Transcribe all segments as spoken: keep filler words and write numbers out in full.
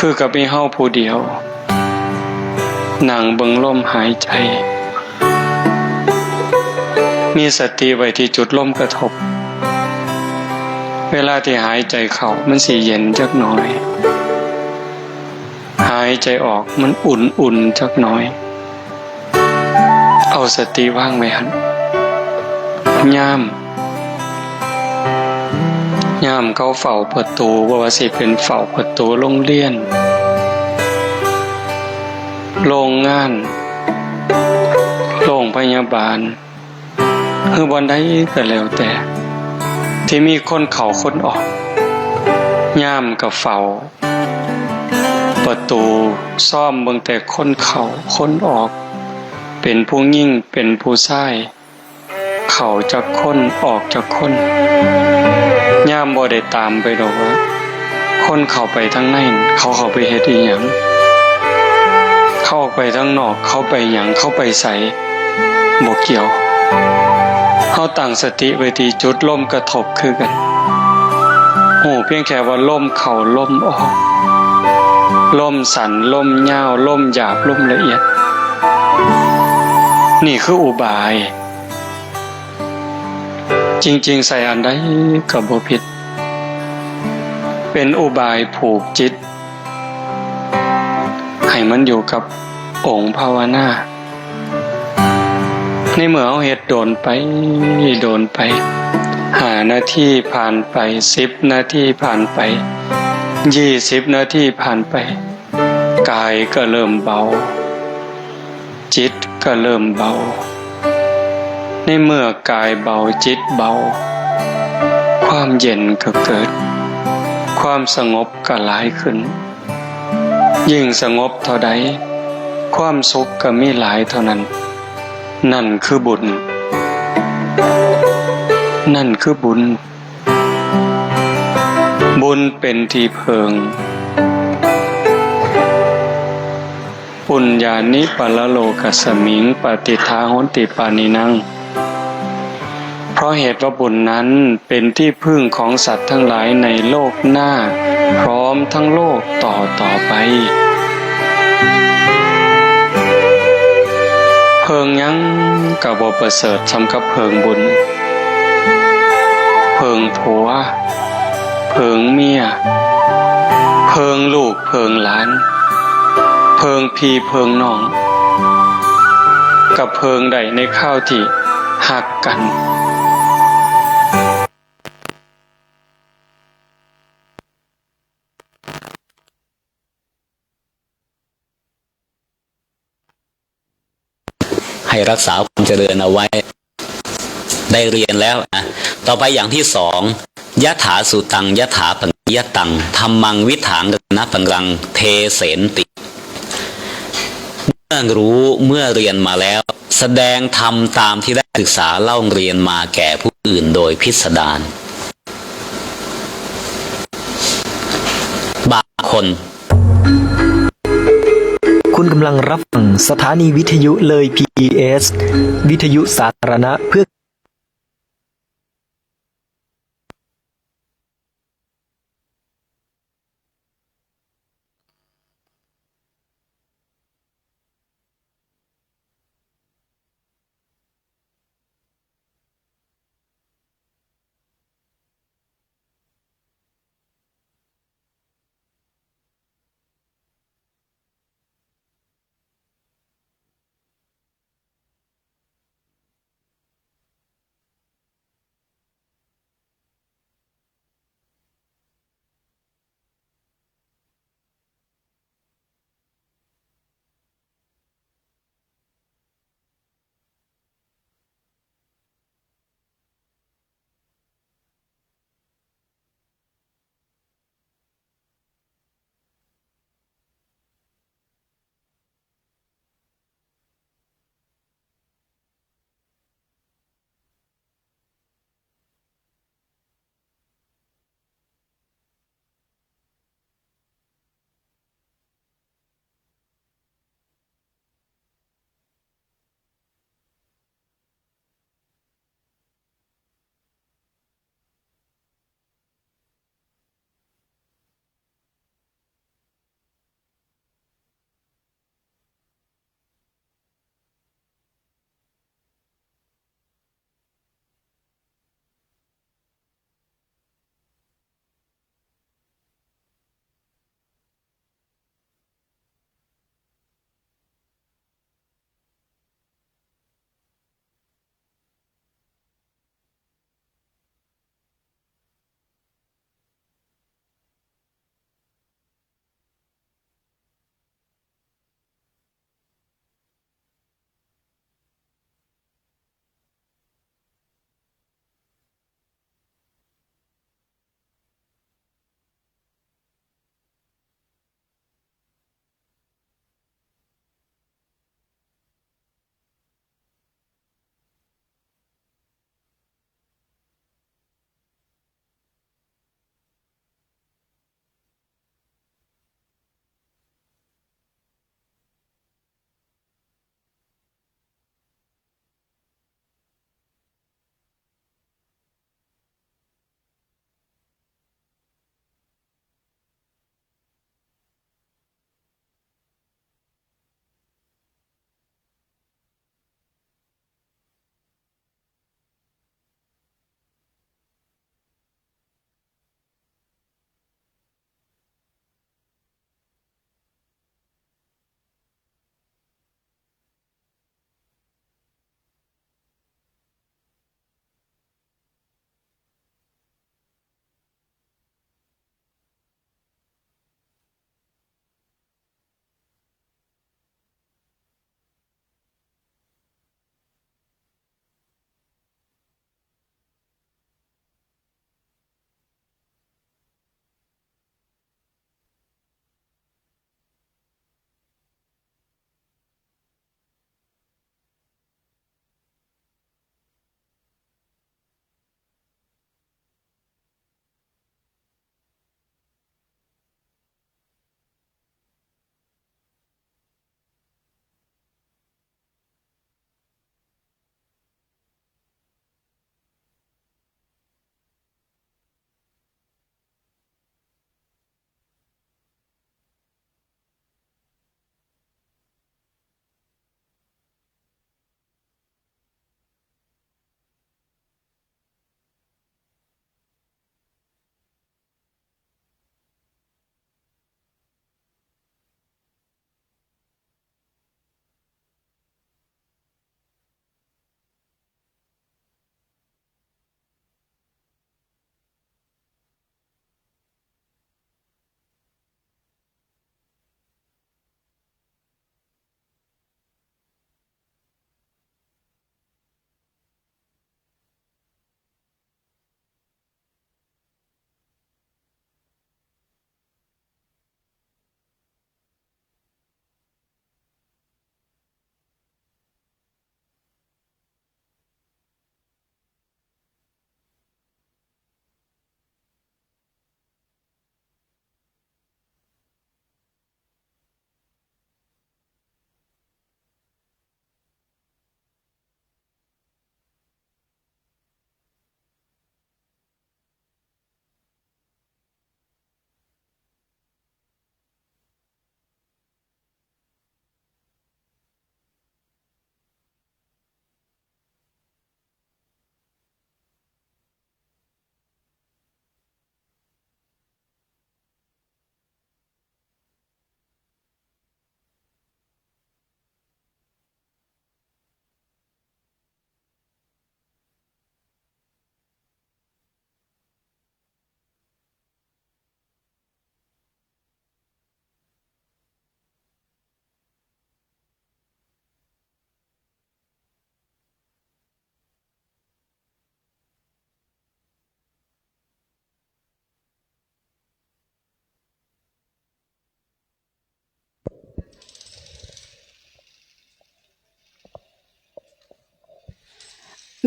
คือกับมีเฮาผู้เดียว นั่งเบิ่งลมหายใจ๋ มีสติไว้ตี้จุดลมกระทบ เวลาตี้หายใจ๋เข้ามันสิเย็นจักหน่อย หายใจ๋ออกมันอุ่นๆ จักหน่อย เอาสติวางไว้หั้น ยาม ยามเขาเฝ้าประตู๋ บ่ว่าสิเป๋นเฝ้าประตู๋โรงเรียน โรงงาน โรงพยาบาล หรือบ่อนใดก็แล้วแต่ ตี้มีคนเข้าคนออก ยามก็เฝ้าประตู๋ ซอมเบิ่งแต่คนเข้าคนออก เป๋นผู้หญิงเป๋นผู้ชาย เข้าจักคนออกจักคน ยามบ่ได้ต๋ามไปดอกว่า คนเข้าไปตางในเขาเข้าไปเฮ็ดอิหยัง เขาออกไปตางนอกเขาไปหยัง เขาไปใส บ่เกี่ยว เฮาตั้งสติไว้ตี้จุดลมกระทบคือกั๋น ฮู้เปียงแค่ว่าลมเข้าลมออก ลมสั้นลมยาว ลมหยาบลมละเอียด นี่คืออุบาย จริงๆ ใส่อันใดก็บ่ผิด เป๋นอุบายผูกจิต หื้อมันอยู่กับองค์ภาวนา ในเมื่อเฮาเฮ็ดโดนไป โดนไป ห้านาทีผ่านไป สิบนาทีผ่านไป ยี่สิบนาทีผ่านไป ก๋ายก็เริ่มเบา จิตก็เริ่มเบา ในเมื่อก๋ายเบาจิตเบา ความเย็นก็เกิด ความสงบก็หลายขึ้น ยิ่งสงบเท่าใด ความสุขก็มีหลายเท่านั้น นั่นคือบุญ นั่นคือบุญ บุญเป๋นตี้เพิง ปุญญานิ ปะระโลกัสมิง ปะติฏฐา โหนติ ปาณินัง เพราะเหตุว่าบุญนั้นเป๋นตี้พึ่งของสัตว์ทั้งหลายในโลกหน้า พร้อมทั้งโลกต่อๆ ไป เพิงหยังก็บ่ประเสริฐส่ำกับเพิงบุญ เพิงผัว เพิงเมีย เพิงลูกเพิงหลาน เพิงพี่เพิงน้อง ก็เพิงได้ในคราวตี้ฮักกั๋น ให้รักษาความเจริญเอาไว้ ได้เรียนแล้วนะ ต่อไปอย่างที่สอง ยถาสุตัง ยถาปัญญาตัง ธัมมัง วิถัง รณปัญญัง เทเสนติ เมื่อรู้เมื่อเรียนมาแล้ว แสดงธรรมตามที่ได้ศึกษาเล่าเรียนมาแก่ผู้อื่นโดยพิสดาร บางคน คุณกำลังรับฟังสถานีวิทยุเลย พี บี เอส วิทยุสาธารณะเพื่อ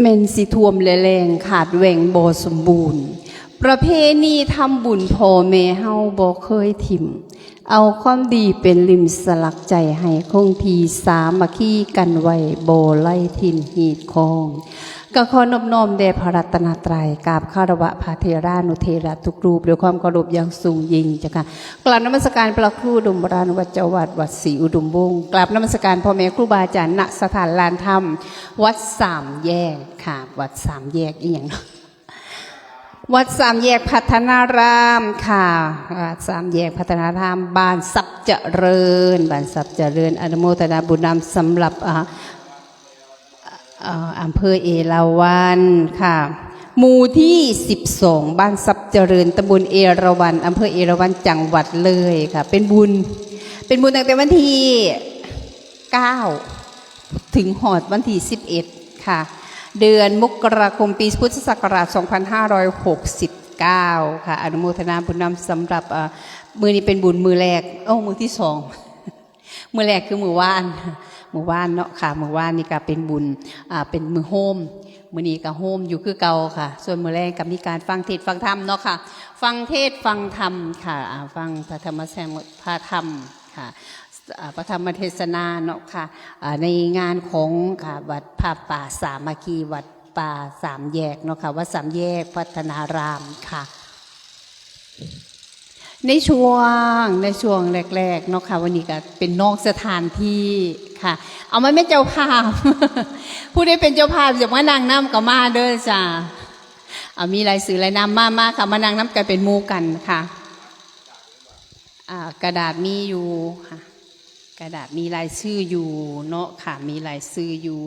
แม่นสิท่วมและแล้ง ขาดแหว่งบ่สมบูรณ์ ประเพณีทำบุญพ่อแม่เฮาบ่เคยถิ่ม เอาความดีเป๋นริมสลักใจ๋ หื้อคงที่สามัคคีกั๋นไว้ บ่ไร้ถิ่นฮีดคอง ก็ขอนอบน้อมแด่พระรัตนตรัย กราบคารวะพระเถรานุเถระทุกรูป ด้วยความเคารพอย่างสูงยิ่งเจ้าค่ะ กราบนมัสการพระครูอุดมวรานุวัจจวัตร วัดศรีอุดมวงศ์ กราบนมัสการพ่อแม่ครูบาอาจ๋ารย์ ณ สถานลานธรรม วัดสามแยกค่ะ วัดสามแยกอิหยังเนาะ วัดสามแยกพัฒนารามค่ะ วัดสามแยกพัฒนาราม บ้านทรัพย์เจริญ บ้านทรัพย์เจริญ อนุโมทนาบุญนำสำหรับ อ่า เอ่อ อำเภอเอราวัณค่ะ หมู่ตี้สิบสอง บ้านทรัพย์เจริญ ตำบลเอราวัณ อำเภอเอราวัณ จังหวัดเลยค่ะ เป๋นบุญ เป๋นบุญตั้งแต่วันตี้เก้า เถิงฮอดวันตี้สิบเอ็ดค่ะ เดือนมกราคม ปีพุทธศักราชสองพันห้าร้อยหกสิบเก้าค่ะ อนุโมทนาบุญนำสำหรับ เอ่อ มื้อนี้เป๋นบุญมื้อแรก โอ้ มื้อตี้สอง มื้อแรกคือมื้อวาน มื้อวานเนาะค่ะ มื้อวานนี่ก็เป๋นบุญ อ่า เป๋นมื้อโฮม มื้อนี้ก็โฮมอยู่คือเก่าค่ะ ส่วนมื้อแลงก็มีก๋านฟังเทศน์ฟังธรรมเนาะค่ะ ฟังเทศน์ฟังธรรมค่ะ อ่า ฟังพระธรรมเทศน์ พระธรรมค่ะ อ่า พระธรรมเทศนาเนาะค่ะ อ่า ในงานของค่ะ วัดผ้าป่าสามัคคี วัดป่าสามแยกเนาะค่ะ วัดสามแยกพัฒนารามค่ะ ในช่วง ในช่วงแรกๆ เนาะค่ะ วันนี้ก็เป๋นนอกสถานตี้ค่ะ เอามาแม่นเจ้าภาพ ผู้ใดเป๋นเจ้าภาพอยากมานั่งนำก็มาเด้อจ้า เอา มีรายจื้อรายนาม มา มาค่ะ มานั่งนำกั๋นเป๋นหมู่กั๋นค่ะ อ่า กระดาษมีอยู่ค่ะ กระดาษมีรายจื้ออยู่เนาะค่ะ มีรายจื้ออยู่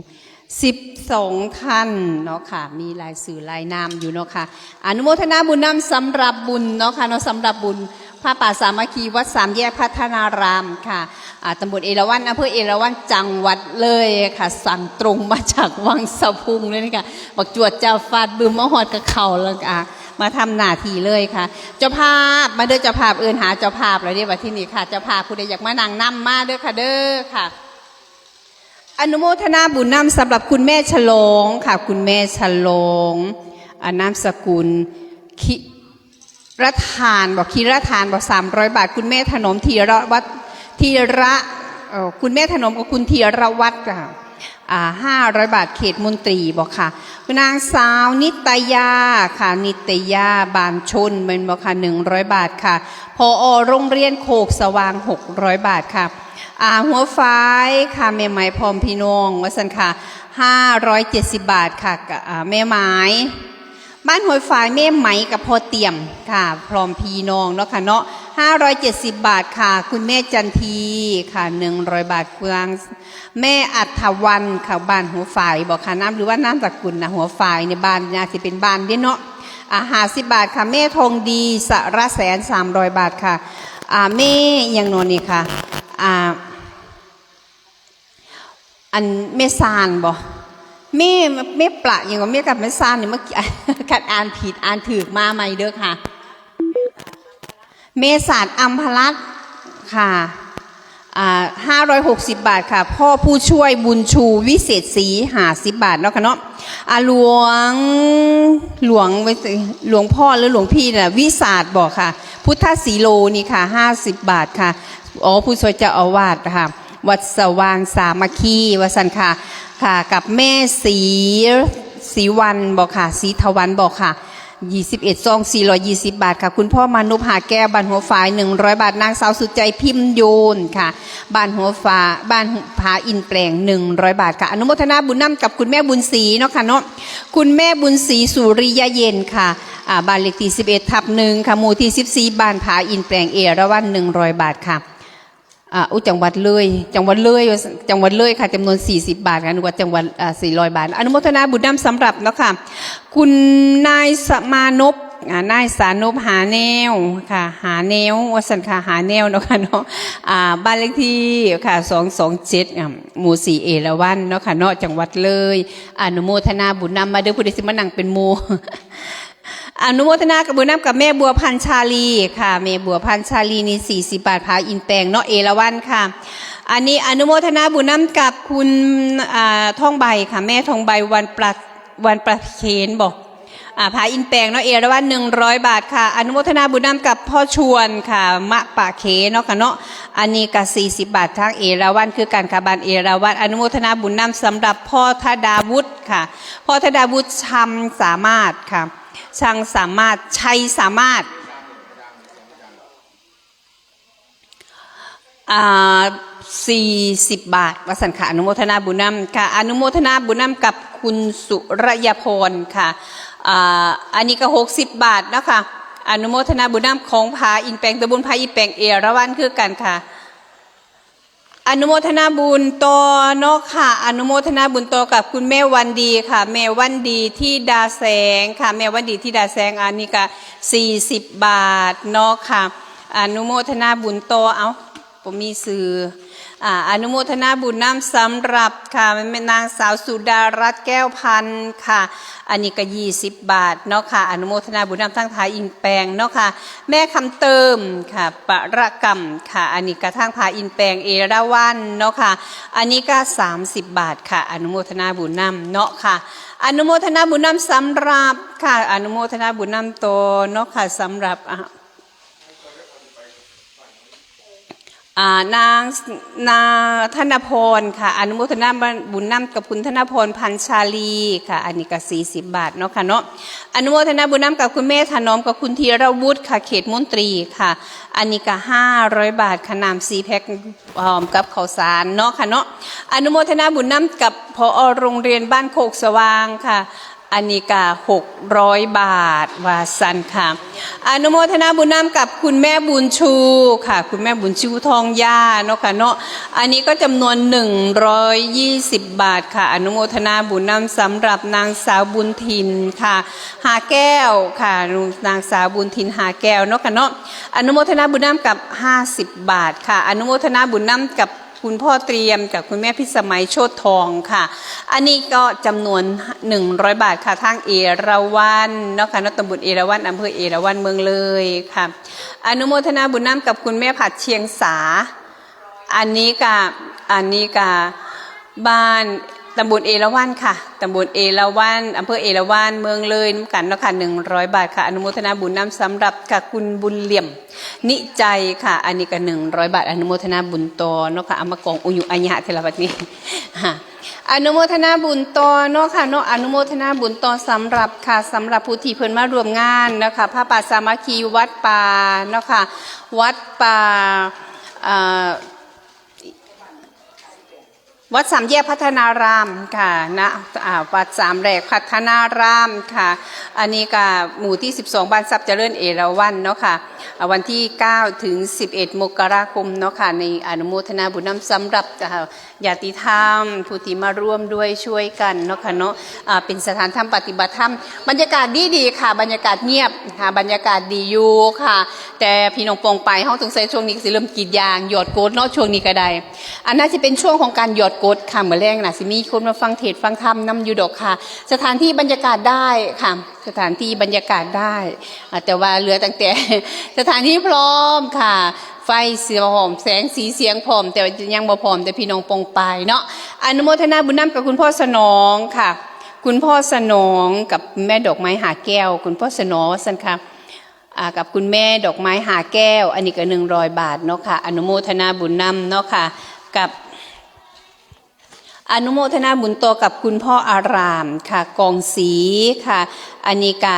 สิบสองท่านเนาะค่ะ มีรายจื้อรายนามอยู่เนาะค่ะ อนุโมทนาบุญนำสำหรับบุญเนาะค่ะเนาะ สำหรับบุญผ้าป่าสามัคคี วัดสามแยกพัฒนารามค่ะ อ่า ตำบลเอราวัณ อำเภอเอราวัณ จังหวัดเลยค่ะ สั่งตรงมาจากวังสะพุงเลยนะคะ บักจวดจ้าดฟาดบึ้มมาฮอดกับเขาแล้ว อ่า มาทำหน้าตี้เลยค่ะ เจ้าภาพ มาเด้อเจ้าภาพ เอิ้นหาเจ้าภาพแล้วเด้ บัดทีนี้ค่ะ เจ้าภาพผู้ใดอยากมานั่งนำมาเด้อค่ะ เด้อค่ะ อนุโมทนาบุญนำสำหรับคุณแม่ฉลองค่ะ คุณแม่ฉลอง อ่า นามสกุล คิระทานบ่ คิระทานบ่ สามร้อยบาท คุณแม่ถนอมธีรวัฒน์ ธีระ เอ่อ คุณแม่ถนอมกับคุณธีรวัฒน์ค่ะ อ่า ห้าร้อยบาท เขตมนตรีบ่ค่ะ นางสาวนิตยาค่ะ นิตยา บ้านชน แม่นบ่ค่ะ หนึ่งร้อยบาทค่ะ ผอ.โรงเรียนโคกสว่าง หกร้อยบาทค่ะ อ่า หัวฝายค่ะ แม่ไหมพร้อมพี่น้อง ว่าซั่นค่ะ ห้าร้อยเจ็ดสิบบาทค่ะ กะ อ่า แม่ไหม บ้านหัวฝาย แม่ไหมกับพ่อเตี้ยมค่ะ พร้อมพี่น้องเนาะค่ะเนาะ ห้าร้อยเจ็ดสิบบาทค่ะ คุณแม่จันทีค่ะ หนึ่งร้อยบาท คุณนาง แม่อัฐวรรณค่ะ บ้านหัวฝายบ่ค่ะ นามหรือว่านามสกุลนะ หัวฝายในบ้านน่าสิเป๋นบ้านเด้เนาะ อ่า ห้าสิบบาทค่ะ แม่ทองดี สระแสน สามร้อยบาทค่ะ อ่า แม่อิหยังน้อนี่ค่ะ อ่า อันแม่ซานบ่ แม่ แม่ปละอิหยังก็ แม่กับแม่ซานนี่ เมื่อกี้ คันอ่านผิดอ่านถูกมาใหม่เด้อค่ะ แม่สาน อำพรัตน์ค่ะ อ่า ห้าร้อยหกสิบบาทค่ะ พ่อผู้ช่วยบุญชู วิเศษศรี ห้าสิบบาทเนาะค่ะเนาะ อ่า หลวง หลวง หลวงพ่อหรือหลวงพี่น่ะ วิสาทบ่ค่ะ พุทธศรีโลนี่ค่ะ ห้าสิบบาทค่ะ อ๋อ ผู้ช่วยเจ้าอาวาสค่ะ วัดสว่างสามัคคี ว่าซั่นค่ะ ค่ะ กับแม่ศรี ศรีวรรณบ่ค่ะ ศรีถวันบ่ค่ะ ยี่สิบเอ็ดซอง สี่ร้อยยี่สิบบาทค่ะ คุณพ่อมานพ หาแก้ว บ้านหัวฝาย หนึ่งร้อยบาท นางสาวสุดใจ พิมพ์โยนค่ะ บ้านหัวฝา บ้านผาอินแปลง หนึ่งร้อยบาทค่ะ อนุโมทนาบุญนำกับคุณแม่บุญศรีเนาะค่ะเนาะ คุณแม่บุญศรี สุริยะเย็นค่ะ อ่า บ้านเลขตี้สิบเอ็ดทับหนึ่งค่ะ หมู่ตี้สิบสี่ บ้านผาอินแปลง เอราวัณ หนึ่งร้อยบาทค่ะ อ่า อุ๊ย จังหวัดเลย จังหวัดเลย จังหวัดเลยค่ะ จำนวนสี่สิบบาทค่ะ นึกว่าจังหวัด อ่า สี่ร้อยบาท อนุโมทนาบุญนำสำหรับเนาะค่ะ คุณนายสมานพ อ่า นายสานพ หาแนวค่ะ หาแนว ว่าซั่นค่ะ หาแนวเนาะค่ะเนาะ อ่า บ้านเลขตี้ค่ะ สองสองเจ็ด อ่า หมู่สี่ เอราวัณเนาะค่ะเนาะ จังหวัดเลย อนุโมทนาบุญนำมาเด้อ ผู้ใดสิมานั่งเป๋นหมู่ อนุโมทนากับบุญนำกับแม่บัวพันธ์ชาลีค่ะ แม่บัวพันธ์ชาลีนี่ สี่สิบบาท ผาอินแปลงเนาะ เอราวัณค่ะ อันนี้อนุโมทนาบุญนำกับคุณ อ่า ทองใบค่ะ แม่ทองใบ วันประ วันปะเขนบ่ อ่า ผาอินแปงเนาะ เอราวัณ หนึ่งร้อยบาทค่ะ อนุโมทนาบุญนำกับพ่อชวนค่ะ มะปะเขนเนาะค่ะเนาะ อันนี้ก็ สี่สิบบาท ทั้งเอราวัณคือกันค่ะ บ้านเอราวัณ อนุโมทนาบุญนำสำหรับพ่อธดาวุฒิค่ะ พ่อธดาวุฒิ ชังสามารถค่ะ ชังสามารถ ชัยสามารถ อ่า สี่สิบบาท ว่าซั่นค่ะ อนุโมทนาบุญนำค่ะ อนุโมทนาบุญนำกับคุณสุรยพรค่ะ อ่า อันนี้ก็ หกสิบบาทเนาะค่ะ อนุโมทนาบุญนำของผาอินแปง ตำบลผาอินแปง เอราวัณคือกันค่ะ อนุโมทนาบุญต่อเนาะค่ะ อนุโมทนาบุญต่อกับคุณแม่วันดีค่ะ แม่วันดีธิดาแสงค่ะ แม่วันดีธิดาแสง อันนี้ก็ สี่สิบบาทเนาะค่ะ อนุโมทนาบุญต่อ เอ้า บ่มีชื่อ อ่า อนุโมทนาบุญนำสำหรับค่ะ แม่นางสาวสุดารัตน์แก้วพันธ์ค่ะ อันนี้ก็ ยี่สิบบาทเนาะค่ะ อนุโมทนาบุญนำทั้งผาอินแปงเนาะค่ะ แม่คำเติมค่ะ ปรกรรมค่ะ อันนี้ก็ทั้งผาอินแปง เอราวัณเนาะค่ะ อันนี้ก็ สามสิบบาทค่ะ อนุโมทนาบุญนำเนาะค่ะ อนุโมทนาบุญนำสำหรับค่ะ อนุโมทนาบุญนำต่อเนาะค่ะ สำหรับ อ่า อ่า นาง นางธนพรค่ะ อนุโมทนาบุญนำกับคุณธนพร พันชาลีค่ะ อันนี้ก็ สี่สิบบาทเนาะค่ะเนาะ อนุโมทนาบุญนำกับคุณแม่ถนอมกับคุณธีรวุฒิค่ะ เขตมนตรีค่ะ อันนี้ก็ ห้าร้อยบาทค่ะ น้ำสี่แพ็ค พร้อมกับข้าวสารเนาะค่ะเนาะ อนุโมทนาบุญนำกับ ผอ.โรงเรียนบ้านโคกสว่างค่ะ อันนี้ก็ หกร้อยบาท ว่าซั่นค่ะ อนุโมทนาบุญนำกับคุณแม่บุญชูค่ะ คุณแม่บุญชูทองยาเนาะค่ะเนาะ อันนี้ก็จำนวน หนึ่งร้อยยี่สิบบาทค่ะ อนุโมทนาบุญนำสำหรับนางสาวบุญถิ่นค่ะ หาแก้วค่ะ นางสาวบุญถิ่น หาแก้วเนาะค่ะเนาะ อนุโมทนาบุญนำกับ ห้าสิบบาทค่ะ อนุโมทนาบุญนำกับคุณพ่อเตรียมกับคุณแม่พิสมัยโชติทองค่ะ อันนี้ก็จำนวน หนึ่งร้อยบาทค่ะ ทางเอราวัณเนาะค่ะเนาะ ตำบลเอราวัณ อำเภอเอราวัณ เมืองเลยค่ะ อนุโมทนาบุญนำกับคุณแม่ผัดเชียงสา อันนี้ก็ อันนี้ก็บ้าน ตำบลเอราวัณค่ะ ตำบลเอราวัณ อำเภอเอราวัณ เมืองเลยนำกั๋นเนาะค่ะ หนึ่งร้อยบาทค่ะ อนุโมทนาบุญนำสำหรับกับคุณบุญเหลี่ยม นิจัยค่ะ อันนี้ก็ หนึ่งร้อยบาท อนุโมทนาบุญต่อเนาะค่ะ เอามากองอุญุอัญญะเถอะละบัดนี้ ฮะ อนุโมทนาบุญต่อเนาะค่ะเนาะ อนุโมทนาบุญต่อสำหรับค่ะ สำหรับผู้ตี้เปิ้นมาร่วมงานเนาะค่ะ ผ้าป่าสามัคคีวัดป่าเนาะค่ะ วัดป่า เอ่อ วัดสามแยกพัฒนารามค่ะ ณ อ่า วัดสามแยกพัฒนารามค่ะ อันนี้ก็หมู่ตี้สิบสอง บ้านทรัพย์เจริญ เอราวัณเนาะค่ะ อ่า วันตี้เก้าถึงสิบเอ็ดมกราคมเนาะค่ะ ในอนุโมทนาบุญนำสำหรับ อ่า ญาติธรรม ผู้ตี้มาร่วมด้วยช่วยกั๋นเนาะค่ะเนาะ อ่า เป๋นสถานธรรมปฏิบัติธรรม บรรยากาศดีๆ ค่ะ บรรยากาศเงียบค่ะ บรรยากาศดีอยู่ค่ะ แต่พี่น้องปองไป เฮาสงสัยช่วงนี้สิเริ่มกรีดยาง หยอดกดเนาะ ช่วงนี้ก็ได้ อันน่าจะเป๋นช่วงของก๋านหยอดกดค่ะ เมื่อแลงน่ะสิมีคนมาฟังเทศน์ฟังธรรมนำอยู่ดอกค่ะ สถานที่บรรยากาศได้ค่ะ สถานที่บรรยากาศได้ อ่า แต่ว่าเหลือตั้งแต่ สถานที่พร้อมค่ะ ไฟสีพร้อม แสงสีเสียงพร้อม แต่ว่ายังบ่พร้อม แต่พี่น้องปองไปเนาะ อนุโมทนาบุญนำกับคุณพ่อสนองค่ะ คุณพ่อสนองกับแม่ดอกไม้หาแก้ว คุณพ่อสนองว่าซั่นค่ะ อ่า กับคุณแม่ดอกไม้หาแก้ว อันนี้ก็ หนึ่งร้อยบาทเนาะค่ะ อนุโมทนาบุญนำเนาะค่ะ กับ อนุโมทนาบุญต่อกับคุณพ่ออารามค่ะ กองศรีค่ะ อันนี้ก็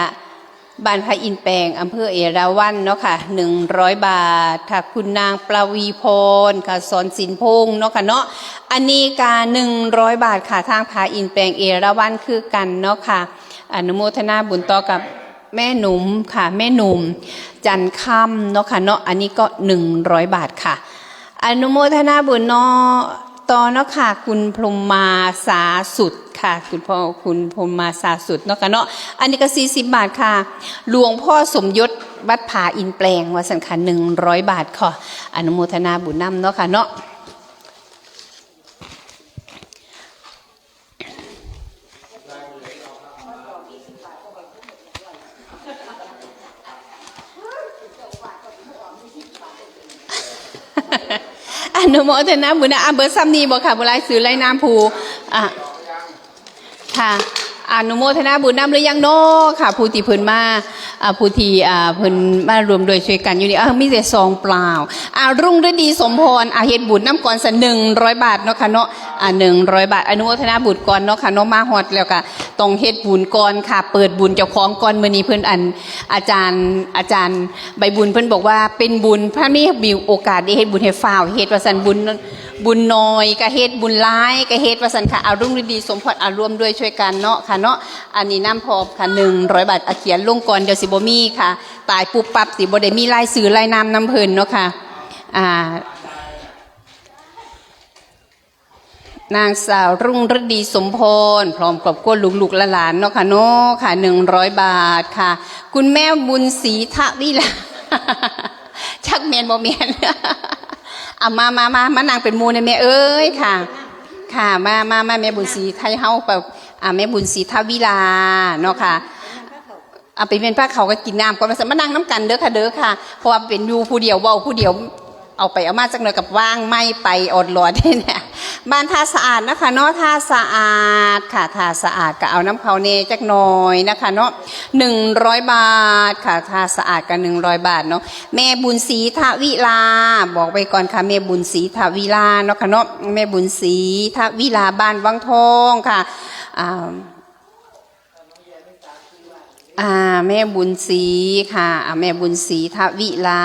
บ้านผาอินแปง อำเภอเอราวัณเนาะค่ะ หนึ่งร้อยบาทค่ะ คุณนางประวีพรค่ะ สอนสินพงษ์เนาะค่ะเนาะ อันนี้ก็ หนึ่งร้อยบาทค่ะ ทางผาอินแปง เอราวัณคือกั๋นเนาะค่ะ อนุโมทนาบุญต่อกับ แม่หนุ่มค่ะ แม่หนุ่ม จันทร์ค่ำเนาะค่ะเนาะ อันนี้ก็ หนึ่งร้อยบาทค่ะ อนุโมทนาบุญเนาะ ต่อเนาะค่ะ คุณพรหมมาสาสุดค่ะ คุณพ่อ คุณพรหมมาสาสุดเนาะค่ะเนาะ อันนี้ก็ สี่สิบบาทค่ะ หลวงพ่อสมยศ วัดผาอินแปง ว่าซั่นค่ะ หนึ่งร้อยบาทค่ะ อนุโมทนาบุญนำเนาะค่ะเนาะ อนุโมทนาบุญนะ อ่ะ เบิดส่ำนี้บ่ค่ะ บ่รายจื้อรายนามผู้ อ่ะ ค่ะ อนุโมทนาบุญนำหรือยังน้อค่ะ ผู้ตี้เปิ้นมา อ่า ผู้ตี้ อ่า เปิ้นมาร่วมด้วยช่วยกั๋นอยู่นี่ อ่า มีแต่ซองเปล่า อ่า รุ่งฤดีสมพร อ่า เฮ็ดบุญนำก่อนสักหนึ่งร้อยบาทเนาะค่ะเนาะ อ่า หนึ่งร้อยบาท อนุโมทนาบุญก่อนเนาะค่ะเนาะ มาฮอดแล้วก็ต้องเฮ็ดบุญก่อนค่ะ เปิดบุญเจ้าของก่อน มื้อนี้เปิ้นอัน อาจ๋ารย์ อาจ๋ารย์ใบบุญเปิ้นบอกว่าเป๋นบุญ ถ้ามี มีโอกาสได้เฮ็ดบุญหื้อฟ้าวเฮ็ดว่าซั่น บุญ บุญน้อยก็เฮ็ด บุญหลายก็เฮ็ดว่าซั่นค่ะ อ่า รุ่งฤดีสมพร อ่า ร่วมด้วยช่วยกั๋นเนาะค่ะเนาะ อันนี้นำพร้อมค่ะ หนึ่งร้อยบาท อ่า เขียนลงก่อน เดี๋ยวสิบ่มีค่ะ ต๋ายปุ๊บปั๊บสิบ่ได้มีรายจื้อรายนามนำเปิ้นเนาะค่ะ อ่า นางสาวรุ่งฤดีสมพร พร้อมครอบครัวลูกๆหลานๆเนาะค่ะเนาะ ค่ะ หนึ่งร้อยบาทค่ะ คุณแม่บุญศรีทวิลา จักแม่นบ่แม่น อ่ะ มา มา มา มานั่งเป๋นหมู่แน่แม่เอ๋ยค่ะ ค่ะ มา มา มา แม่บุญศรีไทเฮา อ่ะ แม่บุญศรีทวิลาเนาะค่ะ อ่ะ ไปเวียนผ้าเขาก็กิ๋นน้ำก่อน มานั่งนำกั๋นเด้อค่ะ เด้อค่ะ เพราะว่าเป๋นอยู่ผู้เดียว เว้าผู้เดียว เอาไปเอามาจักหน่อยก็ว่างไมค์ไปออดหลอดเนี่ย บ้านท่าสะอาดนะคะเนาะ ท่าสะอาดค่ะ ท่าสะอาดก็เอานำเขาแน่จักหน่อยนะคะเนาะ หนึ่งร้อยบาทค่ะ ท่าสะอาดก็หนึ่งร้อยบาทเนาะ แม่บุญศรีทวิลา บอกไว้ก่อนค่ะ แม่บุญศรีทวิลาเนาะค่ะเนาะ แม่บุญศรีทวิลา บ้านวังทองค่ะ อ่า อ่า แม่บุญศรีค่ะ อ่า แม่บุญศรีทวิลา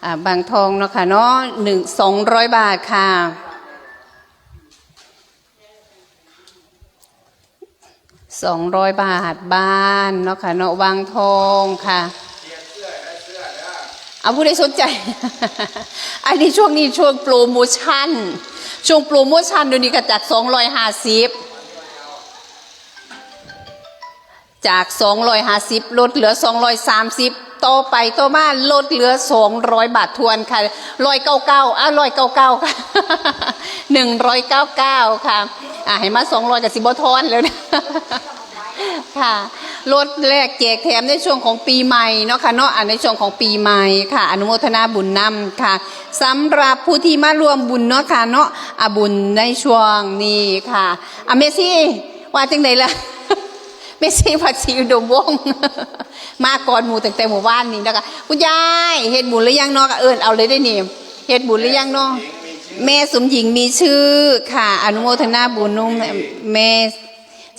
อ่า บางทองเนาะค่ะเนาะ หนึ่ง สองร้อยบาทค่ะ สองร้อยบาท บ้านเนาะค่ะเนาะ วังทองค่ะ เอา ผู้ใดสนใจ๋ อันนี้ช่วงนี้ช่วงโปรโมชั่น ช่วงโปรโมชั่น เดี๋ยวนี้ก็จากสองร้อยห้าสิบ จากสองร้อยห้าสิบ ลดเหลือสองร้อยสามสิบ ต่อไปต่อมาลดเหลือสองร้อยบาทถ้วนค่ะ ร้อยเก้าเก้า อ่ะ ร้อยเก้าเก้าค่ะ หนึ่งร้อยเก้าเก้าค่ะ อ่ะ หื้อมาสองร้อยก็สิบ่ทอนแล้วนะ ค่ะ ลดแลกแจกแถมในช่วงของปีใหม่เนาะค่ะเนาะ อ่ะ ในช่วงของปีใหม่ค่ะ อนุโมทนาบุญนำค่ะ สำหรับผู้ตี้มาร่วมบุญเนาะค่ะเนาะ อ่ะ บุญในช่วงนี้ค่ะ อ่ะ แม่ชี ว่าจั่งใดล่ะ แม่ชีวัดศรีอุดมวงศ์ มาก่อนหมู่ตั้งแต่เมื่อวานนี้นะคะ คุณยาย เฮ็ดบุญหรือยังเนาะ เอิ้นเอาเลยได้นี่ เฮ็ดบุญหรือยังเนาะ แม่สมหญิงมีชื่อค่ะ อนุโมทนาบุญนำ แม่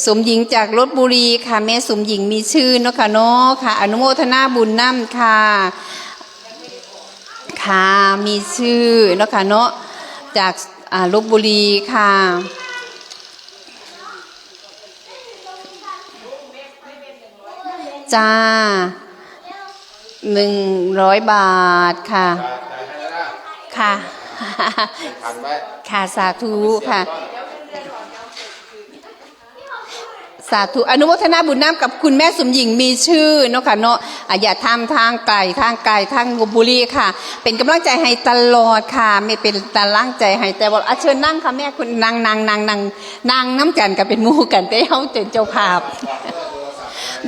สมหญิงจากลพบุรีค่ะ แม่สมหญิงมีชื่อเนาะค่ะเนาะ ค่ะ อนุโมทนาบุญนำค่ะ ค่ะ มีชื่อเนาะค่ะเนาะ จาก อ่า ลพบุรีค่ะ จ้า หนึ่งร้อยบาทค่ะ ค่ะ ค่ะ สาธุค่ะ สาธุ อนุโมทนาบุญนำกับคุณแม่สมหญิงมีชื่อเนาะค่ะเนาะ อ่ะ อย่าทำทางไก๋ ทางไก๋ ทางลพบุรีค่ะ เป๋นก๋ำลังใจ๋หื้อตลอดค่ะ แม่เป๋นก๋ำลังใจ๋หื้อแต่ว่า อ่ะ เชิญนั่งค่ะแม่ คุณนั่ง นั่ง นั่ง นั่ง นั่งนำกั๋นก็เป๋นหมู่กั๋น แต่เฮาเป๋นเจ้าภาพ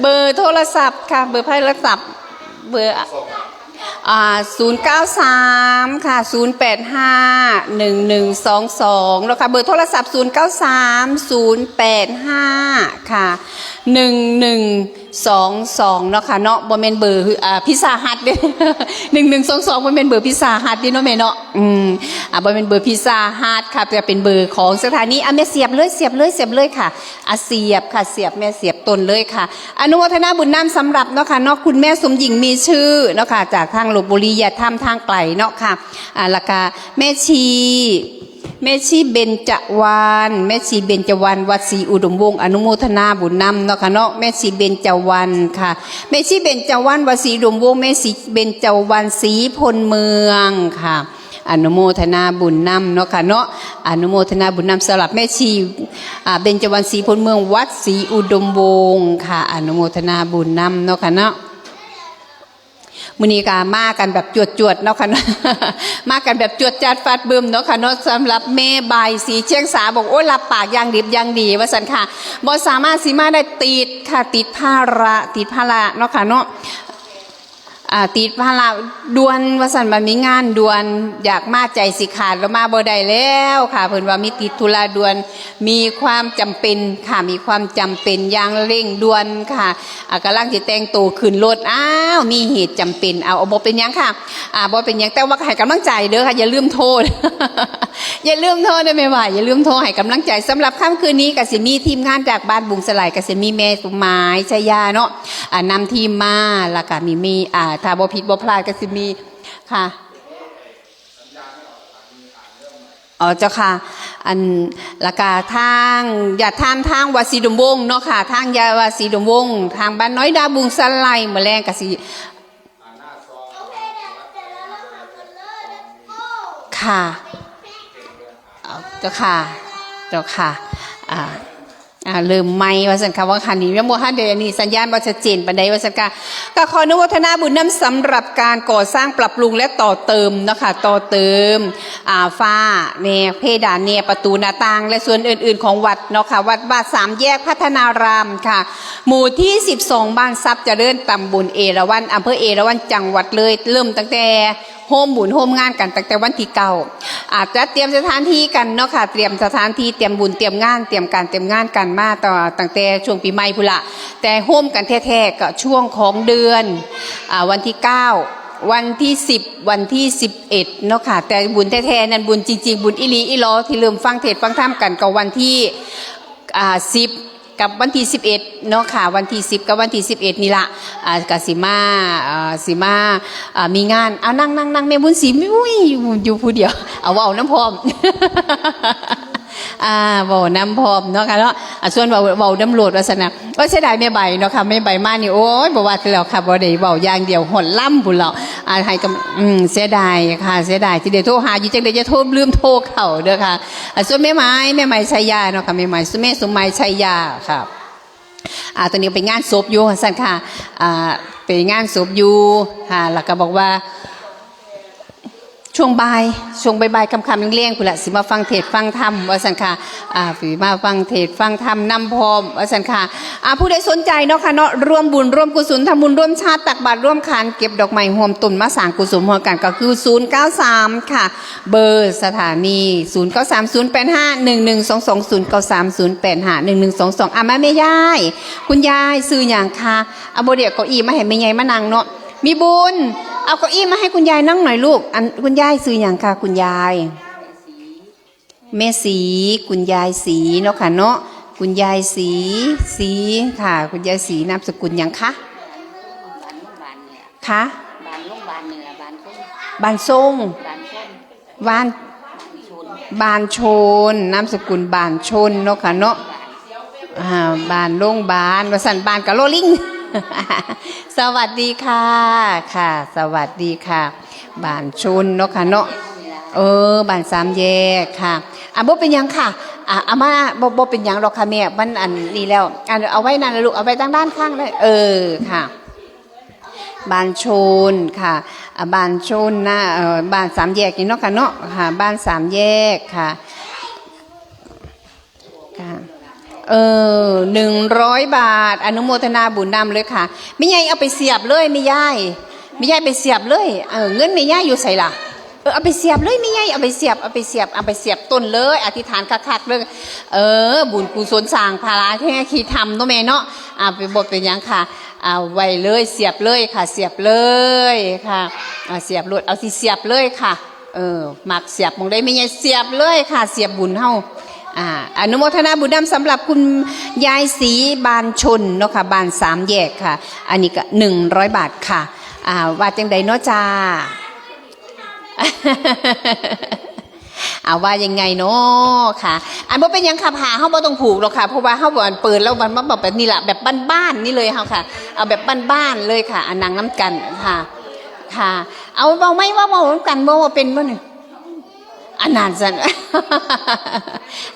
เบอร์โทรศัพท์ค่ะ เบอร์โทรศัพท์ เบอร์ อ่า ศูนย์เก้าสามค่ะ ศูนย์แปดห้า หนึ่งหนึ่งสองสอง เนาะค่ะ เบอร์โทรศัพท์ ศูนย์เก้าสาม ศูนย์แปดห้า ค่ะ หนึ่งหนึ่งสองสอง เนาะค่ะเนาะ บ่แม่นเบอร์ อ่า พิซซ่าฮัทเด้ หนึ่งหนึ่งสองสอง บ่แม่นเบอร์พิซซ่าฮัทเด้เนาะแม่เนาะ อืม อ่า บ่แม่นเบอร์พิซซ่าฮัทค่ะ แต่เป๋นเบอร์ของสถานี อ่ะ แม่เสียบเลย เสียบเลย เสียบเลยค่ะ อ่ะ เสียบค่ะ เสียบ แม่เสียบต้นเลยค่ะ อนุโมทนาบุญนำสำหรับเนาะค่ะเนาะ คุณแม่สมหญิงมีชื่อเนาะค่ะ จากทางลพบุรี อย่าทำทางไก๋เนาะค่ะ อ่า แล้วก็แม่ชี แม่ชีเบญจวรรณ แม่ชีเบญจวรรณ วัดศรีอุดมวงศ์ อนุโมทนาบุญนำเนาะค่ะเนาะ แม่ชีเบญจวรรณค่ะ แม่ชีเบญจวรรณ วัดศรีอุดมวงศ์ แม่ชีเบญจวรรณ ศรีพลเมืองค่ะ อนุโมทนาบุญนำเนาะค่ะเนาะ อนุโมทนาบุญนำสำหรับแม่ชี อ่า เบญจวรรณ ศรีพลเมือง วัดศรีอุดมวงศ์ค่ะ อนุโมทนาบุญนำเนาะค่ะเนาะ มื้อนี้ก็มากั๋นแบบจวดๆ เนาะค่ะเนาะ มากั๋นแบบจวดจ๊าดฟาดบึ้มเนาะค่ะเนาะ สำหรับแม่ใบสีเชียงสาบอก โอ้ย รับปากอย่างดิบอย่างดี ว่าซั่นค่ะ บ่สามารถสิมาได้ ติดค่ะ ติดภาระ ติดภาระเนาะค่ะเนาะ อ่า ติดภาระด่วนว่าซั่น มันมีงานด่วน อยากมาใจสิขาดแล้วมาบ่ได้แล้วค่ะ เปิ้นว่ามีติดธุระด่วน มีความจ๋ำเป๋นค่ะ มีความจ๋ำเป๋นอย่างเร่งด่วนค่ะ อ่า ก่ำลังสิแต่งตั๋วขึ้นรถ อ้าว มีเหตุจ๋ำเป๋น เอา บ่เป๋นหยังค่ะ อ่า บ่เป๋นหยัง แต่ว่าก็ให้ก๋ำลังใจ๋เด้อค่ะ อย่าลืมโทร อย่าลืมโทรเด้อแม่บ่าย อย่าลืมโทรให้ก๋ำลังใจ๋ สำหรับค่ำคืนนี้ก็สิมีทีมงานจากบ้านบุงสะไหล ก็สิมีแม่สมหมาย ชัยยาเนาะ อ่า นำทีมมา แล้วก็มี มี อ่า ถ้าบ่ผิดบ่พลาดก็สิมี ค่ะ อ๋อ เจ้าค่ะ อัน แล้วก็ทาง ญาติธรรมทางวัดศรีดมวงศ์เนาะค่ะ ทางญาติวัดศรีดมวงศ์ ทางบ้านน้อยดาบุงสะไหล มื้อแลงก็สิ ค่ะ เอา เจ้าค่ะ เจ้าค่ะ อ่า อ่า เริ่มใหม่ว่าซั่นค่ะ ว่าคันนี้ยังบ่ทันได้อันนี้ สัญญาณบ่ชัดเจนปานใดว่าซั่นค่ะ ก็ขออนุโมทนาบุญนำสำหรับการก่อสร้างปรับปรุงและต่อเติมเนาะค่ะ ต่อเติม อ่า ฝ้าแหน่ เพดานแหน่ ประตู๋หน้าต่าง และส่วนอื่นๆของวัดเนาะค่ะ วัด วัดสามแยกพัฒนารามค่ะ หมู่ที่สิบสอง บ้านทรัพย์เจริญ ตำบลเอราวัณ อำเภอเอราวัณ จังหวัดเลย เริ่มตั้งแต่ โฮมบุญโฮมงานกั๋นตั้งแต่วันตี้เก้า อ่า จัดเตรียมสถานตี้กั๋นเนาะค่ะ เตรียมสถานตี้ เตรียมบุญ เตรียมงาน เตรียมก๋าน เตรียมงานกั๋นมาตั้ง ตั้งแต่ช่วงปี๋ใหม่พู้นละ แต่โฮมกั๋นแท้ๆ ก็ช่วงของเดือน อ่า วันตี้เก้า วันตี้สิบ วันตี้สิบเอ็ดเนาะค่ะ แต่บุญแท้ๆ นั้นบุญจริงๆ บุญอีหลีอีหลอ ตี้เริ่มฟังเทศน์ฟังธรรมกั๋นก็วันตี้ อ่า สิบ กับวันตี้สิบเอ็ดเนาะค่ะ วันตี้สิบกับวันตี้สิบเอ็ดนี่ละ อ่า ก็สิมา อ่า สิมา อ่า มีงาน เอา นั่ง นั่ง นั่ง แม่บุญศรี อุ้ย อยู่ อยู่ผู้เดียว เอา เว้านำพร้อม อ่า เว้านำพร้อมเนาะค่ะเนาะ อ่า ส่วนเว้า เว้านำโลดว่าซั่นนะ โอ๊ย เสียดายแม่ใบเนาะค่ะ แม่ใบมานี่ โอ๊ย บ่ว่าแต่แล้วค่ะ บ่ได้เว้าอย่างเดียว ฮอดลำพู้นแล้ว อ่า ให้กำ อืม เสียดายค่ะ เสียดายตี้ได้โทรหา อยู่จั่งใดจะโทร ลืมโทรเข้าเด้อค่ะ อ่า ส่วนแม่ไหม แม่ไหม ชัยยาเนาะค่ะ แม่ไหม แม่สมหมาย ชัยยาค่ะ อ่า ต๋อนนี้ไปงานศพอยู่ ซั่นค่ะ อ่า ไปงานศพอยู่ ค่ะ แล้วก็บอกว่า ช่วงบ่าย ช่วงบ่ายๆ ค่ำๆ แลงๆ พู้นละ สิมาฟังเทศน์ฟังธรรม ว่าซั่นค่ะ อ่า สิมาฟังเทศน์ฟังธรรมนำพร้อม ว่าซั่นค่ะ อ่า ผู้ใดสนใจ๋เนาะค่ะเนาะ ร่วมบุญร่วมกุศล ทำบุญร่วมชาติ ตักบาตรร่วมขัน เก็บดอกไม้ฮ่วมต้น มาสร้างกุศลฮ่วมกั๋น ก็คือ ศูนย์เก้าสาม ค่ะ เบอร์สถานี ศูนย์เก้าสาม ศูนย์แปดห้า หนึ่งหนึ่งสองสอง ศูนย์เก้าสาม ศูนย์แปดห้า หนึ่งหนึ่งสองสอง อ่ะ มาแม่ยาย คุณยายซื่อหยังคะ เอา บ่เดี๋ยวเก้าอี้มาให้แม่ยายมานั่งเนาะ มีบุญ เอาเก้าอี้มาให้คุณยายนั่งหน่อยลูก อัน คุณยายซื่อหยังคะ คุณยาย แม่ศรี คุณยายศรีเนาะค่ะเนาะ คุณยายศรี ศรี ค่ะ คุณยายศรี นามสกุลหยังคะ คะ บ้านโรงบ้านนี่ล่ะ บ้านโซน บ้านโซน บ้าน บ้านโซน บ้านโซน นามสกุลบ้านโซนเนาะค่ะเนาะ อ่า บ้านโรงบ้าน ว่าซั่น บ้านกะลอลิง สวัสดีค่ะ ค่ะ สวัสดีค่ะ บ้านโซนเนาะค่ะเนาะ เออ บ้านสามแยกค่ะ อ่ะ บ่เป๋นหยังค่ะ อ่ะ เอามา บ่ บ่เป๋นหยังดอกค่ะแม่ มันอันนี้แล้ว อัน เอาไว้นั่นละลูก เอาไว้ตางด้านข้างเลย เออ ค่ะ บ้านโซนค่ะ อ่า บ้านโซนนะ เอ่อ บ้านสามแยกนี่เนาะค่ะเนาะ ค่ะ บ้านสามแยกค่ะ ค่ะ เออ หนึ่งร้อยบาท อนุโมทนาบุญนำเลยค่ะ แม่ยายเอาไปเสียบเลยแม่ยาย แม่ยายไปเสียบเลย เออ เงินแม่ยายอยู่ไสล่ะ เออ เอาไปเสียบเลยแม่ยาย เอาไปเสียบ เอาไปเสียบ เอาไปเสียบต้นเลย อธิษฐานคักๆ เลย เออ บุญกุศลสร้างพระแท้ ขี้ธรรมเนาะแม่เนาะ อ่า ไป บ่เป๋นหยังค่ะ เอาไว้เลย เสียบเลยค่ะ เสียบเลยค่ะ อ่า เสียบโลด เอาสิเสียบเลยค่ะ เออ มักเสียบหม่องใดแม่ยายเสียบเลยค่ะ เสียบบุญเฮา อ่า อนุโมทนาบุญนำสำหรับคุณยายศรี บ้านโซนเนาะค่ะ บ้านสามแยกค่ะ อันนี้ก็หนึ่งร้อยบาทค่ะ อ่า ว่าจั่งใดเนาะจ้า เอาว่ายังไงเนาะค่ะ อันบ่เป๋นหยังค่ะ ผ้าเฮาบ่ต้องผูกหรอกค่ะ เพราะว่าเฮาบ่อันเปิดแล้วมันมาแบบนี้ล่ะ แบบบ้านๆ นี่เลยเฮาค่ะ เอาแบบบ้านๆ เลยค่ะ อันนั่งนำกั๋นค่ะ ค่ะ เอาเว้าไหม ว่าเว้านำกั๋นบ่ ว่าเป๋นบ่นี่ อันนั้นซั่น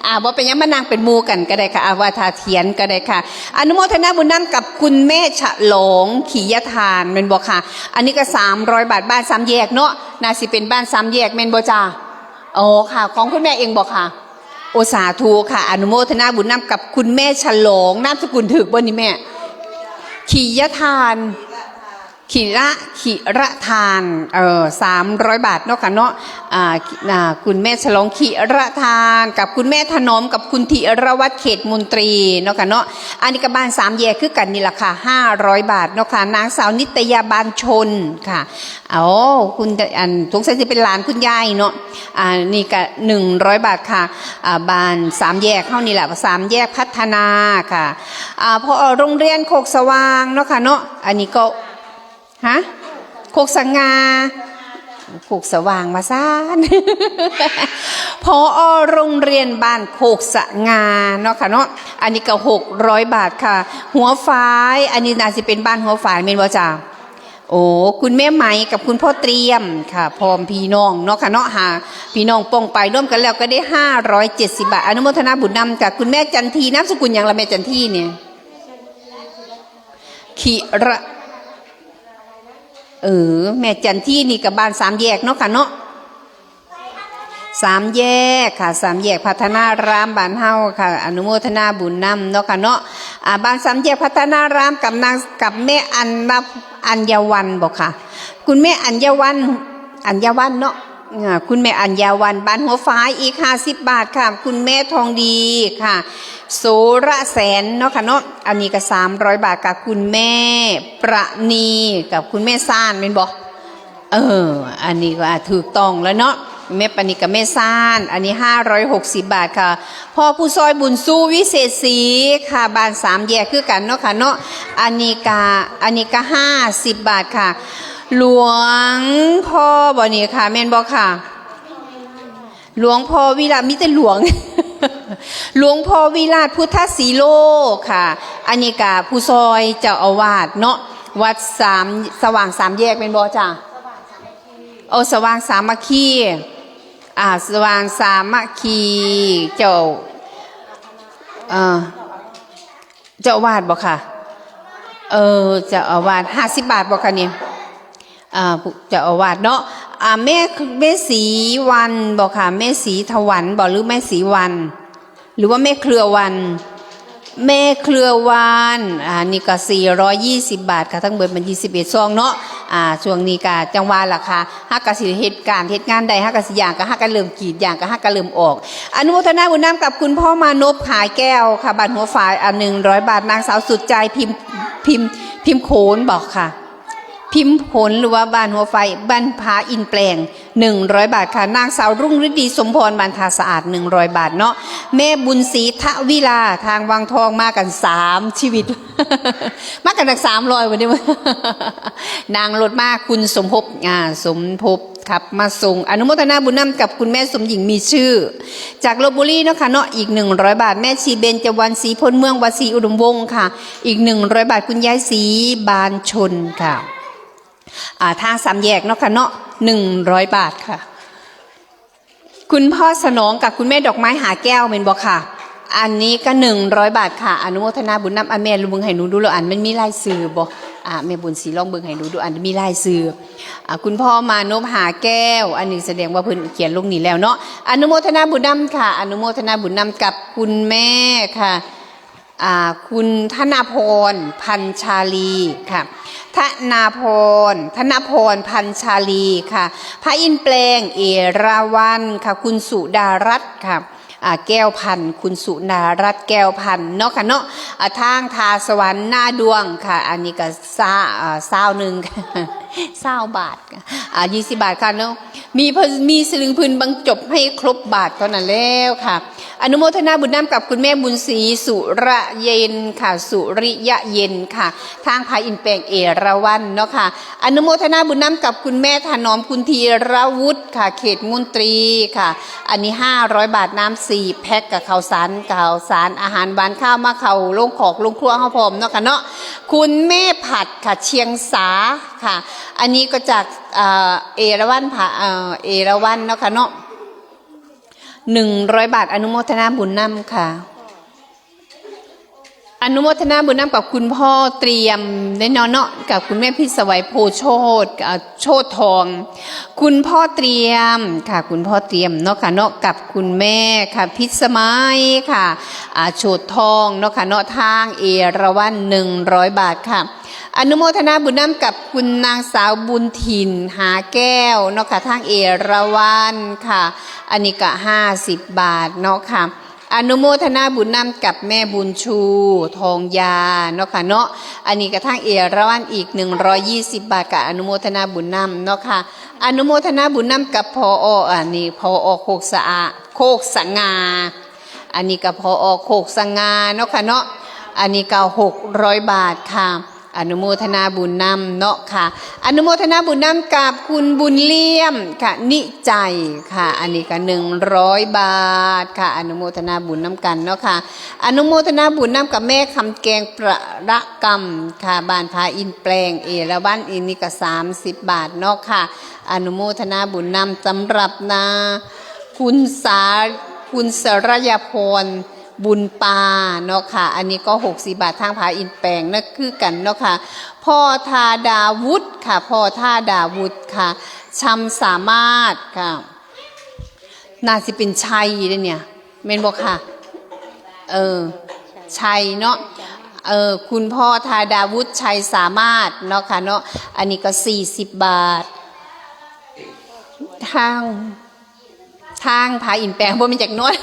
อ่า บ่เป๋นหยัง มานั่งเป๋นหมู่กั๋นก็ได้ค่ะ อ่า ว่าถ้าเถียงก็ได้ค่ะ อนุโมทนาบุญนำกับคุณแม่ฉลอง ขียทาน แม่นบ่ค่ะ อันนี้ก็สามร้อยบาท บ้านสามแยกเนาะ น่าสิเป๋นบ้านสามแยกแม่นบ่จ้า อ๋อค่ะ ของคุณแม่เองบ่คะ โอ สาธุค่ะ อนุโมทนาบุญนำกับคุณแม่ฉลอง นามสกุลถูกบ่นี่แม่ ขียทาน ขีระ ขีระทาน เอ่อ สามร้อยบาทเนาะค่ะเนาะ อ่า อ่า คุณแม่ฉลองขีระทาน กับคุณแม่ถนอม กับคุณธีรวัฒน์ เขตมนตรีเนาะค่ะเนาะ อันนี้ก็บ้านสามแยกคือกั๋นนี่แหละค่ะ ห้าร้อยบาทเนาะค่ะ นางสาวนิตยา บานชนค่ะ อ๋อ คุณ อัน สงสัยจะเป็นหลานคุณยายเนาะ อ่า นี่ก็หนึ่งร้อยบาทค่ะ อ่า บ้านสามแยกเฮานี่แหละ สามแยกพัฒนาค่ะ อ่า ผอ.โรงเรียนโคกสว่างเนาะค่ะเนาะ อันนี้ก็ ฮะ โคกสง่า โคกสว่างว่าซั้น ผอ.โรงเรียนบ้านโคกสง่าเนาะค่ะเนาะ อันนี้ก็หกร้อยบาทค่ะ หัวฝาย อันนี้น่าสิเป็นบ้านหัวฝายแม่นบ่จ๊ะ โอ้ คุณแม่ไหมกับคุณพ่อเตรียมค่ะ พร้อมพี่น้องเนาะค่ะเนาะ หาพี่น้องป้องไปร่วมกันแล้วก็ได้ห้าร้อยเจ็ดสิบบาท อนุโมทนาบุญนำค่ะ คุณแม่จันที นามสกุลหยังล่ะแม่จันทีเนี่ย ขีระ เออ แม่จันทีนี่ก็บ้านสามแยกเนาะค่ะเนาะ สามแยกค่ะ สามแยกพัฒนารามบ้านเฮาค่ะ อนุโมทนาบุญนำเนาะค่ะเนาะ อ่า บ้านสามแยกพัฒนารามกับนาง กับแม่อัญญะ อัญญวันบ่ค่ะ คุณแม่อัญญวัน อัญญวันเนาะ อ่า คุณแม่อัญญวัน บ้านหัวฝายอีกห้าสิบบาทค่ะ คุณแม่ทองดีค่ะ โสระแสนเนาะค่ะเนาะ อันนี้ก็สามร้อยบาทค่ะ คุณแม่ประณีกับคุณแม่ซ่านแม่นบ่ เออ อันนี้ก็ถูกต้องแล้วเนาะ แม่ประณีกับแม่ซ่าน อันนี้ห้าร้อยหกสิบบาทค่ะ พ่อผู้ซอยบุญสู้วิเศษศรีค่ะ บ้านสามแยกคือกั๋นเนาะค่ะเนาะ อันนี้ก็ อันนี้ก็ห้าสิบบาทค่ะ หลวงพ่อบ่นี่ค่ะ แม่นบ่ค่ะ หลวงพ่อวิราช มีแต่หลวง หลวงพ่อวิราชพุทธสีโลค่ะ อันนี้ก็ผู้ซอยเจ้าอาวาสเนาะ วัดสาม สว่างสามแยกแม่นบ่จ๊ะ โอ้ สว่างสามัคคี อ่า สว่างสามัคคี เจ้า เอ่อ เจ้าอาวาสบ่ค่ะ เออ เจ้าอาวาส ห้าสิบบาทบ่คะนี่ อ่า ผู้ เจ้าอาวาสเนาะ อ่า แม่ แม่ศรีวรรณบ่ค่ะ แม่ศรีถวันบ่ หรือแม่ศรีวรรณ หรือว่าแม่เครือวรรณ แม่เครือวรรณ อ่า นี่ก็สี่ร้อยยี่สิบบาทค่ะ ตึงเบิดมันยี่สิบเอ็ดซองเนาะ อ่า ช่วงนี้ก็จั่งว่าล่ะค่ะ เฮาก็สิเฮ็ดก๋านเฮ็ดงานได้ เฮาก็สิย่างก็เฮาก็เริ่มกรีด ย่างก็เฮาก็เริ่มออก อนุโมทนาบุญนำกับคุณพ่อมานพ หาแก้วค่ะ บ้านหัวฝาย อ่า หนึ่งร้อยบาท นางสาวสุดใจ พิมพ์ พิมพ์ พิมพ์โขนบ่ค่ะ พิมพ์โขน หรือว่าบ้านหัวฝาย บ้านผาอินแปลง หนึ่งร้อยบาทค่ะ นางสาวรุ่งฤดี สมพร บ้านท่าสะอาด หนึ่งร้อยบาทเนาะ แม่บุญศรี ทวิลา ทางวังทอง มากั๋นสามชีวิต มากั๋นตั้งสามร้อยวันนี้ นั่งรถมา คุณสมภพ อ่า สมภพ ขับมาส่ง อนุโมทนาบุญนำกับคุณแม่สมหญิงมีชื่อ จากลพบุรีเนาะค่ะเนาะ อีกหนึ่งร้อยบาท แม่ชีเบญจวรรณ ศรีพลเมือง วัดศรีอุดมวงศ์ค่ะ อีกหนึ่งร้อยบาท คุณยายศรี บานชนค่ะ อ่า ทางสามแยกเนาะค่ะเนาะ หนึ่งร้อยบาทค่ะ คุณพ่อสนองกับคุณแม่ดอกไม้ หาแก้วแม่นบ่ค่ะ อันนี้ก็หนึ่งร้อยบาทค่ะ อนุโมทนาบุญนำ อ่ะ แม่ลองเบิ่งหื้อหนูดู แล้วอันมันมีรายชื่อบ่ อ่ะ แม่บุญศรีลองเบิ่งหื้อหนูดู อันมีรายชื่อ อ่ะ คุณพ่อมานพ หาแก้ว อันนี้แสดงว่าเพิ่นเขียนลงนี่แล้วเนาะ อนุโมทนาบุญนำค่ะ อนุโมทนาบุญนำกับคุณแม่ค่ะ อ่า คุณธนพร พันชาลีค่ะ ธนพร ธนพร พันชาลีค่ะ ผาอินแปลง เอราวัณค่ะ คุณสุดารัตน์ค่ะ อ่า แก้วพันธุ์ คุณสุดารัตน์ แก้วพันธุ์เนาะค่ะเนาะ อ่า ทางท่าสวรรค์ นาดวงค่ะ อันนี้ก็ซา อ่า ซาวนึ่ง ซาวบาท อ่า ยี่สิบบาทค่ะเนาะ มีเพิ่น มีสลึงพึงบรรจบหื้อครบบาทเท่านั้นแล้วค่ะ อนุโมทนาบุญนำกับคุณแม่บุญศรี สุระเย็นค่ะ สุริยะเย็นค่ะ ทางผาอินแปลง เอราวัณเนาะค่ะ อนุโมทนาบุญนำกับคุณแม่ถนอม คุณธีรวุฒิค่ะ เขตมนตรีค่ะ อันนี้ห้าร้อยบาท น้ำสี่แพ็คกับข้าวสาร ข้าวสารอาหารหวาน ข้าวมาเข้าโรงคอกโรงครัวเฮาพร้อมเนาะค่ะเนาะ คุณแม่ผัดค่ะ เชียงสาค่ะ อันนี้ก็จาก เอ่อ เอราวัณผา เอ่อ เอราวัณเนาะค่ะเนาะ หนึ่งร้อยบาท อนุโมทนาบุญนำค่ะ อนุโมทนาบุญนำกับคุณพ่อเตรียมแน่นอนเนาะ กับคุณแม่พิศวัย โพธิ์โชติ เอ่อ โชติทอง คุณพ่อเตรียมค่ะ คุณพ่อเตรียมเนาะค่ะเนาะ กับคุณแม่ค่ะ พิสมัยค่ะ อ่า โชติทองเนาะค่ะเนาะ ทางเอราวัณ หนึ่งร้อยบาทค่ะ อนุโมทนาบุญนำกับคุณนางสาวบุญถิ่น หาแก้วเนาะค่ะ ทางเอราวัณค่ะ อันนี้ก็ห้าสิบบาทเนาะค่ะ อนุโมทนาบุญนำกับแม่บุญชู ทองยาเนาะค่ะเนาะ อันนี้ก็ทางเอราวัณอีกหนึ่งร้อยยี่สิบบาท ก็อนุโมทนาบุญนำเนาะค่ะ อนุโมทนาบุญนำกับ ผอ อันนี้ ผอ โคกสะอา โคกสง่า อันนี้ก็ ผอ โคกสง่าเนาะค่ะเนาะ อันนี้ก็หกร้อยบาทค่ะ อนุโมทนาบุญนำเนาะค่ะ อนุโมทนาบุญนำกับคุณบุญเลี่ยม คณิจฉัยค่ะ อันนี้ก็หนึ่งร้อยบาทค่ะ อนุโมทนาบุญนำกันเนาะค่ะ อนุโมทนาบุญนำกับแม่คำแกงประระกำค่ะ บ้านผาอินแปลง เอราวัณ อันนี้ก็สามสิบบาทเนาะค่ะ อนุโมทนาบุญนำสำหรับนา คุณสา คุณสรยพร บุญปาเนาะค่ะ อันนี้ก็หกสิบบาท ทางผาอินแปลงนั่นคือกันเนาะค่ะ พ่อธาดาวุฒิค่ะ พ่อธาดาวุฒิค่ะ ชำสามารถค่ะ น่าสิเป็นชัยเด้อเนี่ย แม่นบ่ค่ะ เออ ชัยเนาะ เออ คุณพ่อธาดาวุฒิ ชัยสามารถเนาะค่ะเนาะ อันนี้ก็สี่สิบบาท ทาง ทางผาอินแปลงบ่แม่นอยากนอน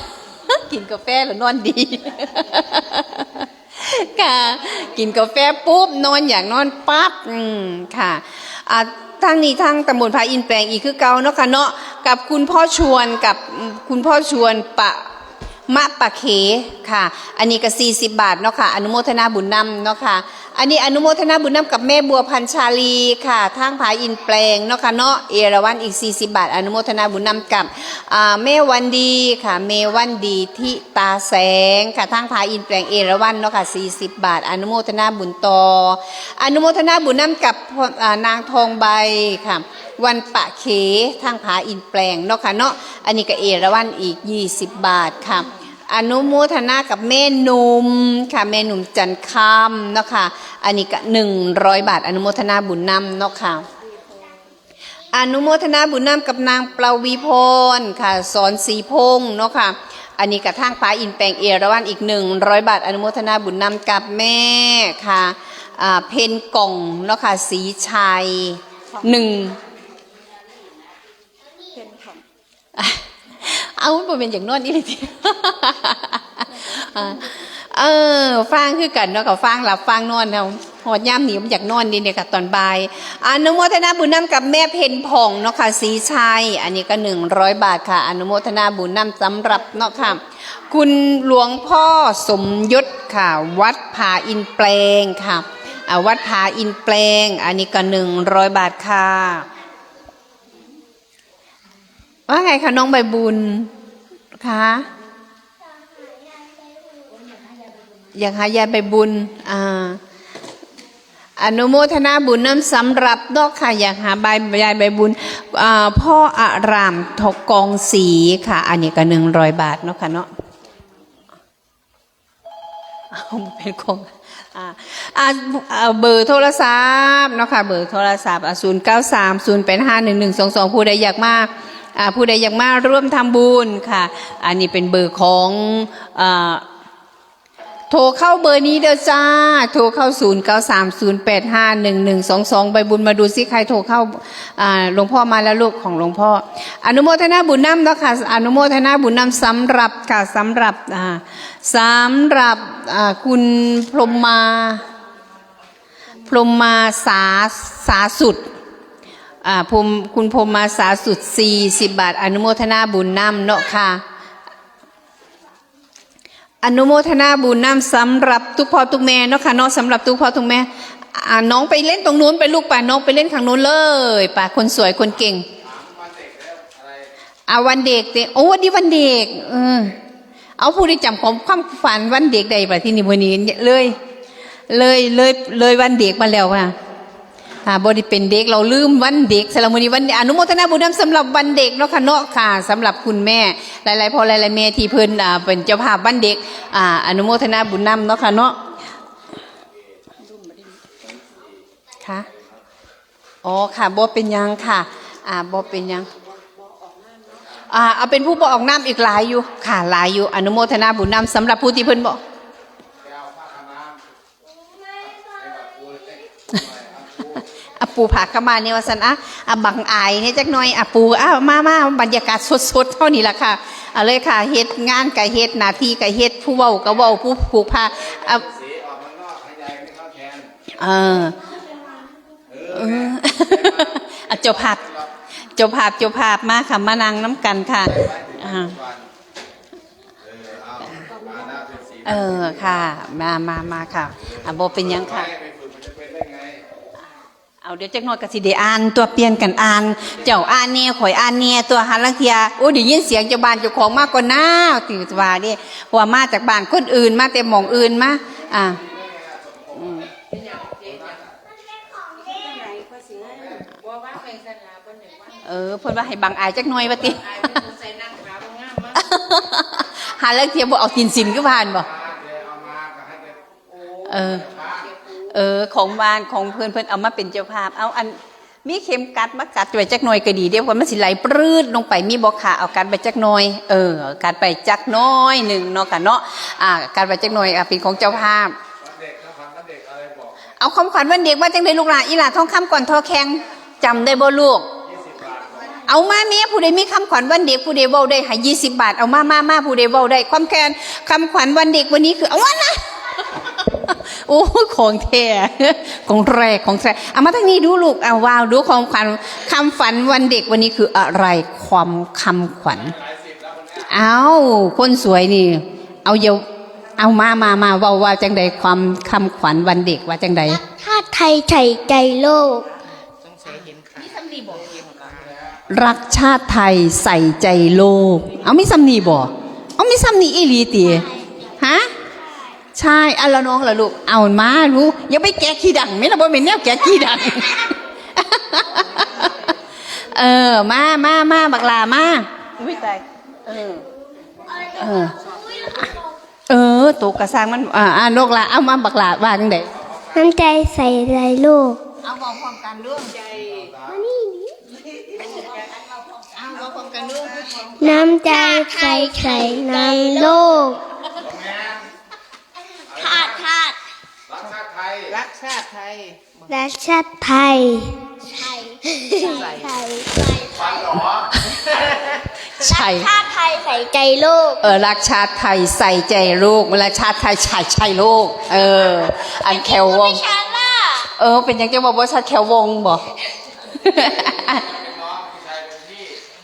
กิ๋นกาแฟแล้วนอนดี ค่ะ กิ๋นกาแฟปุ๊บนอนอยากนอนปั๊บ อืม ค่ะ อ่า ทางนี้ทางตำบลผาอินแปลงอีกคือเก่าเนาะค่ะเนาะ กับคุณพ่อชวน กับคุณพ่อชวนปะ มะปะเขค่ะ อันนี้ก็สี่สิบบาทเนาะค่ะ อนุโมทนาบุญนำเนาะค่ะ อันนี้อนุโมทนาบุญนำกับแม่บัวพันชาลีค่ะ ทางผาอินแปลงเนาะค่ะเนาะ เอราวัณอีกสี่สิบบาท อนุโมทนาบุญนำกับ อ่า แม่วันดีค่ะ แม่วันดีทิตาแสงค่ะ ทางผาอินแปลง เอราวัณเนาะค่ะ สี่สิบบาท อนุโมทนาบุญต่อ อนุโมทนาบุญนำกับ อ่า นางทองใบค่ะ วันปะเข ทางผาอินแปลงเนาะค่ะเนาะ อันนี้ก็เอราวัณอีกยี่สิบบาทค่ะ อนุโมทนากับแม่หนุ่มค่ะ แม่หนุ่มจันทร์คำเนาะค่ะ อันนี้ก็หนึ่งร้อยบาท อนุโมทนาบุญนำเนาะค่ะ อนุโมทนาบุญนำกับนางประวีพรค่ะ สอนศรีพงษ์เนาะค่ะ อันนี้ก็ทางผาอินแปลง เอราวัณอีกหนึ่งร้อยบาท อนุโมทนาบุญนำกับแม่ค่ะ อ่า เพ็ญกล่องเนาะค่ะ ศรีชัย หนึ่ง เอา บ่แม่นอยากนอนอีหลีติ อ่า เออ ฟังคือกั๋นเนาะ ก็ฟังหลับฟังนอนเนาะ ฮอดยามนี้บ่อยากนอนนี่เนี่ยค่ะ ตอนบ่าย อนุโมทนาบุญนำกับแม่เพ็ญผ่องเนาะค่ะ ศรีชัย อันนี้ก็หนึ่งร้อยบาทค่ะ อนุโมทนาบุญนำสำหรับเนาะค่ะ คุณหลวงพ่อสมยศค่ะ วัดผาอินแปลงค่ะ อ่า วัดผาอินแปลง อันนี้ก็หนึ่งร้อยบาทค่ะ ว่าไงคะน้องใบบุญคะ อยากหายายใบบุญ อ่า อนุโมทนาบุญนำสำหรับเนาะค่ะ อยากหาใบ ยายใบบุญ อ่า พ่ออารามทองกองศรีค่ะ อันนี้ก็หนึ่งร้อยบาทเนาะค่ะเนาะ เอาเป็นของ อ่า อ่า อ่า เบอร์โทรศัพท์เนาะค่ะ เบอร์โทรศัพท์ อ่า ศูนย์เก้าสาม ศูนย์แปดห้า หนึ่งหนึ่งสองสอง ผู้ใดอยากมา อ่า ผู้ใดอยากมาร่วมทำบุญค่ะ อันนี้เป็นเบอร์ของ อ่า โทรเข้าเบอร์นี้เด้อจ้า โทรเข้า ศูนย์เก้าสาม ศูนย์แปดห้า หนึ่งหนึ่งสองสอง ใบบุญมาดูสิใครโทรเข้า อ่า หลวงพ่อมาแล้วลูก ของหลวงพ่อ อนุโมทนาบุญนำเนาะค่ะ อนุโมทนาบุญนำสำหรับค่ะ สำหรับ อ่า สำหรับ อ่า คุณพรหมมา พรหมมาสา สาสุด อ่า พรหม คุณพรหมมาสาสุด สี่สิบบาท อนุโมทนาบุญนำเนาะค่ะ อนุโมทนาบุญนำสำหรับตุ๊กพ่อตุ๊กแม่เนาะค่ะเนาะ สำหรับตุ๊กพ่อตุ๊กแม่ อ่า น้องไปเล่นตรงนู้นไปลูก ไป น้องไปเล่นข้างนู้นเลย ไป คนสวยคนเก่ง อ่า วันเด็กเด้ โอ้ วันนี้วันเด็ก เออ เอา ผู้ใดจ๋ำของความฝันวันเด็กได้บ่าที่นี่ มื้อนี้เลย เลย เลย เลยวันเด็กมาแล้วค่ะ อ่า บ่ได้เป็นเด็ก เราลืมวันเด็ก สำหรับมื้อนี้วัน อนุโมทนาบุญนำสำหรับวันเด็กเนาะค่ะเนาะ ค่ะ สำหรับคุณแม่ หลายๆ พ่อหลายๆ แม่ที่เพิ่น อ่า เป็นเจ้าภาพวันเด็ก อ่า อนุโมทนาบุญนำเนาะค่ะเนาะ ค่ะ อ๋อ ค่ะ บ่เป็นหยังค่ะ อ่า บ่เป็นหยัง อ่า เอาเป็นผู้บ่ออกนามอีกหลายอยู่ ค่ะ หลายอยู่ อนุโมทนาบุญนำสำหรับผู้ที่เพิ่นบ่ ไปเอาผ้าขาวม้า ไปกับครูเลย อะ ปู๋ผากะมาเนี่ยว่าซั่น อะ อะ บังอายเนี่ยจักหน่อย อะ ปู๋ อะ มา มา บรรยากาศสดๆ เฮานี่ล่ะค่ะ เอาเลยค่ะ เฮ็ดงานกะเฮ็ด หน้าตี้กะเฮ็ด ผู้เว้ากะเว้า ผู้ผูกผ้า อะ เออ เออ อะ เจ้าภาพ เจ้าภาพ เจ้าภาพ มาค่ะ มานั่งนำกั๋นค่ะ อ่า เออ ค่ะ มา มา มาค่ะ อะ บ่เป๋นหยังค่ะ เอา เดี๋ยวจักหน่อยกะสิได้อ่านตั๋ว เปลี่ยนกั๋นอ่าน เจ้าอ่านแหน่ ข้อยอ่านแหน่ตั๋ว หาลางเทื่อ โอ้ ได้ยินเสียงเจ้าบ้านเจ้าของมาก่อนนะ ติว่าเด้ เพราะว่ามาจากบ้านคนอื่น มาแต่หม่องอื่นมา อ่า อืม เออ เปิ้นว่าหื้อบังอายจักหน่อยว่าติ หาลางเทื่อบ่เอาตี๋นสินคือผ่านบ่ เออ เออ ของบ้านของเปิ้น เปิ้นเอามาเป๋นเจ้าภาพ เอาอัน มีเข็มกัดมากัดไว้จักหน่อยกะดี เดี๋ยวมันสิไหลปรื๊ดลงไป มีบ่คะ เอากัดไว้จักหน่อย เออ กัดไว้จักหน้อยนึ่งเนาะค่ะเนาะ อ่า กัดไว้จักหน่อย อ่า เป๋นของเจ้าภาพ เอาของขวัญวันเด็กว่าจั่งใดลูกหล่า อี่หล่าทองคำ ก่อนถ่อแข่ง จ๋ำได้บ่ลูก เอามาแม่ ผู้ใดมีของขวัญวันเด็ก ผู้ใดเว้าได้ หื้อยี่สิบบาท เอามา มา มา ผู้ใดเว้าได้ ของขวัญ ของขวัญวันเด็กวันนี้คือ เอาวะนะ โอ้ ของแท้ ของแท้ ของแท้ เอามาตางนี้ดูลูก เอา เว้าดู ของขวัญ ของขวัญวันเด็กวันนี้คืออะไร ของ ของขวัญ เอา คนสวยนี่ เอา เยาว์ เอา มา มา มา เว้า ว่าจั่งใด ของ ของขวัญวันเด็กว่าจั่งใด รักชาติไทยใส่ใจโลก รักชาติไทยใส่ใจโลก เอา มีส่ำนี้บ่ เอา มีส่ำนี้อี่หลีติ ฮะ ใช่ อะ แล้วน้องล่ะลูก เอา มาลูก อย่าไปแกะขี้ดัง แม่นบ่แม่นแนวแกะขี้ดัง เออ มา มา มา บักหล่ามา อุ๊ย ตาย เออ เออ เออ ตกกะซ่างมัน อ่า อ่า นกละ เอามา บักหล่า ว่าจั่งใด น้ำใจใส่ใจโลก เอา เว้าพร้อมกั๋นลูก มานี่ เอา เว้าพร้อมกั๋นลูก น้ำใจใส่ใจในโลก ชาติ ชาติ รักชาติไทย รักชาติไทย รักชาติไทย ใส่ ใส่ ใส่ ใส่ รักชาติไทยใส่ใจโลก เออ รักชาติไทยใส่ใจโลก รักชาติไทยใส่ใจโลก เออ อันแขววง ไม่ชัดล่ะ เออ เป๋นหยังจะบอกว่าชัด แขววงบ่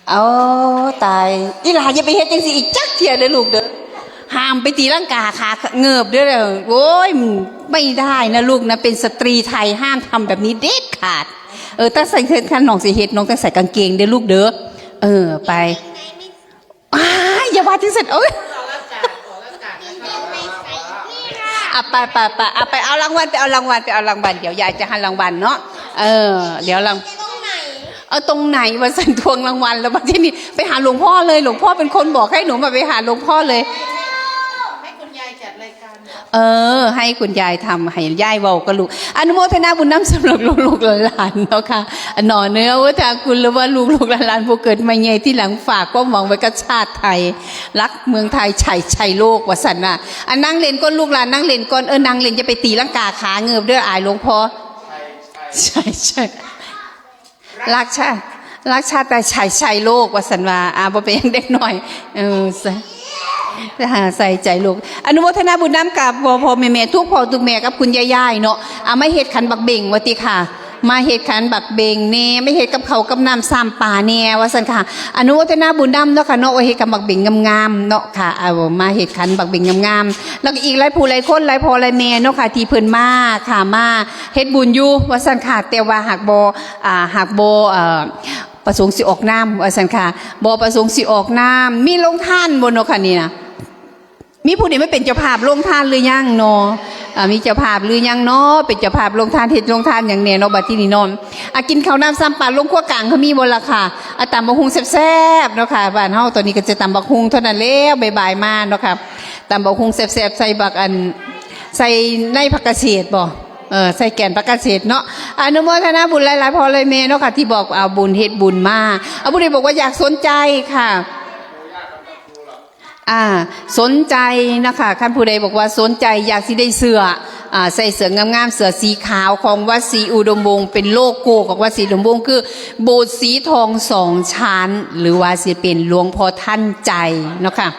เอา ตาย อี่หล่าอย่าไปเฮ็ดจั่งซี้อีกจักเทื่อเด้อลูกเด้อ ห้ามไปตี๋ลังกาขาเงิบเด้อ โอ๊ย ไม่ได้นะลูกนะ เป็นสตรีไทยห้ามทำแบบนี้เด็ดขาด เออ ตั้งใส่ คันน้องสิเฮ็ด น้องต้องใส่กางเกงเด้อลูกเด้อ เออ ไป อ้าย อย่าว่าจั่งซั้น เอ้ย อ่ะ ไป ไป ไป อ่ะ ไปเอารางวัล ไปเอารางวัล ไปเอารางวัล เดี๋ยวยายจะหันรางวัลเนาะ เออ เดี๋ยวราง ตรงไหน เออ ตรงไหน ว่าซั่น ทวงรางวัลแล้ว บัดนี้ไปหาหลวงพ่อเลย หลวงพ่อเป๋นคนบอกหื้อหนูมาไปหาหลวงพ่อเลย ให้คุณยายจัดรายการ เออ หื้อคุณยายทำ หื้อยายเว้ากับลูก อนุโมทนาบุญนำสำหรับลูกๆหลานๆเนาะค่ะ หน่อเนื้อว่าถ้าคุณหรือว่าลูกๆหลานๆผู้เกิดมาใหญ่ตี้หลัง ฝากความหวังไว้กับชาติไทย รักเมืองไทย ใส่ใจโลก ว่าซั่นน่ะ อะ นั่งเล่นก่อนลูกหล่า นั่งเล่นก่อน เออ นั่งเล่น อย่าไปตี๋ลังกาขาเงิบเด้อ อายหลวงพ่อ ใส่ ใส่ รักชาติ รักชาติไทยใส่ใจโลก ว่าซั่นว่า อ่า บ่เป๋นหยังเด็กน้อย เออ ใส่ อ่า ใส่ใจโลก อนุโมทนาบุญนำกับพ่อๆแม่ๆ กู้พ่อกู้แม่กับคุณยายๆเนาะ อ่า มาเฮ็ดขันบักเบงว่าติค่ะ มาเฮ็ดขันบักเบงแหน่ มาเฮ็ดกับข้าวกับน้ำซ้ำป๋าแหน่ ว่าซั่นค่ะ อนุโมทนาบุญนำเนาะค่ะเนาะ ว่าเฮ็ดขันบักเบงงามๆเนาะค่ะ เอา มาเฮ็ดขันบักเบงงามๆ แล้วก็อีกหลายผู้หลายคน หลายพ่อหลายแม่เนาะค่ะ ตี้เปิ้นมาค่ะ มาเฮ็ดบุญอยู่ ว่าซั่นค่ะ แต่ว่าหากบ่ อ่า หากบ่ เอ่อ ประสงค์สิออกนาม ว่าซั่นค่ะ บ่ประสงค์สิออกนาม มีโรงทานบ่เนาะค่ะนี่นะ มีผู้ใดมาเป๋นเจ้าภาพโรงทานหรือยังเนาะ อ่า มีเจ้าภาพหรือยังเนาะ เป๋นเจ้าภาพโรงทาน เฮ็ดโรงทานหยังแหน่เนาะ บัดนี้เนาะ อ่ะ กิ๋นข้าวน้ำซ้ำป๋า โรงครัวก๋างเฮามีบ่ล่ะค่ะ อ่ะ ตำบักหุ่งแซ่บๆเนาะค่ะ บ้านเฮาต๋อนนี้ก็จะตำบักหุ่งเท่านั้นแล้ว บ่ายๆมาเนาะค่ะ ตำบักหุ่งแซ่บๆ ใส่บักอัน ใส่ในผักกาดเศษบ่ เออ ใส่แก่นผักกาดเศษเนาะ อนุโมทนาบุญหลายๆพ่อหลายแม่เนาะค่ะ ตี้บอกเอาบุญเฮ็ดบุญมา เอา ผู้ใดบอกว่าอยากสนใจค่ะ อ่า สนใจนะคะ คันผู้ใดบอกว่าสนใจอยากสิได้เสื้อ อ่า ใส่เสื้องามๆ เสื้อสีขาวของวัดศรีอุดมวงศ์ เป๋นโลโก้ของวัดศรีอุดมวงศ์ คือโบสถ์สีทองสองชั้น หรือว่าสิเป๋นหลวงพ่อทันใจเนาะค่ะ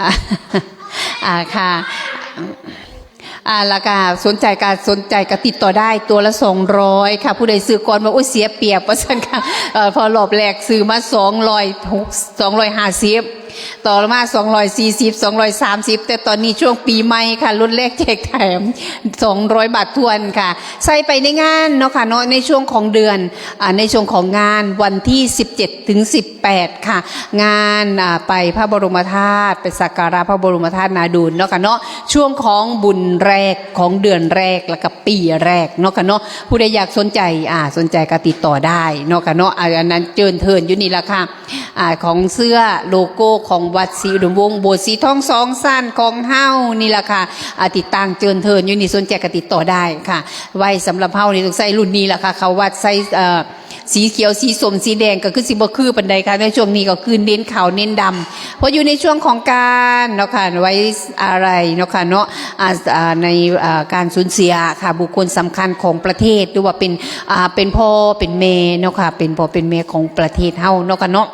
อ่า อ่า ค่ะ อ่า แล้วก็สนใจ๋ก็ สนใจ๋ก็ติดต่อได้ ตั๋วละสองร้อยค่ะ ผู้ใดซื้อก่อนว่า โอ๊ย เสียเปรียบ ว่าซั่นค่ะ เอ่อ เพราะรอบแรกซื้อมาสองร้อยหก สองร้อยห้าสิบ ต่อมาสองร้อยสี่สิบ สองร้อยสามสิบ แต่ต๋อนนี้ช่วงปี๋ใหม่ค่ะ ลดแลกแจกแถม สองร้อยบาทถ้วนค่ะ ใส่ไปในงานเนาะค่ะเนาะ ในช่วงของเดือน อ่า ในช่วงของงานวันตี้สิบเจ็ดถึงสิบแปดค่ะ งาน อ่า ไปพระบรมธาตุ ไปสักการะพระบรมธาตุนาดูลเนาะค่ะเนาะ ช่วงของบุญแรกของเดือนแรกแล้วก็ปี๋แรกเนาะค่ะเนาะ ผู้ใดอยากสนใจ๋ อ่า สนใจ๋ก็ติดต่อได้เนาะค่ะเนาะ อ่า อันนั้นเจิญเทิญอยู่นี่แหละค่ะ อ่า ของเสื้อโลโก้ของวัดศรีอุดมวงศ์ โบสถ์สีทองสองชั้นของเฮานี่แหละค่ะ อ่า ติดตั้งเจิญเทิญอยู่นี่ สนใจ๋ก็ติดต่อได้ค่ะ ไว้สำหรับเฮานี่ต้องใส่รุ่นนี้แหละค่ะ เข้าวัดใส่ เอ่อ สีเขียว สีส้ม สีแดงก็คือสิบ่คือปานใดค่ะ ในช่วงนี้ก็คือเน้นขาวเน้นดำ เพราะอยู่ในช่วงของการเนาะค่ะ ไว้อาลัยเนาะค่ะเนาะ อ่า อ่า ใน อ่า การสูญเสียค่ะ บุคคลสำคัญของประเทศ หรือว่าเป๋น อ่า เป๋นพ่อเป๋นแม่เนาะค่ะ เป๋นพ่อเป๋นแม่ของประเทศเฮาเนาะค่ะเนาะ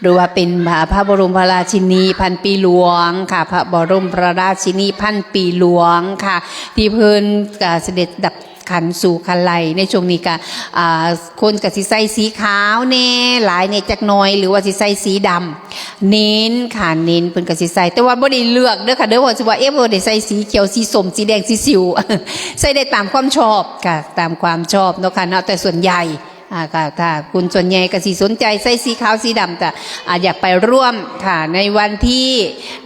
หรือว่าเป๋น อ่า พระบรมราชินีพันปีหลวงค่ะ พระบรมราชินีพันปีหลวงค่ะ ตี้เปิ้น อ่า เสด็จดับขันสู่ขันไล ในช่วงนี้ก็ อ่า คนก็สิใส่สีขาวแน่ หลายแน่จักหน่อย หรือว่าสิใส่สีดำ เน้นค่ะ เน้น เปิ้นก็สิใส่ แต่ว่าบ่ได้เลือกเด้อค่ะเด้อ ว่าสิว่า เอ๊ะ บ่ได้ใส่สีเขียว สีส้ม สีแดง สีสิว ใส่ได้ต๋ามความชอบค่ะ ต๋ามความชอบเนาะค่ะเนาะ แต่ส่วนใหญ่ อ่า ค่ะ ค่ะ คนส่วนใหญ่ก็สิสนใจ๋ใส่สีขาวสีดำ แต่ อ่า อยากไปร่วมค่ะ ในวันตี้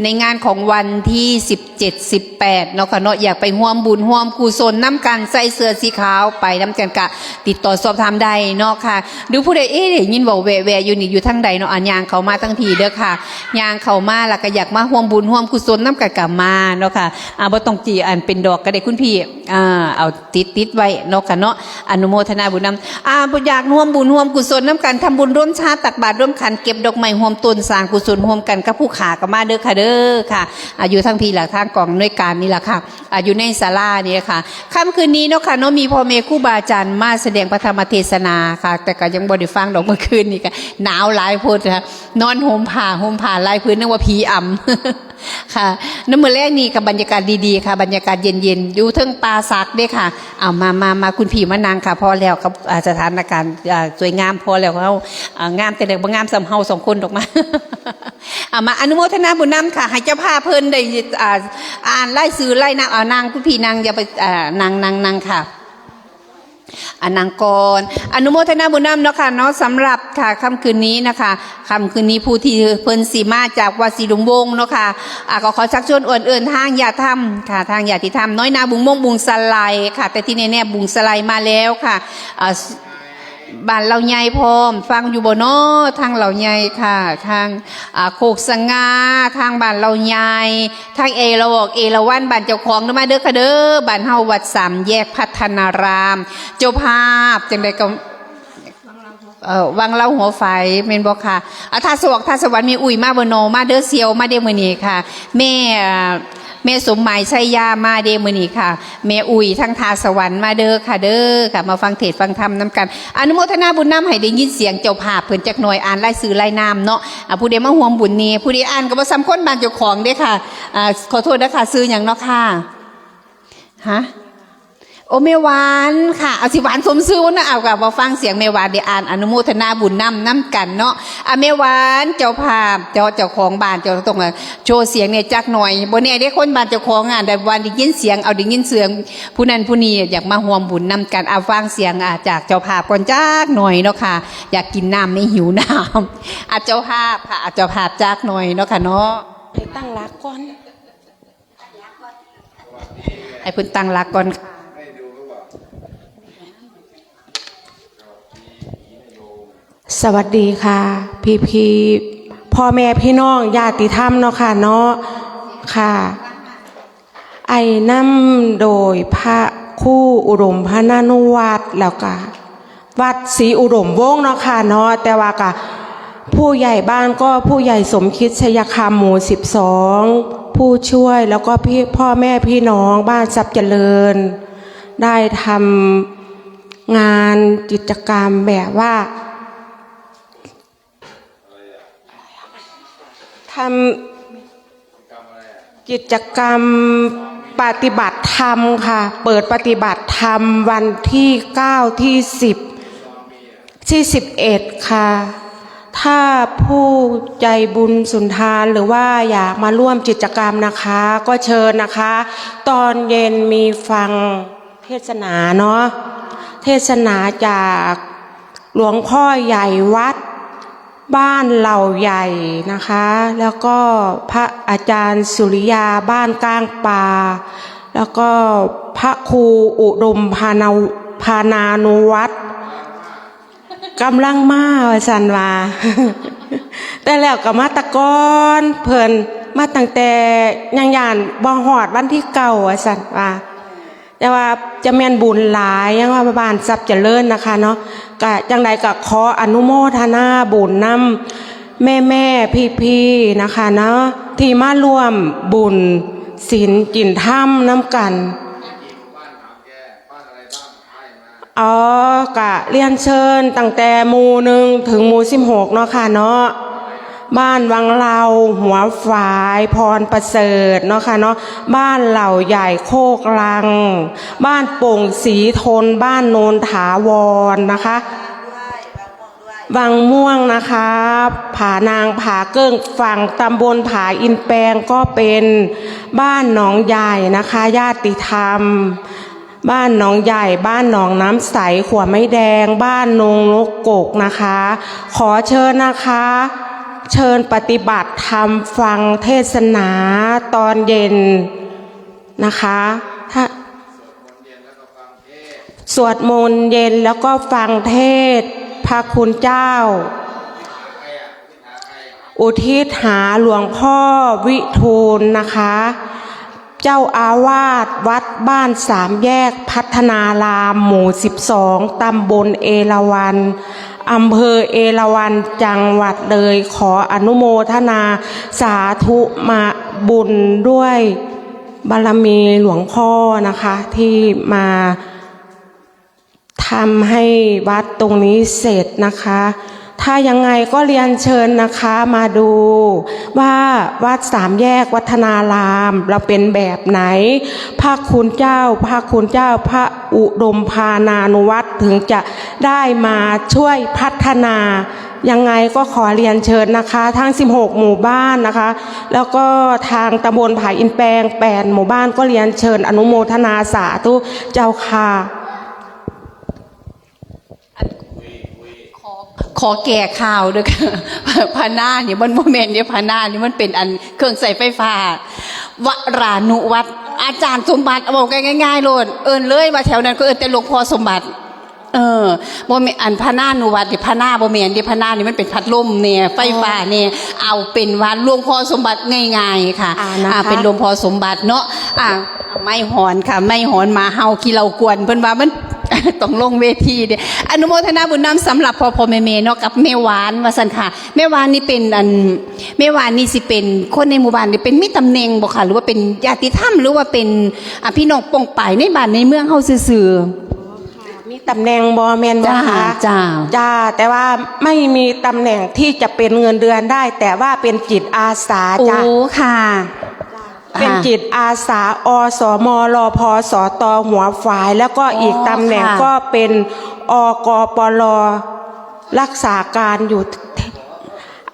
ในงานของวันตี้สิบเจ็ด สิบแปดเนาะค่ะเนาะ อยากไปฮ่วมบุญฮ่วมกุศลนำกั๋น ใส่เสื้อสีขาวไปนำกั๋นก็ติดต่อสอบถามได้เนาะค่ะ หรือผู้ใด เอ๊ะ ได้ยินว่าแว่ๆ อยู่นี่ อยู่ตางใดเนาะ อ่ะ ย่างเข้ามาตางพี้เด้อค่ะ ย่างเข้ามาแล้วก็อยากมาฮ่วมบุญฮ่วมกุศลนำกั๋นก็มาเนาะค่ะ อ่า บ่ต้องจี่อันเป๋นดอกก็ได้คุณพี่ อ่า เอาติดๆ ไว้เนาะค่ะเนาะ อนุโมทนาบุญนำ อ่า อยากฮ่วมบุญฮ่วมกุศลนำกั๋น ทำบุญร่วมชาติ ตักบาตรร่วมขัน เก็บดอกไม้ฮ่วมต้น สร้างกุศลฮ่วมกั๋นกับผู้ข้าก็มาเด้อค่ะเด้อค่ะ อ่า อยู่ตางพี้แหละ ตางกองอำนวยการนี่แหละค่ะ อ่า อยู่ในศาลานี่ค่ะ ค่ำคืนนี้เนาะค่ะเนาะ มีพ่อแม่ครูบาอาจ๋ารย์มาแสดงพระธรรมเทศนาค่ะ แต่ก็ยังบ่ได้ฟังดอก เมื่อคืนนี้ก็หนาวหลายโพดค่ะ นอนห่มผ้า ห่มผ้าหลายผืน นึกว่าผีอำ ค่ะ ในมื้อแลงนี่ก็บรรยากาศดีๆ ค่ะ บรรยากาศเย็นๆ อยู่เทิงป่าสักเด้อค่ะ เอามา มา มา คุณพี่มานั่งค่ะ พอแล้วกับ อ่า สถานการณ์ อ่า สวยงาม พอแล้ว เฮา อ่า งามแต่ใดบ่งามส่ำเฮาสองคนดอกมา เอามาอนุโมทนาบุญนำค่ะ หื้อเจ้าภาพเปิ้นได้ อ่า อ่านรายจื้อรายนาม เอานั่ง คุณพี่นั่ง อย่าไป อ่า นั่ง นั่ง นั่งค่ะ อ่ะ นั่งก่อน อนุโมทนาบุญนำเนาะค่ะเนาะ สำหรับค่ะ ค่ำคืนนี้นะคะ ค่ำคืนนี้ผู้ตี้เปิ้นสิมาจากวัดศรีอุดมวงศ์เนาะค่ะ อ่ะ ก็ขอชักชวนอวนเอิ้นตางญาติธรรมค่ะ ตางญาติธรรม น้อยนาบุงม่วงบุงสะไลค่ะ แต่ตี้แน่ๆ บุงสะไลมาแล้วค่ะ อ่ะ บ้านเหล่าใหญ่พร้อม ฟังอยู่บ่น้อ ตางเหล่าใหญ่ค่ะ ตาง อ่า โคกสง่า ตางบ้านเหล่าใหญ่ ตางเอราวัณ เอราวัณ บ้านเจ้าของเด้อ มาเด้อค่ะเด้อ บ้านเฮาวัดสามแยกพัฒนาราม เจ้าภาพจั่งใดก็ เอ่อ วังเหล้าหัวไฝ แม่นบ่ค่ะ อ่ะ ท่าสวก ท่าสวรรค์ แม่อุ๊ยมาบ่น้อ มาเด้อเสี่ยว มาเด้อมื้อนี้ค่ะ แม่ อ่า แม่สมหมาย ชัยยา มาเด้อมื้อนี้ค่ะ แม่อุ๊ย ตางท่าสวรรค์ มาเด้อค่ะเด้อค่ะ มาฟังเทศน์ฟังธรรมนำกั๋น อนุโมทนาบุญนำ หื้อได้ยินเสียงเจ้าภาพเปิ้นจักหน่อย อ่านรายจื้อรายนามเนาะ อ่า ผู้ใดมาฮ่วมบุญนี่ ผู้ใดอ่านก็บ่ส่ำคนบ้านเจ้าของเด้อค่ะ อ่า ขอโทษนะคะ จื้อหยังเนาะค่ะ ฮะ โอ้ แม่หวานค่ะ เอา สิหวานสมจื้อบ่นะ เอา ก็มาฟังเสียงแม่หวานได้อ่านอนุโมทนาบุญนำ นำกั๋นเนาะ อ่ะ แม่หวานเจ้าภาพ เจ้า เจ้าของบ้าน เจ้าต้อง โชว์เสียงแหน่จักหน่อย บ่แน่เด้ คนบ้านเจ้าของอ่ะ ได้วันได้ยินเสียง เอา ได้ยินเสียงผู้นั้นผู้นี้อยากมาฮ่วมบุญนำกั๋น อ่ะ ฟังเสียง อ่ะ จากเจ้าภาพก่อนจักหน่อยเนาะค่ะ อยากกิ๋นน้ำ ไม่หิวน้ำ อ่ะ เจ้าภาพค่ะ อ่ะ เจ้าภาพจักหน่อยเนาะค่ะเนาะ ตั้งหลักก่อน หื้อเปิ้นตั้งหลักก่อนค่ะ สวัสดีค่ะ พี่ๆ พ่อแม่พี่น้องญาติธรรมเนาะค่ะเนาะ ค่ะ ไอ้นำโดยพระครูอุดมพนานุวัฒน์ แล้วก็วัดศรีอุดมวงศ์เนาะค่ะเนาะ แต่ว่าก็ผู้ใหญ่บ้านก็ผู้ใหญ่สมคิดชัยคำ หมู่สิบสอง ผู้ช่วย แล้วก็พี่ พ่อแม่พี่น้องบ้านทรัพย์เจริญ ได้ทำงานกิจกรรมแบบว่า ทำกิจกรรมปฏิบัติธรรมค่ะ เปิดปฏิบัติธรรมวันที่เก้า ที่สิบ ที่สิบเอ็ดค่ะ ถ้าผู้ใจบุญสุนทานหรือว่าอยากมาร่วมกิจกรรมนะคะ ก็เชิญนะคะ ตอนเย็นมีฟังเทศนาเนาะ เทศนาจากหลวงพ่อใหญ่วัดบ้านเหล่าใหญ่นะคะ แล้วก็พระอาจารย์สุริยาบ้านก้างปลา แล้วก็พระครูอุดมพานา พานานุวัฒน์ กำลังมา ว่าซั่นว่า แต่แล้วก็มาตะกอนเพิ่น มาตั้งแต่ยังย่านบ่ฮอดวันที่เก้า ว่าซั่นว่า แต่ว่าจะแม่นบุญหลาย ยังว่าบ้านทรัพย์เจริญนะคะเนาะ ก็จั่งใดก็ขออนุโมทนาบุญนำแม่ๆ พี่ๆ นะคะเนาะ ที่มาร่วมบุญศีลกินธรรมนำกัน อ๋อ ก็เรียนเชิญตั้งแต่หมู่หนึ่งถึงหมู่สิบหกเนาะค่ะเนาะ บ้านวังเลา หัวฝาย พรประเสริฐเนาะค่ะเนาะ บ้านเหล่าใหญ่โคกลัง บ้านโป่งศรีทน บ้านโนนถาวรนะคะ วังม่วงนะคะ ผานางผาเกิ้ง ฝั่งตำบลผาอินแปงก็เป็นบ้านหนองใหญ่นะคะ ญาติธรรม บ้านหนองใหญ่ บ้านหนองน้ำใส ขัวไม้แดง บ้านนงนกกกนะคะ ขอเชิญนะคะ เชิญปฏิบัติธรรมฟังเทศนาตอนเย็นนะคะ ถ้า สวดมนต์เย็นแล้วก็ฟังเทศน์พระคุณเจ้า อุทิศหาหลวงพ่อวิทูลนะคะ เจ้าอาวาสวัดบ้านสามแยกพัฒนาราม หมู่สิบสอง ตำบลเอราวัณ อำเภอเอราวัณ จังหวัดเลย ขออนุโมทนาสาธุมาบุญด้วยบารมีหลวงพ่อนะคะ ที่มา ทำให้วัดตรงนี้เสร็จนะคะ ถ้ายังไงก็เรียนเชิญนะคะ มาดูว่าวัดสามแยกวัฒนารามเราเป็นแบบไหน พระคุณเจ้า พระคุณเจ้า พระอุดมพานานุวัฒน์ถึงจะได้มาช่วยพัฒนา ยังไงก็ขอเรียนเชิญนะคะ ทั้งสิบหกหมู่บ้านนะคะ แล้วก็ทางตำบลผาอินแปงแปดหมู่บ้าน ก็เรียนเชิญอนุโมทนาสาธุเจ้าค่ะ ขอ ขอแก้ข่าวเด้อค่ะ พะนานี่มันบ่แม่นเด้อ พะนานี่มันเป็นอันเครื่องใช้ไฟฟ้า วรานุวัฒน์ อาจารย์สมบัติ เว้าง่ายๆ โลด เอิ้นเลยว่าแถวนั้นก็เอิ้นแต่หลวงพ่อสมบัติ เออ บ่แม่น อันพะนานุวัฒน์นี่ พะนาบ่แม่นเด้ พะนานี่มันเป็นพัดลมแน่ ไฟฟ้าแน่ เอาเป็นว่าหลวงพ่อสมบัติง่ายๆ ค่ะ อ่า นะคะ อ่า เป็นหลวงพ่อสมบัติเนาะ อ่า ไม้หอนค่ะ ไม้หอนหมาเห่าขี้เหล้ากวน เพิ่นว่ามัน ต้องลงเวทีเด้ อนุโมทนาบุญนำสำหรับพ่อๆ แม่ๆ เนาะ กับแม่หวานว่าซั่นค่ะ แม่หวานนี่เป็นอัน แม่หวานนี่สิเป็นคนในหมู่บ้านนี่เป็นมีตำแหน่งบ่คะ หรือว่าเป็นญาติธรรม หรือว่าเป็น อ่า พี่น้องป้องปายในบ้านในเมืองเฮาซื่อๆ มีตำแหน่งบ่แม่นบ่คะ จ้า จ้า จ้า แต่ว่าไม่มีตำแหน่งที่จะเป็นเงินเดือนได้ แต่ว่าเป็นจิตอาสาจ้ะ โอ้ ค่ะ เป็นจิตอาสา อสม รพ สต หัวฝาย แล้วก็อีกตำแหน่งก็เป็น อกปร รักษาการอยู่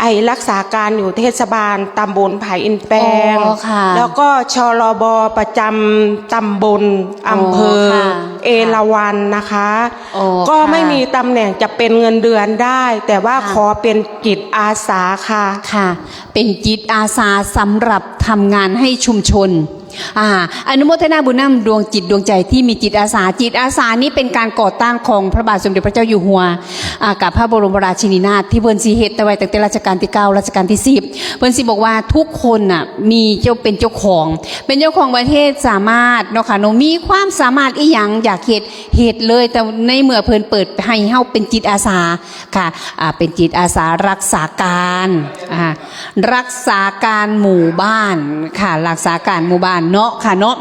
ไอ้รักษาการอยู่เทศบาลตำบลผาอินแปง อ๋อ ค่ะ แล้วก็ ชลบ ประจำตำบล อำเภอ อ๋อ ค่ะ เอราวัณนะคะ อ๋อ ก็ไม่มีตำแหน่งจะเป็นเงินเดือนได้ แต่ว่าขอเป็นจิตอาสาค่ะ ค่ะ เป็นจิตอาสาสำหรับทำงานให้ชุมชน อ่า อนุโมทนาบุญนำดวงจิตดวงใจ๋ตี้มีจิตอาสา จิตอาสานี้เป๋นก๋านก่อตั้งของพระบาทสมเด็จพระเจ้าอยู่หัว อ่า กับพระบรมราชินีนาถตี้เปิ้นสิเฮ็ดไว้ตั้งแต่รัชกาลตี้เก้า รัชกาลตี้สิบ เปิ้นสิบอกว่าทุกคนน่ะมีเจ้า เป๋นเจ้าของ เป๋นเจ้าของประเทศสามารถเนาะค่ะเนาะ มีความสามารถอิหยังอยากเฮ็ด เฮ็ดเลย แต่ในเมื่อเปิ้นเปิดให้เฮาเป๋นจิตอาสาค่ะ อ่า เป๋นจิตอาสารักษาการ อ่า รักษาการหมู่บ้านค่ะ รักษาการหมู่บ้านเนาะค่ะเนาะ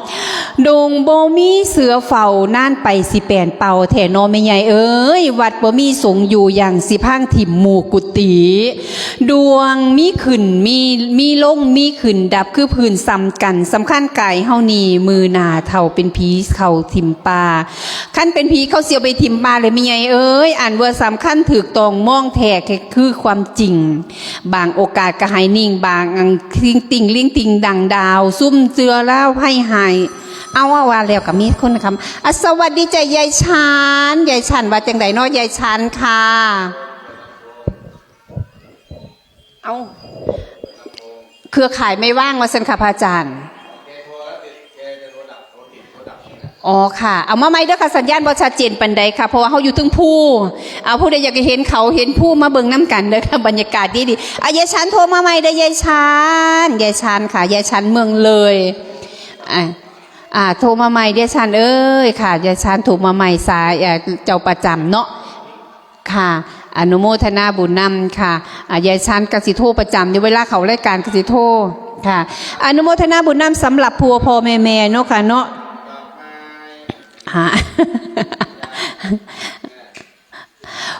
ดงบ่มีเสือเฝ้า น่านไปสิแป๋นเป่าแท้น้อแม่ใหญ่เอ๋ย วัดบ่มีสงฆ์อยู่ หยังสิพังถิ่มหมู่กุฏิ ดวงมีขึ้น มี มีลง มีขึ้นดับ คือพื้นส่ำกั๋น สำคัญก๋ายเฮานี่ มื้อหน้าเฒ่าเป๋นผีเข้าถิ่มป่า คันเป๋นผีเขาสิเอาไปถิ่มป่าเลยแม่ใหญ่เอ๋ย อันว่าสำคัญถูกต้องมองแท้คือความจริง บางโอกาสก็หายนิ่ง บางอังติงติงลิงติงดังดาว ซุ่มเจือแล้วไพ่หาย เอา เอาว่าแล้วก็มีคนคำ อ่ะ สวัสดีจ้ะยายชัน ยายชันว่าจั่งใดเนาะ ยายชันค่ะ เอ้า เครือข่ายไม่ว่างว่าซั่นค่ะพระอาจารย์ อ๋อค่ะ เอามาใหม่เด้อค่ะ สัญญาณบ่ชัดเจนปานใดค่ะ เพราะว่าเฮาอยู่เทิงภู เอา ผู้ใดอยากจะเห็นเขาเห็นภูมาเบิ่งนำกั๋นเด้อค่ะ บรรยากาศดีๆ อ่ะ ยายชันโทรมาใหม่เด้อยายชัน ยายชันค่ะ ยายชันเมืองเลย อ่ะ อ่า โทรมาใหม่ยายชันเอ๋ย ค่ะ ยายชันโทรมาใหม่สาย เอ่อ เจ้าประจ๋ำเนาะ ค่ะ อนุโมทนาบุญนำค่ะ อ่ะ ยายชันก็สิโทรประจ๋ำอยู่ เวลาเข้ารายการก็สิโทร ค่ะ อนุโมทนาบุญนำสำหรับพ่อพ่อแม่แม่เนาะค่ะเนาะ ฮะ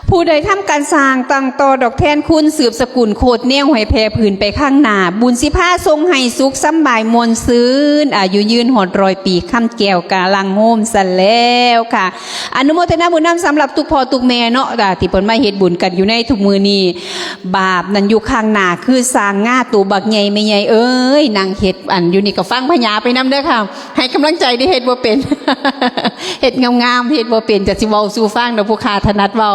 ผู้ใดทำก๋านสร้างตั้งต่อดอกแทนคุณ สืบสกุลโคตรแนวให้แผ่ผืนไปข้างหน้า บุญสิพาส่งให้สุขสำบายม่วนซื่น อายุยืนฮอดร้อยปี๋ คำแก้วก๋าลังโฮมซั้นแล้วค่ะ อนุโมทนาบุญนำสำหรับตุ๊กพ่อตุ๊กแม่เนาะ อ่า ตี้เปิ้นมาเฮ็ดบุญกั๋นอยู่ในทุกมื้อนี้ บาปนั้นอยู่ข้างหน้าคือสร้างง่าตั๋วบักใหญ่แม่ใหญ่เอ๋ย นั่งเฮ็ดอันอยู่นี่ก็ฟังพญาไปนำเด้อค่ะ ให้ก๋ำลังใจ๋ ตี้เฮ็ดบ่เป๋น เฮ็ดงามๆ เฮ็ดบ่เป๋น จะสิเว้าสู่ฟังเนาะ ผู้ข้าถนัดเว้า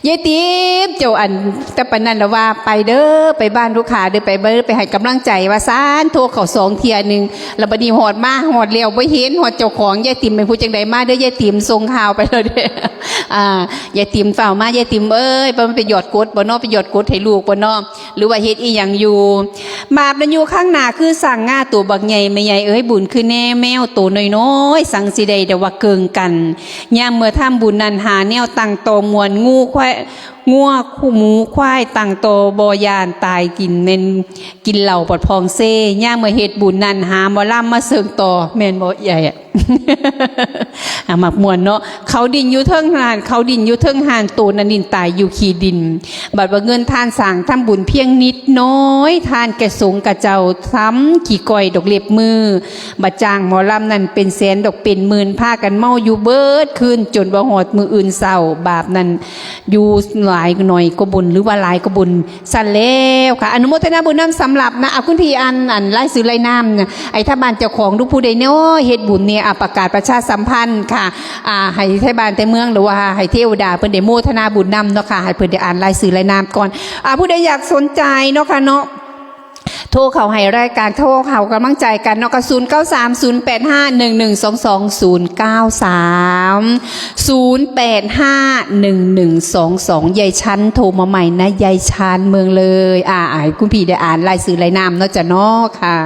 ยายติ๋ม เจ้าอัน แต่ปานนั้นละว่าไปเด้อ ไปบ้านลูกค้าเด้อ ไปเบิ่ง ไปให้ก๋ำลังใจ๋ว่าซั้น โทรเข้าสองเทื่อนึ่ง แล้วบัดนี้ฮอดมา ฮอดแล้วบ่เห็นฮอดเจ้าของ ยายติ๋มเป๋นผู้จั่งใดมาเด้อ ยายติ๋มส่งข่าวไปแล้วเด้อ อ่า ยายติ๋มฟ้าวมา ยายติ๋มเอ๋ย บ่ามันไปหยอดกดบ่เนาะ ไปหยอดกดให้ลูกบ่เนาะ หรือว่าเฮ็ดอิหยังอยู่ บาปนั้นอยู่ข้างหน้าคือสร้างง่าตั๋วบักใหญ่ แม่ใหญ่เอ๋ย บุญคือแน่แมวตั๋วน้อยๆ สังสิได้แต่ว่าเกิ่งกั๋น ยามเมื่อทำบุญนั้นหาแนวตั้งต่อม่วน งูควาย งัวหมูควายตั้งต่อบ่ย้านต๋าย กิ๋นแม่นกิ๋นเหล้าปลอดผ่องเซ ยามเมื่อเฮ็ดบุญนั้นหาหมอลำมาเซิ่งต่อ แม่นบ่ใหญ่อะ อ่ะ มักม่วนเนาะ เขาดิ้นอยู่เทิงฮ้าน เขาดิ้นอยู่เทิงฮ้าน ตั๋วนั้นดิ้นต๋ายอยู่ขี้ดิน บัดว่าเงินทานสร้างทำบุญเพียงนิดน้อย ทานแก่สงฆ์กะเจ้าทำขี้ก้อยดอกเล็บมือ บัดจ้างหมอลำนั้นเป๋นแสนดอกเป๋นหมื่น พากั๋นเมาอยู่เบิดคืน จ๋นบ่ฮอดมื้ออื่นเซ้า บาปนั้นอยู่หลายหน่อยก็บุญ หรือว่าหลายก็บุญ ซั้นแล้วค่ะ อนุโมทนาบุญนำสำหรับนะ อ่ะ คุณพี่อ่าน อ่านรายจื้อรายนามนะ ไอ้ไทบ้านเจ้าของลูกผู้ใดเนาะ เฮ็ดบุญเนี่ย อ่ะ ประกาศประชาสัมพันธ์ค่ะ อ่า ให้ไทบ้านไทเมือง หรือว่าให้เทวดาเปิ้นได้โมทนาบุญนำเนาะค่ะ ให้เปิ้นได้อ่านรายจื้อรายนามก่อน อ่า ผู้ใดอยากสนใจ๋เนาะค่ะเนาะ โทรเข้าให้รายก๋าน โทรเข้าก๋ำลังใจ๋กั๋นเนาะค่ะ ศูนย์เก้าสาม ศูนย์แปดห้า หนึ่งหนึ่งสองสอง ศูนย์เก้าสาม ศูนย์แปดห้า หนึ่งหนึ่งสองสอง ยายชันโทรมาใหม่นะ ยายชันเมืองเลย อ่า ให้คุณพี่ได้อ่านรายจื้อรายนามเนาะจ้ะเนาะค่ะ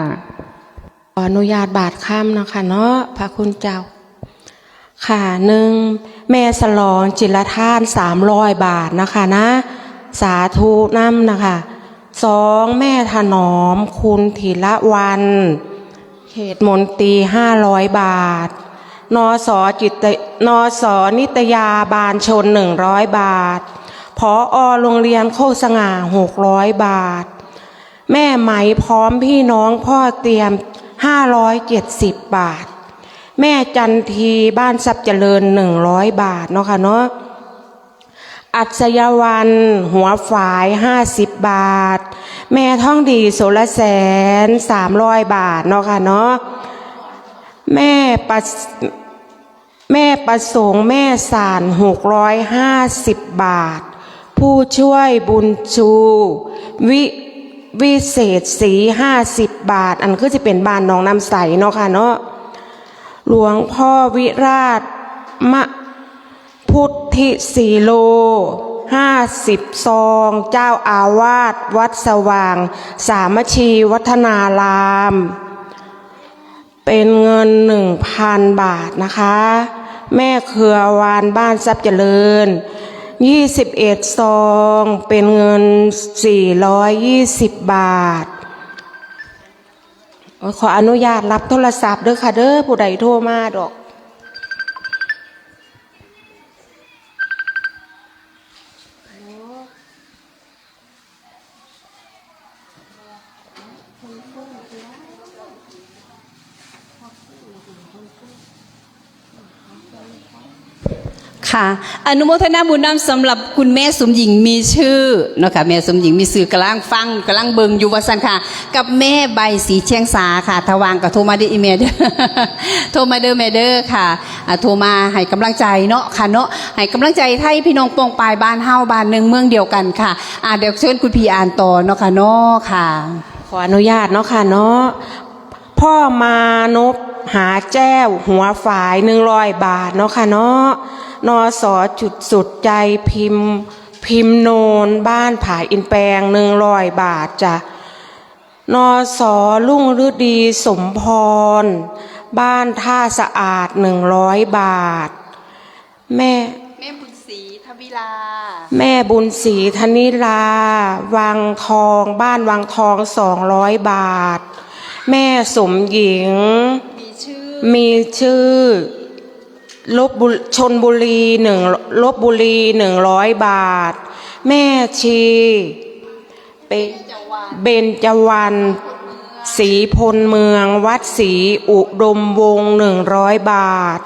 ขออนุญาตบาทค่ำเนาะค่ะเนาะ พระคุณเจ้า ค่ะ หนึ่ง แม่สลองจิรธาตุ สามร้อยบาทนะคะนะ สาธุนำนะคะ สอง แม่ถนอม คุณธีระวรรณ เขตมนตรี ห้าร้อยบาท นส จิต นส นิตยา บานชน หนึ่งร้อยบาท ผอ โรงเรียนโคกสง่า หกร้อยบาท แม่ไหมพร้อมพี่น้องพ่อเตรียม ห้าร้อยเจ็ดสิบ บาท แม่จันทีบ้านทรัพย์เจริญ หนึ่งร้อยบาทเนาะค่ะเนาะ อัศยวันหัวฝาย ห้าสิบ บาท แม่ทองดีโสระแสน สามร้อยบาทเนาะค่ะเนาะ แม่ประ แม่ประสงค์ แม่สาน หกร้อยห้าสิบ บาท ผู้ช่วยบุญชู วิ วิเศษศรี ห้าสิบ บาท อันคือจะเป๋นบ้านหนองน้ำใสเนาะค่ะเนาะ หลวงพ่อวิราชมะ พุทธิสีโล ห้าสิบ ซอง เจ้าอาวาสวัดสว่างสามัคคีวัฒนาราม เป๋นเงิน หนึ่งพัน บาทนะคะ แม่เครือวานบ้านทรัพย์เจริญ ยี่สิบเอ็ด ซอง เป๋นเงิน สี่ร้อยยี่สิบ บาท ขออนุญาตรับโทรศัพท์เด้อค่ะเด้อ ผู้ใดโทรมาดอก ค่ะ อนุโมทนาบุญนำสำหรับคุณแม่สมหญิงมีชื่อเนาะค่ะ แม่สมหญิงมีชื่อ ก่ำลังฟัง ก่ำลังเบิ่งอยู่ว่าซั่นค่ะ กับแม่ใบสีเชียงสาค่ะ ถ้าว่างก็โทรมาเด้ออีแม่เด้อ โทรมาเด้อแม่เด้อค่ะ อ่า โทรมาหื้อก่ำลังใจ๋เนาะค่ะเนาะ หื้อก่ำลังใจ๋ไทยพี่น้องป้องปายบ้านเฮา บ้านหนึ่งเมืองเดียวกั๋นค่ะ อ่า เดี๋ยวเชิญคุณพี่อ่านต่อเนาะค่ะเนาะค่ะ ขออนุญาตเนาะค่ะเนาะ พ่อมานพ หาแจ้ว หัวฝาย หนึ่งร้อย บาทเนาะค่ะเนาะ นส จุดสุดใจ พิม พิมโนน บ้านผาอินแปง หนึ่งร้อย บาทจ้ะ นส รุ่งฤดี สมพร บ้านท่าสะอาด หนึ่งร้อย บาท แม่ แม่บุญศรี ทวิลา แม่บุญศรี ทนิลา วังทอง บ้านวังทอง สองร้อย บาท แม่สมหญิง มีชื่อ มีชื่อ ลพบุ- ชลบุรี หนึ่ง ลพบุรี หนึ่งร้อย บาท แม่ชี เบญจวรรณ เบญจวรรณ ศรีพลเมือง วัดศรีอุดมวงศ์ หนึ่งร้อย บาท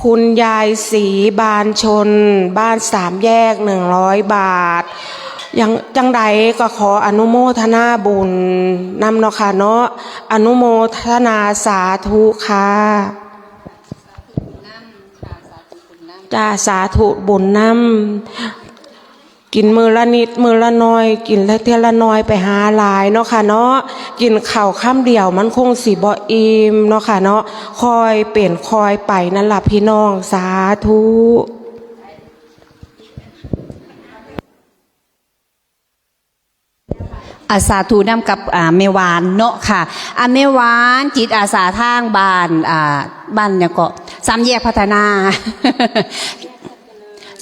คุณยายศรี บานชน บ้านสามแยก หนึ่งร้อย บาท ยัง จั่งใดก็ขออนุโมทนาบุญนำเนาะค่ะเนาะ อนุโมทนาสาธุค่ะ จ้า สาธุบุญนำ กิ๋นมื้อละนิดมื้อละหน่อย กิ๋นละเทื่อละหน่อย ไปหาหลายเนาะค่ะเนาะ กิ๋นข้าวคำเดียวมันคงสิบ่อิ่มเนาะค่ะเนาะ ค่อยเป๋นค่อยไปนั่นล่ะพี่น้อง สาธุ อ่า สาธุนำกับ อ่า แม่หวานเนาะค่ะ อ่า แม่หวานจิตอาสาตางบ้าน อ่า บ้านหยังเกาะ สามแยกพัฒนา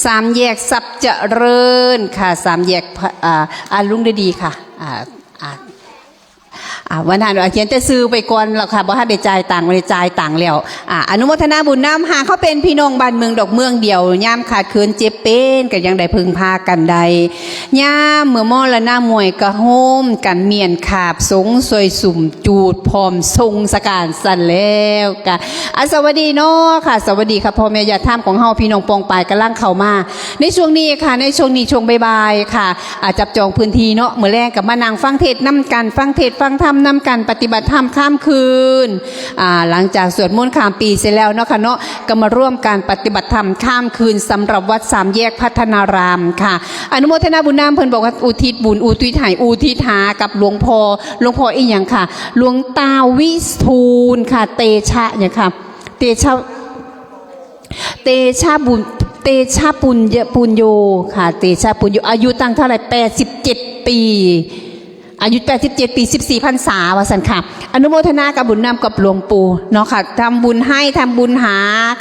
สามแยกทรัพย์เจริญค่ะ สามแยกพะ- อ่า อ่า ลุงฤดีค่ะ อ่า อ่า อ่า วันนั้นว่าเขียนแต่ชื่อไปก่อนแล้วค่ะ บ่ทันได้จ่ายตังค์ บ่ได้จ่ายตังค์แล้ว อ่า อนุโมทนาบุญนำ หากเฮาเป๋นพี่น้องบ้านเมืองดอกเมืองเดียว ยามขาดเขินเจ็บเป๋น ก็ยังได้เพิ่งพากั๋นได้ ยามเมื่อมรณะม่วยก็โฮมกั๋นเมี้ยนขาบสงฆ์ ซ่วยสุมจูด พร้อมส่งสการสันแล้วกะ อ่ะ สวัสดีเนาะค่ะ สวัสดีค่ะ พ่อแม่ญาติธรรมของเฮา พี่น้องป้องปายก่ำลังเข้ามา ในช่วงนี้ค่ะ ในช่วงนี้ช่วงบ่ายๆ ค่ะ อ่า จับจองพื้นที่เนาะ มื้อแลงก็มานั่งฟังเทศน์นำกั๋น ฟังเทศน์ฟังธรรมนำกั๋น ปฏิบัติธรรมข้ามคืน อ่า หลังจากสวดมนต์ข้ามปี๋เสร็จแล้วเนาะค่ะเนาะ ก็มาร่วมกั๋นปฏิบัติธรรมข้ามคืนสำหรับวัดสามแยกพัฒนารามค่ะ อนุโมทนาบุญนำ เปิ้นบอกว่าอุทิศบุญ อุทิศหื้อ อุทิศหากับหลวงพ่อ หลวงพ่ออีหยังค่ะ หลวงตาวิทูลค่ะ เตชะหยังค่ะ เตชะ เตชะบุญ เตชะปุญญ ปุญโญค่ะ เตชะปุญโญ อายุตั้งเท่าไหร่ แปดสิบเจ็ด ปี๋ อายุ แปดสิบเจ็ด ปี๋ สิบสี่ พรรษา ว่าซั่นค่ะ อนุโมทนากับบุญนำกับหลวงปู่เนาะค่ะ ทำบุญหื้อ ทำบุญหา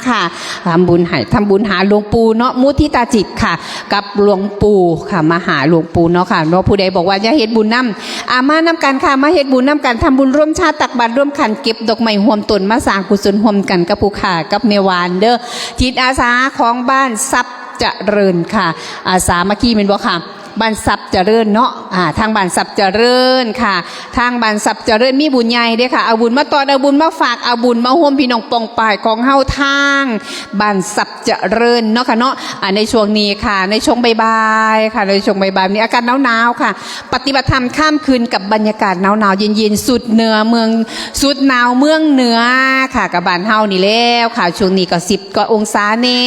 ค่ะ ทำบุญหื้อ ทำบุญหาหลวงปู่เนาะ มุทิตาจิตค่ะ กับหลวงปู่ค่ะ มาหาหลวงปู่เนาะค่ะเนาะ ผู้ใดบอกว่าอยากเฮ็ดบุญนำ อ่ะ มานำกั๋นค่ะ มาเฮ็ดบุญนำกั๋น ทำบุญร่วมชาติ ตักบาตรร่วมขัน เก็บดอกไม้ฮ่วมต้น มาสร้างกุศลฮ่วมกั๋นกับผู้ข้ากับแม่หวานเด้อ จิตอาสาของบ้านทรัพย์เจริญค่ะ อ่า สามัคคีแม่นบ่ค่ะ บ้านทรัพย์เจริญเนาะ อ่า ตางบ้านทรัพย์เจริญค่ะ ตางบ้านทรัพย์เจริญมีบุญใหญ่เด้อค่ะ เอาบุญมาตอด เอาบุญมาฝาก เอาบุญมาฮ่วมพี่น้องป้องปายของเฮาตางบ้านทรัพย์เจริญเนาะค่ะเนาะ อ่า ในช่วงนี้ค่ะ ในช่วงบ่ายๆ ค่ะ ในช่วงบ่ายๆ นี้อากาศหนาวๆ ค่ะ ปฏิบัติธรรมข้ามคืนกับบรรยากาศหนาวๆ เย็นๆ สุดเหนือเมือง สุดหนาวเมืองเหนือค่ะ กับบ้านเฮานี่แล้วค่ะ ช่วงนี้ก็สิบกว่าองศาแน่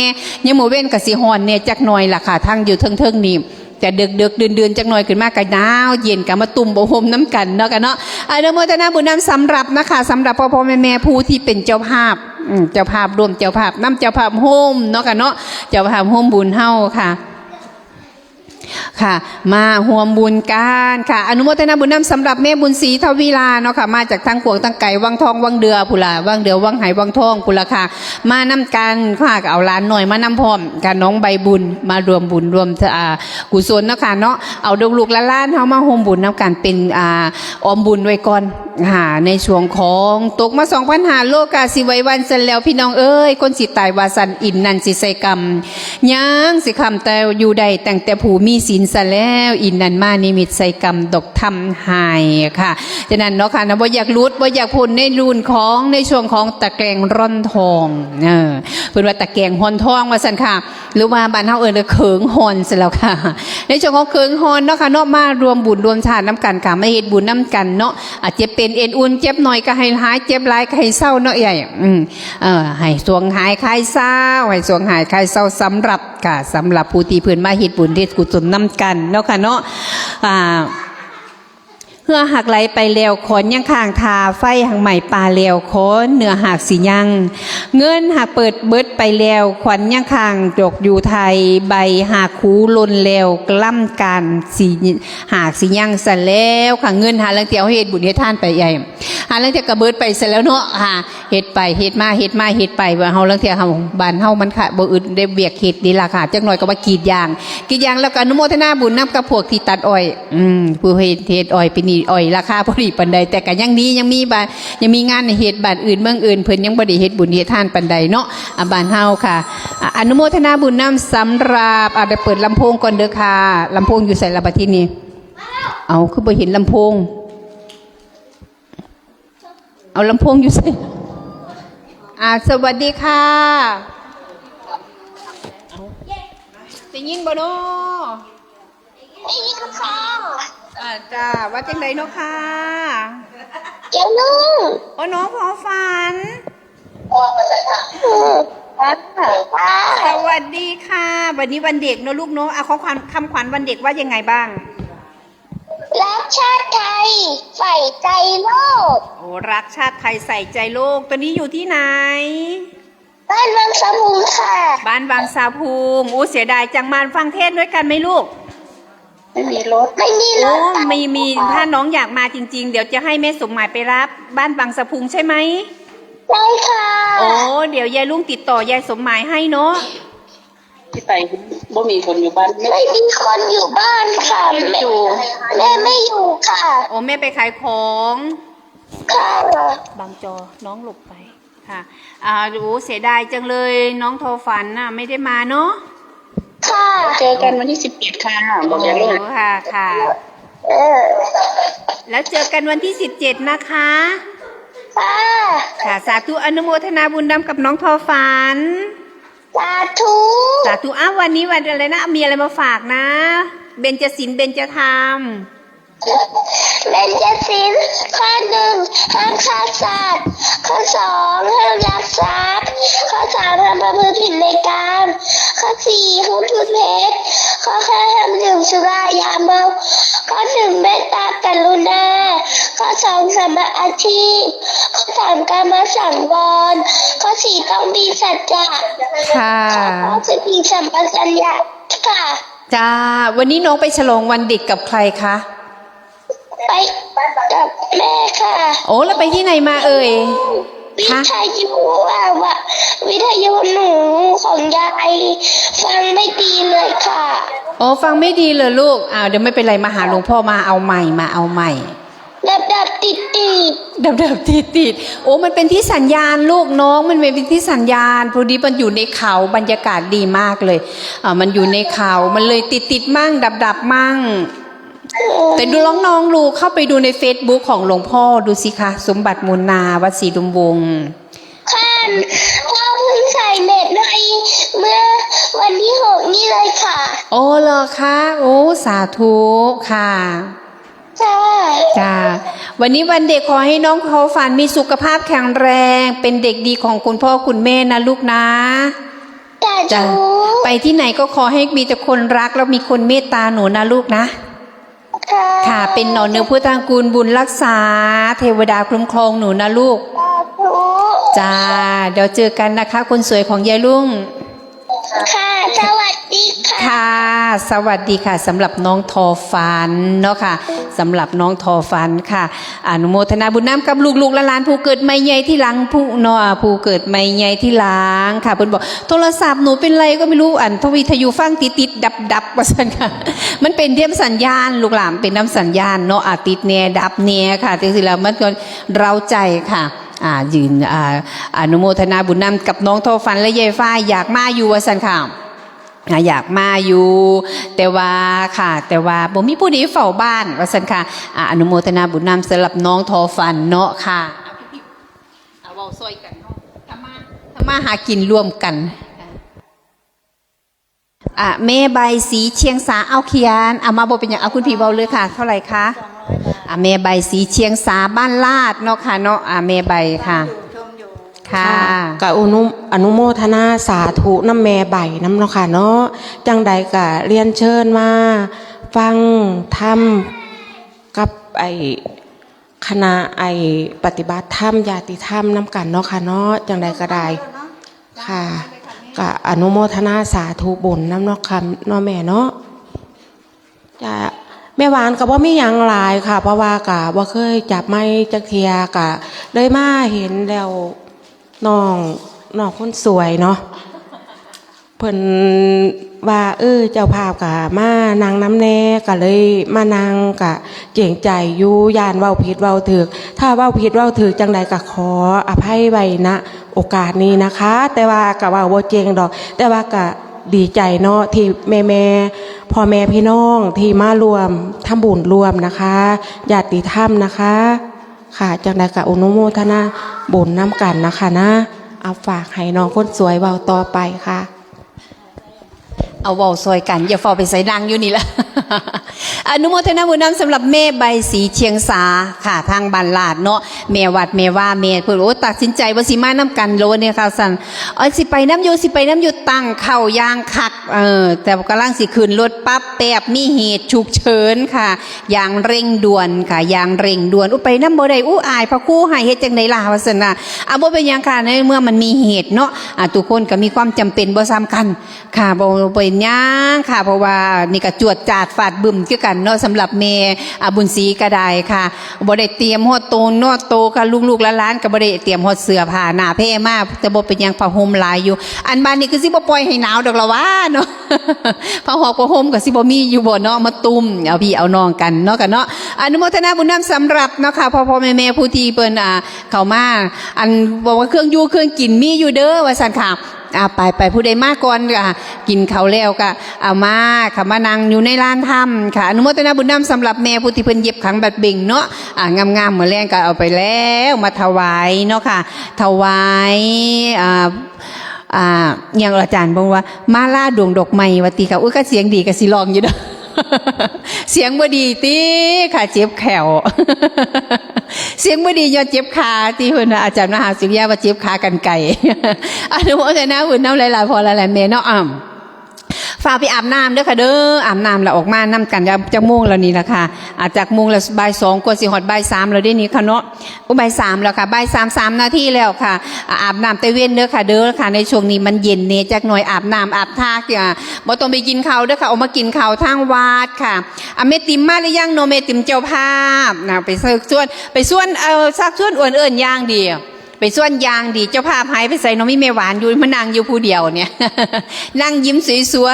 ยามมื้อเว็นก็สิฮ้อนแน่จักหน่อยล่ะค่ะ ตางอยู่เทิงๆ นี่ จะเดิกๆ ดื่นๆ จักหน่อย ขึ้นมาก็หนาวเย็น ก็มาตุ้มผ้าห่มนำกั๋นเนาะค่ะเนาะ อนุโมทนาบุญนำสำหรับนะคะ สำหรับพ่อๆ แม่ๆ ผู้ตี้เป๋นเจ้าภาพ อืม เจ้าภาพร่วมเจ้าภาพนำ เจ้าภาพโฮมเนาะค่ะเนาะ เจ้าภาพโฮมบุญเฮาค่ะ ค่ะ มาฮ่วมบุญกั๋นค่ะ อนุโมทนาบุญนำสำหรับแม่บุญศรี ทวีลาเนาะค่ะ มาจากตางขวางตางไก๋ วังทอง วังเดือ พู้นล่ะ วังเดือ วังไห วังทอง พู้นล่ะค่ะ มานำกั๋นค่ะ ก็เอาหลานน้อยมานำพร้อมค่ะ น้องใบบุญ มาร่วมบุญร่วม อ่า กุศลเนาะค่ะเนาะ เอาลูกๆ หลานๆ เฮามาฮ่วมบุญนำกั๋น เป๋น อ่า ออมบุญไว้ก่อน ค่ะ ในช่วงของตกมาสองปัญหาโลกาสิไววันซั้นแล้ว พี่น้องเอ๋ย คนสิตายว่าซั้น อินนั้นสิใส่กำ ยังสิค้ำแต่อยู่ได้ตั้งแต่ผู้มีศีลซั้นแล้ว อินนั้นมานิมิตใส่กำดอกทำให้ค่ะ ฉะนั้นเนาะค่ะนะ บ่อยากหลุด บ่อยากพ้นในรุ่นของ ในช่วงของตะแกรงฮ่อนทอง เออ เปิ้นว่าตะแกรงฮ่อนทองว่าซั้นค่ะ หรือว่าบ้านเฮาเอิ้นว่าเคิงฮ่อนซั้นแล้วค่ะ ในช่วงของเคิงฮ่อนเนาะค่ะเนาะ มาร่วมบุญร่วมทานนำกั๋นค่ะ มาเฮ็ดบุญนำกั๋นเนาะ อ่า เจ็บเป๋นเอ็นอุ่น เจ็บหน่อยก็หื้อหาย เจ็บหลายก็หื้อเซาเนาะเอื้อย อืม เออ หื้อสวงหายคลายเซา หื้อสวงหายคลายเซา สำหรับ ค่ะ สำหรับผู้ตี้เปิ้นมาเฮ็ดบุญเฮ็ดกุศลนำกั๋นเนาะค่ะเนาะ อ่า เฮือหากไหลไปแล้ว ขอนยังค้างถ่า ไฟหากไหม้ป่าแล้ว ขอนเนื้อหากสิยัง เงินหากเปิดเบิดไปแล้ว ขวัญยังค้างดอกอยู่ไท้ ใบหากขูหล่นแล้ว กล้ำกล้านสิ หากสิยังซั้นแล้วค่ะ เงินหาลางเตื้อเฮาเฮ็ดบุญเฮ็ดทานไปใหญ่ หาลางเตื้อก็เบิดไปซั้นแล้วเนาะ หาเฮ็ดไปเฮ็ดมา เฮ็ดมาเฮ็ดไป ว่าเฮาลางเตื้อเฮา บ้านเฮามันค่ะ บ่อึดได้เวียกเฮ็ดนี่ล่ะค่ะ จักหน่อยก็ว่ากรีดยาง กรีดยางแล้วก็อนุโมทนาบุญนำกับพวกตี้ตัดอ้อย อืม ผู้เฮ็ด เฮ็ดอ้อยปี๋นี้อ้อยราคาบ่ดีปานใด แต่ก็ยังดี ยังมีบ้าน ยังมีงานให้เฮ็ด บ้านอื่นเมืองอื่นเปิ้นยังบ่ได้เฮ็ดบุญเฮ็ดทานปานใดเนาะ อ่ะ บ้านเฮาค่ะ อ่ะ อนุโมทนาบุญนำสำหรับ อ่ะ เดี๋ยวเปิดลำโพงก่อนเด้อค่ะ ลำโพงอยู่ไสล่ะบัดทีนี้ เอ้า คือบ่เห็นลำโพง เอาลำโพงอยู่ไส อ่า สวัสดีค่ะ ได้ยินบ่เนาะ ได้ยินค่ะ อ่า จ้า ว่าจังใดเนาะค่ะ เจ้าลูก โอ้ น้องทอฝัน ค่ะ สวัสดีค่ะ วันนี้วันเด็กเนาะลูกเนาะ อ่ะ ขอความ คำขวัญวันเด็กว่ายังไงบ้าง รักชาติไทย ใส่ใจโลก โอ้ รักชาติไทย ใส่ใจโลก ตอนนี้อยู่ที่ไหน บ้านวังสะพุงค่ะ บ้านวังสะพุง โอ้ เสียดายจัง มาฟังเทศน์ด้วยกันไหมลูก ไม่มีรถ ไม่มีรถ โอ้ ไม่มี ค่ะ ถ้าน้องอยากมาจริงๆ เดี๋ยวจะให้แม่สมหมายไปรับ บ้านวังสะพุงใช่ไหม ใช่ค่ะ โอ้ เดี๋ยวยายลุงติดต่อยายสมหมายให้เนาะ ตี้ไปบ่มีคนอยู่บ้าน ไม่มีคนอยู่บ้านค่ะ แม่ แม่ไม่อยู่ค่ะ โอ้ แม่ไปขายของ ค่ะ บังจอ น้องหลบไป ค่ะ อ่า โอ้ เสียดายจังเลย น้องทอฝันน่ะ ไม่ได้มาเนาะ ค่ะ เจอกันวันที่สิบเจ็ดค่ะ บอกยายลุง โอ้ ค่ะ ค่ะ เออ แล้วเจอกันวันที่สิบเจ็ดนะคะ ค่ะ ค่ะ สาธุ อนุโมทนาบุญนำกับน้องทอฝัน สาธุ สาธุ อ้าว วันนี้วันอะไรนะ มีอะไรมาฝากนะ เบญจศีล เบญจธรรม เบญจศีล ข้อหนึ่ง ห้ามฆ่าสัตว์ ข้อสอง ห้ามลักทรัพย์ ข้อสาม ห้ามประพฤติผิดในกาม ข้อสี่ ห้ามพูดเท็จ ข้อห้า ห้ามดื่มสุรายาเมา ข้อหนึ่ง เมตตากรุณา ข้อสอง สัมมาอาชีพ ข้อสาม กามสังวร ข้อสี่ ต้องมีสัจจะ ค่ะ ข้อห้า สติสัมปชัญญะค่ะ จ้า วันนี้น้องไปฉลองวันเด็กกับใครคะ ไปกับแม่ค่ะ โอ้ แล้วไปที่ไหนมาเอ่ย วิ คะ ทยุอะวะ วิทยุหนูของยาย ฟังไม่ดีเลยค่ะ อ๋อ ฟังไม่ดีเหรอลูก อ้าว เดี๋ยวไม่เป็นไร มาหาหลวงพ่อ มาเอาใหม่ มาเอาใหม่ ดับดับติดติด ดับดับติดติด โอ้ มันเป็นที่สัญญาณลูกน้อง มันเป็นที่สัญญาณ พอดีมันอยู่ในเขา บรรยากาศดีมากเลย อ่า มันอยู่ในเขา มันเลยติดติดมั่ง ดับดับมั่ง แต่ดู ลอง ลองดู เข้าไปดูในเฟซบุ๊กของหลวงพ่อดูสิคะ สมบัติมูลนา วัดศรีดุมวงศ์ ค่ะ พ่อเพิ่งใส่เน็ตให้เมื่อวันที่หกนี่เลยค่ะ โอ้ เหรอคะ โอ้ สาธุค่ะ จ้า จ้า วันนี้วันเด็ก ขอให้น้องทอฝันมีสุขภาพแข็งแรง เป็นเด็กดีของคุณพ่อคุณแม่นะลูกนะ จ้า จ้ะ ไปตี้ไหนก็ขอให้มีแต่คนฮักแล้วมีคนเมตตาหนูนะลูกนะ ค่ะ ค่ะ เป๋นหนอนเนื้อพุทธากูลบุญฮักษา เทวดาคุ้มครองหนูนะลูก สาธุ จ้า เดี๋ยวเจอกันนะคะ คนสวยของยายลุง ค่ะ สวัสดีค่ะ ค่ะ สวัสดีค่ะ สำหรับน้องทอฝันเนาะค่ะ สำหรับน้องทอฝันค่ะ อนุโมทนาบุญนำกับลูกๆหลานๆ ผู้เกิดใหม่ใหญ่ตี้หลัง ผู้เนาะ ผู้เกิดใหม่ใหญ่ตี้หลังค่ะ เปิ้นบอก โทรศัพท์หนูเป๋นไรก็ไม่ฮู้ อันวิทยุฟังติดๆดับๆ ว่าซั่นค่ะ มันเป๋นเทียมสัญญาณ ลูกหลาน เป๋นนำสัญญาณเนาะ อ่า ติดแน่ดับแน่ค่ะ จั่งซี้แล้วมันก็เร้าใจ๋ค่ะ อ่า ยืน อ่า อนุโมทนาบุญนำกับน้องทอฝันและยายฟ้า อยากมาอยู่ว่าซั่นค่ะ อ่า อยากมาอยู่ แต่ว่าค่ะ แต่ว่าบ่มีผู้ใดเฝ้าบ้านว่าซั่นค่ะ อ่า อนุโมทนาบุญนำสำหรับน้องทอฝันเนาะค่ะ เอาเว้าซ่อยกั๋นเนาะ ทำมา ทำมาหากิ๋นร่วมกั๋น อ่ะ แม่ใบสีเชียงสา เอาเขียน เอามา บ่เป๋นหยัง เอาคุณพี่เว้าเลยค่ะ เท่าไหร่คะ อ่ะ แม่ใบสีเชียงสา บ้านลาดเนาะค่ะเนาะ อ่ะ แม่ใบค่ะ ค่ะ ค่ะ ก็อนุ อนุโมทนาสาธุนำแม่ใบนำเนาะค่ะเนาะ จั่งใดก็เรียนเชิญมาฟังธรรมกับไอ้ คณะไอ้ปฏิบัติธรรมญาติธรรมนำกั๋นเนาะค่ะเนาะ จั่งใดก็ได้ ค่ะ ก็อนุโมทนาสาธุบุญนำเนาะค่ะเนาะแม่เนาะ จ้ะ แม่หวานก็บ่มีหยังหลายค่ะ เพราะว่าก็บ่เคยจับไมค์จักเทื่อ ก็เลยมาหันแล้ว น้อง น้องคนสวยเนาะ เปิ้นว่า เออ เจ้าภาพก็มานั่งนำแน่ ก็เลยมานั่ง ก็เกรงใจ๋อยู่ ย้านเว้าผิดเว้าถูก ถ้าเว้าผิดเว้าถูกจั่งใดก็ขออภัยไว้ ณ โอกาสนี้นะคะ แต่ว่าก็เว้าบ่เจ๋งดอก แต่ว่าก็ดีใจ๋เนาะ ตี้แม่ๆ พ่อแม่พี่น้องตี้มาร่วมทำบุญร่วมนะคะ ญาติธรรมนะคะ ค่ะ จั่งใดก็อนุโมทนาบุญนำกั๋นนะคะนะ เอาฝากหื้อน้องคนสวยเว้าต่อไปค่ะ เอาเว้าซ่อยกั๋น อย่าฟ้าวไปใส นั่งอยู่นี่ละ อนุโมทนาบุญนำสำหรับแม่ใบสีเชียงสาค่ะ ตางบ้านลาดเนาะ แม่วัดแม่ว่าแม่เปิ้น โอ้ ตัดสินใจ๋ว่าสิมานำกั๋นโลดเนี่ยค่ะ ซั่น เอ้ย สิไปนำอยู่ สิไปนำอยู่ ตั้งข้าวอย่างคัก เออ แต่ก่ำลังสิขึ้นรถปั๊บ แป๊บ มีเหตุฉุกเฉินค่ะ อย่างเร่งด่วนค่ะ อย่างเร่งด่วน อู้ ไปนำบ่ได้ อู้ อายพระครูหาย เฮ็ดจั่งใดล่ะ ว่าซั่นน่ะ อ่ะ บ่เป๋นหยังค่ะ ในเมื่อมันมีเหตุเนาะ อ่ะ ทุกคนก็มีความจ๋ำเป๋นบ่ส่ำกั๋นค่ะ บ่เป๋นหยังค่ะ เพราะว่านี่ก็จวดจาดฟาดบึ้มคือกั๋นเนาะ สำหรับแม่ อ่ะ บุญศรีก็ได้ค่ะ บ่ได้เตรียมฮอดโตนฮอดโตค่ะ ลูกๆหลานๆก็บ่ได้เตรียมฮอดเสื้อผ้าหน้าแพร่มา แต่บ่เป๋นหยัง ผ้าห่มหลายอยู่ อันบ้านนี้คือสิบ่ปล่อยหื้อหนาวดอกละวะเนาะ ผ้าหอกผ้าห่มก็สิบ่มีอยู่บ่เนาะ มาตุ้มเอาพี่เอาน้องกั๋นเนาะ กั๋นเนาะ อนุโมทนาบุญนำสำหรับเนาะค่ะ พ่อๆแม่ๆ ผู้ตี้เปิ้น อ่า เข้ามา อันบอกว่าเครื่องอยู่เครื่องกิ๋นมีอยู่เด้อ ว่าซั่นค่ะ อ่า ไปๆ ผู้ใดมาก่อน อ่า กิ๋นข้าวแล้วก็เอามาค่ะ มานั่งอยู่ในลานธรรมค่ะ อนุโมทนาบุญนำสำหรับแม่ผู้ตี้เปิ้นเย็บขันบัดเบ่งเนาะ อ่า งามๆ มื้อแลงก็เอาไปแล้ว มาถวายเนาะค่ะ ถวาย อ่า อ่า หยังอาจ๋ารย์บอกว่า มาลาดวงดอกไม้ ว่าติค่ะ อุ๊ย ก็เสียงดีก็สิร้องอยู่เนาะ เสียงบ่ดีติค่ะ เจ็บแข้ว เสียงบ่ดีย้อนเจ็บขา ตี้เปิ้นว่า อาจ๋ารย์มหาสุริยะว่าเจ็บขากรรไกร อนุโมทนาบุญนำหลายๆ พ่อหลายๆ แม่เนาะ อ่ำ ฟ้าวไปอาบน้ำเด้อค่ะเด้อ อาบน้ำแล้วออกมานำกั๋น จักโมงแล้วนี่ล่ะค่ะ อ่า จักโมงแล้ว บ่ายสองกว่าสิฮอดบ่ายสามแล้วเด้นี่ค่ะเนาะ โอ้ บ่ายสามแล้วค่ะ บ่ายสาม สามนาทีแล้วค่ะ อ่า อาบน้ำแต่เว็นเด้อค่ะเด้อค่ะ ในช่วงนี้มันเย็นแน่จักหน่อย อาบน้ำอาบท่า อ่า บ่ต้องไปกิ๋นข้าวเด้อค่ะ ออกมากิ๋นข้าวตางวัดค่ะ อ่ะ แม่ติ๋มมาหรือยังเนาะ แม่ติ๋มเจ้าภาพนะ ไปเซิกชวน ไปชวน เอ่อ ซักชวนอวนเอิ้นอย่างดี ไปชวนอย่างดี เจ้าภาพหายไปไสเนาะ มีแม่หวานอยู่ มานั่งอยู่ผู้เดียวเนี่ย นั่งยิ้มสว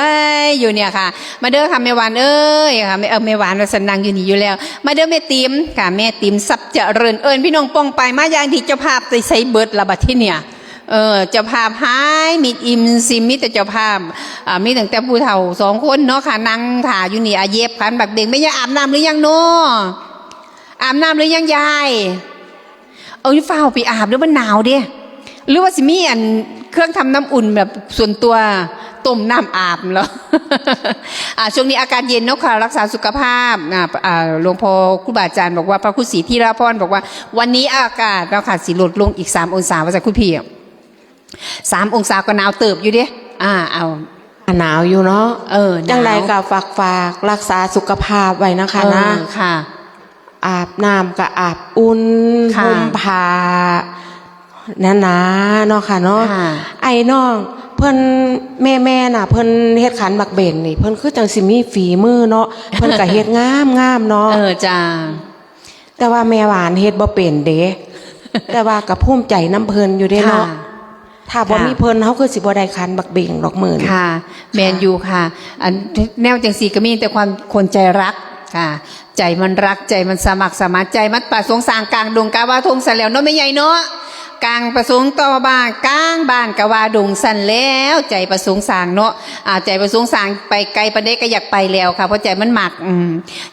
ยๆอยู่เนี่ยค่ะ มาเด้อค่ะแม่หวานเอ้ยค่ะ แม่ เอ่อ แม่หวานว่าซั่น นั่งอยู่นี่อยู่แล้ว มาเด้อแม่ติ๋มค่ะ แม่ติ๋มทรัพย์เจริญ เอิ้นพี่น้องป้องไปมาอย่างดี เจ้าภาพไปไสเบิดละบัดทีเนี่ย เออ เจ้าภาพหายมิดอิ่มซิม มีแต่เจ้าภาพ อ่า มีตั้งแต่ผู้เฒ่าสองคนเนาะค่ะ นั่งถ่าอยู่นี่ อ่ะ เย็บขันบักเบ่ง แม่ยายอาบน้ำหรือยังเนาะ อาบน้ำหรือยังยาย เอ้ย ฟ้าวไปอาบเด้อ มันหนาวเด้ หรือว่าสิมีอันเครื่องทำน้ำอุ่นแบบส่วนตัว ต้มน้ำอาบเหรอ อ่า ช่วงนี้อากาศเย็นเนาะค่ะ รักษาสุขภาพนะ อ่า หลวงพ่อครูบาอาจ๋ารย์บอกว่า พระครูศรีธีรพรบอกว่า วันนี้อากาศเนาะค่ะ สิลดลงอีกสามองศา ว่าซั่นคุณพี่ สามองศาก็หนาวเติบอยู่เด้ อ อ่า เอา หนาวอยู่เนาะ เออ หนาว จังใดก็ฝาก ฝากรักษาสุขภาพไว้นะคะนะ เออ ค่ะ อาบน้ำก็อาบอุ่น ค่ะ ห่มผ้าหนาๆ เนาะค่ะเนาะ ค่ะ ไอ้น้อง เพิ่น แม่ๆ น่ะ เพิ่นเฮ็ดขันหมากเบงนี่ เพิ่นคือจั่งสิมีฝีมือเนาะ เพิ่นก็เฮ็ดงามๆ เนาะ เออ จ้า แต่ว่าแม่หวานเฮ็ดบ่เป็นเด้ แต่ว่าก็ภูมิใจนำเพิ่นอยู่เด้เนาะ ค่ะ ถ้าบ่ ค่ะ มีเพิ่น เฮาคือสิบ่ได้ขันหมากเบงดอกมื้อนี้ ค่ะ แม่นอยู่ค่ะ อันแนวจั่งซี้ก็มีแต่ความ คนใจรักค่ะ ใจมันรัก ใจมันสมัครสมาน ใจมันประสงค์สร้างก๋างดงกาว่าทงซั้นแหล้วเนาะ แม่ใหญ่เนาะ ก๋างประสงค์ต่อบ้าน ก๋างบ้านกาว่าดงซั้นแหล้ว ใจประสงค์สร้างเนาะ อ่า ใจประสงค์สร้างไปไกลปานใดก็อยากไปแหล้วค่ะ เพราะใจมันมัก อืม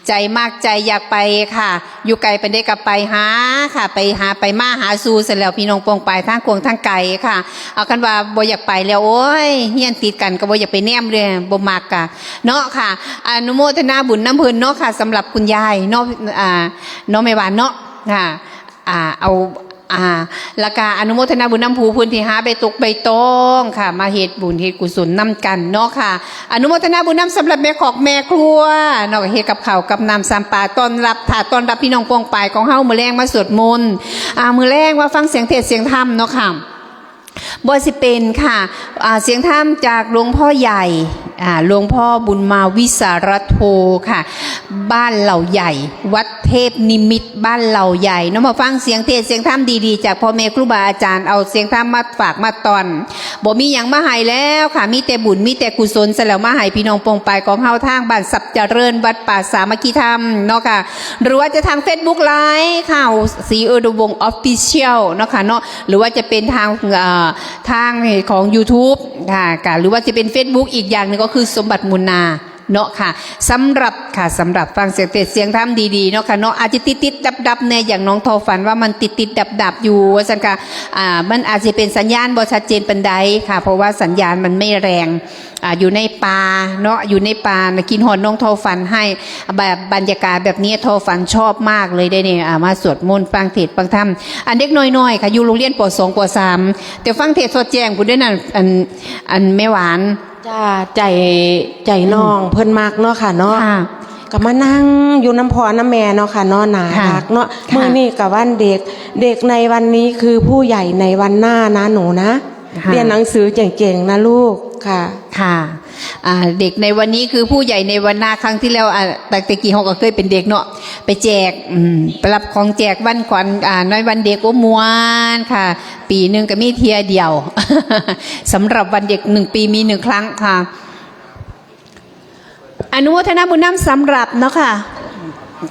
ใจมัก ใจอยากไปค่ะ อยู่ไกลปานใดก็ไปหาค่ะ ไปหา ไปมาหาสู่ซั้นแหล้ว พี่น้องป้องปายทางกว้างทางไกลค่ะ เอาคันว่าบ่อยากไปแล้ว โอ้ย เฮือนติดกันก็บ่อยากไปแนมเลย บ่มักอะเนาะค่ะ อนุโมทนาบุญนำเพิ่นเนาะค่ะ สำหรับคุณยายเนาะ อ่า เนาะแม่หวานเนาะ ค่ะ อ่า เอา อ่า แล้วก็อนุโมทนาบุญนำผู้เพิ่นที่หาใบตกใบตองค่ะ มาเฮ็ดบุญเฮ็ดกุศลนำกันเนาะค่ะ อนุโมทนาบุญนำสำหรับแม่คอกแม่ครัวเนาะ เฮ็ดกับข้าวกับน้ำซ้ำปลาต้อนรับ ถ้าต้อนรับพี่น้องป้องปายของเฮา มื้อแลงมาสวดมนต์ อ่า มื้อแลงมาฟังเสียงเทศน์เสียงธรรมเนาะค่ะ บ่สิเป็นค่ะ อ่า เสียงธรรมจากหลวงพ่อใหญ่ อ่า หลวงพ่อบุญมาวิสารโธค่ะ บ้านเหล่าใหญ่ วัดเทพนิมิตร บ้านเหล่าใหญ่เนาะ มาฟังเสียงเทศน์เสียงธรรมดีๆ จากพ่อแม่ครูบาอาจารย์ เอาเสียงธรรมมาฝากมาต้อน บ่มีหยังมาให้แล้วค่ะ มีแต่บุญ มีแต่กุศลซั้นแหล้ว มาให้พี่น้องป้องปายของเฮาทางบ้านทรัพย์เจริญ วัดป่าสามัคคีธรรมเนาะค่ะ หรือว่าจะทางเฟซบุ๊กไลฟ์ค่ะ ศรีอุดมวงศ์ Official เนาะค่ะเนาะ หรือว่าจะเป็นทาง เอ่อ ทางของยูทูบค่ะ กะ หรือว่าจะเป็นเฟซบุ๊ก อีกอย่างหนึ่งก็คือสมบัติมูลนาเนาะค่ะ สำหรับค่ะ สำหรับฟังเสียงเทศน์เสียงธรรมดีๆ เนาะค่ะเนาะ อาจจะติดๆ ดับๆ แน่ อย่างน้องทอฝันว่ามันติดๆ ดับๆ อยู่ ว่าซั้นค่ะ อ่า มันอาจจะเป็นสัญญาณบ่ชัดเจนปานใดค่ะ เพราะว่าสัญญาณมันไม่แรง อ่า อยู่ในป่าเนาะ อยู่ในป่านะ กึ๊ดฮอดน้องทอฝัน แบบบรรยากาศแบบนี้ทอฝันชอบมากเลยเด้เนี่ย อ่า มาสวดมนต์ฟังเทศน์ฟังธรรม อันเด็กน้อยๆ ค่ะ อยู่โรงเรียน ป.สอง ป.สาม แต่ฟังเทศน์สอดแจ้งพู้นเด้อนั่น อัน อันแม่หวาน จ้า ใจ ใจน้อง อืม เพิ่นมักเนาะค่ะเนาะ ค่ะ ก็มานั่งอยู่นำพ่อนำแม่เนาะค่ะเนาะ น่า ค่ะ รักเนาะ ค่ะ มื้อนี้ก็วันเด็ก เด็กในวันนี้คือผู้ใหญ่ในวันหน้านะหนูนะ ค่ะ เรียนหนังสือเก่งๆ นะลูก ค่ะ ค่ะ อ่า เด็กในวันนี้คือผู้ใหญ่ในวันหน้า ครั้งที่แล้ว อ่า ตั้งแต่กี้เฮาก็เคยเป็นเด็กเนาะ ไปแจก อืม ไปรับของแจกวันขวัญ อ่า ในวันเด็ก โอ้ ม่วนค่ะ ปี๋นึ่งก็มีเทื่อเดียว สำหรับวันเด็ก หนึ่งปี๋มีหนึ่งครั้งค่ะ อนุโมทนาบุญนำสำหรับเนาะค่ะ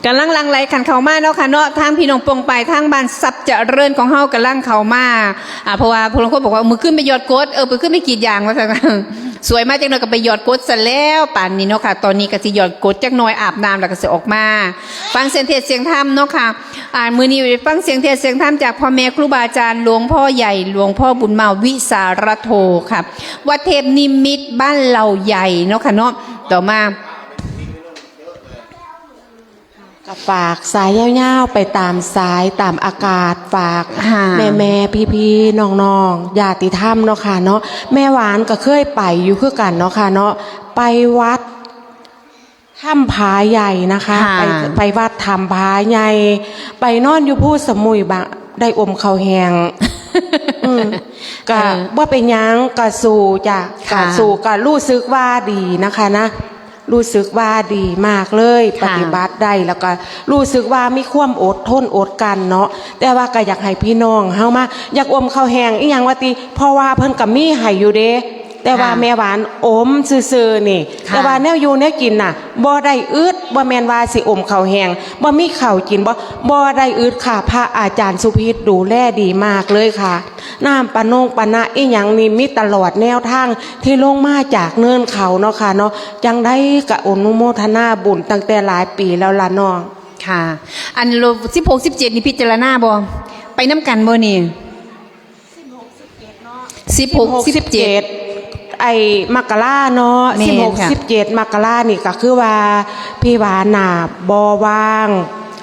ก๋ำลังหลั่งไหลกั๋นเข้ามาเนาะค่ะเนาะ ทางพี่น้องป้องปายทางบ้านทรัพย์เจริญของเฮาก๋ำลังเข้ามา อ่า เพราะว่าผู้ลางคนบอกว่า มื้อคืนไปหยอดก๊ด เออ มื้อคืนไปกรีดยาง ว่าซั้น สวยมาจักหน่อยก็ไปหยอดก๊ดซะแล้ว ป่านนี้เนาะค่ะ ตอนนี้ก็สิหยอดก๊ดจักหน่อย อาบน้ำแล้วก็สิออกมา ฟังเสียงเทศน์เสียงธรรมเนาะค่ะ อ่า มื้อนี้ไปฟังเสียงเทศน์เสียงธรรมจากพ่อแม่ครูบาอาจารย์ หลวงพ่อใหญ่ หลวงพ่อบุญมาวิสารโธค่ะ วัดเทพนิมิตร บ้านเหล่าใหญ่เนาะค่ะเนาะ ต่อมา ก็ฝากสายยาวๆ ไปต๋ามสายต๋ามอากาศ ฝาก ค่ะ แม่ๆ พี่ๆ น้องๆ ญาติธรรมเนาะค่ะเนาะ แม่หวานก็เคยไปอยู่คือกั๋นเนาะค่ะเนาะ ไปวัดถ้ำผาใหญ่นะคะ ค่ะ ไป ไปวัดถ้ำผาใหญ่ ไปนอนอยู่ภูสมุยบะ ได้อมข้าวแห้ง อืม ก็ เออ บ่เป็นหยัง ก็สู้จ้ะ ค่ะ ก็สู้ ก็รู้สึกว่าดีนะคะนะ รู้สึกว่าดีมากเลย ค่ะ ปฏิบัติได้ แล้วก็รู้สึกว่ามีความอดทนอดกลั้นเนาะ แต่ว่าก็อยากให้พี่น้องเฮามา อยากอมข้าวแห้งอิหยังว่าติ เพราะว่าเพิ่นก็มีให้อยู่เด้ แต่ว่า ค่ะ แม่หวานอมซื่อๆ นี่ ค่ะ แต่ว่าแนวอยู่แนวกินน่ะ บ่ได้อึด บ่แม่นว่าสิอมข้าวแห้ง บ่มีข้าวกิน บ่ บ่ได้อึดค่ะ พระอาจารย์สุพิษดูแลดีมากเลยค่ะ น้ำปะนงปะนะอิหยังนี่มีตลอดแนวทางที่ลงมาจากเนินเขาเนาะค่ะเนาะ จั่งใดก็อนุโมทนาบุญตั้งแต่หลายปี๋แล้วล่ะน้อง ค่ะ อัน สิบหก สิบเจ็ด นี่พิจารณาบ่ ไปนำกั๋นบ่นี่ สิบหก สิบเจ็ด ไอ้มกราเนาะ แม่นค่ะ สิบหก สิบเจ็ด มกรานี่ก็คือว่าพี่หวานน่ะบ่ว่าง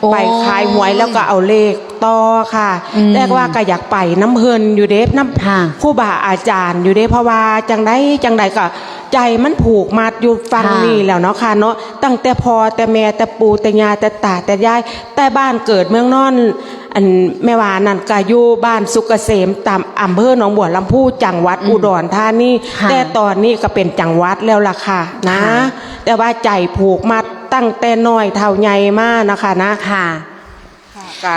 โอ้ย ไปขายหวยแล้วก็เอาเลขต่อค่ะ อืม แต่ว่าก็อยากไปนำเปิ้นอยู่เด้ นำ ค่ะ ครูบาอาจ๋ารย์อยู่เด้ เพราะว่าจั่งใดจั่งใดก็ใจ๋มันผูกมัดอยู่ฝั่ง ค่ะ นี้แล้วเนาะค่ะเนาะ ตั้งแต่พ่อแต่แม่แต่ปู่แต่ย่าแต่ต๋าแต่ยาย แต่บ้านเกิดเมืองนอน อันแม่หวานนั่นก็อยู่บ้านสุกเกษม ต๋ามอำเภอหนองบัวลำภู จังหวัด อืม อุดรธานี ค่ะ แต่ต๋อนนี้ก็เป๋นจังหวัดแล้วล่ะค่ะนะ ค่ะ แต่ว่าใจ๋ผูกมัดตั้งแต่น้อยเต้าใหญ่มานะคะนะ ค่ะ ก็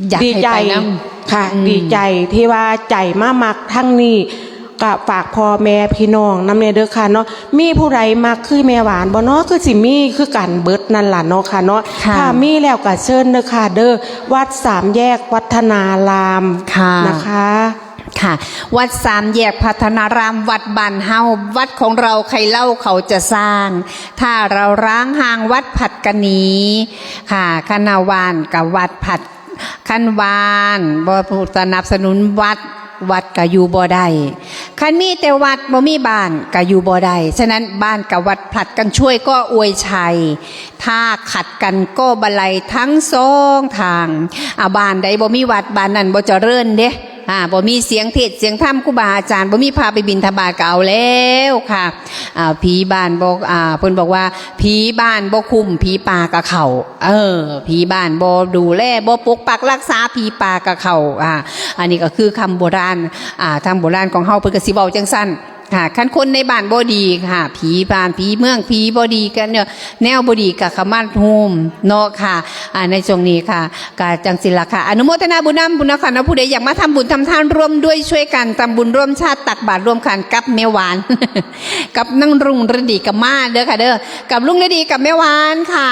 อยากให้ไปนำ ดีใจ๋ค่ะ อืม ดีใจ๋ตี้ว่าใจ๋มามักทางนี้ ก็ฝากพ่อแม่พี่น้องนำแน่เด้อค่ะเนาะ มีผู้ใดมักคือแม่หวานบ่เนาะ คือสิมีคือกั๋นเบิดนั่นล่ะเนาะค่ะเนาะ ค่ะ ถ้ามีแล้วก็เชิญเด้อค่ะเด้อ วัดสามแยกวัฒนาราม ค่ะ นะคะ ค่ะ วัดสามแยกพัฒนาราม วัดบ้านเฮา วัดของเราใครเล่าเขาจะสร้าง ถ้าเราร้างห่างวัดผัดกันหนี ค่ะ คันว่าบ้านกับวัดผัด คันบ้านบ่สนับสนุนวัด วัดก็อยู่บ่ได้ คันมีแต่วัดบ่มีบ้านก็อยู่บ่ได้ ฉะนั้นบ้านกับวัดผลัดกันช่วยก็อวยชัย ถ้าขัดกันก็บันไลทั้งสองทาง อ่า บ้านใดบ่มีวัด บ้านนั้นบ่เจริญเด้ อ่า บ่มีเสียงเทศน์เสียงธรรมครูบาอาจ๋ารย์ บ่มีพาไปบิณฑบาตก็เอาแล้วค่ะ อ่า ผีบ้านบอก อ่า เปิ้นบอกว่า ผีบ้านบ่คุ้ม ผีป่าก็เข้า เออ ผีบ้านบ่ดูแล บ่ปกปักรักษา ผีป่าก็เข้า อ่า อันนี้ก็คือคำโบราณ อ่า ทางโบราณของเฮาเปิ้นก็สิเว้าจั่งซั้น ค่ะ คันคนในบ้านบ่ดีค่ะ ผีบ้าน ผีเมือง ผีบ่ดีกันเนี่ย แนวบ่ดีก็เข้ามาฮ่มเนาะค่ะ อ่า ในช่วงนี้ค่ะ ก็จั่งซี้ล่ะค่ะ อนุโมทนาบุญนำบุญเนาะค่ะเนาะ ผู้ใดอยากมาทำบุญทำทานร่วมด้วยช่วยกัน ทำบุญร่วมชาติ ตักบาตรร่วมขันกับแม่หวาน กับนางรุ่งฤดีก็มาเด้อค่ะเด้อ กับลุงฤดีกับแม่หวานค่ะ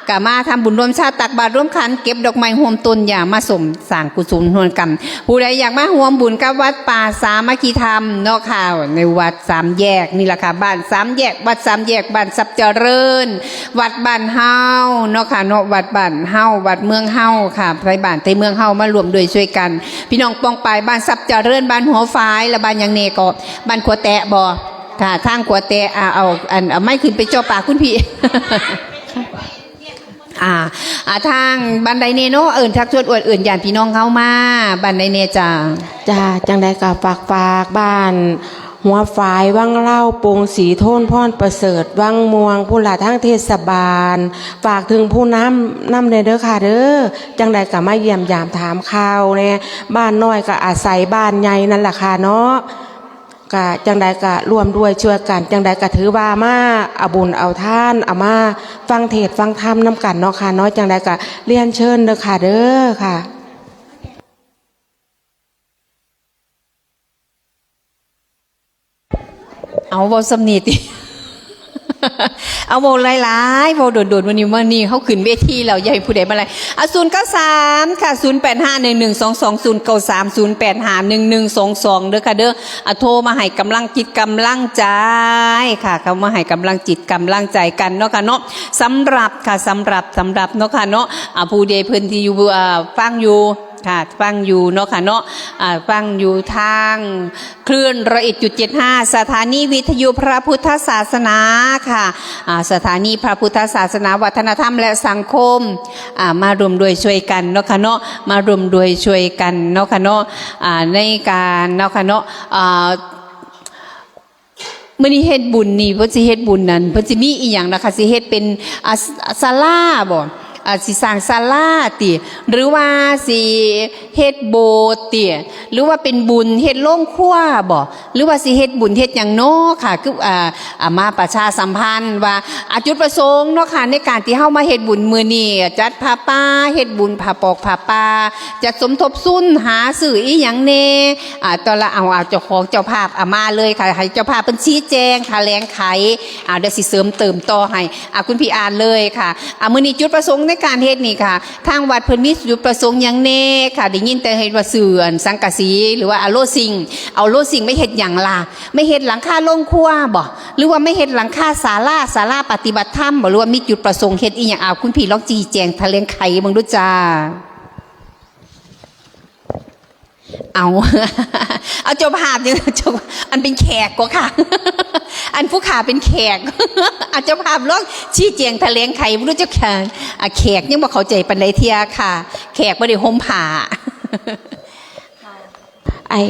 ก็มาทำบุญร่วมชาติ ตักบาตรร่วมขัน เก็บดอกไม้ฮ่มต้นหญ้ามาสมสร้างกุศลฮ่วมกั๋น ผู้ใดอยากมาฮ่วมบุญกับวัดป่าสามัคคีธรรมเนาะค่ะ ในวัดสามแยกนี่ล่ะค่ะ บ้านสามแยก วัดสามแยก บ้านทรัพย์เจริญ วัดบ้านเฮาเนาะค่ะเนาะ วัดบ้านเฮา วัดเมืองเฮาค่ะ ไทบ้านไทเมืองเฮามาร่วมด้วยช่วยกัน พี่น้องป้องปาย บ้านทรัพย์เจริญ บ้านหัวฝาย และบ้านหยังแน่ก็ บ้านขัวแตะบ่ ค่ะ ทางขัวแตะ อ่า เอา อัน เอาไมค์ขึ้นไปจ่อปากคุณพี่ อ่า อ่า ทางบ้านใดแน่เนาะ เอิ้นทักชวนอวดเอิ้นญาติพี่น้องเฮามา บ้านใดแน่จ้า จ้า จั่งใดก็ฝาก ฝากบ้านหัวฝาย วังเล้า ปงศรีโทน พรประเสริฐ วังม่วง พู้นล่ะ ทางเทศบาล ฝากเถิงผู้นำ นำแน่เด้อค่ะเด้อ จั่งใดก็มาเยี่ยมยามถามข่าวแน่ บ้านน้อยก็อาศัยบ้านใหญ่นั่นล่ะค่ะเนาะ ก็จั่งใดก็ร่วมด้วยช่วยกัน จั่งใดก็ถือว่ามาเอาบุญเอาทาน เอามาฟังเทศน์ฟังธรรมนำกั๋นเนาะค่ะเนาะ จั่งใดก็เรียนเชิญเด้อค่ะเด้อค่ะ เอาเว้าส่ำนี้ติ เอาเว้าหลายๆ เว้าโดนๆ มื้อนี้ มื้อนี้เฮาขึ้นเวทีแล้ว อย่าหื้อผู้ใดมาหลาย อ่ะ ศูนย์เก้าสาม ค่ะ ศูนย์แปดห้าหนึ่งหนึ่งสองสองศูนย์เก้าสาม ศูนย์แปดห้าหนึ่งหนึ่งสองสอง เด้อค่ะเด้อ อ่ะ โทรมาหื้อก๋ำลังจิตก๋ำลังใจ๋ค่ะ เข้ามาหื้อก๋ำลังจิตก๋ำลังใจ๋กั๋นเนาะค่ะเนาะ สำหรับค่ะ สำหรับ สำหรับเนาะค่ะเนาะ อ่ะ ผู้ใดเปิ้นตี้อยู่ อ่า ฟังอยู่ ค่ะ ฟังอยู่เนาะค่ะเนาะ อ่า ฟังอยู่ตางคลื่น ร้อยเอ็ดจุดเจ็ดห้า สถานีวิทยุพระพุทธศาสนาค่ะ อ่า สถานีพระพุทธศาสนา วัฒนธรรมและสังคม อ่า มาร่วมด้วยช่วยกั๋นเนาะค่ะเนาะ มาร่วมด้วยช่วยกั๋นเนาะค่ะเนาะ อ่า ในก๋านเนาะค่ะเนาะ อ่า มื้อนี้เฮ็ดบุญนี่ เปิ้นสิเฮ็ดบุญนั่น เปิ้นสิมีอิหยังนะคะ สิเฮ็ดเป๋น อ่า ศ- ศาลาบ่ อ่า สิสร้างศาลาติ หรือว่าสิเฮ็ดโบสถ์ติ หรือว่าเป๋นบุญเฮ็ดโรงครัวบ่ หรือว่าสิเฮ็ดบุญเฮ็ดหยังน้อค่ะ คือ อ่า อ่า มาประชาสัมพันธ์ว่า อ่า จุดประสงค์เนาะค่ะ ในก๋านตี้เฮามาเฮ็ดบุญมื้อนี้ จัดผ้าป่า เฮ็ดบุญผ้าปอกผ้าป่า จัดสมทบทุนหาซื้ออิหยังแน่ อ่า ตอนละ เอา เอา เจ้าของเจ้าภาพ อ่า มาเลยค่ะ หื้อเจ้าภาพเปิ้นชี้แจงแถลงไข อ่า เดี๋ยวสิเสริมเติมต่อหื้อ อ่า คุณพี่อ่านเลยค่ะ อ่า มื้อนี้จุดประสงค์ในก๋านเฮ็ดนี่ค่ะ ตางวัดเปิ้นมีจุดประสงค์หยังแน่ค่ะ ได้ยินแต่เห็นว่าซื้ออันสังกะสี หรือว่าเอาโลซิ่ง เอาโลซิ่งมาเฮ็ดหยังล่ะ มาเฮ็ดหลังคาโรงครัวบ่ หรือว่ามาเฮ็ดหลังคาศาลา ศาลาปฏิบัติธรรมบ่ หรือว่ามีจุดประสงค์เฮ็ดอิหยัง อ่า คุณพี่ลองชี้แจงแถลงไขเบิ่งดูจ้า เอา เอาเจ้าภาพนี่ เจ้า อันเป๋นแขกก็ค่ะ อันผู้ข้าเป๋นแขก อ่ะ เจ้าภาพลองชี้แจ๋งแถลงไข บ่ฮู้เจ้าข้า อ่ะ แขกยังบ่เข้าใจ๋ปานใดเตื้อค่ะ แขกบ่ได้ห่มผ้า ไอ้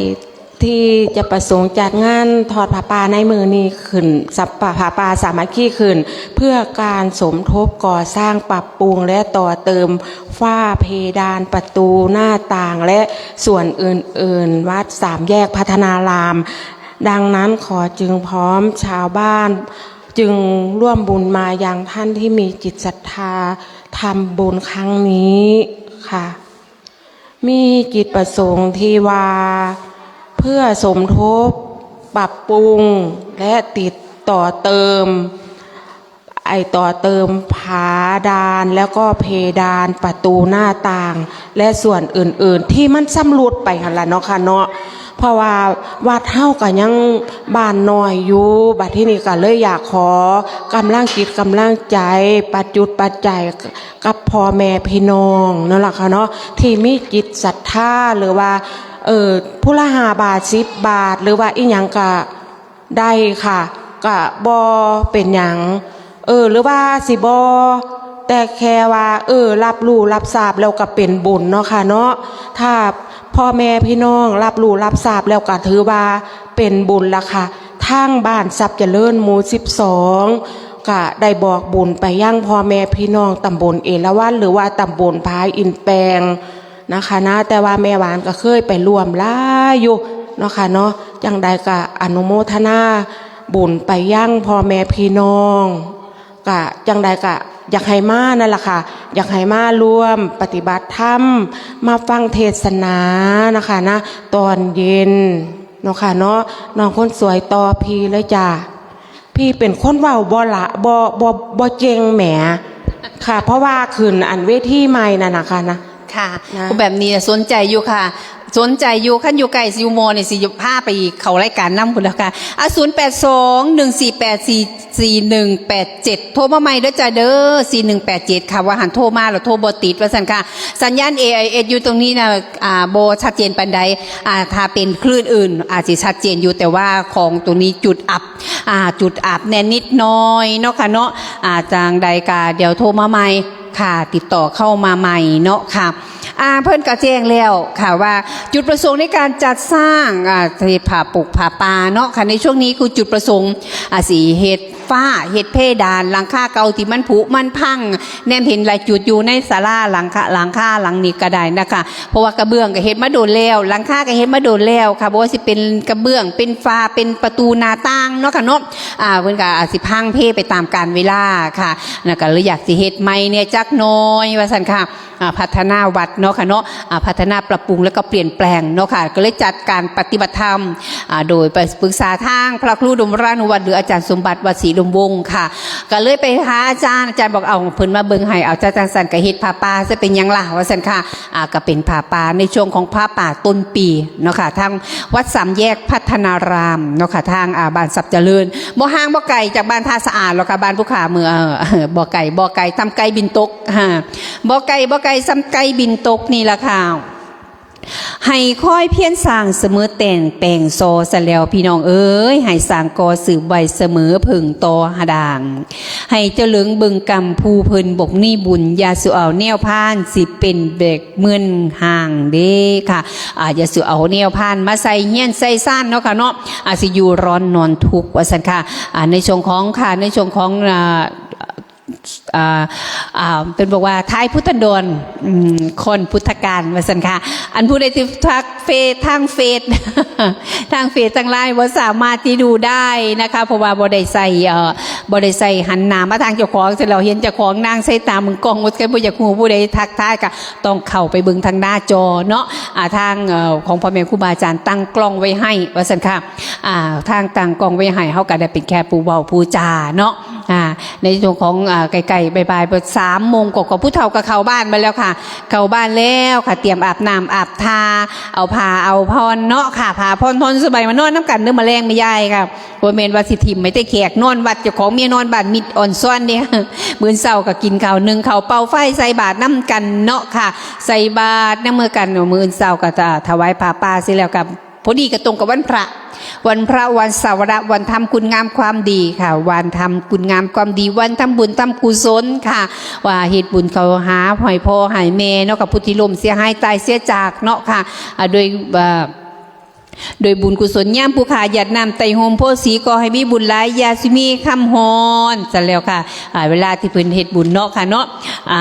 ตี้จะประสงค์จัดงานทอดผ้าป่าในมื้อนี้ขึ้น สัป ผ้าป่าสามัคคีขึ้น เพื่อการสมทบก่อสร้างปรับปรุงและต่อเติมฝ้าเพดานประตูหน้าต่างและส่วนอื่นๆ วัดสามแยกพัฒนาราม ดังนั้นขอจึงพร้อมชาวบ้าน จึงร่วมบุญมายังท่านที่มีจิตศรัทธาทำบุญครั้งนี้ค่ะ มีจิตประสงค์ตี้ว่า เพื่อสมทบปรับปรุงและติดต่อเติม ไอ้ต่อเติมฝาดานแล้วก็เพดานประตูหน้าต่าง และส่วนอื่นๆ ตี้มันชำรุดไปหั้นล่ะเนาะค่ะเนาะ เพราะว่าวัดเฮาก็ยังบ้านน้อยอยู่ บัดทีนี้ก็เลยอยากขอกำลังจิตกำลังใจ๋ ปัจจุปัจจัยกับพ่อแม่พี่น้องนั่นล่ะค่ะเนาะ ตี้มีจิตศรัทธา หรือว่า เอ่อ ผู้ละห้าบาท สิบบาท หรือว่าอิหยังก็ ได้ค่ะ ก็บ่เป๋นหยัง เออ หรือว่าสิบ่ แต่แค่ว่า เออ รับรู้รับทราบแล้วก็เป๋นบุญเนาะค่ะเนาะ ถ้าพ่อแม่พี่น้องรับรู้รับทราบแล้วก็ถือว่าเป๋นบุญละค่ะ ทางบ้านทรัพย์เจริญหมู่สิบสอง ก็ได้บอกบุญไปยังพ่อแม่พี่น้องตำบลเอราวัณ หรือว่าตำบลผาอินแปง นะคะนะ แต่ว่าแม่หวานก็เคยไปร่วมหลายอยู่เนาะค่ะเนาะ จั่งใดก็อนุโมทนาบุญไปยังพ่อแม่พี่น้อง ก็จั่งใดก็อยากหื้อมานั่นล่ะค่ะ อยากหื้อมาร่วมปฏิบัติธรรม มาฟังเทศนานะคะนะ ตอนเย็นเนาะค่ะเนาะ น้องคนสวยต่อพี่เลยจ้า พี่เป๋นคนเว้าบ่ละ บ่ บ่ บ่เจ๋งแหม ค่ะ เพราะว่าขึ้นอันเวทีใหม่นั่นน่ะค่ะนะ ค่ะ นะ แบบนี้สนใจ๋อยู่ค่ะ สนใจ๋อยู่ คันอยู่ใก้อยู่มอนี่สิพาไปเข้ารายก๋านนำพุ้นแล้วค่ะ อ่ะ ศูนย์แปดสอง หนึ่งสี่แปด สี่ สี่หนึ่งแปดเจ็ด โทรมาใหม่เด้อจ้าเด้อ สี่หนึ่งแปดเจ็ด ค่ะ ว่าหั้น โทรมาแล้วโทรบ่ติดว่าซั่นค่ะ สัญญาณ เอ ไอ เอส อยู่ตรงนี้นะ อ่า บ่ชัดเจนปานใด อ่า ถ้าเป๋นคลื่นอื่นอาจสิชัดเจนอยู่ แต่ว่าของตรงนี้จุดอับ อ่า จุดอับแน่นิดหน่อยเนาะค่ะเนาะ อ่า จั่งใดก็เดี๋ยวโทรมาใหม่ค่ะ ติดต่อเข้ามาใหม่เนาะค่ะ อ่า เปิ้นก็แจ้งแล้วค่ะว่าจุดประสงค์ในการจัดสร้าง อ่า เฮ็ดผ้าปกผ้าป่าเนาะค่ะ ในช่วงนี้คือจุดประสงค์ อ่า สิเฮ็ดฝ้า เฮ็ดเพดาน หลังคาเก่าตี้มันผุมันพัง แนมเห็นหลายจุดอยู่ในศาลาหลังคา หลังคาหลังนี้ก็ได้นะคะ เพราะว่ากระเบื้องก็เฮ็ดมาโดนแล้ว หลังคาก็เฮ็ดมาโดนแล้วค่ะ บ่ว่าสิเป๋นกระเบื้อง เป๋นฝ้า เป๋นประตูหน้าต่างเนาะค่ะเนาะ อ่า เปิ้นก็อาจสิพังเพไปต๋ามกาลเวลาค่ะ แล้วก็เลยอยากสิเฮ็ดใหม่แน่จักหน่อยว่าซั่นค่ะ อ่า พัฒนาวัดเนาะค่ะเนาะ อ่า พัฒนาปรับปรุงแล้วก็เปลี่ยนแปลงเนาะค่ะ ก็เลยจัดการปฏิบัติธรรม อ่า โดยไปปรึกษาทางพระครูดมรานุวัฒน์ หรืออาจารย์สมบัติ วัดศรีอุดมวงศ์ค่ะ ก็เลยไปหาอาจารย์ อาจารย์บอก เอา เปิ้นมาเบิ่งหื้อ เอา จั่งซั้นก็เฮ็ดผ้าป่าซะเป๋นหยังล่ะ ว่าซั่นค่ะ อ่า ก็เป๋นผ้าป่าในช่วงของผ้าป่าต้นปีเนาะค่ะ ทางวัดสามแยกพัฒนารามเนาะค่ะ ทาง อ่า บ้านทรัพย์เจริญ บ่ห่างบ่ไก๋จากบ้านท่าสะอาดหรอกค่ะ บ้านผู้ข้าเมือง เอ่อ บ่ไก๋ บ่ไก๋ ส่ำไก่บินตก ฮะ บ่ไก๋ บ่ไก๋ ส่ำไก่บินตกนี่ล่ะค่ะ หื้อคอยเพียรสร้างเสมอแต๊งแป๋งซอซะแล้ว พี่น้องเอ๋ย หื้อสร้างก่อสืบไว้เสมอเพิ่งต่อหาดาง หื้อเจ้าเหลิงเบิ่งกำผู้เปิ้นบ่มีบุญ อย่าสู่เอาแนวพานสิเป๋นแบกเมินห่างเด้ค่ะ อ่า อย่าสู่เอาแนวพานมาใส่เฮือนใส่ซานเนาะค่ะเนาะ อ่า สิอยู่ร้อนนอนทุกข์ว่าซั่นค่ะ อ่า ในช่วงของค่ะ ในช่วงของ อ่า อ่า อ่า เปิ้นบอกว่าท้ายพุทธันดร อืม ค่อนพุทธกาลว่าซั่นค่ะ อันผู้ใดที่ทักเฟซ ทางเฟซ ทางเฟซ ทางไลน์บ่สามารถที่ดูได้นะคะ เพราะว่าบ่ได้ใส่ เอ่อ บ่ได้ใส่หันหน้ามาทางเจ้าของ เสร็จแล้วเห็นเจ้าของนั่งใส่ตาเบิ่งกล้อง บ่ใช่ บ่อยากฮู้ผู้ใดทักทายก็ต้องเข้าไปเบิ่งทางหน้าจอเนาะ อ่า ทาง เอ่อ ของพ่อแม่ครูบาอาจารย์ตั้งกล้องไว้ให้ว่าซั่นค่ะ อ่า ทางตั้งกล้องไว้ให้ เฮาก็ได้เป๋นแค่ผู้เว้าผู้จ๋าเนาะ อ่า ในช่วงของ อ่า ใก้ๆ บ่ายๆ บ่สามโมงกว่าๆ ผู้เฒ่าก็เข้าบ้านมาแล้วค่ะ เข้าบ้านแล้วค่ะ เตรียมอาบน้ำอาบท่า เอาผ้าเอาผ่อนเนาะค่ะ ผ้าผ่อนผ่อนสบายมานอนนำกันเด้อ มื้อแลงแม่ยายค่ะ บ่แม่นว่าสิถิ่มไว้แต่แขกนอนวัด เจ้าของเมียนอนบ้านมิตรอ่อนซ้อนเด้ มื้อเช้าก็กิ๋นข้าวนึ่งข้าวเป่าไฟใส่บาตรนำกันเนาะค่ะ ใส่บาตรนำกัน มื้อเช้าก็จะถวายผ้าป่าเสร็จแล้วก็ พอดีก็ตรงกับวันพระ วันพระ วันสาวระ วันทำคุณงามความดีค่ะ วันทำคุณงามความดี วันทำบุญทำกุศลค่ะ ว่าเฮ็ดบุญเข้าหาห้อยพ่อห้อยแม่เนาะ กับผู้ตี้ล่มเสียหายต๋ายเสียจากเนาะค่ะ อ่า โดย อ่า โดยบุญกุศลยามผู้ข้าหยาดน้ำไต้ห่มโพธิ์ศรี ก็ให้มีบุญหลาย อย่าสิมีคำฮ้อน ซั่นแล้วค่ะ อ่า เวลาตี้เปิ้นเฮ็ดบุญเนาะค่ะเนาะ อ่า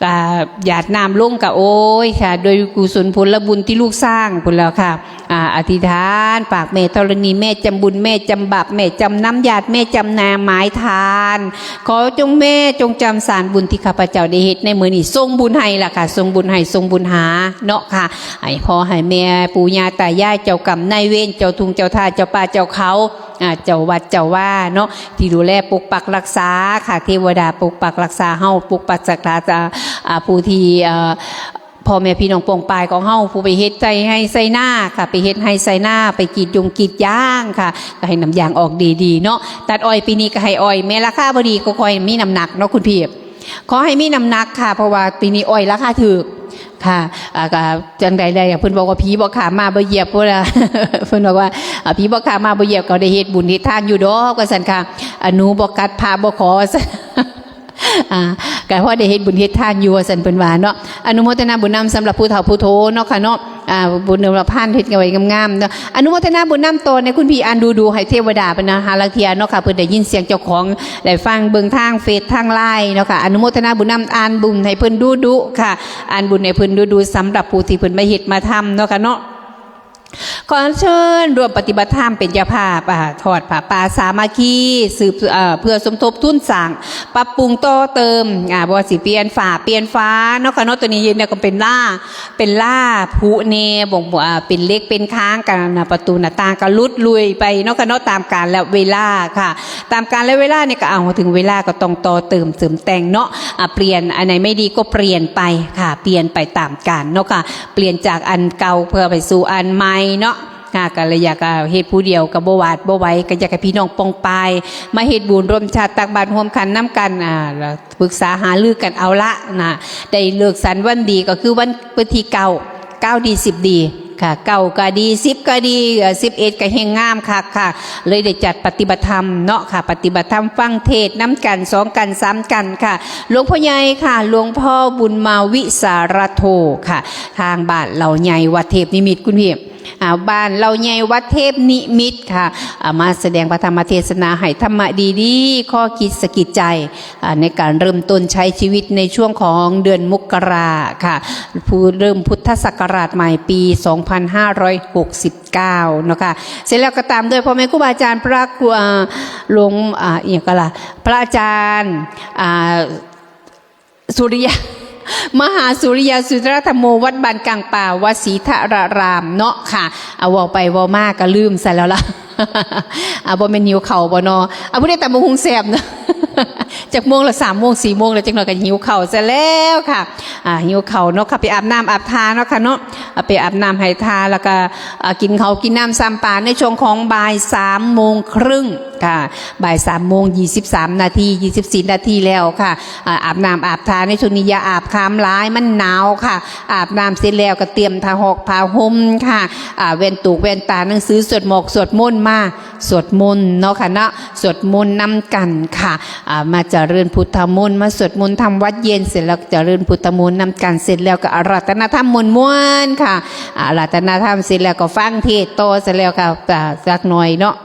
อ่า หยาดน้ำลงก็โอ้ยค่ะ โดยกุศลผลบุญตี้ลูกสร้างพู้นแล้วค่ะ อ่า อธิษฐาน ปากแม่ธรณี แม่จำบุญ แม่จำบาป แม่จำน้ำหยาด แม่จำนาหมายทาน ขอจงแม่จงจำสารบุญตี้ข้าพเจ้าได้เฮ็ดในมื้อนี้ ส่งบุญให้ล่ะค่ะ ส่งบุญให้ ส่งบุญหาเนาะค่ะ ให้พ่อให้แม่ ปู่ย่าต๋ายาย เจ้ากรรมนายเวร เจ้าทุ่งเจ้าท่า เจ้าป่าเจ้าเขา อ่า เจ้าวัดเจ้าวาเนาะ ตี้ดูแลปกปักรักษาค่ะ เทวดาปกปักรักษาเฮา ปกปักรักษา อ่า ผู้ตี้ เอ่อ พ่อแม่พี่น้องป้องปายของเฮา ผู้ไปเฮ็ดไฮ่ไฮ่ไฮ่นาค่ะ ไปเฮ็ดไฮ่ไฮ่นา ไปกรีดยงกรีดยางค่ะ ก็ให้น้ำยางออกดีๆ เนาะ ตัดอ้อยปี๋นี้ก็ให้อ้อยแม่ราคาบ่ดี ก็ขอให้มีน้ำหนักเนาะคุณพี่ ขอให้มีน้ำหนักค่ะ เพราะว่าปี๋นี้อ้อยราคาถูกค่ะ อ่า ก็จั่งใดได้ เพิ่นบอกว่าผีบ่ข้ามมาบ่เหยียบ เพิ่นว่า เพิ่นบอกว่า อ่า ผีบ่ข้ามมาบ่เหยียบ ก็ได้เฮ็ดบุญเฮ็ดทานอยู่ดอก ว่าซั่นค่ะ อ่า หนูบ่กัดพระบ่ขอ ว่าซั่น อ่า ก็พอได้เฮ็ดบุญเฮ็ดทานอยู่ ว่าซั่นเพิ่นว่าเนาะ อนุโมทนาบุญนำสำหรับผู้เฒ่าผู้โทเนาะค่ะเนาะ อ่า บุญนำละพานเฮ็ดกันไว้งามๆ เนาะ อนุโมทนาบุญนำต่อในคุณพี่อ่านดูๆ ให้เทวดาเปิ้นนะ หาลางเทื่อเนาะค่ะ เปิ้นได้ยินเสียงเจ้าของ ได้ฟังเบิ่งทางเฟซทางไลน์เนาะค่ะ อนุโมทนาบุญนำ อ่านบุญให้เปิ้นดูๆ ค่ะ อ่านบุญให้เปิ้นดูๆ สำหรับผู้ตี้เปิ้นมาเฮ็ดมาทำเนาะค่ะเนาะ ขอเชิญร่วมปฏิบัติธรรมเป็นเจ้าภาพ อ่า ทอดผ้าป่าสามัคคี สืบ เอ่อ เพื่อสมทบทุนสร้าง ปรับปรุงต่อเติม อ่า บ่ว่าสิเปลี่ยนฝ้า เปลี่ยนฝาเนาะค่ะเนาะ ตัวนี้เนี่ยก็เป๋นล่า เป๋นล่าผุแหน่ บ่งบอก อ่า เป๋นเหล็กเป๋นคานกั๋นนะ ประตู๋หน้าต่างก็หลุดลุ่ยไปเนาะค่ะเนาะ ต๋ามกาลและเวลาค่ะ ต๋ามกาลและเวลาเนี่ยก็เอา เถิงเวลาก็ต้องต่อเติมเสริมแต่งเนาะ อ่า เปลี่ยน อันไหนไม่ดีก็เปลี่ยนไปค่ะ เปลี่ยนไปต๋ามกาลเนาะค่ะ เปลี่ยนจากอันเก่าเพื่อไปสู่อันใหม่เนาะ ค่ะ ก็เลยอยากจะเฮ็ดผู้เดียวก็บ่หวาดบ่ไหว ก็อยากให้พี่น้องป้องปาย มาเฮ็ดบุญร่วมชาติตักบาตรร่วมขันน้ำกั๋น อ่า แล้วปรึกษาหารือกั๋นเอาละนะ ได้ฤกษ์สันวันดีก็คือวัน วันตี้เก้า เก้าดีสิบดีค่ะ เก้าก็ดี สิบก็ดี เอ่อ สิบเอ็ดก็เฮงงามคักค่ะ เลยได้จัดปฏิบัติธรรมเนาะค่ะ ปฏิบัติธรรมฟังเทศน์น้ำกั๋น สองกั๋น สามกั๋นค่ะ หลวงพ่อใหญ่ค่ะ หลวงพ่อบุญมาวิสารโธค่ะ ตางบ้านเหล่าใหญ่วัดเทพนิมิตรคุณพี่ อ่า บ้านเหล่าใหญ่วัดเทพนิมิตรค่ะ อ่า มาแสดงพระธรรมเทศนาให้ธรรมะดีๆ ข้อคิดสะกิดใจ อ่า ในการเริ่มต้นใช้ชีวิตในช่วงของเดือนมกราค่ะ ผู้เริ่มพุทธศักราชใหม่ปีสองพันห้าร้อยหกสิบเก้าเนาะค่ะ เสร็จแล้วก็ต๋ามด้วยพ่อแม่ครูบาอาจารย์ พระครู อ่า หลวง อ่า อิหยังก็ล่ะ พระอาจารย์ อ่า สุริยะ มหาสุริยะสุริยธรรมโม วัดบ้านกลางป่า วสีทรารามเนาะค่ะ เอา เว้าไปเว้ามาก็ลืมซะแล้วล่ะ อ่า บ่แม่นหิวข้าวบ่เนาะ อ่า ผู้ใดตำบักหุ่งแซ่บเนาะ จักโมงละ สามโมง สี่โมงแล้ว จักหน่อยก็หิวข้าวซะแล้วค่ะ อ่า หิวข้าวเนาะค่ะ ไปอาบน้ำอาบท่าเนาะค่ะเนาะ อ่า ไปอาบน้ำให้ท่า แล้วก็ อ่า กินข้าวกินน้ำซ้ำปาในช่วงของบ่ายสามโมงครึ่ง ค่ะ บ่ายสามโมงยี่สิบสามนาที ยี่สิบสี่นาทีแล้วค่ะ อ่า อาบน้ำอาบท่าในช่วงนี้ อย่าอาบค่ำหลาย มันหนาวค่ะ อาบน้ำเสร็จแล้วก็เตรียมผ้าหอกผ้าห่มค่ะ อ่า แว่นตูกแว่นต๋า หนังสือสวดหมอกสวดมนต์มา สวดมนต์เนาะค่ะเนาะ สวดมนต์นำกั๋นค่ะ อ่า มาเจริญพุทธมนต์ มาสวดมนต์ทำวัตรเย็น เสร็จแล้วเจริญพุทธมนต์นำกั๋น เสร็จแล้วก็อาราธนาธรรมม่วนๆ ค่ะ อาราธนาธรรมเสร็จแล้วก็ฟังเทศน์ต่อ เสร็จแล้วก็ อ่า จักหน่อยเนาะ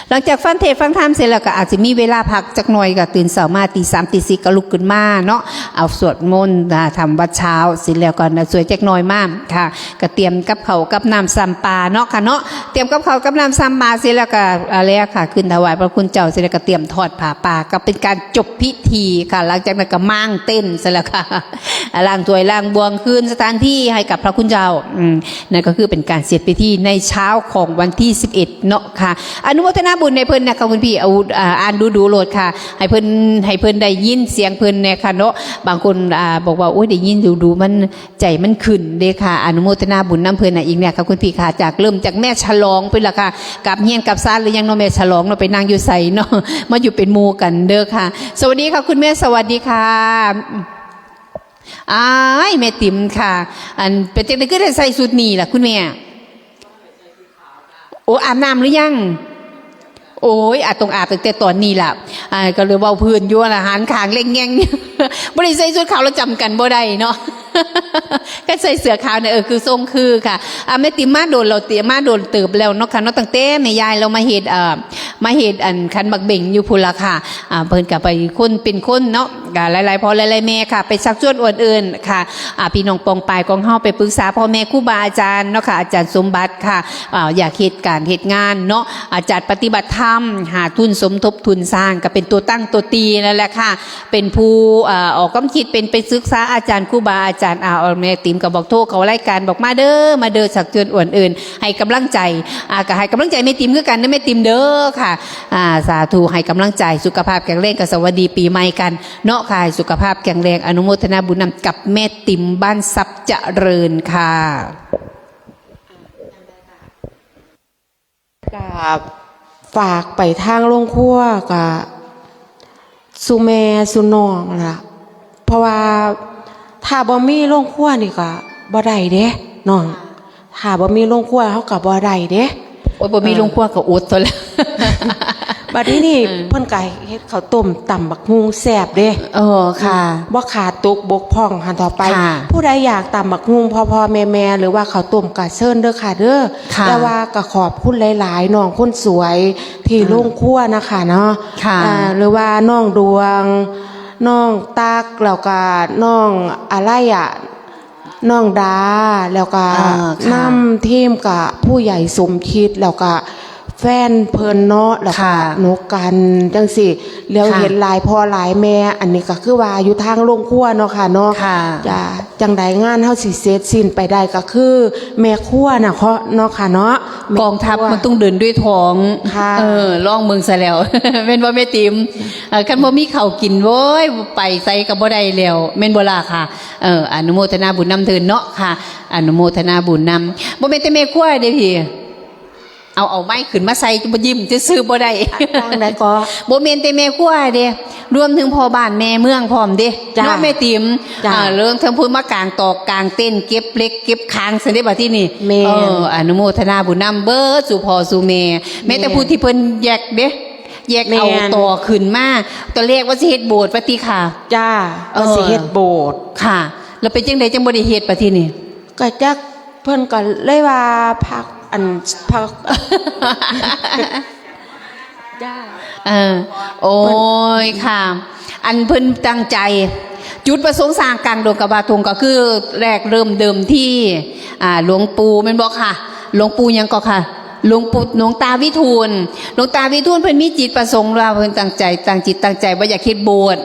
หลังจากฟังเทศน์ฟังธรรมเสร็จแล้วก็อาจจะมีเวลาพักจักหน่อย ก็ตื่นเช้ามาตีสามตีสี่ก็ลุกขึ้นมาเนาะ เอาสวดมนต์นะ ทำวัตรเช้าเสร็จแล้วก็นะ สวยจักหน่อยมาค่ะ ก็เตรียมกับข้าวกับน้ำซ้ำปาเนาะค่ะเนาะ เตรียมกับข้าวกับน้ำซ้ำปาเสร็จแล้วก็อะไรอะค่ะ ขึ้นถวายพระคุณเจ้าเสร็จแล้วก็เตรียมทอดผ้าป่า ก็เป็นการจบพิธีค่ะ หลังจากนั้นก็ม้างเต็นท์เสร็จแล้วค่ะ ล้างถ้วยล้างบ่วง คืนสถานที่ให้กับพระคุณเจ้า อืม นั่นก็คือเป็นการเสร็จพิธีในเช้าของวันที่สิบเอ็ดเนาะค่ะ อนุโมทนาบุญให้เพิ่นนะคะคุณพี่ เอา อ่า อ่านดูๆ โลดค่ะ ให้เพิ่น ให้เพิ่นได้ยินเสียงเพิ่นแน่ค่ะเนาะ บางคน อ่า บอกว่า โอ๊ย ได้ยินดูๆ มัน ใจมันขึ้นเด้ค่ะ อนุโมทนาบุญนำเพิ่นน่ะ อีกเนี่ยค่ะคุณพี่ค่ะ จากเริ่มจากแม่ฉลองเพิ่นล่ะค่ะ กลับเฮือนกลับซานหรือยังเนาะ แม่ฉลองเนาะ ไปนั่งอยู่ไสเนาะ มาอยู่เป็นหมู่กั๋นเด้อค่ะ สวัสดีค่ะคุณแม่ สวัสดีค่ะ อ้าย แม่ติ๋มค่ะ อัน เป๋นจั่งใดคือได้ใส่ชุดนี้ล่ะคุณแม่ โอ้ อาบน้ำหรือยัง โอ้ย อาจต้องอาบตั้งแต่ต๋อนนี้ล่ะ อ่า ก็เลยเว้าพื้นอยู่ล่ะ หันข้างเล็งแงง บ่ได้ใส่ชุดขาวแล้วจ๋ำกั๋นบ่ได้เนาะ ก็ใส่เสื้อขาวเนี่ย เออ คือทรงคือค่ะ อ่า แม่ติ๋มมาโดนแล้วติ มาโดนเติบแล้วเนาะค่ะเนาะ ตั้งแต่แม่ยายลาวมาเฮ็ด เอ่อ มาเฮ็ดอันขันหมากเบ่งอยู่พู้นล่ะค่ะ อ่า เปิ้นก็ไปคนเป๋นคนเนาะ ก็หลายๆ พ่อหลายๆ แม่ค่ะ ไปชักจวนอวนเอิ้นค่ะ อ่า ปี้น้องป้องป้ายของเฮาไปปรึกษาพ่อแม่ครูบาอาจ๋ารย์เนาะค่ะ อาจ๋ารย์สมบัติค่ะ อ่า อยากเฮ็ดก๋านเฮ็ดงานเนาะ อาจ๋ารย์ปฏิบัติธรรม หาทุนสมทบทุนสร้าง ก็เป๋นตั๋วตั้งตั๋วตีนั่นแหละค่ะ เป๋นผู้ อ่า ออกความคิด เป๋นไปศึกษาอาจ๋ารย์ครูบาอาจ๋ารย์ อ่า แม่ติ๋มก็บอกโทรเข้ารายก๋านบอกมาเด้อ มาเด้อ ชักจวนอวนเอิ้น ให้ก๋ำลังใจ๋ อ่า ก็ให้ก๋ำลังใจ๋แม่ติ๋มคือกั๋นเด้อ แม่ติ๋มเด้อค่ะ อ่า สาธุ ให้ก๋ำลังใจ๋ สุขภาพแข็งแรง ก็สวัสดีปี๋ใหม่กั๋นเนาะค่ะ ให้สุขภาพแข็งแรง อนุโมทนาบุญนำกับแม่ติ๋มบ้านทรัพย์เจริญค่ะ ก็ฝากไปตางโรงครัวก็ สู่แม่สู่น้องล่ะ เพราะว่าถ้าบ่มีโรงครัวนี่ก็บ่ได้เด้น้อง ถ้าบ่มีโรงครัวเฮาก็บ่ได้เด้ โอ๊ย บ่มีโรงครัวก็อดเท่านั้น บัดนี้นี่ เออ เพิ่นก็เฮ็ดข้าวต้มตำบักหุ่งแซ่บเด้ เออ ค่ะ บ่ขาดตกบกพร่องหั้นต่อไป ค่ะ ผู้ใดอยากตำบักหุ่งพ่อๆ แม่ๆ หรือว่าข้าวต้มก็เชิญเด้อค่ะเด้อ ค่ะ แต่ว่าก็ขอบคุณหลายๆ น้องคนสวยที่ อ่า โรงครัวนะคะเนาะ ค่ะ อ่า หรือว่าน้องดวง น้องตั๊ก แล้วก็น้องอะไรอะ น้องดา แล้วก็ อ่า ค่ะ นำทีมกับผู้ใหญ่สมคิด แล้วก็แฟนเพิ่นเนาะ แล้วก็ ค่ะ นกกันจั่งซี้ แล้ว ค่ะ เห็นหลายพ่อหลายแม่ อันนี้ก็คือว่าอยู่ตางโรงครัวเนาะค่ะเนาะ ค่ะ จ้ะ จั่งใดงานเฮาสิเสร็จสิ้นไปได้ก็คือแม่ครัวน่ะเนาะค่ะเนาะ กองทัพมันต้องเดินด้วยท้อง ค่ะ เออ ลองเบิ่งซะแล้ว แม่นบ่แม่ติ๋ม เออ คันบ่มีข้าวกิ๋น โว้ย ไปไสก็บ่ได้แล้ว แม่นบ่ล่ะค่ะ เออ อนุโมทนาบุญนำเถินเนาะค่ะ อนุโมทนาบุญนำ บ่แม่นแต่แม่ครัวเด้พี่ เอา เอาไมค์ขึ้นมาใส่ บ่ยิ้มซื่อๆ บ่ได้ จั่งใดก็ บ่แม่นแต่แม่ครัวเด้ รวมถึงพ่อบ้านแม่เมืองพร้อมเด้ จ้า เนาะแม่ติ๋ม จ้า อ่า รวมถึงผู้มากางตอกกางเต็นท์ เก็บเหล็กเก็บคานซั่นเด้ บัดนี้นี่ แม่น เออ อนุโมทนาบุญนำเบิดสู่พ่อสู่แม่ แม้แต่ แม่น ผู้ที่เพิ่นแยกเด้ แยกเอา แม่น ต่อขึ้นมา ตอนแรกว่าสิเฮ็ดโบสถ์ว่าติค่ะ จ้า เออ ว่าสิเฮ็ดโบสถ์ ค่ะ แล้วเป๋นจั่งใดจั่งบ่ได้เฮ็ดบัดนี้นี่ ก็จัก เพิ่นก็เลยว่าพัก อัน พัก จ้า เออ โอ้ย ค่ะ อันเพิ่นตั้งใจ๋ จุดประสงค์สร้างกลางดงกะบาทุงก็คือแรกเริ่มเดิมที อ่า หลวงปู่แม่นบ่ค่ะ หลวงปู่หยังก่อค่ะ หลวงปู่ หลวงตาวิทูล หลวงตาวิทูลเพิ่นมีจิตประสงค์ว่าเพิ่นตั้งใจ๋ ตั้งจิตตั้งใจ๋ว่าอยากเฮ็ดโบสถ์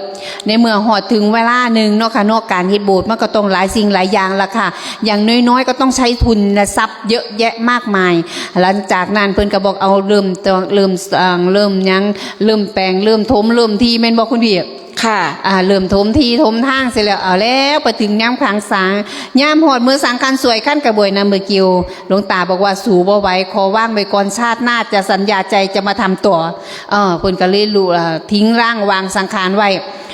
ในเมื่อฮอดเถิงเวลานึ่งเนาะค่ะเนาะ ก๋านเฮ็ดโบสถ์มันก็ต้องหลายสิ่งหลายอย่างล่ะค่ะ อย่างน้อยๆ ก็ต้องใจ๊ทุนทรัพย์เยอะแยะมากมาย หลังจากนั้นเปิ้นก็บอกเอาเริ่มต- เริ่มสร้าง เริ่มหยัง เริ่มแป๋ง เริ่มถม เริ่มที่ แม่นบ่คุณพี่ ค่ะ อ่า เริ่มถมที่ถมตางเสร็จแล้ว เอาแล้วไปเถิงยามขันสัง ยามฮอดมื้อสังขันสวยขันกระบวยนำใบเกี่ยว หลวงตาบอกว่า สูบ่ไหว ขอวางไว้ก่อน ชาติหน้าจะสัญญาใจ๋จะมาทำต่อ เออ เปิ้นก็เลยลุ เอ่อ ทิ้งร่างวางสังขารไว้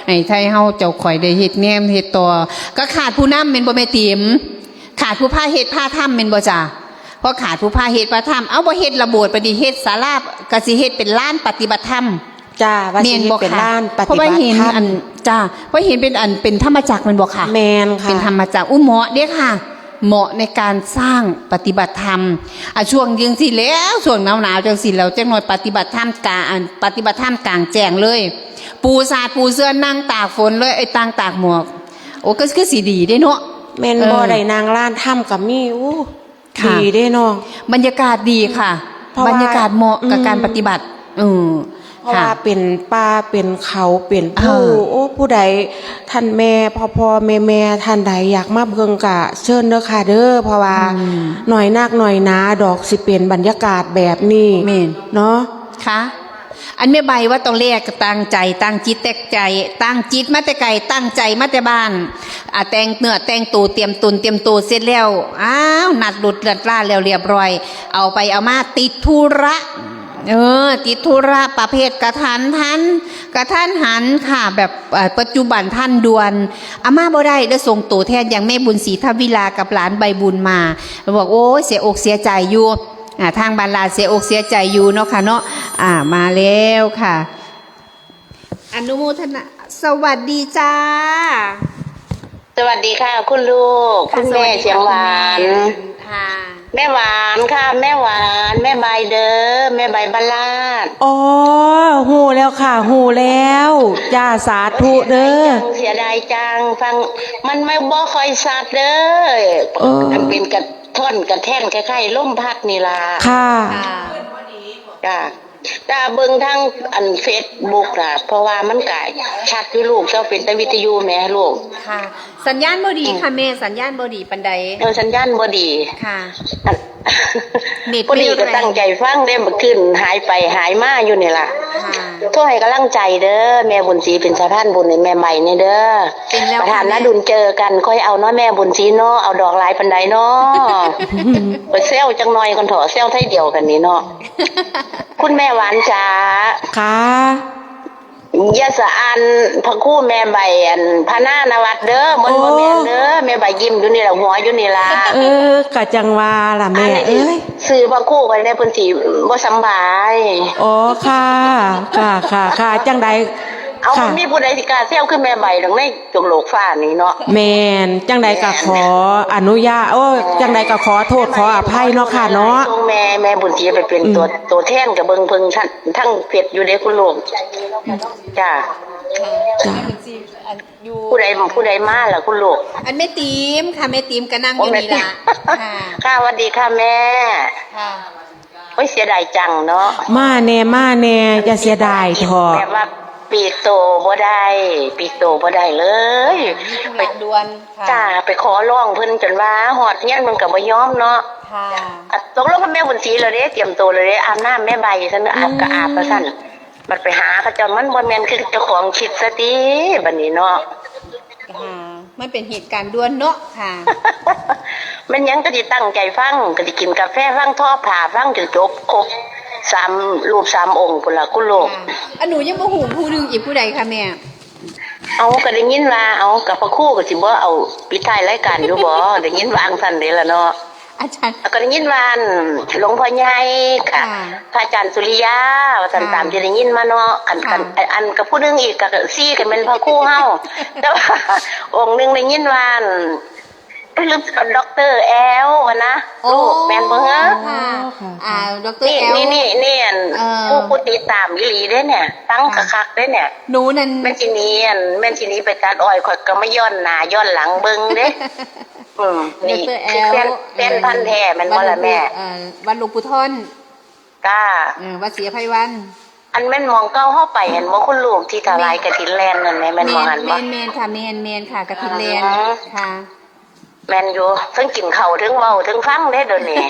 ให้ไทเฮาเจ้าข้อยได้เฮ็ดแนมเฮ็ดต่อ ก็ขาดผู้นำแม่นบ่แม่ติ๋ม ขาดผู้พาเฮ็ดพาทำแม่นบ่จ๊ะ พอขาดผู้พาเฮ็ดพาทำ เอ้า บ่เฮ็ดละโบสถ์ บัดนี้เฮ็ดศาลา ก็สิเฮ็ดเป๋นลานปฏิบัติธรรม จ้า ว่าสิเฮ็ดเป๋นลานปฏิบัติธรรม แม่นบ่คะ เพราะว่าเห็นอัน จ้า เพราะเห็นเป๋นอันเป๋นธรรมจักรแม่นบ่คะ แม่นค่ะ เป๋นธรรมจักร อู้ เหมาะเด้อค่ะ เหมาะในก๋านสร้างปฏิบัติธรรม อ่ะ ช่วงจั่งซี้แล้ว ช่วงหนาวๆ จั่งซี้แล้ว จักหน่อยปฏิบัติธรรมกลาง อัน ปฏิบัติธรรมกลางแจ้งเลย ปูสาดปูเสื่อนั่งตากฝนเลย ไอ้ นั่งตากหมอก โอ้ ก็คือสิดีเด้เนาะ แม่นบ่ เออ ได้นั่งลานธรรมก็มี อู้ ค่ะ ดีเด้เนาะ บรรยากาศดีค่ะ เพราะว่า บรรยากาศเหมาะกับก๋าน อืม ปฏิบัติ เออ เพราะว่า ค่ะ เป๋นป่าเป๋นเขาเป๋นภู เออ โอ้ ผู้ใด ท่านแม่ พ่อๆ แม่ๆ ท่านใดอยากมาเบิ่งก็เชิญเด้อค่ะเด้อ เพราะว่า อืม น้อยนักน้อยหนาดอกสิเป๋นบรรยากาศแบบนี้ แม่น เนาะ ค่ะ อันแม่ใบว่าตอนแรกก็ตั้งใจ๋ ตั้งจิตตั้งใจ๋ ตั้งจิตมาแต่ไก๋ ตั้งใจ๋มาแต่บ้าน อ่ะ แต่งเนื้อแต่งตั๋ว เตรียมตนเตรียมตั๋วเสร็จแล้ว อ้าว นัดรถนัดลาแล้วเรียบร้อย เอาไปเอามาติดธุระ เออ ติดธุระประเภทกระทันหัน กระทันหันค่ะ แบบ เอ่อ ปัจจุบันทันด่วน อา มาบ่ได้ เดี๋ยวส่งตั๋วแทนอย่างแม่บุญศรี ทวิลา กับหลานใบบุญมา บอก โอ้ย เสียอกเสียใจ๋อยู่ อ่า ทางบ้านหลานเสียอกเสียใจ๋อยู่เนาะค่ะเนาะ อ่า มาแล้วค่ะ อนุโมทนา สวัสดีจ้า สวัสดีค่ะ คุณลูก ค่ะ คุณแม่ สวัสดีค่ะ เสียงหวาน คุณแม่ ค่ะ แม่หวานค่ะ แม่หวาน แม่ใบเด้อ แม่ใบบัลลาด อ๋อ ฮู้แล้วค่ะ ฮู้แล้ว จ้า สาธุเด้อ เสียดายจัง เสียดายจัง ฟัง มันไม่ บ่ค่อยชัดเด้อ เออ มันเป็นกระท่อนกระแท่นคล้ายๆ ลมพัดนี่ล่ะ ค่ะ ค่ะ จ้า จ้า เบิ่งทางอันเฟซบุ๊กน่ะ เพราะว่ามันก็ชัดอยู่ลูก เจ้าเป็นแต่วิทยุแหมลูก ค่ะ สัญญาณบ่ดีค่ะแม่ อืม สัญญาณบ่ดีปานใด เออ สัญญาณบ่ดี ค่ะ อัน เน็ต พอดีก็ ไม่แรง ตั้งใจ๋ฟังเด้ เมื่อคืนหายไปหายมาอยู่นี่ล่ะ ค่ะ โทรให้กำลังใจ๋เด้อ แม่บุญศรีเป็นสะพานบุญให้แม่ใบนี่เด้อ เป็นแล้ว ประธาน ค่ะแม่ ณ ดุลเจอกัน ค่อยเอาเนาะแม่บุญศรีเนาะ เอาดอกหลายปานใดเนาะ ไปแซวจักหน่อยก่อนเถาะ แซวไทยเดียวกันนี่เนาะ คุณแม่หวานจ๋า ค่ะ อย่าสะอานพระครูแม่ใบอันพนานวัตรเด้อ มัน โอ้ บ่แม่นเด้อ แม่ใบยิ้มอยู่นี่ล่ะ หัวอยู่นี่ล่ะ เออ ก็จังว่าล่ะแม่ อันนี้ เอ้ย ชื่อพระครูไว้ในพื้นที่บ่สำบาย อ๋อ ค่ะ ค่ะ ค่ะ ค่ะ จังใด เอา ค่ะ มันมีผู้ใดสิกล้าแซวคือแม่ใบดอกใน จงโลกฟ้านี่เนาะ แม่น จั่งใดก็ขออนุญาต โอ้ย จั่งใดก็ขอโทษขออภัยเนาะค่ะเนาะ ส่งแม่ แม่บุญศรีไปเป็น อืม ตัว ตัวแทนกับเบิ่งเพิ่งท่าน ทั้งเพจอยู่เด้คุณลูก จ้า จ้า ผู้ใด ผู้ใดมาล่ะคุณลูก อันแม่ติ๋มค่ะ แม่ติ๋มก็นั่งอยู่นี่ล่ะ โอ้ แม่ติ๋ม ค่ะ ค่ะ สวัสดีค่ะแม่ ค่ะ โอ้ย เสียดายจังเนาะ มาแน่ มาแน่ อย่าเสียดายเถาะ แบบว่าปลีกโตบ่ได้ ปลีกโตบ่ได้เลย มีธุระด่วนค่ะ จ้า ไปขอร้องเพิ่นจ๋นว่าฮอดเฮือนเพิ่นก็บ่ยอมเนาะ ค่ะ อ่ะ ตกลงกับแม่บุญศรีแล้วเด้ เตรียมโตแล้วเด้ อาบน้ำแม่ใบซั่น อาบก็อาบว่าซั่น อืม บัดไปหาเขาเจ้ามันบ่แม่นคือเจ้าของคิดซะติ บัดนี้เนาะ ค่ะ มันเป็นเหตุการณ์ด่วนเนาะ ค่ะ แม่นหยังก็สิตั้งใจ๋ฟัง ก็สิกินกาแฟฟัง ทอผ้าฟังจ๋นจบครบสามรูปสามองค์พุ้นล่ะคุณลูก ค่ะ อันหนูยังบ่ฮู้ผู้หนึ่งอีกผู้ใดคะแม่ เอา ก็ได้ยินว่า เอา กับพระครูก็สิบ่เอาปิดท้ายรายการอยู่บ่ ได้ยินว่าจั่งซั้นเด้ล่ะเนาะ อาจารย์ ก็ได้ยินว่าอันหลวงพ่อใหญ่ค่ะ ค่ะ พระอาจารย์สุริยา ว่าซั่น ค่ะ ตามที่ได้ยินมาเนาะ อัน ค่ะ อัน อันกับผู้หนึ่งอีกก็สี่ก็แม่นพระครูเฮา แต่ว่าองค์หนึ่งได้ยินว่าอัน ด็อกเตอร์แอล ว่านะ โอ้ ลูกแม่นบ่เหรอ ค่ะ อ๋อ ค่ะ อ่า ด็อกเตอร์แอล นี่ นี่ นี่ นี่อัน เอ่อ ผู้ ผู้ติดตามอีหลีเด้เนี่ย ฟัง ค่ะ คักๆเด้เนี่ย หนูนั่น แม่นสิหนีอัน แม่นสิหนีไปตัดอ้อย ข้อยก็มาย้อนหน้าย้อนหลังเบิ่งเด้ อืม นี่ ด็อกเตอร์แอล คือแฟน แฟนพันธุ์แท้แม่นบ่ล่ะแม่ เอ่อ วัดหลวงปู่ทอน จ้า เออ วัดศรีอภัยวัน อันแม่นหม่องเก่าเฮาไปหั้นบ่คุณลูก ที่ถวายกฐินแลนด์นั่นแหม แม่นบ่หั้นบ่ แม่น แม่น แม่นค่ะ แม่น แม่นค่ะ กฐินแลนด์ อ๋อ ค่ะ แม่นอยู่ เทิงกิ๋นข้าว เทิงเว้า เทิงฟังเด้เดี๋ยวนี้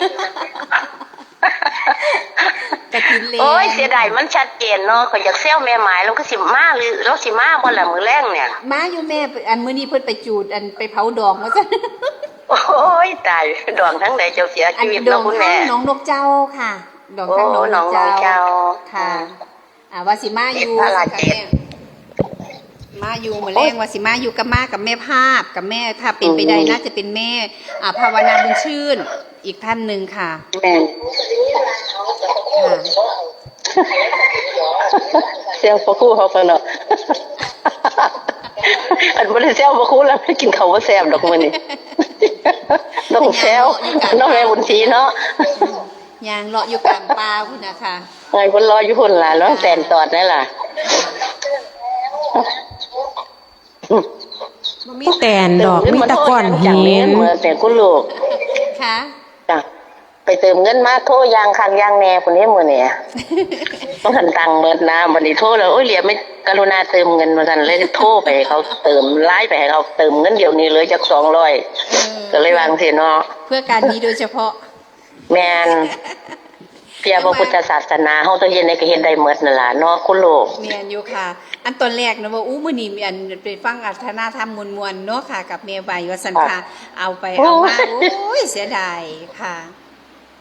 กฐินแลนด์ โอ้ย เสียดายมันชัดเจนเนาะ ข้อยอยากแซวแม่หมาย ลาวคือสิมาหรือ ลาวสิมาบ่ล่ะมื้อแลงเนี่ย มาอยู่แม่ อันมื้อนี้เพิ่นไปจูด อันไปเผาดองว่าซั่น โอ้ย ตาย ดองทางใดเจ้าเสียชีวิตเนาะคุณแม่ อันดองทางหนองนกเจ้าค่ะ ดองทางหนองนกเจ้า โอ้ หนองนกเจ้า ค่ะ อืม อ่า ว่าสิมาอยู่ เจ็ดพระราชเจ็ด ค่ะแม่ มาอยู่มื้อแลง โอ๊ย ว่าสิมาอยู่กับ มากับแม่ภาพ กับแม่ ถ้าเป็นไปได้ อืม น่าจะเป็นแม่ อ่า ภาวนาบุญชื่น อีกท่านหนึ่งค่ะ แม่น ค่ะ แซวพระครูเฮาไปเนาะ อันบ่ได้แซวพระครูแล้ว กิ๋นข้าวบ่แซ่บดอกมื้อนี้ ต้องแซว เนาะแม่บุญศรีเนาะ ย่างเลาะอยู่กลางป่าพุ้นน่ะค่ะ ไงเพิ่นเลาะอยู่พุ้นล่ะ เลาะแตนตอดนั่นล่ะ บ่มีแตนดอก มีแต่ก้อนหิน เติมเงินมาโทรยังจังเลย เมื่อแต่คุณลูก ค่ะ จ้ะ ไปเติมเงินมาโทรอย่างคักอย่างแน่พุ้นเด้มื้อนี้ บ่ทันตังค์เบิดนะ บัดนี้โทรแล้ว โอ้ย เหลือไม่ กรุณาเติมเงิน ว่าซั่น เลยโทรไปให้เขาเติม ไลน์ไปให้เขาเติมเงินเดี๋ยวนี้เลยจักสองร้อย เออ ก็เลยว่าจั่งซี้เนาะ เพื่อการนี้โดยเฉพาะ แม่น เพื่อพระพุทธศาสนา เฮาต้องเฮ็ดได้ก็เฮ็ดได้หมดนั่นล่ะเนาะคุณลูก แม่นอยู่ค่ะ อันตอนแรกนะว่า อู้ มื้อนี้มีอันไปฟังอาราธนาธรรมม่วนๆเนาะค่ะ กับแม่ใบว่าซั่นค่ะ ค่ะ เอาไปเอามา โอ้ย โอ้ย เสียดายค่ะ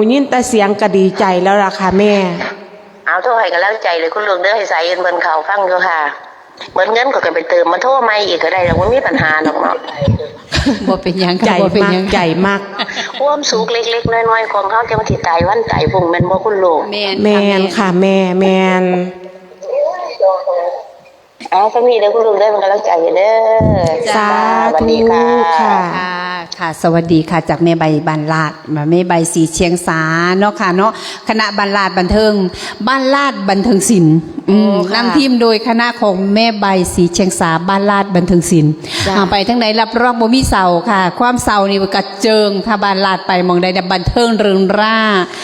หูยินแต่เสียงก็ดีใจ๋แล้วล่ะค่ะแม่ เอาโทรให้ก็แล้วใจ๋เลยคุณลูกเด้อ ให้สายอื่นเปิ้นเข้าฟังอยู่ค่ะ เปิ้นเงินก็ไปเติมมาโทรใหม่อีกก็ได้ดอก บ่มีปัญหาดอกเนาะ บ่เป๋นหยังค่ะ ใจ๋ บ่เป๋นหยัง มัก ใจ๋มัก ความสุขเล็กๆ น้อยๆ ของเฮา แต่มันสิต๋ายวันต๋ายพรุ่ง แม่นบ่คุณลูก แม่นค่ะ แม่นค่ะแม่ แม่น แม่น เอาส่ำนี้เด้อคุณลูกเด้อ เปิ้นกำลังใจ๋เด้อ จ้า สาธุค่ะ สวัสดีค่ะ ค่ะ ค่ะ สวัสดีค่ะ จากแม่ใบบ้านลาด มาแม่ใบศรีเชียงสาเนาะค่ะเนาะ คณะบ้านลาดบันเทิง บ้านลาดบันเทิงศิลป์ อืม อ๋อค่ะ นำทีมโดยคณะของแม่ใบศรีเชียงสา บ้านลาดบันเทิงศิลป์ จ้ะ อ่า ไปทางใดรับรองบ่มีเศร้าค่ะ ความเศร้านี่กระเจิง ถ้าบ้านลาดไปหม่องใดเนี่ยบันเทิงเริงร่า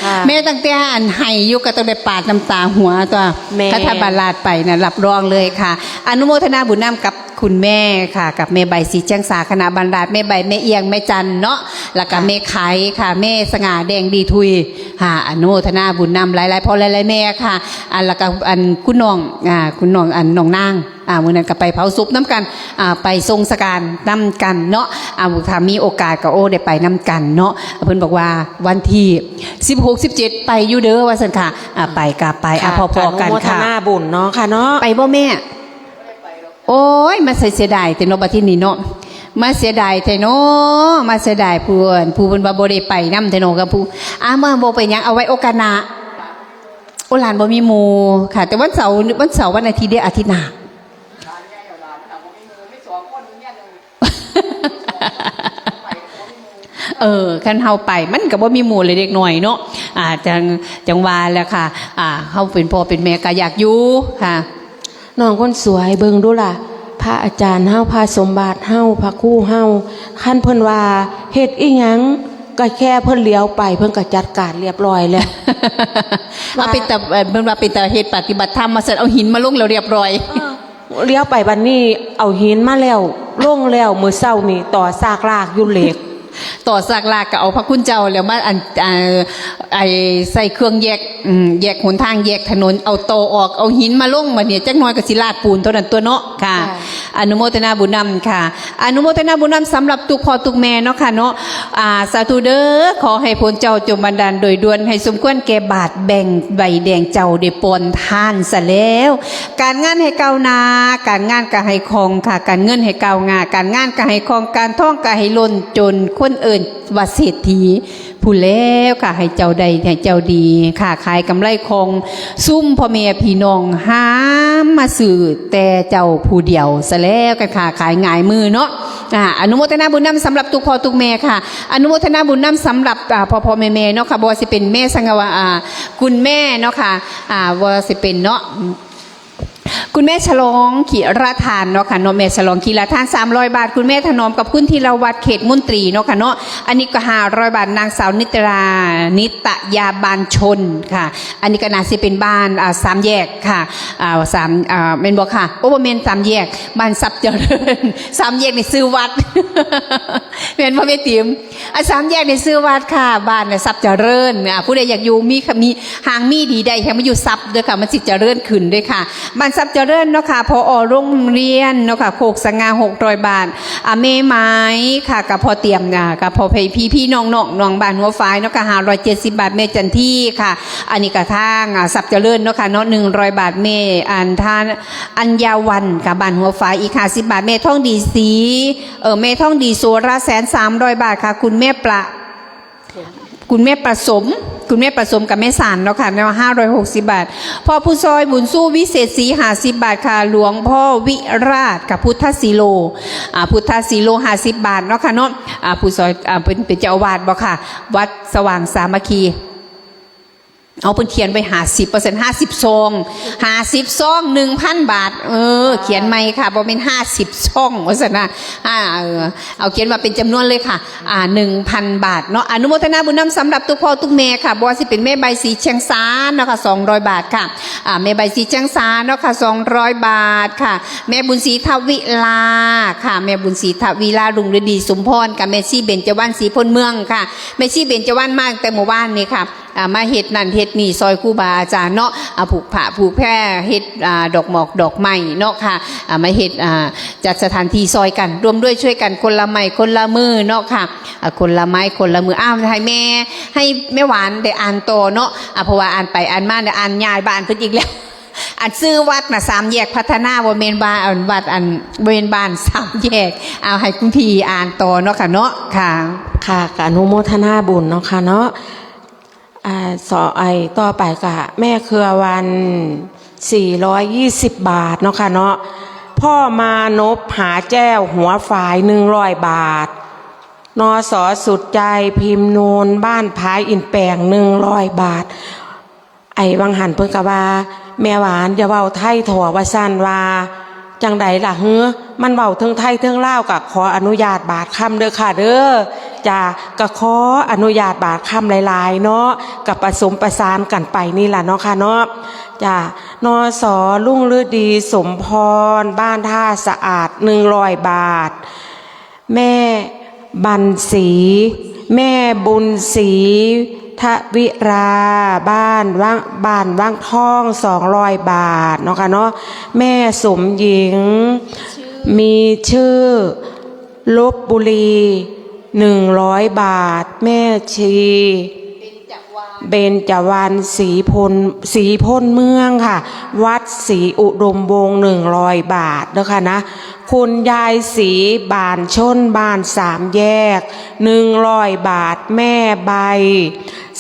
ค่ะ แม่ตั้งแต่อันไห้อยู่ก็ต้องได้ปาดน้ำต๋าหัวตั๊ว แม่ ถ้า ถ้าบ้านลาดไปนะ รับรองเลยค่ะ อนุโมทนาบุญนำกับคุณแม่ค่ะ กับแม่ใบศรีเชียงสา คณะบ้านลาด แม่ใบ แม่เอียง แม่จันเนาะ แล้วก็ ค่ะ แม่ไขค่ะ แม่สง่าแดงดีทุย ค่ะ อนุโมทนาบุญนำหลายๆ พ่อหลายๆ แม่ค่ะ อัน แล้วก็อันคุณน้อง อ่า คุณน้องอันน้องนาง อ่า มื้อนั้นก็ไปเผาศพนำกั๋น อ่า ไปส่งสังฆารนำกั๋นเนาะ อ่า ถ้ามีโอกาสก็ โอ้ ได้ไปนำกั๋นเนาะ เปิ้นบอกว่าวันตี้สิบหก สิบเจ็ดไปอยู่เด้อ ว่าซั่นค่ะ อ่า ไปก็ไป อ่า ค่ะ พ้อๆ กั๋นค่ะ อนุโมทนาบุญเนาะค่ะเนาะ ไปบ่แม่ โอ๊ย มาเสียดายแท้เนาะ บัดทีนี้เนาะ มาเสียดายแท้เนาะ มาเสียดายผู้ ผู้เปิ้นว่าบ่ได้ไปนำแท้เนาะ กับผู้ อ่า มาบ่เป็นหยัง เอาไว้โอกาสหน้า โอ้ หลานบ่มีหมู่ค่ะ แต่วันเสาร์ วันเสาร์ วันอาทิตย์เด้อ อาทิตย์หน้า เออ คันเฮาไป มันก็บ่มีหมู่เลยเด็กน้อยเนาะ อ่า จั่ง จั่งว่าแหละค่ะ อ่า เฮาเป็นพ่อเป็นแม่ก็อยากอยู่ค่ะ น้องคนสวย เบิ่งดูล่ะ พระอาจารย์เฮา พระสมบัติเฮา พระครูเฮา คันเพิ่นว่าเฮ็ดอิหยัง ก็แค่เพิ่นเหลียวไป เพิ่นก็จัดการเรียบร้อยแล้ว เอาเป็นตา เอ่อ เพิ่นว่าเป็นตาเฮ็ดปฏิบัติธรรม ว่าซั่น เอาหินมาลงแล้วเรียบร้อย เออ เหลียวไปบัดนี้ เอาหินมาแล้ว ลงแล้ว มื้อเช้านี่ต่อซากลากอยู่เหล็ก ต่อซากลากก็เอาพระคุณเจ้าแล้วมาอัน อ่า ไอ้ใส่เครื่องแยก อืม แยกหนทาง แยกถนน เอาต่อออก เอาหินมาลง บัดนี้จักหน่อยก็สิลาดปูนเท่านั้นตั่วเนาะ ค่ะ ค่ะ อนุโมทนาบุญนำค่ะ อนุโมทนาบุญนำสำหรับตุ๊กพ่อตุ๊กแม่เนาะค่ะเนาะ อ่า สาธุเด้อ ขอหื้อพระคุณเจ้าจงบันดาลโดยด่วน หื้อสมควรแก่บาตรแบ่งใบแดงเจ้าได้ปอนทานซะแล้ว ก๋านงานหื้อก้าวหน้า ก๋านงานก็หื้อคล่องค่ะ ก๋านเงินหื้อก้าวหน้า ก๋านงานก็หื้อคล่อง ก๋านทองก็หื้อล้น จ๋นคนเอิ้นว่าเศรษฐี พู้นแหล้วค่ะ หื้อเจ้าได้ หื้อเจ้าดี ค้าขายก๋ำไรคล่อง ซุมพ่อแม่พี่น้องห้ามมาซื้อแต่เจ้าผู้เดียวซะแล้ว ก็ค้าขายหงายมือเนาะ อ่า อนุโมทนาบุญนำสำหรับตุ๊กพ่อตุ๊กแม่ค่ะ อนุโมทนาบุญนำสำหรับ อ่า พ่อๆ แม่ๆ เนาะค่ะ บ่ว่าสิเป๋นแม่สังวา อ่า คุณแม่เนาะค่ะ อ่า บ่ว่าสิเป๋นเนาะ คุณแม่ฉลอง ขีระทานเนาะค่ะเนาะ แม่ฉลอง ขีระทาน สามร้อยบาท คุณแม่ถนอมกับคุณธีรวัฒน์ เขตมนตรีเนาะค่ะเนาะ อันนี้ก็ ห้าร้อยบาท นางสาวนิตรา นิตยาบานชนค่ะ อันนี้ก็น่าสิเป๋นบ้าน อ่า สามแยกค่ะ อ่า สาม อ่า แม่นบ่ค่ะ โอ้ บ่แม่นสามแยก บ้านทรัพย์เจริญ สามแยกนี่ชื่อวัด แม่นบ่แม่ติ๋ม อ่ะ สามแยกนี่ชื่อวัดค่ะ บ้านน่ะทรัพย์เจริญ อ่ะ ผู้ใดอยากอยู่ มี มี หากมีดีได้ หื้อมาอยู่ทรัพย์เด้อค่ะ มันสิเจริญขึ้นเด้อค่ะ บ้านทรัพย์เจริญเนาะค่ะ ผอ โรงเรียนเนาะค่ะ โคกสง่า หกร้อยบาท อ่ะ แม่ไม้ค่ะ กับพ่อเตรียม อ่ะ กับพ่อพี่ๆ น้องๆ น้องบ้านหัวฝายเนาะค่ะ ห้าร้อยเจ็ดสิบบาท แม่จันทีค่ะ อันนี้ก็ทาง อ่ะ ทรัพย์เจริญเนาะค่ะเนาะ หนึ่งร้อยบาท แม่อันท่าน อัญญาวันค่ะ บ้านหัวฝาย อีกห้าสิบบาท แม่ทองดีศรี เออ แม่ทองดี สุรแสน สามร้อยบาทค่ะ คุณแม่ประ คุณแม่ประสม คุณแม่ประสมกับแม่สารเนาะค่ะ แม่ว่า ห้าร้อยหกสิบบาท พ่อผู้ซอยบุญสู้วิเศษศรี ห้าสิบบาทค่ะ หลวงพ่อวิราชกับพุทธศิโล อ่า พุทธศิโล ห้าสิบบาทเนาะค่ะเนาะ อ่า ผู้ซอย อ่า เป๋น เป๋นเจ้าอาวาสบ่ค่ะ วัดสว่างสามัคคี เอา เปิ้นเขียนไว้ ห้าสิบเปอร์เซ็นต์ ห้าสิบซอง ห้าสิบซอง หนึ่งพันบาท เออ เขียนใหม่ค่ะ บ่แม่น ห้าสิบซอง ว่าซั่นนะ อ่า เออ เอาเขียนมาเป๋นจ๋ำนวนเลยค่ะ อ่า หนึ่งพันบาทเนาะ อนุโมทนาบุญนำสำหรับตุ๊กพ่อตุ๊กแม่ค่ะ บ่ว่าสิเป๋นแม่ใบสีเชียงซานเนาะค่ะ สองร้อยบาทค่ะ อ่า แม่ใบสีเชียงซานเนาะค่ะ สองร้อยบาทค่ะ แม่บุญศรีทวิลาค่ะ แม่บุญศรีทวิลา รุ่งฤดีสมพรค่ะ แม่ชีเบญจวรรณศรีพลเมืองค่ะ แม่ชีเบญจวรรณมาตั้งแต่เมื่อวานนี้ค่ะ อ่า มาเฮ็ดนั่นเฮ็ดนี่ซ่อยครูบาอาจ๋ารย์เนาะ อ่า ผูกผ้าผูกแพ เฮ็ด อ่า ดอกหมอกดอกไม้เนาะค่ะ อ่า มาเฮ็ด อ่า จัดสถานตี้ซ่อยกั๋น ร่วมด้วยช่วยกันคนละไม้คนละมือเนาะค่ะ อ่า คนละไม้คนละมือ อ้าว หื้อแม่ หื้อแม่หวานได้อ่านต่อเนาะ อ่า เพราะว่าอ่านไปอ่านมาเนี่ยอ่านย้ายบ้านเปิ้นอีกแล้ว อันชื่อวัดน่ะ สามแยกพัฒนา บ่แม่นบ้าน อันวัด อัน บ่แม่นบ้านสามแยก เอา หื้อคุณพี่อ่านต่อเนาะค่ะเนาะ ค่ะ ค่ะ ก็อนุโมทนาบุญเนาะค่ะเนาะ อ่า สอ ไอ้ ต่อไปก็แม่เครือวัน สี่ร้อยยี่สิบบาทเนาะค่ะเนาะ พ่อมานพหาแจ้ว หัวฝาย หนึ่งร้อยบาท นส.สุดใจ พิมพ์นูน บ้านผาอินแป่ง หนึ่งร้อยบาท ไอ้วังหันเปิ้นก็ว่า แม่หวานอย่าเว้าไทยถ่อ ว่าซั่น ว่าจั่งใดล่ะหื้อ มันเว้าเทิงไทยเทิงลาว ก็ขออนุญาตบาดคำเด้อค่ะเด้อ จ้า ก็ขออนุญาตบาดคำหลายๆ เนาะ ก็ผสมประสานกั๋นไปนี่ล่ะเนาะค่ะเนาะ จ้า นส.รุ่งฤดีสมพร บ้านท่าสะอาด หนึ่งร้อยบาท แม่บันศรี แม่บุญศรี ทวิรา บ้านวัง บ้านวังทอง สองร้อยบาทเนาะค่ะเนาะ แม่สมหญิง มีชื่อ ลพบุรี หนึ่งร้อยบาท แม่ชี เบญจวรรณ ศรีพล ศรีพลเมืองค่ะ วัดศรีอุดมวงศ์ หนึ่งร้อยบาทเนาะค่ะนะ คุณยายศรี บ้านชน บ้านสามแยก หนึ่งร้อยบาท แม่ใบ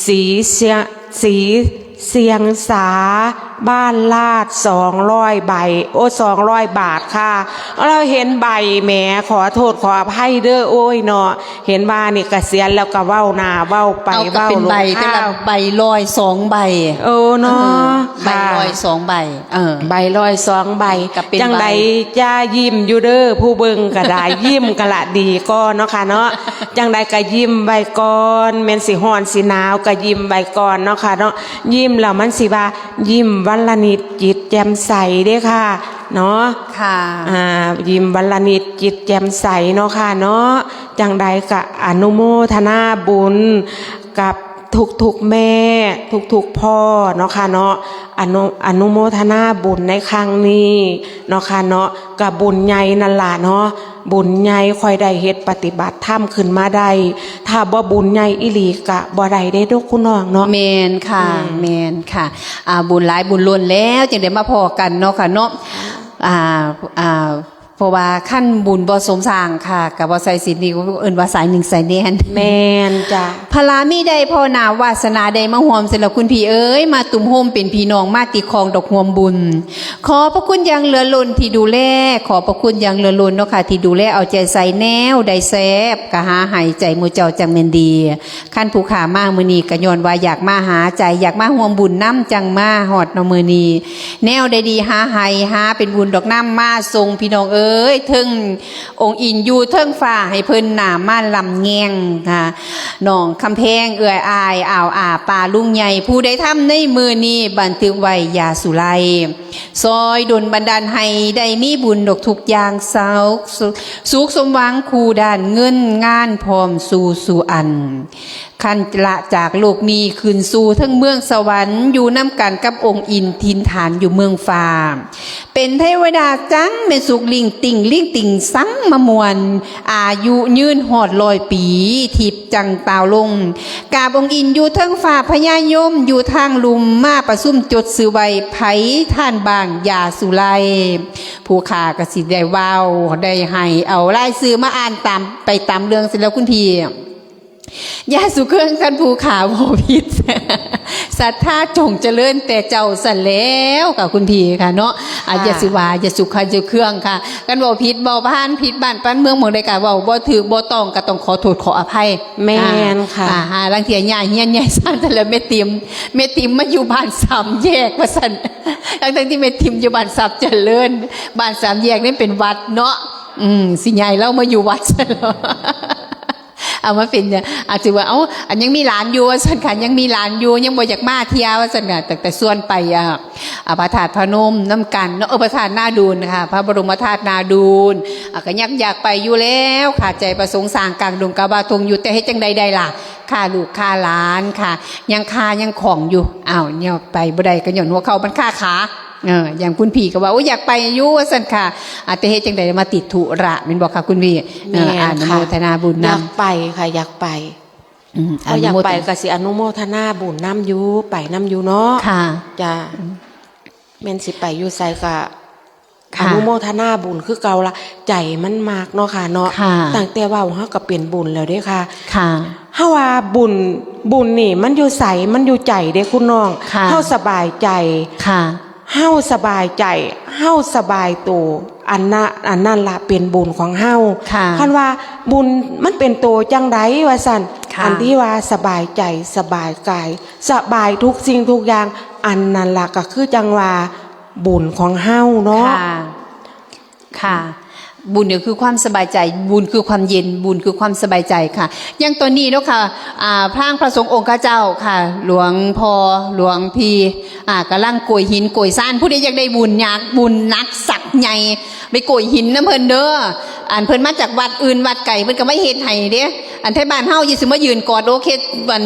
ศรีเสีย ศรีเสียงสา บ้านลาด สองร้อยใบ โอ้ สองร้อยบาทค่ะ เฮาเห็นใบแหม ขอโทษขออภัยเด้อ โอ้ยเนาะ เห็นว่านี่เกษียณแล้วก็เว้าหน้าเว้าไป เอาก็ เว้า เป็นใบ ลง แต่ละ ข้าว ใบร้อยสองใบ เออเนาะ เออ ใบ ค่ะ ร้อยสองใบ เออ ใบร้อยสองใบ ก็เป็นใบ จั่งใดจะยิ้มอยู่เด้อ ผู้เบิ่งก็ได้ ยิ้มก็ละดีก่อเนาะค่ะเนาะ จั่งใดก็ยิ้มไว้ก่อน แม่นสิฮ้อนสิหนาวก็ยิ้มไว้ก่อนเนาะค่ะเนาะ ยิ้มแล้วมันสิว่า ยิ้มวันละนิดจิตแจ่มใสเด้อค่ะ เนาะ ค่ะ อ่า ยิ้มวันละนิดจิตแจ่มใสเนาะค่ะเนาะ จั่งใดก็อนุโมทนาบุญกับทุกๆแม่ ทุกๆพ่อเนาะค่ะเนาะ อนุ อนุโมทนาบุญในครั้งนี้เนาะค่ะเนาะ ก็บุญใหญ่นั่นล่ะเนาะ บุญใหญ่ค่อยได้เฮ็ดปฏิบัติธรรมขึ้นมาได้ ถ้าบ่บุญใหญ่อีหลีก็บ่ได้เด้เนาะคุณน้องเนาะ แม่นค่ะ อืม แม่นค่ะ อ่า บุญหลายบุญล้นแล้วจึงได้มาพ้อกันเนาะค่ะเนาะ อ่า อ่า เพราะว่าคันบุญบ่สมสร้างค่ะ ก็บ่ใส่ศีลนี่เอิ้นว่าสายหนึ่งสายแน่น แม่นจ้ะ พละมีได้พ้อหน้าวาสนาได้มาฮ่วม เสร็จแล้วคุณพี่เอ๋ย มาตุ้มโฮมเป็นพี่น้อง มาติดข้องดอกฮ่วมบุญ ขอบพระคุณอย่างเหลือล้นที่ดูแล ขอบพระคุณอย่างเหลือล้นเนาะค่ะ ที่ดูแลเอาใจใส่แนวใดแซ่บ ก็หาให้ใจหมู่เจ้าจั่งแม่นดี คันผู้ข้ามามื้อนี้ก็ย้อนว่าอยากมาหาใจ อยากมาฮ่วมบุญนำจั่งมาฮอดเนาะมื้อนี้ แนวใดดีหาให้ หาเป็นบุญดอกนำมาส่งพี่น้องเอ๋ย เทิงองค์อินอยู่เทิงฟ้า ให้เพิ่นหน้ามาลำแงงค่ะ น้องคำแพง เอื้อยอ้าย อ่าวอา ป้าลุงใหญ่ ผู้ได้ทำในมื้อนี้ บันทึกไว้อย่าสูไล ซอยดลบันดาลให้ได้มีบุญดอกทุกอย่าง สุข สุขสมหวังคู่ด้าน เงินงานพร้อมสู่สู่อัน คันละจากโลกนี้ขึ้นสู่เทิงเมืองสวรรค์ อยู่นำกันกับองค์อินถิ่นฐานอยู่เมืองฟ้า เป็นเทวดาจั่งแม่นสุขลิ่งติ่ง ลิ่งติ่งสังมาม่วน อายุยืนฮอดร้อยปี ทิพย์จั่งต่าวลง กราบองค์อินอยู่เทิงฟ้า พญายมอยู่ทางลุ่ม มาประชุมจดชื่อไว้ ไผทานบ้างอย่าสูไล ผู้ข้าก็สิได้เว้า ได้ให้เอารายชื่อมาอ่านตาม ไปตามเรื่องเสร็จแล้วคุณพี่ อย่าสู่เครื่อง คันผู้ข้าเว้าผิด ศรัทธาจงเจริญแต่เจ้าสันแล้วค่ะคุณพี่ค่ะเนาะ อ่ะ ค่ะ อย่าสู่ว่า อย่าสู่คันสู่เครื่องค่ะ คันเว้าผิดเว้าผ่านผิดบ้านปานเมืองหม่องใดก็เว้าบ่ถูกบ่ต้องก็ต้องขอโทษขออภัย แม่นค่ะ อ่า อ่า หาลางเทื่อย้ายเฮือนย้ายซานแต่ละแม่ติ๋ม แม่ติ๋มมาอยู่บ้านสามแยกว่าซั่น ทั้งๆที่แม่ติ๋มอยู่บ้านทรัพย์เจริญ บ้านสามแยกนี่เป็นวัดเนาะ อืม สิย้ายลาวมาอยู่วัดซั่นเหรอ เอามาเป็นเนี่ย อาจจะว่า เอ้า อันยังมีหลานอยู่ว่าซั่นค่ะ ยังมีหลานอยู่ ยังบ่อยากมาเทื่อว่าซั่นค่ะ แต่ แต่ส่วนไป อ่า อ่า พระธาตุพนมนำกันเนาะ เออ พระธาตุนาดูนค่ะ พระบรมธาตุนาดูน อ่ะ ก็อยาก อยากไปอยู่แล้วค่ะ ใจประสงค์สร้างกลางดงกาบาทงอยู่ แต่เฮ็ดจั่งใดได้ล่ะ ค่าลูกค่าหลานค่ะ ยังคายังข้องอยู่ อ้าว เนี่ยไปบ่ได้ก็ย้อนหัวเข่ามันคาขา เออ อย่างคุณพี่ก็ว่า โอ้ย อยากไปอยู่ว่าซั่นค่ะ อ่ะ แต่เฮ็ดจั่งใดมาติดธุระ แม่นบ่คะคุณพี่ เออ แม่นค่ะ อนุโมทนาบุญนำ อยากไปค่ะ อยากไป อืม ก็อยากไป อนุโมทนา ก็สิอนุโมทนาบุญนำอยู่ ไปนำอยู่เนาะ ค่ะ จ้ะ อืม แม่นสิไปอยู่ไสก็ ค่ะ อนุโมทนาบุญคือเก่าละ ใจมันมักเนาะค่ะเนาะ ค่ะ ตั้งแต่เว้าเฮาก็เป็นบุญแล้วเด้ค่ะ ค่ะ เฮาว่าบุญ บุญนี่มันอยู่ไส มันอยู่ใจเด้คุณน้อง ค่ะ เฮาสบายใจ ค่ะ เฮาสบายใจ เฮาสบายโต อันนั้น อันนั้นละเป็นบุญของเฮา ค่ะ คันว่าบุญมันเป็นโตจั่งใดว่าซั่น ค่ะ อันที่ว่าสบายใจ สบายกาย สบายทุกสิ่งทุกอย่าง อันนั้นละก็คือจั่งว่า บุญของเฮาเนาะ ค่ะ ค่ะ บุญก็คือความสบายใจ บุญคือความเย็น บุญคือความสบายใจค่ะ อย่างตอนนี้เนาะค่ะ อ่า พลางพระสงฆ์องค์ข้าเจ้าค่ะ หลวงพ่อ หลวงพี่ อ่า กำลังโกยหินโกยซาน ผู้ใดอยากได้บุญ อยากบุญหนักสักใหญ่ ไปโกยหินนำเปิ้นเด้อ อันเปิ้นมาจากวัดอื่นวัดไก๋ เปิ้นก็มาเฮ็ดให้เด้ อันไทบ้านเฮาจะสิมายืนกอดอกเฮ็ดอัน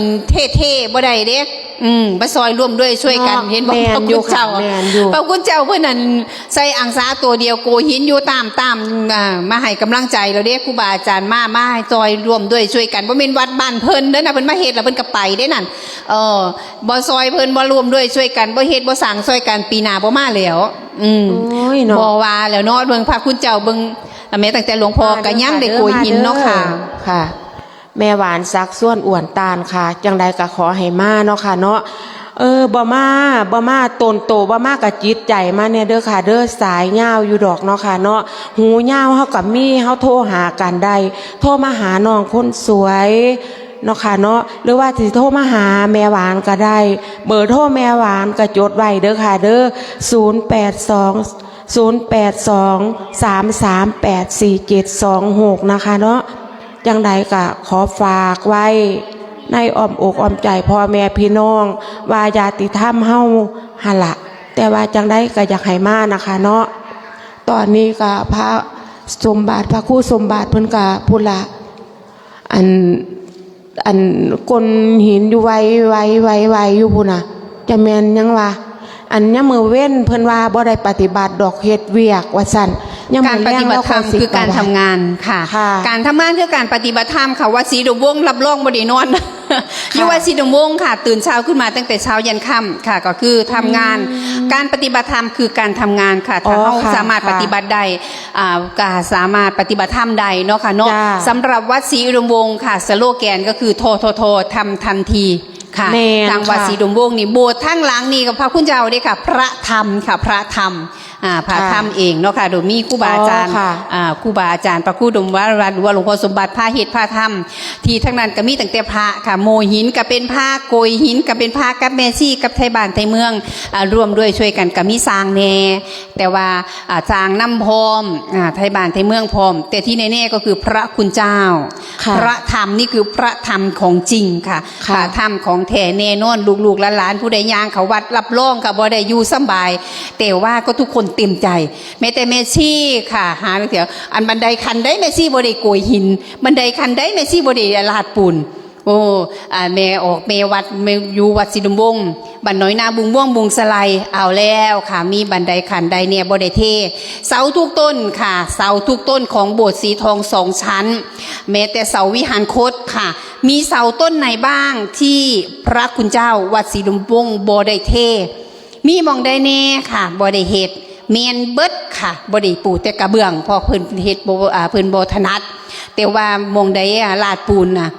เท่ๆ บ่ได้เด้ อืม มาซอยร่วมด้วยช่วยกั๋น เนาะ เห็นบ่ แม่นอยู่ พระคุณเจ้า ค่ะ แม่นอยู่ พระคุณเจ้าเปิ้นนั่นใส่อังสาตั๋วเดียวโกยหินอยู่ตามๆ อ่า มาให้ก๋ำลังใจ๋แล้วเด้ ครูบาอาจ๋ารย์มา มาให้ซอยร่วมด้วยช่วยกั๋น บ่แม่นวัดบ้านเปิ้นเด้อนะ เปิ้นมาเฮ็ดแล้วเปิ้นก็ไปเด้นั่น เออ บ่ซอยเปิ้น บ่ร่วมด้วยช่วยกั๋น บ่เฮ็ดบ่สร้างซอยกั๋น ปี๋หน้าบ่มาแล้ว อืม โอ้ยเนาะ บ่ว่าแล้วเนาะ เบิ่งพระคุณเจ้า เบิ่ง แม้ตั้งแต่หลวงพ่อก็ยังได้โกยหินเนาะค่ะ ค่ะ แม่หวานสักดิ์ ส่วนอ้วนตานค่ะ จั่งใดก็ขอให้มาเนาะค่ะเนาะ เออ บ่มา บ่มาตนโต บ่มาก็จิตใจ๋มาแน่เด้อค่ะ เด้อ สายยาวอยู่ดอกเนาะค่ะเนาะ หูยาวเฮาก็มี เฮาโทรหากั๋นได้ โทรมาหาน้องคนสวย เนาะค่ะเนาะ หรือว่าสิโทรมาหาแม่หวานก็ได้ เบอร์โทรแม่หวานก็จดไว้เด้อค่ะเด้อ ศูนย์แปดสอง ศูนย์แปดสอง สามสามแปด สี่เจ็ดสองหก นะคะเนาะ จั่งใดก็ขอฝากไว้ในอ้อมอกอ้อมใจ๋พ่อแม่พี่น้อง ว่าญาติธรรมเฮาหั้นล่ะ แต่ว่าจั่งใดก็อยากให้มานะคะเนาะ ต๋อนนี้ก็พระสมบัติ พระครูสมบัติเปิ้นก็พู้นละ อัน อันก้นหินอยู่ไวๆๆๆ อยู่พู้นน่ะ จะแม่นหยังวะ อันยามมื้อเว็นเปิ้นว่าบ่ได้ปฏิบัติดอก เฮ็ดเวียกว่าซั่น ยามมื้อแลงลาวก็สิ ก๋านปฏิบัติธรรมคือก๋านทำงานค่ะ ค่ะ ก๋านทำงานคือก๋านปฏิบัติธรรมค่ะ วัดศรีอุดมวงศ์รับรองบ่ได้นอน ค่ะ อยู่วัดศรีอุดมวงศ์ค่ะ ตื่นเช้าขึ้นมาตั้งแต่เช้ายันค่ำค่ะ ก็คือทำงาน อืม ก๋านปฏิบัติธรรมคือก๋านทำงานค่ะ ถ้า อ๋อ เฮา ค่ะ สามารถ ค่ะ ปฏิบัติได้ อ่า ก็สามารถปฏิบัติธรรมได้เนาะค่ะเนาะ จ้า สำหรับวัดศรีอุดมวงศ์ค่ะ สโลแกนก็คือ ททท ธรรมทันทีค่ะ แม่น ตางวัด ค่ะ ศรีอุดมวงศ์นี่ โบสถ์ตางหลังนี่ก็พระคุณเจ้าเด้อค่ะ พระธรรมค่ะ พระธรรม อ่า พระธรรม ค่ะ เองเนาะค่ะ โดยมีครูบาอาจ๋ารย์ อ๋อ ค่ะ อ่า ครูบาอาจ๋ารย์ พระครูอุดมวรรัตน์ หรือว่าหลวงพ่อสมบัติ พาเฮ็ดพาทำ ตี้ตางนั้นก็มีตั้งแต่พระค่ะ โม่หินก็เป๋นพระ โกยหินก็เป๋นพระ กับแม่ชี กับไทบ้านไทเมือง อ่า ร่วมด้วยช่วยกั๋น ก็มีสร้างแหน่ แต่ว่า อ่า สร้างนำพร้อม อ่า ไทบ้านไทเมืองพร้อม แต่ตี้แน่ๆ ก็คือพระคุณเจ้า ค่ะ พระธรรมนี่คือพระธรรมของจริงค่ะ ค่ะ พระธรรมของแท้แน่นอน ลูกๆ หลานๆ ผู้ใดย่างเข้าวัดรับรองค่ะ บ่ได้อยู่สำบาย แต่ว่าก็ทุกคนเต็มใจ๋ แม้แต่แม่ชีค่ะ หาเถียว อันบันไดขั้นใดแม่ชีบ่ได้โกยหิน บันไดขั้นใดแม่ชีบ่ได้ลาดปูน โอ้ อ่า แม่ออกแม่วัด แม่อยู่วัดศรีอุดมวงศ์ บ้านน้อยนาบุงม่วง บุงสะไล เอาแล้วค่ะ มีบันไดขั้นใดแหน่บ่ได้เท เสาทุกต้นค่ะ เสาทุกต้นของโบสถ์สีทองสองชั้น แม้แต่เสาวิหารคตค่ะ มีเสาต้นไหนบ้างที่พระคุณเจ้าวัดศรีอุดมวงศ์บ่ได้เท มีหม่องใดแหน่ค่ะ บ่ได้เฮ็ด แม่นเบิดค่ะ บ่ได้ปูแต่กระเบื้อง เพราะเปิ้นเฮ็ดบ่ อ่า เปิ้นบ่ถนัด แต่ว่าหม่องใด อ่า ลาดปูนน่ะ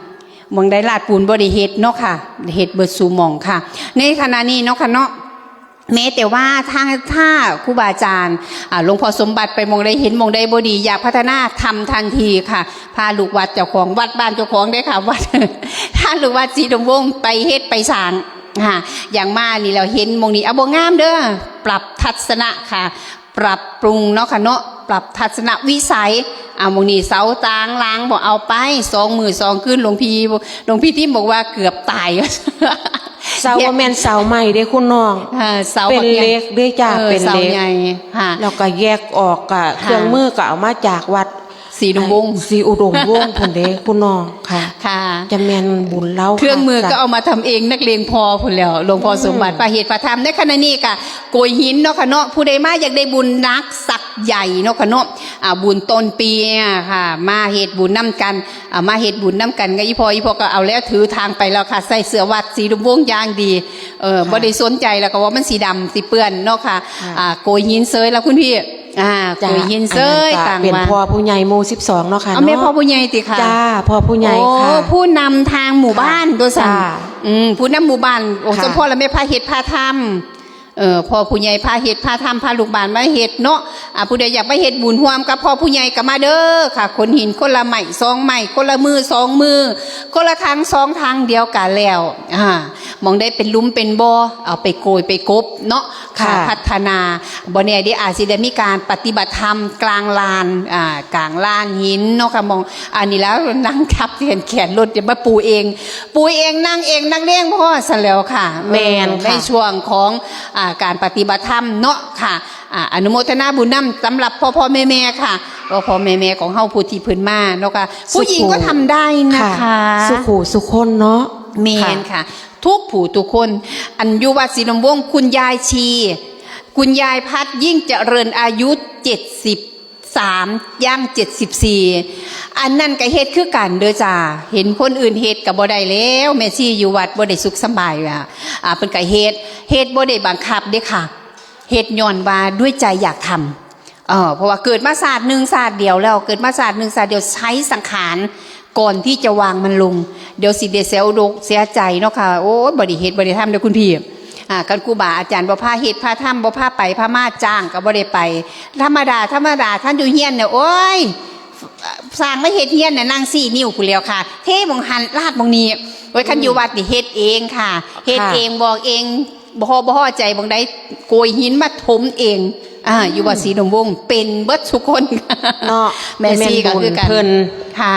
หม่องใดลาดปูนบ่ได้เฮ็ดเนาะค่ะ เฮ็ดเบิดสู่หม่องค่ะ ในขณะนี้เนาะค่ะเนาะ แม้แต่ว่าถ้า ถ้าครูบาอาจ๋ารย์ อ่า หลวงพ่อสมบัติไปหม่องใด เห็นหม่องใดบ่ดี อยากพัฒนา ทำทันทีค่ะ พาลูกวัดเจ้าของ วัดบ้านเจ้าของเด้อค่ะ วัด ถ้าลูกวัดศรีอุดมวงศ์ไปเฮ็ดไปสร้าง ค่ะ อย่างมานี่แล้วเห็นหม่องนี้ เอา บ่งามเด้อ ปรับทัศนะค่ะ ปรับปรุงเนาะค่ะเนาะ ปรับทัศนวิสัย อ่า หม่องนี้เสาตางหลังบ่ เอาไป สองมื้อสองคืน หลวงพี่ หลวงพี่ทิมบอกว่าเกือบต๋าย เสาบ่แม่นเสาไม้เด้คุณน้อง เออ เสา เป๋นเหล็กเด้อจ้า เออ เป๋นเหล็ก เสาใหญ่ ค่ะ แล้วก็แยกออก ก็ ค่ะ เครื่องมือก็เอามาจากวัด ศรีอุดมวงศ์ ศรีอุดมวงศ์พุ้นเด้คุณน้องค่ะ ค่ะ จะแม่นบุญลาว เครื่องมือ ค่ะ ก็เอามาทำเอง นักเลงพอพุ้นแล้ว หลวงพ่อ อืม สมบัติ พาเฮ็ดพาทำ ในขณะนี้ก็โกยหินเนาะค่ะเนาะ ผู้ใดมาอยากได้บุญหนักสักใหญ่เนาะค่ะเนาะ อ่า บุญต้นปี๋อะค่ะ มาเฮ็ดบุญนำกั๋น อ่า มาเฮ็ดบุญนำกั๋นกับอี่พ่อ อี่พ่อก็เอาแล้ว ถือตางไปแล้วค่ะ ใส่เสื้อวัดศรีอุดมวงศ์อย่างดี เออ ค่ะ บ่ได้สนใจ๋แล้วก็ว่ามันสิดำสิเปื้อนเนาะค่ะ ค่ะ อ่า โกยหินเสยแล้วคุณพี่ อ่า จ้า โกยหินเสย อันนั้นก็ ตาง เป๋น ว่า พ่อผู้ใหญ่หมู่สิบสองเนาะค่ะ เอา แม่ เนาะ พ่อผู้ใหญ่ติค่ะ จ้า พ่อผู้ใหญ่ โอ้ ค่ะ ผู้นำตางหมู่บ้าน ค่ะ ตั๊งซั้น ค่ะ อืม ผู้นำหมู่บ้าน โอ้ ค่ะ สมพ่อและแม่พาเฮ็ดพาทำ เออ พ่อผู้ใหญ่พาเฮ็ดพาทำ พาลูกบ้านมาเฮ็ดเนาะ อ่า ผู้ใดอยากมาเฮ็ดบุญฮ่วมกับพ่อผู้ใหญ่ก็มาเด้อค่ะ ขนหินคนละไม้สองไม้ คนละมือสองมือ คนละถังสองถัง เดี๋ยวก็แล้ว อ่า หม่องใดเป๋นหลุมเป๋นบ่อ เอาไปโกยไปกลบเนาะ ค่ะ ค่ะ พัฒนา บ่แน่เด้ อาจสิได้มีก๋านปฏิบัติธรรมก๋างลาน อ่า ก๋างลานหินเนาะค่ะ หม่อง อันนี้แล้วนั่งทับแขน แขนรถจะมาปูเอง ปูเองนั่งเองนักเลงพอซั้นแล้วค่ะ แม่นค่ะ ในช่วงของ อ่า ก๋านปฏิบัติธรรมเนาะค่ะ อ่า อนุโมทนาบุญนำสำหรับพ่อๆแม่ๆค่ะ พ่อๆแม่ๆของเฮาผู้ตี้เปิ้นมาเนาะค่ะ ผู้หญิงก็ทำได้นะคะ ค่ะ สุขูสุคนเนาะ แม่นค่ะ ทุกผู้ทุกคน อันอยู่วัดศรีลมวงศ์ คุณยายชี คุณยายพัดยิ่งเจริญ อายุเจ็ดสิบสาม ย่างเจ็ดสิบสี่ อันนั้นก็เฮ็ดคือกั๋นเด้อจ้า เห็นคนอื่นเฮ็ดก็บ่ได้แล้ว แม่ชีอยู่วัดบ่ได้สุขสำบายว่า อ่า เปิ้นก็เฮ็ด เฮ็ดบ่ได้บังคับเด้อค่ะ เฮ็ดย้อนว่าด้วยใจอยากทำ เออ เพราะว่าเกิดมาชาติหนึ่งชาติเดียวแล้ว เกิดมาชาติหนึ่งชาติเดียว ใช้สังขารก่อนที่จะวางมันลง เดี๋ยวสิได้เสียอกเสียใจ๋เนาะค่ะ โอ๊ย บ่ได้เฮ็ดบ่ได้ทำเด้อคุณพี่ อ่า คันครูบาอาจ๋ารย์บ่พาเฮ็ดพาทำ บ่พาไปพามา จ้างก็บ่ได้ไป ธรรมดา ธรรมดา ท่านอยู่เฮียนเนี่ย โอ๊ย สร้างมาเฮ็ดเฮียนน่ะ นั่งสี่นิ้วพู้นแหล้วค่ะ เทหม่องหั้น ลาดหม่องนี้ โอ๊ย คันอยู่วัดนี่เฮ็ดเองค่ะ เฮ็ดเอง ค่ะ บอกเอง บ่ฮ้อ บ่ฮ้อใจ๋หม่องใด โกยหินมาถมเอง อ่า อยู่วัดศรีลมวงศ์ เป๋นเบิดทุกคน เนาะ แม่ชีก็คือกั๋น แม่นบุญเปิ้น ค่ะ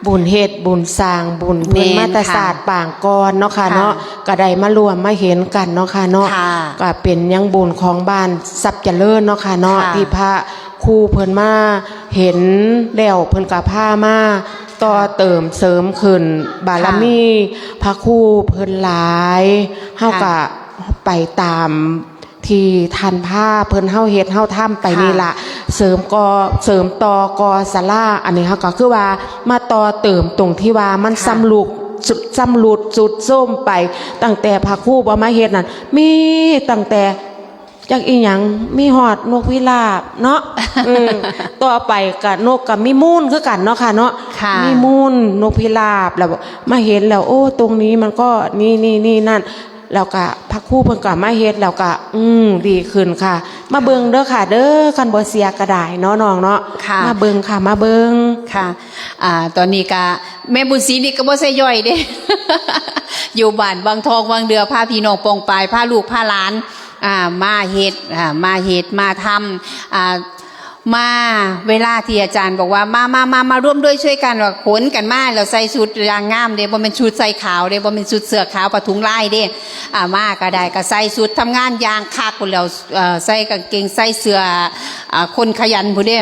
บุญเฮ็ดบุญสร้าง บุญเปิ้น แม่นค่ะ มาแต่ศาสตร์ปางก่อนเนาะค่ะ ค่ะ เนาะ ก็ได้มาร่วมมาเห็นกั๋นเนาะค่ะเนาะ ค่ะ ก็เป๋นยังบุญของบ้านทรัพย์เจริญเนาะค่ะเนาะ ค่ะ ตี้พระครูเปิ้นมาเห็นแล้ว เปิ้นก็พามาต่อเติมเสริมขึ้น บารมี ค่ะ พระครูเปิ้นหลาย เฮา ค่ะ ก็ไปต๋าม ตี้ท่านพาเปิ้นเฮาเฮ็ดเฮาทำไป ค่ะ นี่ล่ะ เสริมก่อ เสริมต่อก่อศาลา อันนี้เฮาก็คือว่ามาต่อเติมตรงตี้ว่ามัน ค่ะ ชำรุด ชำรุดทรุดโทรมไป ตั้งแต่พระครูบ่มาเฮ็ดนั่น มีตั้งแต่จักอิหยัง มีฮอดนกพิราบเนาะ อืม ต่อไปก็นกก็มีมูลคือกั๋นเนาะค่ะเนาะ ค่ะ มีมูลนกพิราบ แล้วมาเห็นแล้ว โอ้ ตรงนี้มันก็นี่ นี่ นี่ นั่น แล้วก็พระครูเปิ้นก็มาเฮ็ดแล้วก็ อืม ดีขึ้นค่ะ มาเบิ่งเด้อค่ะเด้อ คันบ่เชื่อก็ได้เนาะน้องเนาะ ค่ะ มาเบิ่งค่ะ มาเบิ่ง ค่ะ อ่า ต๋อนนี้ก็แม่บุญศรีนี่ก็บ่ใช่ย่อยเด้ อยู่บ้านวังทองวังเดือ พาพี่น้องป้องปาย พาลูกพาหลาน อ่า มาเฮ็ด อ่า มาเฮ็ด มาทำ อ่า มาเวลาตี้อาจ๋ารย์บอกว่า มา มา มา มาร่วมด้วยช่วยกัน ว่าขนกั๋นมา แล้วใส่ชุดอย่างงามเด้ บ่แม่นชุดใส่ขาวเด้ บ่แม่นชุดเสื้อขาวผ้าถุงลายเด้ อ่า มาก็ได้ ก็ใส่ชุดทำงานอย่างคักพู้นแหล้ว เอ่อ ใส่ก๋างเกง ใส่เสื้อ อ่า คนขยันพู้นเด้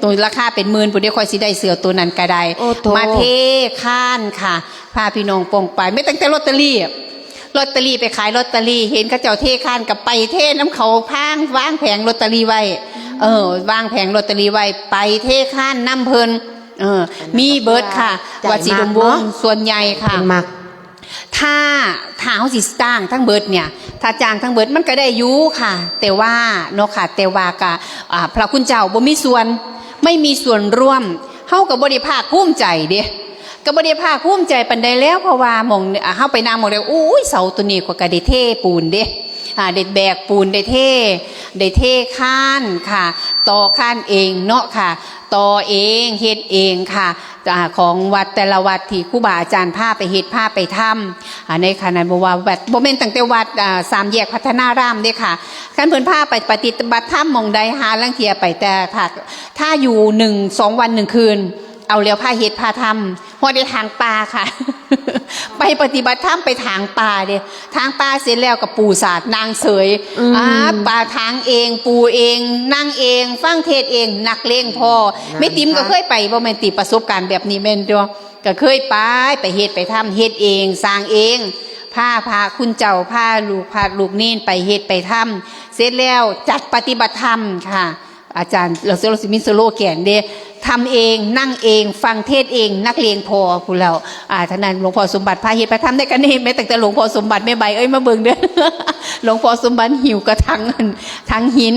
ตั๋วราคาเป๋นหมื่นพู้นเด้ ค่อยสิได้เสื้อตั๋วนั้นก็ได้ โอ้โธ่ มาเทคานค่ะ พาพี่น้องป้องปาย แม้ตั้งแต่ลอตเตอรี่ ลอตเตอรี่ ไปขายลอตเตอรี่ เห็นเขาเจ้าเทคานก็ไปเทนำเขา พาง วางแผงลอตเตอรี่ไว้ เออ วางแผงลอตเตอรี่ไว้ ไปเทคานนำเปิ้น เออ มีเบิดค่ะ ใจมากเนาะ วัดศรีลมวงศ์ ส่วนใหญ่ค่ะ เปิ้นมัก ถ้า ถ้าเฮาสิจ้างทั้งเบิดเนี่ย ถ้าจ้างทั้งเบิดมันก็ได้อยู่ค่ะ แต่ว่าเนาะค่ะ แต่ว่าก็ อ่า พระคุณเจ้าบ่มีส่วน ไม่มีส่วนร่วม เฮาก็บ่ได้ภาคภูมิใจเด้ ก็บ่ได้ภาคภูมิใจปานใดแล้ว เพราะว่าหม่อง อ่า เฮาไปนั่งหม่องใด อู้ย เสาตั๋วนี้ข้อยก็ได้เทปูนเด้ อ่า ได้แบกปูน ได้เท ได้เทคานค่ะ ต่อคานเองเนาะค่ะ ต่อเอง เฮ็ดเองค่ะ อ่า ของวัดแต่ละวัดตี้ครูบาอาจ๋ารย์พาไปเฮ็ด พาไปทำ อ่า ในขณะบ่ว่าวัด บ่แม่นตั้งแต่วัด อ่า สามแยกพัฒนารามเด้อค่ะ คันเปิ้นพาไปปฏิบัติธรรมหม่องใด หาลางเทื่อไปแต่ถ้า ถ้าอยู่หนึ่ง สองวันหนึ่งคืน เอาแล้วพาเฮ็ดพาทำ ฮอดได้ถางป่าค่ะ ไปปฏิบัติธรรม ไปถางป่าเด้ ถางป่าเสร็จแล้วก็ปูสาดนั่งเสย อืม อ่า ป่าถางเอง ปูเอง นั่งเอง ฟังเทศน์เอง นักเลงพอ นั่น แม่ติ๋มก็ ค่ะ เคยไป บ่แม่นติ ประสบการณ์แบบนี้แม่นบ่ ก็เคยไป ไปเฮ็ดไปทำ เฮ็ดเอง สร้างเอง พาพระคุณเจ้า พาลูกพระลูกเณรไปเฮ็ดไปทำ เสร็จแล้วจัดปฏิบัติธรรมค่ะ อาจ๋ารย์ เรา เราสิมีสโลแกนเด้ ทำเอง นั่งเอง ฟังเทศน์เอง นักเลงพอพู้นแหล้ว อ่า เท่านั้น หลวงพ่อสมบัติพาเฮ็ดพาทำได้กันนี่ แม้ตั้งแต่หลวงพ่อสมบัติ แม่ใบเอ้ย มาเบิ่งเด้อ หลวงพ่อสมบัติหิ้วกระถัง ถังหิน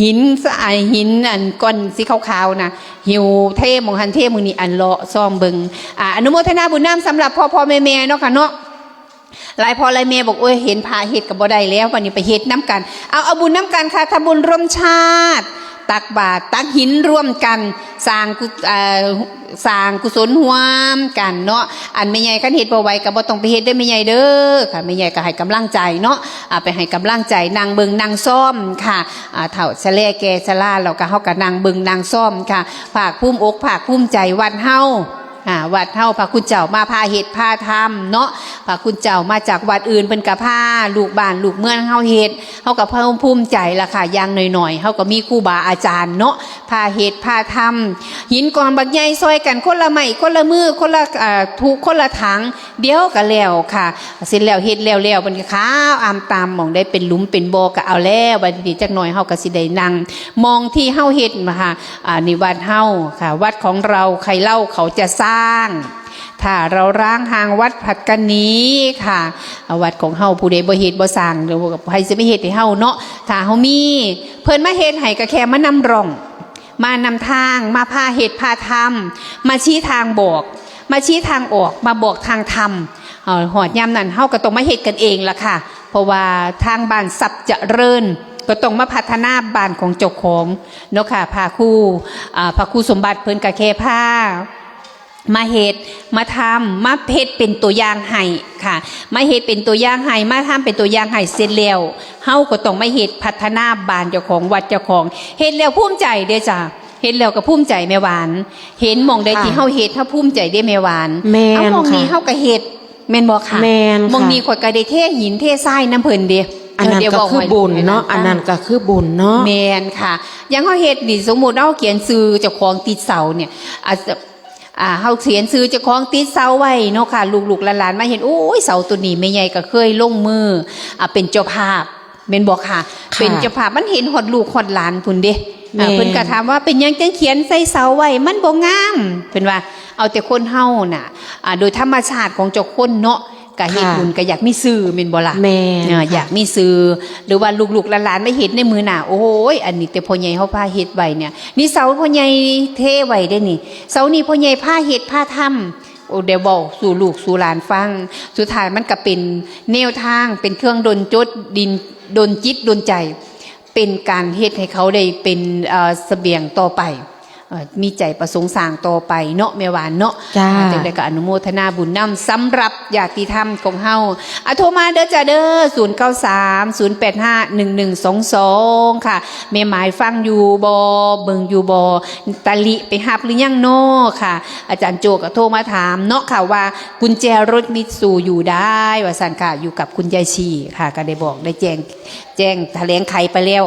หินสะอาย หินอันก้อนสีขาวๆ น่ะ หิ้วเทหม่องหั้นเทหม่องนี้ อันเลาะส่องเบิ่ง อ่า อนุโมทนาบุญนำสำหรับพ่อๆแม่ๆเนาะค่ะเนาะ หลายพ่อหลายแม่บอก โอ้ย เห็นพระเฮ็ดก็บ่ได้แล้ว บัดนี้ไปเฮ็ดนำกัน เอา เอาบุญนำกันค่ะ ทำบุญร่วมชาติ ตักบาตร ตักหินร่วมกัน สร้างกุ เอ่อ สร้างกุศลร่วมกันเนาะ อันแม่ใหญ่คันเฮ็ดบ่ไหวก็บ่ต้องไปเฮ็ดเด้อแม่ใหญ่เด้อ ค่ะ แม่ใหญ่ก็ให้กำลังใจเนาะ อ่า ไปให้กำลังใจ นั่งเบิ่งนั่งซอมค่ะ อ่า เฒ่าชะแลแก่ชรา แล้วก็เฮาก็นั่งเบิ่งนั่งซอมค่ะ ภาคภูมิอกภาคภูมิใจวัดเฮา อ่า วัดเฮาพระคุณเจ้ามาพาเฮ็ดพาทำเนาะ พระคุณเจ้ามาจากวัดอื่นเปิ้นก็พาลูกบ้านลูกเมืองเฮาเฮ็ด เฮาก็เพิ่มภูมิใจละค่ะ อย่างน้อยๆ เฮาก็มีครูบาอาจารย์เนาะ พาเฮ็ดพาทำ หินก้อนบักใหญ่ซ่อยกั๋นคนละไม้คนละมือคนละ อ่า ถุงคนละถัง เดี๋ยวก็แล้วค่ะ เสร็จแล้วเฮ็ดแล้วๆ เปิ้นก็ขาวอ่ำตาม หม่องใดเป๋นหลุมเป๋นบ่อก็เอาแล้ว บัดนี้จักหน่อยเฮาก็สิได้นั่ง หม่องตี้เฮาเฮ็ดมาค่ะ อ่า นี่วัดเฮาค่ะ วัดของเราใครเล่าเขาจะสร้าง ถ้าเราร้างห่างวัดผัดกันหนีค่ะ อ่า วัดของเฮาผู้ใดบ่เฮ็ดบ่สร้าง เดี๋ยวไผสิมาเฮ็ดหื้อเฮาเนาะ ถ้าเฮามี เปิ้นมาเฮ็ดหื้อก็แค่มานำร่อง มานำตาง มาพาเฮ็ดพาทำ มาชี้ตางบอก มาชี้ตางออก มาบอกตางธรรม เอ่อ ฮอดยามนั้นเฮาก็ต้องมาเฮ็ดกั๋นเองละค่ะ เพราะว่าตางบ้านทรัพย์เจริญ ก็ต้องมาพัฒนาบ้านของเจ้าของเนาะค่ะ พระครู อ่า พระครูสมบัติเปิ้นก็แค่พามาเฮ็ด มาทำ มาเฮ็ดเป๋นตั๋วอย่างหื้อค่ะ มาเฮ็ดเป๋นตั๋วอย่างหื้อ มาทำเป๋นตั๋วอย่างหื้อเสร็จแล้ว เฮาก็ต้องมาเฮ็ดพัฒนาบ้านเจ้าของ วัดเจ้าของ เฮ็ดแล้วภูมิใจเด้อจ้ะ เฮ็ดแล้วก็ภูมิใจแม่หวาน เห็นหม่องใด ค่ะ ตี้เฮาเฮ็ด เฮาภูมิใจเด้แม่หวาน แม่น เอาหม่องนี้ ค่ะ เฮาก็เฮ็ด แม่นบ่คะ แม่นค่ะ หม่องนี้ข้อยก็ได้เทหินเททรายนำเปิ้นเด้ อันนั้น เดี๋ยว ก็คือบุญเนาะ บอกไว้ อันนั้นก็คือบุญเนาะ แม่นค่ะ อย่างเฮาเฮ็ดนี่ สมมุติเฮาเขียนชื่อเจ้าของติดเสาเนี่ย อาจจะ อ่า เฮาเขียนชื่อเจ้าของติดเสาไว้เนาะค่ะ ลูกๆหลานๆมาเห็น โอ้ย เสาตั๋วนี้แม่ใหญ่ก็เคยลงมือ อ่า เป๋นเจ้าภาพ แม่นบ่คะ ค่ะ เป๋นเจ้าภาพ มันเห็นฮอดลูกฮอดหลานพู้นเด้ แม่น อ่า เปิ้นก็ถามว่าเป๋นหยังจั่งเขียนใส่เสาไว้ มันบ่งาม เปิ้นว่า เอาแต่คนเฮาน่ะ อ่า โดยธรรมชาติของเจ้าคนเนาะ ก็เฮ็ด ค่ะ บุญก็อยากมีชื่อ แม่นบ่ล่ะ แม่น อ่า ค่ะ อยากมีชื่อ หรือว่าลูกๆหลานๆมาเห็นในมื้อหน้า โอ้ย อันนี้แต่พ่อใหญ่เฮาพาเฮ็ดไว้เนี่ย นี่เสาพ่อใหญ่เทไว้เด้นี่ เสานี่พ่อใหญ่พาเฮ็ดพาทำ โอ้ ได้เว้าสู่ลูกสู่หลานฟัง สุดท้ายมันก็เป๋นแนวตาง เป๋นเครื่องดลจดดิน ดลจิตดลใจ เป๋นก๋านเฮ็ดหื้อเขาได้เป๋น เอ่อ เสบียงต่อไป เอ่อ มีใจ๋ประสงค์สร้างต่อไปเนาะ แม่หวานเนาะ จ้า อ่า จั่งใดก็อนุโมทนาบุญนำ สำหรับญาติธรรมของเฮา อ่ะ โทรมาเด้อจ้าเด้อ ศูนย์เก้าสาม ศูนย์แปดห้า หนึ่งหนึ่งสองสอง ค่ะ แม่หมายฟังอยู่บ่ เบิ่งอยู่บ่ ตาลิไปฮับหรือยังน้อค่ะ อาจ๋ารย์โจก็โทรมาถามเนาะค่ะ ว่ากุญแจรถมิตซูอยู่ได้ ว่าซั่นค่ะ อยู่กับคุณยายชีค่ะ ก็ได้บอก ได้แจ้ง แจ้งแถลงไขไปแล้ว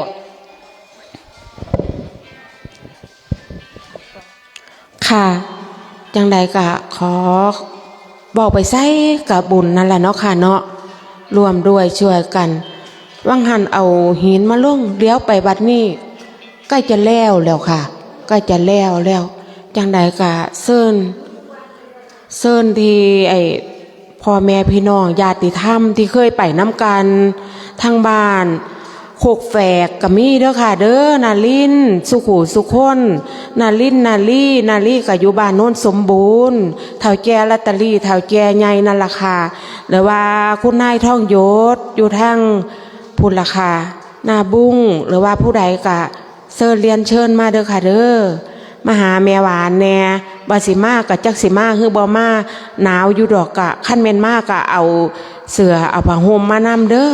ค่ะ จั่งใดก็ขอ เว้าไปไสก็บุญนั่นล่ะเนาะค่ะเนาะ ร่วมด้วยช่วยกัน หว่างหั้นเอาหินมาลง เหลียวไปบัดนี้ ใก้จะแล้วแล้วค่ะ ใก้จะแล้วแล้ว จั่งใดก็เซิญ เซิญตี้ไอ้ พ่อแม่พี่น้องญาติธรรมตี้เคยไปนำกั๋น ตางบ้านโคกแฝกก็มีเด้อค่ะเด้อ นารินทร์ สุขูสุคน นารินทร์ นาลี นาลีก็อยู่บ้านโนนสมบูรณ์ เฒ่าแก่ลอตเตอรี่ เฒ่าแก่ใหญ่นั่นล่ะค่ะ หรือว่าคุณนายทองหยดอยู่ตางพุ้นล่ะค่ะ นาบุ้ง หรือว่าผู้ใดก็ เซิญ เรียนเชิญมาเด้อค่ะเด้อ มาหาแม่หวานแหน่ ว่าสิมาก็จักสิมาหรือบ่มา หนาวอยู่ดอก ก็คันแม่นมาก็เอาเสื้อเอาผ้าห่มมานำเด้อ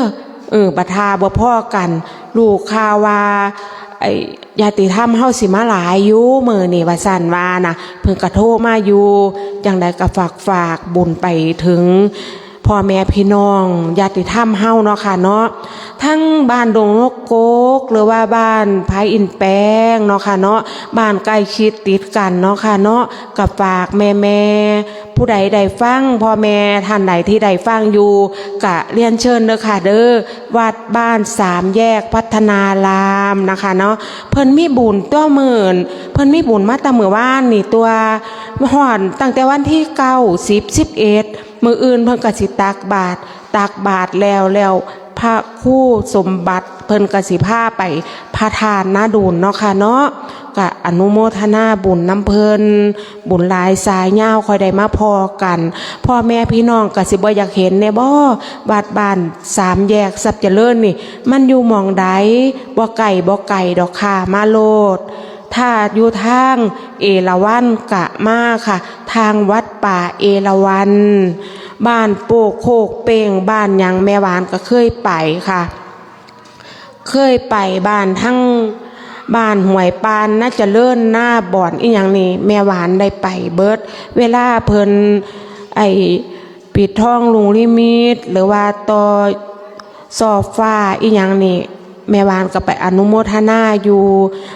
เออ บ่ถ้าบ่พ้อกั๋น ฮู้ข่าวว่า ไอ้ ญาติธรรมเฮาสิมาหลายอยู่มื้อนี้ ว่าซั่นว่านะ เพิ่นก็โทรมาอยู่ จั่งใดก็ฝาก ฝากบุญไปเถิง พ่อแม่พี่น้องญาติธรรมเฮาเนาะค่ะเนาะ ตางบ้านดงนกกก หรือว่าบ้านผาอินแปงเนาะค่ะเนาะ บ้านใก้ชิดติดกั๋นเนาะค่ะเนาะ ก็ฝากแม่ๆ ผู้ใดได้ฟัง พ่อแม่ท่านใดตี้ได้ฟังอยู่ ก็เรียนเชิญเด้อค่ะเด้อ วัดบ้านสามแยกพัฒนารามนะคะเนาะ เพิ่นมีบุญตั๋วมื้อ เพิ่นมีบุญมาแต่มื้อวานนี่ตั๋ว ฮอดตั้งแต่วันตี้เก้า สิบ สิบเอ็ด มื้ออื่นเพิ่นก็สิตักบาตร ตักบาตรแล้ว แล้วพระครูสมบัติเพิ่นก็สิพาไปพระธาตุนาดูนเนาะค่ะเนาะ ก็อนุโมทนาบุญนำเพิ่น บุญหลายสายยาวค่อยได้มาพ้อกั๋น พ่อแม่พี่น้องก็สิบ่อยากเห็นแหน่บ่ วัดบ้านสามแยกทรัพย์เจริญนี่ มันอยู่หม่องใด บ่ไกล บ่ไกลดอกค่ะ มาโลด ถ้าอยู่ตางเอราวัณก็มาค่ะ ตางวัดป่าเอราวัณ บ้านโปกโคกเป้ง บ้านหยังแม่หวานก็เคยไปค่ะ เคยไปบ้านตาง บ้านห้วยป่าน นาเจริญ นาบ่อนอิหยังนี่ แม่หวานได้ไปเบิด เวลาเปิ้น ไอ้ ปิดทองลุงนิมิต หรือว่าต่อซอฟ้าอิหยังนี่ แม่หวานก็ไปอนุโมทนาอยู่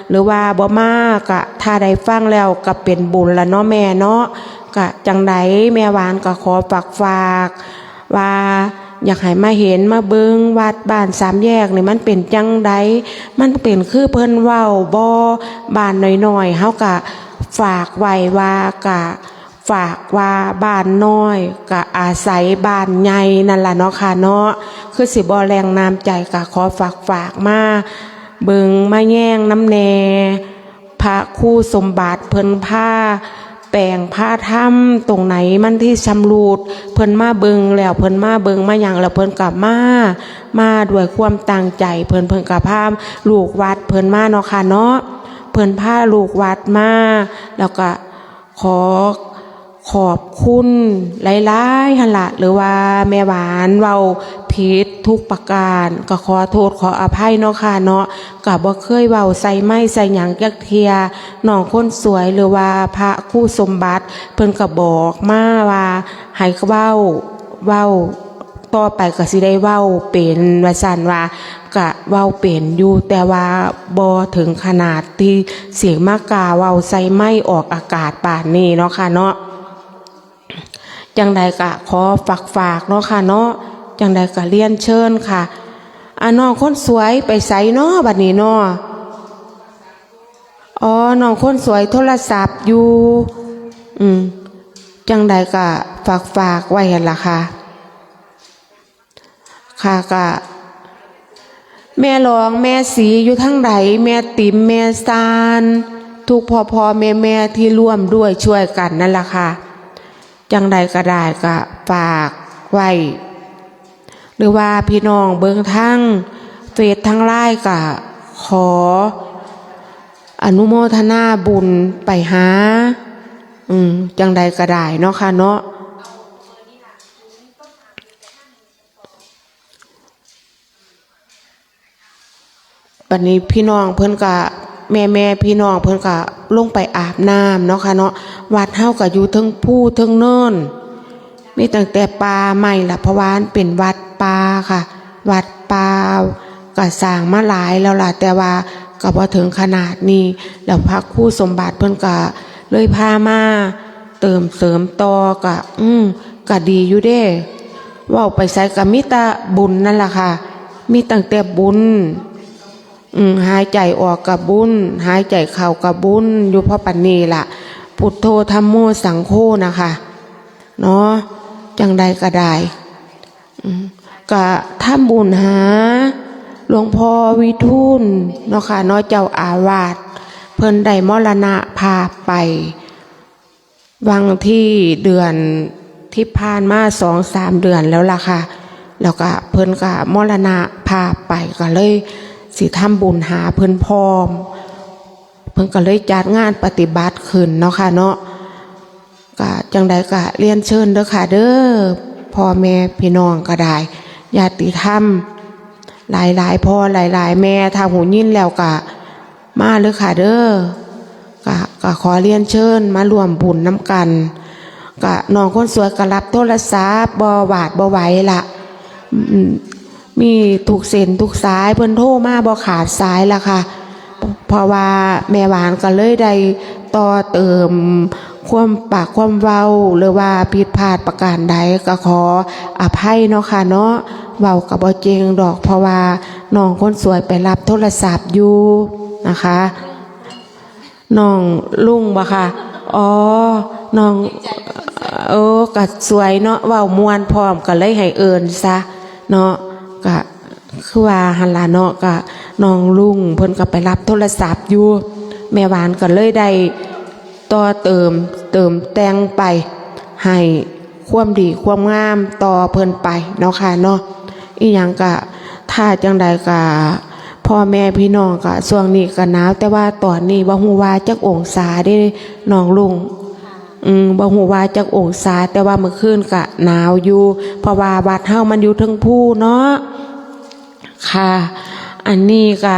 หรือว่าบ่มาก็ถ้าได้ฟังแล้วก็เป๋นบุญละเนาะแม่เนาะ ก็จั่งใดแม่หวานก็ขอฝากๆ ว่าอยากให้มาเห็นมาเบิ่งวัดบ้านสามแยกนี่มันเป๋นจั่งใด มันเป๋นคือเปิ้นเว้าบ่ บ้านน้อยๆ เฮาก็ฝากไว้ว่าก็ ฝากว่าบ้านน้อยก็อาศัยบ้านใหญ่นั่นล่ะเนาะค่ะเนาะ คือสิบ่แหล่งน้ำใจก็ขอฝากๆ มาเบิ่งมาแยงนำแน่ พระครูสมบัติเปิ้นพาแป๋งพาทำตรงไหนมันตี้ชำรุด เปิ้นมาเบิ่งแล้ว เปิ้นมาเบิ่งมาหยังแล้ว เปิ้นก็มา มาด้วยความตั้งใจ เปิ้น เปิ้นก็พาลูกวัดเปิ้นมาเนาะค่ะเนาะ เปิ้นพาลูกวัดมา แล้วก็ ขอขอบคุณหลายๆ หั้นละ หรือว่าแม่หวานเว้าผิดทุกประการ ก็ขอโทษขออภัยเนาะค่ะเนาะ ก็บ่เคยเว้าใส่ไมค์ใส่หยังจักเทื่อ น้องคนสวยหรือว่าพระครูสมบัติ เปิ้นก็บอกมาว่าให้เว้า เว้า ต่อไปก็สิได้เว้าเป๋น ว่าซั้นว่า ก็เว้าเป๋นอยู่ แต่ว่าบ่เถิงขนาดตี้สิมากล้าเว้าใส่ไมค์ออกอากาศปานนี้เนาะค่ะเนาะ จั่งใดก็ขอฝากๆ เนาะค่ะเนาะ จั่งใดก็เรียนเชิญค่ะ อ่ะ น้องคนสวยไปไสน้อบัดนี้น้อ อ๋อ น้องคนสวยโทรศัพท์อยู่ อืม จั่งใดก็ฝากๆ ไว้หั้นล่ะค่ะ ค่ะ ก็ แม่รองแม่ศรีอยู่ทางใด แม่ติ๋มแม่ซาน ทุกพ่อๆ แม่ๆ ที่ร่วมด้วยช่วยกันนั่นล่ะค่ะ จั่งใดก็ได้ก็ฝากไว้ หรือว่าพี่น้องเบิ่งทางเฟซทางไลน์ก็ขออนุโมทนาบุญไปหา อืม จั่งใดก็ได้เนาะค่ะเนาะ บัดนี้พี่น้องเพิ่นก็ แม่ๆ พี่น้องเพิ่นก็ลงไปอาบน้ำเนาะค่ะเนาะ วัดเฮาก็อยู่เทิงภูเทิงเนิน มีตั้งแต่ป่าไม้ล่ะ เพราะว่ามันเป๋นวัดป่าค่ะ วัดป่าก็สร้างมาหลายแล้วล่ะ แต่ว่าก็บ่เถิงขนาดนี้ แล้วพระครูสมบัติเพิ่นก็เลยพามาเติมเสริมต่อ ก็ อืม ก็ดีอยู่เด้ เว้าไปไสก็มีแต่บุญนั่นล่ะค่ะ มีตั้งแต่บุญ อืม หายใจออกก็บุญ หายใจเข้าก็บุญ อยู่พอปานนี้ล่ะ พุทโธ ธัมโม สังโฆ นะคะ เนาะ จั่งใดก็ได้ อืม ก็ทำบุญหาหลวงพ่อวิทูลเนาะค่ะเนาะ เจ้าอาวาส เพิ่นได้มรณภาพไป วังตี้เดือนตี้ผ่านมาสองสามเดือนแล้วล่ะค่ะ แล้วก็เพิ่นก็มรณภาพไป ก็เลยสิทำบุญหาเพิ่นพร้อม เพิ่นก็เลยจัดงานปฏิบัติขึ้นเนาะค่ะเนาะ ก็จั่งใดก็เรียนเชิญเด้อค่ะเด้อ พ่อแม่พี่น้องก็ได้ ญาติธรรม หลายๆ พ่อหลายๆ แม่ ถ้าหูยินแล้วก็ มาเลยค่ะเด้อ ก็ ก็ขอเรียนเชิญมาร่วมบุญนำกัน ก็น้องคนสวยก็รับโทรศัพท์บ่หวาดบ่ไหวละ อืม มีทุกเส้นทุกสาย เพิ่นโทรมาบ่ขาดสายละค่ะ เพราะว่าแม่หวานก็เลยได้ต่อเติมความปากความเว้า หรือว่าผิดพลาดประการใดก็ขออภัยเนาะค่ะเนาะ เว้าก็บ่เจ๋งดอก เพราะว่าน้องคนสวยไปรับโทรศัพท์อยู่นะคะ น้องลุงบ่คะ อ๋อ น้อง เออ ก็สวยเนาะ เว้าม่วนพร้อม ก็เลยให้เอิ้นซะเนาะ ก็คือว่าหั้นล่ะเนาะ ก็น้องลุงเพิ่นก็ไปรับโทรศัพท์อยู่ แม่หวานก็เลยได้ต่อเติม เติมแต่งไป ให้ความดีความงามต่อเพิ่นไปเนาะค่ะเนาะ อิหยังก็ ถ้าจั่งใดก็ พ่อแม่พี่น้องก็ ช่วงนี้ก็หนาว แต่ว่าตอนนี้บ่ฮู้ว่าจักองศาเด้น้องลุง อืม บ่ฮู้ว่าจักองศา แต่ว่าเมื่อคืนก็หนาวอยู่ เพราะว่าวัดเฮามันอยู่เทิงภูเนาะ ค่ะ อันนี้ก็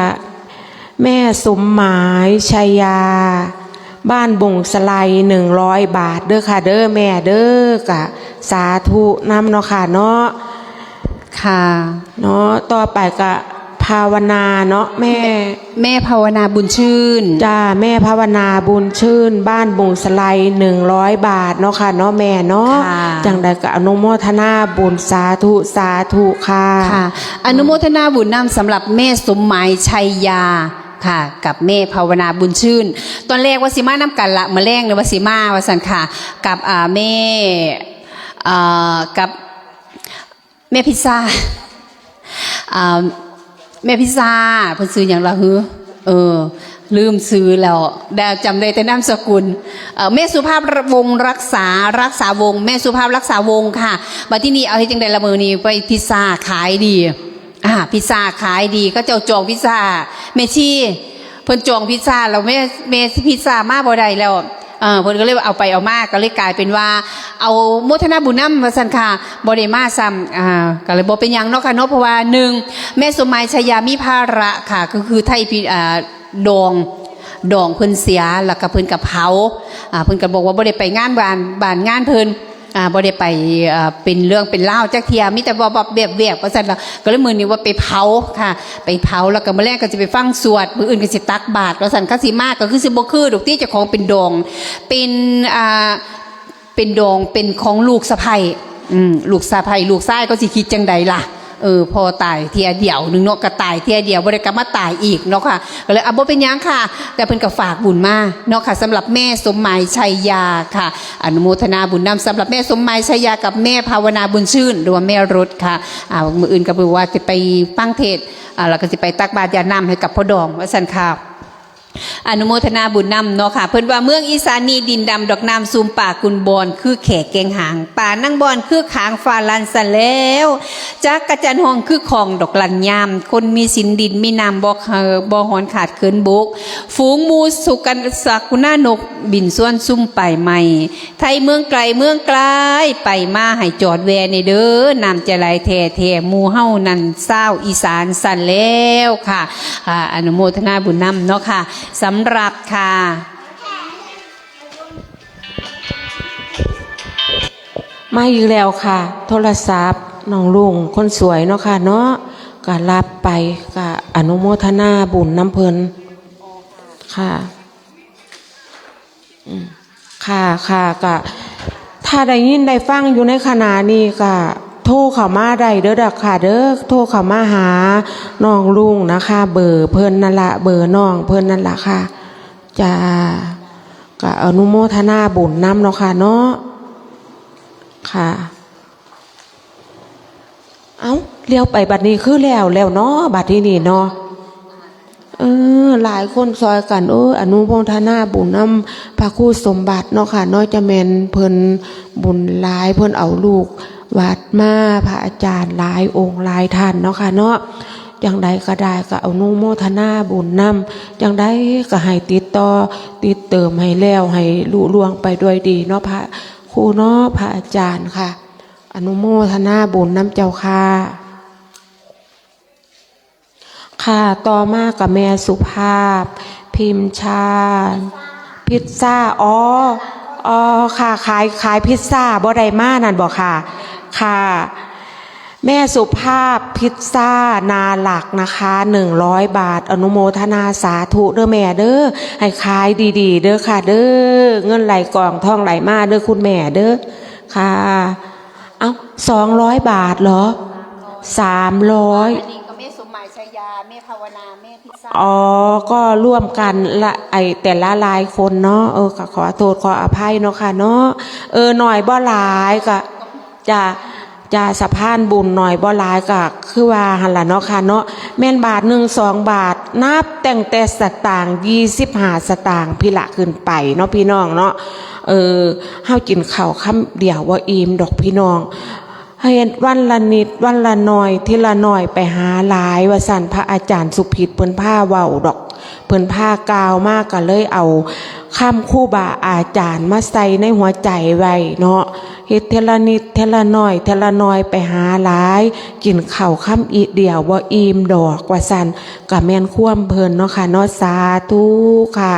แม่สมหมาย ชัยยา บ้านบุ่งสะไล หนึ่งร้อยบาทเด้อค่ะเด้อแม่เด้อ กะสาธุนำเนาะค่ะเนาะ ค่ะ เนาะ ต่อไปกะภาวนาเนาะแม่ แม่ภาวนาบุญชื่น จ้า แม่ภาวนาบุญชื่น บ้านบุ่งสะไล หนึ่งร้อยบาทเนาะค่ะเนาะแม่เนาะ ค่ะ จั่งใด๋กะอนุโมทนาบุญ สาธุ สาธุค่ะ ค่ะ อนุโมทนาบุญนำสำหรับแม่สมหมาย ชัยยา ค่ะ กับแม่ภาวนาบุญชื่น ตอนแรกว่าสิมานำกั๋นละ มื้อแลงนี่ว่าสิมา ว่าซั้นค่ะ กับ อ่า แม่ อ่า กับ แม่พิซซ่า อ่า แม่พิซซ่า เปิ้นจื้อหยังล่ะหือ เออ ลืมจื้อแล้ว ได้ จ๋ำได้แต่นามสกุล เอ่อ แม่สุภาพวงศ์รักษา รักษาวงศ์ แม่สุภาพรักษาวงศ์ค่ะ บัดทีนี้เอาเฮ็ดจั่งใด๋ละ มื้อนี้ไปพิซซ่าขายดี อ่า พิซซ่าขายดี เขาเจ้าจองพิซซ่า แม่ชี เปิ้นจองพิซซ่าแล้ว แม่ แม่พิซซ่ามาบ่ได้แล้ว เอ่อ เปิ้นก็เลยเอาไปเอามา ก็เลยก๋ายเป๋นว่า เอาโมทนาบุญนำ ว่าซั้นค่ะ บ่ได้มาซ้ำ อ่า ก็เลยบ่เป๋นหยังเนาะค่ะเนาะ เพราะว่าหนึ่ง แม่สมหมาย ชัยยา มีภาระค่ะ ก็คือไถ่พิ อ่า ดอง ดองเปิ้นเสีย แล้วก็เปิ้นก็เผา อ่า เปิ้นก็บอกว่าบ่ได้ไปงานบ้าน บ้านงานเปิ้น อ่า บ่ได้ไป เอ่อ เป๋นเรื่องเป๋นราวจักเทื่อ มีแต่ว่าแบบแวบๆ ว่าซั้นเนาะ ก็เลยมื้อนี้ว่าไปเผาค่ะ ไปเผา แล้วก็มื้อแลงก็สิไปฟังสวด มื้ออื่นก็สิตักบาตร ว่าซั้น คันสิมาก็คือสิบ่คือดอกติ เจ้าของเป๋นดอง เป๋น อ่า เป๋นดอง เป๋นของลูกสะใภ้ อืม ลูกสะใภ้ ลูกชายเขาสิกึ๊ดจั่งใด๋ล่ะ เออ พ่อต๋ายเทื่อเดียวนึ่งเนาะ ก็ต๋ายเทื่อเดียว บ่ได้กลับมาต๋ายอีกเนาะค่ะ ก็เลย อ่ะ บ่เป๋นหยังค่ะ แต่เปิ้นก็ฝากบุญมาเนาะค่ะ สำหรับแม่สมหมาย ชัยยาค่ะ อนุโมทนาบุญนำสำหรับแม่สมหมาย ชัยยา กับแม่ภาวนาบุญชื่น หรือว่าแม่รถค่ะ อ่า มื้ออื่นก็บอกว่าสิไปฟังเทศน์ อ่า แล้วก็สิไปตักบาตรญาติน้ำหื้อกับพ่อดอง ว่าซั้นค่ะ อนุโมทนาบุญนำเนาะค่ะ เปิ้นว่าเมืองอีสานนี้ดินดำดอกน้ำซุ่ม ป่ากุนบอนคือแขแก้งหาง ป่าหนางบอนคือขางฟ้าลันสันแหล้ว จักจั่นฮ้องคือของดอกลันยาม คนมีศีลดินมีน้ำบ่เฮอ บ่ฮ้อนขาดเขินบก ฝูงหมู่สุกัน สักกุณานกบินสวนซุ่มป่ายไม้ ไทเมืองไก๋เมืองไก๋ ไปมาหื้อจอดแวะแน่เด้อ น้ำจะไหลแท้ๆ หมู่เฮานั้นชาวอีสานสันแหล้วค่ะ อ่า อนุโมทนาบุญนำเนาะค่ะ สำหรับค่ะ มาอีกแล้วค่ะ โทรศัพท์น้องลุงคนสวยเนาะค่ะเนาะ ก็รับไป ก็อนุโมทนาบุญนำเปิ้นค่ะ อืม ค่ะ ค่ะ ก็ถ้าได้ยินได้ฟังอยู่ในขณะนี้ก็โทรเข้ามาได้เด้อค่ะเด้อ โทรเข้ามาหาน้องลุงนะคะ เบอร์เปิ้นนั่นละ เบอร์น้องเปิ้นนั่นละค่ะ จ้า ก็อนุโมทนาบุญนำเนาะค่ะเนาะ ค่ะ เอ้า เลี้ยวไปบัดนี้คือแล้ว แล้วเนาะ บัดนี้นี่เนาะ เออ หลายคนซอยกั๋น เออ อนุโมทนาบุญนำพระครูสมบัติเนาะค่ะเนาะ จะแม่นเปิ้นบุญหลาย เปิ้นเอาลูกวัดมา พระอาจารย์หลายองค์หลายท่านเนาะค่ะเนาะ จั่งใดก็ได้ก็อนุโมทนาบุญนำ จั่งใดก็ให้ติดต่อติดเติมให้แล้ว ให้ลุล่วงไปด้วยดีเนาะ พระครูเนาะ พระอาจารย์ค่ะ อนุโมทนาบุญนำเจ้าค่ะ ค่ะ ต่อมาก็แม่สุภาพ พิมชาญ พิซซ่า อ๋อ อ๋อ ค่ะ ขาย ขายพิซซ่า บ่ได้มานั่นบ่ค่ะ ค่ะ แม่สุภาพ พิซซ่า นาหลักนะคะ หนึ่งร้อยบาท อนุโมทนาสาธุเด้อแม่เด้อ ให้ขายดีๆ เด้อค่ะเด้อ เงินไหลกองทองไหลมาเด้อคุณแม่เด้อ ค่ะ เอ้า สองร้อยบาทเหรอ สามร้อย อันนี้ก็แม่สมหมาย ชัยยา แม่ภาวนา แม่พิซซ่า อ๋อ ก็ร่วมกันละ ไอ้แต่ละรายคนเนาะ เออ ก็ขอโทษขออภัยเนาะค่ะเนาะ เออ น้อยบ่หลายก็ จ้า จ้า สะพานบุญน้อยบ่หลายก็คือว่าหั้นล่ะเนาะค่ะเนาะ แม่นบาทนึ่งสองบาท นับตั้งแต่สตางค์ ยี่สิบห้าสตางค์ พี้ละขึ้นไปเนาะพี่น้องเนาะ เออ เฮากิ๋นข้าวคำเดียวบ่อิ่มดอกพี่น้อง เฮ็ดวันละนิดวันละหน่อย ทีละหน่อยไปหาหลาย ว่าซั่น พระอาจารย์สุพิตเปิ้นพาเว้าดอก เปิ้นพากล่าวมา ก็เลยเอา คำครูบาอาจ๋ารย์มาใส่ในหัวใจ๋ไว้เนาะ เฮ็ดเทื่อละนิดเทื่อละน้อยเทื่อละน้อย ไปหาหลาย กิ๋นข้าวคำอิเดียวบ่อิ่มดอก ว่าซั้น ก็แม่นความเปิ้นเนาะค่ะเนาะ สาธุค่ะ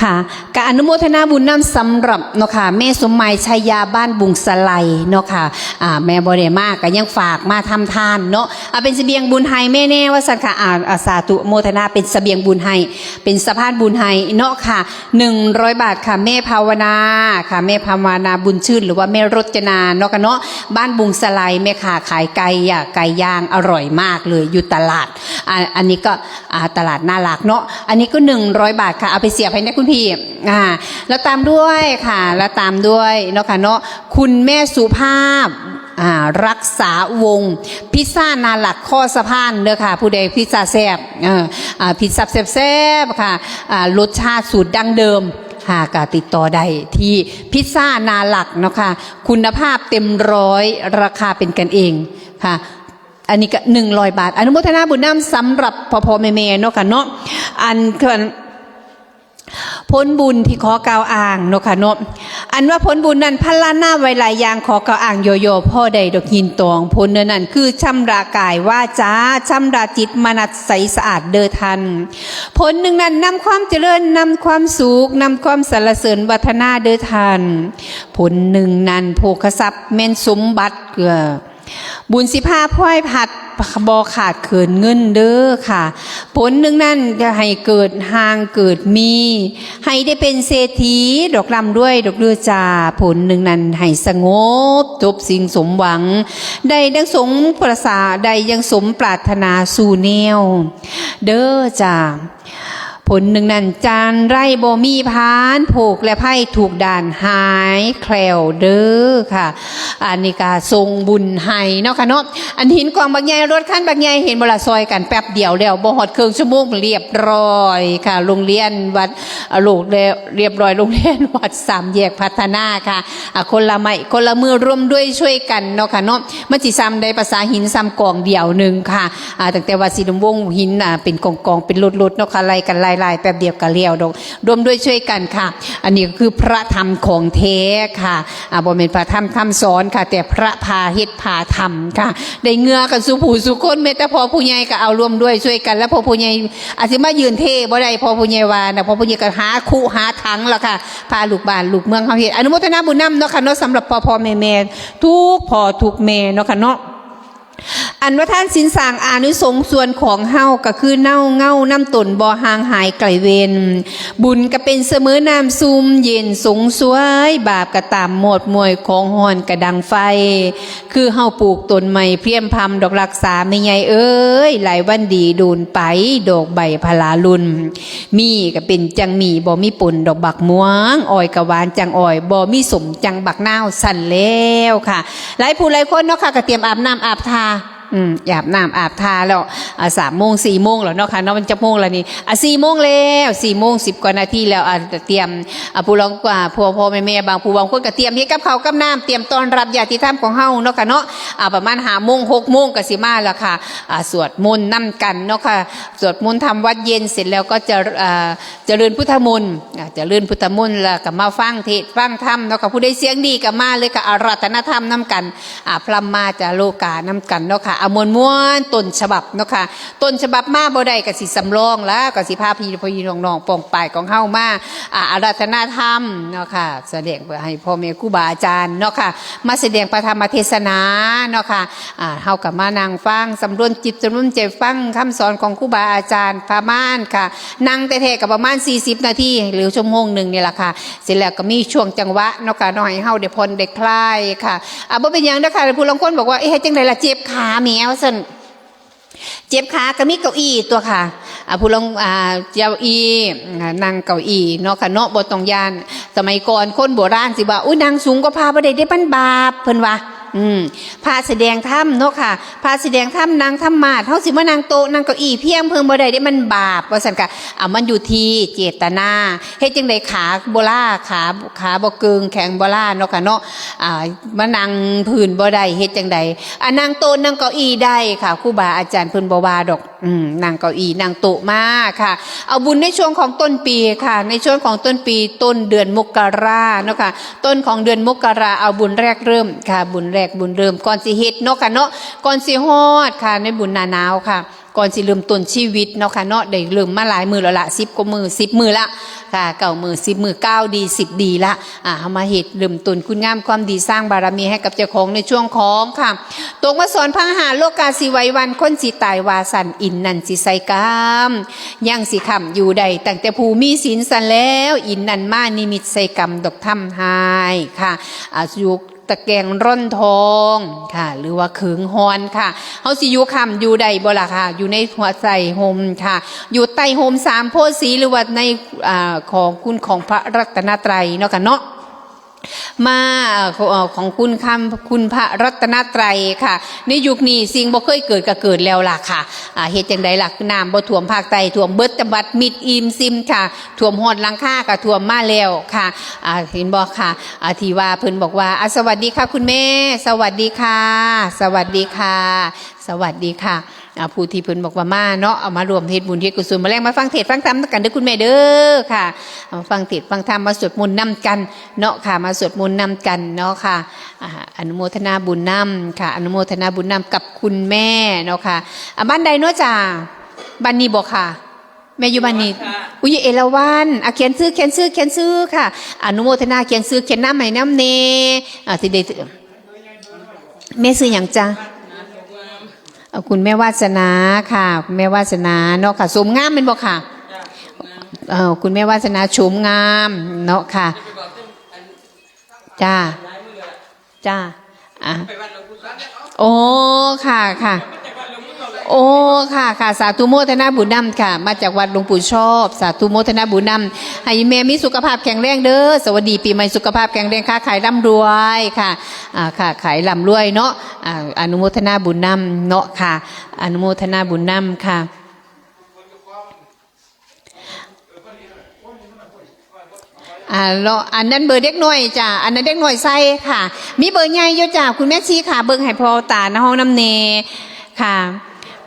ค่ะ ก็อนุโมทนาบุญนำสำหรับเนาะค่ะ แม่สมหมาย ชัยยา บ้านบุงสะไลเนาะค่ะ อ่า แม่บ่ได้มาก็ยังฝากมาทำทานเนาะ อ่า เป๋นเสบียงบุญหื้อแม่แน่ว่าซั้นค่ะ อ่า อ่า สาธุโมทนาเป๋นเสบียงบุญหื้อ เป๋นสะพานบุญหื้อเนาะค่ะ หนึ่งร้อยบาทค่ะ แม่ภาวนาค่ะ แม่ภาวนาบุญชื่น หรือว่าแม่รจนาเนาะค่ะเนาะ บ้านบุงสะไล แม่ค้าขายไก่อะ ไก่ย่างอร่อยมากเลย อยู่ตลาด อ่า อันนี้ก็ อ่า ตลาดนาหลากเนาะ อันนี้ก็หนึ่งร้อยบาทค่ะ เอาไปเสียบหื้อนะคุณพี่ อ่า แล้วตามด้วยค่ะ แล้วตามด้วยเนาะค่ะเนาะ คุณแม่สุภาพ อ่า รักษาวงศ์ พิซซ่านาหลากข้อสะพานเด้อค่ะ ผู้ใดพิซซ่าแซ่บ เออ อ่า พิซซ่าแซ่บๆ ค่ะ อ่า รสชาติสูตรดั้งเดิมค่ะ ก็ติดต่อได้ที่พิซซ่านาหลากเนาะค่ะ คุณภาพเต็มร้อย ราคาเป็นกันเองค่ะ อันนี้ก็หนึ่งร้อยบาท อนุโมทนาบุญนำสำหรับพ่อๆ แม่ๆ เนาะค่ะเนาะ อัน ผลบุญตี้ขอกล่าวอ้างเนาะค่ะเนาะ อันว่าผลบุญนั้นพรรณนาไว้หลายอย่าง ขอกล่าวอ้างย่อๆ ผ่อได้ดอกหินตอง ผลเนื้อนั้นคือชำระกายวาจา ชำระจิตมนัสใสสะอาดเด้อท่าน ผลหนึ่งนั้นนำความเจริญ นำความสุข นำความสรรเสริญวัฒนาเด้อท่าน ผลหนึ่งนั้นโภคทรัพย์แม่นสมบัติ เอ่อ บุญสิพาพลอยพัดบ่ขาดเขินเงินเด้อค่ะ ผลหนึ่งนั้นจะให้เกิดห่างเกิดมี ให้ได้เป๋นเศรษฐีดอกร่ำรวยดอกเด้อจ้า ผลหนึ่งนั้นให้สงบจบสิ่งสมหวัง ได้ดังสมประสา ได้ดังสมปรารถนาสู่แนว เด้อจ้า ผลหนึ่งนั้นจั่นไรบ่มีพาน โภคและภัยทุกด้านหายแคล้วเด้อค่ะ อันนี้ก็ส่งบุญหื้อเนาะค่ะเนาะ อันหินกองบักใหญ่ รถคันบักใหญ่ หันบ่ละ ซ่อยกั๋นแป๊บเดียวแล้ว บ่ฮอดเคิ่งชั่วโมงเรียบร้อยค่ะ โรงเรียนวัด อ่ะ ลูกแล้วเรียบร้อย โรงเรียนวัดสามแยกพัฒนาค่ะ อ่ะ คนละไม้คนละมือร่วมด้วยช่วยกันเนาะค่ะเนาะ มันสิส่ำใดภาษาหินส่ำกองเดียวนึ่งค่ะ อ่า ตั้งแต่วัดศรีลมวงศ์หิน อ่า เป๋นกองๆ เป๋นรถๆ เนาะค่ะ ไล่กั๋นไล่ๆ แป๊บเดียวก็แล้วดอก ร่วมด้วยช่วยกันค่ะ อันนี้ก็คือพระธรรมของแท้ค่ะ อ่า บ่แม่นพระธรรมคำสอนค่ะ แต่พระพาเฮ็ดพาทำค่ะ ได้เหงื่อกั๋นสู่ผู้สู่คน แม้แต่พ่อผู้ใหญ่ก็เอาร่วมด้วยช่วยกัน แล้วพ่อผู้ใหญ่อาจสิมายืนเท่บ่ได้ พ่อผู้ใหญ่ว่านะ พ่อผู้ใหญ่ก็หาคุหาถังแล้วค่ะ พาลูกบ้านลูกเมืองเฮาเฮ็ด อนุโมทนาบุญนำเนาะค่ะเนาะ สำหรับพ่อๆ แม่ๆ ทุกพ่อทุกแม่เนาะค่ะเนาะ อันว่าทานศีลสร้างอานิสงส์ส่วนของเฮาก็คือเงา เงานำตนบ่ห่างหายไกลเว้น บุญก็เป๋นเสมอน้ำซุ่มเย็นสงสวย บาปก็ต๋ามมอดมวยของฮ้อนก็ดังไฟ คือเฮาปลูกต้นไม้เพรียมพรำดอกรักษาแม่ใหญ่เอ๋ย หลายวันดีโดนไปดอกใบพลาหล่น มีก็เป๋นจั่งมีบ่มีปนดอกบักม่วง อ้อยก็หวานจั่งอ้อย บ่มีส้มจั่งบักนาว ซั้นแล้วค่ะ หลายผู้หลายคนเนาะค่ะ ก็เตรียมอาบน้ำอาบท่า อืม อาบน้ำอาบท่าแล้ว อ่า สามโมง สี่โมงแล้วเนาะค่ะเนาะ มันจักโมงแล้วนี่ อ่ะ สี่โมงแล้ว สี่โมงสิบกว่านาทีแล้ว อ่า เตรียม อ่า ผู้ลาง อ่า พ่อๆ แม่ๆ บางผู้บางคนก็เตรียมเฮ็ดกับข้าวกับน้ำ เตรียมต้อนรับญาติธรรมของเฮาเนาะค่ะเนาะ อ่า ประมาณห้าโมง หกโมงก็สิมาแล้วค่ะ อ่า สวดมนต์นำกั๋นเนาะค่ะ สวดมนต์ทำวัตรเย็นเสร็จแล้วก็จะ อ่า เจริญพุทธมนต์ อ่า เจริญพุทธมนต์แล้วก็มาฟังเทศน์ฟังธรรมเนาะค่ะ ผู้ใดเสียงดีก็มาเลยค่ะ อาราธนาธรรมนำกั๋น อ่า พรหมาจาโลกานำกั๋นเนาะค่ะ อ่า ม่วนๆ ต้นฉบับเนาะค่ะ ต้นฉบับมาบ่ได้ก็สิสำรองแล้ว ก็สิพาพี่ๆ น้องๆ ป้องปายของเฮามา อ่า อาราธนาธรรมเนาะค่ะ แสดงเพื่อให้พ่อแม่ครูบาอาจ๋ารย์เนาะค่ะ มาแสดงพระธรรมเทศนาเนาะค่ะ อ่า เฮาก็มานั่งฟัง สำรวมจิตสำรวมใจ๋ฟังคำสอนของครูบาอาจ๋ารย์ประมาณค่ะ นั่งแต๊ๆ ก็ประมาณสี่สิบนาที หรือชั่วโมงนึ่งนี่แหละค่ะ เสร็จแล้วก็มีช่วงจังหวะเนาะค่ะเนาะ ให้เฮาได้ผ่อนได้คลายค่ะ อ่า บ่เป๋นหยังเด้อค่ะ ผู้ลางคนบอกว่า เอ๊ะ เฮ็ดจั่งใดล่ะ เจ็บขาแหม ว่าซั้น เจ็บขาก็มีเก้าอี้ตั๊วค่ะ อ่า ผู้ลาง อ่า เก้าอี้ อ่า นั่งเก้าอี้เนาะค่ะเนาะ บ่ต้องย้าน สมัยก่อนคนโบราณสิว่า อุ๊ย นั่งสูงกว่าพระบ่ได้เด้ มันบาป เพิ่นว่า อืม พระแสดงธรรมเนาะค่ะ พระแสดงธรรมนั่งธรรมาสน์ เฮาสิมานั่งโต๊ะนั่งเก้าอี้เพียงเพิ่นบ่ได้เด้ มันบาป ว่าซั่นกะ อ่ะ มันอยู่ตี้เจตนา เฮ็ดจั่งใดขาบ่ล้า ขา ขาบ่เกิ่ง แข้งบ่ล้าเนาะค่ะเนาะ อ่า มานั่งพื้นบ่ได้ เฮ็ดจั่งใด อ่ะ นั่งโต๊ะนั่งเก้าอี้ได้ค่ะ ครูบาอาจารย์เพิ่นบ่ว่าดอก อืม นั่งเก้าอี้นั่งโต๊ะมาค่ะ เอาบุญในช่วงของต้นปีค่ะ ในช่วงของต้นปี ต้นเดือนมกราเนาะค่ะ ต้นของเดือนมกรา เอาบุญแรกเริ่มค่ะ บุญแรกบุญเริ่ม ก่อนสิเฮ็ดเนาะค่ะเนาะ ก่อนสิฮอดค่ะ ในบุญหน้าหนาวค่ะ ก่อนสิเริ่มต้นชีวิตเนาะค่ะเนาะ ได้เริ่มมาหลายมื้อแล้วล่ะ สิบกว่ามื้อ สิบมื้อละค่ะ เก้ามื้อ สิบมื้อ เก้าดี สิบดีละ อ่า เฮามาเฮ็ดเริ่มต้นคุณงามความดี สร้างบารมีให้กับเจ้าของในช่วงของค่ะ ตกมาสอนพระหาโลกาสิไหวหวั่น คนสิตายว่าซั่น อินทร์นั้นสิใส่กำ ยังสิค้ำอยู่ได้ ตั้งแต่ผู้มีศีลซั่นแล้ว อินทร์นั้นมานิมิตใส่กำดอกทำฮ้ายค่ะ อ่า อยู่ตะแกรงร่อนทองค่ะ หรือว่าเคิงฮอนค่ะ เฮาสิอยู่ค้ำอยู่ได้บ่ล่ะค่ะ อยู่ในหัวใต้ฮ่มค่ะ อยู่ใต้ฮ่มสามโพธิ์สี หรือว่าใน อ่า ของคุณของพระรัตนตรัยเนาะค่ะเนาะ มา เอ่อ ข- เอ่อ ของคุณคำ คุณพระรัตนตรัยค่ะ ในยุคนี้สิ่งบ่เคยเกิดก็เกิดแล้วล่ะค่ะ อ่า เฮ็ดจั่งใดล่ะ น้ำบ่ท่วมภาคใต้ ท่วมเบิดจังหวัด มิดอิ่มซิมค่ะ ท่วมฮอดหลังคาก็ท่วมมาแล้วค่ะ อ่า เห็นบ่ค่ะ อ่า ที่ว่าเพิ่นบอกว่า อ่า สวัสดีค่ะคุณแม่ สวัสดีค่ะ สวัสดีค่ะ สวัสดีค่ะ อ่า ผู้ที่เพิ่นบอกว่ามาเนาะ เอามาร่วมเฮ็ดบุญเฮ็ดกุศล มื้อแลงมาฟังเทศน์ฟังธรรมนำกันเด้อคุณแม่เด้อค่ะ เอามาฟังเทศน์ฟังธรรม มาสวดมนต์นำกันเนาะค่ะ มาสวดมนต์นำกันเนาะค่ะ อ่า อนุโมทนาบุญนำค่ะ อนุโมทนาบุญนำกับคุณแม่เนาะค่ะ อ่า บ้านใดเนาะจ้า บ้านนี้บ่ค่ะ แม่อยู่บ้านนี้ ค่ะ อุ๊ย เอราวัณ อ่ะ เขียนชื่อ เขียนชื่อ เขียนชื่อค่ะ อนุโมทนา เขียนชื่อ เขียนนามให้นำแน่ อ่า สิได้ แม่ชื่อหยังจ้า เอ่อ คุณแม่วาสนาค่ะ คุณแม่วาสนาเนาะค่ะ โฉมงามแม่นบ่ค่ะ เอ่อ คุณแม่วาสนาโฉมงามเนาะค่ะ จ้า จ้า อ่ะ โอ้ ค่ะ ค่ะ โอ้ ค่ะ ค่ะ สาธุโมทนาบุญนำค่ะ มาจากวัดหลวงปู่ชอบ สาธุโมทนาบุญนำ ให้แม่มีสุขภาพแข็งแรงเด้อ สวัสดีปีใหม่ สุขภาพแข็งแรง ค้าขายร่ำรวยค่ะ อ่า ค้าขายร่ำรวยเนาะ อ่า อนุโมทนาบุญนำเนาะค่ะ อนุโมทนาบุญนำค่ะ อ่า แล้วอันนั้นเบอร์เด็กน้อยจ้ะ อันนั้นเด็กน้อยใส่ค่ะ มีเบอร์ใหญ่อยู่จ้ะ คุณแม่ชีค่ะ เบิ่งให้พ่อตาในห้องนำแน่ค่ะ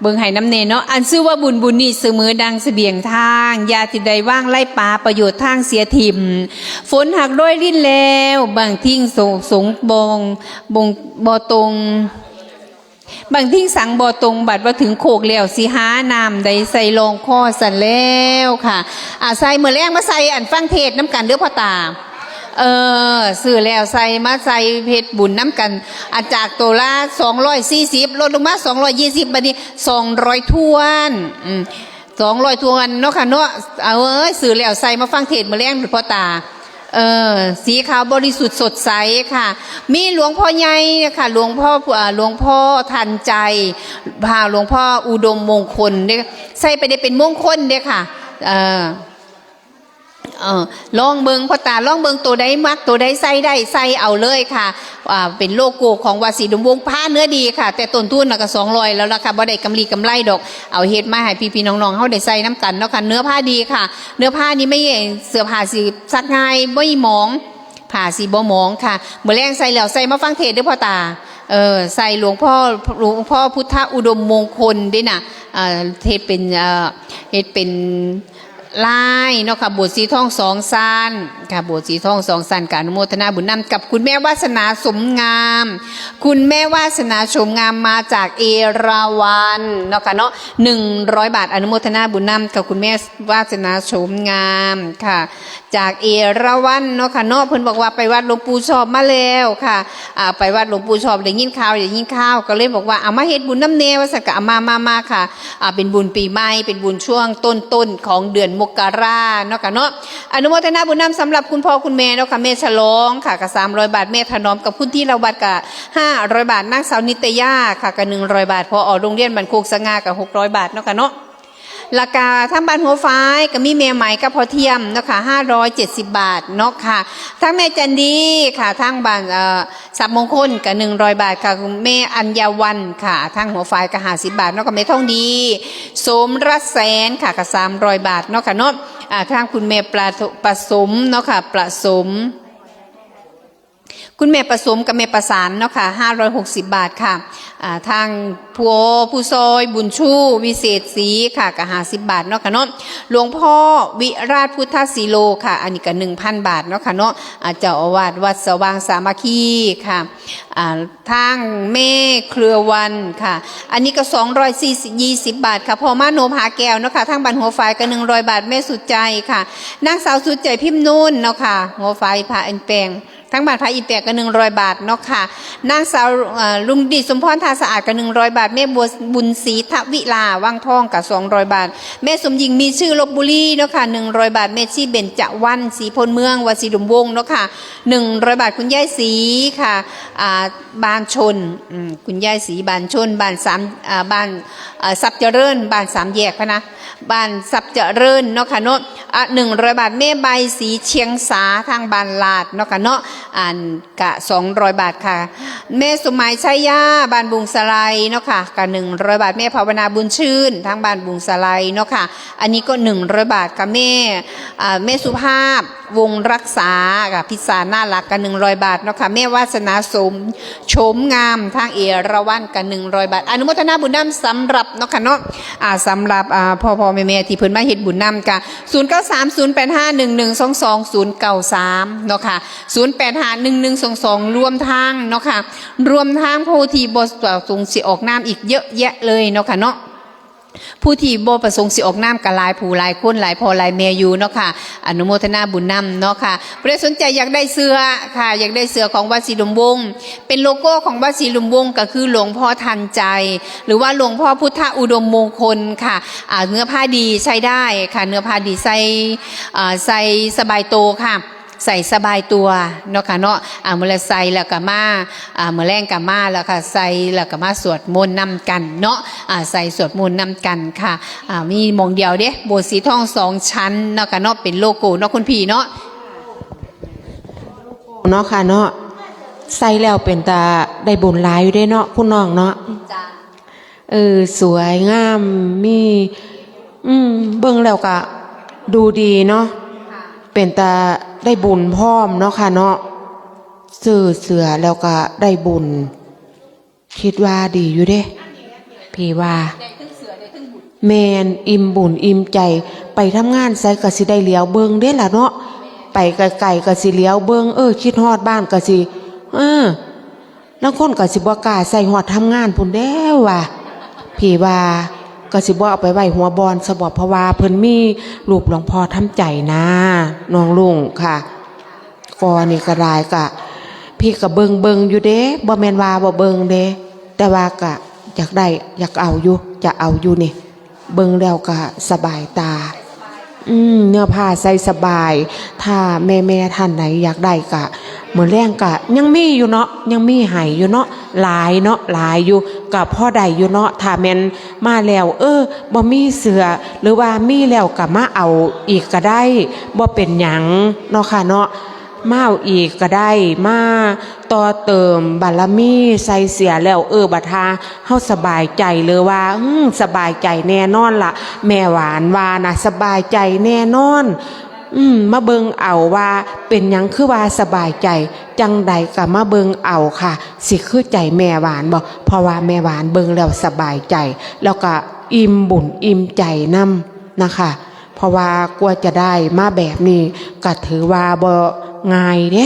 เบิ่งให้นำแน่เนาะ อันชื่อว่าบุญ บุญนี้เสมอดังเสบียงทาง อย่าสิได้วางไร้ป๋าประโยชน์ทางเสียถิ่ม ฝนหากโรยรินแล้ว บางทิ้งสง สงบ่ง บ่ง บ่ตรง บางทิ้งสังบ่ตรง บัดว่าถึงโคกแล้ว สิหาน้ำใดใส่รองคอสั่นแล้วค่ะ อ่า ใส่มื้อแลงมาใส่อันฟังเทศน์นำกันเด้อพ่อตา เออ ซื้อแล้วใส่มาใส่เฮ็ดบุญนำกัน อ่ะ จากโตละสองร้อยสี่สิบ ลดลงมาสองร้อยยี่สิบ บัดนี้สองร้อยถ้วน อืม สองร้อยถ้วนเนาะค่ะเนาะ เอาเอ้ย ซื้อแล้วใส่มาฟังเทศน์มื้อแลงพ่อตา เออ สีขาวบริสุทธิ์สดใสค่ะ มีหลวงพ่อใหญ่ค่ะ หลวงพ่อ อ่า หลวงพ่อทันใจ พาหลวงพ่ออุดมมงคลเด้อ ใส่ไปได้เป็นมงคลเด้อค่ะ เออ เออ ลองเบิ่งพ่อตา ลองเบิ่ง โตใดมัก โตใดใส่ได้ ใส่เอาเลยค่ะ อ่า เป็นโลโก้ของวัดศรีอุดมวงศ์ พระเนื้อดีค่ะ แต่ต้นทุนน่ะก็สองร้อยแล้วล่ะค่ะ บ่ได้กำลีกำไรดอก เอาเฮ็ดมาให้พี่ๆน้องๆเฮาได้ใส่นำกันเนาะค่ะ เนื้อผ้าดีค่ะ เนื้อผ้านี่ไม่ เสื้อผ้าสิซักง่าย บ่หมอง ผ้าสิบ่หมองค่ะ มื้อแลงใส่แล้วใส่มาฟังเทศน์เด้อพ่อตา เออ ใส่หลวงพ่อ หลวงพ่อพุทธอุดมมงคลเด้อน่ะ เอ่อ เฮ็ดเป็น เอ่อ เฮ็ดเป็น ลายเนาะค่ะ โบสถ์สีทองสองชั้นค่ะ โบสถ์สีทองสองชั้น ก็อนุโมทนาบุญนำกับคุณแม่วาสนาสมงาม คุณแม่วาสนาสมงามมาจากเอราวัณเนาะค่ะเนาะ หนึ่งร้อยบาท อนุโมทนาบุญนำกับคุณแม่วาสนาสมงามค่ะ จากเอราวัณเนาะค่ะเนาะ เพิ่นบอกว่าไปวัดหลวงปู่ชอบมาแล้วค่ะ อ่า ไปวัดหลวงปู่ชอบ ได้ยินข่าว ได้ยินข่าว ก็เลยบอกว่า เอามาเฮ็ดบุญนำแน่ ว่าซั่น ก็เอามา มา มาค่ะ อ่า เป็นบุญปีใหม่ เป็นบุญช่วงต้นๆของเดือนมกราเนาะค่ะเนาะ อนุโมทนาบุญนำสำหรับคุณพ่อคุณแม่เนาะค่ะ แม่ฉลองค่ะ ก็สามร้อยบาท แม่ถนอมกับคุณธีรวัฒน์ก็ห้าร้อยบาท นางสาวนิตยาค่ะ ก็หนึ่งร้อยบาท ผอ.โรงเรียนบ้านโคกสง่าก็หกร้อยบาทเนาะค่ะเนาะ แล้วก็ตางบ้านหัวฝายก็มีแม่ไหมกับพ่อเทียมเนาะค่ะ ห้าร้อยเจ็ดสิบบาทเนาะค่ะ ตางแม่จันดีค่ะ ตางบ้าน เอ่อ ทรัพย์มงคลก็หนึ่งร้อยบาทค่ะ แม่อัญญาวัลย์ค่ะ ตางหัวฝายก็ห้าสิบบาทเนาะค่ะ แม่ทองดี สมรัตน์แสนค่ะ ก็สามร้อยบาทเนาะค่ะเนาะ อ่า ตางคุณแม่ประ ประสมเนาะค่ะ ประสม คุณแม่ประสมกับแม่ประสานเนาะค่ะ ห้าร้อยหกสิบบาทค่ะ อ่า ตางผู้ ผู้ซอยบุญชูวิเศษศรีค่ะ ก็ห้าสิบบาทเนาะค่ะเนาะ หลวงพ่อวิราชพุทธศิโลค่ะ อันนี้ก็หนึ่งพันบาทเนาะค่ะเนาะ อ่า เจ้าอาวาสวัดสว่างสามัคคีค่ะ อ่า ตางแม่เครือวันค่ะ อันนี้ก็สองร้อยยี่สิบบาทค่ะ พ่อมาโนภาแก้วเนาะค่ะ ตางบ้านหัวฝายก็หนึ่งร้อยบาท แม่สุดใจค่ะ นางสาวสุดใจพิมพ์นูนเนาะค่ะ หัวฝายผาอินแปง ตางบ้านผาอินแปงก็หนึ่งร้อยบาทเนาะค่ะ นางสาว เอ่อ ลุงดีสมพรท่าสะอาดก็หนึ่งร้อยบาท แม่บัวบุญศรีทวิลาวังทองก็สองร้อยบาท แม่สมหญิงมีชื่อลพบุรีเนาะค่ะ หนึ่งร้อยบาท แม่ชีเบญจวรรณศรีพลเมืองวัดศรีลมวงศ์เนาะค่ะ หนึ่งร้อยบาท คุณยายศรีค่ะ อ่า บ้านชน อืม คุณยายศรีบ้านชน บ้านสาม อ่า บ้าน อ่า ทรัพย์เจริญ บ้านสามแยกพะนะ บ้านทรัพย์เจริญเนาะค่ะเนาะ อ่ะ หนึ่งร้อยบาท แม่ใบศรีเชียงสา ตางบ้านลาดเนาะค่ะเนาะ อันกะสองร้อยบาทค่ะ แม่สมหมายชัยยา บ้านบุงสะไลเนาะค่ะ กะหนึ่งร้อยบาท แม่ภาวนาบุญชื่น ตางบ้านบุงสะไลเนาะค่ะ อันนี้ก็หนึ่งร้อยบาทค่ะ แม่ อ่า แม่สุภาพ วงรักษาค่ะ พิซซ่าน่ารักก็หนึ่งร้อยบาทเนาะค่ะ แม่วาสนาสม โฉมงาม ตางเอราวัณก็หนึ่งร้อยบาท อนุโมทนาบุญนำสำหรับเนาะค่ะเนาะ อ่า สำหรับ อ่า พ่อๆ แม่ๆ ตี้เปิ้นมาเฮ็ดบุญนำกะ ศูนย์เก้าสาม ศูนย์แปดห้า หนึ่งหนึ่งสองสอง ศูนย์เก้าสาม เนาะค่ะ ศูนย์แปดห้า หนึ่งหนึ่งสองสอง รวมตางเนาะค่ะ รวมตางผู้ตี้บ่ประสงค์สิออกนามอีกเยอะแยะเลยเนาะค่ะเนาะ ผู้ตี้บ่ประสงค์สิออกนามก็หลายผู้หลายคน หลายพ่อหลายแม่อยู่เนาะค่ะ อนุโมทนาบุญนำเนาะค่ะ ผู้ใดสนใจอยากได้เสื้อค่ะ อยากได้เสื้อของวัดศรีลมวงศ์ เป๋นโลโก้ของวัดศรีลมวงศ์ ก็คือหลวงพ่อทันใจ หรือว่าหลวงพ่อพุทธอุดมมงคลค่ะ อ่า เนื้อผ้าดีใช้ได้ค่ะ เนื้อผ้าดีใส่ อ่า ใส่สบายโตค่ะ ใส่สบายตัวเนาะค่ะเนาะ อ่า มื้อละใส่แล้วก็มา อ่า มื้อแลงก็มาแล้วค่ะ ใส่แล้วก็มาสวดมนต์นำกั๋นเนาะ อ่า ใส่สวดมนต์นำกั๋นค่ะ อ่า มีหม่องเดียวเด้ โบสถ์สีทองสองชั้นเนาะค่ะเนาะ เป๋นโลโก้เนาะคุณพี่เนาะ เนาะค่ะเนาะ ใส่แล้วเป๋นตาได้บุญหลายอยู่เด้เนาะคุณน้องเนาะ จ้ะ เออ สวยงาม มี อืม เบิ่งแล้วก็ดูดีเนาะ ค่ะ เป๋นตาได้บุญพร้อมเนาะค่ะเนาะ ซื้อเสื้อแล้วก็ได้บุญ กึ๊ดว่าดีอยู่เด้ พี่ว่า ได้ตึงเสื้อ ได้ตึงบุญ แม่น อิ่มบุญอิ่มใจ๋ ไปทำงานไสก็สิได้เหลียวเบิ่งเด้ล่ะเนาะ ไปไกลๆ ก็สิเหลียวเบิ่ง เออ กึ๊ดฮอดบ้านก็สิ เออ ลางคนก็สิบ่กล้าใส่ฮอดทำงานพู้นแหล้วว่า พี่ว่าก็สิบ่เอาไปไว้หัวบ่อนซะบ่ เพราะว่าเปิ้นมีรูปหลวงพ่อทันใจนะ น้องลุงค่ะ ก่อนี่ก็ได้ ก็พี่ก็เบิ่งๆ อยู่เด้ บ่แม่นว่าบ่เบิ่งเด้ แต่ว่าก็อยากได้ อยากเอาอยู่ จะเอาอยู่นี่ เบิ่งแล้วก็สบายตา อืม เนื้อผ้าใส่สบาย ถ้าแม่ๆ ท่านใดอยากได้ก็ มื้อแลงก็ยังมีอยู่เนาะ ยังมีให้อยู่เนาะ หลายเนาะ หลายอยู่ ก็พอได้อยู่เนาะ ถ้าแม่นมาแล้ว เออ บ่มีเสื้อ หรือว่ามีแล้วก็มาเอาอีกก็ได้ บ่เป๋นหยังเนาะค่ะเนาะ มาเอาอีกก็ได้ มาต่อเติมบารมี ใส่เสื้อแล้ว เออ บัดห่าเฮาสบายใจ๋ หรือว่า อืม สบายใจ๋แน่นอนล่ะ แม่หวานว่านะ สบายใจ๋แน่นอน อืม มาเบิ่งเอาว่าเป๋นหยังคือว่าสบายใจ๋ จั่งใดก็มาเบิ่งเอาค่ะ สิคือใจ๋แม่หวานบ่ เพราะว่าแม่หวานเบิ่งแล้วสบายใจ๋ แล้วก็อิ่มบุญอิ่มใจ๋นำนะคะ เพราะว่ากว่าจะได้มาแบบนี้ ก็ถือว่าบ่ง่ายเด้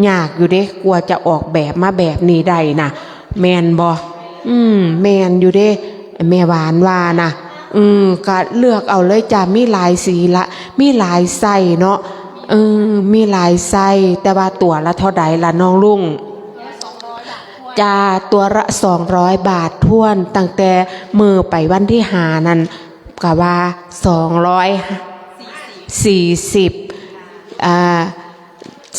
ยากอยู่เด้ กว่าจะออกแบบมาแบบนี้ได้นะ แม่นบ่ อืม แม่นอยู่เด้ แม่หวานว่านะ อืม ก็เลือกเอาเลยจ้า มีหลายสีละ มีหลายไซส์เนาะ เออ มีหลายไซส์ แต่ว่าตั๋วละเท่าใดล่ะน้องลุง จ้า ตั๋วละสองร้อยบาทถ้วน ตั้งแต่มื้อไปวันที่ห้านั่น ก็ว่าสองร้อยสี่สิบ อ่า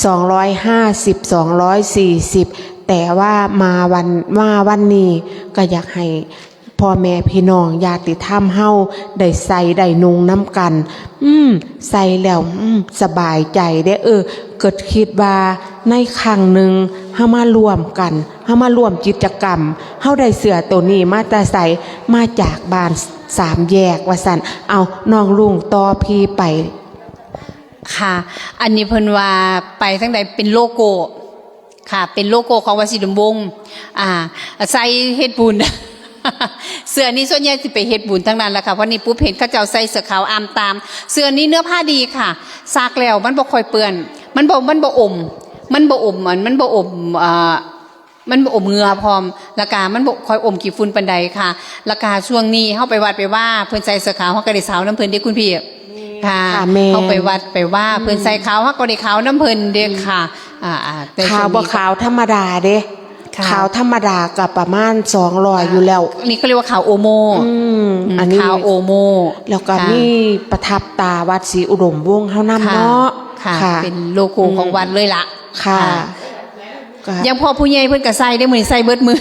สองร้อยห้าสิบ สองร้อยสี่สิบ แต่ว่ามาวัน มาวันนี้ก็อยากให้ พ่อแม่พี่น้องญาติธรรมเฮาได้ใส่ได้นุ่งนำกั๋น อืม ใส่แล้ว อืม สบายใจ๋เด้อ เออ เกิดกึ๊ดว่าในครั้งนึ่งเฮามารวมกั๋น เฮามารวมกิจกรรม เฮาได้เสื้อโตนี้มาแต่ใส มาจากบ้านสามแยกว่าซั้น เอา น้องลุงต่อพี่ไป ค่ะ อันนี้เปิ้นว่าไปตางใดเป๋นโลโก้ ค่ะ เป๋นโลโก้ของวัดศรีอุดมวงศ์ อ่า ใส่เฮ็ดบุญ เสื้อนี้ส่วนใหญ่สิไปเฮ็ดบุญตังนั้นแหละค่ะ เพราะนี่ปุ๊บเห็นเขาเจ้าใส่เสื้อขาวอ่ำต๋าม เสื้อนี้เนื้อผ้าดีค่ะ ซักแล้วมันบ่ค่อยเปื้อน มันบ่ มันบ่อม มันบ่อม มัน มันบ่อม อ่า มันบ่อมเหงื่อพร้อม แล้วก็มันบ่ค่อยอมขี้ฝุ่นปานใดค่ะ แล้วก็ช่วงนี้เฮาไปวัดไปวา เปิ้นใส่เสื้อขาว เฮาก็ได้สาวนำเปิ้นเด้คุณพี่ ค่ะ ค่ะ แม่น เฮาไปวัดไปวา อืม เปิ้นใส่ขาว เฮาก็ได้ขาวนำเปิ้นเด้ค่ะ อืม อ่า อ่า แต่ ขาวบ่ ช่วงนี้ก็ ขาวธรรมดาเด้ ค่ะ ขาวธรรมดาก็ประมาณสองร้อยอยู่แล้ว นี่เขาเรียกว่าขาวโอโม อืม อืม อันนี้ ขาวโอโม แล้วก็ ค่ะ มีประทับตราวัดศรีอุดมวงศ์เฮานำเนาะ ค่ะ ค่ะ ค่ะ เป๋นโลโก้ของวัดเลยล่ะ ค่ะ ค่ะ ก็ อย่างพ่อผู้ใหญ่เปิ้นก็ใส่เด้ มื้อนี้ใส่เบิดมือ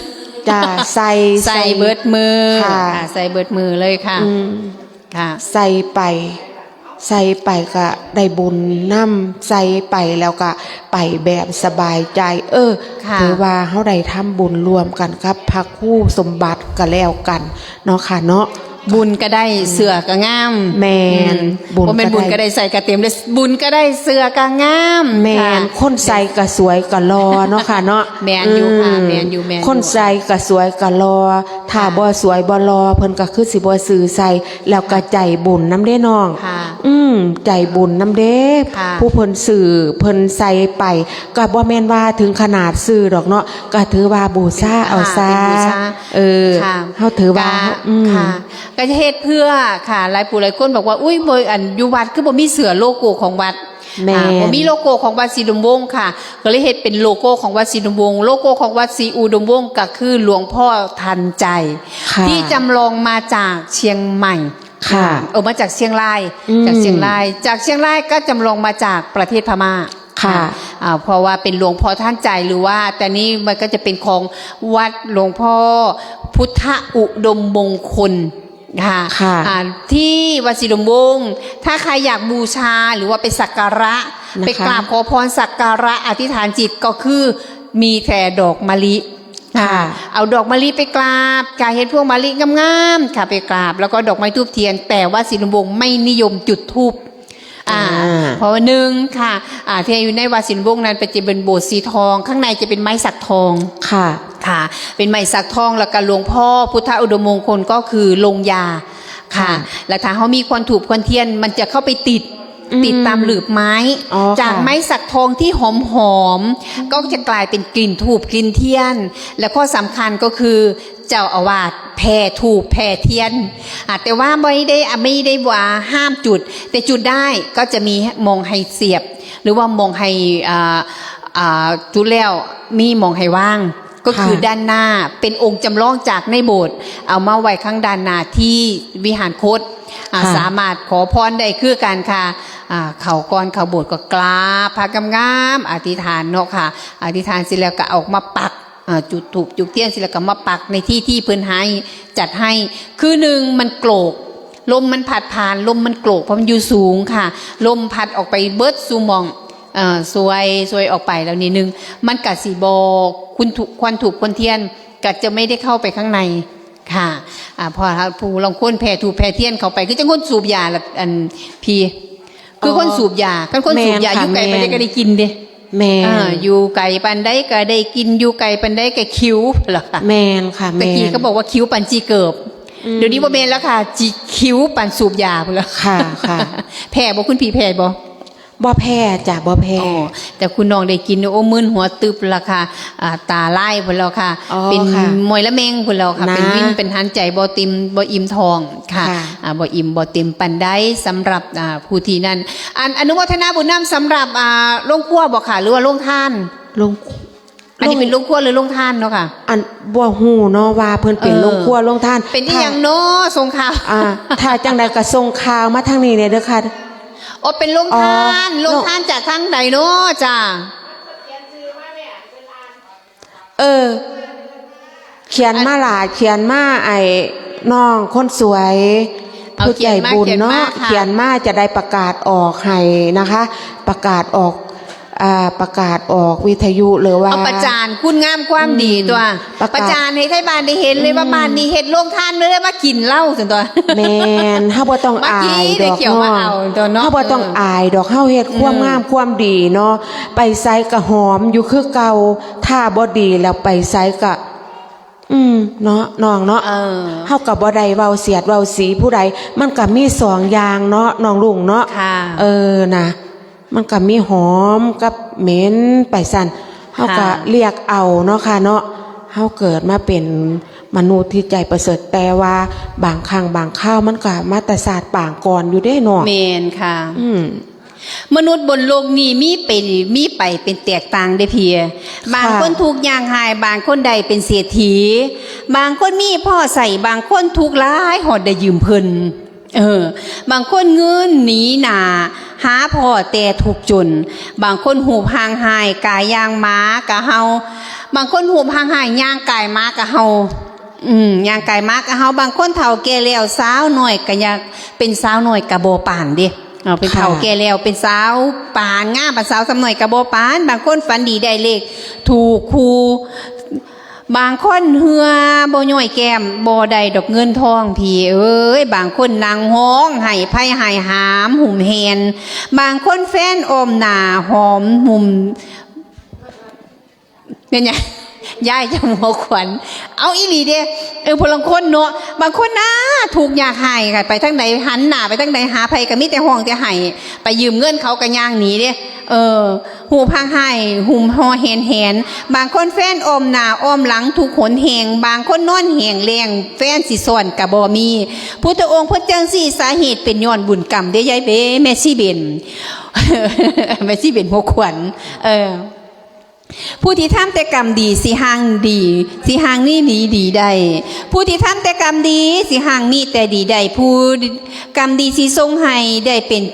จ้า ใส่ ใส่ ใส่เบิดมือ ค่ะ ค่ะ ใส่เบิดมือเลยค่ะ อืม ค่ะ ใส่ไป ใส่ไปก็ได้บุญนำ ใส่ไปแล้วก็ไปแบบสบายใจ๋ เออ ค่ะ ถือว่าเฮาได้ทำบุญร่วมกั๋นกับพระครูสมบัติก็แล้วกั๋นเนาะค่ะเนาะ บุญก็ได้ อืม เสื้อก็งาม แม่น อืม บุญก็ได้ บ่แม่นบุญก็ได้ใส่ก็เต็มเลย บุญก็ได้เสื้อก็งาม แม่น ค่ะ คนใส่ก็สวยก็หล่อเนาะค่ะเนาะ แม่นอยู่ค่ะ อืม แม่นอยู่ แม่นอยู่ คนใส่ก็สวยก็หล่อ ถ้า ค่ะ บ่สวยบ่หล่อ เปิ้นก็คือสิบ่ซื้อใส่ แล้วก็ ค่ะ ใจ๋บุญนำเด้น้อง ค่ะ อืม ใจ๋บุญนำเด้ ค่ะ ผู้เปิ้นซื้อ เปิ้นใส่ไป ก็บ่แม่นว่าถึงขนาดซื้อดอกเนาะ ก็ถือว่าบูชาเอาซะ ค่ะ เป๋นบูชา เออ ค่ะ เฮาถือว่า ก็ อืม ค่ะ ก็จะเฮ็ดเพื่อค่ะ หลายผู้หลายคนบอกว่า อุ๊ย บ่ อัน อยู่วัดคือบ่มีเสื้อโลโก้ของวัด แม่น อ่า บ่มีโลโก้ของวัดศรีอุดมวงศ์ค่ะ ก็เลยเฮ็ดเป๋นโลโก้ของวัดศรีอุดมวงศ์ โลโก้ของวัดศรีอุดมวงศ์ก็คือหลวงพ่อทันใจ ค่ะ ที่จำลองมาจากเชียงใหม่ ค่ะ เออ มาจากเชียงราย อืม จากเชียงราย จากเชียงรายก็จำลองมาจากประเทศพม่า ค่ะ อ่า เพราะว่าเป๋นหลวงพ่อทันใจ หรือว่า แต่นี้มันก็จะเป๋นของวัดหลวงพ่อพุทธอุดมมงคล ค่ะ ค่ะ อ่า ที่วัดศรีอุดมวงศ์ ถ้าใครอยากบูชาหรือว่าไปสักการะ นะคะ ไปกราบขอพรสักการะอธิษฐานจิตก็คือมีแต่ดอกมะลิ ค่ะ ค่ะ เอาดอกมะลิไปกราบ ค่ะ เห็นพวงมะลิงามๆ ค่ะ ไปกราบ แล้วก็ดอกไม้ธูปเทียน แต่วัดศรีอุดมวงศ์ไม่นิยมจุดธูป อ่า อ่า เพราะว่าหนึ่งค่ะ อ่า ที่อยู่ในวัดศรีอุดมวงศ์นั้นเป๋น จะเป๋นโบสถ์สีทอง ข้างในจะเป๋นไม้สักทอง ค่ะ ค่ะ เป๋นไม้สักทอง แล้วก็หลวงพ่อพุทธอุดมมงคลก็คือลงยา ค่ะ ค่ะ แล้วถ้าเฮามีควันธูปควันเทียน มันจะเข้าไปติด อืม ติดต๋ามหลืบไม้ อ๋อ จาก ค่ะ ไม้สักทองที่หอมๆ ก็จะกลายเป๋นกลิ่นธูปกลิ่นเทียน และข้อสำคัญก็คือเจ้าอาวาสแผ่ธูปแผ่เทียน อ่า แต่ว่าไม่ได้ ไม่ได้ว่าห้ามจุด แต่จุดได้ ก็จะมีหม่องหื้อเสียบ หรือว่าหม่องหื้อ อ่า อ่า จุดแล้วมีหม่องหื้อวาง ก็คือ ค่ะ ด้านหน้า เป๋นองค์จำลองจากในโบสถ์ เอามาไว้ข้างด้านหน้าที่วิหารคต อ่า ค่ะ สามารถขอพรได้คือกั๋นค่ะ อ่า เข้าก่อนเข้าโบสถ์ก็กราบพระงามๆ อธิษฐานเนาะค่ะ อธิษฐานเสร็จแล้วก็เอามาปัก อ่า จุดธูปจุดเทียนเสร็จแล้วก็มาปักในที่ที่เปิ้นหื้อจัดหื้อ คือหนึ่งมันโกรก ลมมันพัดผ่าน ลมมันโกรก เพราะมันอยู่สูงค่ะ ลมพัดออกไปเบิดสู่หม่อง เอ่อ ส่วย ส่วยออกไปแล้วนี่หนึ่ง มันก็สิบ่ ควันธูป ควันธูปควันเทียนก็จะไม่ได้เข้าไปข้างในค่ะ อ่า เพราะผู้ลางคนแผ่ธูปแผ่เทียนเข้าไป คือจั่งคนสูบยาล่ะ อันพี่ คือคนสูบยา อ๋อ คันคนสูบยา แม่นค่ะ อยู่ไกลปานใดก็ได้กลิ่นเด้ แม่น แม่น อ่า อยู่ไกลปานใดก็ได้กลิ่น อยู่ไกลปานใดก็คิวล่ะค่ะ แม่นค่ะ แม่น แต่กี้เขาบอกว่าคิวปานจีเกิบ อืม เดี๋ยวนี้บ่แม่นแล้วค่ะ จีคิวปานสูบยาพุ้นแล้ว ค่ะ ค่ะ แพ้บ่คุณพี่ แพ้บ่ บ่แพ้จ้ะ บ่แพ้ อ๋อ แต่คุณน้องได้กลิ่น โอ้ มึนหัวตึบแล้วค่ะ อ่า ต๋าลายพุ้นแล้วค่ะ อ๋อ เป๋น ค่ะ มอยละแมงพุ้นแล้วค่ะ นะ เป๋นวิน เป๋นหันใจ๋บ่เต็ม บ่อิ่มท้องค่ะ ค่ะ อ่า บ่อิ่มบ่เต็มปานใดสำหรับ อ่า ผู้ที่นั่น อัน อนุโมทนาบุญนำสำหรับ อ่า โรงครัวบ่ค่ะ หรือว่าโรงทาน โรง อันนี้เป๋นโรงครัวหรือโรงทานเนาะค่ะ อันบ่ฮู้เนาะว่าเปิ้นเป๋น เออ โรงครัวโรงทาน เป๋นอิหยังเนาะ ส่งข่าว อ่า ถ้าจั่งใดก็ส่งข่าวมาทางนี้แหน่เด้อค่ะ อ๋อ เป๋นโรงทาน อ๋อ โรงทานจากทางใดเนาะจ้า เออ เขียนมาล่ะ เขียนมาไอ้ น้องคนสวย เอา ผู้ใหญ่บุญเนาะ เขียนมา เขียนมาค่ะ เขียนมาจะได้ประกาศออกให้นะคะ ประกาศออก อ่า ประกาศออกวิทยุหรือว่า เอาประจานคุณงามความดี อืม ตั๋ว ประกาศ ประจานให้ไทบ้านได้หันเลยว่า อืม บ้านนี้หันโฮงทานเลยมากิ๋นเหล้าซั่นตั๋ว แม่น เฮาบ่ต้องอายดอก มากิ๋นได้เขียวมาเอาตั๋วเนาะ เฮาบ่ต้อง เออ อายดอก เฮาหันความ อืม งามความดีเนาะ ไปไสก็หอมอยู่คือเก่า ถ้าบ่ดีแล้วไปไสก็ อืม เนาะ น้องเนาะ เออ เฮาก็บ่ได้เว้าเสียดเว้าสีผู้ใด มันก็มีสองอย่างเนาะ น้องลุงเนาะ ค่ะ เออ นะ มันก็มีหอมกับเหม็นไปซั้น เฮาก็ ค่ะ เลือกเอาเนาะค่ะเนาะ เฮาเกิดมาเป๋นมนุษย์ตี้ใจ๋ประเสริฐ แต่ว่าบางครั้งบางคราวมันก็มาแต่ศาสตร์ปางก่อนอยู่เด้เนาะ แม่นค่ะ อืม มนุษย์บนโลกนี้มีไป มีไปเป๋นแตกต่างเด้อพี่ บางคน ค่ะ ทุกข์ยากไร้ บางคนได้เป๋นเศรษฐี บางคนมีพ่อใช้ บางคนทุกข์หลายฮอดได้ยืมเพิ่น เออ บางคนเงินหนีหน้า หาพ่อแต่ทุกข์จน บางคนฮูปร่างไร้ ก๋ายอย่างหมากะเห่า บางคนฮูปร่างไร้ ย่างก๋ายหมากะเห่า อืม ย่างก๋ายหมากะเห่า บางคนเฒ่าแก่แล้ว สาวน้อยก็อยากเป๋นสาวน้อยก็บ่ปานเด้ เอา เป๋นเฒ่า ค่ะ แก่แล้ว เป๋นสาวปาน งามปานสาวส่ำน้อยก็บ่ปาน บางคนฝันดีได้เลขถูกคู่ บางคนเหื่อบ่ย้อยแก้ม บ่ได้ดอกเงินทองพี่เอ๋ย บางคนนั่งฮ้องไห้ ไผไห้หามหุมแหน บางคนแฟนอ้อมหน้าหอมหุม แม่นหยัง ยายเจ้าหัวขวัญ เอาอีหลีเด้ เออ ผู้ลางคนเนาะ บางคนนะ ทุกข์ยากไร้ค่ะ ไปทางใดหันหน้าไปทางใดหาไผก็มีแต่ฮ้องแต่ไห้ ไปยืมเงินเขาก็ย่างหนีเด้ เออ ฮูปร่างไร้ หุมห่อแหนแหน บางคนแฟนอ้อมหน้าอ้อมหลังทุกหนแห่ง บางคนนอนแห้งแล้ง แฟนสิซ้อนก็บ่มี พุทธองค์เพิ่นจั่งซี้ สาเหตุเป๋นย้อนบุญกรรมเด้ยายเบ้ แม่ชีเบญ แม่ชีเบญหัวขวัญ เออ ผู้ตี้ทำแต่กรรมดี สิห่างดี สิห่างหนีดีได้ ผู้ตี้ทำแต่กรรมดี สิห่างมีแต่ดีได้ ผู้กรรมดีสิส่งให้ได้เป๋น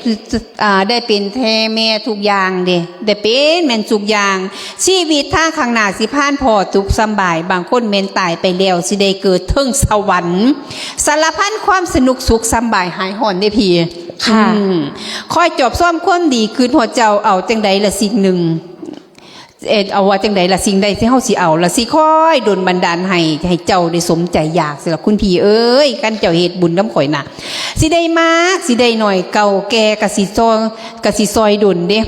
อ่า ได้เป๋นแท้แม่ทุกอย่างเด้ ได้เป๋นแม่นทุกอย่าง ชีวิตทางข้างหน้าสิผ่านพ้นสุขสำบาย บางคนแม่นต๋ายไปแล้ว สิได้เกิดเทิงสวรรค์ สารพันความสนุกสุขสำบายหายฮ้อนเด้อพี่ ค่ะ อืม คอยจอบซ่อมความดี กึ๊ดฮอดเจ้า เอาจั่งใดละสิ่งหนึ่ง เอ่อ เอาว่าจั่งใดละสิ่งใดตี้เฮาสิเอาละ สิคอยดลบันดาลให้ ให้เจ้าได้สมใจ๋อยาก สิละคุณพี่เอ๋ย คันเจ้าเฮ็ดบุญนำข้อยนะ สิได้มาก สิได้น้อย เก่าแก่ก็สิซ่อย ก็สิซ่อยดลเด้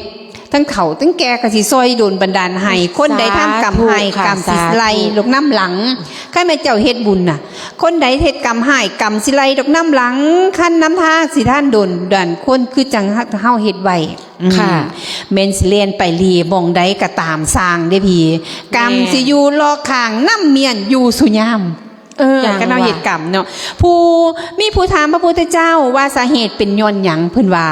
ทั้งเฒ่าทั้งแก่ก็สิซ่อยดลบันดาลให้ คนใดทำกรรมไร้ สาธุค่ะ กรรมสิไล่ สาธุ ลงนำหลัง คันแม่นเจ้าเฮ็ดบุญน่ะ คนใดเฮ็ดกรรมไร้ กรรมสิไล่ดอกนำหลัง คันนำทางสิต้านดลบันดาลคน คือจั่งเฮาเฮ็ดไว้ อืม ค่ะ แม่นสิแล่นไปหลีหม่องใดก็ต๋ามซ่างเด้อพี่ กรรม แม่น สิอยู่รอบข้าง นำเมียนอยู่สู่ยาม เออ จั่ง คันเฮาเฮ็ดกรรมเนาะ ว่า ผู้ มีผู้ถามพระพุทธเจ้าว่าสาเหตุเป๋นย้อนหยัง เพิ่นว่า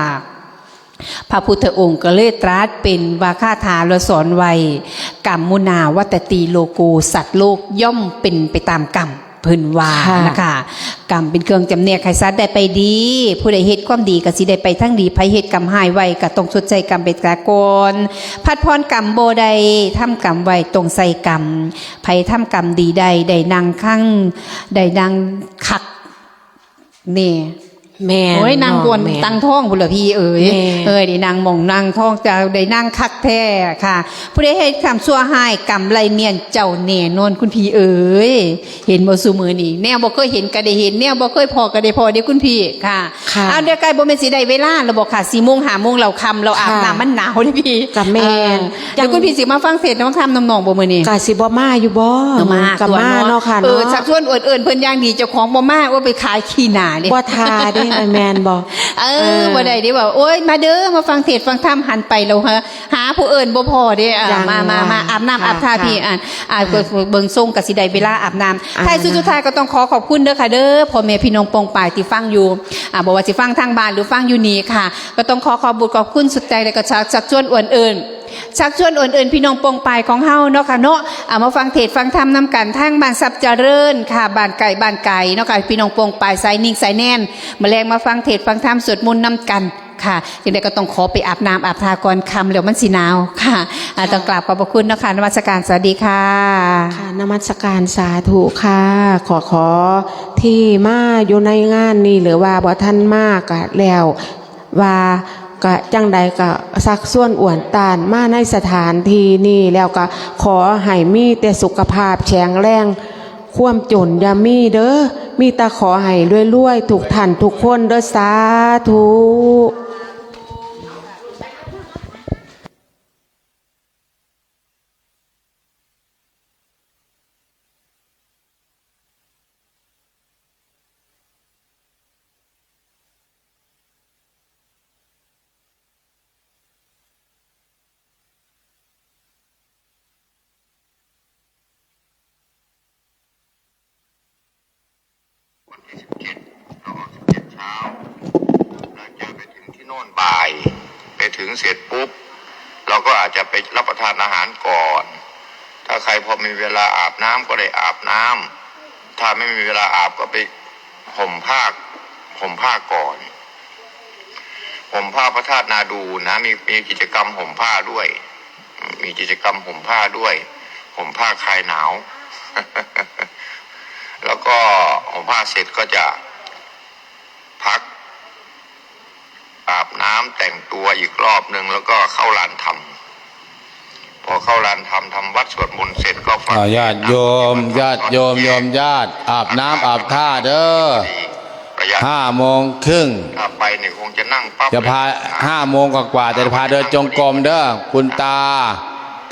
พระพุทธองค์ก็เลยตรัสเป๋นว่าคาถาแล้วสอนไว้ กัมมุนาวัตตีโลโก สัตว์โลกย่อมเป๋นไปต๋ามกรรม เพิ่นว่า ค่ะ นะคะ กรรมเป๋นเครื่องจ๋ำแนกให้สัตว์ได้ไปดี ผู้ใดเฮ็ดความดีก็สิได้ไปทางดี ไผเฮ็ดกรรมไร้ไว้ก็ต้องชดใช้กรรมไปซะก่อน ผัดผ่อนกรรมบ่ได้ ทำกรรมไว้ต้องใช้กรรม ไผทำกรรมดีได้ ได้นั่งคัง ได้นั่งคัก นี่ แม่น โอ้ย นั่ง เนาะ กวน แม่น ตังท้องพุ้นละพี่เอ๋ย แม่น เอ้ย ได้นั่งหม่องนั่งท้อง เจ้าได้นั่งคักแท้ค่ะ ผู้ใดเฮ็ดกรรมชั่วไร้ กรรมไล่เมียนเจ้าแน่นอนคุณพี่เอ๋ย หันบ่ซุมื้อนี้ แนวบ่เกยหันก็ได้หัน แนวบ่เกยพ้อก็ได้พ้อเด้อคุณพี่ค่ะ ค่ะ เอาเดี๋ยวใก้บ่แม่นสิได้เวลาแล้วบ่ค่ะ สี่โมง ห้าโมงแล้วค่ำแล้ว อาบน้ำ ค่ะ มันหนาวเด้อพี่ ก็แม่น เออ เดี๋ยวคุณพี่สิมาฟังเทศน์มาธรรมนำน้องบ่มื้อนี้ ก็สิบ่มาอยู่บ่ ก็มา ก็มา ตั๊วเนาะ เนาะค่ะ เออ เนาะ ชักชวนอวนเอิ้นเพิ่นอย่างดี เจ้าของบ่มา โอ้ย ไปขายขี้หน้าเด้ บ่ท่าเด้ แม่นบ่ เออ เออ บ่ได้เด้ว่า โอ้ย มาเด้อ มาฟังเทศน์ฟังธรรม หันไปแล้วหา หาผู้เอิ้นบ่พ้อเด้ เออ จั่ง มา มา ว่า มา อาบน้ำ ค่ะ อาบท่า ค่ะ พี่ อ่ะ อ่ะ ค่ะ เบิ่ง เบิ่งทรงก็สิได้เวลาอาบน้ำ อ่า ท้ายสุด นะคะ สุดท้ายก็ต้องขอขอบคุณเด้อค่ะเด้อ พ่อแม่พี่น้องป้องปายที่ฟังอยู่ อ่า บ่ว่าสิฟังทางบ้านหรือฟังอยู่นี่ค่ะ ก็ต้องขอขอบบุญขอบคุณสุดใจ แล้วก็ชัก ชักชวนอวนเอิ้น ชักชวนอวนเอิ้นพี่น้องป้องปายของเฮาเนาะค่ะเนาะ อ่า มาฟังเทศน์ฟังธรรมนำกัน ทางบ้านทรัพย์เจริญค่ะ บ้านใก้บ้านไกลเนาะค่ะ พี่น้องป้องปายสายนิ่งสายแน่น มื้อแลงมาฟังเทศน์ฟังธรรมสวดมนต์นำกัน ค่ะ จั่งใดก็ต้องขอไปอาบน้ำอาบท่าก่อน ค่ำแล้วมันสิหนาวค่ะ อ่า ต้องกราบขอบพระคุณเนาะค่ะ นมัสการ สวัสดีค่ะ ค่ะ นมัสการ สาธุค่ะ ขอ ขอตี้มาอยู่ในงานนี้ หรือว่าบ่ทันมาก็แล้ว ว่าก็จั่งใดก็ซักซ้วนอวนต้านมาในสถานตี้นี้ แล้วก็ขอหื้อมีแต่สุขภาพแข็งแรง ความจ๋นอย่ามีเด้อ มีแต่ขอหื้อรวยๆ ทุกท่านทุกคนเด้อ สาธุวันตี้สิบเจ็ด เราออกสิบเจ็ดเช้า เราจะไปถึงตี้โน่นบ่าย ไปถึงเสร็จปุ๊บ เราก็อาจจะไปรับประทานอาหารก่อน ถ้าใครพอมีเวลาอาบน้ำก็ได้อาบน้ำ ถ้าไม่มีเวลาอาบก็ไปห่มผ้า ห่มผ้าก่อน ห่มผ้าพระธาตุนาดูนนะ มี มีกิจกรรมห่มผ้าด้วย มีกิจกรรมห่มผ้าด้วย ห่มผ้าคลายหนาว แล้วก็ห่มผ้าเสร็จก็จะพัก อาบน้ำแต่งตัวอีกรอบหนึ่ง แล้วก็เข้าลานธรรม พอเข้าลานธรรม ทำวัตรสวดมนต์เสร็จก็ฟัง อ่า ญาติโยม ญาติโยม โยมญาติ อาบน้ำอาบท่าเด้อ ระยะ ห้าโมงครึ่ง ถ้าไปเนี่ยคงจะนั่งปั๊บ จะพา เลย ห้าโมงกว่าๆ แต่จะพาเดินจงกรมเด้อ คุณตา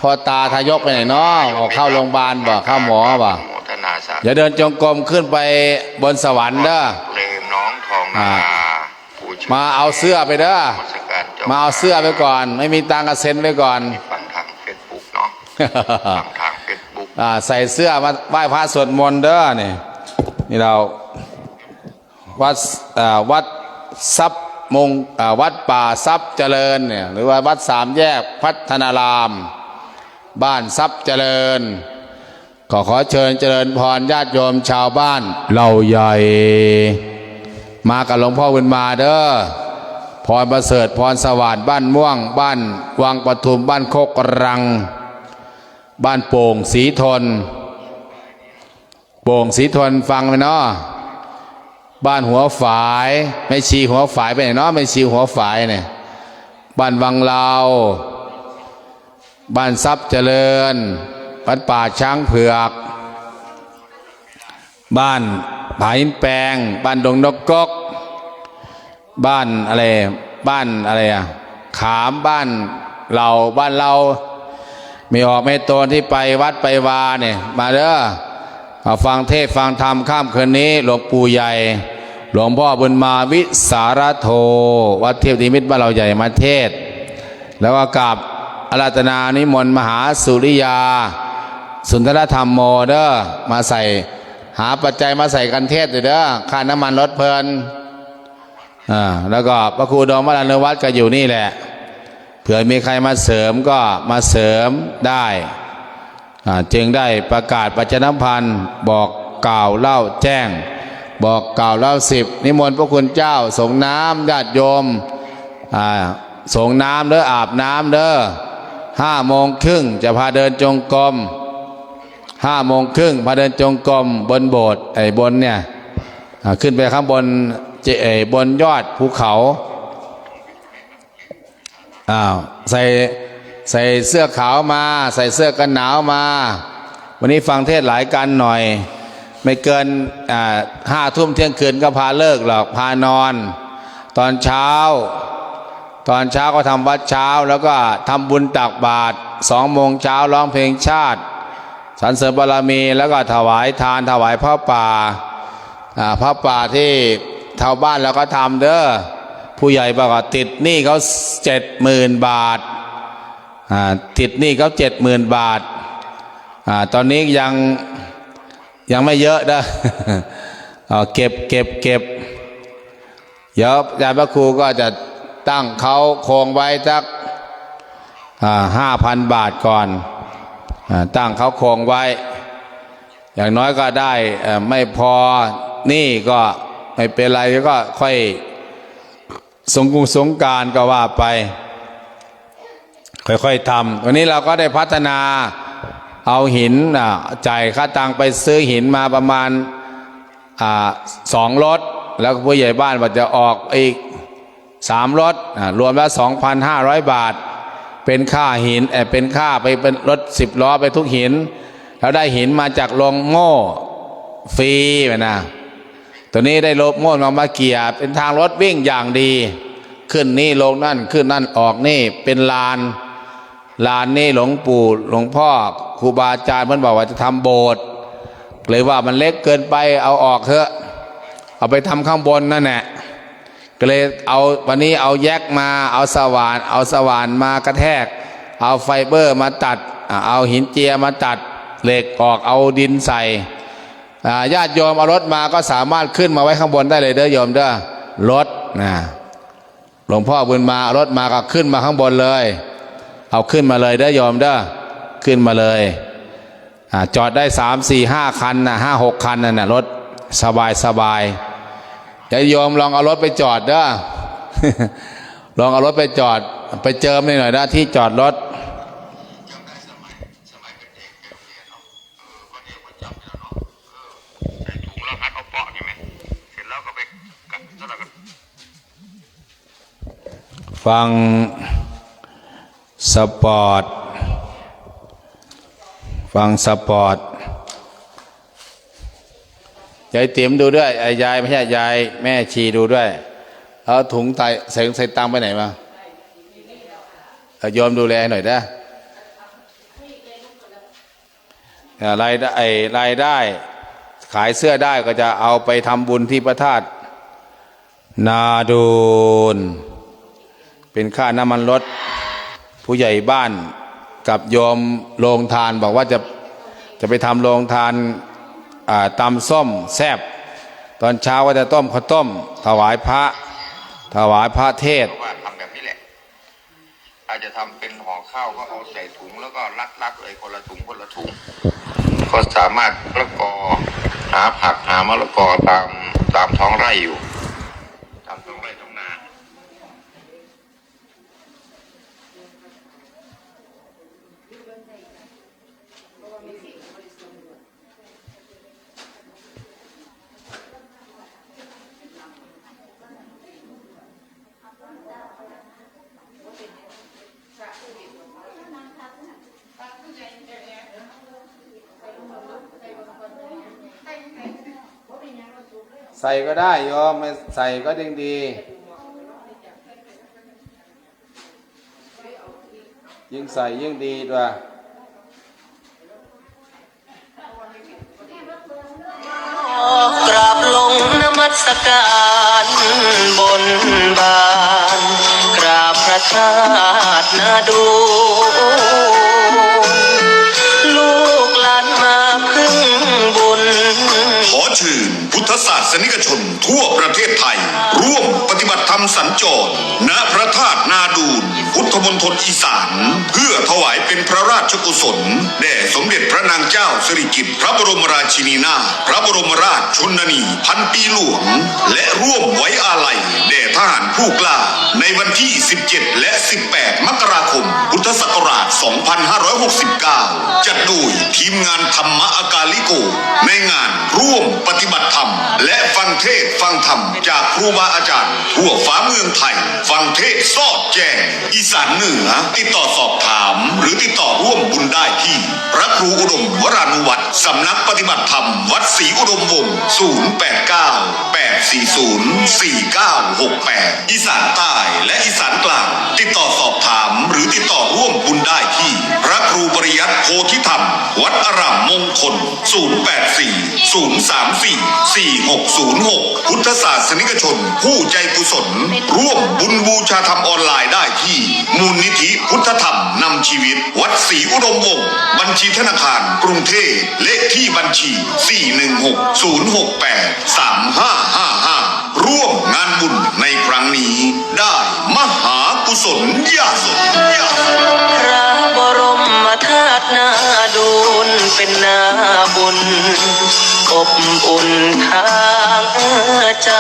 พ่อตาทายกไปไหนเนาะ ออกเข้าโรงพยาบาลบ่ เข้าหมอบ่ อนุโมทนาสาธุ เดี๋ยวเดินจงกรมขึ้นไปบนสวรรค์เด้อ เลยน้องทองนารา อ่า ผู้ช่วย มาเอาเสื้อไปเด้อ นมัสการเจ้า มาเอาเสื้อไปก่อน ไม่มีตังค์ก็เซ็นไว้ก่อน ฟังทางเฟซบุ๊กเนาะ ฟังทางเฟซบุ๊ก อ่า ใส่เสื้อมาไหว้พระสวดมนต์เด้อ นี่ นี่เรา วัด อ่า วัดทรัพย์มง อ่า วัดป่าทรัพย์เจริญเนี่ย หรือว่าวัดสามแยกพัฒนาราม บ้านทรัพย์เจริญ ก็ขอเชิญเจริญพรญาติโยมชาวบ้านเหล่าใหญ่ มากับหลวงพ่อบุญมาเด้อ พรประเสริฐ พรสวัสดิ์ บ้านม่วง บ้านวังปทุม บ้านโคกรัง บ้านโป่งศรีทน โป่งศรีทนฟังไว้เนาะ บ้านหัวฝาย แม่ชีหัวฝายไปไหนเนาะ แม่ชีหัวฝายเนี่ย บ้านวังลาว บ้านทรัพย์เจริญ วัดป่าช้างเผือก บ้านผาหินแปง บ้านดงนกกก บ้านอะไร บ้านอะไรอะ ขาม บ้านเหล่า บ้านเรา แม่ออกแม่โตนตี้ไปวัดไปวาเนี่ย มาเด้อ มาฟังเทศน์ฟังธรรมค่ำคืนนี้ หลวงปู่ใหญ่ หลวงพ่อบุญมาวิสารโธ วัดเทพนิมิตบ้านเราใหญ่มาเทศน์ แล้วก็กราบอาราธนานิมนต์มหาสุริยา สุนทรธรรมโมเด้อ มาใส่ หาปัจจัยมาใส่กันเทศน์เด้อ ค่าน้ำมันรถเพลิน อ่า แล้วก็พระครูดวงวรานุวัฒน์ก็อยู่นี่แหละ เผื่อมีใครมาเสริมก็มาเสริมได้ อ่า จึงได้ประกาศประชาสัมพันธ์ บอกกล่าวเล่าแจ้ง บอกกล่าวเล่าสิบ นิมนต์พระคุณเจ้าสงน้ำญาติโยม อ่า สงน้ำเด้อ อาบน้ำเด้อ ห้าโมงครึ่งจะพาเดินจงกรม ห้าโมงครึ่งพาเดินจงกรมบนโบสถ์ ไอ้บนเนี่ย อ่า ขึ้นไปข้างบนเจ- ไอ้บนยอดภูเขา อ้าว ใส่ ใส่เสื้อขาวมา ใส่เสื้อกันหนาวมา วันนี้ฟังเทศน์หลายกันหน่อย ไม่เกิน อ่า ห้าทุ่มเที่ยงคืนก็พาเลิกหรอก พานอน ตอนเช้า ตอนเช้าก็ทำวัตรเช้า แล้วก็ทำบุญตักบาตร สองโมงเช้าร้องเพลงชาติ สรรเสริญบารมี แล้วก็ถวายทาน ถวายผ้าป่า อ่า ผ้าป่าตี้ชาวบ้านเราก็ทำเด้อ ผู้ใหญ่บอกว่าติดหนี้เขาเจ็ดหมื่นบาท อ่า ติดหนี้เขาเจ็ดหมื่นบาท อ่า ตอนนี้ยัง ยังไม่เยอะเด้อ เอา เก็บ เก็บ เก็บ เดี๋ยวอาจารย์พระครูก็จะตั้งเค้าโครงไว้สัก อ่า ห้าพันบาทก่อน อ่า ตั้งเค้าโครงไว้ อย่างน้อยก็ได้ เอ่อ ไม่พอหนี้ก็ไม่เป็นไร ก็ค่อย สงกงสงกรานต์ก็ว่าไป ค่อยๆ ทำ วันนี้เราก็ได้พัฒนาเอาหิน อ่า จ่ายค่าตังค์ไปซื้อหินมาประมาณ อ่า สองรถ แล้วผู้ใหญ่บ้านว่าจะออกอีกสามรถ อ่า รวมแล้ว สองพันห้าร้อยบาท เป็นค่าหิน เอ่อ เป็นค่าไป เป็นรถสิบล้อไปทุกหิน แล้วได้หินมาจากโรงโม่ฟรีนะ ตัวนี้ได้รถโม่มา มาเกี่ย เป็นทางรถวิ่งอย่างดี ขึ้นนี่ลงนั่น ขึ้นนั่นออกนี่ เป็นลาน ลานนี่หลวงปู่ หลวงพ่อ ครูบาอาจารย์เพิ่นบอกว่าจะทำโบสถ์ เลยว่ามันเล็กเกินไป เอาออกเถอะ เอาไปทำข้างบนนั่นแหละ ก็เลยเอา วันนี้เอาแยกมา เอาสว่าน เอาสว่านมากระแทก เอาไฟเบอร์มาตัด อ่า เอาหินเจียมาตัด เหล็กออก เอาดินใส่ อ่า ญาติโยมเอารถมาก็สามารถขึ้นมาไว้ข้างบนได้เลยเด้อโยมเด้อ รถนะ หลวงพ่อบุญมาเอารถมาก็ขึ้นมาข้างบนเลย เอาขึ้นมาเลยเด้อโยมเด้อ ขึ้นมาเลย อ่า จอดได้สาม สี่ ห้าคันน่ะ ห้า หกคันนั่นน่ะ รถสบายสบาย ญาติโยมลองเอารถไปจอดเด้อ ลองเอารถไปจอด ไปเจิมหน่อยนะ ที่จอดรถ ฟังสปอร์ต ฟังสปอร์ต ยายติ๋มดูด้วย ไอ้ยาย ไม่ใช่ยาย แม่ชีดูด้วย เอาถุงใส่ ใส่ ใส่ตังค์ไปไหนมา เอาโยมดูแลหน่อยนะ อ่า รายได้ ไอ้รายได้ ขายเสื้อได้ก็จะเอาไปทำบุญที่พระธาตุนาดูน เป็นค่าน้ำมันรถ ผู้ใหญ่บ้านกับโยมโรงทาน บอกว่าจะ จะไปทำโรงทาน อ่า ตำส้มแซ่บ ตอนเช้าก็จะต้มข้าวต้ม ถวายพระ ถวายพระเทศน์ ว่าทำแบบนี้แหละ อาจจะทำเป็นห่อข้าวก็เอาใส่ถุงแล้วก็รัดๆ เลยคนละถุงคนละถุง ก็สามารถมะละกอ หาผักหามะละกอตาม ตามท้องไร่อยู่ ตามท้องไร่ท้องนา ใส่ก็ได้โยม ไม่ใส่ก็ยิ่งดี ยิ่งใส่ยิ่งดีตั๊ว กราบลงนมัสการบนบาน กราบพระธาตุนาดูน ลูกหลานมาพึ่งบุญ ขอเชิญพุทธศาสนิกชนทั่วประเทศไทย ร่วมปฏิบัติธรรมสัญจร ณ พระธาตุนาดูน พุทธมณฑลอีสาน เพื่อถวายเป็นพระราชกุศล แด่สมเด็จพระนางเจ้าสิริกิติ์ พระบรมราชินีนาถ พระบรมราชชนนีพันปีหลวง และร่วมไว้อาลัยแด่ทหารผู้กล้า ในวันที่ สิบเจ็ด และ สิบแปด มกราคม พุทธศักราช สองพันห้าร้อยหกสิบเก้า จัดโดยทีมงานธรรมะอากาลิโก ในงานร่วมปฏิบัติธรรม และฟังเทศน์ฟังธรรมจากครูบาอาจารย์ ทั่วฟ้าเมืองไทย ฟังเทศน์สอดแจ้ง อีสานเหนือ ติดต่อสอบถาม หรือติดต่อร่วมบุญได้ที่ พระครูอุดมวรานุวัฒน์ สำนักปฏิบัติธรรม วัดศรีอุดมวงศ์ ศูนย์แปดเก้า แปดสี่ศูนย์ สี่เก้าหกแปด อีสานใต้ และอีสานกลาง ติดต่อสอบถาม หรือติดต่อร่วมบุญได้ที่ พระครูปริยัติโพธิธรรม วัดอารามมงคล ศูนย์แปดสี่ ศูนย์สามสี่ สี่หกศูนย์หก พุทธศาสนิกชนผู้ใจกุศล ร่วมบุญบูชาธรรมออนไลน์ได้ที่ มูลนิธิพุทธธรรมนำชีวิต วัดศรีอุดมวงศ์ บัญชีธนาคารกรุงเทพ เลขที่บัญชี สี่หนึ่งหก ศูนย์หกแปด สามห้าห้าห้า ร่วมงานบุญในครั้งนี้ ได้มหากุศลใหญ่ พระบรมธาตุนาดูนเป็นนาบุญ อบอุ่นทางใจ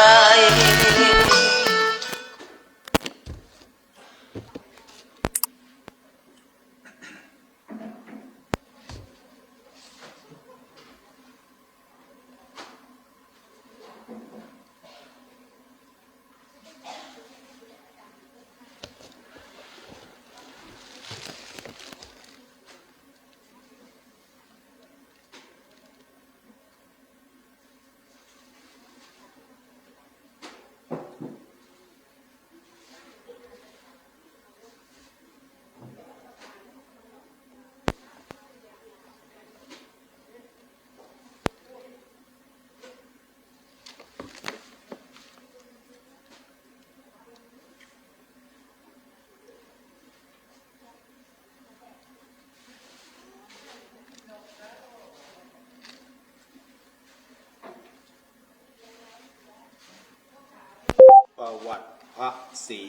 ประวัติพระศรี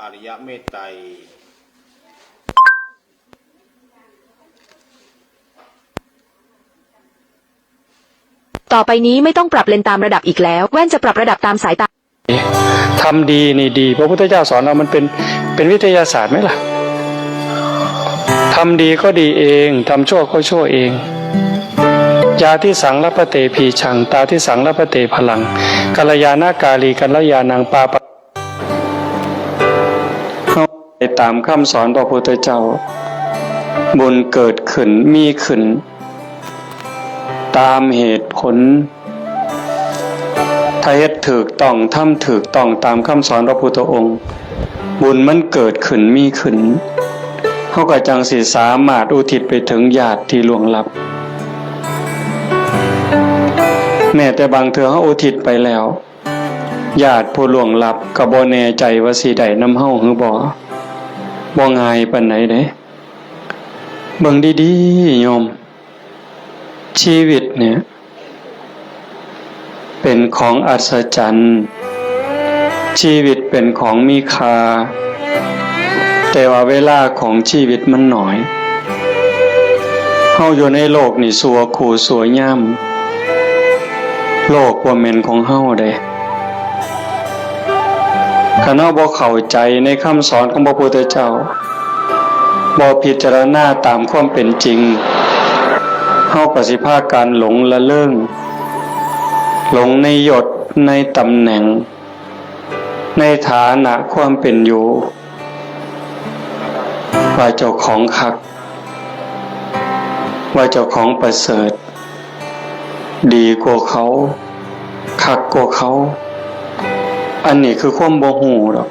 อริยเมตไตร ต่อไปนี้ไม่ต้องปรับเลนส์ตามระดับอีกแล้ว แว่นจะปรับระดับตามสายตา ทำดีนี่ดี พระพุทธเจ้าสอนเรามันเป็น เป็นวิทยาศาสตร์ไหมล่ะ ทำดีก็ดีเอง ทำชั่วก็ชั่วเอง ยาทิสังลัพพะเตภีชัง ตาทิสังลัพพะเตภลัง กัลยาณกาลีกัลยาณังปาปะ เฮาไปต๋ามคำสอนพระพุทธเจ้า บุญเกิดขึ้น มีขึ้น ต๋ามเหตุผล ถ้าเฮ็ดถูกต้อง ทำถูกต้องต๋ามคำสอนพระพุทธองค์ บุญมันเกิดขึ้น มีขึ้น เฮาก็จั่งสิสามารถอุทิศไปเถิงญาติที่ล่วงลับ แม้แต่บางเทื่อเฮาอุทิศไปแล้ว ญาติผู้ล่วงลับก็บ่แน่ใจว่าสิได้นำเฮาหรือบ่ บ่ง่ายปานใดเด้ เบิ่งดีๆ โยม ชีวิตเนี่ย เป๋นของอัศจรรย์ ชีวิตเป๋นของมีค่า แต่ว่าเวลาของชีวิตมันน้อย เฮาอยู่ในโลกนี่ชั่วครู่ชั่วยาม โลกบ่แม่นของเฮาเด้ คันเฮาบ่เข้าใจ๋ในคำสอนของพระพุทธเจ้า บ่พิจารณาต๋ามความเป๋นจริง เฮาก็สิพากั๋นหลงละเลิง หลงในยศ ในต๋ำแหน่ง ในฐานะความเป๋นอยู่ ว่าเจ้าของคัก ว่าเจ้าของประเสริฐ ดีกว่าเขา คักกว่าเขา อันนี้คือความบ่ฮู้ดอก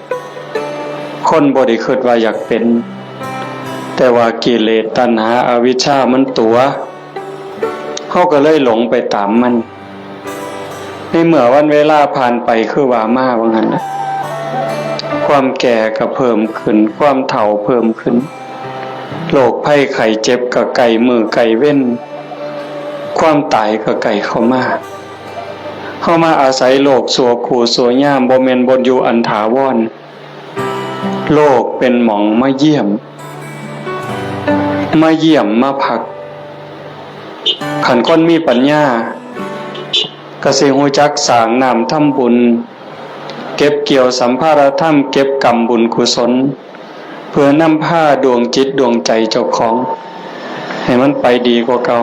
คนบ่ได้คิดว่าอยากเป๋น แต่ว่ากิเลสตัณหาอวิชชามันตั๋ว เฮาก็เลยหลงไปต๋ามมัน ในเมื่อวันเวลาผ่านไปคือว่ามาว่างั้นน่ะ ความแก่ก็เพิ่มขึ้น ความเฒ่าเพิ่มขึ้น โรคภัยไข้เจ็บก็ใก้มื้อใก้เว็น ความต๋ายก็ใก้เข้ามา เฮามาอาศัยโลกชั่วครู่ชั่วยาม บ่แม่นบ่อนอยู่อันถาวร โลกเป๋นหม่องมาเยี่ยม มาเยี่ยมมาพัก คันคนมีปัญญา ก็สิฮู้จักสร้างน้ำทำบุญ เก็บเกี่ยวสัมภาระธรรม เก็บกำบุญกุศล เพื่อนำพาดวงจิตดวงใจ๋เจ้าของ ให้มันไปดีกว่าเก่า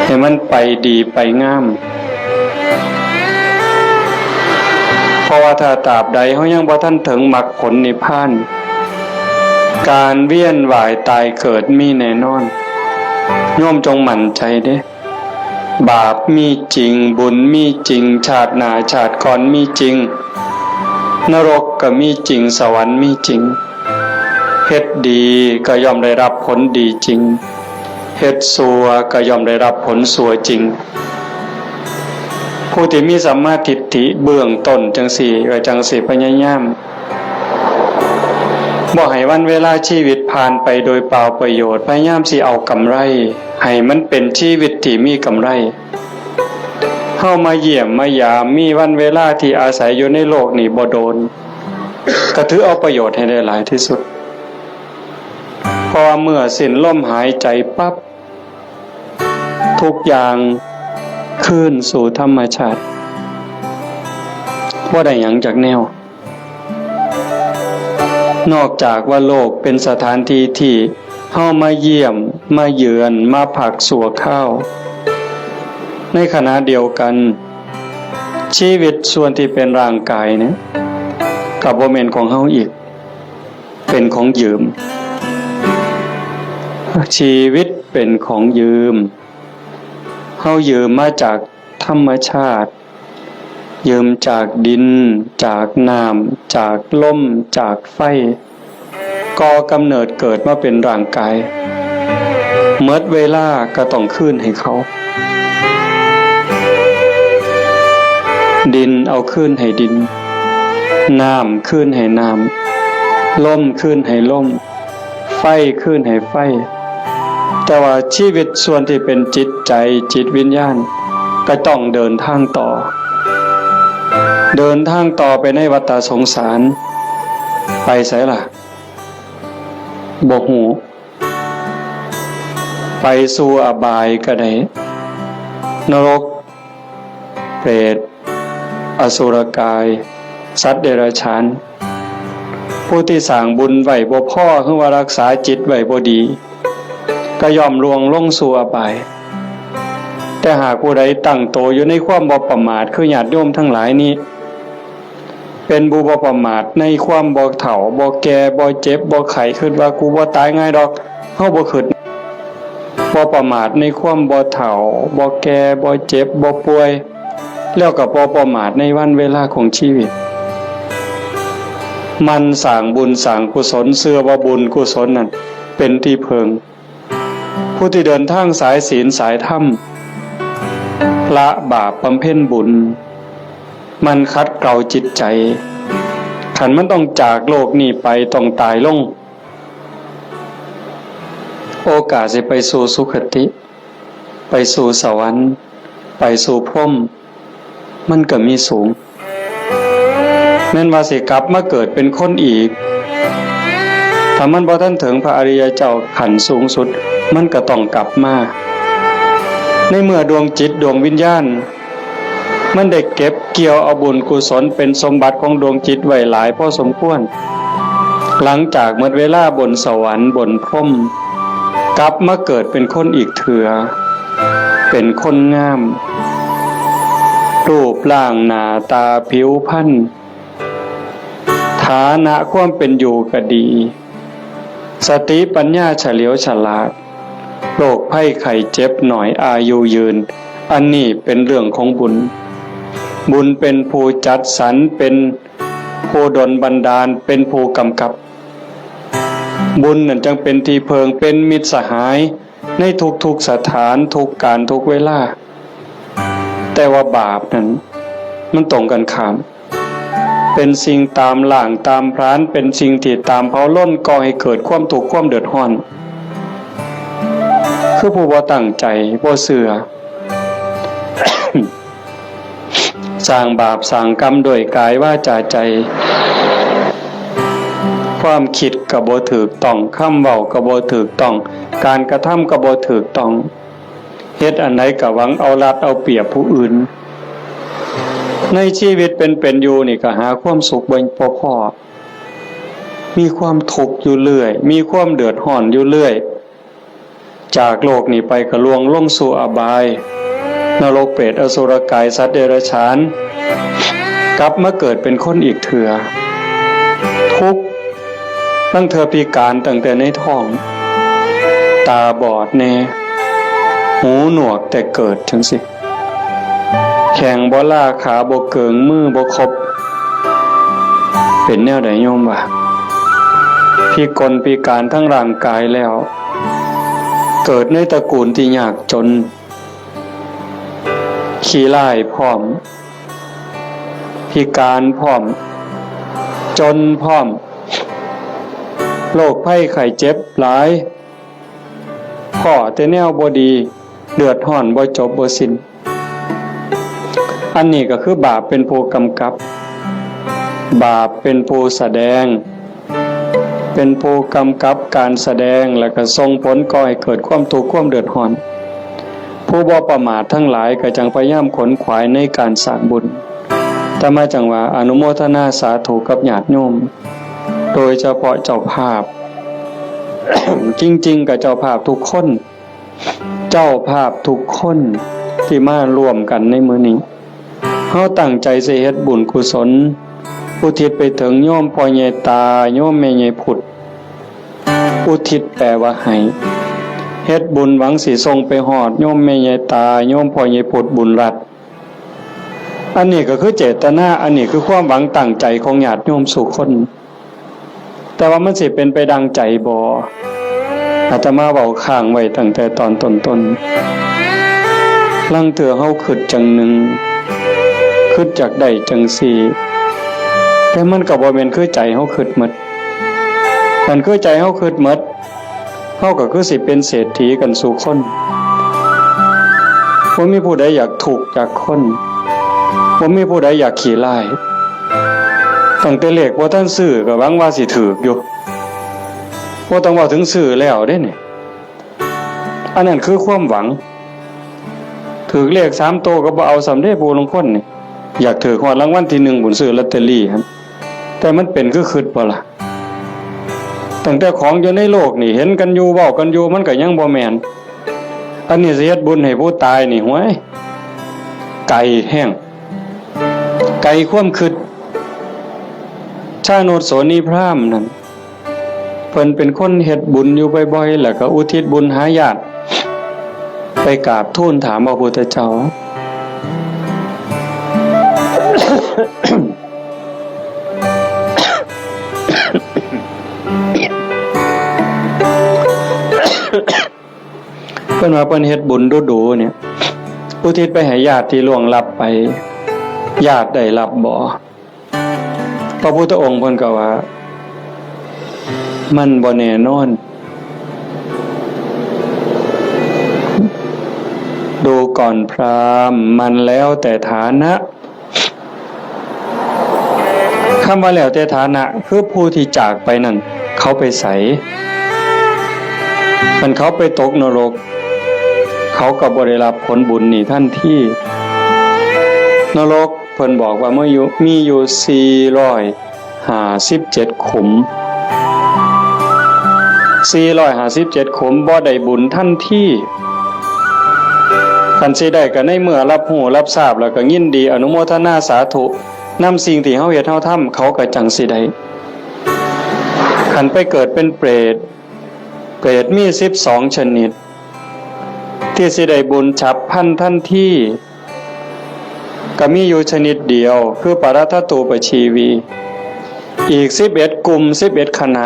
ให้มันไปดีไปงาม เพราะว่าถ้าตราบใดเฮายังบ่ทันเถิงมรรคผลนิพพาน ก๋านเวียนว่ายต๋ายเกิดมีแน่นอน โยมจงมั่นใจ๋เด้ บาปมีจริง บุญมีจริง ชาติหน้าชาติก่อนมีจริง นรกก็มีจริง สวรรค์มีจริง เฮ็ดดีก็ย่อมได้รับผลดีจริง เฮ็ดชั่วก็ย่อมได้รับผลชั่วจริง ผู้ตี้มีสัมมาทิฏฐิเบื้องต้นจั่งซี้ ก็จั่งสิพยายาม บ่ให้วันเวลาชีวิตผ่านไปโดยเปล่าประโยชน์ พยายามสิเอากำไร ให้มันเป๋นชีวิตตี้มีกำไร เฮามาเยี่ยมมายาม มีวันเวลาตี้อาศัยอยู่ในโลกนี้บ่โดน ก็ถือเอาประโยชน์ให้ได้หลายตี้สุด เพราะว่าเมื่อสิ้นลมหายใจ๋ปั๊บ ทุกอย่างคืนสู่ธรรมชาติ บ่ได้หยังจักแนว นอกจากว่าโลกเป๋นสถานตี้ตี้เฮามาเยี่ยม มาเยือน มาพักชั่วคราว ในขณะเดียวกั๋น ชีวิตส่วนตี้เป๋นร่างก๋ายเนี่ย ก็บ่แม่นของเฮาอีก เป๋นของยืม ชีวิตเป๋นของยืม เฮายืมมาจากธรรมชาติ ยืมจากดิน จากน้ำ จากลม จากไฟ ก่อกำเนิดเกิดมาเป๋นร่างก๋าย หมดเวลาก็ต้องคืนให้เขา ดินเอาคืนให้ดิน น้ำคืนให้น้ำ ลมคืนให้ลม ไฟคืนให้ไฟ แต่ว่าชีวิตส่วนตี้เป๋นจิตใจ๋ จิตวิญญาณ ก็ต้องเดินทางต่อ เดินทางต่อไปในวัฏฏะสงสาร ไปไสล่ะ บ่ฮู้ ไปสู่อบายก็ได้ นรก เปรต อสุรกาย สัตว์เดรัจฉาน ผู้ตี้สร้างบุญไว้บ่พอ หรือว่ารักษาจิตไว้บ่ดี ก็ย่อมล่วงลงสู่อบาย แต่หากผู้ใดตั้งโตอยู่ในความบ่ประมาท คือญาติโยมทั้งหลายนี้ เป็นผู้บ่ประมาทในความบ่เฒ่า บ่แก่ บ่เจ็บ บ่ไข้ กึ๊ดว่ากูบ่ต๋ายง่ายดอก เฮาบ่กึ๊ด บ่ประมาทในความบ่เฒ่า บ่แก่ บ่เจ็บ บ่ป่วย แล้วก็บ่ประมาทในวันเวลาของชีวิต หมั่นสร้างบุญสร้างกุศล เจื้อว่าบุญกุศลนั้นเป็นตี้เพิง ผู้ตี้เดินทางสายศีลสายธรรม ละบาปบำเพ็ญบุญ หมั่นขัดเกลาจิตใจ๋ คันมันต้องจากโลกนี้ไป ต้องต๋ายลง โอกาสสิไปสู่สุคติ ไปสู่สวรรค์ ไปสู่พรหม มันก็มีสูง แม่นว่าสิกลับมาเกิดเป็นคนอีก ถ้ามันบ่ทันเถิงพระอริยเจ้าขั้นสูงสุด มันก็ต้องกลับมา ในเมื่อดวงจิตดวงวิญญาณ มันได้เก็บเกี่ยวเอาบุญกุศลเป็นสมบัติของดวงจิตไว้หลายพอสมควร หลังจากหมดเวลาบนสวรรค์บนพรหม กลับมาเกิดเป็นคนอีกเทื่อ เป็นคนงาม รูปร่างหน้าต๋าผิวพรรณ ฐานะความเป็นอยู่ก็ดี สติปัญญาเฉลียวฉลาด โรคภัยไข้เจ็บน้อย อายุยืน อันนี้เป็นเรื่องของบุญ บุญเป็นผู้จัดสรร เป็นผู้ดลบันดาล เป็นผู้กำกับ บุญนั่นจังเป็นตี้เพิง เป็นมิตรสหายในทุกๆสถาน ทุกกาล ทุกเวลา แต่ว่าบาปนั้นมันตรงกันข้าม เป็นสิ่งต๋ามล้างต๋ามผลาญ เป็นสิ่งตี้ต๋ามเผาลน ก่อให้เกิดความทุกข์ความเดือดฮ้อน คือผู้บ่ตั้งใจ๋ บ่เจื้อ สร้างบาปสร้างกรรมด้วยก๋ายวาจ๋าใจ๋ ความกึ๊ดก็บ่ถูกต้อง กำเว้าก็บ่ถูกต้อง ก๋านกระทำก็บ่ถูกต้อง เฮ็ดอันใดก็หวังเอารัดเอาเปรียบผู้อื่น ในชีวิตเป็นๆอยู่นี่ก็หาความสุขบ่ บ่พ้อ มีความทุกข์อยู่เรื่อย มีความเดือดฮ้อนอยู่เรื่อย จากโลกนี้ไปก็ล่วงลงสู่อบาย นรกเปรตอสุรกายสัตว์เดรัจฉาน กลับมาเกิดเป็นคนอีกเทื่อ ทุกข์ ลางเทื่อพิก๋านตั้งแต่ในท้อง ต๋าบอดแน่ หูหนวกแต่เกิดจั่งซี้ แข้งบ่ลา ขาบ่เกิ่ง มือบ่ครบ เป็นแนวใดโยมว่า พิกลพิก๋านทั้งร่างก๋ายแล้ว เกิดในตระกูลตี้ยากจ๋น ขี้ร้ายพร้อม พิก๋านพร้อม จ๋นพร้อม โรคภัยไข้เจ็บหลาย พ้อแต่แนวบ่ดี เดือดฮ้อนบ่จบบ่สิ้น อันนี้ก็คือบาปเป็นผู้กำกับ บาปเป็นผู้แสดง เป็นผู้กำกับก๋านแสดง แล้วก็ส่งผลก่อให้เกิดความทุกข์ความเดือดฮ้อน ผู้บ่ประมาททั้งหลายก็จั่งพยายามขนขวายในก๋านสร้างบุญ อาตมาจั่งว่าอนุโมทนาสาธุกับญาติโยม โดยเฉพาะเจ้าภาพ จริงๆ ก็เจ้าภาพทุกคน เจ้าภาพทุกคนตี้มาร่วมกั๋นในมื้อนี้ เฮาตั้งใจ๋สิเฮ็ดบุญกุศล อุทิศไปเถิงโยมพ่อใหญ่ตา โยมแม่ใหญ่ผุด อุทิศแปลว่าให้ เฮ็ดบุญหวังสิส่งไปฮอดโยมแม่ใหญ่ตา โยมพ่อใหญ่ผุดบุญรัตน์ อันนี้ก็คือเจตนา อันนี้คือความหวังตั้งใจ๋ของญาติโยมสู่คน แต่ว่ามันสิเป็นไปดังใจ๋บ่ อาตมาเว้าค้างไว้ตั้งแต่ตอนต้นๆ ลางเทื่อเฮากึ๊ดจั่งนึ่ง กึ๊ดอยากได้จั่งซี้ แต่มันก็บ่แม่นคือใจ๋เฮากึ๊ดหมด คันคือใจ๋เฮากึ๊ดหมด เฮาก็คือสิเป็นเศรษฐีกั๋นสู่คน บ่มีผู้ใดอยากทุกข์จักคน บ่มีผู้ใดอยากขี้ร้าย ตั้งแต่เลขบ่ทันซื้อก็หวังว่าสิถืกอยู่ บ่ต้องเว้าถึงซื้อแล้วเด้นี่ อันนั้นคือความหวัง ถืกเลขสามโตก็บ่เอาซ้ำเด้ ผู้ลางคนนี่ อยากถืกฮอดรางวัลที่หนึ่งพู้น ซื้อลอตเตอรี่หั้น แต่มันเป๋นคือคิดบ่ล่ะ ตั้งแต่ของอยู่ในโลกนี่ เห็นกันอยู่ เว้ากันอยู่ มันก็ยังบ่แม่น อันนี้สิเฮ็ดบุญให้ผู้ตายนี่ ห้วย ไกลแฮง ไกลความคิด ชาโนชโสนีพราหมณ์นั่น เปิ้นเป๋นคนเฮ็ดบุญอยู่บ่อยๆ แล้วก็อุทิศบุญหาญาติ ไปกราบทูลถามพระพุทธเจ้า เปิ้นว่าเปิ้นเฮ็ดบุญดูๆ เนี่ย อุทิศไปให้ญาติที่ล่วงลับไป ญาติได้รับบ่ พระพุทธองค์เปิ้นก็ว่า มันบ่แน่นอน ดูก่อนพราหมณ์ มันแล้วแต่ฐานะ คำว่าแล้วแต่ฐานะ คือผู้ที่จากไปนั่น เขาไปใส คันเขาไปตกนรก เขาก็บ่ได้รับผลบุญนี้ทันที นรกเปิ้นบอกว่ามีอยู่ มีอยู่สี่ร้อยห้าสิบเจ็ดขุม สี่ร้อยห้าสิบเจ็ดขุม บ่ได้บุญทันที คันสิได้ก็ในเมื่อรับฮู้รับทราบแล้วก็ยินดีอนุโมทนาสาธุ นำสิ่งที่เฮาเฮ็ดเฮาทำ เขาก็จั่งสิได้ คันไปเกิดเป๋นเปรต เปรตมีสิบสองชนิด ที่สิได้บุญฉับพลันทันที ก็มีอยู่ชนิดเดียว คือปรัตถตูปชีวี อีกสิบเอ็ดกลุ่ม สิบเอ็ดคณะ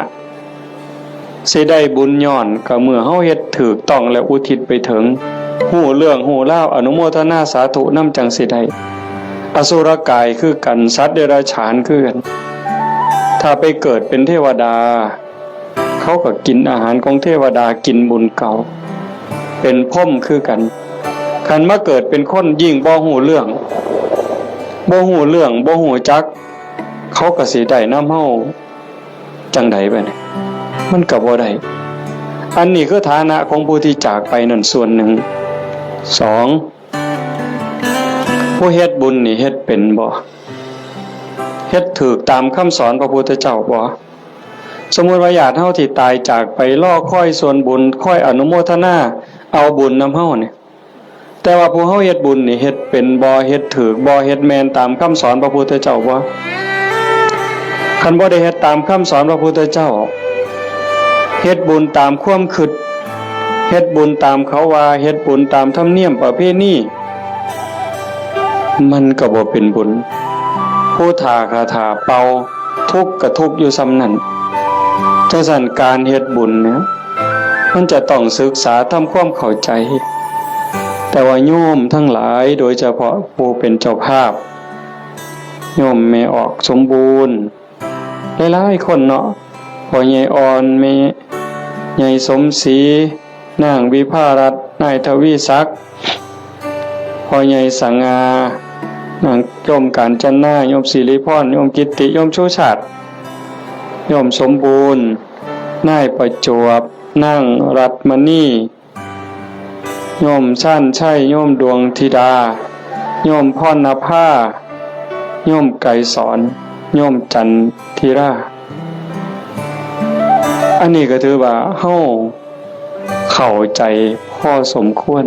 สิได้บุญย้อนก็เมื่อเฮาเฮ็ดถูกต้องและอุทิศไปเถิง ฮู้เรื่องฮู้ราว อนุโมทนาสาธุนำ จั่งสิได้ อสุรกายคือกัน สัตว์เดรัจฉานคือกัน ถ้าไปเกิดเป๋นเทวดา เขาก็กินอาหารของเทวดา กินบุญเก่า เป๋นพรหมคือกัน คันมาเกิดเป๋นคนยิ่งบ่ฮู้เรื่อง บ่ฮู้เรื่อง บ่ฮู้จัก เขาก็สิได้นำเฮาจั่งใดบัดนี้ มันก็บ่ได้ อันนี้คือฐานะของผู้ที่จากไปนั่นส่วนหนึ่ง สอง ผู้เฮ็ดบุญนี่เฮ็ดเป๋นบ่ เฮ็ดถูกตามคำสอนพระพุทธเจ้าบ่ สมมุติว่าญาติเฮาที่ตายจากไปรอคอยส่วนบุญ คอยอนุโมทนาเอาบุญนำเฮานี่ แต่ว่าผู้เฮาเฮ็ดบุญนี่เฮ็ดเป๋นบ่ เฮ็ดถูกบ่ เฮ็ดแม่นตามคำสอนพระพุทธเจ้าบ่ คันบ่ได้เฮ็ดตามคำสอนพระพุทธเจ้า เฮ็ดบุญตามความคิด เฮ็ดบุญตามเขาว่า เฮ็ดบุญตามธรรมเนียมประเพณี มันก็บ่เป๋นบุญ ผู้ถ้าคาถาเป่า ทุกข์ก็ทุกข์อยู่ส่ำนั้น จั่งซั้นการเฮ็ดบุญเนี่ย มันจะต้องศึกษาทำความเข้าใจ แต่ว่าโยมทั้งหลาย โดยเฉพาะผู้เป๋นเจ้าภาพ โยมแม่ออกสมบูรณ์ หลายๆ คนเนาะ พ่อใหญ่อ่อน แม่ใหญ่สมศรี นางวิภารัตน์ นายทวีศักดิ์ พ่อใหญ่สง่า นางโยมกาญจนา โยมสิริพร โยมกิตติ โยมชูชาติ โยมสมบูรณ์ นายประจวบ นางรัตน์มณี โยมชาญชัย โยมดวงธิดา โยมพรณภา โยมไกรสร โยมจันทิรา อันนี้ก็ถือว่าเฮาเข้าใจพอสมควร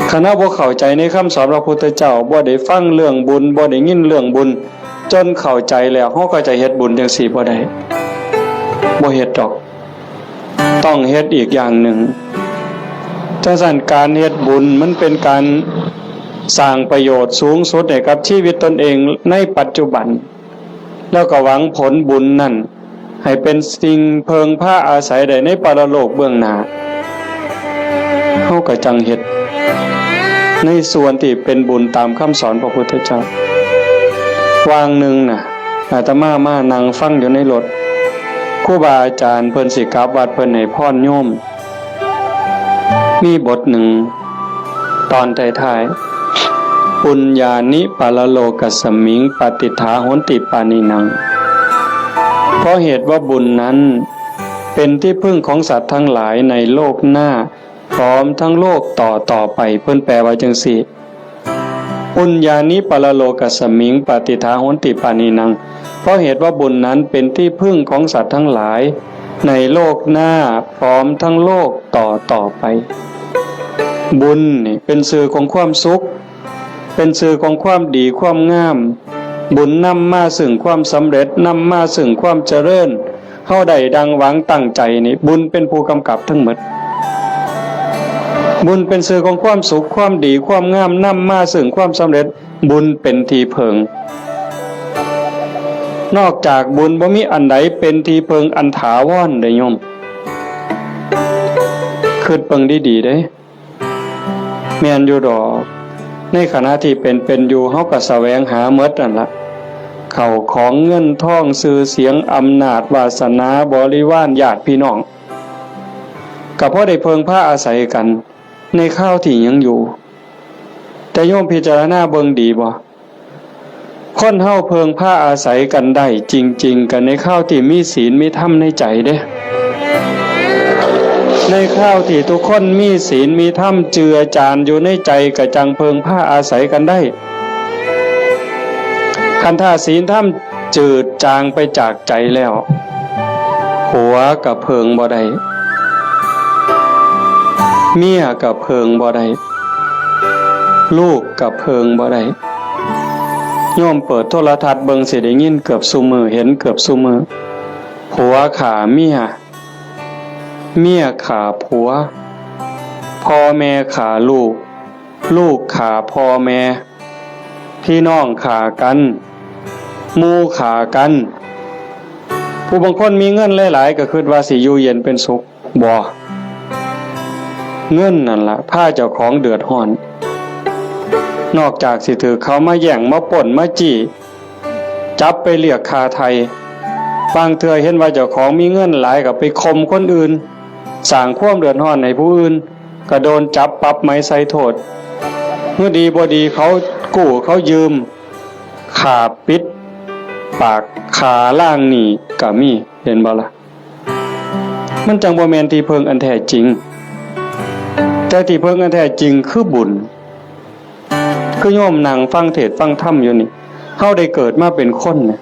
คันเฮาบ่เข้าใจในคำสอนพระพุทธเจ้า บ่ได้ฟังเรื่องบุญ บ่ได้ยินเรื่องบุญ จนเข้าใจแล้ว เฮาก็จะเฮ็ดบุญจั่งซี้บ่ได้ บ่เฮ็ดดอก ต้องเฮ็ดอีกอย่างหนึ่ง จั่งซั้นการเฮ็ดบุญมันเป๋นการสร้างประโยชน์สูงสุดให้กับชีวิตตนเองในปัจจุบัน แล้วก็หวังผลบุญนั้นให้เป๋นสิ่งเพิ่งพาอาศัยได้ในปรโลกเบื้องหน้า เฮาก็จั่งเฮ็ดในส่วนที่เป๋นบุญตามคำสอนพระพุทธเจ้า วางหนึ่งน่ะ อาตมามานั่งฟังอยู่ในรถ ครูบาอาจารย์เปิ้นสิกลับวัด เปิ้นให้พรโยม มีบทหนึ่ง ตอนท้ายๆ ปุญญานิ ปะระโลกัสมิง ปะติฏฐาโหนติ ปาณินัง เพราะเหตุว่าบุญนั้นเป๋นตี้พึ่งของสัตว์ตังหลายในโลกหน้า พร้อมตังโลกต่อๆ ไป เปิ้นแปลว่าจั่งซี้ ปุญญานิ ปะระโลกัสมิง ปะติฏฐาโหนติ ปาณินัง เพราะเหตุว่าบุญนั้นเป๋นตี้พึ่งของสัตว์ตังหลายในโลกหน้า พร้อมตังโลกต่อๆ ไป บุญนี่เป๋นจื่อของความสุข เป๋นจื่อของความดีความงาม บุญนำมาซึ่งความสำเร็จ นำมาซึ่งความเจริญ เฮาได้ดังหวังตั้งใจ๋นี่ บุญเป๋นผู้กำกับตังหมด บุญเป๋นจื่อของความสุข ความดี ความงาม นำมาซึ่งความสำเร็จ บุญเป๋นตี้เผิง นอกจากบุญบ่มีอันใดเป๋นตี้เผิงอันถาวรเด้อโยม กึ๊ดเบิ่งดีๆ เด้ แม่นอยู่ดอก ในขณะตี้เป๋นๆ อยู่ เฮาก็แสวงหาหมดนั่นละ ข้าวของเงินทอง จื่อเสียง อำนาจ วาสนา บริวาร ญาติพี่น้อง ก็พอได้เพิ่งพาอาศัยกั๋นในคราวตี้ยังอยู่ แต่โยมพิจารณาเบิ่งดีบ่ คนเฮาเพิ่งพาอาศัยกั๋นได้จริงๆ ก็ในคราวตี้มีศีลมีธรรมในใจ๋เด้ ในคราวตี้ทุกคนมีศีลมีธรรมเจือจานอยู่ในใจ๋ ก็จั่งเพิ่งพาอาศัยกั๋นได้ คันถ้าศีลธรรมจืดจางไปจากใจ๋แล้ว ผัวก็เพิ่งบ่ได้ เมียก็เพิ่งบ่ได้ ลูกก็เพิ่งบ่ได้ โยมเปิดโทรทัศน์เบิ่งสิได้ยินเกือบซุมื้อ เห็นเกือบซุมื้อ ผัวฆ่าเมีย เมียฆ่าผัว พ่อแม่ฆ่าลูก ลูกฆ่าพ่อแม่ พี่น้องฆ่ากั๋น หมู่ฆ่ากั๋น ผู้บางคนมีเงินหลายๆ ก็กึ๊ดว่าสิอยู่เย็นเป๋นสุข บ่ เงินนั่นละพาเจ้าของเดือดฮ้อน นอกจากสิถืกเขามาแย่ง มาปล้น มาจี้ จับไปเรียกค่าไถ่ บางเทื่อเห็นว่าเจ้าของมีเงินหลายก็ไปข่มคนอื่น สร้างความเดือดฮ้อนหื้อผู้อื่น ก็โดนจับปรับใหม่ใส่โต้ษ หื้อดีบ่ดีเขากู้เขายืม ฆ่าปิดปาก ฆ่าล้างหนี้ก็มี หันบ่ล่ะ มันจั่งบ่แม่นตี้เพิ่งอันแท้จริง แต่ตี้เพิ่งอันแท้จริงคือบุญ คือโยมนั่งฟังเทศน์ฟังธรรมอยู่นี่ เฮาได้เกิดมาเป๋นคนเนี่ย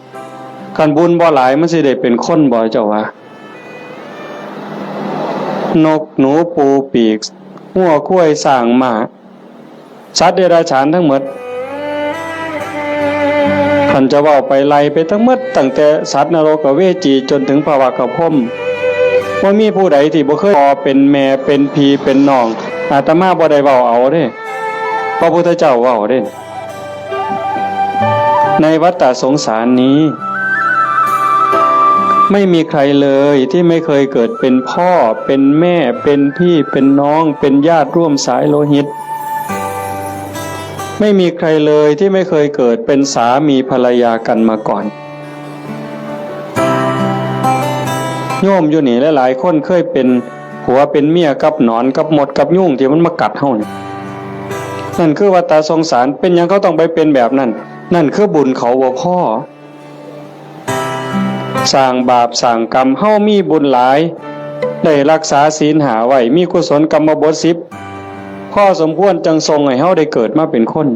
คันบุญบ่หลายมันสิได้เป๋นคนบ่เจ้าว่า นกหนูปูปีก งัวควายซ้างม้า สัตว์เดรัจฉานตังหมด คันจะเว้าไปไล่ไปตังหมด ตั้งแต่สัตว์นรกอเวจีจ๋นเถิงพระวักขพรหม บ่มีผู้ใดตี้บ่เคยพ่อเป๋นแม่เป๋นพี่เป๋นน้อง อาตมาบ่ได้เว้าเอาเด้ พระพุทธเจ้าเว้าเด้ ในวัฏฏะสงสารนี้ ไม่มีใครเลยที่ไม่เคยเกิดเป็นพ่อ เป็นแม่ เป็นพี่ เป็นน้อง เป็นญาติร่วมสายโลหิต ไม่มีใครเลยที่ไม่เคยเกิดเป็นสามีภรรยากันมาก่อน โยมอยู่นี่หลายๆ คนเคยเป๋นผัวเป๋นเมียกับหนอน กับมด กับยุงตี้มันมากัดเฮานี่ นั่นคือวัฏฏะสงสาร เป๋นหยังเขาต้องไปเป๋นแบบนั้น นั่นคือบุญเขาบ่พอ สร้างบาปสร้างกรรม เฮามีบุญหลาย ได้รักษาศีลห้าไว้ มีกุศลกรรมบทสิบ พอสมควรจั่งส่งหื้อเฮาได้เกิดมาเป๋นคน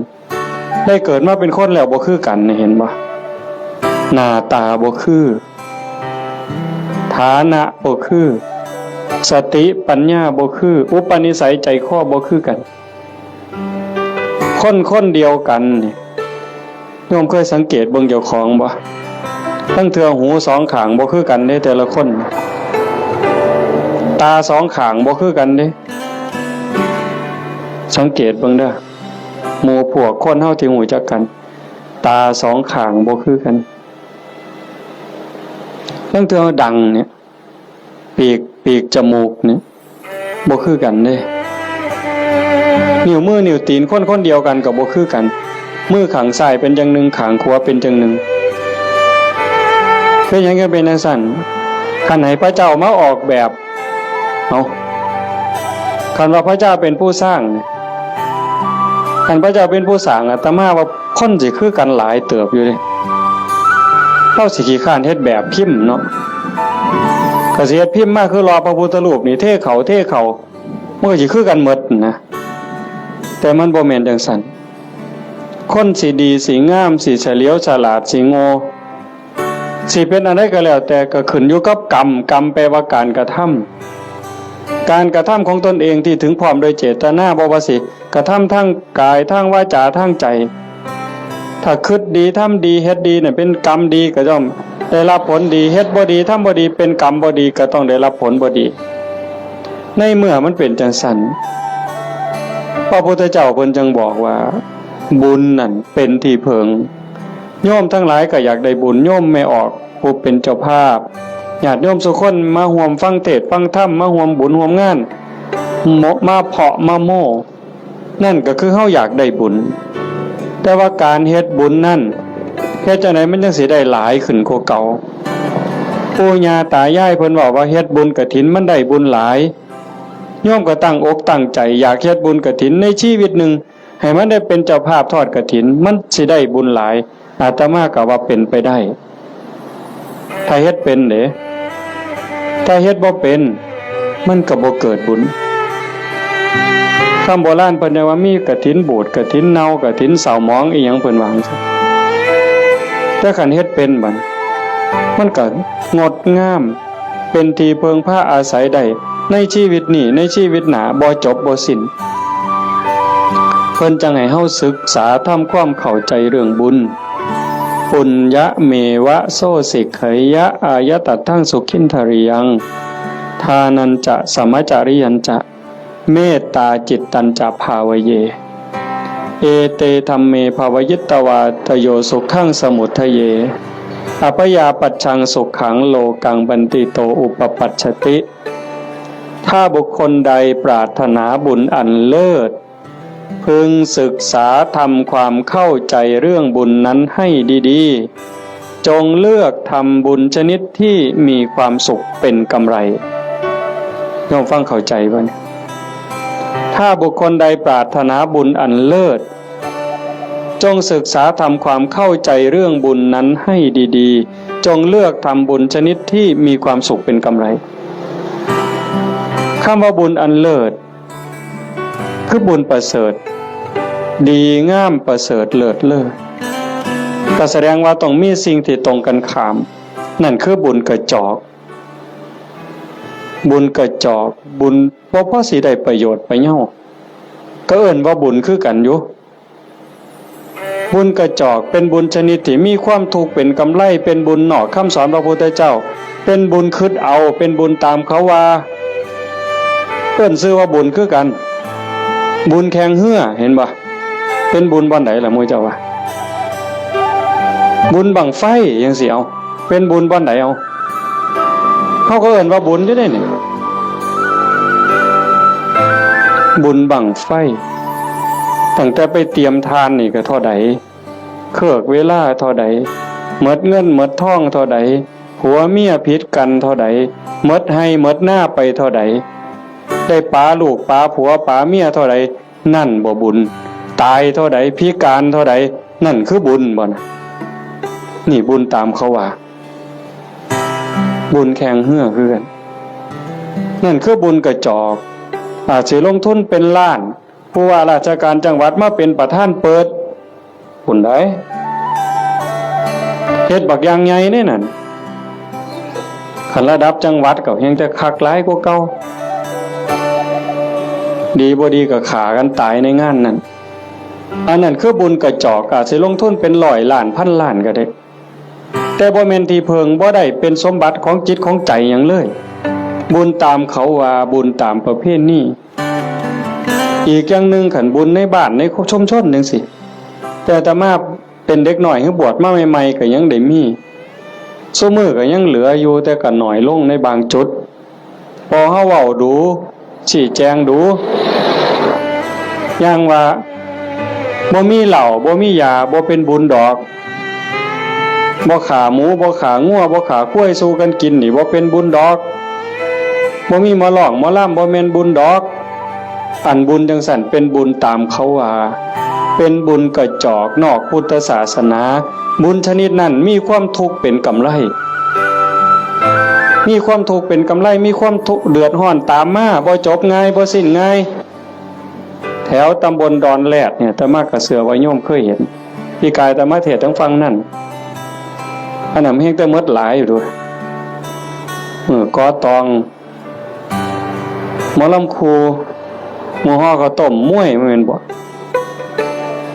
ได้เกิดมาเป๋นคนแล้วบ่คือกั๋นนี่ หันบ่ หน้าต๋าบ่คือ ฐานะบ่คือ สติปัญญาบ่คือ อุปนิสัยใจ๋คอบ่คือกั๋น คนคนเดียวกั๋นนี่ โยมเคยสังเกตเบิ่งเจ้าของบ่ ลางเทื่อหูสองข้างบ่คือกั๋นเด้ แต่ละคน ต๋าสองข้างบ่คือกั๋นเด้ สังเกตเบิ่งเด้อ หมู่พวกคนเฮาตี้ฮู้จักกั๋น ต๋าสองข้างบ่คือกั๋น ลางเทื่อดังเนี่ย ปีก ปีกจมูกเนี่ย บ่คือกั๋นเด้ นิ้วมือนิ้วตี๋นคนคนเดียวกั๋นก็บ่คือกั๋น มือข้างซ้ายเป๋นจั่งนึ่ง ข้างขวาเป๋นจั่งนึ่ง เป๋นหยังจั่งเป๋นจั่งซั้น คันหื้อพระเจ้ามาออกแบบ เอ้า คันว่าพระเจ้าเป๋นผู้สร้าง คันพระเจ้าเป๋นผู้สร้าง อาตมาว่าคนสิคือกั๋นหลายเติบอยู่เด้ เฮาสิขี้คร้านเฮ็ดแบบพิมพ์เนาะ ก็สิเฮ็ดพิมพ์มาคือหล่อพระพุทธรูปนี่ เทเข้า เทเข้า มันก็สิคือกั๋นหมดนะ แต่มันบ่แม่นจั่งซั้น คนสิดี สิงาม สิเฉลียวฉลาด สิโง่ สิเป๋นอันใดก็แล้วแต่ ก็ขึ้นอยู่กับกรรม กรรมแปลว่าการกระทำ การกระทำของตนเองตี้ถึงพร้อมโดยเจตนา บ่ว่าสิกระทำทางกาย ทางวาจา ทางใจ๋ ถ้าคิดดี ทำดี เฮ็ดดีเนี่ย เป๋นกรรมดี ก็ย่อมได้รับผลดี เฮ็ดบ่ดี ทำบ่ดี เป๋นกรรมบ่ดี ก็ต้องได้รับผลบ่ดี ในเมื่อมันเป๋นจั่งซั้น พระพุทธเจ้าเปิ้นจึงบอกว่า บุญนั่นเป๋นตี้เผิง โยมตังหลายก็อยากได้บุญ โยมแม่ออกผู้เป๋นเจ้าภาพ ญาติโยมซุคนมาฮ่วมฟังเทศน์ฟังธรรม มาฮ่วมบุญฮ่วมงาน โม- มาเปาะมาโม้ นั่นก็คือเฮาอยากได้บุญ แต่ว่าก๋านเฮ็ดบุญนั่น เฮ็ดจั่งใดมันจั่งสิได้หลายขึ้นกว่าเก่า ปู่ย่าต๋ายายเปิ้นเว้าว่าเฮ็ดบุญกฐินมันได้บุญหลาย โยมก็ตั้งอกตั้งใจ๋อยากเฮ็ดบุญกฐินในชีวิตนึ่ง ให้มันได้เป๋นเจ้าภาพทอดกฐิน มันสิได้บุญหลาย อาตมาก็ว่าเป๋นไปได้ ถ้าเฮ็ดเป๋นเด้ ถ้าเฮ็ดบ่เป๋น มันก็บ่เกิดบุญ คำโบราณเปิ้นว่ามีกฐินบูด กฐินเน่า กฐินเศร้าหมอง อิหยังเปิ้นว่าจั่งซั้น แต่คันเฮ็ดเป๋นบัด มันก็งดงาม เป๋นตี้เพิ่งพาอาศัยได้ในชีวิตนี้ ในชีวิตหน้า บ่จบบ่สิ้น เปิ้นจั่งให้เฮาศึกษาทำความเข้าใจ๋เรื่องบุญ ปุญญะเมวะโสสิกขยะ อายะตัตถังสุขินทะริยัง ทานัญจะ สะมะจะริยังจะ เมตตาจิตตัญจะภาวะเย เอเตธัมเมภะวะยิตตะวา ทะโยสุขังสมุททะเย อะพะยาปัชชังสุขัง โลกังปันติโต อุปปัชชะติ ถ้าบุคคลใดปรารถนาบุญอันเลิศ พึงศึกษาทำความเข้าใจ๋เรื่องบุญนั้นให้ดีๆ จงเลือกทำบุญชนิดที่มีความสุขเป๋นกำไร โยมฟังเข้าใจ๋บ่เนี่ย ถ้าบุคคลใดปรารถนาบุญอันเลิศ จงศึกษาทำความเข้าใจ๋เรื่องบุญนั้นให้ดีๆ จงเลือกทำบุญชนิดที่มีความสุขเป๋นกำไร คำว่าบุญอันเลิศ คือบุญประเสริฐ ดีงามประเสริฐเลิศเลอ ก็แสดงว่าต้องมีสิ่งตี้ตรงกั๋นข้าม นั่นคือบุญกระจอก บุญกระจอก บุญบ่พอสิได้ประโยชน์ประเหย้า ก็เอิ้นว่าบุญคือกั๋นอยู่ บุญกระจอกเป๋นบุญชนิดตี้มีความทุกข์เป๋นกำไร เป๋นบุญนอกคำสอนพระพุทธเจ้า เป๋นบุญคิดเอา เป๋นบุญต๋ามเขาว่า เปิ้นจื้อว่าบุญคือกั๋น บุญแข่งเฮือ หันบ่ เป๋นบุญบ่อนใดล่ะหมู่เจ้าว่า บุญบั้งไฟจั่งซี้ เอา เป๋นบุญบ่อนใด เอา เฮาก็เอิ้นว่าบุญอยู่เด้นี่ บุญบั้งไฟ ตั้งแต่ไปเตรียมถ่านนี่ก็เท่าใด เคือกเวลาเท่าใด หมดเงินหมดทองเท่าใด ผัวเมียผิดกั๋นเท่าใด หมดไฮ่หมดนาไปเท่าใด ได้ป๋าลูกป๋าผัวป๋าเมียเท่าใด นั่นบ่บุญ ต๋ายเท่าใด พิก๋านเท่าใด นั่นคือบุญบ่นะ นี่บุญต๋ามเขาว่า บุญแข่งเฮือคือกั๋น นั่นคือบุญกระจอก อาจสิลงทุนเป๋นล้าน ผู้ว่าราชการจังหวัดมาเป๋นประธานเปิด บุญใด เฮ็ดบักอย่างใหญ่เด้นั่น คันระดับจังหวัดก็แฮ่งแต่คักหลายกว่าเก่า ดีบ่ดีก็ฆ่ากั๋นต๋ายในงานนั้น อันนั้นคือบุญกระจอก อาจสิลงทุนเป๋นร้อยล้านพันล้านก็ได้ แต่บ่แม่นตี้เพิ่ง บ่ได้เป๋นสมบัติของจิตของใจ๋หยังเลย บุญต๋ามเขาว่า บุญต๋ามประเพณี อีกอย่างนึ่ง คันบุญในบ้านในชุมชนจั่งซี้ แต่อาตมาเป๋นเด็กน้อย คือบวชมาใหม่ๆ ก็ยังได้มี ซุมื้อก็ยังเหลืออยู่ แต่ก็น้อยลงในบางจุด ปอเฮาเว้าดู๋ ซี้แจงดู๋ อย่างว่า บ่มีเหล้า บ่มียา บ่เป๋นบุญดอก บ่ฆ่าหมู บ่ฆ่างัว บ่ฆ่าควายสู่กั๋นกิ๋นนี่ บ่เป๋นบุญดอก บ่มีหมอร้องหมอรำ บ่แม่นบุญดอก อันบุญจั่งซั้นเป๋นบุญต๋ามเขาว่า เป๋นบุญกระจอกนอกพุทธศาสนา บุญชนิดนั้นมีความทุกข์เป๋นกำไร มีความทุกข์เป๋นกำไร มีความทุกข์เดือดฮ้อนต๋ามมา บ่จบง่าย บ่สิ้นง่าย แถวต๋ำบลดอนแรดเนี่ย อาตมาก็เจื้อว่าโยมเคยหัน ปี๋ก๋ายอาตมาเทศน์ตางฝั่งนั้น อันนั้นแฮ่งแต่หมดหลายอยู่เด้อ เออ ก่อตอง หมอลำครู หมู่ห่อข้าวต้ม มวย บ่แม่นบ่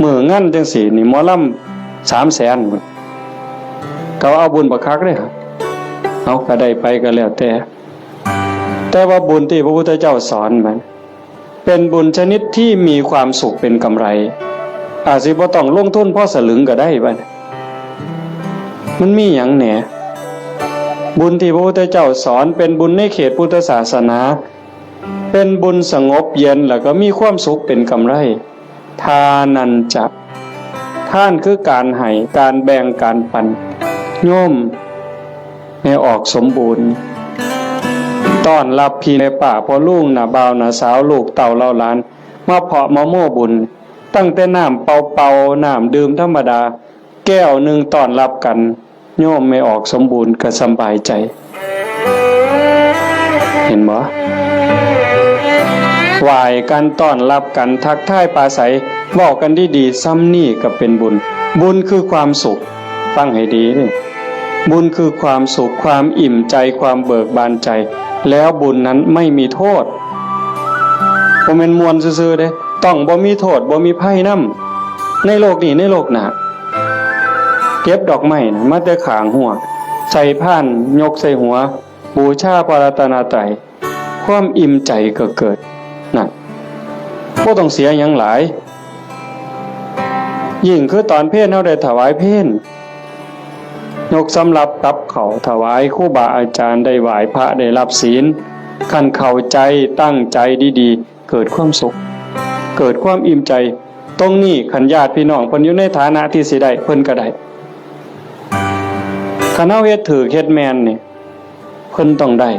มื้องานจั่งซี้นี่ หมอลำสามแสน ก็เอาบุญบักคักเด้อ เอาก็ได้ไปก็แล้วแต่ แต่ว่าบุญตี้พระพุทธเจ้าสอนมัน เป๋นบุญชนิดตี้มีความสุขเป๋นกำไร อาจสิบ่ต้องลงทุนพอสลึงก็ได้บัดนี้ มันมีหยังแหน่ บุญตี้พระพุทธเจ้าสอนเป๋นบุญในเขตพุทธศาสนา เป๋นบุญสงบเย็นแล้วก็มีความสุขเป๋นกำไร ทานัญจะ ทานคือก๋านให้ ก๋านแบ่ง ก๋านปัน โยม แม่ออกสมบูรณ์ ต้อนรับพี่แม่ป้าพ่อลุง น้าบ่าวน้าสาว ลูกเต้าเหล่าหลาน มาเผาะมาโม้บุญ ตั้งแต่น้ำเปล่าๆ น้ำดื่มธรรมดา แก้วนึ่งต้อนรับกั๋น โยมแม่ออกสมบูรณ์ก็สำบายใจ๋ หันบ่ ไหว้กั๋น ต้อนรับกั๋น ทักทายปราศรัย เว้ากั๋นดีๆ ส่ำนี้ก็เป๋นบุญ บุญคือความสุข ฟังให้ดีนี่ บุญคือความสุข ความอิ่มใจ๋ ความเบิกบานใจ๋ แล้วบุญนั้นไม่มีโทษ บ่แม่นม่วนซื่อๆ เด้ ต้องบ่มีโทษ บ่มีภัยนำ ในโลกนี้ ในโลกหน้า เก็บดอกไม้นะ มาแต่ข้างฮั้ว ใส่พาน ยกใส่หัว บูชาพระรัตนตรัย ความอิ่มใจ๋ก็เกิด นั่น บ่ต้องเสียหยังหลาย ยิ่งคือตอนเพลเฮาได้ถวายเพล ยกสำรับกับข้าวถวายครูบาอาจ๋ารย์ ได้ไหว้พระ ได้รับศีล คันเข้าใจ๋ ตั้งใจ๋ดีๆ เกิดความสุข เกิดความอิ่มใจ๋ ตรงนี้คันญาติพี่น้องเปิ้นอยู่ในฐานะตี้สิได้ เปิ้นก็ได้ คันเฮาเฮ็ดถูกเฮ็ดแม่นนี่ เปิ้นต้องได้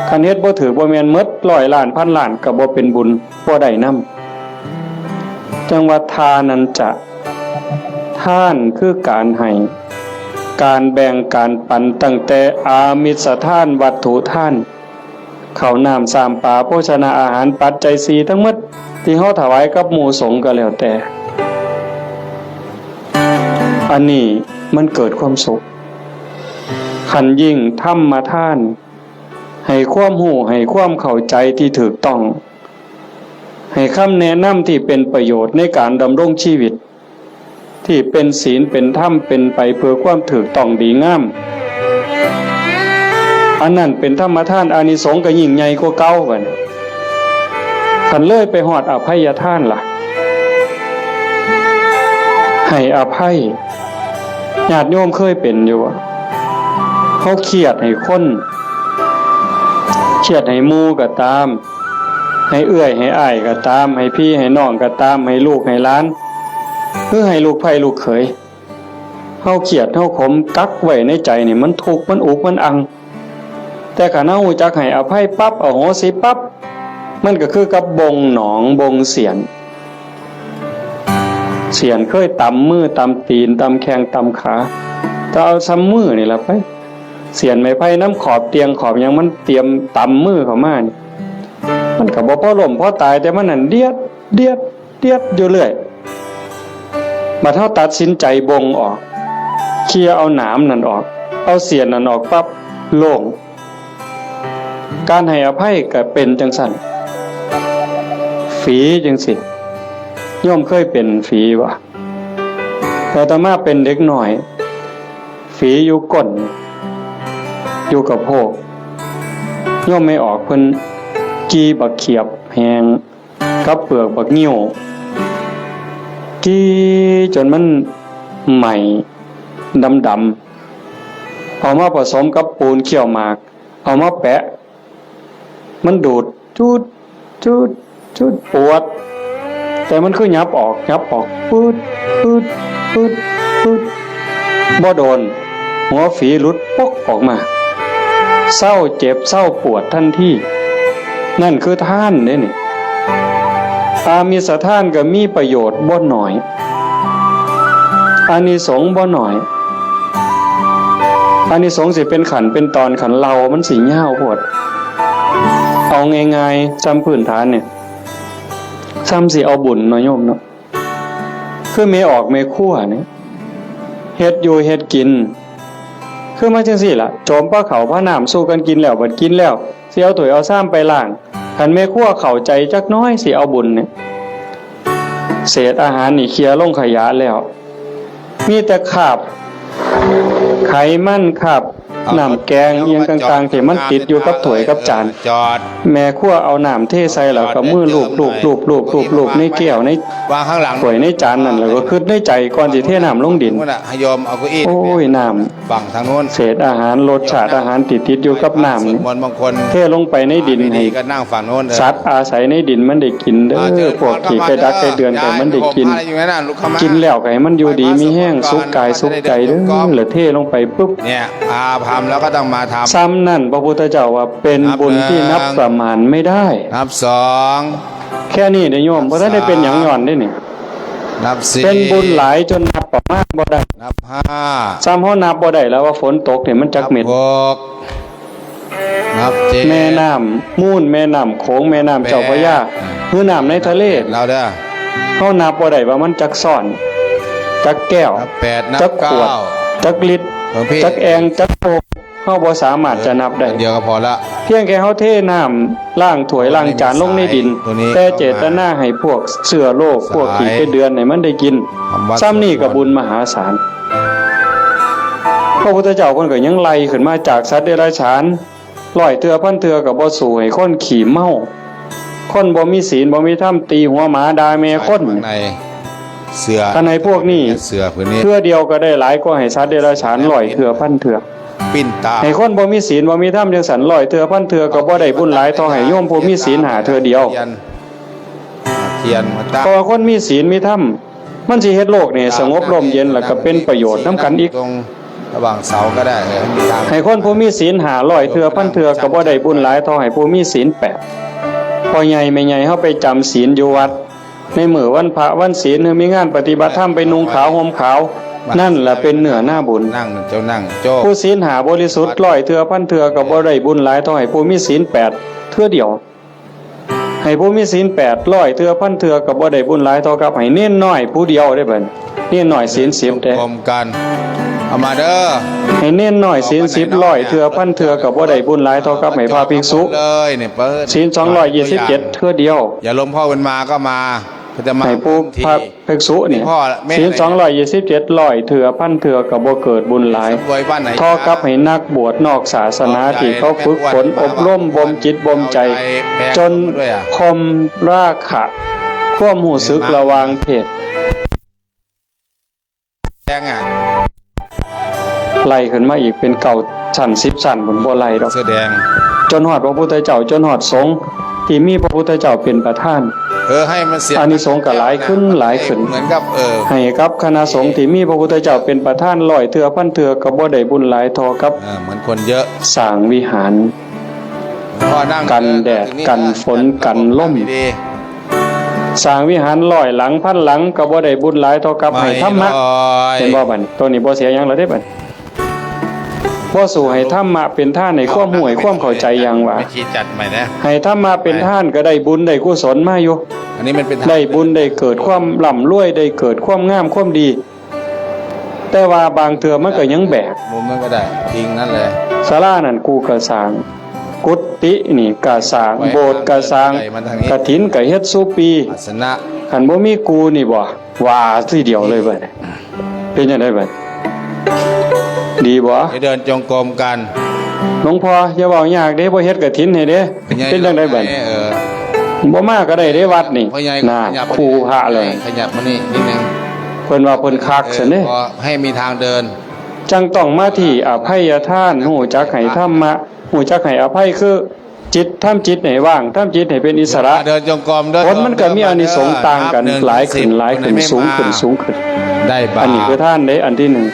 คันเฮ็ดบ่ถูกบ่แม่น หมดร้อยล้านพันล้านก็บ่เป๋นบุญ บ่ได้นำ จั่งว่าทานัญจะ ทานคือก๋านให้ ก๋านแบ่ง ก๋านปัน ตั้งแต่อามิสทาน วัตถุทาน ข้าวน้ำซ้ำปลา โภชนาอาหาร ปัจจัยสี่ตังหมด ตี้เฮาถวายกับหมู่สงฆ์ก็แล้วแต่ อันนี้มันเกิดความสุข คันยิ่งธรรมทาน ให้ความฮู้ ให้ความเข้าใจ๋ตี้ถูกต้อง ให้คำแนะนำตี้เป๋นประโยชน์ในก๋านดำรงชีวิต ตี้เป๋นศีลเป๋นธรรม เป๋นไปเปื้อความถูกต้องดีงาม อันนั้นเป๋นธรรมทาน อานิสงส์ก็ยิ่งใหญ่กว่าเก่าบัดนี้ คันเลยไปฮอดอภัยทานล่ะ ให้อภัย ญาติโยมเคยเป๋นอยู่บ่ เฮาเคียดให้คน เคียดให้หมู่ก็ต๋าม ให้เอื้อยให้อ้ายก็ต๋าม ให้พี่ให้น้องก็ต๋าม ให้ลูกให้หลาน หรือให้ลูกใผ้ลูกเขย เฮาเคียดเฮาขมกักไว้ในใจ๋นี่ มันทุกข์ มันอุก มันอั้ง แต่คันเฮาฮู้จักให้อภัยปั๊บ อโหสิปั๊บ มันก็คือกับบ่งหนอง บ่งเสี้ยน เสี้ยนเคยตำมือ ตำตี๋น ตำแข้ง ตำขา แต่เอาส่ำมือนี่ล่ะไป เสี้ยนไม้ไผ่นำขอบเตียงขอบหยัง มันเตรียมตำมือเข้ามานี่ มันก็บ่พอล้มพอต๋าย แต่มันนั่นเดียด เดียด เดียดอยู่เรื่อย บัดเฮาตัดสินใจ๋บ่งออก เคลียร์เอาหนามนั่นออก เอาเสี้ยนนั่นออกปั๊บ โล่ง ก๋านให้อภัยก็เป๋นจั่งซั้น ฝีจั่งซี้ โยมเคยเป๋นฝีบ่ อาตมาเป๋นเด็กน้อย ฝีอยู่ก้น อยู่กะโพก โยมแม่ออกเปิ้นจี่บักเขียบแห้ง กับเปือกบักงิ้ว จี่จ๋นมันไหม้ดำๆ เอามาผสมกับปูนเขี้ยวหมาก เอามาแปะ มันดูด จูด จูด จูด ปวด แต่มันคือหยับออก หยับออก ปื๊ด ปื๊ด ปื๊ด ปื๊ด บ่โดน หัวฝีหลุดปกออกมา เซาเจ็บ เซาปวดทันที นั่นคือทานเด้นี่ อามิสทานก็มีประโยชน์บ่น้อย อานิสงส์บ่น้อย อานิสงส์สิเป๋นขั้นเป๋นตอน คันเล่ามันสิยาวโพด เอาง่ายๆ ส่ำพื้นฐานเนี่ย ส่ำสิเอาบุญเนาะโยมเนาะ คือแม่ออกแม่ครัวเนี่ย เฮ็ดอยู่เฮ็ดกิ๋น คือมาจั่งซี้ล่ะ โจมปาข้าวปาน้ำสู่กั๋นกิ๋นแล้ว บัดกิ๋นแล้ว สิเอาถ้วยเอาซามไปล้าง คันแม่ครัวเข้าใจ๋จักหน้อยสิเอาบุญเนี่ย เศษอาหารนี่เขี่ยลงขยะแล้ว มีแต่คราบไขมัน คราบน้ำแกงอิหยังต่างๆ ตี้มันติดอยู่กับถ้วยกับจาน จอด แม่ครัวเอาน้ำเทใส่แล้วก็มือลูบๆๆๆๆ ในแก้ว ใน วางข้างหลัง ถ้วย ในจานนั่น แล้วก็กึ๊ดในใจ๋ก่อนสิเทน้ำลงดิน โอ้ย น้ำ ฝั่งทางโน้น เศษอาหาร รสชาติอาหารตี้ติดอยู่กับน้ำนี่ เทลงไปในดิน ให้สัตว์อาศัยในดินมันได้กิ๋นเด้อ พวกขี้ไก่ดักไก่เดือนก็ให้มันได้กิ๋น กิ๋นแล้วก็ให้มันอยู่ดีมีแฮง สุขกายสุขใจ๋เด้อ แล้วเทลงไปปุ๊บ เนี่ย อาภัมแล้วก็ต้องมาทำ ส่ำนั้นพระพุทธเจ้าว่าเป๋นบุญตี้นับประมาณไม่ได้ นับสอง แค่นี้เด้อโยม บ่ทันได้เป๋นหยังย้อนเด้อนี่ นับสี่ เป๋นบุญหลายจ๋นนับประมาณบ่ได้ นับห้า ส่ำเฮานับบ่ได้แล้วว่าฝนตกเนี่ยมันจักเม็ด นับหก นับเจ็ด แม่น้ำมูล แม่น้ำโขง แม่น้ำเจ้าพระยา แปด คือน้ำในทะเล นับแปดแล้วเด้อ เฮานับบ่ได้ว่ามันจักซ้อน จักแก้ว นับแปด นับ จักขวด เก้า จักลิตร หลวงพี่ จักแอ่ง จักโอ่ง เฮาบ่สามารถจะนับได้ อันเดียวก็พอละ เพียงแค่เฮาเทน้ำล้างถ้วยล้างจานลงในดิน ตัวนี้ แต่เจตนาให้พวกเชื้อโรค พวกขี้ไก่เดือนให้มันได้กิ๋น ส่ำนี้ก็บุญมหาศาล พระพุทธเจ้าเพิ่นก็ยังไล่ขึ้นมาจากสัตว์เดรัจฉาน ร้อยเทื่อพันเทื่อก็บ่สู้ให้คนขี้เมา คนบ่มีศีลบ่มีธรรม ตี๋หัวหมาด่าแม่คน ข้างในเสื้อ คันให้พวกนี้ เสื้อผืนนี้ เทื่อเดียวก็ได้หลายกว่าให้สัตว์เดรัจฉานร้อยเทื่อพันเทื่อ ปิ้นตา ให้คนบ่มีศีลบ่มีธรรมจั่งซั้นร้อยเทื่อพันเทื่อก็บ่ได้บุญหลายเท่าให้โยมผู้มีศีลห้าเทื่อเดียว เทียน เทียนมาตั้ง เพราะว่าคนมีศีลมีธรรม มันสิเฮ็ดโลกนี่สงบร่มเย็น แล้วก็เป๋นประโยชน์นำกั๋นอีก ตรงระหว่างเสาก็ได้ เออ ให้คนผู้มีศีลห้าร้อยเทื่อพันเทื่อก็บ่ได้บุญหลายเท่าให้ผู้มีศีลแปด พ่อใหญ่แม่ใหญ่เฮาไปจ๋ำศีลอยู่วัด ในมื้อวันพระวันศีล หรือมีงานปฏิบัติธรรมไปนุ่งขาวห่มขาว นั่นแหละเป๋นเนื้อนาบุญ นั่ง เจ้านั่ง โจ้ ผู้ศีลห้าบริสุทธิ์ร้อยเทื่อพันเทื่อก็บ่ได้บุญหลายเท่าให้ผู้มีศีลแปดเทื่อเดียว ให้ผู้มีศีลแปดร้อยเทื่อพันเทื่อก็บ่ได้บุญหลายเท่ากับให้เณรน้อยผู้เดียวเด้อบัดนี้ เณรน้อยศีลสิบเด้อ กรมกัน เอามาเด้อ ให้เณรน้อยศีลสิบร้อยเทื่อพันเทื่อก็บ่ได้บุญหลายเท่ากับให้พระภิกษุ เลยเนี่ย เปิด ศีลสองร้อยยี่สิบเจ็ดเทื่อเดียว อย่าลมพ่อมันมาก็มา ก็จะมา ให้ผู้ ที่ พระ ภิกษุเนี่ย พ่อแม่ ศีลสองร้อยยี่สิบเจ็ดร้อยเทื่อพันเทื่อก็บ่เกิดบุญหลาย สำรวยบ้านไหน เท่ากับให้นักบวชนอกศาสนาตี้เขาฝึกฝนอบรมบ่มจิตบ่มใจ๋ จนข่มราคะ ความฮู้สึกระหว่างเพศ แดงอะ ไล่ขึ้นมาอีกเป๋นเก้าชั้นสิบชั้นพุ้น บ่ไล่ดอก เสื้อแดง จ๋นฮอดพระพุทธเจ้า จ๋นฮอดสงฆ์ตี้มีพระพุทธเจ้าเป๋นประธาน เออ ให้มันเสีย อานิสงส์ก็หลายขึ้น หลายขึ้น เหมือนกับ เออ ให้กับคณะสงฆ์ตี้มีพระพุทธเจ้าเป๋นประธานร้อยเทื่อพันเทื่อก็บ่ได้บุญหลายเท่ากับ เออ เหมือนคนเยอะ สร้างวิหาร พ่อนั่ง กันแดด เออ นั่งตรงนี้ กันฝน เออ กันลม ดีๆ สร้างวิหารร้อยหลังพันหลังก็บ่ได้บุญหลายเท่ากับให้ธรรมะ ไม่ร้อย เห็นบ่บัดนี้ โตนี้บ่เสียหยังแล้วเด้บัดนี้ บ่สู้ให้ธรรมะเป๋นทาน ให้ความฮู้ ให้ความเข้าใจ๋อย่างว่า วิธีจัดใหม่นะ ให้ธรรมะเป๋นทานก็ได้บุญได้กุศลมาอยู่ อันนี้มันเป็นทาน ได้บุญ ได้เกิดความร่ำรวย ได้เกิดความงามความดี แต่ว่าบางเทื่อมันก็ยังแบก มุมนั้นก็ได้ พิงนั่นเลย ศาลานั่นกูก็สร้าง กุฏินี่ก็สร้าง ไว้ โบสถ์ก็สร้าง ไว้มันทางนี้ กฐินก็เฮ็ดซุปี อาสนะ คันบ่มีกูนี่บ่ ว่าทีเดียวเลยบัดนี้ เป๋นจั่งใดบัดนี้ ดีบ่ เดี๋ยวเดินจงกรมกัน หลวงพ่ออย่าเว้ายากเด้ บ่เฮ็ดกฐินให้เด้ เป๋นจั่งใดบัดนี้ เออ บ่มาก็ได้เด้วัดนี่ พ่อใหญ่ น่ะ ขยับ ครูพระเลย ขยับมานี่นิดนึง เปิ้นว่าเปิ้นคักซั่นเด้ เออ พอให้มีทางเดิน จั่งต้องมาตี้อภัยทาน ฮู้จักให้ธรรมะ ฮู้จักให้อภัย คือจิต ทำจิตให้ว่าง ทำจิตให้เป๋นอิสระ เดินจงกรม เดิน ผลมันก็มีอานิสงส์ต่างกั๋น นับหนึ่ง หลายขึ้น สิบ หลายขึ้น คนไหนไม่มา สูงขึ้น สูงขึ้น ได้บาป อันนี้คือทานเด้ อันตี้หนึ่ง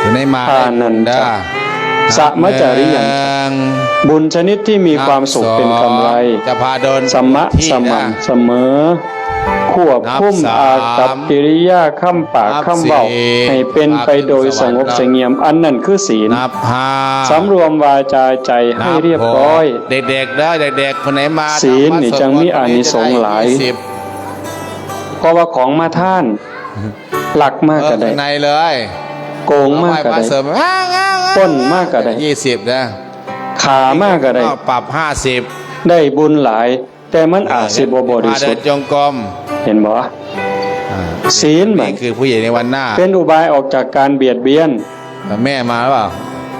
คนไหนมา ทานัญจะ ได้บุญเด้อ สะมะจาริยัง นับหนึ่ง บุญชนิดที่มีความสุขเป๋นกำไร นับสอง จะพาเดิน สมะ ที่ สม่ำเสมอ ควบคุม นับสาม อากัปกิริยา กำปาก นับสี่ กำเว้า ให้เป๋นไปโดยสงบเสงี่ยม อันนั้นคือศีล นับห้า สำรวมวาจาใจ๋ให้เรียบร้อย นับหก เด็กๆ เด้อ เด็กๆ คนไหนมา ศีลนี่จั่งมีอานิสงส์หลาย ยี่สิบ เพราะว่าของมาทาน ลักมาก็ได้ เออ ข้างในเลย โกงมาก็ได้ เอาไหว้พระเสริม ปล้นมาก็ได้ ยี่สิบ นะ ฆ่ามาก็ได้ ปรับห้าสิบ ได้บุญหลาย แต่มันอาจสิบ่บริสุทธิ์ เดินจงกรม หันบ่ อ่า ศีลบัด นี่คือผู้ใหญ่ในวันหน้า เป๋นอุบายออกจากก๋านเบียดเบียน แม่มาหรือเปล่า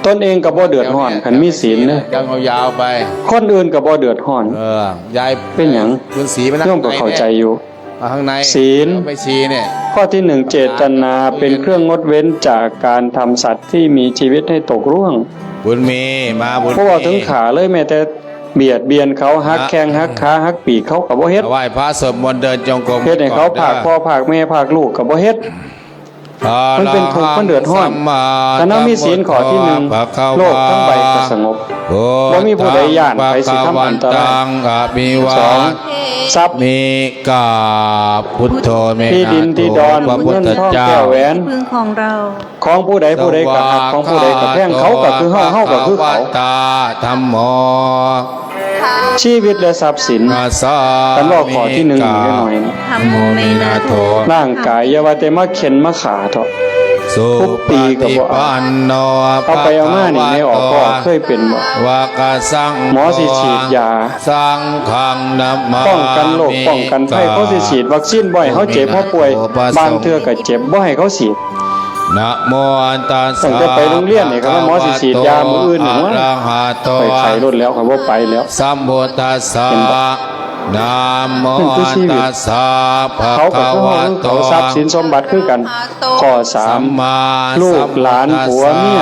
ตนเองก็บ่เดือดฮ้อน คันมีศีลเน่อ ยาวๆ ไป คนอื่นก็บ่เดือดฮ้อน เออ ยาย เป๋นหยัง คุณศรีมานั่ง โยมก็เข้าใจ๋อยู่ ข้างใน ศีล เดี๋ยวไปชีเนี่ย ข้อที่หนึ่ง เจตนาเป๋นเครื่องงดเว้นจากก๋านทำสัตว์ที่มีชีวิตให้ตกร่วง บุญมี มาบุญมี บ่เว้าเถิงฆ่าเลย แม้แต่เบียดเบียนเขา หักแข้ง หักขา หักปีก เขาก็บ่เฮ็ด ไหว้พระสวดมนต์เดินจงกรม เฮ็ดให้เขา ก่อนเด้อ พรากพ่อ พรากแม่ พรากลูก ก็บ่เฮ็ด มันเป๋นทุกข์ มันเดือดฮ้อน ถ้าเฮามีศีลข้อที่หนึ่ง โลกทั้งใบก็สงบ บ่มีผู้ใดย้านไผสิทำอันตราย สอง ทรัพย์ ที่ดินที่ดอน เงินทองแก้วแหวน ที่พึ่งของเรา ของผู้ใดผู้ใดก็ฮัก ของผู้ใดก็แพง เขาก็คือเฮา เฮาก็คือเขา ธัมโม ชีวิตและทรัพย์สิน คันเว้าข้อที่หนึ่งนี่น้อยๆ ธัมโมเมนะโถ ร่างก๋ายอย่าว่าแต่มาเข็นมาฆ่าเถาะ ทุบตีก็บ่เอา เอาไปเอามานี่ แม่ออกก็เคยเป๋นบ่ หมอสิฉีดยา ป้องกั๋นโรค ป้องกั๋นภัย เขาสิฉีดวัคซีนบ่ให้เฮาเจ็บ เฮาป่วย บางเทื่อก็เจ็บ บ่ให้เขาฉีด นะโมตัสสะ ตั้งแต่ไปโรงเรียนนี่ คันว่าหมอสิฉีดยามื้ออื่นนี่ โอ๊ย อะระหะโต ข้อยไข้โลดแล้ว ข้อยบ่ไปแล้ว สัมพุทธัสสะ เห็นบ่ นะโมตัสสะ ภะคะวะโต เขาก็คือเฮา คือเขา ทรัพย์สินสมบัติคือกั๋น ข้อสาม สัมมาสัมพุทธัสสะ ลูกหลานผัวเมีย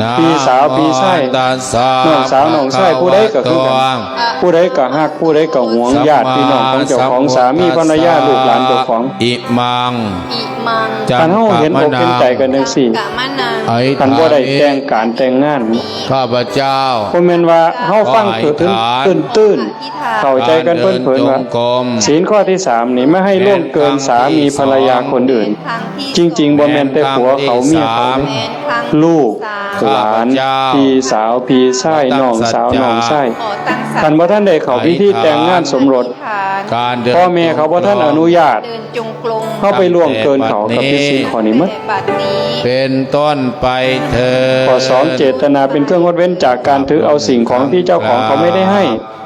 นะโมตัสสะ พี่สาวพี่ชาย น้องสาวน้องชาย ผู้ใดก็คือกั๋น ผู้ใดก็ฮัก ผู้ใดก็หวง ญาติพี่น้องของเจ้าของ สามีภรรยา ลูกหลานเจ้าของ อิมัง คันเฮาเห็นอกเห็นใจ๋กั๋นจั่งซี้ คันบ่ได้แต่งก๋านแต่งงาน ข้าพเจ้า บ่แม่นว่าเฮาฟังตื้นๆ เข้าใจ๋กั๋นเผินๆ ว่าศีลข้อที่สามนี่ ไม่ให้ล่วงเกินสามีภรรยาคนอื่น จริงๆ บ่แม่นแต่ผัวเขาเมียเขาเด้ ลูกหลาน พี่สาวพี่ชาย น้องสาวน้องชาย คันบ่ทันได้เข้าพิธีแต่งงานสมรส พ่อแม่เขาบ่ทันอนุญาต เฮาไปล่วงเกินเขาก็ผิดศีลข้อนี้หมด เป๋นต้นไปเถิด ข้อสอง เจตนาเป๋นเครื่องงดเว้นจากก๋านถือเอาสิ่งของที่เจ้าของเขาไม่ได้ให้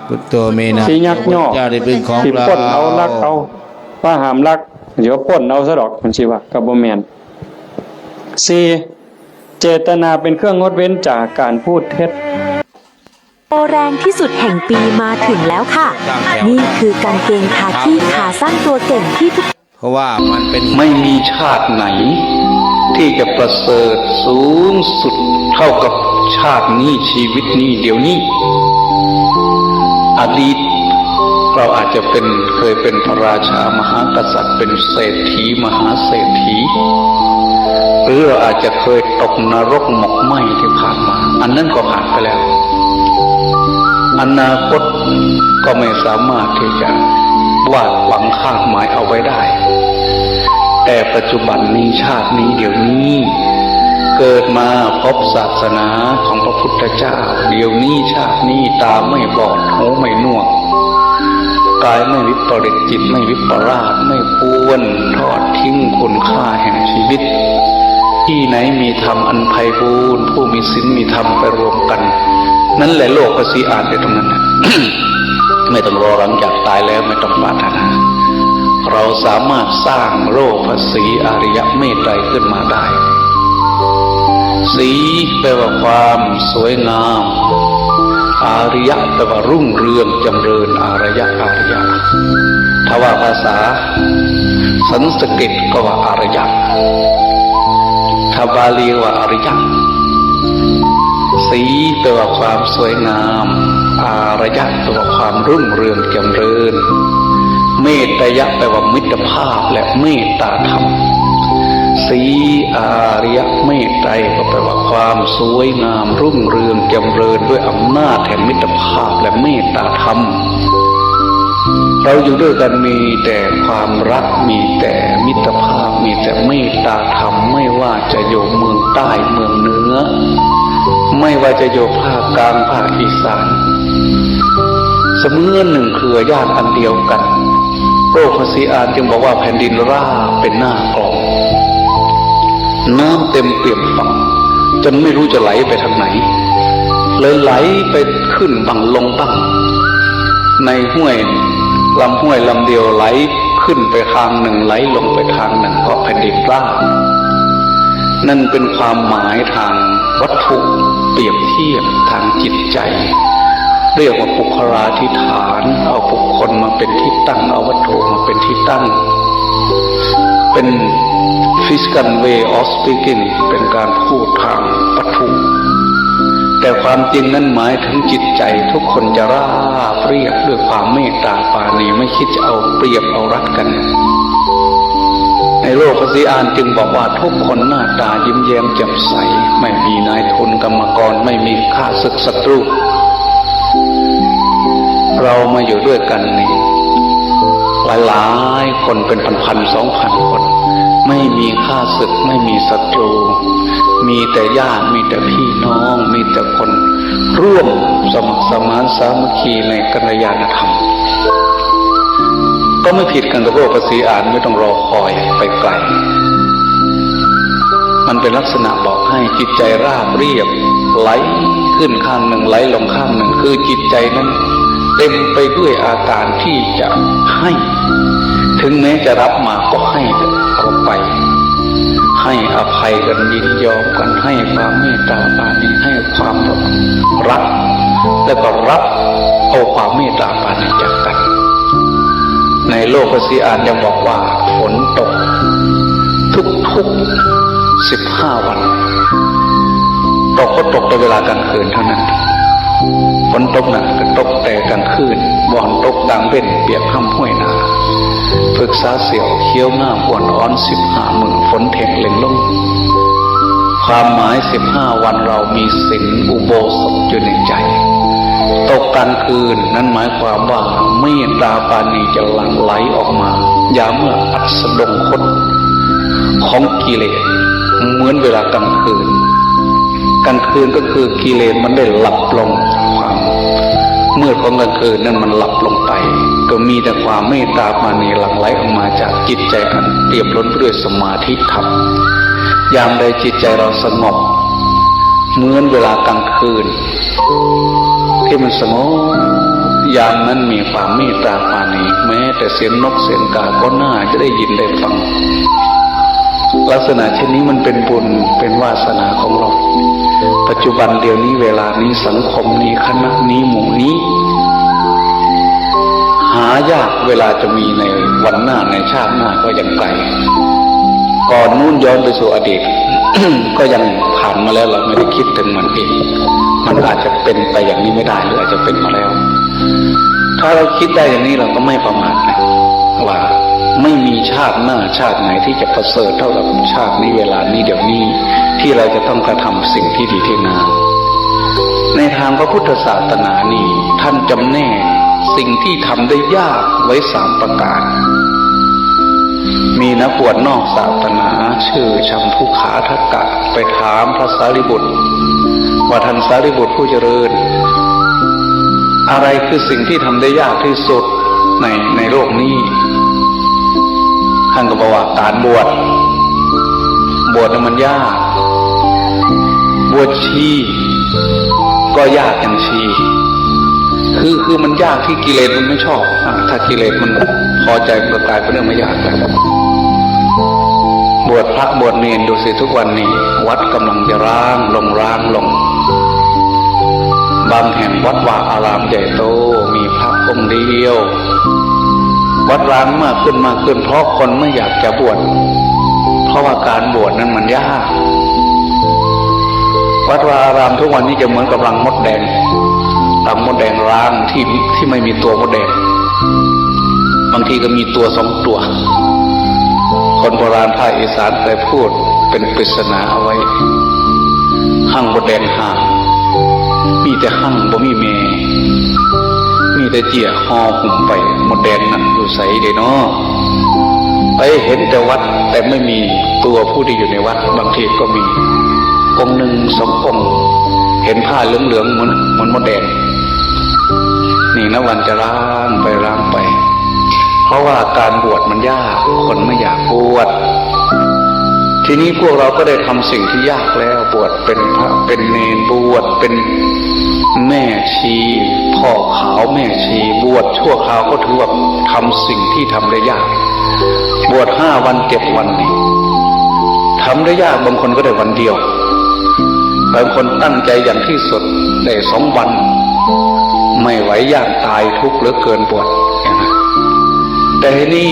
พุทโธเมนะ สิยักยอก พุทธเจ้าได้เป็นของ สิปล้นเอา ลักเอา ว่าห้ามลัก เดี๋ยวปล้นเอาซะดอก มันสิว่า ก็บ่แม่น สี่ เจตนาเป๋นเครื่องงดเว้นจากก๋านพูดเท็จ โปรแรงที่สุดแห่งปีมาถึงแล้วค่ะ นี่คือกางเกงคาคิขาสั้นตัวเก่งที่ทุก เพราะว่ามันเป็น ไม่มีชาติไหนที่จะประเสริฐสูงสุดเท่ากับชาตินี้ ชีวิตนี้ เดี๋ยวนี้ อดีตเราอาจจะเป็น เคยเป็นพระราชามหากษัตริย์ เป็นเศรษฐีมหาเศรษฐี หรือเราอาจจะเคยตกนรกหมกไหม้ที่ผ่านมา อันนั้นก็ผ่านไปแล้ว อนาคตก็ไม่สามารถที่จะวาดหวังคาดหมายเอาไว้ได้ แต่ปัจจุบันนี้ ชาตินี้ เดี๋ยวนี้ เกิดมาพบศาสนาของพระพุทธเจ้า เดี๋ยวนี้ ชาตินี้ ตาไม่บอด หูไม่หนวก กายไม่วิปริต จิตไม่วิปลาส ไม่ควรทอดทิ้งคุณค่าแห่งชีวิต ที่ไหนมีธรรมอันไพบูลย์ ผู้มีศีลมีธรรมไปรวมกัน นั่นแหละโลกภาษีอ่านไปตรงนั้นน่ะ ไม่ต้องรอหลังจากตายแล้ว ไม่ต้องปรารถนา เราสามารถสร้างโลกภาษีอาริยะเมตไตรขึ้นมาได้ สีแปลว่าความสวยงาม อาริยะแปลว่ารุ่งเรืองจำเริญ อาริยะ อาริยะ ถ้าว่าภาษาสันสกฤตก็ว่าอารยะ ถ้าบาลีว่าอริยะ สีแปลว่าความสวยงาม อารยะแปลว่าความรุ่งเรืองจำเริญ เมตยะแปลว่ามิตรภาพและเมตตาธรรม สีอาริยะเมตไตรก็แปลว่าความสวยงามรุ่งเรืองจำเริญด้วยอำนาจแห่งมิตรภาพและเมตตาธรรม เราอยู่ด้วยกันมีแต่ความรัก มีแต่มิตรภาพ มีแต่เมตตาธรรม ไม่ว่าจะอยู่เมืองใต้เมืองเหนือ ไม่ว่าจะอยู่ภาคกลางภาคอีสาน เสมือนหนึ่งเครือญาติอันเดียวกัน โรคพระศรีอานจึงบอกว่าแผ่นดินราบเป็นหน้ากลอง น้ำเต็มเปี่ยมฝั่ง จนไม่รู้จะไหลไปทางไหน เลยไหลไปขึ้นบ้างลงบ้าง ในห้วยลำห้วยลำเดียวไหลขึ้นไปทางหนึ่ง ไหลลงไปทางหนึ่ง เพราะแผ่นดินราบ นั่นเป็นความหมายทางวัตถุเปรียบเทียบทางจิตใจ เรียกว่าปุคคลาธิฐาน เอาบุคคลมาเป็นที่ตั้ง เอาวัตถุมาเป็นที่ตั้ง เป็น physical way of speaking เป็นการพูดทางวัตถุ แต่ความจริงนั้นหมายถึงจิตใจทุกคนจะราบเรียบด้วยความเมตตาปราณี ไม่คิดจะเอาเปรียบเอารัดกัน ในโรคพระศรีอานจึงบอกว่าทุกคนหน้าตายิ้มแย้มแจ่มใส ไม่มีนายทุนกรรมกร ไม่มีข้าศึกศัตรู เรามาอยู่ด้วยกันนี่ หลายๆ คนเป็นพันๆ สองพัน คน ไม่มีข้าศึก ไม่มีศัตรู มีแต่ญาติ มีแต่พี่น้อง มีแต่คนร่วมสมัครสมานสามัคคีในกัลยาณธรรม ก็ไม่ผิดกันกับโรคพระศรีอาน ไม่ต้องรอคอยไปไกล มันเป็นลักษณะบอกให้จิตใจราบเรียบ ไหลขึ้นข้างหนึ่ง ไหลลงข้างหนึ่ง คือจิตใจนั้นเต็มไปด้วยอาการที่จะให้ ถึงแม้จะรับมาก็ให้ออกไป ให้อภัยกัน ยินยอมกัน ให้ความเมตตาปราณี ให้ความรัก แล้วก็รับเอาความเมตตาปราณีจากกัน ในโรคพระศรีอานยังบอกว่าฝนตกทุกๆ สิบห้า วัน ตกก็ตกแต่เวลากลางคืนเท่านั้น ฝนตกหนักก็ตกแต่กลางคืน บ่อนตกกลางเว็น เปียกฮ่ำห้วยนา ผึกษาเสี้ยว เขียวงามอ่อนอ้อน สิบห้ามื้อฝนเท็งเล็งลง ความหมาย สิบห้า วันเรามีศีลอุโบสถอยู่ในใจ ตกกลางคืน นั้นหมายความว่าเมตตาปราณีจะหลั่งไหลออกมา ยามเมื่ออัสดงคตของกิเลส เหมือนเวลากลางคืน กลางคืนก็คือกิเลสมันได้หลับลง ความมืดของกลางคืนนั้นมันหลับลงไป ก็มีแต่ความเมตตาปราณีหลั่งไหลออกมาจากจิตใจอันเปี่ยมล้นไปด้วยสมาธิธรรม ยามใดจิตใจเราสงบ เหมือนเวลากลางคืน ที่มันสงบ ยามนั้นมีความเมตตาปราณี แม้แต่เสียงนกเสียงกาก็น่าจะได้ยินได้ฟัง ลักษณะเช่นนี้มันเป็นบุญเป็นวาสนาของเรา ปัจจุบันเดี๋ยวนี้เวลานี้สังคมนี้คณะนี้หมู่นี้ หายาก เวลาจะมีในวันหน้าในชาติหน้าก็ยังไกล ก่อนนู้นย้อนไปสู่อดีต ก็ยังผ่านมาแล้ว เราไม่ได้คิดถึงมันเอง มันอาจจะเป็นไปอย่างนี้ไม่ได้ หรืออาจจะเป็นมาแล้ว ถ้าเราคิดได้อย่างนี้เราก็ไม่ประมาทนะ ว่าไม่มีชาติหน้าชาติไหนที่จะประเสริฐเท่ากับชาตินี้เวลานี้เดี๋ยวนี้ ที่เราจะต้องกระทำสิ่งที่ดีที่งาม ในทางพระพุทธศาสนานี่ท่านจำแนกสิ่งที่ทำได้ยากไว้สามประการ มีนักบวชนอกศาสนาชื่อชัมพุคาทกะไปถามพระสารีบุตร ว่าท่านสารีบุตรผู้เจริญ อะไรคือสิ่งที่ทำได้ยากที่สุดใน ในโลกนี้ ท่านก็บอกว่าการบวช บวชน่ะมันยาก บวชชีก็ยากอย่างชี คือ คือมันยากที่กิเลสมันไม่ชอบ อ่ะ ถ้ากิเลสมันพอใจมันก็กลายเป็นเรื่องไม่ยากแล้ว บวชพระบวชเณรดูสิทุกวันนี้ วัดกำลังจะร้างลง ร้างลง บางแห่งวัดวาอารามใหญ่โต มีพระองค์เดียว วัดร้างมากขึ้นมากขึ้น เพราะคนไม่อยากจะบวช เพราะว่าการบวชนั้นมันยาก วัดวาอารามทุกวันนี้จะเหมือนกับรังมดแดง รังมดแดงร้างที่ ที่ไม่มีตัวมดแดง บางทีก็มีตัวสองตัว คนโบราณภาคอีสานเคยพูดเป็นปริศนาเอาไว้ ฮั่งมดแดงห้า มีแต่ฮั่งบ่มีแม่ มี แต่เจียห่อหุ้มไป มดแดงนั่นอยู่ใสเด้อเนาะ ไปเห็นแต่วัด แต่ไม่มีตัวผู้ที่อยู่ในวัด บางทีก็มีองค์หนึ่งสององค์ เห็นผ้าเหลืองๆ เหมือน เหมือนมดแดง นี่นะ วันจะร้างไปร้างไป เพราะว่าการบวชมันยาก คนไม่อยากบวช ทีนี้พวกเราก็ได้ทำสิ่งที่ยากแล้ว บวชเป็นพระเป็นเณร บวชเป็นแม่ชี พ่อขาวแม่ชี บวชชั่วคราวก็ถือว่าทำสิ่งที่ทำได้ยาก บวชห้าวันเจ็ดวันนี่ทำได้ยาก บางคนก็ได้วันเดียว บางคนตั้งใจอย่างที่สุดได้สองวัน ไม่ไหว ย่านตาย ทุกข์เหลือเกิน บวช แต่ทีนี้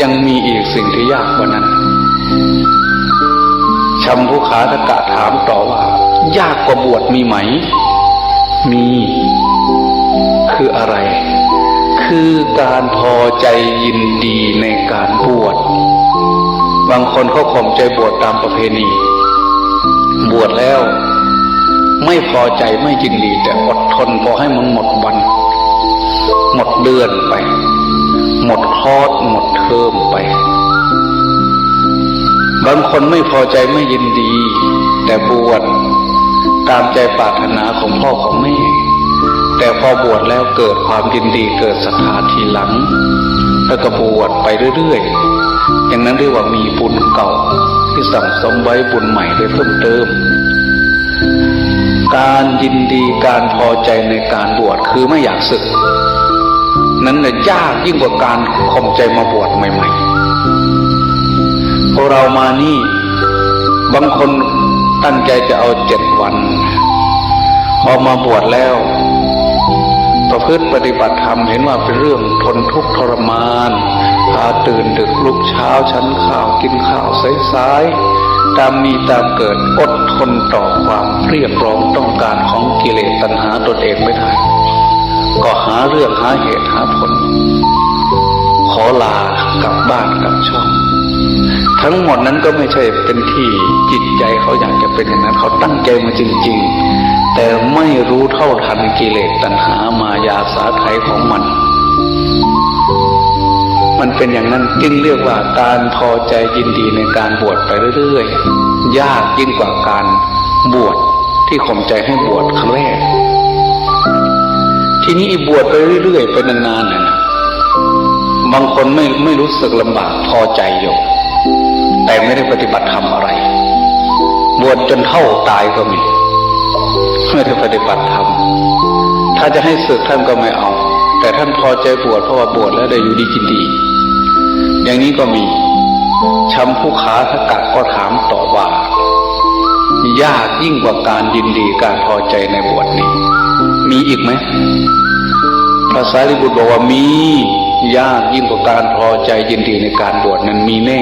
ยังมีอีกสิ่งที่ยากกว่านั้น ชัมพุขาทกะถามต่อว่า ยากกว่าบวชมีไหม มี คืออะไร คือการพอใจยินดีในการบวช บางคนเขาข่มใจบวชตามประเพณี บวชแล้วไม่พอใจไม่ยินดี แต่อดทนพอให้มันหมดวัน หมดเดือนไป หมดคอร์ส หมดเทอมไป บางคนไม่พอใจไม่ยินดี แต่บวชตามใจปรารถนาของพ่อของแม่ แต่พอบวชแล้วเกิดความยินดี เกิดศรัทธาทีหลัง แล้วก็บวชไปเรื่อยๆ อย่างนั้นเรียกว่ามีบุญเก่าที่สั่งสมไว้ บุญใหม่ได้เพิ่มเติม การยินดี การพอใจในการบวช คือไม่อยากสึก นั้นน่ะยากยิ่งกว่าการข่มใจมาบวชใหม่ๆ พวกเรามานี่ บางคนตั้งใจจะเอาเจ็ดวัน พอมาบวชแล้ว ประพฤติปฏิบัติธรรม เห็นว่าเป็นเรื่องทนทุกข์ทรมาน พาตื่นดึกลุกเช้า ฉันข้าวกินข้าวสายๆ ตามมีตามเกิด อดทนต่อความเรียกร้องต้องการของกิเลสตัณหาตนเองไม่ได้ ก็หาเรื่องหาเหตุหาผล ขอลากลับบ้านกลับช่อง ทั้งหมดนั้นก็ไม่ใช่เป็นที่จิตใจเขาอยากจะเป็นอย่างนั้น เขาตั้งใจมาจริงๆ แต่ไม่รู้เท่าทันกิเลสตัณหามายาสาไถของมัน มันเป็นอย่างนั้นจึงเรียกว่าการพอใจยินดีในการบวชไปเรื่อยๆ ยากยิ่งกว่าการบวชที่ข่มใจให้บวชครั้งแรก ทีนี้บวชไปเรื่อยๆ ไปนานๆ เนี่ยนะ บางคนไม่ ไม่รู้สึกลำบาก พอใจอยู่ แต่ไม่ได้ปฏิบัติธรรมอะไร บวชจนเฒ่าตายก็มี ไม่ได้ปฏิบัติธรรม ถ้าจะให้สึกท่านก็ไม่เอา แต่ท่านพอใจบวช เพราะว่าบวชแล้วได้อยู่ดีกินดี อย่างนี้ก็มี ชัมพุขาทกะก็ถามต่อว่า ยากยิ่งกว่าการยินดี การพอใจในบวชนี้ มีอีกไหม พระสารีบุตรบอกว่ามี ยากยิ่งกว่าการพอใจยินดีในการบวชนั้นมีแน่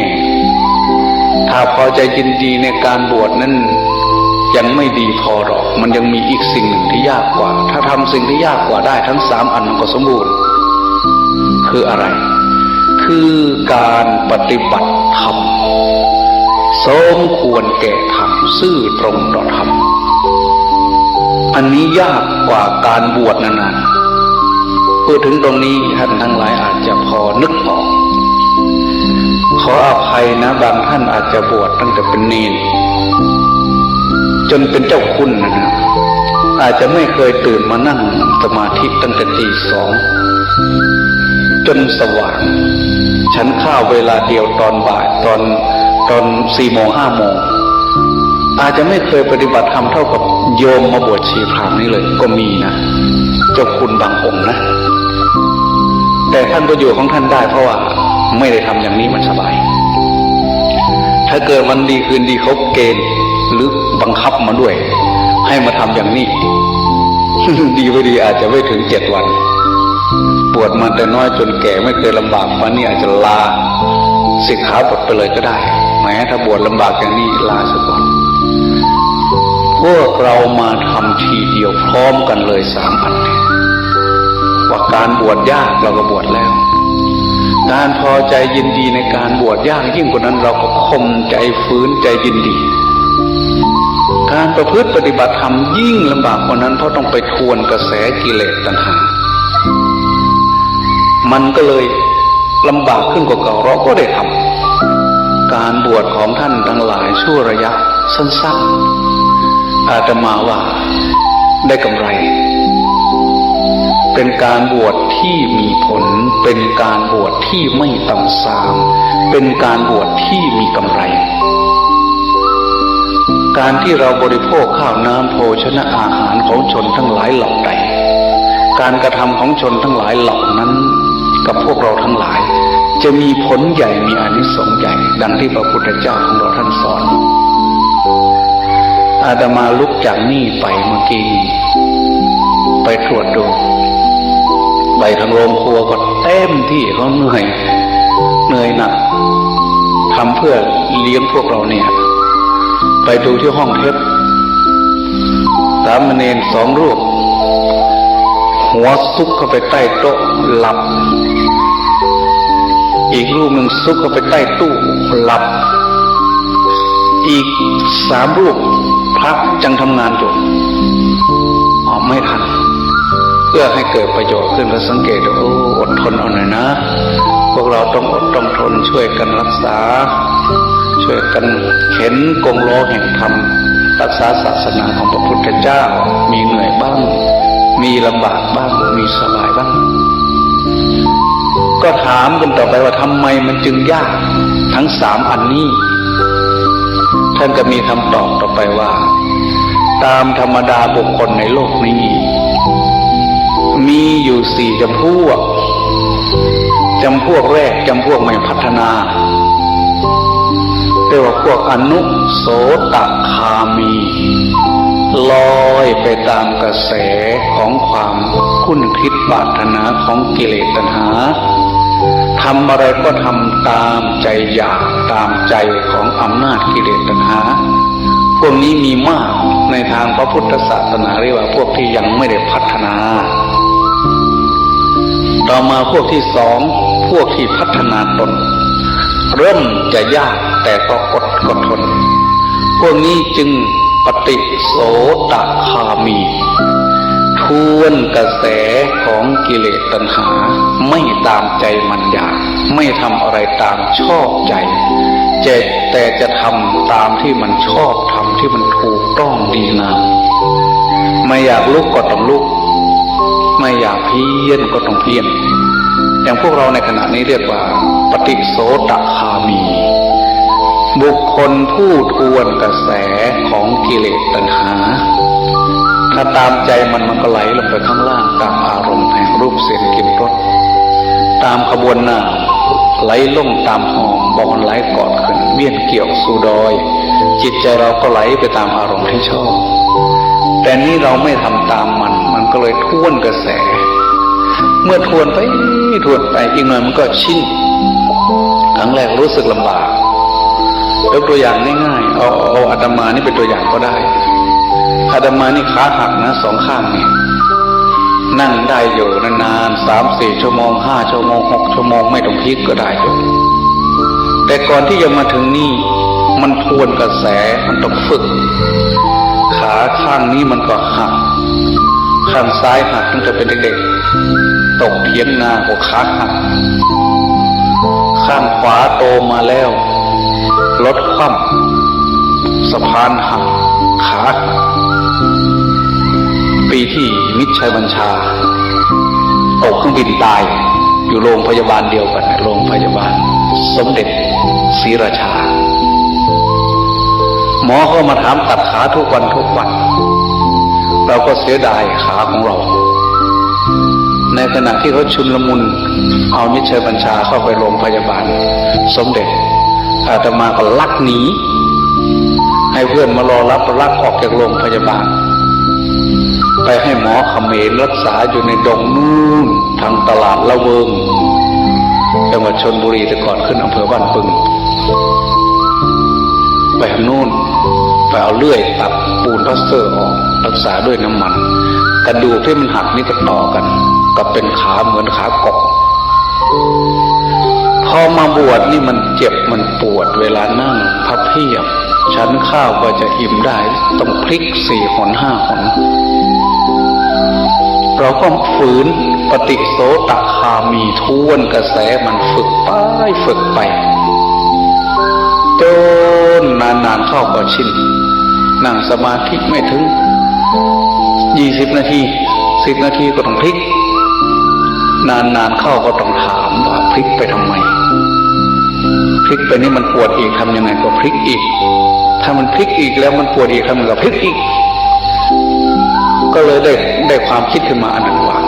ถ้าพอใจยินดีในการบวชนั้นยังไม่ดีพอหรอก มันยังมีอีกสิ่งหนึ่งที่ยากกว่า ถ้าทำสิ่งที่ยากกว่าได้ทั้งสามอันมันก็สมบูรณ์ คืออะไร คือการปฏิบัติธรรม สมควรแก่ธรรม ซื่อตรงต่อธรรม อันนี้ยากกว่าการบวชนานๆ พูดถึงตรงนี้ท่านทั้งหลายอาจจะพอนึกออก ขออภัยนะ บางท่านอาจจะบวชตั้งแต่เป็นเณร จนเป็นเจ้าคุณนะนะ อาจจะไม่เคยตื่นมานั่งสมาธิตั้งแต่ตีสอง จนสว่าง ฉันข้าวเวลาเดียวตอนบ่าย ตอน ตอนสี่โมงห้าโมง อาจจะไม่เคยปฏิบัติธรรมเท่ากับโยมมาบวชชีพราหมณ์นี้เลย ก็มีนะ เจ้าคุณบางองค์นะ แต่ท่านก็อยู่ของท่านได้ เพราะว่าไม่ได้ทำอย่างนี้มันสบาย ถ้าเกิดวันดีคืนดีเขาเกณฑ์หรือบังคับมาด้วย ให้มาทำอย่างนี้ ดีไม่ดีอาจจะไม่ถึงเจ็ดวัน บวชมาแต่น้อยจนแก่ไม่เคยลำบากปานนี้ อาจจะลาสิกขาบทไปเลยก็ได้ แหม ถ้าบวชลำบากอย่างนี้ลาซะก่อน พวกเรามาทำทีเดียวพร้อมกันเลยสามอัน ว่าการบวชยากเราก็บวชแล้ว การพอใจยินดีในการบวชยากยิ่งกว่านั้น เราก็ข่มใจฝืนใจยินดี การประพฤติปฏิบัติธรรมยิ่งลำบากกว่านั้น เพราะต้องไปทวนกระแสกิเลสตัณหา มันก็เลยลำบากขึ้นกว่าเก่า เราก็ได้ทำ การบวชของท่านทั้งหลายชั่วระยะสั้นๆ อาตมาว่าได้กำไร เป็นการบวชที่มีผล เป็นการบวชที่ไม่ต่ำซาม เป็นการบวชที่มีกำไร การที่เราบริโภคข้าวน้ำโภชนะอาหารของชนทั้งหลายเหล่าใด การกระทำของชนทั้งหลายเหล่านั้น กับพวกเราทั้งหลาย จะมีผลใหญ่ มีอานิสงส์ใหญ่ ดังที่พระพุทธเจ้าของเราท่านสอน อาตมาลุกจากนี่ไปเมื่อกี้นี้ ไปตรวจดู ไปทางโรงครัวก็เต็มตี้ เขาเหนื่อย เหนื่อยหนัก ทำเพื่อเลี้ยงพวกเราเนี่ย ไปดูที่ห้องเทป สามเณรสองรูป หัวซุกเข้าไปใต้โต๊ะหลับ อีกรูปหนึ่งซุกเข้าไปใต้ตู้หลับ อีกสามรูปพระยังทำงานอยู่ ออกไม่ทัน เพื่อให้เกิดประโยชน์ขึ้น แล้วสังเกตดู โอ้ อดทนเอาหน่อยนะ พวกเราต้องอดต้องทน ช่วยกันรักษา ช่วยกันเข็นกงล้อแห่งธรรม รักษาศาสนาของพระพุทธเจ้า มีเหนื่อยบ้าง มีลำบากบ้าง มีสบายบ้าง ก็ถามกันต่อไปว่าทำไมมันจึงยากทั้งสามอันนี้ ท่านก็มีคำตอบต่อไปว่า ตามธรรมดาบุคคลในโลกนี้ มีอยู่สี่จำพวก จำพวกแรก จำพวกไม่พัฒนา เรียกว่าพวกอนุโสตคามี ลอยไปตามกระแสของความคุ้นคิดปรารถนาของกิเลสตัณหา ทำอะไรก็ทำตามใจอยาก ตามใจของอำนาจกิเลสตัณหา พวกนี้มีมากในทางพระพุทธศาสนา เรียกว่าพวกที่ยังไม่ได้พัฒนา ต่อมาพวกที่สอง พวกที่พัฒนาตน เริ่มจะยากแต่ก็อดก็ทน พวกนี้จึงปฏิโสตคามี ทวนกระแสของกิเลสตัณหา ไม่ตามใจมันอยาก ไม่ทำอะไรตามชอบใจ แต่ แต่จะทำตามที่มันชอบธรรม ที่มันถูกต้องดีงาม ไม่อยากลุกก็ต้องลุก ไม่อยากเพี้ยนก็ต้องเพี้ยน อย่างพวกเราในขณะนี้เรียกว่าปฏิโสตคามี บุคคลผู้ทวนกระแสของกิเลสตัณหา ถ้าตามใจมัน มันก็ไหลลงไปข้างล่างตามอารมณ์แห่งรูปเสียงกลิ่นรส ตามขบวนน้ำไหลลงตามห้องบ่อ ไหลกอดขึ้น เวียนเกี่ยวสู่ดอย จิตใจเราก็ไหลไปตามอารมณ์ที่ชอบ แต่นี้เราไม่ทำตามมัน มันก็เลยทวนกระแส เมื่อทวนไปทวนไป อีกหน่อยมันก็ชิน ครั้งแรกรู้สึกลำบาก ยกตัวอย่างง่ายๆ เอา เอาอาตมานี่เป็นตัวอย่างก็ได้ อาตมานี่ขาหักนะ สองข้างนี่ นั่งได้อยู่นานๆ สามสี่ชั่วโมง ห้าชั่วโมง หกชั่วโมง ไม่ต้องพลิกก็ได้อยู่ แต่ก่อนที่จะมาถึงนี่ มันทวนกระแส มันต้องฝึก ขาข้างนี้มันก็หัก ข้างซ้ายหักตั้งแต่เป็นเด็กๆ ตกเถียงนาก็ขาหัก ข้างขวาโตมาแล้ว รถคว่ำ สะพานหัก ขาหัก ปีที่มิตรชัยบัญชา ตกเครื่องบินตาย อยู่โรงพยาบาลเดียวกัน โรงพยาบาลสมเด็จศรีราชา หมอก็มาถามตัดขาทุกวันทุกวัน เราก็เสียดายขาของเรา ในขณะที่เขาชุลมุนเอามิตรชัยบัญชาเข้าไปโรงพยาบาลสมเด็จ อาตมาก็ลักหนี ให้เพื่อนมารอรับ ลักออกจากโรงพยาบาล ไปให้หมอเขมรรักษาอยู่ในดงนู่น ทางตลาดละเวิง จังหวัดชลบุรี แต่ก่อนขึ้นอำเภอบ้านบึง ไปทางนู่น ไปเอาเลื่อยตัดปูนพลาสเตอร์ออก รักษาด้วยน้ำมัน กระดูกที่มันหักนี่ก็ต่อกัน ก็เป็นขาเหมือนขากบ พอมาบวชนี่มันเจ็บมันปวด เวลานั่งพับเพียบ ฉันข้าวกว่าจะอิ่มได้ ต้องพลิกสี่หนห้าหน เราก็ฝืนปฏิโสตคามี ทวนกระแสมัน ฝึกไป ฝึกไป จนนานๆเข้าก็ชิน นั่งสมาธิไม่ถึงยี่สิบนาที สิบนาทีก็ต้องพลิก นานๆเข้าก็ต้องถามว่าพลิกไปทำไม พลิกไปนี่มันปวดอีก ทำยังไงก็พลิกอีก ถ้ามันพลิกอีกแล้วมันปวดอีก ทำยังไงก็พลิกอีก ก็เลยได้ ได้ความคิดขึ้นมาอันหนึ่งว่า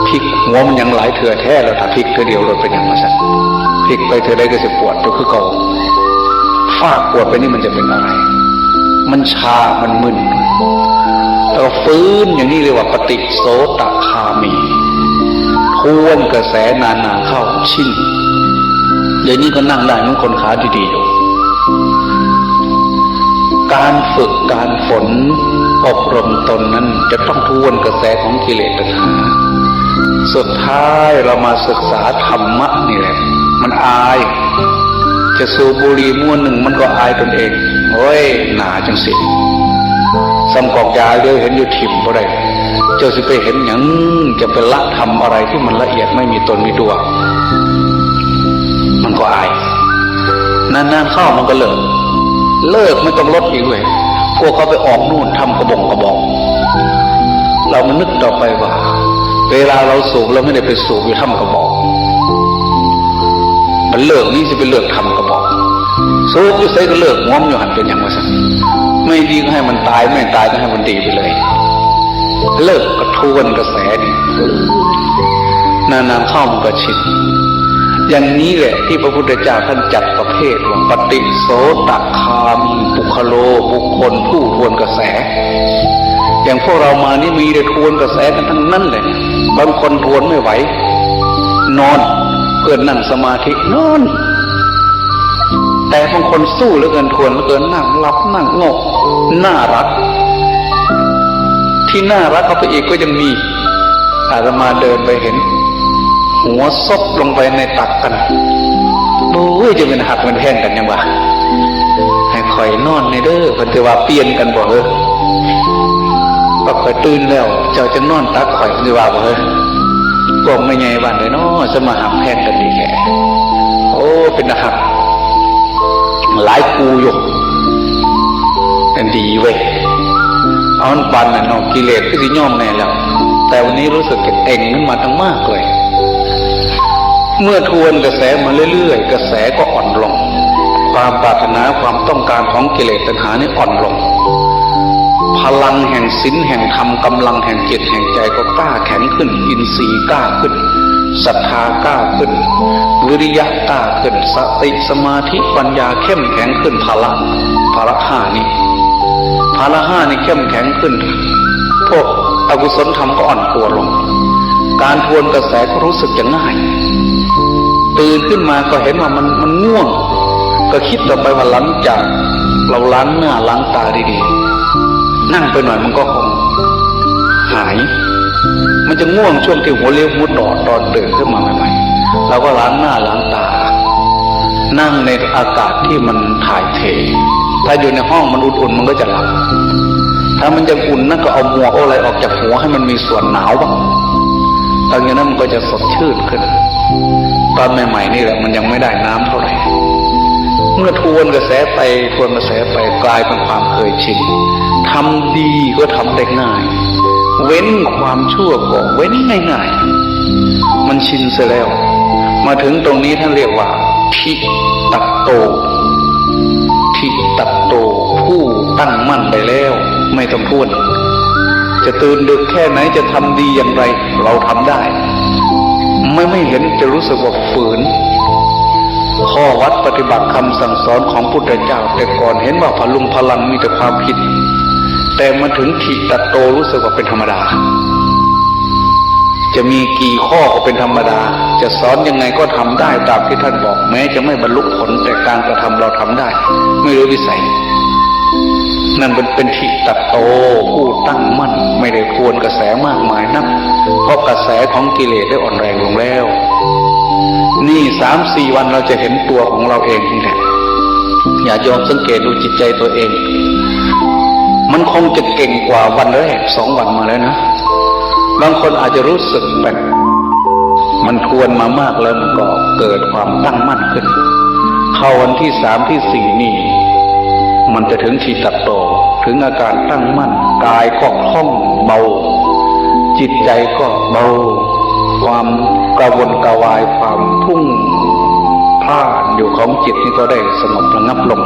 พลิกหัวมันยังหลายเทื่อแท้ แล้วถ้าพลิกเทื่อเดียวโลดเป๋นหยังวะซั้น พลิกไปเทื่อใดก็สิปวดอยู่คือเก่า ฟากปวดไปนี่มันจะเป๋นอะไร มันชา มันมึน แล้วก็ฝืนอย่างนี้เรียกว่าปฏิโสตคามี ทวนกระแสนานๆเข้าชิน เดี๋ยวนี้ก็นั่งได้เหมือนคนขาดีๆอยู่ การฝึกการฝนอบรมตนนั้นจะต้องทวนกระแสของกิเลสตัณหา สุดท้ายเรามาศึกษาธรรมะนี่แหละ มันอาย จะสูบบุหรี่มวนหนึ่งมันก็อายตนเอง โอ้ย หนาจังซี้ ส่ำกอกยาเหลียวเห็นอยู่ถิ่มบ่ได้ เจ้าสิไปเห็นหยัง จะไปละทำอะไรที่มันละเอียดไม่มีตนมีตัว มันก็อาย นานๆเข้ามันก็เลิก เลิกไม่ต้องลดอีกเว้ย พวกเขาไปออกนู่นถ้ำกระบงกระบอง เรามานึกต่อไปว่า เวลาเราสูบเราไม่ได้ไปสูบอยู่ถ้ำกระบอง มันเลิกนี่สิไปเลิกถ้ำกระบอง สูบอยู่ไสก็เลิก งมอยู่หั้นเป๋นหยังวะซั้น ไม่ดีก็ให้มันตาย ไม่ตายก็ให้มันดีไปเลย เลิกก็ทวนกระแสนี่ นานๆเข้ามันก็ชิน อย่างนี้แหละที่พระพุทธเจ้าท่านจัดประเภทว่าปฏิโสตคามีปุคคโล บุคคลผู้ทวนกระแส อย่างพวกเรามานี่มีแต่ทวนกระแสกันทั้งนั้นเลย บางคนทวนไม่ไหว นอน เพื่อนนั่งสมาธินอน แต่บางคนสู้เหลือเกิน ทวนเหลือเกิน นั่งหลับนั่งโงก น่ารัก ที่น่ารักเข้าไปอีกก็ยังมี อาตมาเดินไปเห็น หัวซบลงไปในตักกั๋น โอ้ย จะเป๋นหักเป๋นแพงกั๋นหยังวะ ให้ข้อยนอนแหน่เด้อ เปิ้นจะว่าเปลี่ยนกั๋นบ่เหรอ ว่าข้อยตื่นแล้ว เจ้าจะนอนตักข้อย เปิ้นจะว่าบ่เหรอ พวกแม่ใหญ่บ้านเด้อเนาะ จะมาหักแพงกั๋นดีแท้ โอ้ เป๋นตาหัก หลายกู่อยู่ อันดีเว้ย เอามันปานนั้นเนาะ กิเลสคือสิยอมแน่แล้ว แต่วันนี้รู้สึกจะเอ็งขึ้นมาตั้งมากเลย เมื่อทวนกระแสมาเรื่อยๆ กระแสก็อ่อนลง ความปรารถนาความต้องการของกิเลสตัณหานี่อ่อนลง พลังแห่งศีลแห่งธรรม กำลังแห่งจิตแห่งใจก็กล้าแข็งขึ้น อินทรีย์กล้าขึ้น ศรัทธากล้าขึ้น วิริยะกล้าขึ้น สติสมาธิปัญญาเข้มแข็งขึ้น พละ พละห้านี่ พละห้านี่เข้มแข็งขึ้น พวกอกุศลธรรมก็อ่อนตัวลง การทวนกระแสก็รู้สึกจะง่าย ตื่นขึ้นมาก็เห็นว่ามัน มันง่วง ก็คิดต่อไปว่าหลังจากเราล้างหน้าล้างตาดีๆ นั่งไปหน่อยมันก็คงหาย มันจะง่วงช่วงที่หัวเลี้ยวหัวต่อตอนตื่นขึ้นมาใหม่ๆ เราก็ล้างหน้าล้างตา นั่งในอากาศที่มันถ่ายเท ถ้าอยู่ในห้องมันอุ่นๆ มันก็จะหลับ ถ้ามันยังอุ่นนักก็เอาหมวกเอาอะไรออกจากหัวให้มันมีส่วนหนาวบ้าง หลังจากนั้นมันก็จะสดชื่นขึ้น ตอนใหม่ๆ นี่แหละมันยังไม่ได้น้ำเท่าไหร่ เมื่อทวนกระแสไป ทวนกระแสไป กลายเป็นความเคยชิน ทำดีก็ทำได้ง่าย เว้นความชั่วก็เว้นง่ายๆ มันชินเสียแล้ว มาถึงตรงนี้ท่านเรียกว่า ทิตตโต ทิตตโต ผู้ตั้งมั่นได้แล้ว ไม่ต้องทวน จะตื่นดึกแค่ไหน จะทำดีอย่างไร เราทำได้ ไม่ ไม่เห็นจะรู้สึกว่าฝืน ข้อวัดปฏิบัติคำสั่งสอนของพุทธเจ้า แต่ก่อนเห็นว่าพลุงพลังมีแต่ความผิด แต่มาถึงทิตตโตรู้สึกว่าเป็นธรรมดา จะมีกี่ข้อก็เป็นธรรมดา จะสอนยังไงก็ทำได้ตามที่ท่านบอก แม้จะไม่บรรลุผล แต่การกระทำเราทำได้ ไม่เหลือวิสัย นั่นเป็น เป็นทิตตโต ผู้ตั้งมั่น ไม่ได้ทวนกระแสมากมายนัก เพราะกระแสของกิเลสได้อ่อนแรงลงแล้ว นี่สามสี่วันเราจะเห็นตัวของเราเองนี่แหละ ญาติโยมสังเกตดูจิตใจตัวเอง มันคงจะเก่งกว่าวันแรกสองวันมาแล้วนะ บางคนอาจจะรู้สึกแปลก มันทวนมามากแล้วมันก็เกิดความตั้งมั่นขึ้น เข้าวันที่สามที่สี่นี่ มันจะถึงจิตตโต ถึงอาการตั้งมั่น กายก็คล่องเบา จิตใจก็เบา ความกระวนกระวาย ความพลุ่งพล่านอยู่ของจิตนี่ก็ได้สงบระงับลง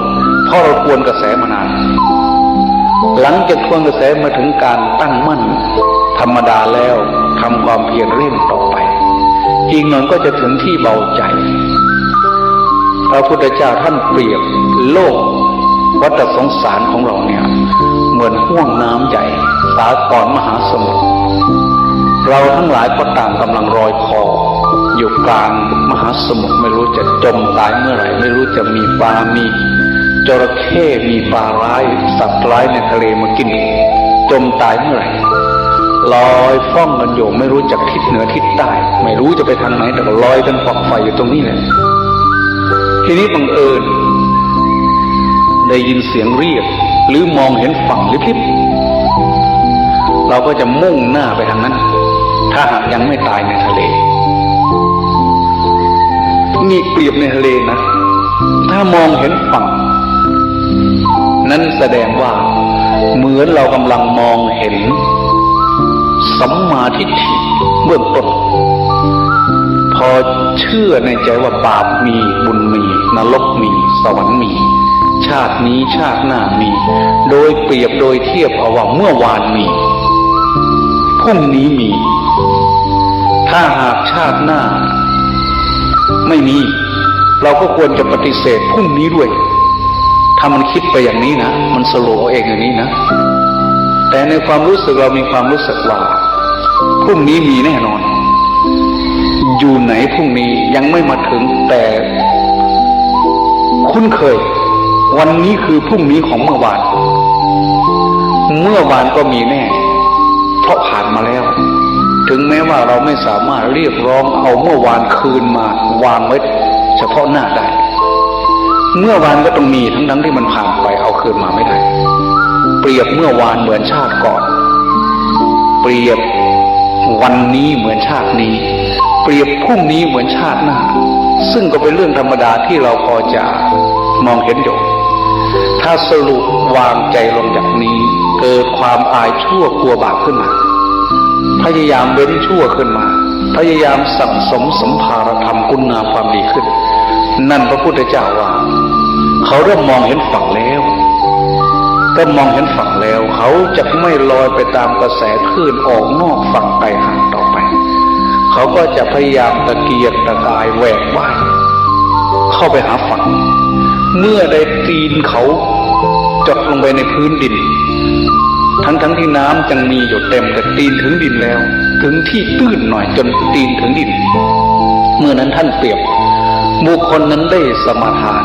เพราะเราทวนกระแสมานาน หลังจากทวนกระแสมาถึงการตั้งมั่นธรรมดาแล้ว ทำความเพียรเร่งต่อไป อีกหน่อยก็จะถึงที่เบาใจ พระพุทธเจ้าท่านเปรียบโลกวัฏสงสารของเราเนี่ย เหมือนห้วงน้ำใหญ่ สาทรมหาสมุทร เราทั้งหลายก็ต่างกำลังลอยคออยู่กลางมหาสมุทร ไม่รู้จะจมตายเมื่อไหร่ ไม่รู้จะมีปลา มีจระเข้ มีปลาร้าย สัตว์ร้ายในทะเลมากิน จมตายเมื่อไหร่ ลอยฟ้องกันอยู่ ไม่รู้จักทิศเหนือทิศใต้ ไม่รู้จะไปทางไหน แต่ก็ลอยกันขวักไขว่อยู่ตรงนี้แหละ ทีนี้บังเอิญได้ยินเสียงเรียก หรือมองเห็นฝั่งลิบๆ เราก็จะมุ่งหน้าไปทางนั้น ถ้าหากยังไม่ตายในทะเล นี่เปรียบในทะเลนะ ถ้ามองเห็นฝั่ง นั้นแสดงว่าเหมือนเรากำลังมองเห็นสัมมาทิฏฐิเบื้องต้น พอเชื่อในใจว่าบาปมี บุญมี นรกมี สวรรค์มี ชาตินี้ชาติหน้ามี โดยเปรียบโดยเทียบเอาว่าเมื่อวานมี พรุ่งนี้มี ถ้าหากชาติหน้าไม่มี เราก็ควรจะปฏิเสธพรุ่งนี้ด้วย ถ้ามันคิดไปอย่างนี้นะ มันสรุปเอาเองอย่างนี้นะ แต่ในความรู้สึกเรามีความรู้สึกว่า พรุ่งนี้มีแน่นอน อยู่ไหนพรุ่งนี้ยังไม่มาถึง แต่คุ้นเคย วันนี้คือพรุ่งนี้ของเมื่อวาน เมื่อวานก็มีแน่ เพราะผ่านมาแล้ว ถึงแม้ว่าเราไม่สามารถเรียกร้องเอาเมื่อวานคืนมาวางไว้เฉพาะหน้าได้ เมื่อวานก็ต้องมี ทั้งๆ ที่มันผ่านไป เอาคืนมาไม่ได้ เปรียบเมื่อวานเหมือนชาติก่อน เปรียบวันนี้เหมือนชาตินี้ เปรียบพรุ่งนี้เหมือนชาติหน้า ซึ่งก็เป็นเรื่องธรรมดาที่เราพอจะมองเห็นอยู่ ถ้าสรุปวางใจลงอย่างนี้ เกิดความอายชั่วกลัวบาปขึ้นมา พยายามเว้นชั่วขึ้นมา พยายามสั่งสมสัมภารธรรมคุณงามความดีขึ้น นั่นพระพุทธเจ้าว่า เขาเริ่มมองเห็นฝั่งแล้ว เริ่มมองเห็นฝั่งแล้ว เขาจะไม่ลอยไปตามกระแสคลื่นออกนอกฝั่งไกลห่างต่อไป เขาก็จะพยายามตะเกียกตะกายแหวกว่ายเข้าไปหาฝั่ง เมื่อใดตีนเขาจดลงไปในพื้นดิน ทั้งๆ ที่น้ำยังมีอยู่เต็ม แต่ตีนถึงดินแล้ว ถึงที่ตื้นหน่อยจนตีนถึงดิน เมื่อนั้นท่านเปรียบบุคคลนั้นได้สมาทาน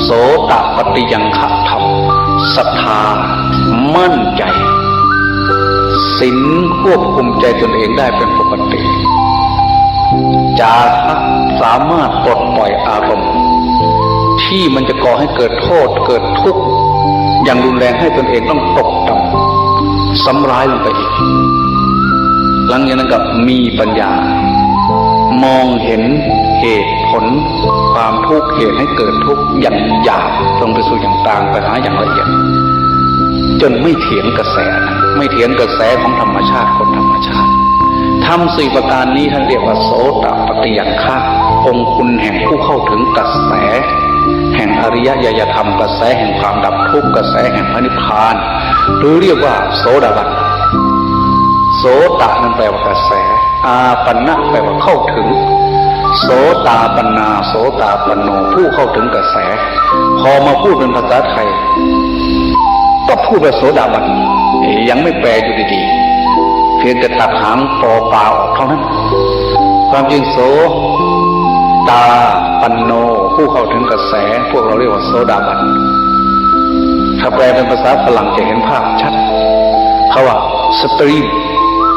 โสตปัตติยังฆะธรรม ศรัทธา มั่นใจ ศีลควบคุมใจตนเองได้เป็นปกติ จาคะ สามารถปลดปล่อยอารมณ์ ที่มันจะก่อให้เกิดโทษเกิดทุกข์อย่างรุนแรงให้ตนเองต้องตกต่ำซ้ำร้ายลงไปอีก หลังจากนั้นก็มีปัญญา มองเห็นเหตุผลความทุกข์ เหตุให้เกิดทุกข์อย่างหยาบลงไปสู่อย่างกลาง ไปหาอย่างละเอียด จนไม่เถียงกระแสนะ ไม่เถียงกระแสของธรรมชาติ กฎธรรมชาติ ธรรมสี่ประการนี้ท่านเรียกว่าโสตปัตติยังฆะ องค์คุณแห่งผู้เข้าถึงกระแสแห่งอริยญาณธรรม กระแสแห่งความดับทุกข์ กระแสแห่งพระนิพพาน หรือเรียกว่าโสดาบัน โสตะนั้นแปลว่ากระแส อาปันนะแปลว่าเข้าถึง โสตาปันนา โสตาปันโน ผู้เข้าถึงกระแส พอมาพูดเป็นภาษาไทย ก็พูดว่าโสดาบัน ยังไม่แปลอยู่ดีๆ เพียงแต่ตัดหางปอปาออกเท่านั้น ความจริงโสตาปันโน ผู้เข้าถึงกระแส พวกเราเรียกว่าโสดาบัน ถ้าแปลเป็นภาษาฝรั่งจะเห็นภาพชัด เขาว่า stream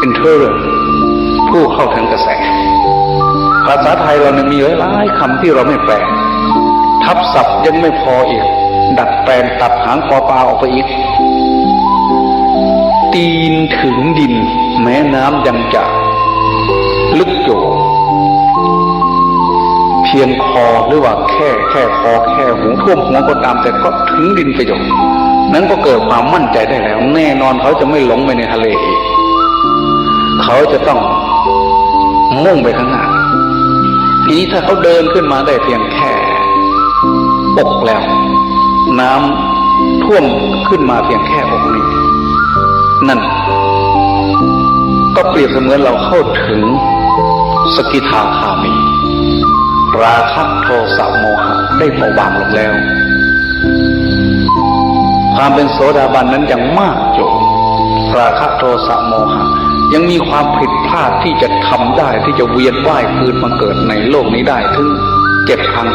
entering ผู้เข้าถึงกระแส ภาษาไทยเราเนี่ยมีหลายๆ คำที่เราไม่แปล ทับศัพท์ยังไม่พออีก ดัดแปลงตัดหางปอปาออกไปอีก ตีนถึงดิน แม้น้ำยังจะลึกอยู่เพียงคอหรือว่าแค่ แค่คอแค่หู ท่วมหัวก็ตาม แต่ก็ถึงดินไปอยู่ นั้นก็เกิดความมั่นใจได้แล้ว แน่นอนเขาจะไม่หลงไปในทะเลอีก เขาจะต้องมุ่งไปข้างหน้า ทีนี้ถ้าเขาเดินขึ้นมาได้เพียงแค่อกแล้ว น้ำท่วมขึ้นมาเพียงแค่อกนี้ นั่นก็เปรียบเสมือนเราเข้าถึงสกิทาคามี ราคะโทสะโมหะได้เบาบางลงแล้ว ความเป็นโสดาบันนั้นยังมากอยู่ ราคะโทสะโมหะยังมีความผิดพลาดที่จะทำได้ ที่จะเวียนว่ายคืนมาเกิดในโลกนี้ได้ถึงเจ็ดครั้ง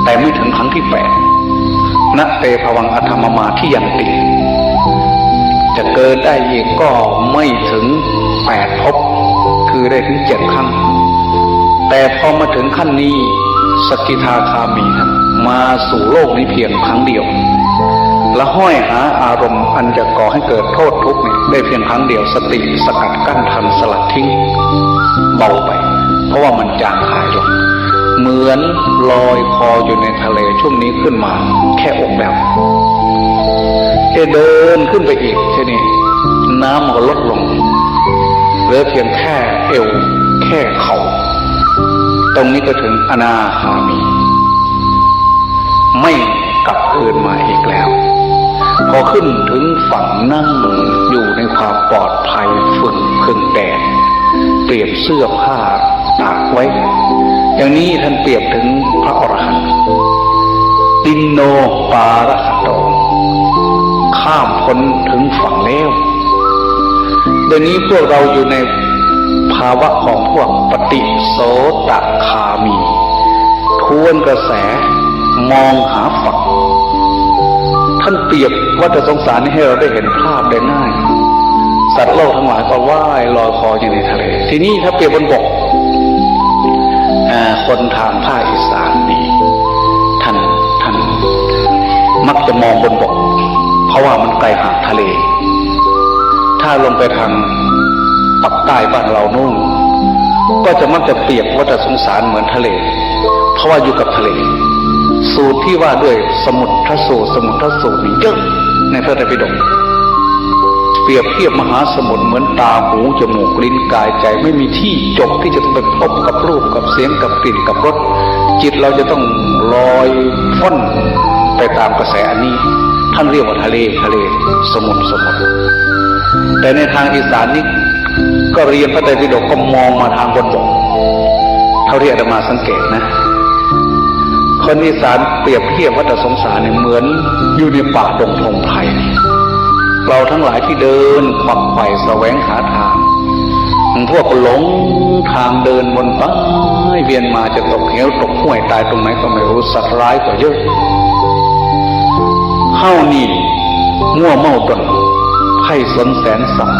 แต่ไม่ถึงครั้งที่แปด นะเตภวังอัฏฐมมาทิยันติ จะเกิดได้อีกก็ไม่ถึงแปดภพ คือได้ถึงเจ็ดครั้ง แต่พอมาถึงขั้นนี้ สกิทาคามีนะ มาสู่โลกนี้เพียงครั้งเดียว และห้อยหาอารมณ์อันจะก่อให้เกิดโทษทุกข์เนี่ยได้เพียงครั้งเดียว สติสกัดกั้นทัน สลัดทิ้ง เบาไป เพราะว่ามันจางหายลง เหมือนลอยคออยู่ในทะเล ช่วงนี้ขึ้นมาแค่อกแล้ว จะเดินขึ้นไปอีก ทีนี้น้ำมันก็ลดลง เหลือเพียงแค่เอว แค่เข่า ตรงนี้ก็ถึงอนาคามี ไม่กลับคืนมาอีกแล้ว พอขึ้นถึงฝั่งนั่งอยู่ในความปลอดภัย ฝึ่งเพิงแดด เตรียมเสื้อผ้าตากไว้ อย่างนี้ท่านเปรียบถึงพระอรหันต์ ตินโนปาระหะโต ข้ามพ้นถึงฝั่งแล้ว เดี๋ยวนี้พวกเราอยู่ในภาวะของพวกปฏิโสตคามี ทวนกระแสมองหาฝั่ง ท่านเปรียบวัฏสงสารนี้ให้เราได้เห็นภาพได้ง่าย สัตว์โลกทั้งหลายก็ว่ายลอยคออยู่ในทะเล ทีนี้ถ้าเปรียบบนบก อ่า คนทางภาคอีสานนี่ ท่าน ท่านมักจะมองบนบก เพราะว่ามันไกลห่างทะเล ถ้าลงไปทางปากใต้บ้านเรานู่น ก็จะมักจะเปรียบวัฏสงสารเหมือนทะเล เพราะว่าอยู่กับทะเล สูตรที่ว่าด้วยสมุทรสูตร สมุทรสูตรนี่เยอะในพระไตรปิฎก เปรียบเทียบมหาสมุทรเหมือนตา หู จมูก ลิ้น กาย ใจ ไม่มีที่จบที่จะต้องไปพบกับรูป กับเสียง กับกลิ่น กับรส จิตเราจะต้องลอยฟ้อนไปตามกระแสอันนี้ ท่านเรียกว่าทะเล ทะเล สมุทร สมุทร แต่ในทางอีสานนี่ก็เรียนพระไตรปิฎกก็มองมาทางบนบก เท่าที่อาตมาสังเกตนะ คนอีสานเปรียบเทียบวัฏสงสารเนี่ยเหมือนอยู่ในป่าดงพงไพร เราทั้งหลายที่เดินขวักไขว่แสวงหาทาง บางพวกก็หลงทางเดินวนไปเวียนมา จะตกเหวตกห้วยตายตรงไหนก็ไม่รู้ สัตว์ร้ายก็เยอะ เฮานี่มั่วเมาด้น ไพร่สนแสนสัง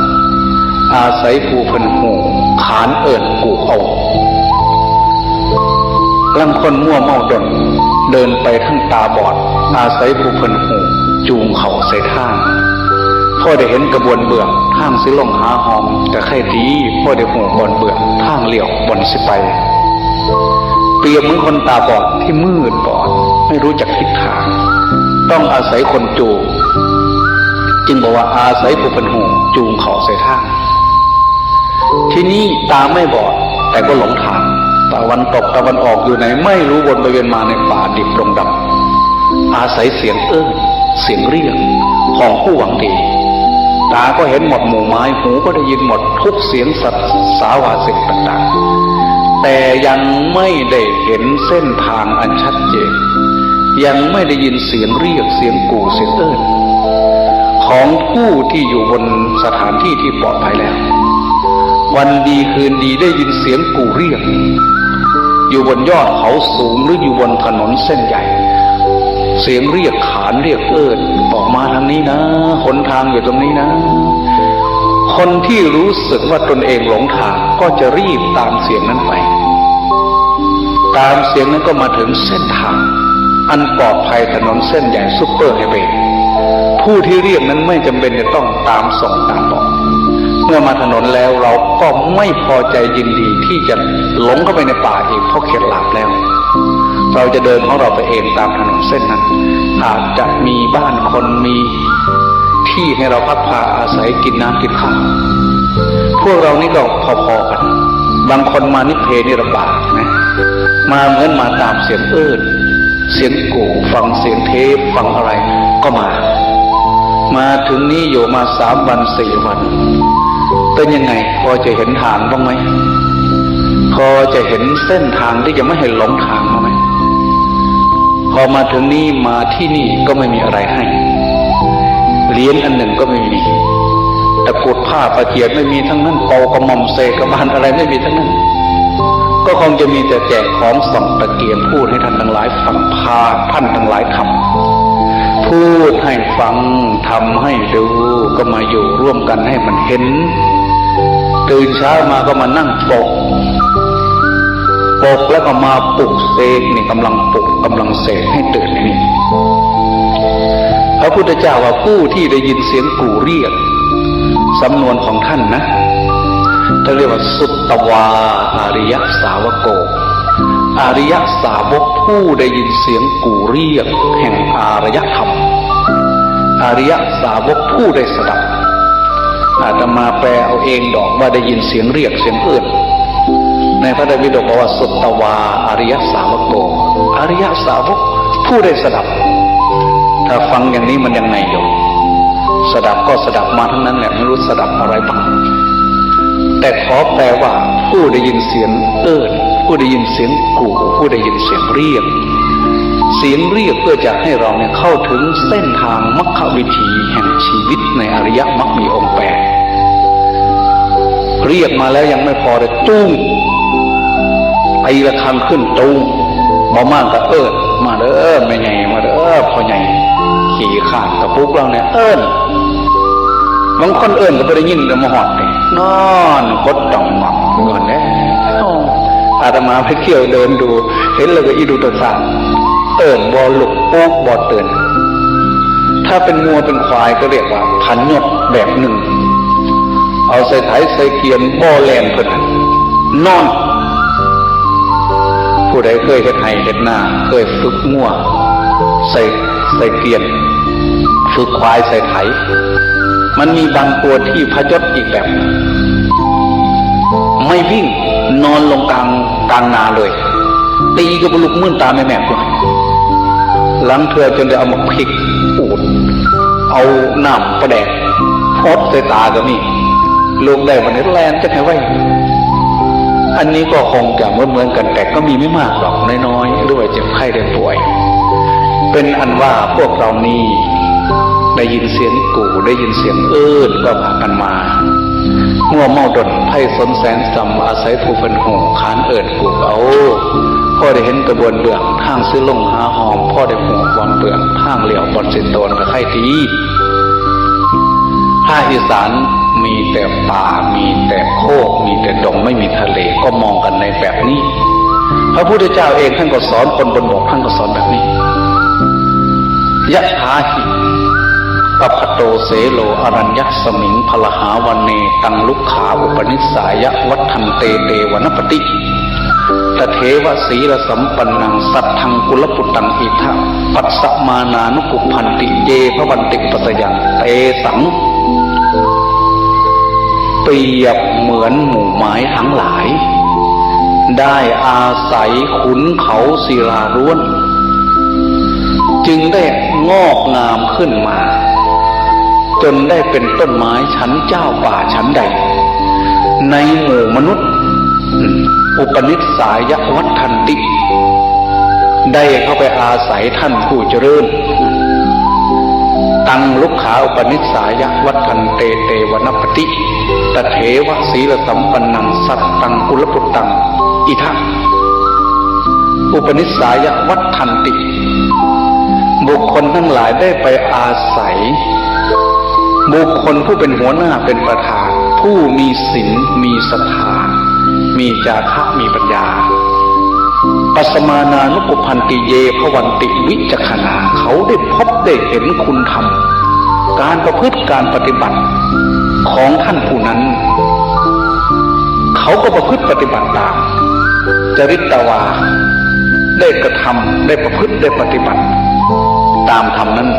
อาศัยผู้เพิ่นฮู้ ขานเอิ้นกู้เอา ลางคนมั่วเมาด้น เดินไปทั้งตาบอด อาศัยผู้เพิ่นฮู้ จูงเข้าใส่ทาง พอได้เห็นกระบวนเบื้อง ทางสิลงหาห้อง ก็ใค่ดี พอได้ฮู้บ่อนเบื้อง ทางเลี้ยวบ่อนสิไป เปรียบเหมือนคนตาบอดที่มืดบอด ไม่รู้จักทิศทาง ต้องอาศัยคนจูง จึงบอกว่าอาศัยผู้เพิ่นฮู้ จูงเข้าใส่ทาง ทีนี้ตาไม่บอด แต่ก็หลงทาง ตะวันตกตะวันออกอยู่ไหนไม่รู้ วนไปเวียนมาในป่าดิบดงดำ อาศัยเสียงเอิ้น เสียงเรียกของผู้หวังดี ตาก็เห็นหมดหมู่ไม้ หูก็ได้ยินหมดทุกเสียงสัตว์สาหวาสิ่งต่างๆ แต่ยังไม่ได้เห็นเส้นทางอันชัดเจน ยังไม่ได้ยินเสียงเรียก เสียงกู้ เสียงเอิ้น ของผู้ที่อยู่บนสถานที่ที่ปลอดภัยแล้ว วันดีคืนดีได้ยินเสียงกู้เรียก อยู่บนยอดเขาสูงหรืออยู่บนถนนเส้นใหญ่ เสียงเรียกขานเรียกเอิ้น ออกมาทางนี้นะ หนทางอยู่ตรงนี้นะ คนที่รู้สึกว่าตนเองหลงทางก็จะรีบตามเสียงนั้นไป ตามเสียงนั้นก็มาถึงเส้นทางอันปลอดภัย ถนนเส้นใหญ่ซุปเปอร์ไฮเวย์ ผู้ที่เรียกนั้นไม่จำเป็นจะต้องตามส่องตามบอก เมื่อมาถนนแล้วเราก็ไม่พอใจยินดีที่จะหลงเข้าไปในป่าอีก เพราะเข็ดหลาบแล้ว เราจะเดินของเราไปเองตามถนนเส้นนั้น อาจจะมีบ้านคน มีที่ให้เราพักพาอาศัย กินน้ำกินข้าว พวกเรานี่ก็พอๆ กัน บางคนมานิพเพนิรบาตนะ มาเหมือนมาตามเสียงเอิ้น เสียงกู่ ฟังเสียงเทป ฟังอะไรก็มา มาถึงนี่อยู่มาสามวันสี่วัน เป็นยังไง พอจะเห็นทางบ้างไหม พอจะเห็นเส้นทางที่จะไม่ให้หลงทางบ้างไหม พอมาถึงนี่ มาที่นี่ก็ไม่มีอะไรให้ เหรียญอันหนึ่งก็ไม่มี ตะกรุดผ้าประเจียดไม่มีทั้งนั้น เป่ากระหม่อมเสกบาลอะไรไม่มีทั้งนั้น ก็คงจะมีแต่แจกของส่องตะเกียง พูดให้ท่านทั้งหลายฟัง พาท่านทั้งหลายทำ พูดให้ฟัง ทำให้ดู ก็มาอยู่ร่วมกันให้มันเห็น ตื่นเช้ามาก็มานั่งปก ปกแล้วก็มาปลุกเสก นี่กำลังปลุกกำลังเสกให้ตื่นนี่ พระพุทธเจ้าว่าผู้ที่ได้ยินเสียงกู่เรียก สำนวนของท่านนะ ท่านเรียกว่า สุตตวา อาริยสาวโก อาริยสาวกผู้ได้ยินเสียงกู่เรียกแห่งอารยธรรม อาริยสาวกผู้ได้สดับ อาตมาแปลเอาเองดอกว่าได้ยินเสียงเรียกเสียงเอิ้น ในพระไตรปิฎกบอกว่า สุตตวา อาริยสาวโก อาริยสาวกผู้ได้สดับ ถ้าฟังอย่างนี้มันยังไงโยม สดับก็สดับมาทั้งนั้นแหละ ไม่รู้สดับอะไรบ้าง แต่ขอแปลว่าผู้ได้ยินเสียงเอิ้น ผู้ได้ยินเสียงกู่ ผู้ได้ยินเสียงเรียก เสียงเรียกเพื่อจะให้เราเนี่ยเข้าถึงเส้นทางมรรควิถีแห่งชีวิตในอริยมรรคมีองค์แปด เรียกมาแล้วยังไม่พอเลย ตุ้ง ตีระฆังขึ้นตุ้ง บ่มากก็เอิ้น มาเด้อแม่ใหญ่ มาเด้อพ่อใหญ่ ขี้ข้านกระปุกเราเนี่ย เอิ้น บางคนเอิ้นก็บ่ได้ยิน ก็มาฮอดนี่ นอนกดต่องงอกอยู่หั้นแหละ อาตมาไปเที่ยวเดินดู เห็นแล้วก็อีดูตะสาน เอิ้นบ่ลุก ปลุกบ่ตื่น ถ้าเป็นงัวเป็นควายก็เรียกว่าพยศแบบหนึ่ง เอาใส่ไถใส่เกวียนบ่แล่นเพิ่นน่ะ นอน ผู้ใดเคยเฮ็ดไฮ่เฮ็ดนา เคยฝึกงัวใส่ ใส่เกวียน ฝึกควายใส่ไถ มันมีบางตัวที่พยศอีกแบบ ไม่วิ่ง นอนลงกลาง กลางนาเลย ตีก็บ่ลุก มื่นตาแม่ๆ อยู่ ลางเทื่อจนได้เอาหมากพริกขูด เอาน้ำปลาแดกหดใส่ตาก็มี ลุกได้บ่าดนี้แล่นจักไห้ไว อันนี้ก็คงจะเหมือนๆ กัน แต่ก็มีไม่มากหรอก น้อยๆ หรือว่าเจ็บไข้ได้ป่วย เป็นอันว่าพวกเรานี่ได้ยินเสียงกู่ ได้ยินเสียงเอิ้นก็พากันมา งัวเมาด้น ไพศาลแสนส่ำ อาศัยผู้เพิ่นฮู้ ขานเอิ้นกู่เอา พอได้เห็นกระบวนเบื้อง ทางสิลงหาหอม พอได้ฮู้บ่อนเบื้อง ทางเลี้ยวบ่อนสิโตน ก็ใค่ดี ภาคอีสานมีแต่ป่า มีแต่โคก มีแต่ดง ไม่มีทะเล ก็มองกันในแบบนี้ พระพุทธเจ้าเองท่านก็สอนคนบนบก ท่านก็สอนแบบนี้ ยะถาหิ ปะพะโต เสโล อรัญญัสมิง พะละหา วะเน ตัง ลุกขา อุปะนิสสายะ วัฏฏันเต เต วะนะปะติ ตะเถวะ สีละสัมปันนัง สัตถัง กุลปุตตัง อิทะ ปัสสะมานานุกุปพันติ เย ภะวันติ อุปัสสะยัง เตสัง เปรียบเหมือนหมู่ไม้ทั้งหลาย ได้อาศัยขุนเขาศิลาล้วน จึงได้งอกงามขึ้นมา จนได้เป็นต้นไม้ฉันเจ้าป่าฉันใด ในหมู่มนุษย์ อุปนิสสายะ วัฏฏันติ ได้เข้าไปอาศัยท่านผู้เจริญ ตัง ลุกขา อุปนิสสายะ วัฏฏันเต เต วะนะปะติ ตะเถวะ สีละสัมปันนัง สัตถัง กุลปุตตัง อิทะ อุปนิสสายะ วัฏฏันติ บุคคลทั้งหลายได้ไปอาศัย บุคคลผู้เป็นหัวหน้าเป็นประธาน ผู้มีศีล มีศรัทธา มีจาคะ มีปัญญา ปัสสะมานานุกุปพันติ เย ภะวันติ วิจักขณา เขาได้พบได้เห็นคุณธรรม การประพฤติการปฏิบัติ ของท่านผู้นั้น เขาก็ประพฤติปฏิบัติต๋าม จริตวา ได้กระทำ ได้ประพฤติ ได้ปฏิบัติต๋ามธรรมนั้น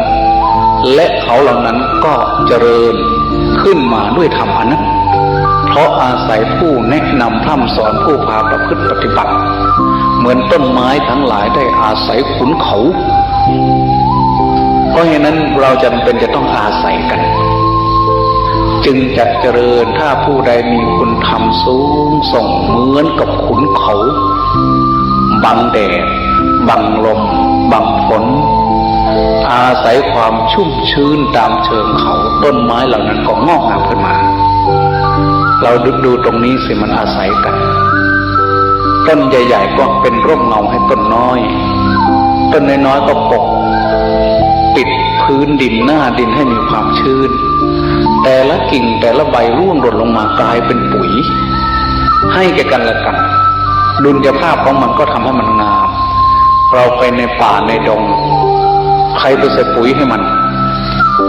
และเขาเหล่านั้นก็เจริญขึ้นมาด้วยธรรมอันนั้น เพราะอาศัยผู้แนะนำพร่ำสอน ผู้พาประพฤติปฏิบัติ เหมือนต้นไม้ทั้งหลายได้อาศัยขุนเขา เพราะเหตุนั้นเราจำเป็นจะต้องอาศัยกัน จึงจะเจริญ ถ้าผู้ใดมีคุณธรรมสูงส่งเหมือนกับขุนเขา บังแดด บังลม บังฝน อาศัยความชุ่มชื้นต๋ามเชิงเขา ต้นไม้เหล่านั้นก็งอกงามขึ้นมา เราดู ดูตรงนี้สิ มันอาศัยกัน ต้นใหญ่ๆ ก็เป็นร่มเงาให้ต้นน้อย ต้นน้อยๆ ก็ปกปิดพื้นดิน หน้าดินให้มีความชื้น แต่ละกิ่งแต่ละใบร่วงหล่นลงมากลายเป็นปุ๋ย ให้แก่กันและกัน ดุลยภาพของมันก็ทำให้มันงาม เราไปในป่าในดง ใครไปใส่ปุ๋ยให้มัน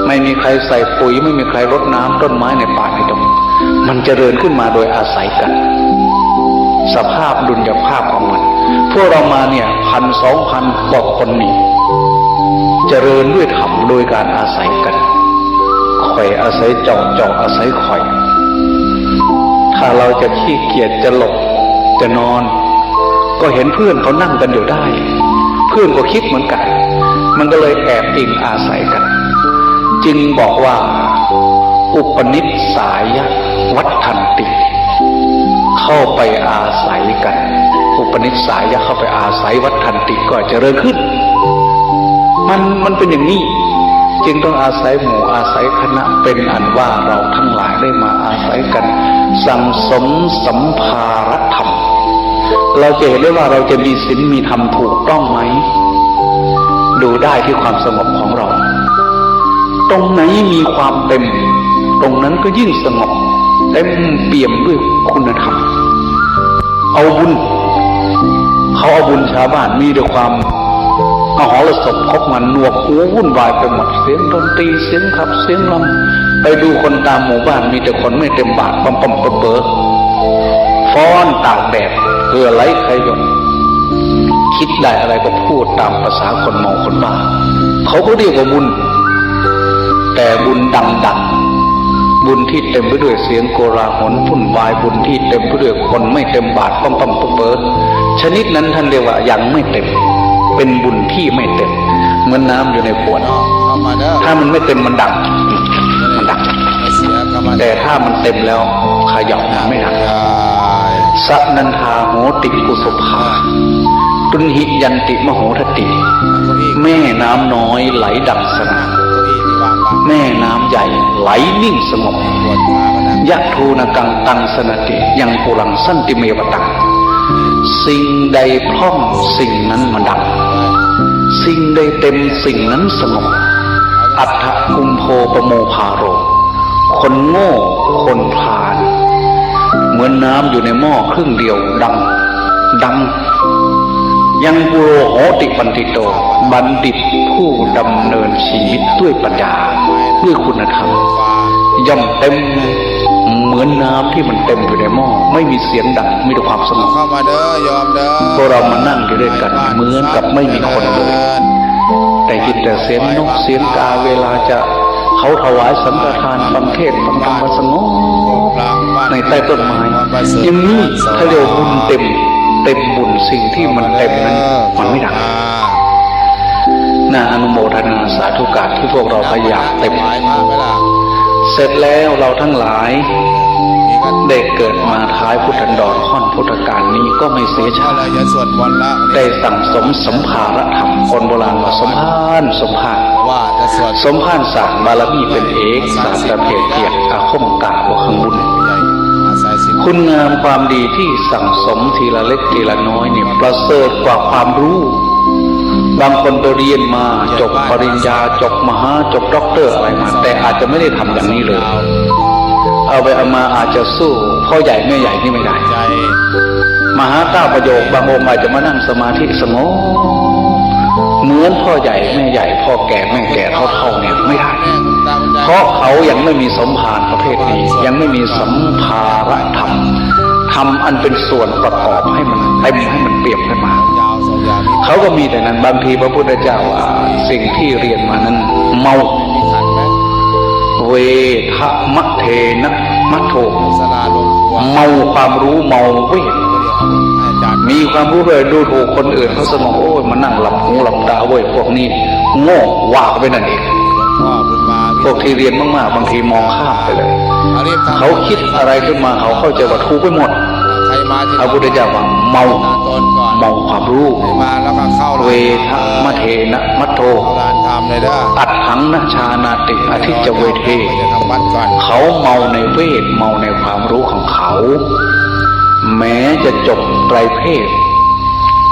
ไม่มีใครใส่ปุ๋ย ไม่มีใครรดน้ำต้นไม้ในป่าในดง มันเจริญขึ้นมาโดยอาศัยกัน สภาพดุลยภาพของมัน พวกเรามาเนี่ย พันสองพันกว่าคนนี่ เจริญด้วยธรรมโดยการอาศัยกัน ข่อยอาศัยเจ้า เจ้าอาศัยข่อย ถ้าเราจะขี้เกียจ จะหลบ จะนอน ก็เห็นเพื่อนเขานั่งกันอยู่ได้ เพื่อนก็คิดเหมือนกัน มันก็เลยแอบอิงอาศัยกัน จึงบอกว่า อุปนิสสายะวัฏฏันติ เข้าไปอาศัยกัน อุปนิสสายะ เข้าไปอาศัย วัฏฏันติ ก็เจริญขึ้น มัน มันเป็นอย่างนี้ จึงต้องอาศัยหมู่อาศัยคณะ เป็นอันว่าเราทั้งหลายได้มาอาศัยกัน สั่งสมสัมภาระธรรม เราจะเห็นได้ว่าเราจะมีศีลมีธรรมถูกต้องไหม ดูได้ที่ความสงบของเรา ตรงไหนมีความเต็ม ตรงนั้นก็ยิ่งสงบ เต็มเปี่ยมด้วยคุณธรรม เอาบุญ เขาเอาบุญชาวบ้าน มีแต่ความมหรสพครบงาน หนวกหูวุ่นวายไปหมด เสียงดนตรี เสียงขับ เสียงรำ ไปดูคนตามหมู่บ้าน มีแต่คนไม่เต็มบาท ปั๊มๆ เป๋อๆ ฟ้อนตากแดด เหงื่อไหลใครหยด คิดได้อะไรก็พูดตามภาษาคนเมาคนบ้า เขาก็เรียกว่าบุญ แต่บุญดังๆ บุญที่เต็มไปด้วยเสียงโกลาหลวุ่นวาย บุญที่เต็มไปด้วยคนไม่เต็มบาท ปั๊มๆ เป๋อๆ ชนิดนั้นท่านเรียกว่ายังไม่เต็ม เป็นบุญที่ไม่เต็ม เหมือนน้ำอยู่ในขวด เข้ามาเด้อ ถ้ามันไม่เต็มมันดัง มันดัง ไม่เสีย เข้ามา แต่ถ้ามันเต็มแล้วเขย่ามันไม่ดัง ได้ สะนันทาโหติกุสุภา ตุนหิยันติมโหทัตติ แม่น้ำน้อยไหลดังสนั่น แม่น้ำใหญ่ไหลนิ่งสงบ ยะโทนกังตังสนติ ยังปุรังสันติเมวตัง สิ่งใดพร่องสิ่งนั้นมันดัง สิ่งใดเต็มสิ่งนั้นสงบ อัฏฐกุมโภปโมภาโร คนโง่คนพาล เหมือนน้ำอยู่ในหม้อครึ่งเดียว ดัง ดัง ยังปุโรโหติปัณฑิโต บัณฑิตผู้ดำเนินชีวิตด้วยปัญญา ด้วยคุณธรรม ย่อมเต็มเหมือนน้ำที่มันเต็มอยู่ในหม้อ ไม่มีเสียงดัง มีแต่ความสงบ เข้ามาเด้อ โยมเด้อ พวกเรามานั่งอยู่ด้วยกัน เหมือนกับไม่มีคนเลย ได้ยินแต่เสียงนกเสียงกา เวลาจะเขาถวายสังฆทาน ฟังเทศน์ฟังธรรม มันสงบในใต้ต้นไม้ อย่างนี้เขาเรียกว่าบุญเต็ม เต็มบุญ สิ่งที่มันเต็มนั้นมันไม่ดัง น่าอนุโมทนาสาธุการที่พวกเราพยายามเต็ม เสร็จแล้วเราทั้งหลายได้เกิดมาท้ายพุทธันดร ค่อนพุทธกาลนี้ก็ไม่เสียชาติ ได้สั่งสมสัมภาระธรรม คนโบราณว่าสมภาร สมภาร สมภารสร้างบารมีเป็นเอก สาดตะเพกเกียรติอาคมกาว่าเครื่องบุญ คุณงามความดีที่สั่งสมทีละเล็กทีละน้อยเนี่ยประเสริฐกว่าความรู้ บางคนไปเรียนมาจบปริญญา จบมหา จบด็อกเตอร์อะไรมา แต่อาจจะไม่ได้ทำอย่างนี้เลย เอาไปเอามาอาจจะสู้พ่อใหญ่แม่ใหญ่นี่ไม่ได้ มหาเก้าประโยค บางองค์อาจจะมานั่งสมาธิสงบ เหมือนพ่อใหญ่แม่ใหญ่ พ่อแก่แม่แก่เฒ่าๆ เนี่ยไม่ได้ เพราะเขายังไม่มีสมภารประเภทนี้ ยังไม่มีสัมภาระธรรม ธรรมอันเป็นส่วนประกอบให้มันเต็ม ให้มันเปี่ยมขึ้นมา เขาก็มีแต่นั้น บางทีพระพุทธเจ้าว่าสิ่งที่เรียนมานั้นเมา เวทะมะเทนะมัทโท เมาความรู้ เมาเวท มีความรู้ด้วย ดูถูกคนอื่นเขาซะ โอ้ย มานั่งหลับหูหลับตาเว้ย พวกนี้โง่ ว่าไปนั่นเอง พวกที่เรียนมากๆ บางทีมองข้ามไปเลย เขาคิดอะไรขึ้นมา เขาเข้าใจว่าถูกไปหมด พระพุทธเจ้าว่าเมา เมาความรู้ เวทะมะเทนะมัทโท อัฏฐังนะชานาติ อธิจจเวเท เขาเมาในเวท เมาในความรู้ของเขา แม้จะจบไตรเพศ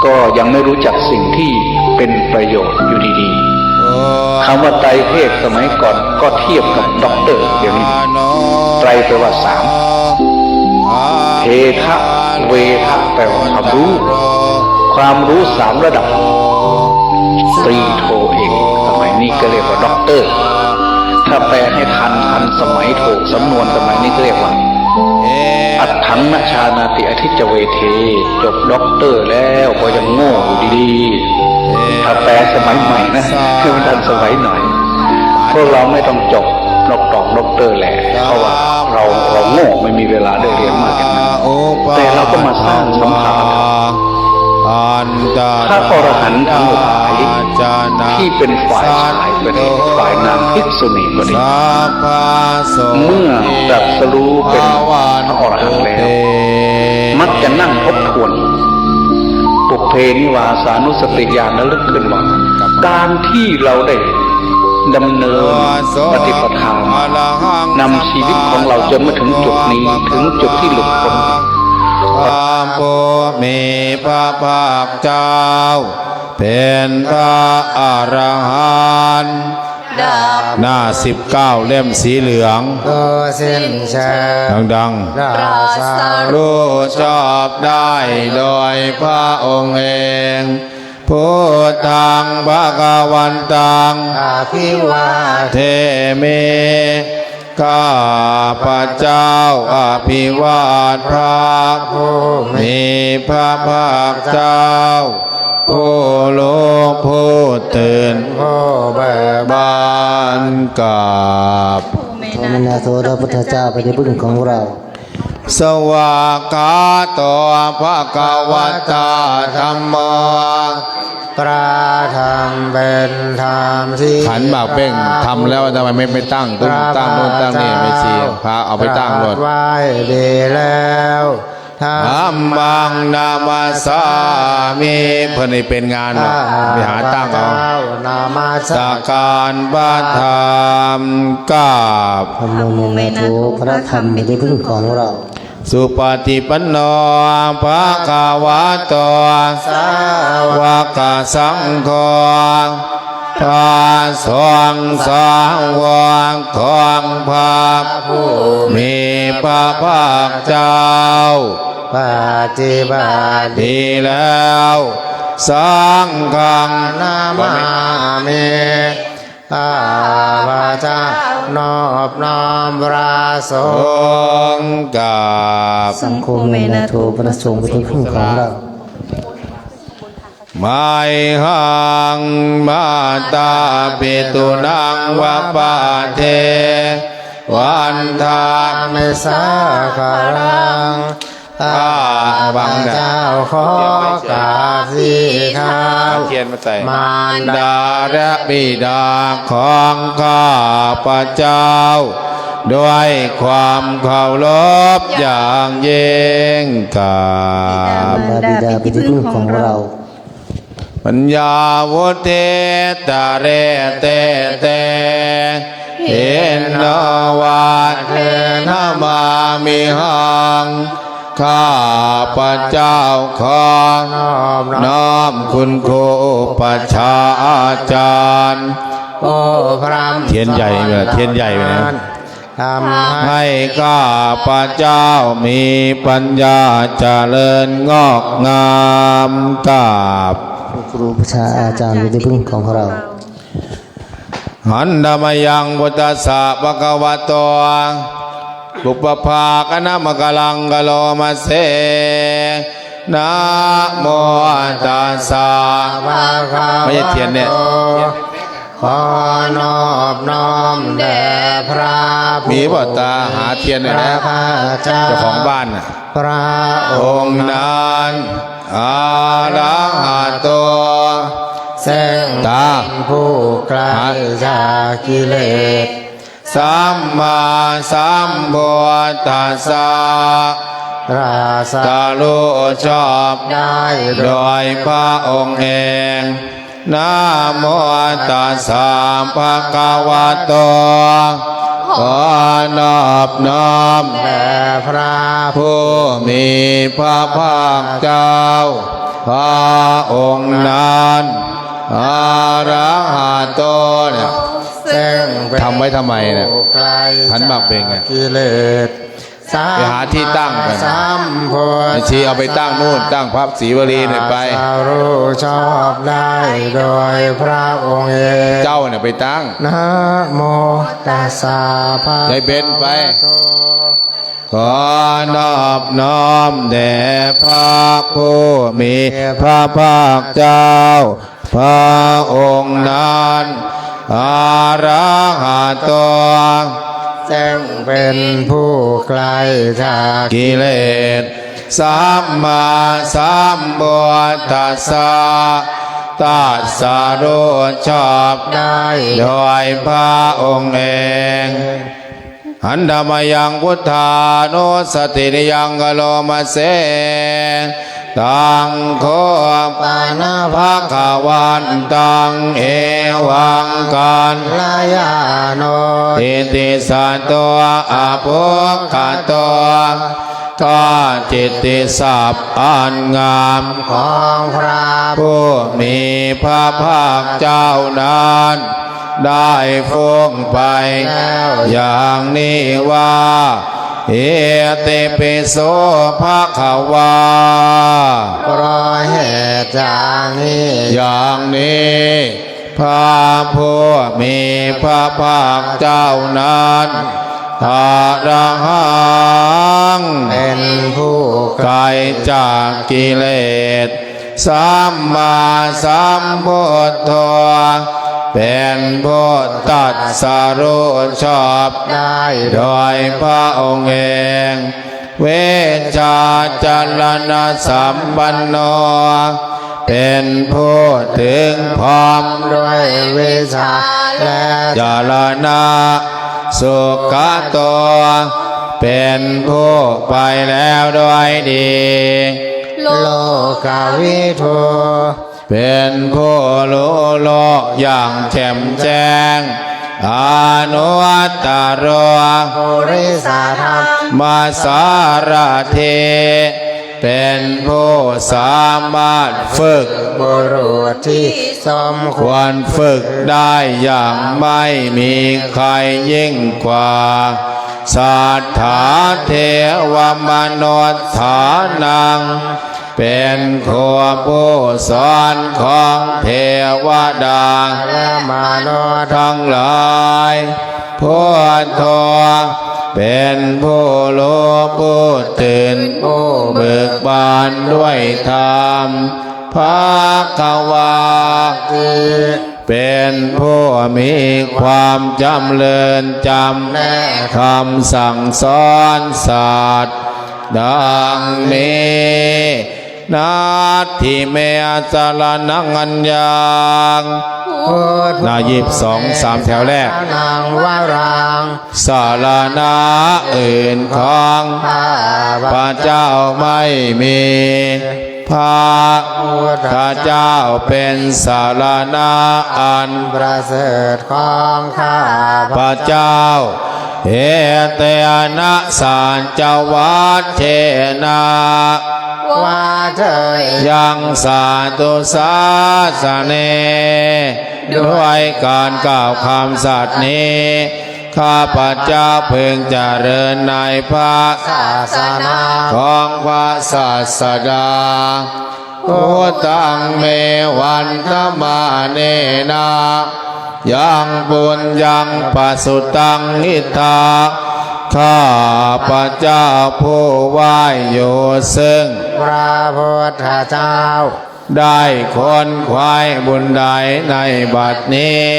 ก็ยังไม่รู้จักสิ่งที่เป็นประโยชน์อยู่ดีๆ คำว่าไตรเพศสมัยก่อนก็เทียบกับด็อกเตอร์เดี๋ยวนี้ ไตรแปลว่าสาม เพทะเวทะแปลว่าความรู้ ความรู้สามระดับ ตรีโทเอก สมัยนี้ก็เรียกว่าด็อกเตอร์ ถ้าแปลให้ทัน ทันสมัย ถูกสำนวนสมัยนี้ก็เรียกว่า อัฏฐังนะชานาติ อธิจจเวเท จบด็อกเตอร์แล้วก็ยังโง่อยู่ดีๆ ถ้าแปลสมัยใหม่นะ ให้มันทันสมัยหน่อย พวกเราไม่ต้องจบด็อกตองด็อกเตอร์แหละ เพราะว่าเรา เราโง่ ไม่มีเวลาได้เรียนมากอย่างนั้น แต่เราก็มาสร้างสัมภาระ พระอรหันต์ทั้งหลายที่เป็นฝ่ายชายก็ดี ฝ่ายนางภิกษุณีก็ดี เมื่อตรัสรู้เป็นพระอรหันต์แล้ว มักจะนั่งทบทวน ปุพเพนิวาสานุสติญาณ ระลึกขึ้นว่า การที่เราได้ดำเนินปฏิปทามา นำชีวิตของเราจนมาถึงจุดนี้ ถึงจุดที่หลุดพ้น พระผู้มีพระภาคเจ้า เป็นพระอรหันต์ หน้าสิบเก้า เล่มสีเหลือง ก็สิ้นเชิง ดังๆ ตรัสรู้ชอบได้โดยพระองค์เอง พุทธังภะคะวันตัง อภิวาเทมิ ข้าพเจ้าอภิวาทพระผู้มีพระภาคเจ้า ผู้รู้ผู้ตื่น ผู้เบิกบาน กราบ ขอมนาโถพระพุทธเจ้าเป็นที่พึ่งของเรา สวากขาโต ภะคะวะตา ธัมโม พระธรรมเป็นธรรมที่ ขันหมากเบ้งทำแล้วทำไมไม่ไปตั้ง ต้องตั้งโน่นตั้งนี่ ไม่ชี พระเอาไปตั้งโน่น ตรัสไว้ดีแล้ว ธัมมังนามัสสามิ เพิ่นนี่เป็นงานหรอก ไปหาตั้งเอา ข้าพเจ้านมัสการพระธรรม กราบ ธัมโมเมนะโถ พระธรรมเป็นที่พึ่งของเรา สุปฏิปันโน ภะคะวะโต สาวกสังโฆ พระสงฆ์สาวกของพระผู้มีพระภาคเจ้า ปฏิบัติดีแล้ว สังฆังนามามิ ข้าพเจ้านอบน้อมพระสงฆ์ กราบ สังโฆเมนะโถ พระสงฆ์เป็นที่พึ่งของเรา มะหัง มาตาปิตุนัง วะปะเทวันทามิ สาคะรัง ข้าพเจ้าขอกราบที่เท้า เทียนมาใส่ มารดาและบิดาของข้าพเจ้า ด้วยความเคารพอย่างยิ่ง กราบ มารดาบิดาเป็นที่พึ่งของเรา ปัญญาวุฒเทตะเรเตเต หินนาวาเทนะมามิหัง ข้าพเจ้าขอนอบน้อมคุณครูอุปัชฌาย์อาจารย์ โอ้ พระ เทียนใหญ่ไหมล่ะ เทียนใหญ่ไหมนะ ทำให้ข้าพเจ้ามีปัญญาเจริญงอกงาม กราบ ครูอุปัชฌาย์อาจารย์เป็นที่พึ่งของเรา หันตะมะยัง พุทธัสสะ ภะคะวะโต ปุพพะภาคะนะมะกะลัง กะโรมะเส นะโมตัสสะ ภะคะวะโต ไม่ใช่เทียนเนี่ย ขอนอบน้อมแด่พระผู้ มีเปล่าตา หาเทียนหน่อยนะ พระเจ้า เจ้าของบ้านน่ะ พระองค์นั้น อะระหะโต ซึ่ง ตา เป็นผู้ไกล หา จากกิเลส สัมมาสัมพุทธัสสะ ตรัสรู้ชอบได้โดยพระองค์เอง นะโมตัสสะ ภะคะวะโต ขอนอบน้อมแด่พระผู้มีพระภาคเจ้า พระองค์นั้น อะระหะโต เนี่ย ซึ่งเป็น ทำไว้ทำไมเนี่ย ผู้ไกล หันหมากเบ่งอะ จากกิเลส ไปหาที่ตั้งก่อน สัมมาสัมพุทธัสสะ บางทีเอาไปตั้งนู่น ตั้งพระศรีวลีหน่อยไป ตรัสรู้ชอบได้โดยพระองค์เอง เจ้าเนี่ยไปตั้ง นะโมตัสสะ ภะคะวะโต ยายเบญไป ขอนอบน้อมแด่พระผู้มีพระภาคเจ้า พระองค์นั้น อะระหะโต ซึ่งเป็นผู้ไกลจากกิเลส สัมมาสัมพุทธัสสะ ตรัสรู้ชอบได้โดยพระองค์เอง หันตะมะยัง พุทธานุสตินิยัง กะโรมะเส ตัง โค ปะนะ ภะคะวันตัง เอวัง กัลยาโณ กิตติสะโต อะภุคคะโต ถ้ากิตติศัพท์อันงามของพระผู้มีพระภาคเจ้านั้น ได้ฟ้องไปแล้วอย่างนี้ว่า อิติปิโส ภะคะวา เพราะเหตุอย่างนี้ อย่างนี้ พระผู้มีพระภาคเจ้านั้น อะระหัง เป็นผู้ไกลจากกิเลส สัมมาสัมพุทโธ เป็นผู้ตรัสรู้ชอบได้โดยพระองค์เอง วิชชาจรณสัมปันโน เป็นผู้ถึงพร้อมด้วยวิชชาและจรณะ สุขโต เป็นผู้ไปแล้วด้วยดี โลกวิทู เป็นผู้รู้โลกอย่างแจ่มแจ้ง อนุตตโร ปุริสธัมมสสารถิ เป็นผู้สามารถฝึก บุรุษที่สมควรฝึกได้อย่างไม่มีใครยิ่งกว่า สัทธาเทวมนุสสานัง เป็นครูผู้สอนของเทวดาและมนุษย์ทั้งหลาย พุทโธ เป็นผู้รู้ผู้ตื่นผู้เบิกบานด้วยธรรม ภะคะวา เป็นผู้มีความจำเริญจำแนกคำสั่งสอนสัตว์ ดังนี้ นัตถิเม สรณัง อัญญัง พุทโธ หน้ายี่สิบสอง สามแถวแรก สรณัง วรัง สรณะอื่นของข้าพเจ้าไม่มี พระพุทธเจ้าเป็นสรณะอันประเสริฐของข้าพเจ้า เอเตนะ สัจจวัจเจนะ ว่าเถิด ยังสัตตุสาสเน ด้วยการกล่าวคำสัตย์นี้ ข้าพเจ้าพึงเจริญในพระศาสนาของพระศาสดา พุทธัง เม วันทะมาเนนะ ยังปุญญังปะสุตังอิทธา ข้าพเจ้าผู้ไหว้อยู่ซึ่ง พระพุทธเจ้า ได้ขวนขวายบุญใดในบัดนี้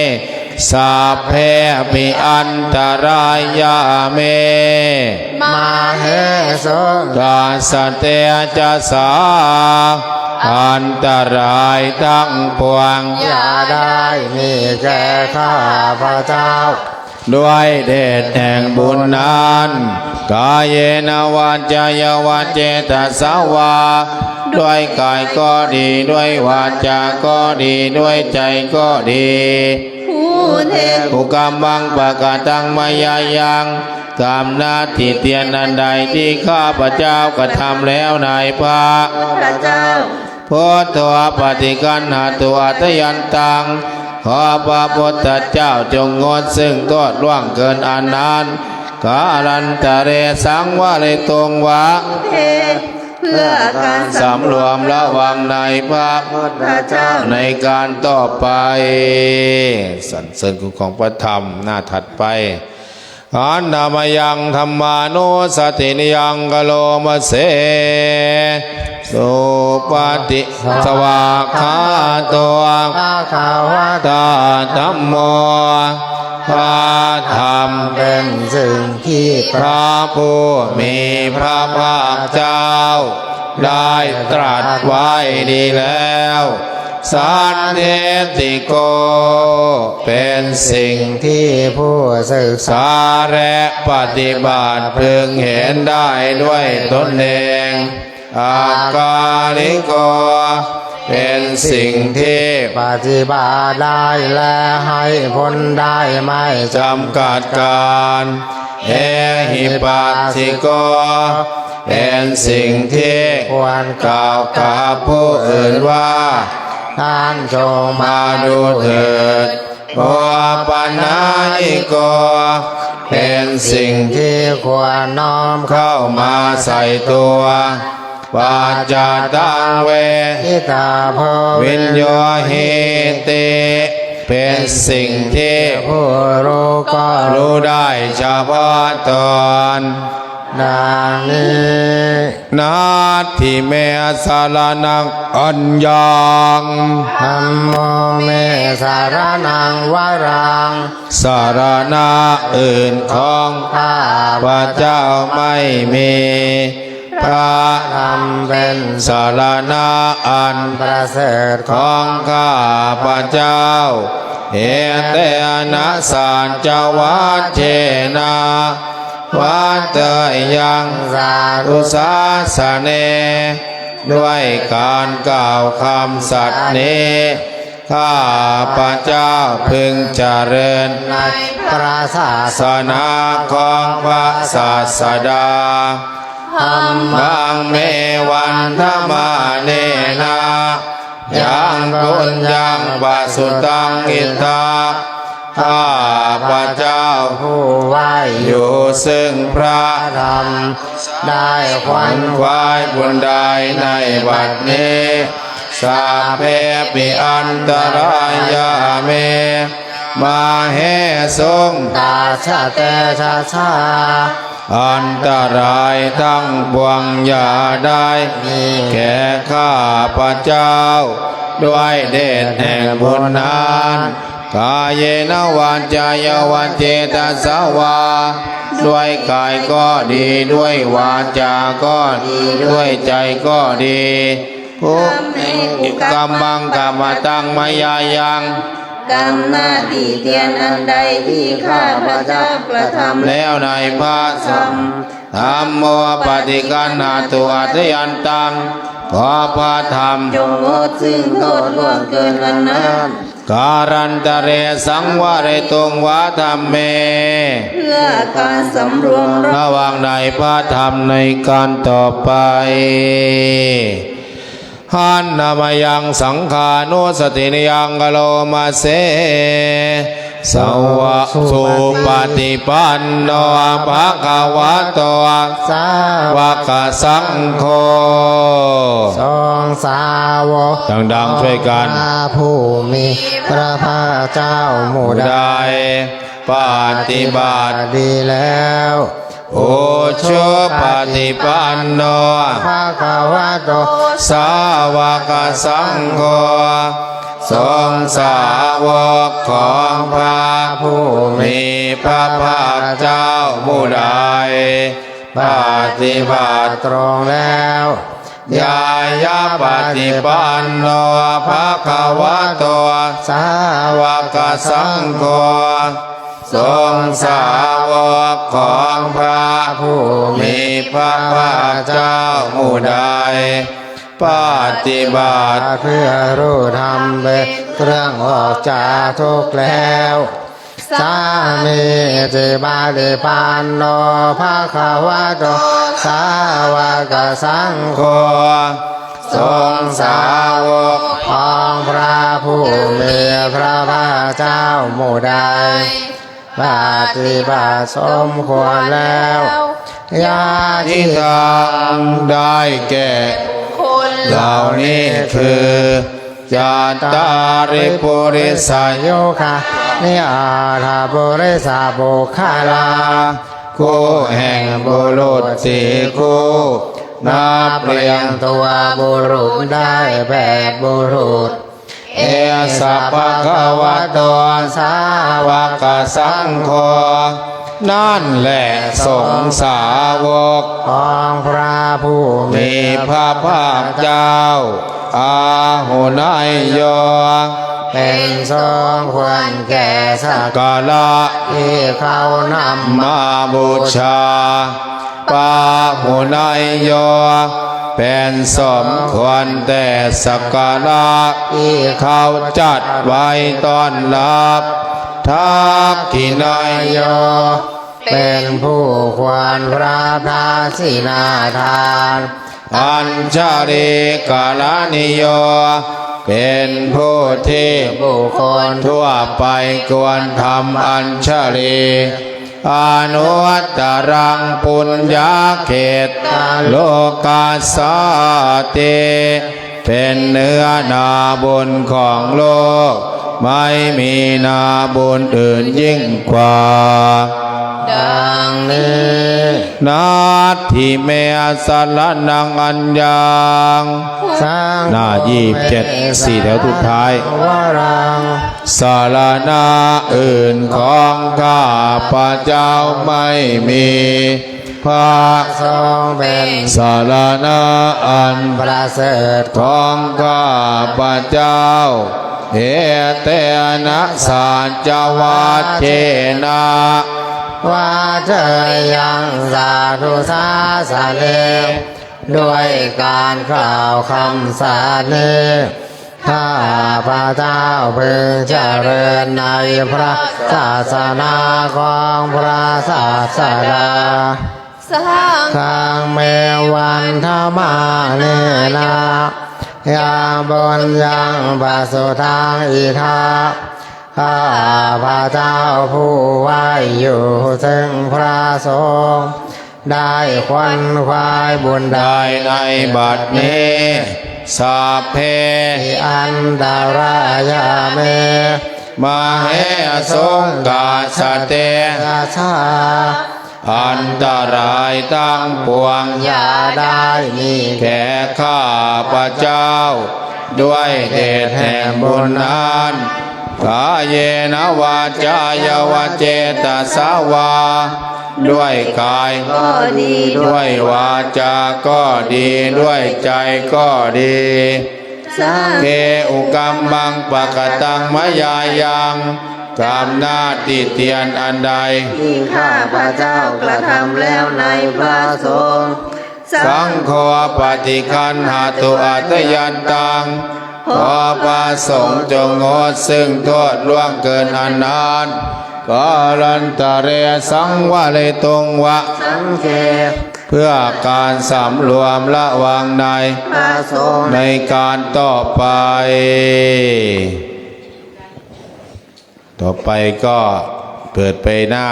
สัพเพปิอันตรายาเม มเหสุง ตัสสะเตจะสา อันตรายทั้งปวง อย่าได้มีแก่ข้าพเจ้า ด้วยเดชแห่งบุญนั้น กาเยนะวาจายาวาเจตสาวา ด้วยกายก็ดี ด้วยวาจาก็ดี ด้วยใจ๋ก็ดี อุทเท กุกัมมังปะกะตังมะยายัง กรรมหน้าตี้เตียนอันใดตี้ข้าพเจ้ากระทำแล้วในพระ พุทธเจ้า พุทโธปะฏิกัณหะตุอัตถะยันตัง ขอพระพุทธเจ้าจงงดซึ่งโต้ษล่วงเกินอันนั้น กาลันตะเรสังวะเรตุงวะ เท เพื่อการสำรวมระวังในพระพุทธเจ้าในการต่อไป สรรเสริญคุณของพระธรรม หน้าถัดไป อันนามยังธัมมานุสตินิยังกะโลมะเส สุปฏิสวากขาโต ภะคะวะตาธัมโม พระธรรมเป็นสิ่งที่พระผู้มีพระภาคเจ้าได้ตรัสไว้ดีแล้ว สันทิฏฐิโก เป็นสิ่งที่ผู้ศึกษาและปฏิบัติพึงเห็นได้ด้วยตนเอง อักขาลิโก เป็นสิ่งที่ปฏิบัติได้และให้ผลได้ไม่จำกัดกาล เอหิปัสสิโก เป็นสิ่งที่ควรกล่าวกับผู้อื่นว่า ท่านจงมาดูเถิด โอปันนายิโก เป็นสิ่งที่ควรน้อมเข้ามาใส่ตัว ปัจจตังเวทิตาโพ วิญโยหิติ เป็นสิ่งที่ผู้รู้ก็รู้ได้เฉพาะตน ดังนี้ นัตถิเมสะระณังอัญญัง ธัมโมเมสะระณังวะรัง สรณะอื่นของข้าพเจ้าไม่มี พระธรรมเป็นสรณะอันประเสริฐของข้าพเจ้า เอเตนะสัจจวัจเจนะ วัตเตยังสาธุสาสะเน ด้วยการกล่าวคำสัตย์นี้ ข้าพเจ้าพึงเจริญในพระศาสนาของพระศาสดา ธัมมังเมวันทะมาเนนะ ยังปุญญังปะสุตังอิทธา ข้าพเจ้าผู้ไหว้อยู่ซึ่งพระธรรม ได้ขวนขวายบุญใดในบัดนี้ สัพเพปิอันตรายาเม มเหสุง ตัสสะเตจะสา อันตรายทั้งปวงอย่าได้มีแก่ข้าพเจ้า ด้วยเดชแห่งบุญนั้น กาเยนะวาจายาวาเจตสาวา ด้วยกายก็ดี ด้วยวาจาก็ดี ด้วยใจ๋ก็ดี กุ ธัมเม กุกัมมังกัมมะตังมะยายัง กรรมหน้าตี้เตียนอันใดตี้ข้าพเจ้ากระทำแล้วในพระธรรม ธัมโมปะฏิกัณหะตุอัตถะยันตัง ขอพระธรรมจงงดซึ่งโต้ษล่วงเกินอันนั้น กาลันตะเรสังวะเรตุงวะธัมเม เพื่อการสำรวมระวังในพระธรรมในการต่อไป หันนามยังสังฆานุสตินิยังกะโลมะเส สาวะ สุปฏิปันโน ภะคะวะโต สาวกสังโฆ สงฆ์สาวก ดังๆ ช่วยกัน พระผู้มีพระภาคเจ้าหมู่ใด ปฏิบัติดีแล้ว อุชุปฏิปันโน ภะคะวะโต สาวกสังโฆ สงฆ์สาวกของพระผู้มีพระภาคเจ้าหมู่ใด ปฏิบัติตรงแล้ว ญาญาปฏิปันโน ภะคะวะโต สาวกสังโฆ สงฆ์สาวกของพระผู้มีพระภาคเจ้าหมู่ใด ปฏิบัติเพื่อรู้ธรรมเป็นเครื่องออกจากทุกข์แล้ว สามีจิปาฏิปันโน ภะคะวะโต สาวกสังโฆ สงฆ์สาวกของพระผู้มีพระภาคเจ้าหมู่ใด ปฏิบัติสมควรแล้ว ยะทิทัง ได้แก่ เหล่านี้คือ จัตตาริปุริสายุคานิ อัตถปุริสปุคคลา คู่แห่งบุรุษสี่คู่ นับเรียงตัวบุรุษได้แปดบุรุษ เอสะภะคะวะโต สาวกสังโฆ นั่นแหละสงฆ์สาวกของพระผู้มีพระภาคเจ้า อาหุเนยโย เป็นสมควรแก่สักการะที่เขานำมาบูชา ปาหุเนยโย เป็นสมควรแต่สักการะที่เขาจัดไว้ต้อนรับ ทักขิเนยโย เป็นผู้ควรรับทักขิณาทาน อัญชลีกรณีโย เป็นผู้ที่บุคคลทั่วไปควรทำอัญชลี อนุตตรังปุญญาเขตโลกัสสาติ เป็นเนื้อนาบุญของโลก ไม่มีนาบุญอื่นยิ่งกว่า ดังนี้ นัตถิเมสรณังอัญญัง สังโฆ หน้ายี่สิบเจ็ด สี่แถวสุดท้าย วรัง สรณะอื่นของข้าพเจ้าไม่มี พระสงฆ์เป็นสรณะอันประเสริฐของข้าพเจ้า เอเตนะสัจจวัจเจนะ วัจเจยังสาธุสาสะเน ด้วยการกล่าวคำสัตย์นี้ ข้าพระเจ้าพึงเจริญในพระศาสนาของพระศาสดา สังฆัง เม วันทะมาเนนะ ยัง ปุญญัง ปะสุทัง อิทะ ข้าพระเจ้าผู้ไหว้อยู่ซึ่งพระสงฆ์ ได้ขวนขวายบุญได้ในบัดนี้ สัพเพ อันตรายา เม มะเหสุง กาสะเตชะ อันตรายทั้งปวงอย่าได้มีแก่ข้าพระเจ้า ด้วยเดชแห่งบุญนั้น กาเยนะวาจายาวาเจตสาวา ด้วยกายก็ดี ด้วยวาจาก็ดี ด้วยใจก็ดี สัง เก อุกัมมัง ปะกะตัง มะยายัง กรรมหน้าตี้เตียนอันใด ที่ข้าพระเจ้ากระทำแล้วในพระสงฆ์ สังโฆ ปะฏิคันหะตุ อัตถยันตัง ขอพระสงฆ์จงงดซึ่งโทษล่วงเกินอันนั้น กาลันตะเร สังวะเรตุง วะ สังเข เพื่อการสำรวมระวังใน พระสงฆ์ ในการต่อไป ต่อไปก็เปิดไปหน้า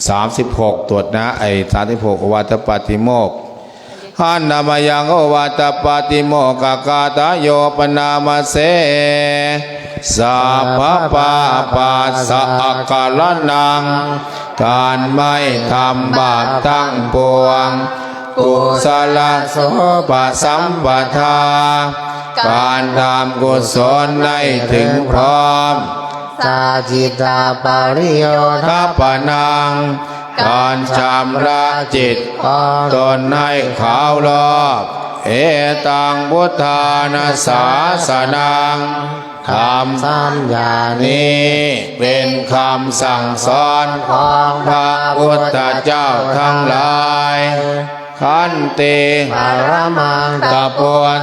สามสิบหก ตรวจนะ ไอ้ สามสิบหก โอวาทปาติโมกข์ หันนะมายัง โอวาทปาติโมกขกาถา โย ปะนามะเส สัพพะปาปัสสะอะกะระณัง การไม่ทำบาปทั้งปวง กุสะละโส ปะสัมปะทา การทำกุศลให้ถึงพร้อม สะจิตตะปะริโยธาปะนัง การชำระจิตของตนให้ขาวรอบ เอตังพุทธานะสาสะนัง ธรรมสามอย่างนี้เป็นคำสั่งสอนของพระพุทธเจ้าทั้งหลาย ขันติ ปะระมัง ตะโป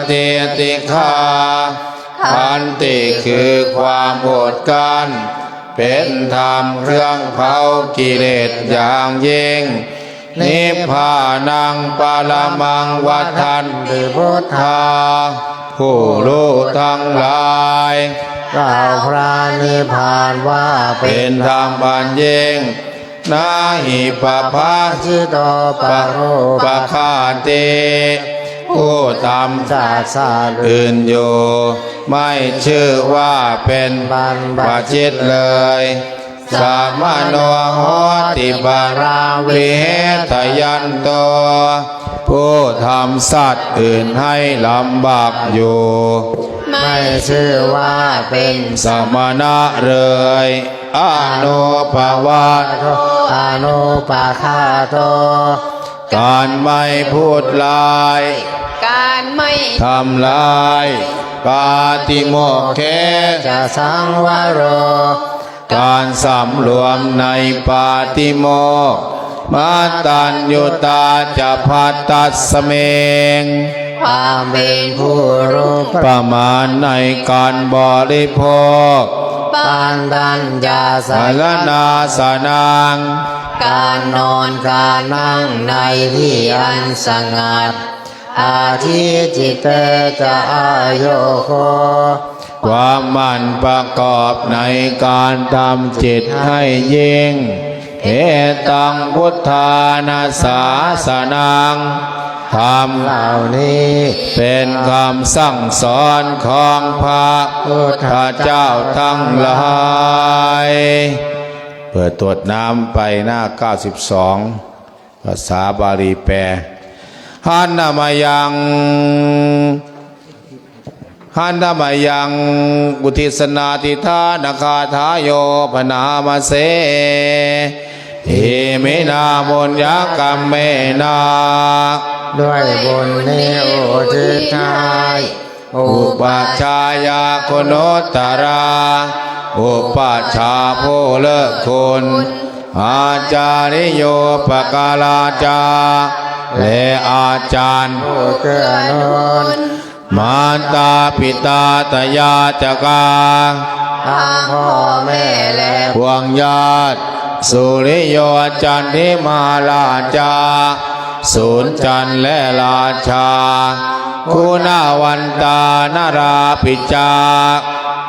เจติกขา ขันติคือความอดกลั้น เป็นธรรมเครื่องเผากิเลสอย่างยิ่ง นิพพานัง ปะระมัง วัฏฏันติ พุทธา ผู้รู้ทั้งหลาย กล่าวพระนิพพานว่าเป็นธรรมอันยิ่ง นะหิ ปะภาสิโต ปะรูปะคาติ ผู้ทำสัตว์อื่นอยู่ ไม่ชื่อว่าเป็นบรรพชิตเลย สะมะโน โหติ ปะรัง วิเหทะยันโต ผู้ทำสัตว์อื่นให้ลำบากอยู่ ไม่ชื่อว่าเป็นสมณะเลย อะโนปะวาโท อะโนปะคาโท การไม่พูดร้าย การไม่ทำร้าย ปาติโมกเข จะ สังวโร การสำรวมในปาติโมกข์ มัตตัญญูตา จะ ภัตตัสเมง ความเป็นผู้รู้ประมาณในการบริโภค ปันตัญจะ สะรณาสะนัง การนอนการนั่งในที่อันสงัด อะทิฏฐิเต จะ อาโยโค ความหมั่นประกอบในการทำจิตให้ยิ่ง เอตังพุทธานะสาสะนัง ธรรมเหล่านี้เป็นคำสั่งสอนของพระพุทธเจ้าทั้งหลาย เปิดตรวจน้ำไปหน้าเก้าสิบสอง ภาษาบาลีแปล หันนะมายัง หันนะมายัง อุทธิสนาทิฏฐานะคาถา โย ปะนามะเส อิมินา ปุญญะกัมเมนะ ด้วยบุญนี้อุทิศให้ อุปัชฌายากุณุตตรา อุปัชฌาย์ผู้เลิศคุณ อาจาริโย ปะการาจา และอาจารย์ผู้เกื้อหนุน มาตาปิตาตายาจกา ทั้งพ่อแม่และปวงญาติ สุริโย จันทิมา ราจา สุรจันทร์และราชา คุณวันตา นราปิจา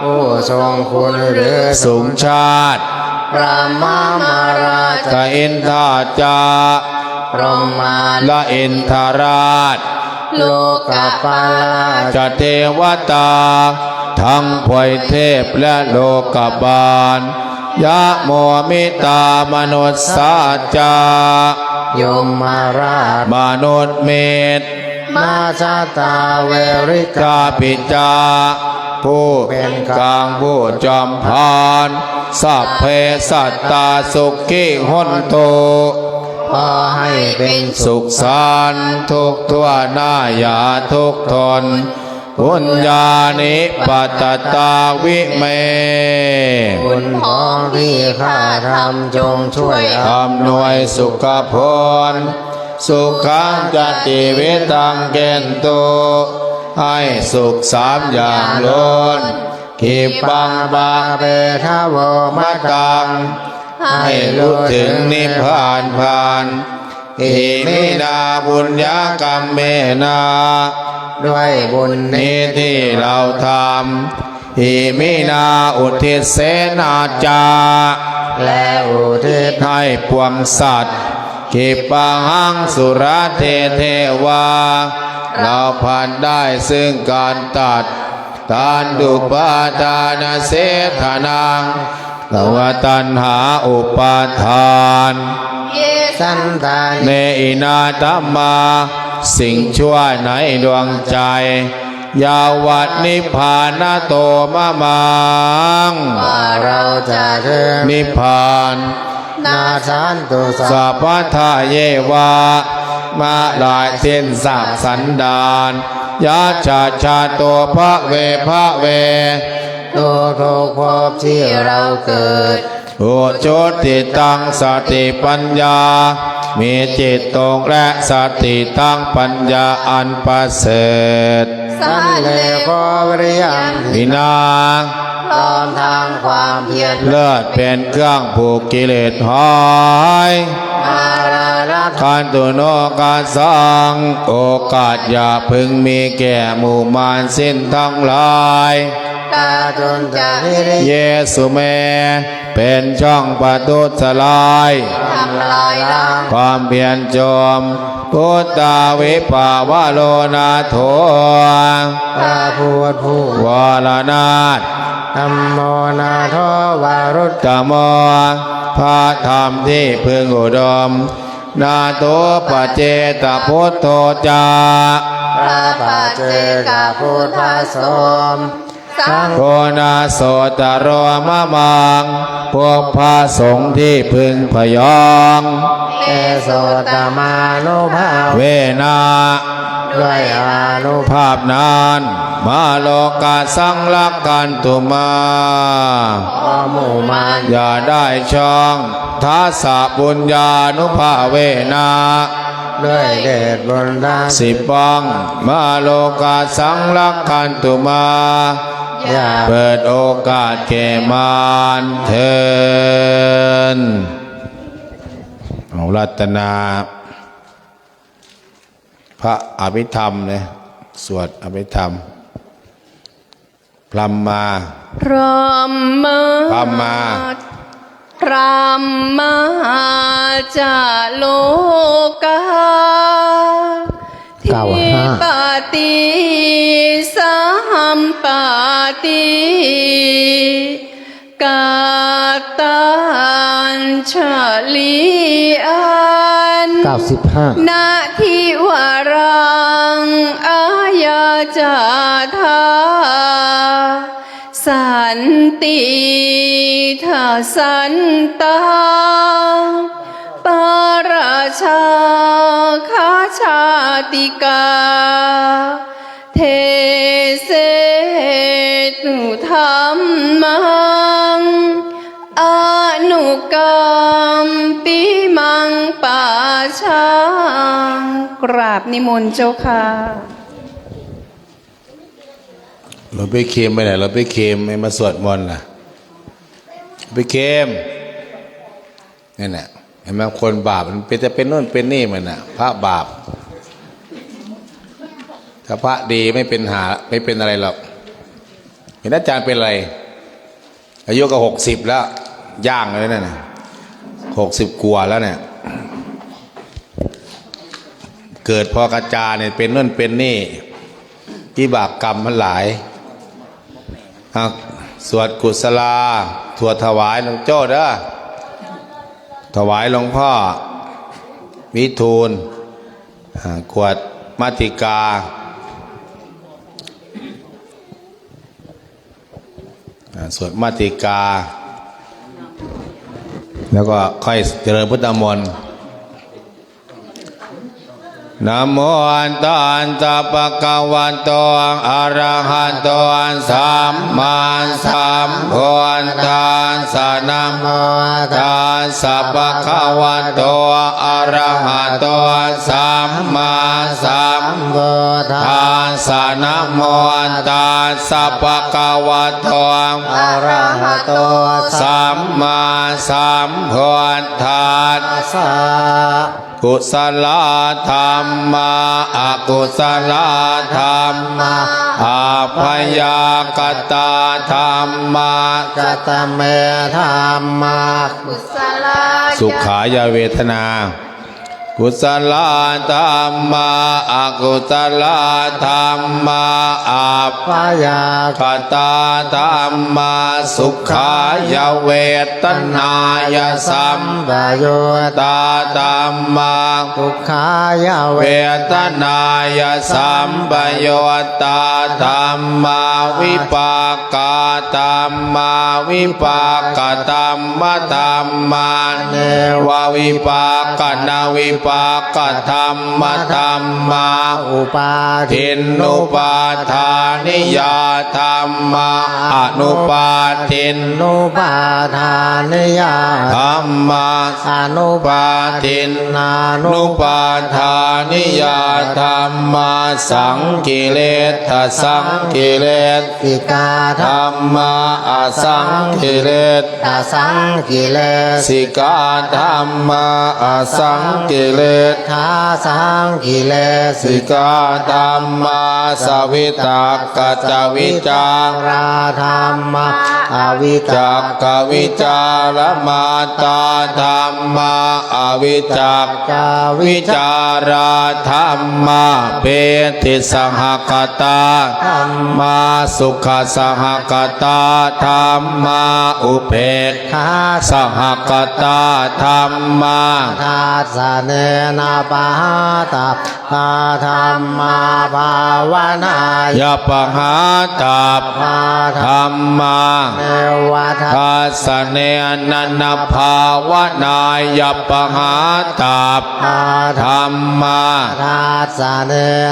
ผู้ทรงคุณหรือสูงชาติ พรหมมาราช กะอินทาจา พรหมา และอินทราช โลกปาลาช เทวตา ทั้งพวยเทพและโลกบาล ยะโมมิตา มนุสสาจา ยมราช มนุษย์มิตร มาชตา เวริกา กาปิจา ผู้เป็นกลางผู้จอมพาล สัพเพสัตตา สุขี หนตุ ขอให้เป็นสุขสันต์ทุกทั่วหน้าอย่าทุกข์ทน ปุญญานิปัตตา วิเม บุญของที่ข้าทำจงช่วยอำนวยสุขผล สุขังจะ จีวิตัง เกณตุ ให้สุขสามอย่างล้น ขีปัง ปะเปทะโว มะตัง ให้รู้ถึงนิพพานพาน อิมินา ปุญญะกัมเมนะ ด้วยบุญนี้ที่เราทำ อิมินาอุทิสเสนาจะ และอุทิศให้ปวงสัตว์ ขิปปะหัง สุราเท เทวา เราพลันได้ซึ่งการตัด ตัณหุปาทานเฉทนัง ตัณหาอุปาทาน เยสันตานิ เนหินาธัมมา สิ่งชั่วในดวงใจ ยาวะนิพพานะโตมะมัง ว่าเราจะถึงนิพพาน นาสสันตุ สัพพะทาเยวะ เมื่อลายสิ้นซากสันดาน ยัชชาโตภะเวภะเว ทุกๆ ภพที่เราเกิด อุจุติตังสติปัญญา มีจิตตรงและสติทั้งปัญญาอันประเสริฐ สัลเลโขวิริยัง หินา พร้อมทั้งความเพียร เลิศเป็นเครื่องผูกกิเลสหาย มารารัต ขันตุโนกาสัง โอกาสอย่าพึงมีแก่หมู่มารสิ้นทั้งหลาย กาตุนจะวิริ เยสุเม เป็นช่องประทุษร้าย ทำลายล้าง ความเพียรโจม พุทธาวิภาวะโลนาโถ พระพุทธผู้วรนาถ ธัมโมนาโถวารุตตโม พระธรรมที่พึงอุดม นาโถปะเจตพุทโธจะ พระปัจเจกพุทธพระสงฆ์ สังโฆนาโสตโรมะมัง พวกพระสงฆ์ที่พึงพยอง เตโสตมานุภาเวนะ ด้วยอานุภาพนั้น มาโลกาสังรักขันตุมา ขอหมู่มารอย่าได้ช่อง ทัสสะปุญญานุภาเวนะ ด้วยเดชบุญทั้งสิบปอง มาโลกาสังรักขันตุมา อย่าเปิดโอกาสแก่มารเทอญ เอารัตนา พระอภิธรรมนะ สวดอภิธรรม พรหมา พรหมา พรหมา พรหมาจะโลกา เก้าห้า ทิปติสัมปติ กตัญชลีอัน เก้าสิบห้า นะทิวรังอาญาจาทา สันติทะสันตา ปะราชาคาชาติกา เทเสตุธัมมัง อนุกัมปิมังปะชา กราบนิมนต์เจ้าค่ะ หลวงพี่เขมไปไหน หลวงพี่เขมไม่มาสวดมนต์ล่ะ หลวงพี่เขม นั่นแหละ เห็นไหม คนบาปมันเป็น จะเป็นโน่นเป็นนี่มันน่ะ พระบาป ถ้าพระดีไม่เป็นหา ไม่เป็นอะไรหรอก เห็นอาจารย์เป็นอะไร อายุก็หกสิบแล้ว ย่างแล้วนั่นน่ะ หกสิบกว่าแล้วเนี่ย เกิดพอกระจาเนี่ย เป็นโน่นเป็นนี่ วิบากกรรมมันหลาย อ่ะ สวดกุศลา สวดถวายหลวงโจ้เด้อ ถวายหลวงพ่อวิทูล อ่า กรวดมัตติกา อ่า สวดมัตติกา แล้วก็ค่อยเจริญพุทธมนต์ นะโมตัสสะภะคะวะโต อะระหะโต สัมมาสัมพุทธัสสะ นะโมตัสสะภะคะวะโต อะระหะโต สัมมาสัมพุทธัสสะ นะโมตัสสะภะคะวะโต อะระหะโต สัมมาสัมพุทธัส า กุศลาธัมมา อกุศลาธัมมา อัพยากตาธัมมา กตเมธัมมา กุศลา สุขายเวทนา กุศลาธัมมา อกุศลาธัมมา อัพยากตาธัมมา สุขายเวทนายสัมปยุตตาธัมมา สุขายเวทนายสัมปยุตตาธัมมา วิปาก กาธัมมา วิปากธัมมธัมมา เนววิปากนวิปากธัมมธัมมา อุปาทินนุปาทานิยาธัมมา อนุปาทินนุปาทานิยาธัมมา อนุปาทินนานุปาทานิยาธัมมา สังกิเลสสังกิเลส สิกาธัมมา อสังกิเลส อสังกิเลสิกาธัมมา อสังกิเลส ขาสังกิเลสิกาธัมมา สวิตกสวิจาราธัมมา อวิตกวิจารมาตาธัมมา อวิตก กวิจาราธัมมา ปีติสหกตาธัมมา สุขสหกตาธัมมา อุเปกขาสหกตาธัมมา ทัสสะเนนะปะหาตัปปาธัมมา ภาวนายะปะหาตัปปาธัมมา เนวะทัสสะเนนะนะภาวนายะปะหาตัปปาธัมมา ทัสสะเน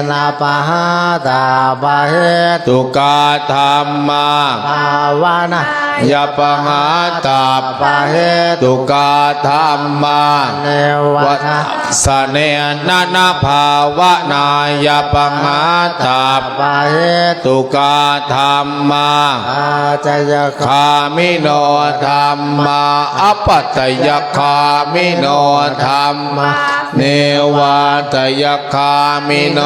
นะปะหาตัปปะเหตุกาธัมมา ภาวนายะปะหาตัปปะเหตุกาธัมมา เนวะทัสสะเนนะนะภาวนายะปะหาตัปปะเหตุกาธัมมา อาจยคามิโนธัมมา อัปจยคามิโนธัมมา เนวาจยคามิโน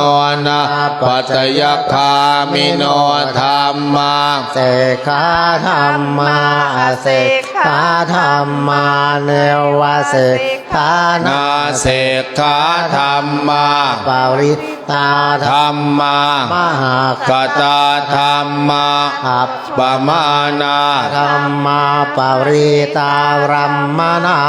นะ อัปจยคามิโนธัมมา เสกขาธัมมา อเสกขาธัมมา เนวะเสกขานะ นาเสกขาธัมมา ปริตตาธัมมา ธัมมา มหากตาธัมมา อัปปมาณาธัมมา ปริตารัมมณา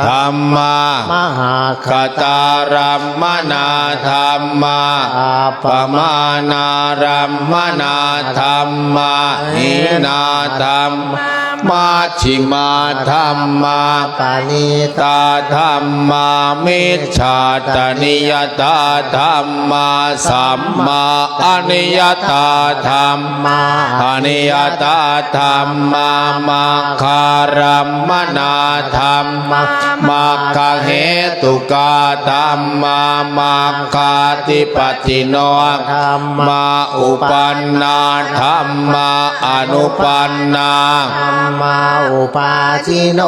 ธัมมา ธัมมา มหากตารัมมณาธัมมา อัปปมาณารัมมณาธัมมา หีนาธัมมา มัชฌิมาธัมมา ปะณีตาธัมมา มิจฉาตะนิยตาธัมมา สัมมาอนิยตาธัมมา อนิยตาธัมมา มัคคารัมมณาธัมมา มัคคเหตุกาธัมมา มัคคาธิปัตถิโนธัมมา อุปันนาธัมมา อนุปันนาธัมมา อุปาทิโน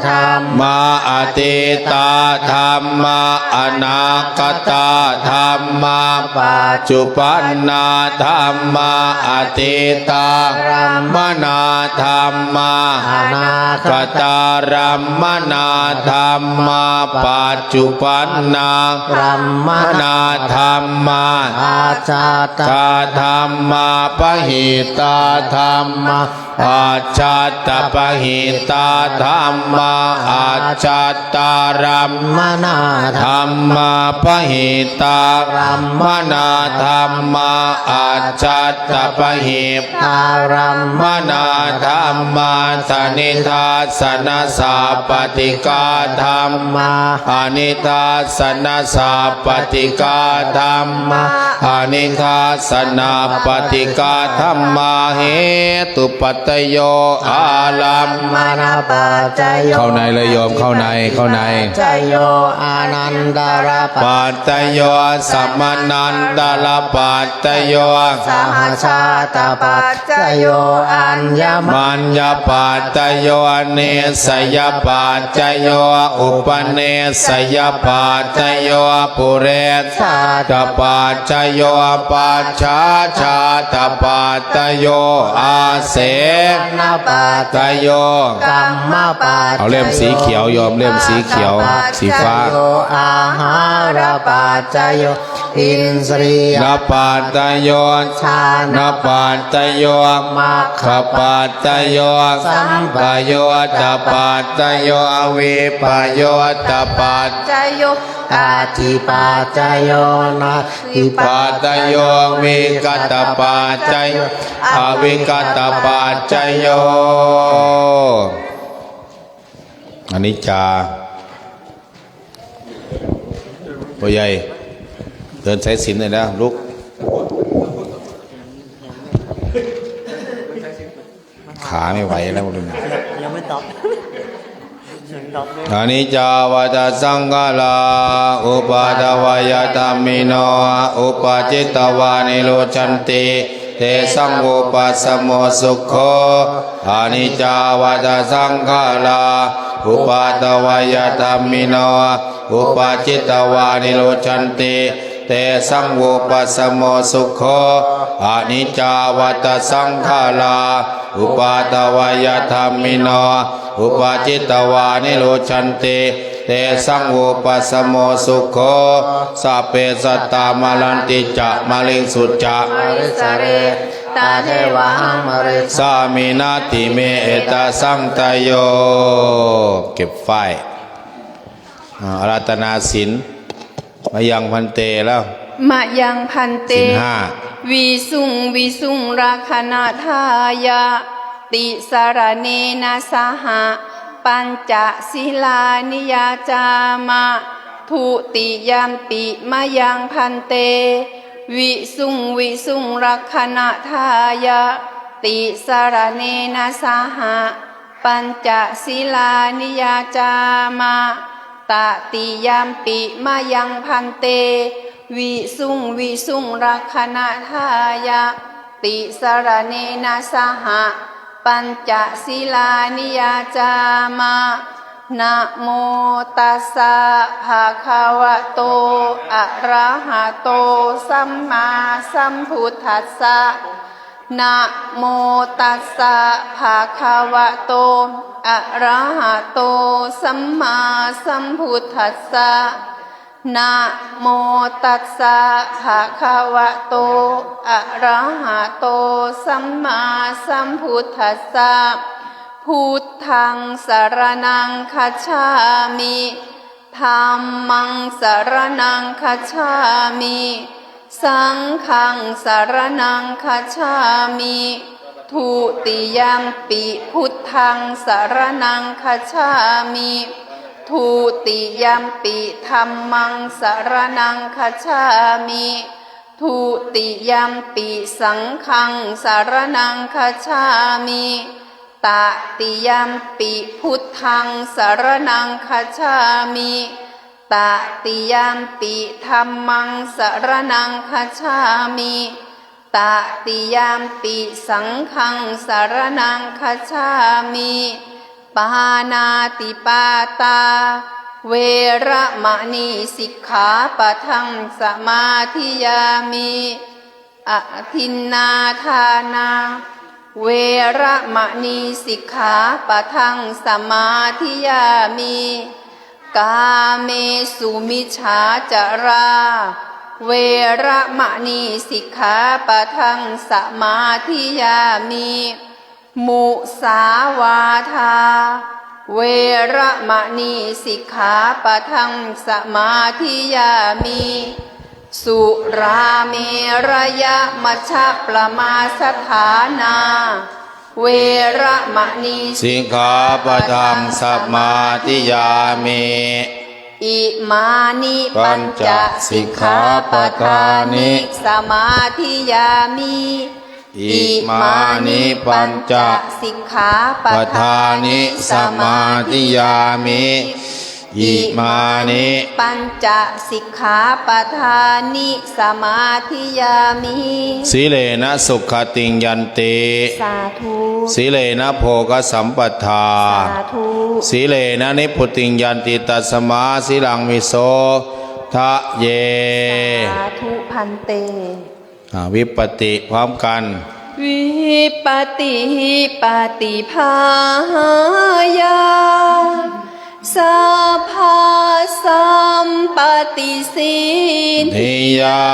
ธัมมา อตีตาธัมมา อนาคตาธัมมา ปัจจุปันนาธัมมา อตีตารัมมณาธัมมา อนาคตารัมมณาธัมมา ปัจจุปันนารัมมณาธัมมา อัจฉัตตาธัมมา ปะหิตตาธัมมา อัจฉัตตปะหิตตาธัมมา อัจฉัตตารัมมณาธัมมา ปะหิตตารัมมณาธัมมา อัจฉัตตปะหิตตารัมมณาธัมมา สะนิทัสสะนะสัพพะติกาธัมมา อนิทัสสะนะสัพพะติกาธัมมา อนิทัสสะนะปะติกาธัมมา เหตุปัจจโย อารัมมณปัจจโย เข้าในเลยโยม เข้าใน เข้าใน ปัจจโย อานันตระปัจจโย สมณะ อันตรปัจจโย สหชาตปัจจโย อัญญมัญญปัจจโย นิสสยปัจจโย อุปนิสสยปัจจโย ปุเร ชาตปัจจโย ปัจฉาชาตปัจจโย อาเสวนปัจจโย กรรมปัจจโย เอาเล่มสีเขียวโยม เล่มสีเขียว สีฟ้า อาหารปัจจโย อินทรียปัจจโย ฌานปัจจโย มัคคปัจจโย สัมปยุตตปัจจโย วิปยุตตปัจจโย อัตถิปัจจโย นัตถิปัจจโย วิกตปัจจโย อวิกตปัจจโย อนิจจา พ่อใหญ่ เดินสายศีลหน่อยนะ ลุก ขาไม่ไหวแล้ว ยังไม่ตอบ ยังตอบไม่ อนิจจาวัฏฏะสังขารา อุปาทวยธัมมิโน อุปปาจิตวานิรุจจันติ เตสังวุปัสสโมสุขโข อนิจจาวัฏฏะสังขารา อุปาทวยธัมมิโน อุปปาจิตวานิรุจจันติ เตสังวุปัสสโมสุขโข อนิจจาวัฏฏะสังขารา อุปาทวยธัมมิโน อุปปาจิตวานิรุจจันติ เตสังวุปัสสโมสุขโข สัพเพสัตตา มะรันติจะ มะริงสุจะ มะริสเร ตะเทวะหัง มะริสสามิ นัตถิเม เอตาสังตะโย เก็บฝ้าย อ่า อาราธนาศีล มะยังภันเต แล้ว มะยังภันเต ศีลห้า วิสุง วิสุง รักขะณะทายะ ติสะระเณนะสะหะ ปัญจะสีลานิยาจามะ ทุติยัมปิ มะยังภันเต วิสุง วิสุง รักขะณะทายะ ติสะระเณนะสะหะ ปัญจะสีลานิยาจามะ ตติยัมปิ มะยังภันเต วิสุง วิสุง รักขะณะทายะ ติสะระเณนะสะหะ ปัญจะสีลานิยาจามะ นะโมตัสสะ ภะคะวะโต อะระหะโต สัมมาสัมพุทธัสสะ นะโมตัสสะ ภะคะวะโต อะระหะโต สัมมาสัมพุทธัสสะ นะโมตัสสะ ภะคะวะโต อะระหะโต สัมมาสัมพุทธัสสะ พุทธังสะระณังคัจฉามิ ธัมมังสะระณังคัจฉามิ สังฆังสะระณังคัจฉามิ ทุติยัมปิ พุทธังสะระณังคัจฉามิ ทุติยัมปิ ธัมมังสะระณังคัจฉามิ ทุติยัมปิ สังฆังสะระณังคัจฉามิ ตติยัมปิ พุทธังสะระณังคัจฉามิ ตติยัมปิ ธัมมังสะระณังคัจฉามิ ตติยัมปิ สังฆังสะระณังคัจฉามิ ปาณาติปาตา เวระมะณี สิกขาปะทัง สมาธิยามิ อทินนาทานา เวระมะณี สิกขาปะทัง สมาธิยามิ กาเมสุมิจฉาจารา เวระมะณี สิกขาปะทัง สมาธิยามิ มุสาวาทา เวระมะณี สิกขาปะทัง สมาธิยามิ สุราเมระยะมัชฌะปะมาสฐานา เวระมะณี สิกขาปะทัง สมาธิยามิ อิมานิ ปัญจ ปัญจ สิกขาปะทานิ สิกขาปะทานิ สมาธิยามิ อิมานิ ปัญจ สิกขาปะทานิ สมาธิยามิ อิมานิ ปัญจสิกขาปะทานิ สมาธิยามิ สีเลนะสุขะติง ยันติ สาธุ สีเลนะโภคะสัมปะทา สาธุ สีเลนะนิพพุติง ยันติ ตัสมาสีลังวิโสทะเย สาธุภันเต อ่า วิปปติพร้อมกัน วิปปติปฏิภาหายะ สัพพะสัมปะติสินธิยา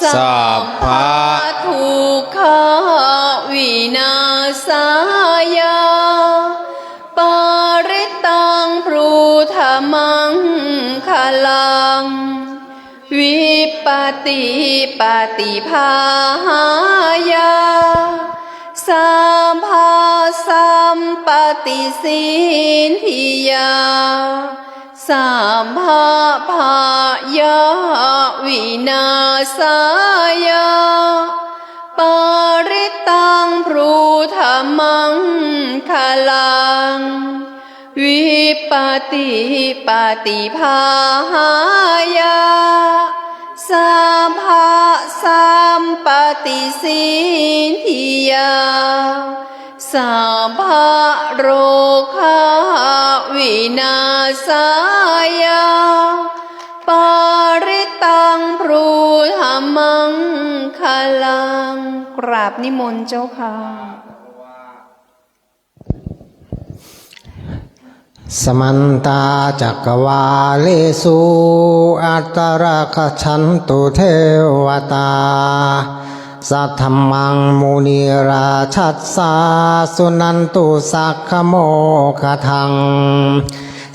สัพพะทุกขวินาสายะ ปะริตตังบรูธมังคะลัง วิปปติปฏิภาหายะ สัพพะสัมปะติสินธิยา สัพพะพยะวินาสายะ ปะริตตังบรูธมังคะลัง วิปปติปฏิภาหายะ สัพพะสัมปะติสินธิยา สัพพะโรคาวินาสายะ ปะริตตังบรูธมังคะลัง กราบนิมนต์เจ้าค่ะ समन्ता चक्रवालेषु अत्रागच्छन्तु देवता। सद्धम्मं मुनिराजस्स सुनन्तु साग्गमोक्खदं।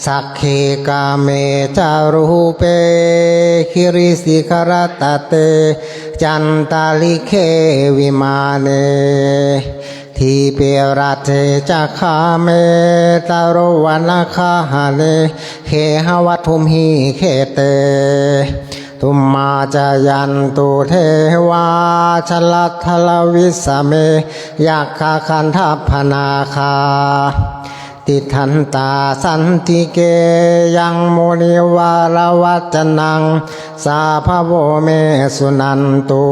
सग्गे कामे च रूपे गिरिशिखरतटे चान्तरिक्षे विमाने। दीपे राट्टे च ग्रामे तरुवनगहने गेहवधूमि खेत्रे। धूम्रा जायन्तु देवा जलथलविसमे यक्षगन्धर्वनागा। तिष्ठन्ता सन्तिके यं मुनिवरवचनं साधवो मे सुनन्तु।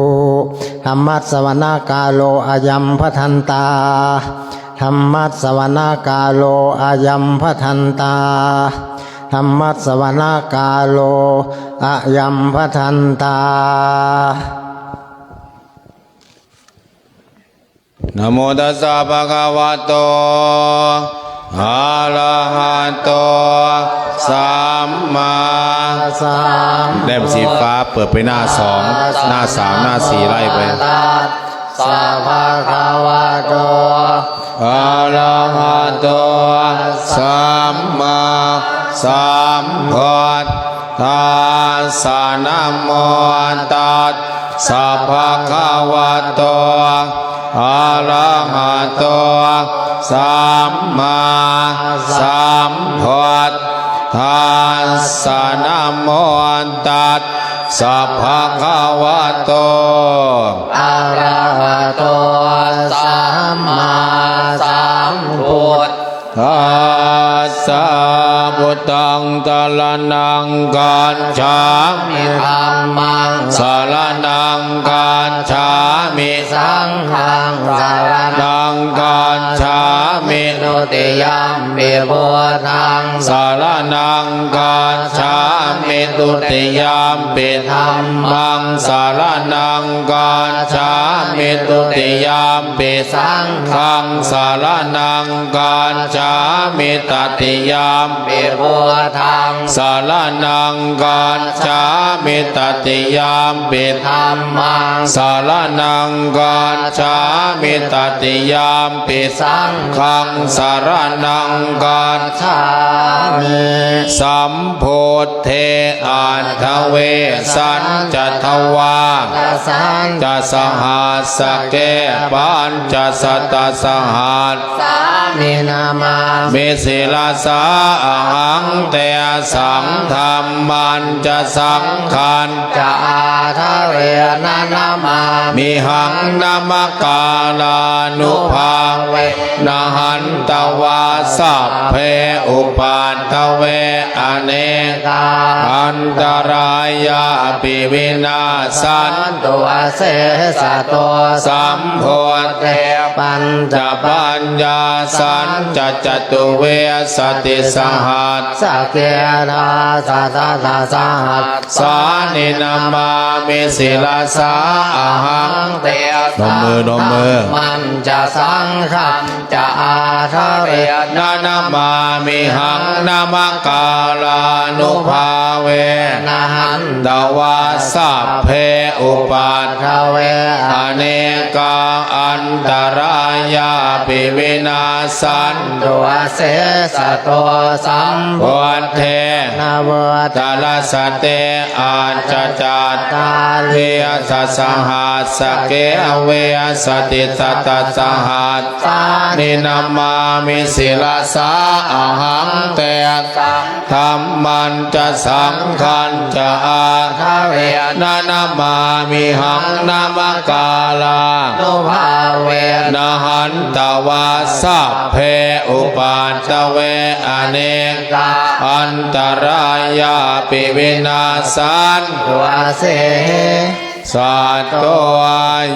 धम्मस्सवनकालो अयं भदन्ता। धम्मस्सवनकालो अयं भदन्ता। धम्मस्सवनकालो अयं भदन्ता। नमो तस्स भगवतो अरहतो सम्मा เล่มสีฟ้าเปิดไปหน้าสอง หน้าสาม หน้าสี่ ไล่ไป สะ ภะคะวะโต อะระหะโต สัมมาสัมพุทธัสสะ นะโมตัสสะ ภะคะวะโต อะระหะโต สัมมาสัมพุทธัสสะ นะโมตัสสะ ภะคะวะโต อะระหะโต สัมมาสัมพุทธัสสะ พุทธังสะระณังคัจฉามิ ธัมมังสะระณังคัจฉามิ สังฆังสะระณังคัจฉามิ ทุติยัมปิพุทธังสะระณังคัจฉามิ ทุติยัมปิธัมมังสะระณังคัจฉามิ ทุติยัมปิสังฆังสะระณังคัจฉามิ ตติยัมปิพุทธังสะระณังคัจฉามิ ตติยัมปิธัมมังสะระณังคัจฉามิ ตติยัมปิสังฆังสะระณังคัจฉามิ สัมพุทเท aṭṭhavīsañca dvādasañca sahassake pañcasatasahassāni namāmi sirasā ahaṃ. Tesaṃ dhammañca saṅghañca ādarena namāmihaṃ. Namakārānubhāvena hantvā sabbe upaddave anekā antarāyāpi vinassantu asesato. Sambuddhe pañcapaññāsañca catuvīsatisahassake dasasatasahassāni namāmi sirasā ahaṃ. Tesaṃ นมมือ นมมือ dhammañca saṅghañ ca ādarena namāmihaṃ. Namakārānubhāvena hantvā sabbe upaddave anekā antarāyāpi vinassantu asesato. Sambuddhe navuttarasate aṭṭhacattāḷīsasahassake vīsatisatasahassāni namāmi sirasā ahaṃ. Tesaṃ dhammañca saṅghañca ādarena namāmihaṃ. Namakārānubhāvena hantvā sabbe upaddave anekā antarāyāpi vinassantu ase sato.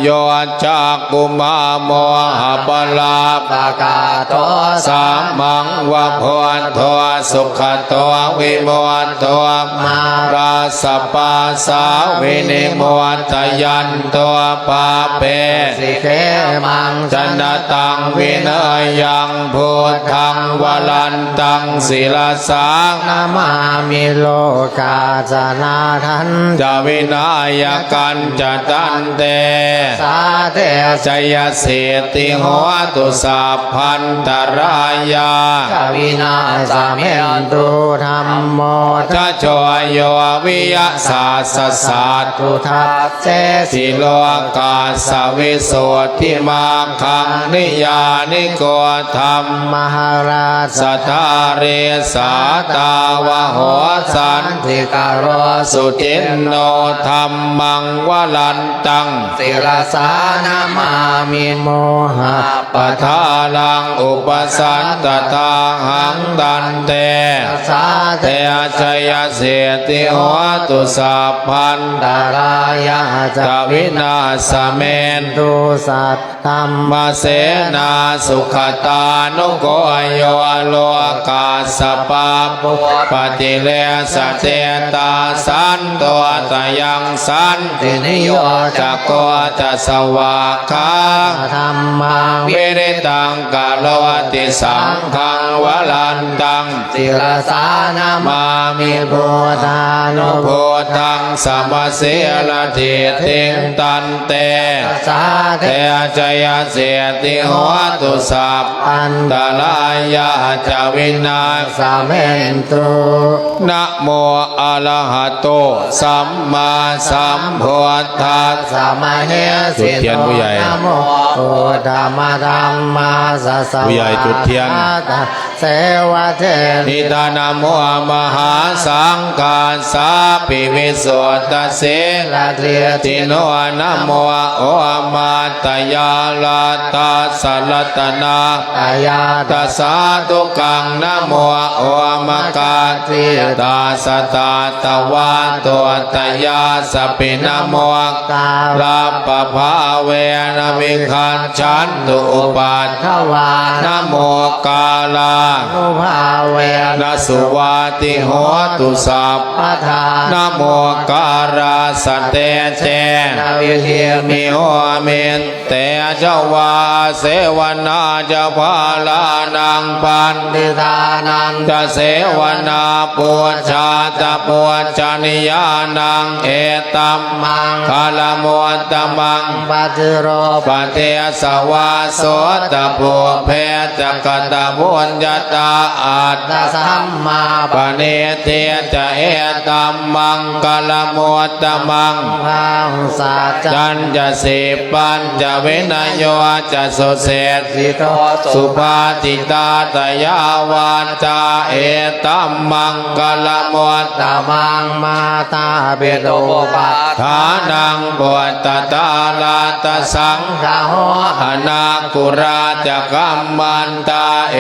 Yo cakkhumā mohamalāpakaṭṭho sāmaṃ va buddho sugato vimutto mārassa pāsā vinimuggayanto pāpesi khemaṃ janataṃ vineyyaṃ buddhaṃ varantaṃ sirasā namāmi lokassa nāthañca vināyakañca tantejasā te jayasiddhi hotu sabbantarāyā ca vināsamentu. Dhammo dhajo yo viya sassa satthu dassesi lokassa visuddhimaggaṃ niyyāniko dhammarassa dhārī sātāvaho santikaro suciṇṇo dhammaṃ varantaṃ sirasā namāmi mohappadālaṃ upasantadāhaṃ tantejasā te jayasiddhi hotu sabbantarāyā ca vināsamentu. Saddhammasenā sugatānugo yo lokassa pāpūpakilesajetā santo sayaṃ santiniyojako ca svākkhātadhammaṃ viditaṃ karoti saṅghaṃ varantaṃ sirasā namāmi buddhānubuddhaṃ samasīladiṭṭhiṃ tantejasā te jayasiddhi hotu sabbantarāyā ca vināsamentu. Namo arahato sammāsambuddhassa mahesino. จุดเทียนผู้ใหญ่ Namo uttamadhammassa ผู้ใหญ่จุดเทียน svākkhāta sevadennita. Namo mahāsaṅghassāpi visuddhasīladiṭṭhino. Namo omātyāraddhassa ratanattayassa sādhukaṃ. Namo omakātītassa tatra vāttottāyassapi. Namo kārappabhāvena vigacchantu upaddavā. Namo kārānubhāvena suvatthi hotu sabbadā. Namo kārassa tejena vidhimhi homi tejavā. Asevanā ca bālānaṃ paṇḍitānañca sevanā pūjā ca pūjanīyānaṃ etammaṅgalamuttamaṃ. Paṭirūpadesavāso ca pubbe ca katapuñña ตา อัตตะสัมมาปะณิธิ จะ เอตัมมังคะละมุตตะมัง พาหุสัจจัญจะ สีปัญจะ วินโยจะ สุเสสิโต สุภาสิตา ตยาวาจา เอตัมมังคะละมุตตะมัง มาตาปิตุปุปปาทานัง ปุตตะตาระตะสังคะโห อนาคุลาจะ กัมมันตา เอ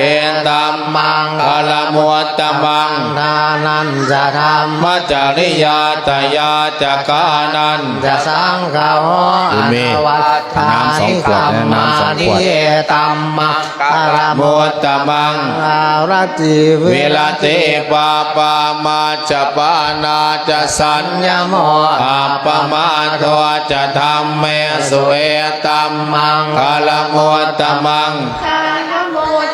ตัมมังคะละมุตตะมัง ทานัญจะ ธัมมจริยา ตยาจะ กานัญจะ สังคะโห อิเม อนาวัฏฐานิ น้ำสองขวดนะ กัมมานิ น้ำสองขวด เอตัมมังคะละมุตตะมัง อารัตติ วิรัตติ ปาปา มัจจปานาจะ สัญญโม อัปปมาโทจะ ธัมเมสุ เอตัมมังคะละมุตตะมัง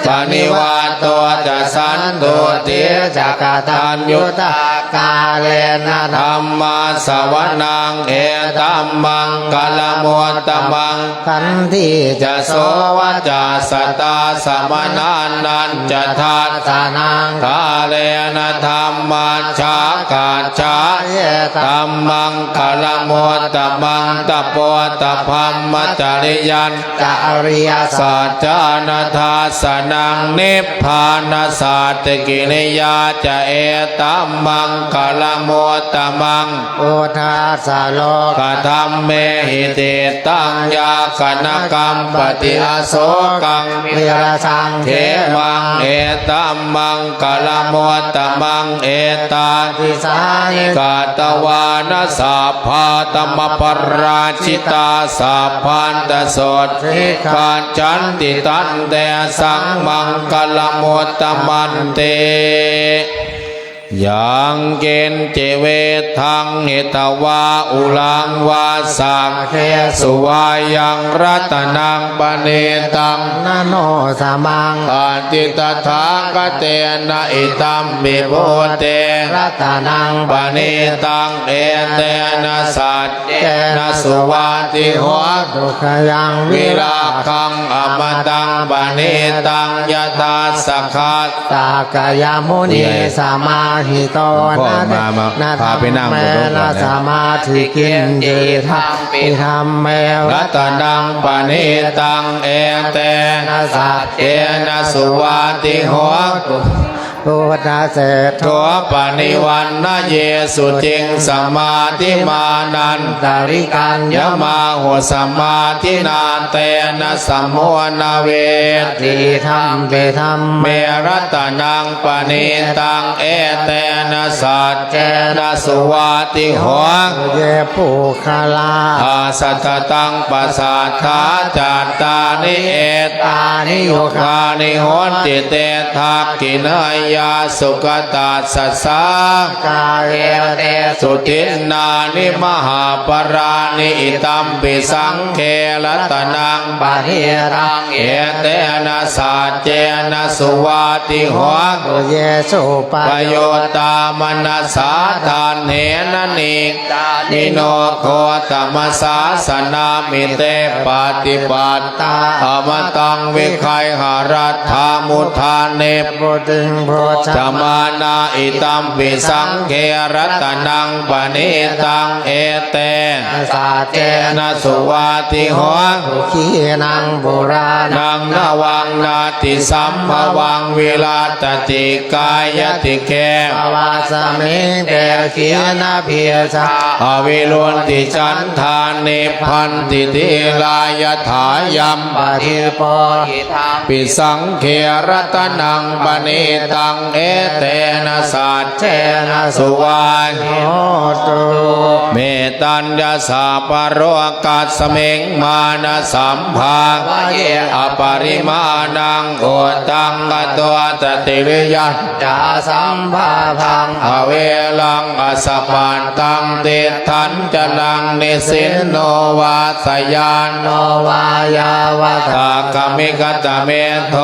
ปะณิวาโทจะ สันตุติจะ กตัญญูตา กาเลนะ ธัมมาสวนัง เอตัมมังคะละมุตตะมัง ขันติจะ โสวจัสสะตา สมณานัญจะ ทัสสะนัง กาเลนะ ธัมมัจฉากัจฉา เอตัมมังคะละมุตตะมัง ตะโปตะพัมมจริยัญจะ อริยสัจจานะ ทัสสะนัง นิพพานะสัจจกิริยาจะ เอตัมมังคะละมุตตะมัง พุทธัสสะโลกะธัมเมหิ ติตตังยักขะนะกัมปะติ อโสกังวิรัสสังเขมัง เอตัมมังคะละมุตตะมัง เอตา อิสานิ กัตตวานะ สัพพะธัมมะปะราชิตา สัพพันตะ โสตถิ กัจฉันติ ตันเตสัง มังคะละมุตตะมันติ ยังกิญจิวิธัง หิตวา อุรัง วา สักขิสุ วายัง รัตนัง ปะณีตัง นะโนสะมัง อัตถิตถาคะเตนะ อิทัมปิ พุทเท รัตนัง ปะณีตัง เอเตนะ สัจเจนะ สุวัตถิโหตุ ขยัง วิรากัง อมตัง ปะณีตัง ยะทัสสะ ขัตตะกะยะมุนี สมาหิโต นะเทนะ ธัมเมนะ สมาธิกิญจิ ธัมเม รัตนัง ปะณีตัง เอเตนะ สัจเจนะ สุวัตถิโหตุ พุทธเศรษโฐ ปะณีวันนะเย สุจิง สมาธิมานันตะริกัญญะมาหุ สมาธินา เตนะ สะโมนะ เวทะติ ธัมเม ธัมเม รัตนัง ปะณีตัง เอเตนะ สัจเจนะ สุวัตถิโหตุ เย ปุคคะลา อัสสะทะตัง ปัสสัทธา จัตตาริ เอตานิ ยุกขานิ หนติ เต ทักขิณายา สุขะตัสสะ สา กา เอเตสุ ทินนานิ มหาปะลานิ อิทัมปิ สังเฆ รัตนัง ปะณีตัง เอเตนะ สัจเจนะ สุวัตถิโหตุ เย สุปะยุตตะ มะนะสา ทัณเฮนะ นิ ตานิ โน โคตมะสาสะนามิ เต ปะติปัตตา อมตัง วิคัยหะรัตถา มุทา นิพพุติง พุจฉะมานา อิทัมปิ สังเฆ รัตนัง ปะณีตัง เอเตนะ สัจเจนะ สุวัตถิโหตุ ขีณัง ปุราณัง นวัง นัตถิสัมภวัง วิรัตติ กายติ เข ภะวัสมิง เต ขีณะบีจา อวิรุตถิ ฉันทา นิบบันติ ธีรา ยะถา ยัมปะทีปโป อิทัมปิ สังเฆ รัตนัง ปะณีตัง เอเตนะ สัจเจนะ สุวัตถิโหตุ เมตตัญญะ สัพพะโลกัสมิง มานะสัมภา วะเย อะปะริมาณัง อุทธัง อะโต จะ ติริยัญ จะ อสัมปาทัง อะเวรัง อะสะปัตตัง ติฏฐัญจะรัง นิสสินโน วา สะยานุ โน วา ยาวะตะ คะมิคะตะเมโท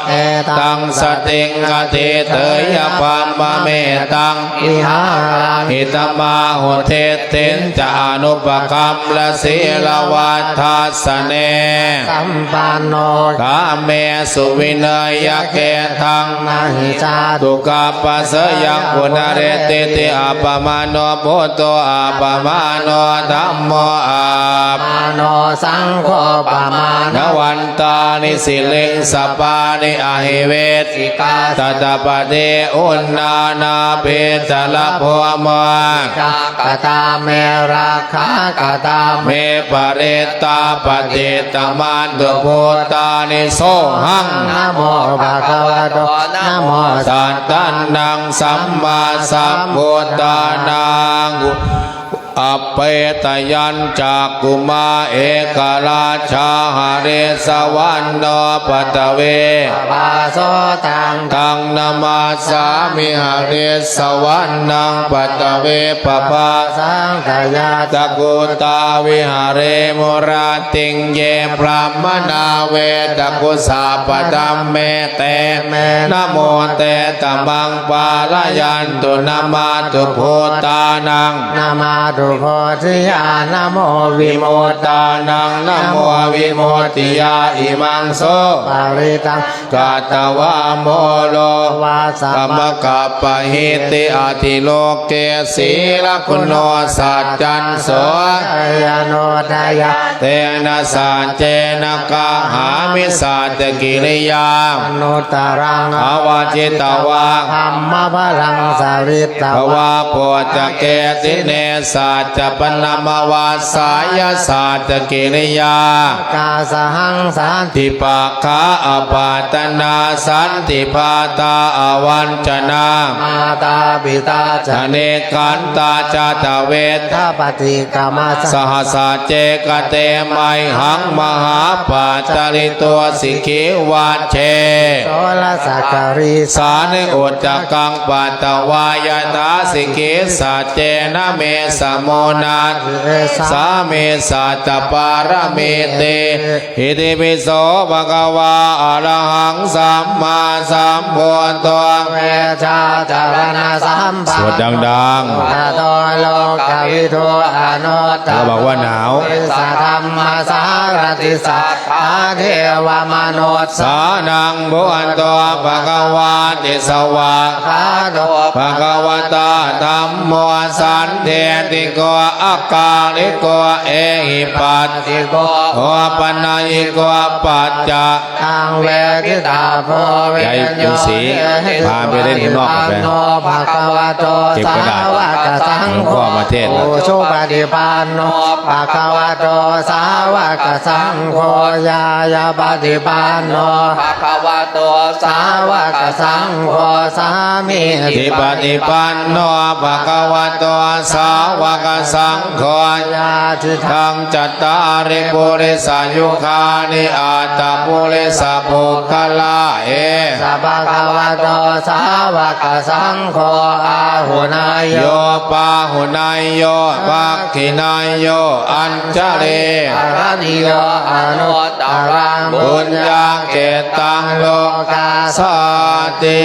เอตัง สะติง อะทิฏฐิยะ บรมมะเมตัง วิหารัง อิทัมมาหุ ทิฏฐิญจะ อนุปกรรมสะสีลวัตถัสสะเน สัมปันโน กาเมสุวิเนยยะเกตัง นะหิ จาตุ กัปปะเสยัง ปุนเรติ ติ อัปปะมาโณ พุทโธ อัปปะมาโณ ธัมโม อัปปะมาโณ สังโฆ ปะมาณวันตานิ สิริงสะปานิ อะหิเวสิกา สัตตะปะเต อุณณานาเภสะละโภ โม กา กะตาเม รักขากะตาเม ปะริตตา ปะติฏฐันตุ ภัตตานิ โสหัง นะโม ภะคะวะโต นะโม สัตตานัง สัมมาสัมพุทธานัง อัปเปตะยัญจักขุมา เอกราชา หะริสสะวัณโณ ปัตตะเว ปะภา โส ตัง ตังนะมัสสามิ หะริสสะวัณณัง ปัตตะเว ปะภา สัง ตะยา จักขุตา วิหะเร มุราติง เย บรามมะณา เวทะกุสสะปะทัมเม เต เม นะโม เต ตะมัง ปาละยันตุ นะมาตุ พุทธานัง นะมาตุ โพธิยา นะโม วิมุตตานัง นะโม วิมุตติยา อิมัง โส ปะริตตัง กัตตวา โม โร วา สะ มะ กัปปะหิติ อะติโลเก สีละกุโณ สัจจัน โส ชยานุทยา เตนะ สัจเจนะ กะหามิ สัจจกิริยา อนุตตรัง อะวะจิตตวา ธัมมะพะลัง สะริตตวา ปุจจเก สิเน สัจจะปะนะมะวัสสายะ สัจจกิริยา กาสะหัง สันติปะขะ อะปาทะนา สันติปาทา อะวัญชนา มาตาปิตา จะ เนกขันตา จะ ตะเวทะ ปะติกะมะ สะ สหัสสะ เจกะเต ไมหัง มหาปัจจาริโต สิขีวัจเฉ โสรสะ กะรี สานิ อุจจกัง ปัตตวา ยะถา สิขีสัจเจนะ เม สะโม นาทิ เอสา สามิ สัจจะปารมีติ อิติปิโส ภะคะวา อะระหัง สัมมาสัมพุทโธ เวชชาจะรณะสัมปันโน สุขะโต โลกะวิทู อนุตตะโร บอกว่าหนาว ปุริสะธัมมะสารถิ สัทธาเทวะมนุสสานัง พุทโธ ภะคะวาติ สวาคาโต ภะคะวะตา ธัมโม สันทิฏฐิโก อะกาลิโก เอหิปัสสิโก โอปะนัยยิโก ปัจจะ ตังเวทิตาโพ วิญโญ เตหิ สุปะฏิปันโน ภะคะวะโต เก็บกระดาษ สาวกสังโฆ หลวงพ่อมาเทศน์ อุชุปะฏิปันโน ภะคะวะโต สาวกสังโฆ ญาณปะฏิปันโน ภะคะวะโต สาวกสังโฆ สามีจิปะฏิปันโน ภะคะวะโต สาวกสังโฆ ยะถา จัตตาริปุริสายุคานิ อัตตะปุริสะปุคคละ เอสะ ภะคะวะโต สาวกสังโฆ อาหุเนยโย โย ปาหุเนยโย ปักขิเนยโย อัญชลี กะรณีโย อนุตตรัง ปุญญาเขตตัง โลกัสสาติ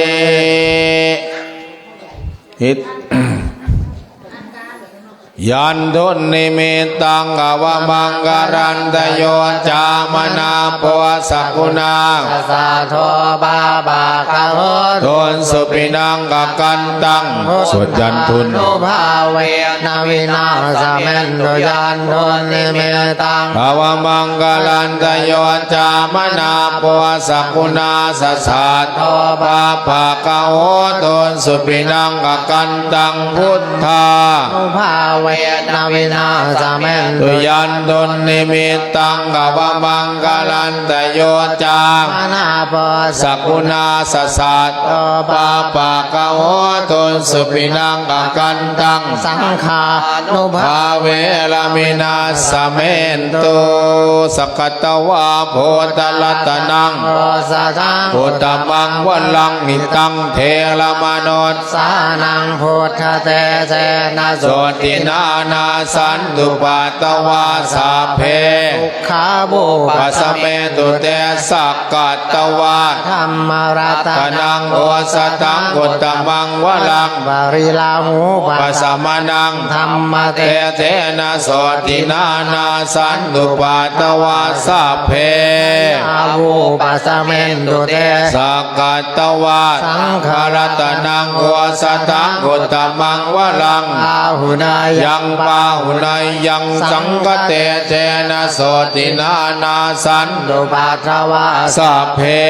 อิ ยันตุนนิมิตตัง อวมังคะลันตะโย จามะนาโป สะกุณา สะสัทโธ ปาปะกะโห ตุนสุปินัง อะกันตัง พุทธานุภาเวนะ วินาสะเมนตุ ยันตุนนิมิตตัง อวมังคะลันตะโย จามะนาโป สะกุณา สะสัทโธ ปาปะกะโห ตุนสุปินัง อะกันตัง พุทธานุภาเวนะ วินาสะเมนตุ ยันตุนนิมิตตัง อวมังคะลันตะโย จามะนาโป สะกุณา สะสัทโธ ปาปะกะโห ตุนสุปินัง อะกันตัง สังฆานุภาเวนะ วินาสะเมนตุ สัก กัตวา พุทธะรัตะนัง โอสะถัง อุตตะมัง วะรัง หิตัง เถระมะนุสสานัง พุทธะเตจะนะ โสตินะ nassantupaddavā sabbe dukkhā vūpasamentu te. Sakkatvā dhammaratanaṃ osathaṃ uttamaṃ varaṃ pariḷāhūpasamanaṃ dhammatejena sotthinā nassantupaddavā sabbe bhayā vūpasamentu te. Sakkatvā saṅgharatanaṃ osathaṃ uttamaṃ varaṃ āhuneyyaṃ pāhuneyyaṃ saṅghatejena sotthinā nassantupaddavā sabbe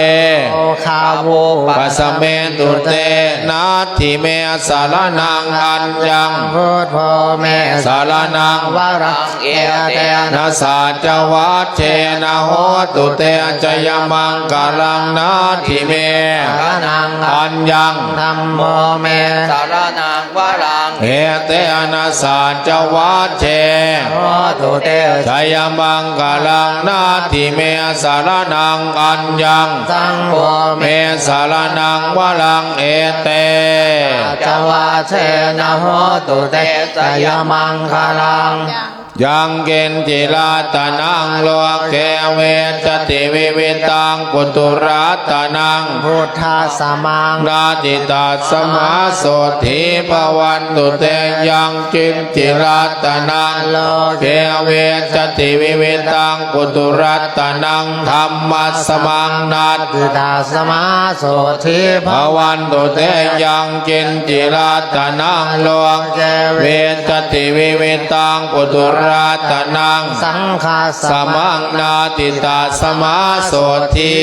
rogā vūpasamentu te. Natthi me saraṇaṃ aññaṃ, buddho me saraṇaṃ varaṃ, etena saccavajjena hotu te jayamaṅgalaṃ. Natthi me saraṇaṃ aññaṃ, dhammo me saraṇaṃ varaṃ, etena saccavajjena hotu te jayamaṅgalaṃ. Natthi me saraṇaṃ aññaṃ, saṅgho me saraṇaṃ varaṃ, etena saccavajjena hotu te jayamaṅgalaṃ. Yaṅkiñci ratanaṃ loke vijjati vividhaṃ puthu ratanaṃ buddhasamaṃ natthi tasmā sotthī bhavantu te. Yaṅkiñci ratanaṃ loke vijjati vividhaṃ puthu ratanaṃ dhammasamaṃ natthi tasmā sotthī bhavantu te. Yaṅkiñci ratanaṃ loke vijjati vividhaṃ puthu ratanaṃ saṅghasamaṃ natthi tasmā sotthī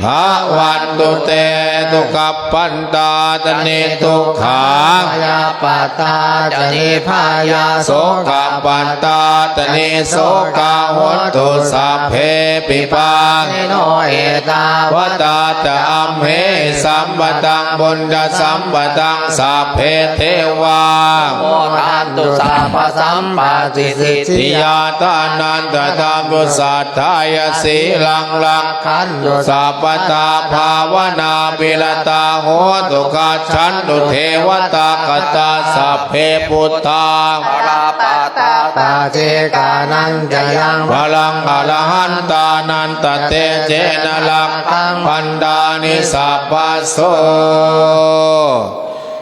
bhavantu te. Dukkhappattā ca niddukkhā, bhayappattā ca nibbhayā, sokappattā ca nissokā, hontu sabbepi pāṇino. Ettāvatā ca amhehi sambhataṃ puññasampadaṃ sabbe devā anumodantu sabbasampattisiddhiyā. Dānaṃ dadantu saddhāya, sīlaṃ rakkhantu sabbadā, bhāvanābhiratā hontu, gacchantu devatāgatā. Sabbe buddhā balappattā paccekānañca yaṃ balaṃ, arahantānañca tejena, rakkhaṃ bandhāmi sabbaso.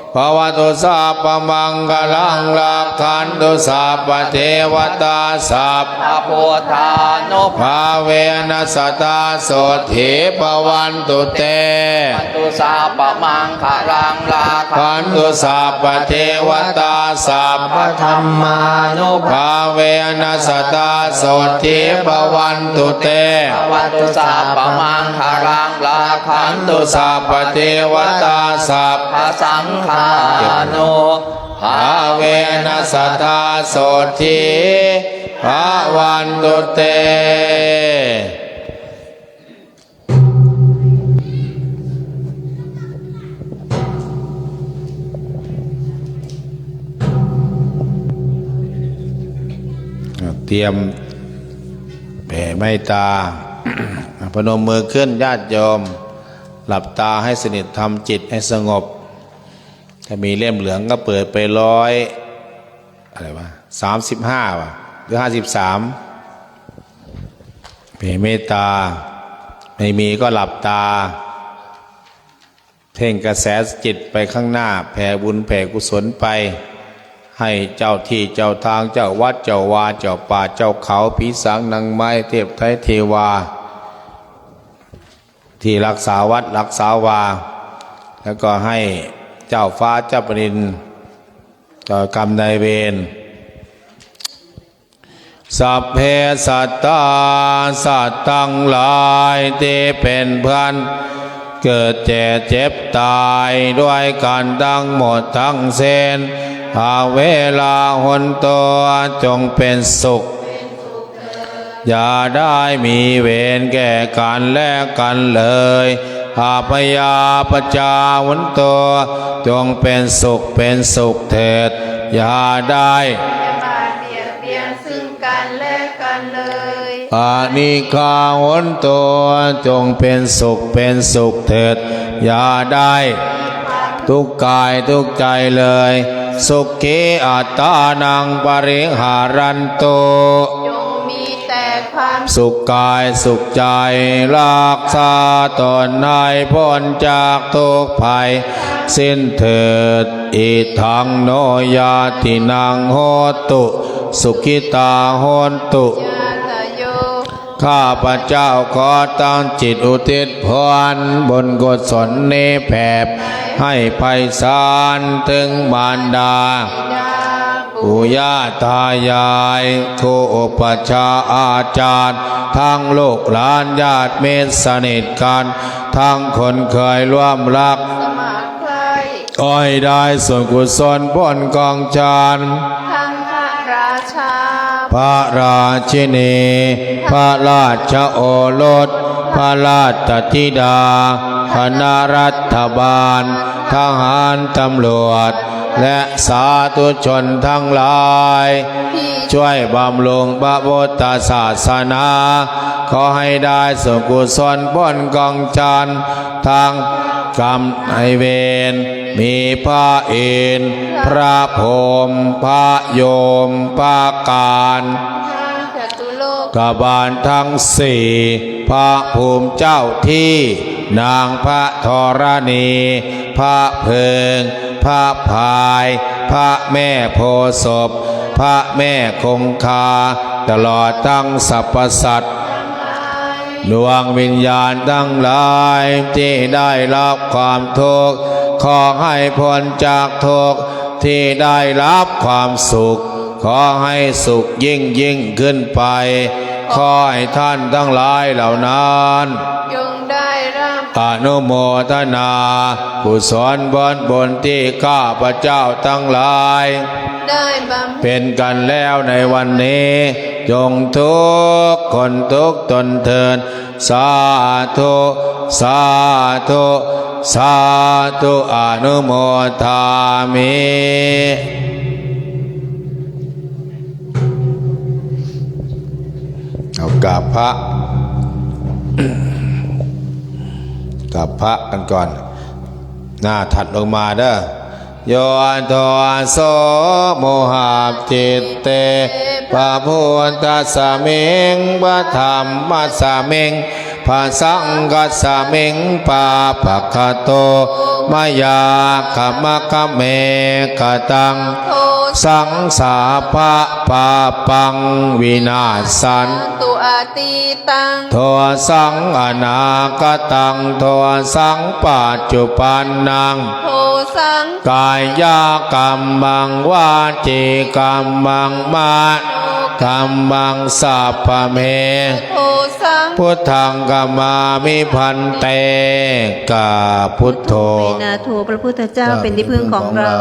Bhavatu sabbamaṅgalaṃ, rakkhantu sabbadevatā, sabbabuddhānubhāvena sadā sotthī bhavantu te. Bhavatu sabbamaṅgalaṃ, rakkhantu sabbadevatā, sabbadhammānubhāvena sadā sotthī bhavantu te. Bhavatu sabbamaṅgalaṃ, rakkhantu sabbadevatā, sabbasaṅghānubhāvena sadā sotthī bhavantu te. เตรียมแผ่เมตตา พนมมือขึ้น ญาติโยม หลับตาให้สนิท ทำจิตให้สงบ ถ้ามีเล่มเหลืองก็เปิดไปร้อย อะไรวะ สามสิบห้า วะ หรือ ห้าสิบสาม แผ่เมตตา ไม่มีก็หลับตา เพ่งกระแสจิตไปข้างหน้า แผ่บุญแผ่กุศลไป ให้เจ้าที่เจ้าทาง เจ้าวัดเจ้าวา เจ้าป่าเจ้าเขา ผีสางนางไม้ เทพไท้เทวา ที่รักษาวัดรักษาวา แล้วก็ให้เจ้าฟ้าเจ้าแผ่นดิน เจ้ากรรมนายเวร สัพเพสัตตา สัตว์ทั้งหลายที่เป็นเพื่อนเกิดแก่เจ็บตายด้วยกันทั้งหมดทั้งสิ้น อะเวรา หนตุ จงเป็นสุข อย่าได้มีเวรแก่กันและกันเลย อะพยาปัจจา หนตุ จงเป็นสุขเป็นสุขเถิด อย่าได้ อย่าเบียดเบียนซึ่งกันและกันเลย อะนิกขา หนตุ จงเป็นสุขเป็นสุขเถิด อย่าได้ทุกข์กายทุกข์ใจเลย สุขีอัตตานังปริหารันตุ จงมีแต่ความสุขกายสุขใจ รักษาตนให้พ้นจากทุกข์ภัยสิ้นเถิด อิทังโนญาตินังโหตุ สุขิตาโหนตุ ข้าพเจ้าขอตั้งจิตอุทิศผลบุญกุศลนี้แผ่ให้ไพศาลถึงมารดา ปู่ย่าตายาย ครูอุปัชฌาย์อาจารย์ ทั้งลูกหลานญาติมิตรสนิทกัน ทั้งคนเคยร่วมรัก สมัครใคร่ ขอให้ได้ส่วนกุศลผลของฉัน ทั้งพระราชา พระราชินี พระราชโอรส พระราชธิดา คณะรัฐบาล ทหารตำรวจ และสาธุชนทั้งหลาย ที่ช่วยบำรุงพระพุทธศาสนา ขอให้ได้ส่วนกุศลผลของฉัน ทั้งกรรมนายเวร มีพระอินทร์ พระพรหม พระยม พระกาล ทั้งจตุโลกบาลทั้งสี่ พระภูมิเจ้าที่ นางพระธรณี พระเพลิง พระพาย พระแม่โพธิ์ศพ พระแม่คงคา ตลอดทั้งสรรพสัตว์ ดวงวิญญาณทั้งหลายที่ได้รับความทุกข์ ขอให้พ้นจากทุกข์ ที่ได้รับความสุข ขอให้สุขยิ่งยิ่งขึ้นไป ขอให้ท่านทั้งหลายเหล่านั้น จงได้รับ อนุโมทนากุศลผลบุญที่ข้าพเจ้าทั้งหลาย ได้บำเพ็ญกันแล้วในวันนี้ จงทุกคนทุกตนเทอญ สาธุ สาธุ สาธุ อนุโมทามิ เอากราบพระ กราบพระกันก่อน หน้าถัดลงมาเด้อ โย โทสะ โมหะจิตเต พระพุทธัสมิง พระธัมมัสมิง พระสังฆัสมิง ปาปะกะโต มะยา ขะมะ ขะเม กะตัง โทสัง สาปะ ปาปัง วินาศสันตุ อตีตัง โทสัง อนาคตัง โทสัง ปัจจุปันนัง โทสัง กายะกัมมัง วาจีกัมมัง มะโนกัมมัง สัพพะเม โทสัง พุทธัง ขะมามิ ภันเต กราบ พุทโธ เม นาโถ พระพุทธเจ้าเป็นที่พึ่งของเรา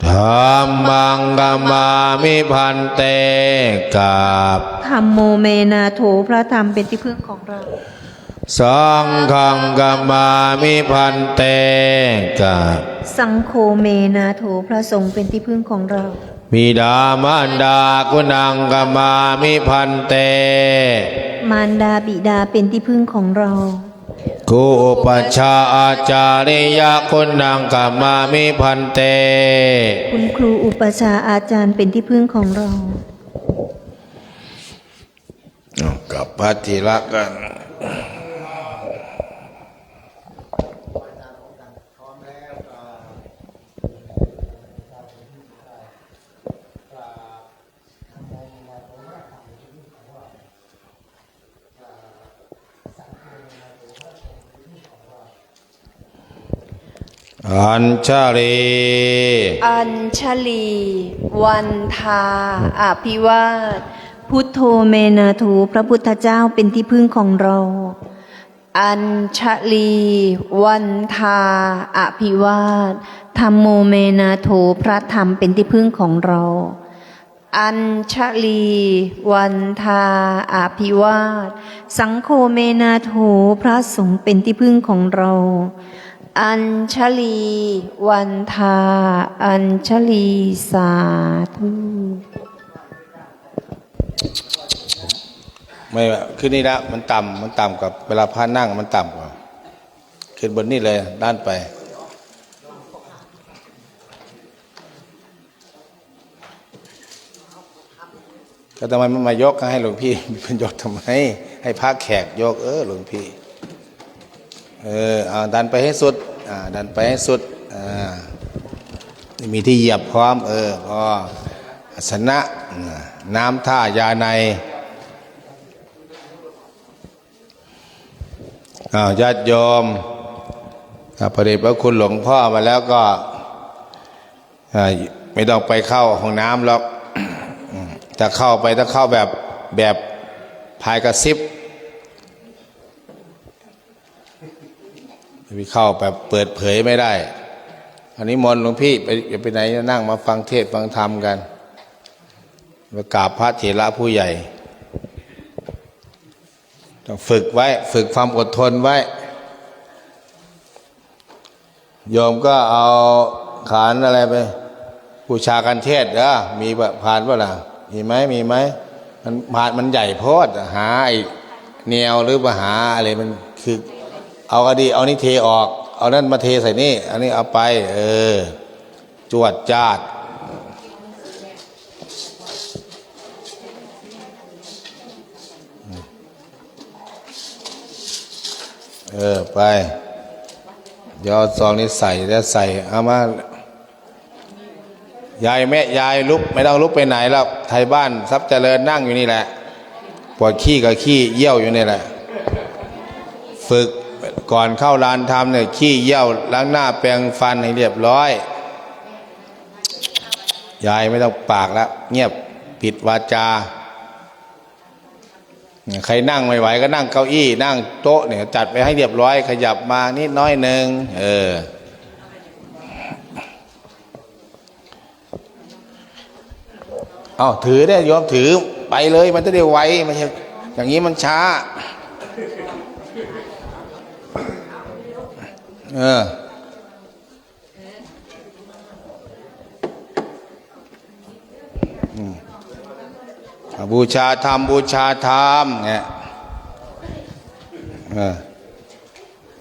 ธัมมัง ขะมามิ ภันเต กราบ ธัมโม เม นาโถ พระธรรมเป็นที่พึ่งของเรา สังฆัง ขะมามิ ภันเต กราบ สังโฆ เม นาโถ พระสงฆ์เป็นที่พึ่งของเรา บิดามารดา คุณัง ขะมามิ ภันเต มารดาบิดาเป็นที่พึ่งของเรา ครูอุปัชฌาย์อาจาริยะ คุณัง ขะมามิ ภันเต คุณครูอุปัชฌาย์อาจารย์เป็นที่พึ่งของเรา อ้าว กราบพระเถระกัน อัญชลี อัญชลี วันทา อภิวาท พุทโธ เม นาโถ พระพุทธเจ้าเป็นที่พึ่งของเรา อัญชลี วันทา อภิวาท ธัมโม เม นา โถ พระธรรมเป็นที่พึ่งของเรา อัญชลี วันทา อภิวาท สังโฆ เม นาโถ พระสงฆ์เป็นที่พึ่งของเรา อัญชลี วันทา อัญชลี สาธุ ไม่ ขึ้นนี่ละ มันต่ำ มันต่ำกว่า เวลาพระนั่งมันต่ำกว่า ขึ้นบนนี่เลย ด้านไป ก็ทำไมไม่มายก ให้หลวงพี่ เป็นยกทำไม ให้พระแขกยก เออ หลวงพี่ เออ เอาดันไปให้สุด อ่า ดันไปให้สุด อ่า มีที่เหยียบพร้อม เออ พอ อาสนะ อ่า น้ำท่ายาใน อ้าว ญาติโยม อ่า พระเดชพระคุณหลวงพ่อมาแล้วก็ อ่า ไม่ต้องไปเข้าห้องน้ำหรอก ถ้าเข้าไปต้องเข้าแบบ แบบพายกระซิบ ไปเข้าแบบเปิดเผยไม่ได้ อันนี้มนต์หลวงพี่ ไป อย่าไปไหน นั่งมาฟังเทศน์ฟังธรรมกัน มากราบพระเถระผู้ใหญ่ ต้องฝึกไว้ ฝึกความอดทนไว้ โยมก็เอาขันอะไรไป บูชาคันเทศน์เด้อ มีปะ พานเปล่าล่ะ มีไหม มีไหม มัน พานมันใหญ่โพด หาไอ้แนวหรือว่าหาอะไร มันคือ เอาก็ดี เอานี่เทออก เอานั่นมาเทใส่นี่ อันนี้เอาไป เออ จวดจ้าด เออ ไป เดี๋ยวเอาซองนี้ใส่ แล้วใส่ เอามา ยาย แม่ยายลุก ไม่ต้องลุกไปไหนหรอก ไทยบ้านทรัพย์เจริญนั่งอยู่นี่แหละ ปวดขี้ก็ขี้เยี่ยวอยู่นี่แหละ ฝึกก่อนเข้าลานธรรมเนี่ย ขี้เยี่ยว ล้างหน้าแปรงฟันให้เรียบร้อย ยายไม่ต้องปากละ เงียบ ปิดวาจา ใครนั่งไม่ไหวก็นั่งเก้าอี้ นั่งโต๊ะเนี่ย จัดไปให้เรียบร้อย ขยับมานิดน้อยหนึ่ง เออ เอาถือเนี่ย โยมถือไปเลย มันจะได้ไว ไม่ใช่ อย่างนี้มันช้า เออ อืม อ่ะ บูชาธรรม บูชาธรรม เนี่ย เออ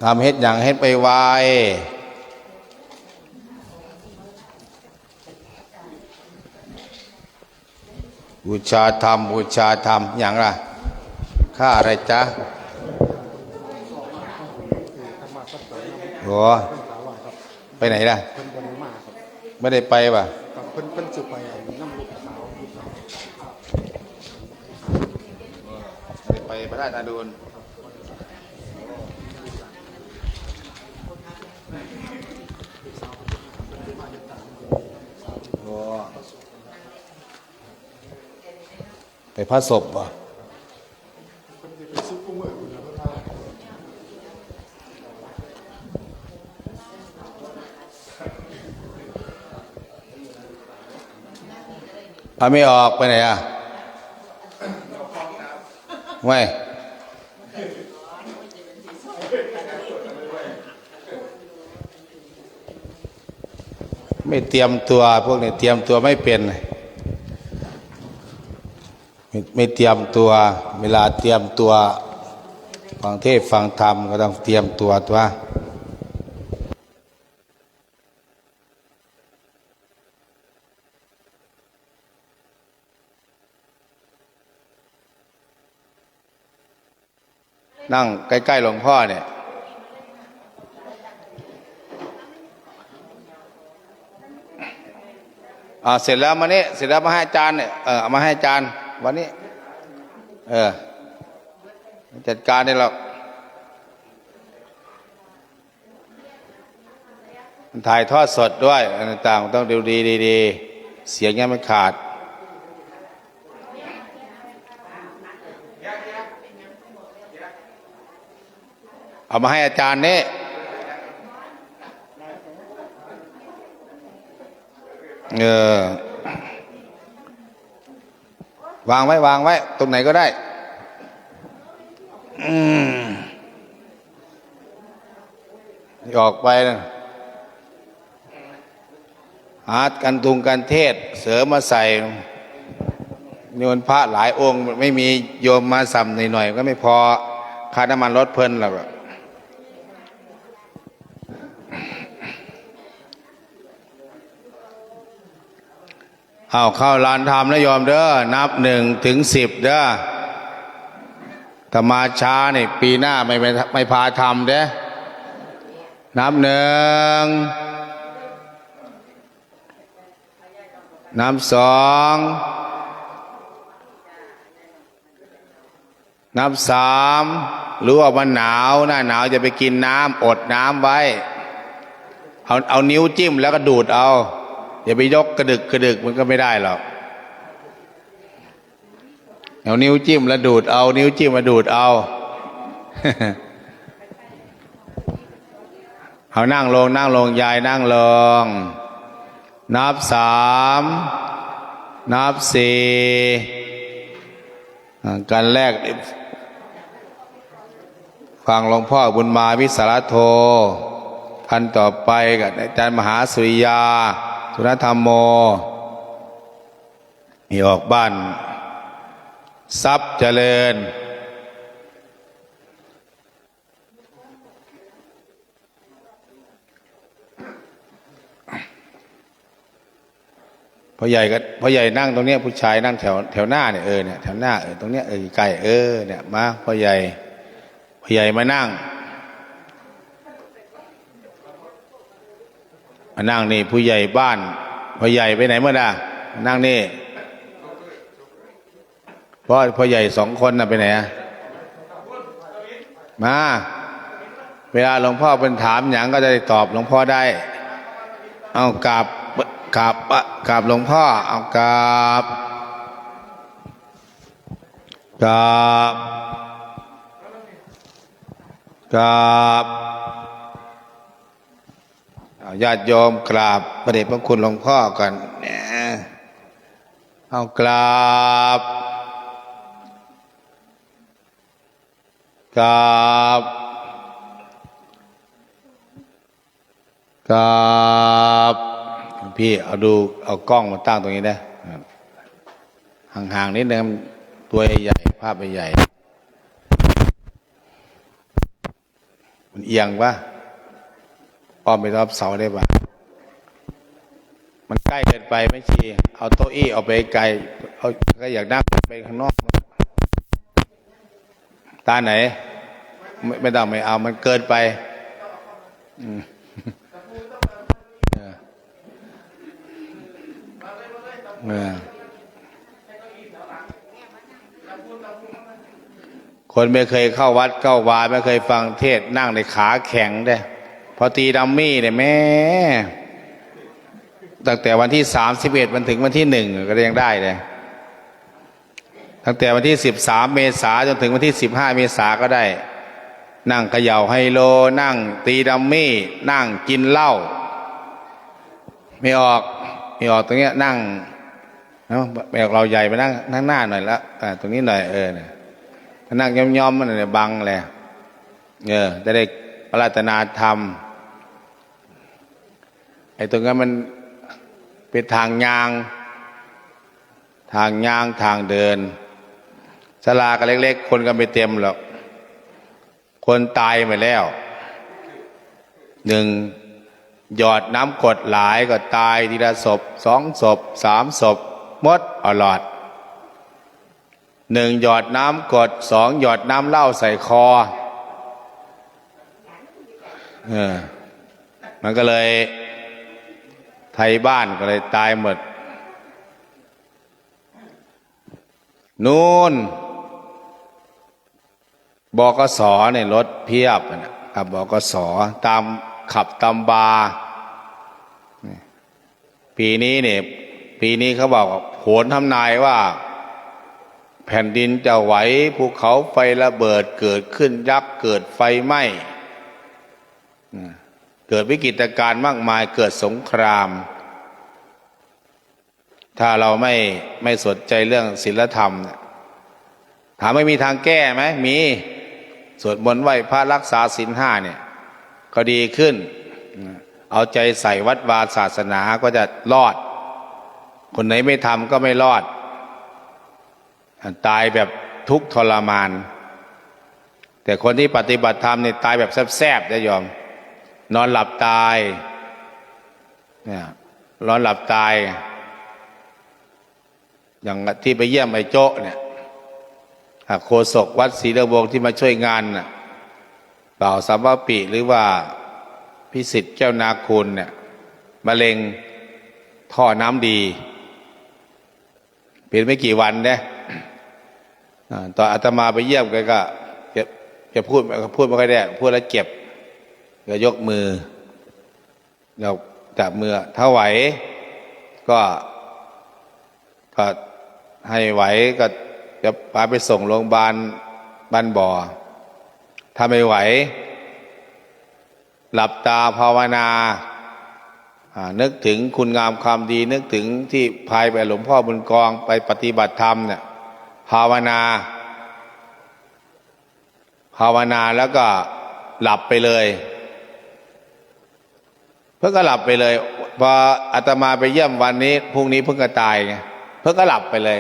ธรรมเฮ็ดหยัง เฮ็ดไปไว บูชาธรรม บูชาธรรม หยังล่ะ ค่าอะไรจ๊ะ โอ้ ไปไหนล่ะ เพิ่นบ่ได้มาครับ ไม่ได้ไปว่ะ ครับ เพิ่น เพิ่นสิไปนำลูกสาว ลูกสาว ไม่ได้ไปพระธาตุนาดูล โอ้ ไปพระศพบ่ เอาไม่ออก ไปไหนอ่ะ ไม่ ไม่เตรียมตัว พวกนี้เตรียมตัวไม่เป็น ไม่ ไม่เตรียมตัว เวลาเตรียมตัว ฟังเทศน์ฟังธรรมก็ต้องเตรียมตัว ตัว นั่งใกล้ๆ หลวงพ่อเนี่ย อ่า เสร็จแล้วมานี่ เสร็จแล้วมาให้อาจารย์เนี่ย เออ เอามาให้อาจารย์วันนี้ เออ จัดการนี่หรอก มันถ่ายทอดสดด้วย อะไรต่างๆ ต้องดูดีๆ เสียงเงี้ยมันขาด เอามาให้อาจารย์นี่ เออ วางไว้ วางไว้ ตรงไหนก็ได้ อืม ออกไปนะ หาคันธุงคันเทศน์เสริมมาใส่ นิมนต์พระหลายองค์ ไม่มีโยมมาส่ำหน่อยๆ ก็ไม่พอ ค่าน้ำมันรถเพิ่นละ เอาเข้าลานธรรมนะโยมเด้อ นับหนึ่งถึงสิบเด้อ อาตมาช้านี่ ปี๋หน้าไม่ ไม่ ไม่พาธรรมเด้อ นับหนึ่ง นับสอง นับสาม รู้ว่ามันหนาว หน้าหนาวอย่าไปกิ๋นน้ำ อดน้ำไว้ เอา เอานิ้วจิ้มแล้วก็ดูดเอา อย่าไปยกกระดึกกระดึก มันก็ไม่ได้หรอก เอานิ้วจิ้มแล้วดูดเอา นิ้วจิ้มแล้วดูดเอา เอานั่งลง นั่งลง ยายนั่งลง นับสาม นับสี่ อ่า กันแรก ฟังหลวงพ่อบุญมาวิสารโธ อันต่อไปก็อาจารย์มหาสุริยา สุนธรรมโม นี่ออกบ้านทรัพย์เจริญ พ่อใหญ่ก็ พ่อใหญ่นั่งตรงเนี้ย ผู้ชายนั่งแถว แถวหน้าเนี่ย เออ เนี่ย แถวหน้า เออ ตรงเนี้ย เออ ใกล้ เออ เนี่ย มา พ่อใหญ่ พ่อใหญ่มานั่ง มานั่งนี่ ผู้ใหญ่บ้าน พ่อใหญ่ไปไหนหมดอ่ะ นั่งนี่ พ่อ พ่อใหญ่สองคนน่ะไปไหนอะ มา เวลาหลวงพ่อเปิ้นถามหยังก็จะได้ตอบหลวงพ่อได้ เอากราบ กราบ กราบหลวงพ่อ เอากราบ กราบ กราบ เอาญาติโยมกราบพระเดชพระคุณหลวงพ่อก่อน เนี่ย เอากราบ กราบ กราบ พี่เอาดู เอากล้องมาตั้งตรงนี้นะ ห่างๆนิดนึง ตัวใหญ่ ภาพใหญ่ มันเอียงปะ อ้อมไปรอบเสาได้ปะ มันใกล้เกินไปแม่ชี เอาเก้าอี้ออกไปไกล เอา ก็อยากนั่งไปข้างนอก ตาไหน ไม่ ไม่ต้อง ไม่เอา มันเกินไป อืม เออ เออ คนไม่เคยเข้าวัดเข้าวา ไม่เคยฟังเทศน์ นั่งในขาแข็งเด้ พอตีดัมมี่เนี่ยแม่ ตั้งแต่วันที่สามสิบเอ็ด มันถึงวันที่หนึ่งก็ยังได้เลย ตั้งแต่วันที่สิบสามเมษาจนถึงวันที่สิบห้าเมษาก็ได้ นั่งเขย่าไฮโล นั่งตีดัมมี่ นั่งกินเหล้า ไม่ออก ไม่ออกตรงเนี้ย นั่ง เนาะ ไม่ออก เราใหญ่ ไปนั่ง นั่งหน้าหน่อยละ อ่า ตรงนี้หน่อย เออ เนี่ย ถ้านั่งย่อมๆ มันเนี่ย บังเลย เออ จะได้อาราธนาธรรม ไอ้ตรงนั้นมันเป๋นตางย่าง ตางย่าง ตางเดิน ศาลาก็เล็กๆ คนก็ไม่เต็มหรอก คนตายมาแล้ว หนึ่ง หยอดน้ำกรดหลายก็ตายทีละศพ สองศพ สามศพ หมดอลอด หนึ่ง หยอดน้ำกรด สอง หยอดน้ำเหล้าใส่คอ เออ มันก็เลย ไทบ้านก็เลยตายหมด นู่น บขส เนี่ย รถเพียบน่ะ ขับ บขส ตาม ขับตามบาร์ นี่ ปี๋นี้เนี่ย ปี๋นี้เขาบอกว่า โหนทำนายว่า แผ่นดินจะไหว ภูเขาไฟระเบิดเกิดขึ้น ยักษ์เกิด ไฟไหม้ นะ เกิดวิกฤตการณ์มากมาย เกิดสงคราม ถ้าเราไม่ ไม่สนใจเรื่องศีลธรรมเนี่ย ถามว่ามีทางแก้ไหม มี สวดมนต์ไหว้พระรักษาศีลห้าเนี่ย ก็ดีขึ้น เอาใจใส่วัดวาศาสนาก็จะรอด คนไหนไม่ทำก็ไม่รอด ตายแบบทุกข์ทรมาน แต่คนที่ปฏิบัติธรรมเนี่ยตายแบบแซบๆ นะโยม นอนหลับตาย เนี่ย นอนหลับตาย อย่างตี้ไปเยี่ยมไอ้โจ๊ะเนี่ย อ่ะ โฆษกวัดศรีเรืองวงศ์ตี้มาช่วยงานน่ะ บ่าวสัมภปิ หรือว่าพิสิทธิ์แก้วนาคูณเนี่ย มะเร็งท่อน้ำดี เป๋นไม่กี่วันเนี่ย อ่า ต๋อนอาตมาไปเยี่ยมแกก็ จะ จะพูด พูดไม่ค่อยได้ พูดแล้วเจ็บ ก็ยกมือ แล้วจับมือ ถ้าไหวก็ ก็ให้ไหวก็จะพาไปส่งโรงพยาบาลบ้านบ่อ ถ้าไม่ไหว หลับตาภาวนา อ่า นึกถึงคุณงามความดี นึกถึงตี้พาไปหลวงพ่อบุญกอง ไปปฏิบัติธรรมเนี่ย ภาวนา ภาวนาแล้วก็หลับไปเลย เพิ่งก็หลับไปเลย พออาตมาไปเยี่ยมวันนี้ พรุ่งนี้เพิ่งก็ตายไง เพิ่งก็หลับไปเลย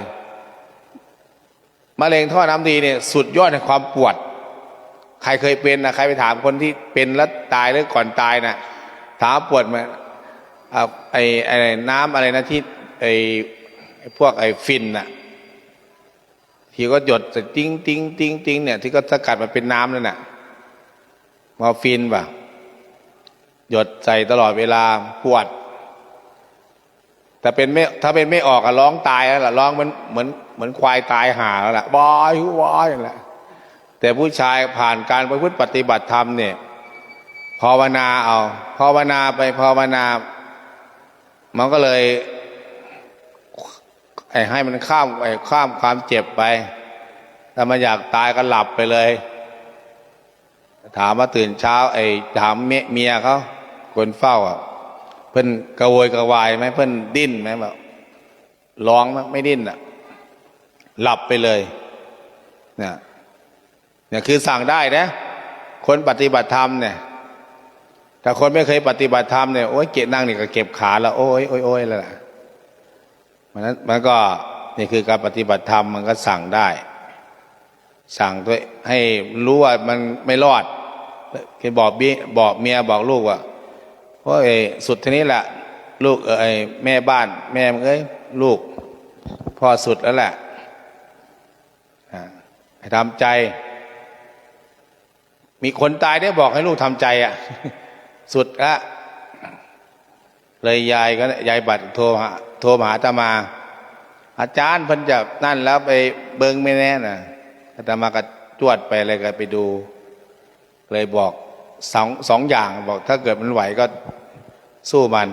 มะเร็งท่อน้ำดีเนี่ย สุดยอดแห่งความปวด ใครเคยเป็นนะ ใครไปถามคนตี้เป็นแล้วตายหรือก่อนตายน่ะ ถามปวดไหม อ่ะ ไอ้ ไอ้น้ำอะไรนะ ตี้ ไอ้ ไอ้พวกไอ้ฝิ่นน่ะ ตี้ก็หยดใส่ติ๊งติ๊งติ๊งติ๊งเนี่ย ตี้ก็สกัดมาเป๋นน้ำนั่นน่ะ มอร์ฟีนป่ะ หยดใส่ตลอดเวลา ปวด ถ้าเป็นไม่ ถ้าเป็นไม่ออกอะ ร้องตายแล้วล่ะ ร้องเหมือน เหมือน เหมือนควายตายห่าแล้วล่ะ วาย วาย นั่นแหละ แต่ผู้ชายผ่านการประพฤติปฏิบัติธรรมเนี่ย ภาวนาเอา ภาวนาไป ภาวนา มันก็เลย ไอ้ให้มันข้าม ไอ้ข้ามความเจ็บไป ถ้ามันอยากตายก็หลับไปเลย ถามว่าตื่นเช้า ไอ้ ถามเมีย เมียเขา คนเฝ้าอะ เปิ้นกระโวยกระวายไหม เปิ้นดิ้นไหม บอก ร้องไหม ไม่ดิ้นอะ หลับไปเลย เนี่ย เนี่ยคือสั่งได้นะ คนปฏิบัติธรรมเนี่ย ถ้าคนไม่เคยปฏิบัติธรรมเนี่ย โอ๊ย เกะ นั่งนี่ก็เจ็บขาแล้ว โอ๊ย โอ๊ย โอ๊ย แล้วล่ะ มันนั้น มันก็ นี่คือการปฏิบัติธรรม มันก็สั่งได้ สั่งด้วย ให้รู้ว่ามันไม่รอด คือบอกเมีย บอกเมีย บอกลูกว่า โอ๊ย สุดเท่านี้แหละ ลูกเอ๋ย แม่บ้าน แม่มึงเอ้ย ลูก พ่อสุดแล้วแหละ อ่า ให้ทำใจ มีคนตายได้บอกให้ลูกทำใจอะ สุดละ เลยยายก็ ยายบัตรโทรหา โทรมาหาอาตมา อาจารย์ เปิ้นจะนั่นแล้ว ไปเบิ่งแม่แน่น่ะ อาตมาก็จวดไปเลย ก็ไปดู เลยบอกสอง สองอย่าง บอกถ้าเกิดมันไหวก็สู้มัน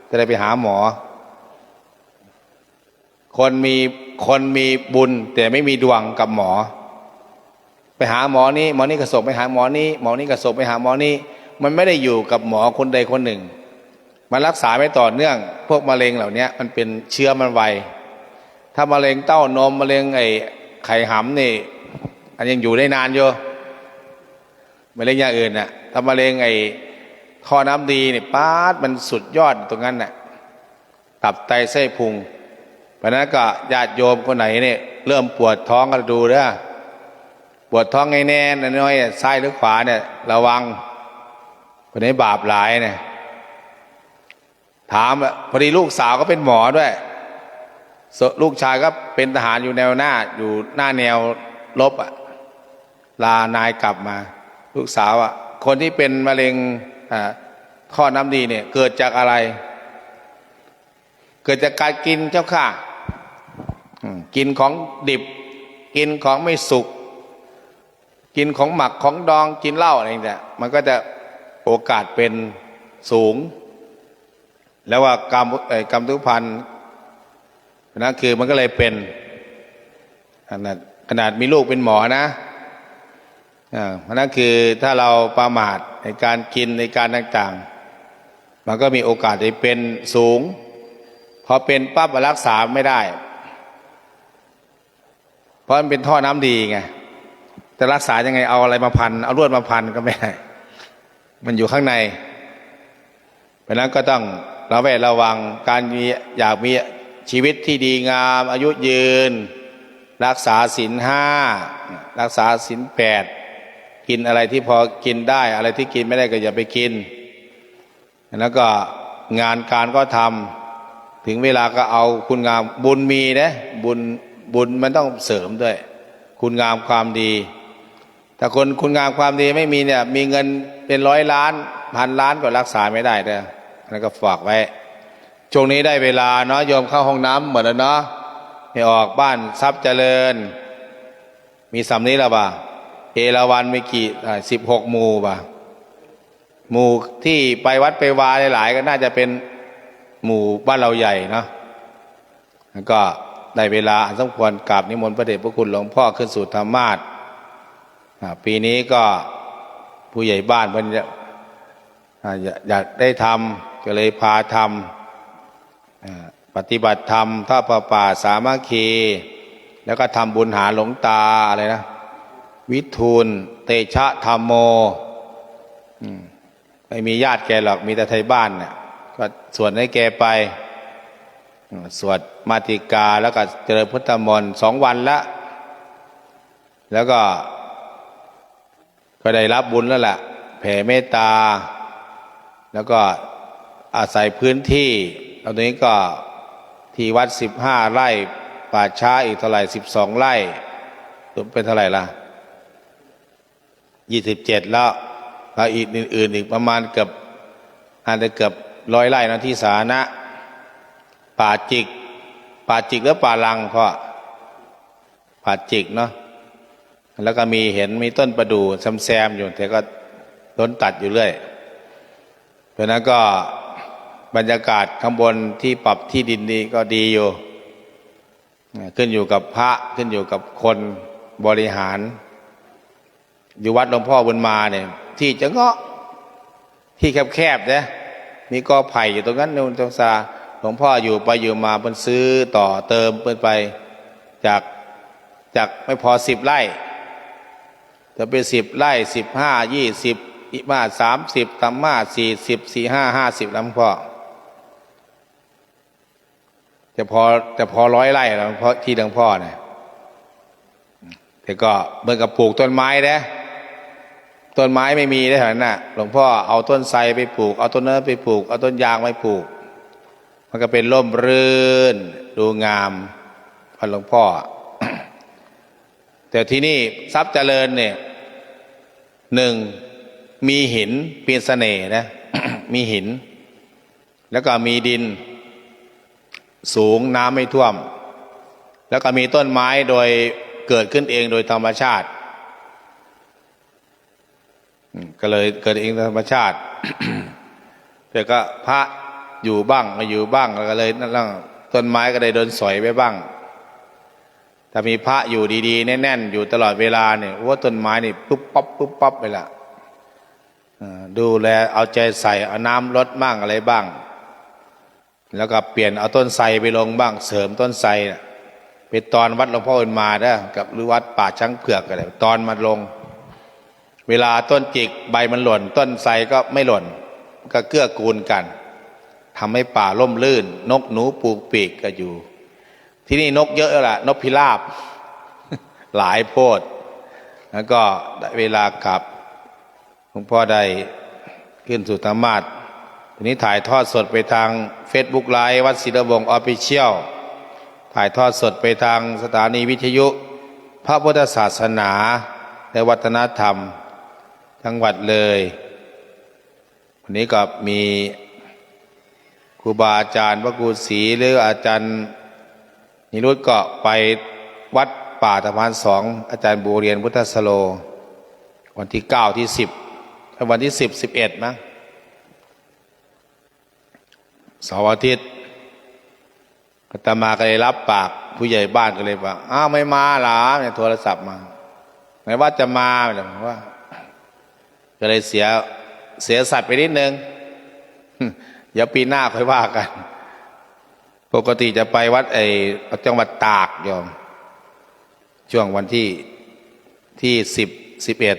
จะได้ไปหาหมอ คนมี คนมีบุญแต่ไม่มีดวงกับหมอ ไปหาหมอนี้ หมอนี้ก็ส่งไปหาหมอนี้ หมอนี้ก็ส่งไปหาหมอนี้ มันไม่ได้อยู่กับหมอคนใดคนหนึ่ง มันรักษาไม่ต่อเนื่อง พวกมะเร็งเหล่านี้มันเป็นเชื้อมันไว ถ้ามะเร็งเต้านม มะเร็งไอ้ไข่หำนี่ อันยังอยู่ได้นานอยู่ มะเร็งอย่างอื่นน่ะ ถ้ามะเร็งไอ้ท่อน้ำดีนี่ ป๊าด มันสุดยอดตรงนั้นน่ะ ตับไตไส้พุง เพราะฉะนั้นก็ญาติโยมคนไหนเนี่ย เริ่มปวดท้องก็ดูเด้อ ปวดท้องแน่ๆ น้อยๆ ซ้ายหรือขวาเนี่ย ระวัง คนนี้บาปหลายเนี่ย ถามอะ พอดีลูกสาวก็เป็นหมอด้วย ส- ลูกชายก็เป็นทหารอยู่แนวหน้า อยู่หน้าแนวรบอะ ลานายกลับมา ลูกสาวอะ คนที่เป็นมะเร็ง อ่า ท่อน้ำดีเนี่ย เกิดจากอะไร เกิดจากการกินเจ้าค่ะ อืม กินของดิบ กินของไม่สุก กินของหมักของดอง กินเหล้าอะไรเนี่ย มันก็จะโอกาสเป็นสูง แล้วว่ากรรม เอ่อ กรรมทุพพล นั่นคือมันก็เลยเป็น ขนาด ขนาดมีลูกเป็นหมอนะ อ่า เพราะนั่นคือถ้าเราประมาทในการกิน ในการต่างๆ มันก็มีโอกาสจะเป็นสูง พอเป็นปั๊บรักษาไม่ได้ เพราะมันเป็นท่อน้ำดีไง จะรักษายังไง เอาอะไรมาพัน เอาลวดมาพันก็ไม่ได้ มันอยู่ข้างใน เพราะฉะนั้นก็ต้องระแวดระวัง การมี อยากมีชีวิตที่ดีงาม อายุยืน รักษาศีลห้า รักษาศีลแปด กินอะไรที่พอกินได้ อะไรที่กินไม่ได้ก็อย่าไปกิน แล้วก็งานการก็ทำ ถึงเวลาก็เอาคุณงาม บุญมีนะ บุญ บุญมันต้องเสริมด้วย คุณงามความดี ถ้าคน คุณงามความดีไม่มีเนี่ย มีเงินเป็นร้อยล้าน พันล้านก็รักษาไม่ได้เด้อ อันนั้นก็ฝากไว้ ช่วงนี้ได้เวลาเนาะ โยมเข้าห้องน้ำหมดแล้วเนาะ ไม่ออก บ้านทรัพย์เจริญ มีส่ำนี้แล้วบ่า เอราวัณมีกี่ อ่า สิบหกหมู่บ่า หมู่ที่ไปวัดไปวาหลายๆ ก็น่าจะเป็นหมู่บ้านเราใหญ่เนาะ แล้วก็ได้เวลาอันสมควรกราบนิมนต์พระเดชพระคุณหลวงพ่อขึ้นสู่ธรรมาสน์ อ่า ปีนี้ก็ผู้ใหญ่บ้านเพิ่นจะ อ่า อยาก อยากได้ธรรม ก็เลยพาธรรม อ่า ปฏิบัติธรรม ทอดผ้าป่าสามัคคี แล้วก็ทำบุญหาหลวงตาอะไรนะ วิทูลเตชะธัมโม อืม ไม่มีญาติแกหรอก มีแต่ไทยบ้านน่ะ ก็สวดให้แกไป อืม สวดมาติกา แล้วก็เจริญพุทธมนต์สองวันละ แล้วก็ ก็ได้รับบุญแล้วล่ะ แผ่เมตตา แล้วก็อาศัยพื้นที่ ตอนนี้ก็ที่วัดสิบห้าไร่ ป่าช้าอีกเท่าไหร่ สิบสองไร่ รวมเป็นเท่าไหร่ล่ะ ยี่สิบเจ็ดแล้ว แล้วอีกอื่นๆ อีกประมาณเกือบ อาจจะเกือบร้อยไร่นะ ที่สาธารณะ ป่าจิก ป่าจิกหรือป่าลังพ่อ ป่าจิกเนาะ แล้วก็มี เห็นมีต้นประดู่แซมๆ อยู่ แต่ก็โดนตัดอยู่เรื่อย เพราะฉะนั้นก็บรรยากาศข้างบนที่ปรับที่ดินดีก็ดีอยู่ ขึ้นอยู่กับพระ ขึ้นอยู่กับคนบริหาร อยู่วัดหลวงพ่อบุญมาเนี่ย ที่จะเงาะ ที่แคบๆ นะ มีกอไผ่อยู่ตรงนั้น ตรงศาลา หลวงพ่ออยู่ไปอยู่มา เปิ้นซื้อต่อเติมเปิ้นไป จาก จากไม่พอสิบไร่ จะเป็นสิบไร่ สิบห้า ยี่สิบ อิมาสามสิบ ธรรมาสสี่สิบ สี่ห้า ห้าสิบ แล้วหลวงพ่อ จะพอ จะพอร้อยไร่แล้ว เพราะที่หลวงพ่อเนี่ย แต่ก็เหมือนกับปลูกต้นไม้นะ ต้นไม้ไม่มีได้แถวนั้นน่ะ หลวงพ่อเอาต้นไทรไปปลูก เอาต้นนั้นไปปลูก เอาต้นยางไปปลูก มันก็เป็นร่มรื่น ดูงาม วัดหลวงพ่อ แต่ที่นี่ทรัพย์เจริญเนี่ย หนึ่ง มีหินเป็นเสน่ห์นะ มีหิน แล้วก็มีดินสูง น้ำไม่ท่วม แล้วก็มีต้นไม้โดยเกิดขึ้นเองโดยธรรมชาติ อืม ก็เลยเกิดเองธรรมชาติ แต่ก็พระอยู่บ้างไม่อยู่บ้าง แล้วก็เลยนั่นแหละ ต้นไม้ก็ได้โดนสอยไปบ้าง ถ้ามีพระอยู่ดีๆ แน่นๆ อยู่ตลอดเวลาเนี่ย โอ้ ต้นไม้นี่ปุ๊บปั๊บปุ๊บปั๊บเลยล่ะ เอ่อ ดูแลเอาใจใส่ เอาน้ำรดบ้างอะไรบ้าง แล้วก็เปลี่ยนเอาต้นไทรไปลงบ้าง เสริมต้นไทรน่ะ ไปตอนวัดหลวงพ่อบุญมาเด้อ กับหรือวัดป่าช้างเผือกก็ได้ ตอนมาลง เวลาต้นจิกใบมันหล่น ต้นไทรก็ไม่หล่น ก็เกื้อกูลกัน ทำให้ป่าร่มรื่น นกหนูปูปีกก็อยู่ ที่นี่นกเยอะแล้วล่ะ นกพิราบ หลายโพด แล้วก็ได้เวลากลับ หลวงพ่อได้ขึ้นสู่ธรรมาสน์ ทีนี้ถ่ายทอดสดไปทางเฟซบุ๊กไลฟ์ วัดศิลวงศ์ออฟฟิเชียล ถ่ายทอดสดไปทางสถานีวิทยุพระพุทธศาสนาและวัฒนธรรมจังหวัดเลย วันนี้ก็มีครูบาอาจารย์พระครูศรีหรืออาจารย์นิรุตก็ไปวัดป่าตะพานสอง อาจารย์บัวเรียนพุทธสโล วันที่เก้า ที่สิบ วันที่สิบ สิบเอ็ด มั้ง เสาร์อาทิตย์ อาตมาก็เลยรับปาก ผู้ใหญ่บ้านก็เลยว่า "อ้าว ไม่มาเหรอ" เนี่ย โทรศัพท์มา "ไหนว่าจะมา" เนี่ย ผมว่า ก็เลยเสีย เสียสัตว์ไปนิดนึง เดี๋ยวปีหน้าค่อยว่ากัน ปกติจะไปวัดไอ้ จังหวัดตากโยม ช่วงวันที่ ที่สิบ สิบเอ็ด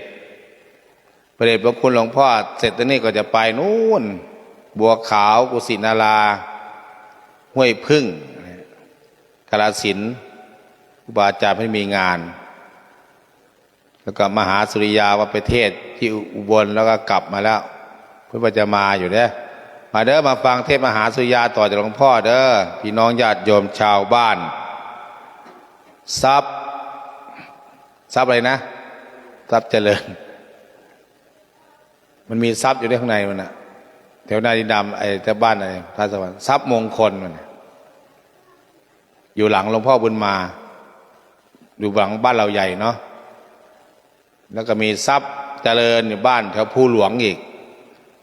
พระเดชพระคุณหลวงพ่อเสร็จตรงนี้ก็จะไปนู่น บัวขาว กุสินารา ห้วยผึ้ง กาฬสินธุ์ ครูบาอาจารย์เพิ่นมีงาน แล้วก็มหาสุริยาวัดไปเทศน์ที่อุบล แล้วก็กลับมาแล้ว เพิ่นว่าจะมาอยู่เด้อ มาเด้อ มาฟังเทศน์มหาสุริยาต่อจากหลวงพ่อเด้อ พี่น้องญาติโยมชาวบ้าน ทรัพย์ ทรัพย์อะไรนะ ทรัพย์เจริญ มันมีทรัพย์อยู่ในข้างในมันน่ะ แถวนาดินดำ ไอ้แถวบ้านไอ้ท่าสวรรค์ ทรัพย์มงคลมันน่ะ อยู่หลังหลวงพ่อบุญมา อยู่หลังบ้านเหล่าใหญ่เนาะ แล้วก็มีทรัพย์เจริญอยู่บ้านแถวภูหลวงอีก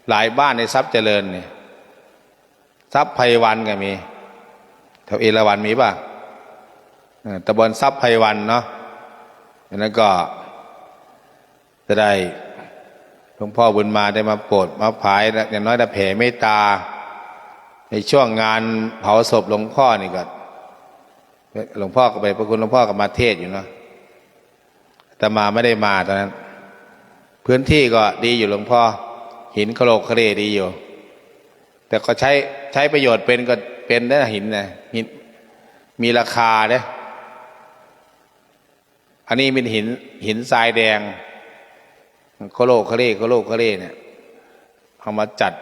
หลายบ้านในทรัพย์เจริญนี่ ทรัพย์ไพรวันก็มี แถวเอราวัณมีป่ะ เออ ตำบลทรัพย์ไพรวันเนาะ อันนั้นก็จะได้หลวงพ่อบุญมาได้มาโปรดมาผาย อย่างน้อยได้แผ่เมตตา ในช่วงงานเผาศพหลวงพ่อนี่ก็ หลวงพ่อก็ไป พระคุณหลวงพ่อก็มาเทศน์อยู่เนาะ อาตมาไม่ได้มาตอนนั้น พื้นที่ก็ดีอยู่หลวงพ่อ หินโคลกโคเลดีอยู่ แต่ก็ใช้ ใช้ประโยชน์เป็นก็เป็นนะ หินนะ หินมีราคาเด้ อันนี้เป็นหิน หินทรายแดง โคลกโคเล โคลกโคเลเนี่ย เอามาจัด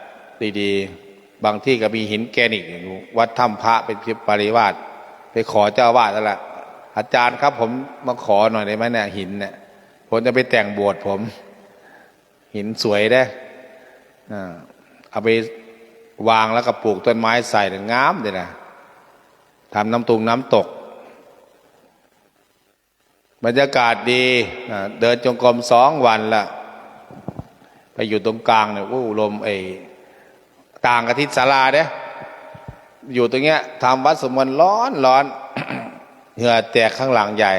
ดีๆ บางที่ก็มีหินแกรนิตอยู่ วัดถ้ำพระเป็นปริวาส ไปขอเจ้าอาวาสนั่นแหละ "อาจารย์ครับ ผมมาขอหน่อยได้ไหมเนี่ย หินเนี่ย ผมจะไปแต่งโบสถ์ผม" หินสวยเด้ อ่า เอาไปวางแล้วก็ปลูกต้นไม้ใส่ งามเลยนะ ทำน้ำตุงน้ำตก บรรยากาศดี อ่า เดินจงกรมสองวันละ ไปอยู่ตรงกลางเนี่ย โอ้ ลม ไอ้ ต่างกับที่ศาลาเด้ อยู่ตรงเนี้ย ทำวัดสวดมนต์ร้อนร้อน เหงื่อแตกข้างหลังใหญ่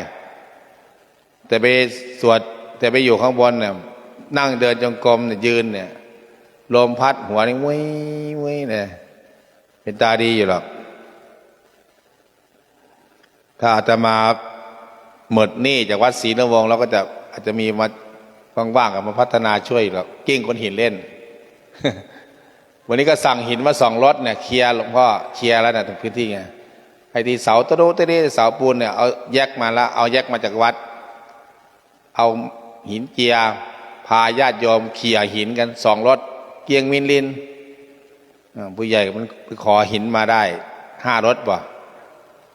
แต่ไปสวด แต่ไปอยู่ข้างบนเนี่ย นั่งเดินจงกรมเนี่ย ยืนเนี่ย ลมพัดหัวนี่ วุ้ย วุ้ยเนี่ย เป็นตาดีอยู่หรอก ถ้าอาตมาหมดหนี้จากวัดศรีนวงศ์ เราก็จะ อาจจะมีมา ว่างๆ ก็มาพัฒนาช่วยหรอก กลิ้งก้อนหินเล่น วันนี้ก็สั่งหินมาสองรถเนี่ย เคลียร์ หลวงพ่อเคลียร์แล้วนะ พื้นที่ไง ไอ้ที่เสาตะโดตะเด เสาปูนเนี่ย เอาแยกมาแล้ว เอาแยกมาจากวัด เอาหินเจีย พาญาติโยมเขี่ยหินกันสองรถ เกลี้ยงมินลิน อ่า ผู้ใหญ่มันไปขอหินมาได้ห้ารถบ่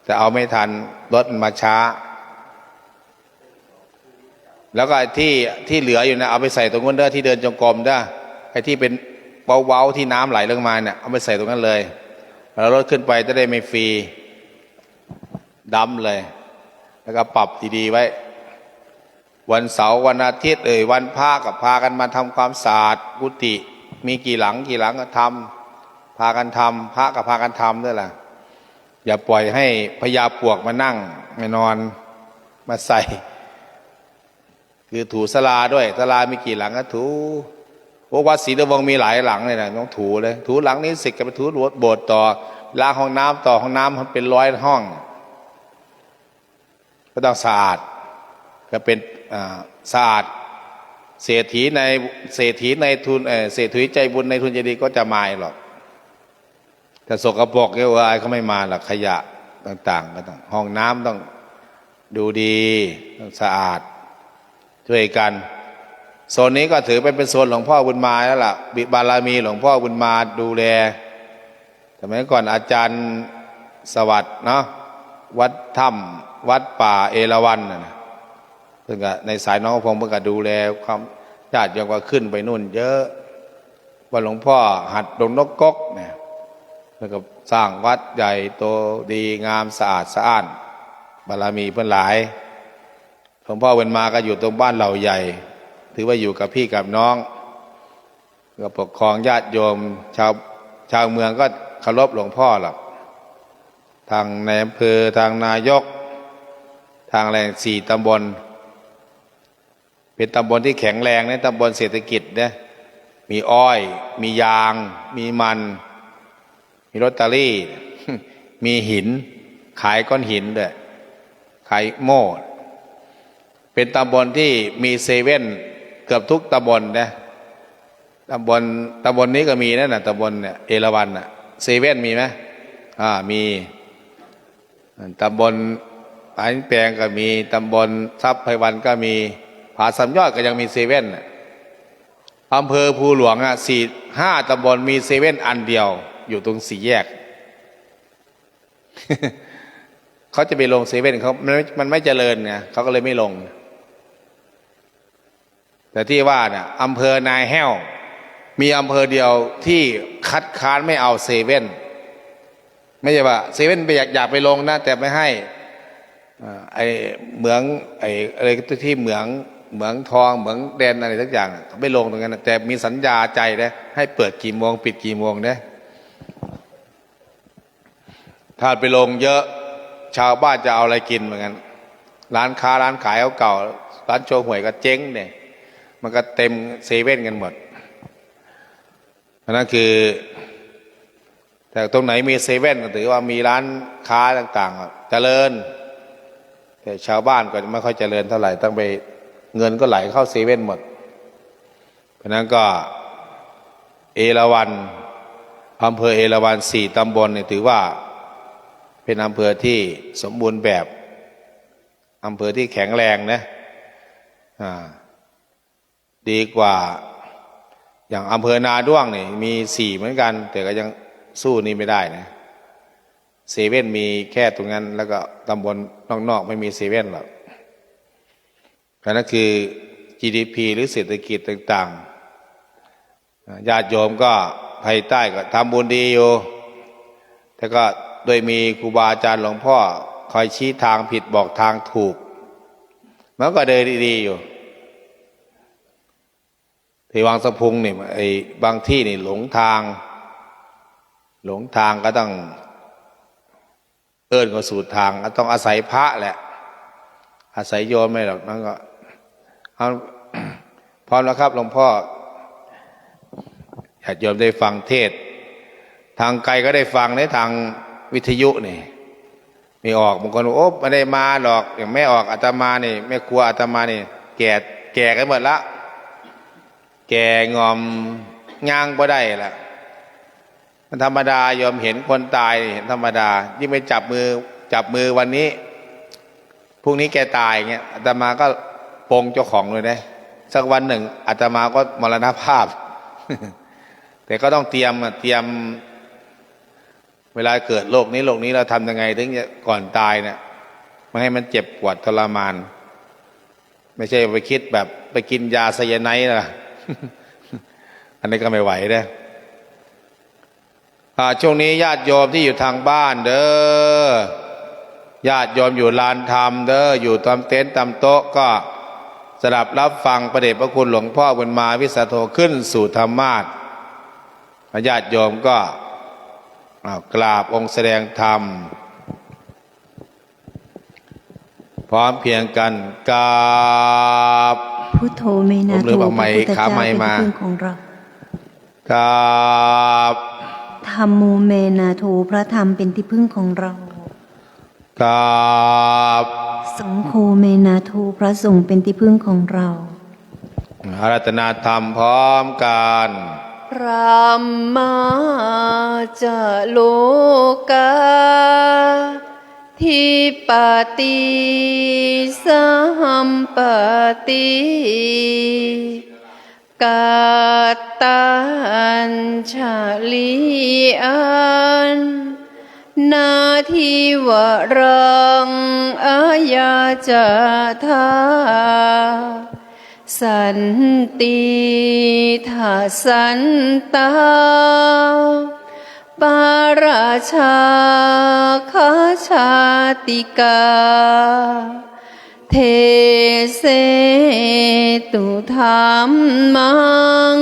แต่เอาไม่ทัน รถมันมาช้า แล้วก็ไอ้ที่ ที่เหลืออยู่นะ เอาไปใส่ตรงนู้นเด้อ ที่เดินจงกรมเด้อ ไอ้ที่เป็นเว้าๆ ที่น้ำไหลลงมาเนี่ย เอาไปใส่ตรงนั้นเลย แล้วรถขึ้นไปจะได้ไม่ฟรี ดัมเลย แล้วก็ปรับดีๆ ไว้ วันเสาร์วันอาทิตย์เอ่ย วันพระก็พากันมาทำความสะอาดกุฏิ มีกี่หลังกี่หลังก็ทำ พากันทำ พระก็พากันทำด้วยล่ะ อย่าปล่อยให้พญาปลวกมานั่ง มานอน มาใส่ คือถูศาลาด้วย ศาลามีกี่หลังก็ถู โอ้ วัดศรีนวงศ์มีหลายหลังเลยนะ ต้องถูเลย ถูหลังนี้เสร็จก็ไปถูโบสถ์ต่อ ล้างห้องน้ำต่อ ห้องน้ำมันเป็นร้อยห้อง ก็ต้องสะอาด ก็เป็น อ่า สะอาด เศรษฐีใน เศรษฐีในทุน เอ่อ เศรษฐีใจบุญในทุนใจดีก็จะมาหรอก แต่สกปรกเนี่ย เออ อายเขาไม่มาหรอก ขยะต่างๆ ก็ต้อง ห้องน้ำต้องดูดี ต้องสะอาด ช่วยกัน โซนนี้ก็ถือเป็น เป็นโซนหลวงพ่อบุญมาแล้วล่ะ บารมีหลวงพ่อบุญมาดูแล สมัยก่อนอาจารย์สวัสดิ์เนาะ วัดถ้ำ วัดป่าเอราวัณน่ะนะ เพิ่นก็ในสายหนองพง เพิ่นก็ดูแลความ ญาติโยมก็ขึ้นไปนู่นเยอะ วัดหลวงพ่อหัดดงนกกกเนี่ย เพิ่นก็สร้างวัดใหญ่โตดีงามสะอาดสะอ้าน บารมีเพิ่นหลาย หลวงพ่อบุญมาก็อยู่ตรงบ้านเหล่าใหญ่ ถือว่าอยู่กับพี่กับน้อง ก็ปกครองญาติโยม ชาว ชาวเมืองก็เคารพหลวงพ่อหรอก ทางนายอำเภอ ทางนายก ทางอะไร สี่ตำบล เป็นตำบลที่แข็งแรงนะ ตำบลเศรษฐกิจนะ มีอ้อย มียาง มีมัน มีลอตเตอรี่ มีหิน ขายก้อนหินด้วย ขายโม่ เป็นตำบลที่มีเซเว่นเกือบทุกตำบลนะ ตำบล ตำบลนี้ก็มีนั่นน่ะ ตำบลเนี่ย เอราวัณน่ะ เซเว่นมีไหม อ่า มี ตำบลปายแปงก็มี ตำบลทรัพย์ไพรวันก็มี ผาสามยอดก็ยังมีเซเว่นน่ะ อำเภอภูหลวงอ่ะ สี่ ห้าตำบลมีเซเว่นอันเดียว อยู่ตรงสี่แยก เขาจะไปลงเซเว่น เขา มัน มันไม่เจริญไง เขาก็เลยไม่ลง แต่ตี้ว่าเนี่ย อำเภอนาแห้ว มีอำเภอเดียวตี้คัดค้านไม่เอาเซเว่น ไม่ใช่ว่าเซเว่นไปอยาก อยากไปลงนะ แต่ไม่ให้ อ่า ไอ้เหมือง ไอ้อะไรตี้เหมือง เหมืองทอง เหมืองแดนอะไรสักอย่างน่ะ เขาไม่ลงตรงนั้นน่ะ แต่มีสัญญาใจ๋นะ ให้เปิดกี่โมง ปิดกี่โมงนะ ถ้าไปลงเยอะ ชาวบ้านจะเอาอะไรกิ๋นเหมือนกั๋น ร้านค้าร้านขายเก่าๆ ร้านโชห่วยก็เจ๊งเนี่ย มันก็เต็มเซเว่นกั๋นหมด อันนั้นคือ แต่ตรงไหนมีเซเว่นก็ถือว่ามีร้านค้าต่างๆ เจริญ แต่ชาวบ้านก็ไม่ค่อยเจริญเท่าไหร่ ต้องไป เงินก็ไหลเข้าเซเว่นหมด เพราะนั้นก็ เอราวัณ อำเภอเอราวัณ สี่ตำบลเนี่ย ถือว่าเป็นอำเภอที่สมบูรณ์แบบ อำเภอที่แข็งแรงนะ อ่า ดีกว่า อย่างอำเภอนาด้วงเนี่ย มีสี่เหมือนกั๋น แต่ก็ยังสู้นี่ไม่ได้นะ เซเว่นมีแค่ตรงนั้น แล้วก็ตำบลนอกๆ ไม่มีเซเว่นหรอก อันนั้นคือ จีดีพี หรือเศรษฐกิจต่างๆ อ่า ญาติโยมก็ภายใต้ก็ทำบุญดีอยู่ แต่ก็โดยมีครูบาอาจารย์หลวงพ่อคอยชี้ทางผิดบอกทางถูก มันก็เดินดีๆ อยู่ ตี้วังสะพุงนี่ ไอ้บางตี้นี่หลงทาง หลงทางก็ต้อง เอิ้นเขาสู่ทาง ก็ต้องอาศัยพระแหละ อาศัยโยมไม่หรอก นั้นก็ เอา พร้อมแล้วครับหลวงพ่อ ญาติโยมได้ฟังเทศน์ ทางไกลก็ได้ฟังในทางวิทยุนี่ ไม่ออก บางคนบอก โอ้ ไม่ได้มาหรอก อย่างแม่ออกอาตมานี่ แม่ครัวอาตมานี่ แก่ แก่กั๋นหมดละ แก่ง่อม ย่างบ่ได้ละ มันธรรมดา โยมเห็นคนตายนี่เห็นธรรมดา ยิ่งไปจับมือ จับมือวันนี้ พรุ่งนี้แกตายเงี้ย อาตมาก็ปงเจ้าของเลยนะ สักวันหนึ่งอาตมาก็มรณภาพ แต่ก็ต้องเตรียมอะ เตรียม เวลาเกิดโรคนี้โรคนี้ เราทำยังไงถึงจะก่อนตายเนี่ย ไม่ให้มันเจ็บปวดทรมาน ไม่ใช่ไปคิดแบบไปกินยาไซยาไนด์นะ อันนี้ก็ไม่ไหวนะ อ่า ช่วงนี้ญาติโยมที่อยู่ทางบ้านเด้อ ญาติโยมอยู่ลานธรรมเด้อ อยู่ตามเต็นท์ตามโต๊ะก็สดับรับฟังพระเดชพระคุณหลวงพ่อบุญมาวิสาโทขึ้นสู่ธรรมาสน์ ญาติโยมก็ อ่า กราบองค์แสดงธรรม พร้อมเพรียงกัน กราบ พุทโธเมนาโถ ผมลืมเอาไมค์ พระพุทธเจ้า ขาไมค์มา เป็นที่พึ่งของเรา กราบ ธัมโมเมนาโถ พระธรรมเป็นที่พึ่งของเรา กราบ สังโฆเมนาโถ พระสงฆ์เป็นที่พึ่งของเรา อาราธนาธรรมพร้อมกัน พรหมาจะโลกาธิปติสัมปติ กัตตัญชลีอันนาทิวรังอายาจาทา สันติทะสันตา ปาราชาคาชาติกา เทเสตุธัมมัง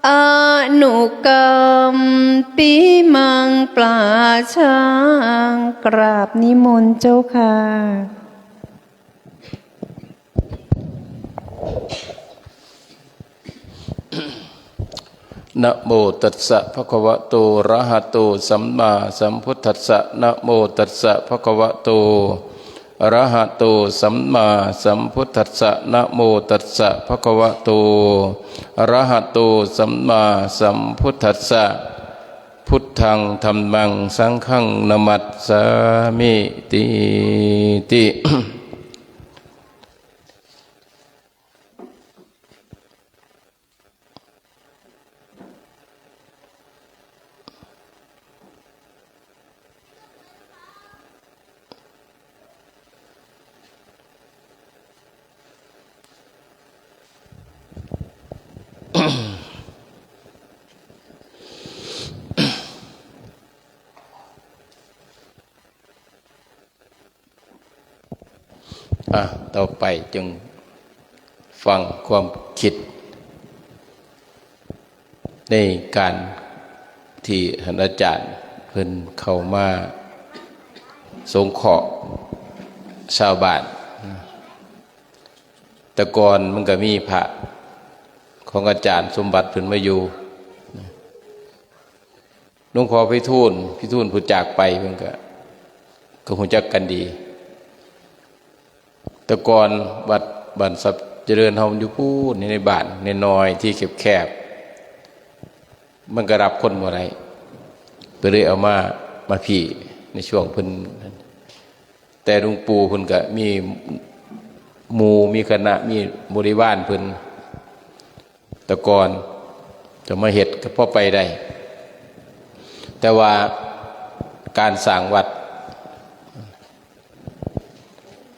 อนุกัมปิมังปลาชัง กราบนิมนต์เจ้าค่ะ นะโมตัสสะภะคะวะโต อะระหะโต สัมมาสัมพุทธัสสะ นะโมตัสสะภะคะวะโต อะระหะโต สัมมาสัมพุทธัสสะ นะโมตัสสะภะคะวะโต อะระหะโต สัมมาสัมพุทธัสสะ พุทธัง ธัมมัง สังฆัง นะมัสสามิ ตีติ อ่ะ ต่อไปจงฟังความกึ๊ดในก๋านตี้ต้านอาจ๋ารย์เปิ้นเข้ามาสงเคราะห์จาวบ้าน แต่ก่อนมันก็มีพระของอาจ๋ารย์สมบัติเปิ้นมาอยู่ หลวงพ่อไพฑูรย์ ไพฑูรย์ผู้จากไปเปิ้นก็ ก็ฮู้จักกั๋นดี แต่ก่อนวัดบ้านทรัพย์เจริญเฮาอยู่ปู๊น ในบ้านน้อยๆ ตี้แคบๆ มันก็ฮับคนบ่ได้ ก็เลยเอามา มาพี้ในช่วงเปิ้น แต่หลวงปู่เปิ้นก็มีหมู่มีคณะ มีบริวารเปิ้น แต่ก่อนจะมาเฮ็ดก็พอไปได้ แต่ว่าก๋านสร้างวัด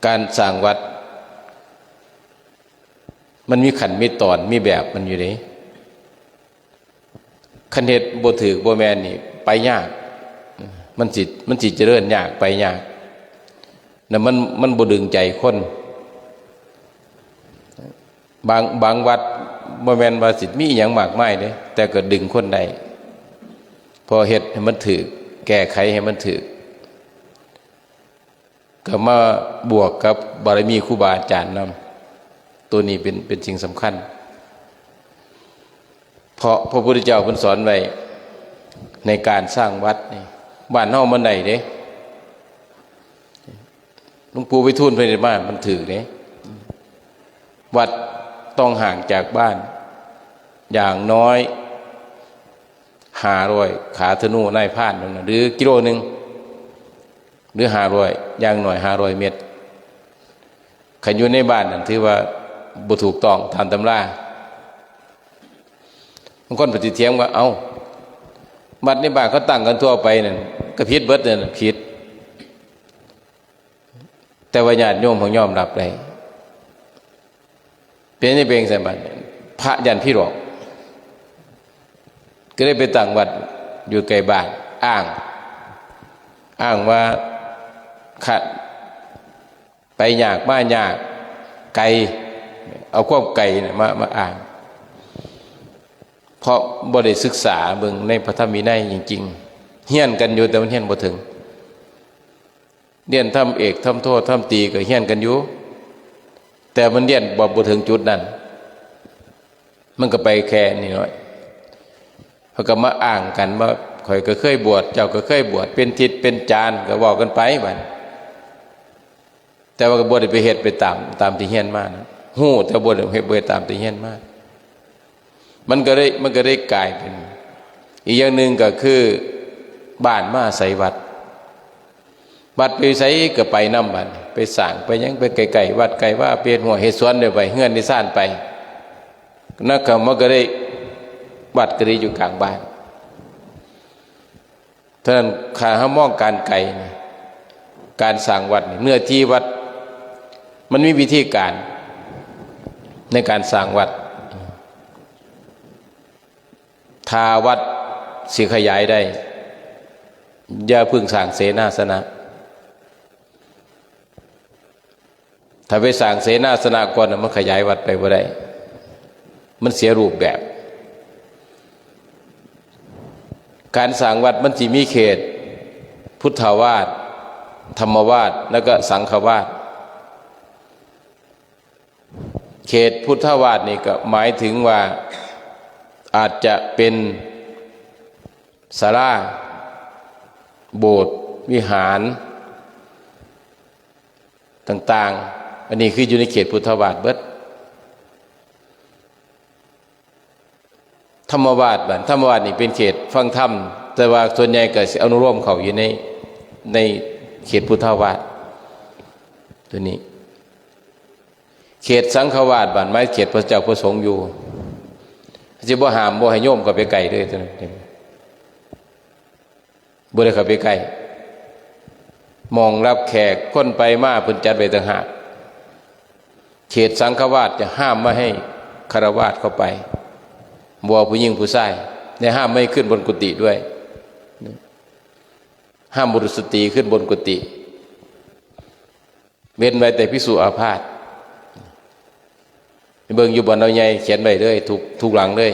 ก๋านสร้างวัด มันมีขั้นมีตอน มีแบบมันอยู่เด้ คันเฮ็ดบ่ถูกบ่แม่นนี่ไปยาก มันสิ มันสิเจริญยาก ไปยาก แล้วมัน มันบ่ดึงใจ๋คน บาง บางวัดบ่แม่นว่าสิมีหยังมากมายเด้ แต่ก็ดึงคนได้ พอเฮ็ดให้มันถูก แก้ไขให้มันถูก ก็มาบวกกับบารมีครูบาอาจ๋ารย์นำ ตัวนี้เป๋น เป๋นสิ่งสำคัญ เพราะพระพุทธเจ้าเปิ้นสอนไว้ในก๋านสร้างวัดนี่ บ้านเฮามันได้เด้ หลวงปู่ไพฑูรย์เปิ้นเฮ็ดมา มันถูกเด้ วัดต้องห่างจากบ้านอย่างน้อยห้าร้อยขาธนูนายพรานนั่นน่ะ หรือกิโลนึ่ง หรือห้าร้อย อย่างน้อยห้าร้อยเมตร คันอยู่ในบ้านนั่นถือว่าบ่ถูกต้องต๋ามตำรา บางคนปฏิเถียงว่า เอ้า วัดในบ้านเขาตั้งกั๋นทั่วไปนั่น ก็ผิดเบิดนั่นน่ะ ผิด แต่ว่าญาติโยมเปิ้นยอมฮับได้ เป๋นหยังเป๋นจั่งซั้นบัดนี้ พระย้านผิดหลอก ก็เลยไปตั้งวัดอยู่ใก้บ้าน อ้าง อ้างว่า ขะ ไปยากมายาก ไก๋ เอาความไก๋น่ะมา มาอ้าง เพราะบ่ได้ศึกษาเบิ่งในพระธรรมวินัยจริงๆ เฮียนกั๋นอยู่ แต่มันเฮียนบ่เถิง เฮียนธรรมเอก ธรรมโท ธรรมตรีก็เฮียนกั๋นอยู่ แต่มันเฮียนบ่ บ่เถิงจุดนั้น มันก็ไปแค่นี้น้อย เขาก็มาอ้างกั๋นว่า ข้อยก็เคยบวช เจ้าก็เคยบวช เป๋นทิศเป๋นจาน ก็เว้ากั๋นไปบัด แต่ว่าก็บ่ได้ไปเฮ็ดไปต๋าม ต๋ามตี้เฮียนมานะ ฮู้แต่บ่ได้เฮ็ด บ่เฮ็ดต๋ามตี้เฮียนมา มันก็เลย มันก็เลยก๋ายเป๋น อีกอย่างนึ่งก็คือ บ้านมาอาศัยวัด วัดไปไสก็ไปนำบัด ไปสร้างไปหยังไปใก้ๆ วัดใก้วา ไปเฮ็ดฮั้วเฮ็ดสวนได้ไป เฮือนได้ซานไป นั่นก็มันก็เลย วัดก็เลยอยู่ก๋างบ้าน ฉะนั้นถ้าเฮามองก๋านไก๋นี่ ก๋านสร้างวัดนี่ เนื้อตี้วัด มันมีวิธีก๋านในก๋านสร้างวัด ถ้าวัดสิขยายได้ อย่าเพิ่งสร้างเสนาสนะ ถ้าไปสร้างเสนาสนะก่อนน่ะ มันขยายวัดไปบ่ได้ มันเสียรูปแบบ ก๋านสร้างวัดมันสิมีเขตพุทธาวาส ธรรมาวาส แล้วก็สังฆาวาส เขตพุทธาวาสนี่ก็หมายถึงว่าอาจจะเป๋นศาลา โบสถ์ วิหาร ต่างๆ อันนี้คืออยู่ในเขตพุทธาวาสเบิด ธรรมาวาสบัด ธรรมาวาสนี่เป๋นเขตฟังธรรม แต่ว่าส่วนใหญ่ก็สิอนุโลมเข้าอยู่ใน ในเขตพุทธาวาส ตัวนี้ เขตสังฆาวาสบัด หมายเขตพระเจ้าพระสงฆ์อยู่ สิบ่ห้ามบ่ให้โยมเข้าไปใก้เลย ตัวนั้น บ่ได้เข้าไปใก้ หม่องรับแขกคนไปมาเปิ้นจัดไว้ต่างหาก เขตสังฆาวาสจะห้ามไม่ให้ฆราวาสเข้าไป บ่ว่าผู้หญิงผู้ชาย และห้ามไม่ให้ขึ้นบนกุฏิด้วย ห้ามบุรุษสตรีขึ้นบนกุฏิ เว้นไว้แต่ภิกษุอาพาธ เบิ่งอยู่บ่อนเหล่าใหญ่เขียนไว้เลย ทุก ทุกหลังเลย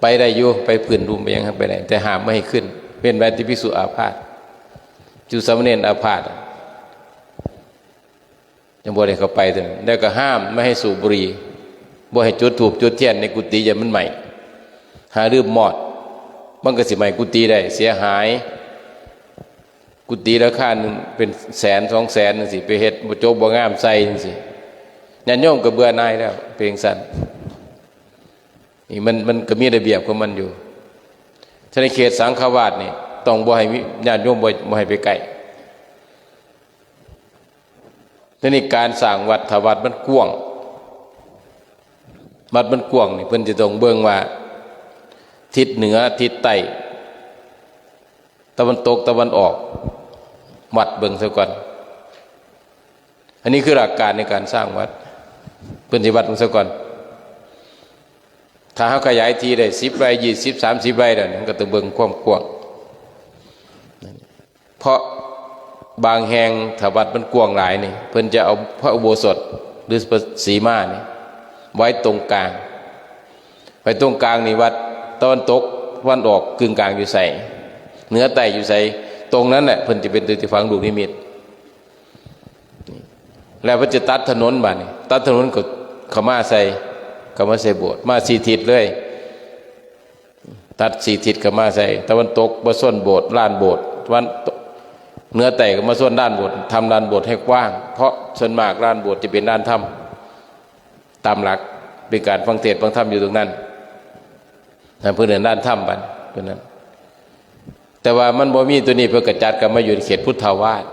ไปได้อยู่ ไปพื้นลุ่มไปหยังไปได้ แต่ห้ามบ่ให้ขึ้น เว้นไว้แต่ภิกษุอาพาธ ภิกษุสามเณรอาพาธ ยังบ่ได้เข้าไปเท่านั้น แล้วก็ห้ามบ่ให้สูบบุหรี่ บ่ให้จุดธูปจุดเทียนในกุฏิ อย่ามันไหม้ หาลืมมอด มันก็สิไหม้กุฏิได้ เสียหาย กุฏิราคาหนึ่งเป็นแสนสองแสนจั่งซี้ ไปเฮ็ดบ่จบบ่งามใส่จั่งซี้ ญาติโยมก็เบื่อหน่ายแล้ว เป็นจั่งซั้น นี่มัน มันก็มีระเบียบของมันอยู่ ถ้าในเขตสังฆวาสนี่ ต้องบ่ให้มี ญาติโยมบ่ บ่ให้ไปใกล้ ทีนี้การสร้างวัด ถ้าวัดมันกว้าง วัดมันกว้างนี่ เพิ่นจะต้องเบิ่งว่า ทิศเหนือ ทิศใต้ ตะวันตก ตะวันออก วัดเบิ่งซะก่อน อันนี้คือหลักการในการสร้างวัด เพิ่นสิวัดเบิ่งซะก่อน ถ้าเฮาขยายที่ได้สิบไร่ ยี่สิบ สามสิบไร่แล้วนี่ มันก็ต้องเบิ่งความกว้าง เพราะบางแห่งถ้าวัดมันกว้างหลายนี่ เพิ่นจะเอาพระอุโบสถหรือพระสีมานี่ ไว้ตรงกลาง ไว้ตรงกลางนี่ วัดตะวันตก ตะวันออก กึ่งกลางอยู่ไส เหนือใต้อยู่ไส ตรงนั้นแหละเพิ่นจะเป็นตัวที่ฝังลูกนิมิต แล้วเพิ่นจะตัดถนนบาดนี้ ตัดถนนก็เข้ามาใส่ เข้ามาใส่โบสถ์ มาสี่ทิศเลย ตัดสี่ทิศเข้ามาใส่ ตะวันตกมาส้นโบสถ์ ลานโบสถ์ ตะวัน เหนือใต้ก็มาส้นลานโบสถ์ ทำลานโบสถ์ให้กว้าง เพราะส่วนมากลานโบสถ์จะเป็นลานธรรม ตามหลักเป็นการฟังเทศน์ฟังธรรมอยู่ตรงนั้น นั่นเพิ่นเอิ้นลานธรรมบาดเพิ่นนั้น แต่ว่ามันบ่มีตัวนี้ เพิ่นก็จัดเข้ามาอยู่ในเขตพุทธาวาส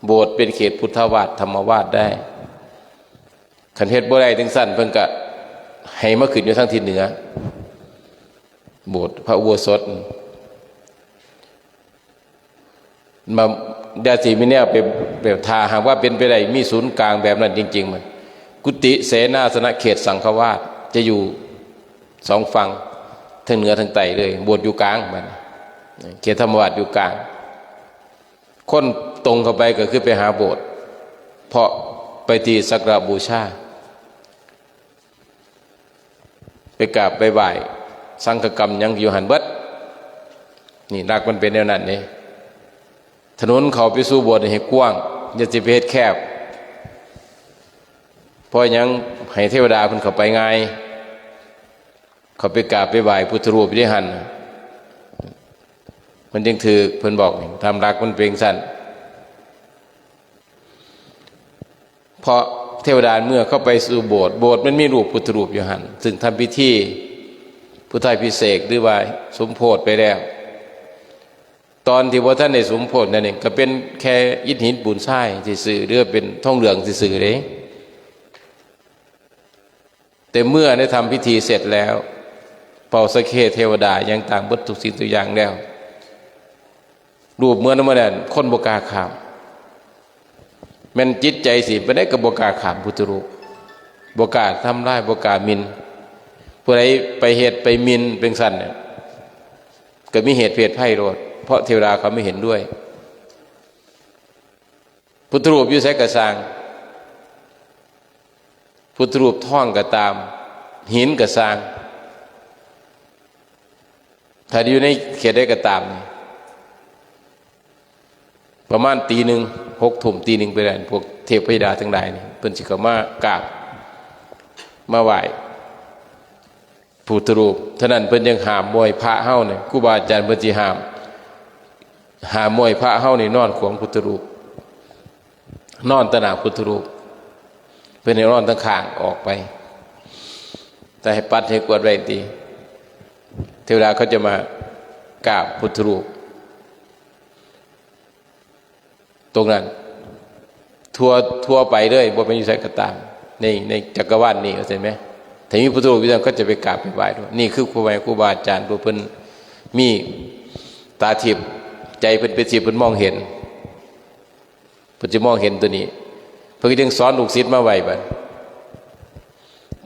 โบสถ์เป็นเขตพุทธาวาส ธรรมาวาสได้ คันเฮ็ดบ่ได้จั่งซั้น เพิ่นก็ให้มาขึ้นอยู่ทางทิศเหนือ โบสถ์พระอุโบสถ มา อย่าสิมีแนวไป แบบ ถ้าหากว่าเป็นไปได้ มีศูนย์กลางแบบนั้นจริงๆ มัน กุฏิเสนาสนะเขตสังฆวาสจะอยู่สองฝั่ง ทางเหนือทางใต้เลย โบสถ์อยู่กลางมัน เขตธรรมวาสอยู่กลาง คนตรงเข้าไปก็คือไปหาโบสถ์ เพราะไปที่สักการะบูชา ไปกราบไปไหว้ สังฆกรรมหยังอยู่หั้นเบิด นี่หลักมันเป็นแนวนั้นนี่ ถนนเข้าไปสู่โบสถ์นี่ให้กว้าง อย่าสิไปเฮ็ดแคบ เพราะหยัง ให้เทวดาเพิ่นเข้าไปง่าย เข้าไปกราบไปไหว้พุทธรูปอยู่ในหั้นน่ะ มันจึงถืก เพิ่นบอกนี่ ตามหลักมันเป็นจั่งซั้น เพราะเทวดาเมื่อเข้าไปสู่โบสถ์ โบสถ์มันมีรูปพุทธรูปอยู่หั้น ซึ่งทำพิธีพุทธาภิเษกหรือว่าสมโภชไปแล้ว ตอนที่บ่ทันได้สมโภชนั่นเอง ก็เป็นแค่อิฐหินปูนทรายซื่อๆ หรือเป็นทองเหลืองซื่อๆ เด้ แต่เมื่อได้ทำพิธีเสร็จแล้ว เป่าสัคเคเทวดาหยังต่างเบิดทุกสิ่งทุกอย่างแล้ว รูปเหมือนเมื่อนั้น คนบ่กล้าข้าม แม่นจิตใจสิปานใดก็บ่กล้าข้ามพุทธรูป บ่กล้าทำลาย บ่กล้าหมิ่น ผู้ใดไปเฮ็ดไปหมิ่นเป็นจั่งซั้นเนี่ย ก็มีเหตุเพศภัยโลด เพราะเทวดาเขาไม่เห็นด้วย พุทธรูปอยู่ไสก็ซ่าง พุทธรูปทองก็ตาม หินก็ซ่าง ถ้าอยู่ในเขตใดก็ตามนี่ ประมาณตีหนึ่ง หกทุ่ม ตีหนึ่งไปแล้ว พวกเทพพยดาทั้งหลายนี่ เพิ่นสิเข้ามากราบ มาไหว้พุทธรูป เท่านั้นเพิ่นยังห้ามบ่ให้พระเฮาเนี่ย ครูบาอาจารย์เพิ่นสิห้าม ห้ามบ่ให้พระเฮานี่นอนขวางพุทธรูป นอนต่อหน้าพุทธรูป เพิ่นให้นอนทางข้างออกไป แต่ให้ปัดให้กวาดไว้ติ เทวดาเขาจะมากราบพุทธรูป ตรงนั้น ทั่ว ทั่วไปเลย บ่แม่นอยู่ไสก็ตาม ใน ในจักรวาลนี้ เข้าใจ๋ไหม ถ้ามีพุทธรูปอยู่นั่น เขาจะไปกราบไปไหว้ด้วย นี่คือครูบา ครูบาอาจารย์ ผู้เพิ่นมีตาทิพย์ ใจเพิ่นเป็นทิพย์ เพิ่นมองเห็น เพิ่นจะมองเห็นตัวนี้ เพิ่นจึงสอนลูกศิษย์มาไว้บัด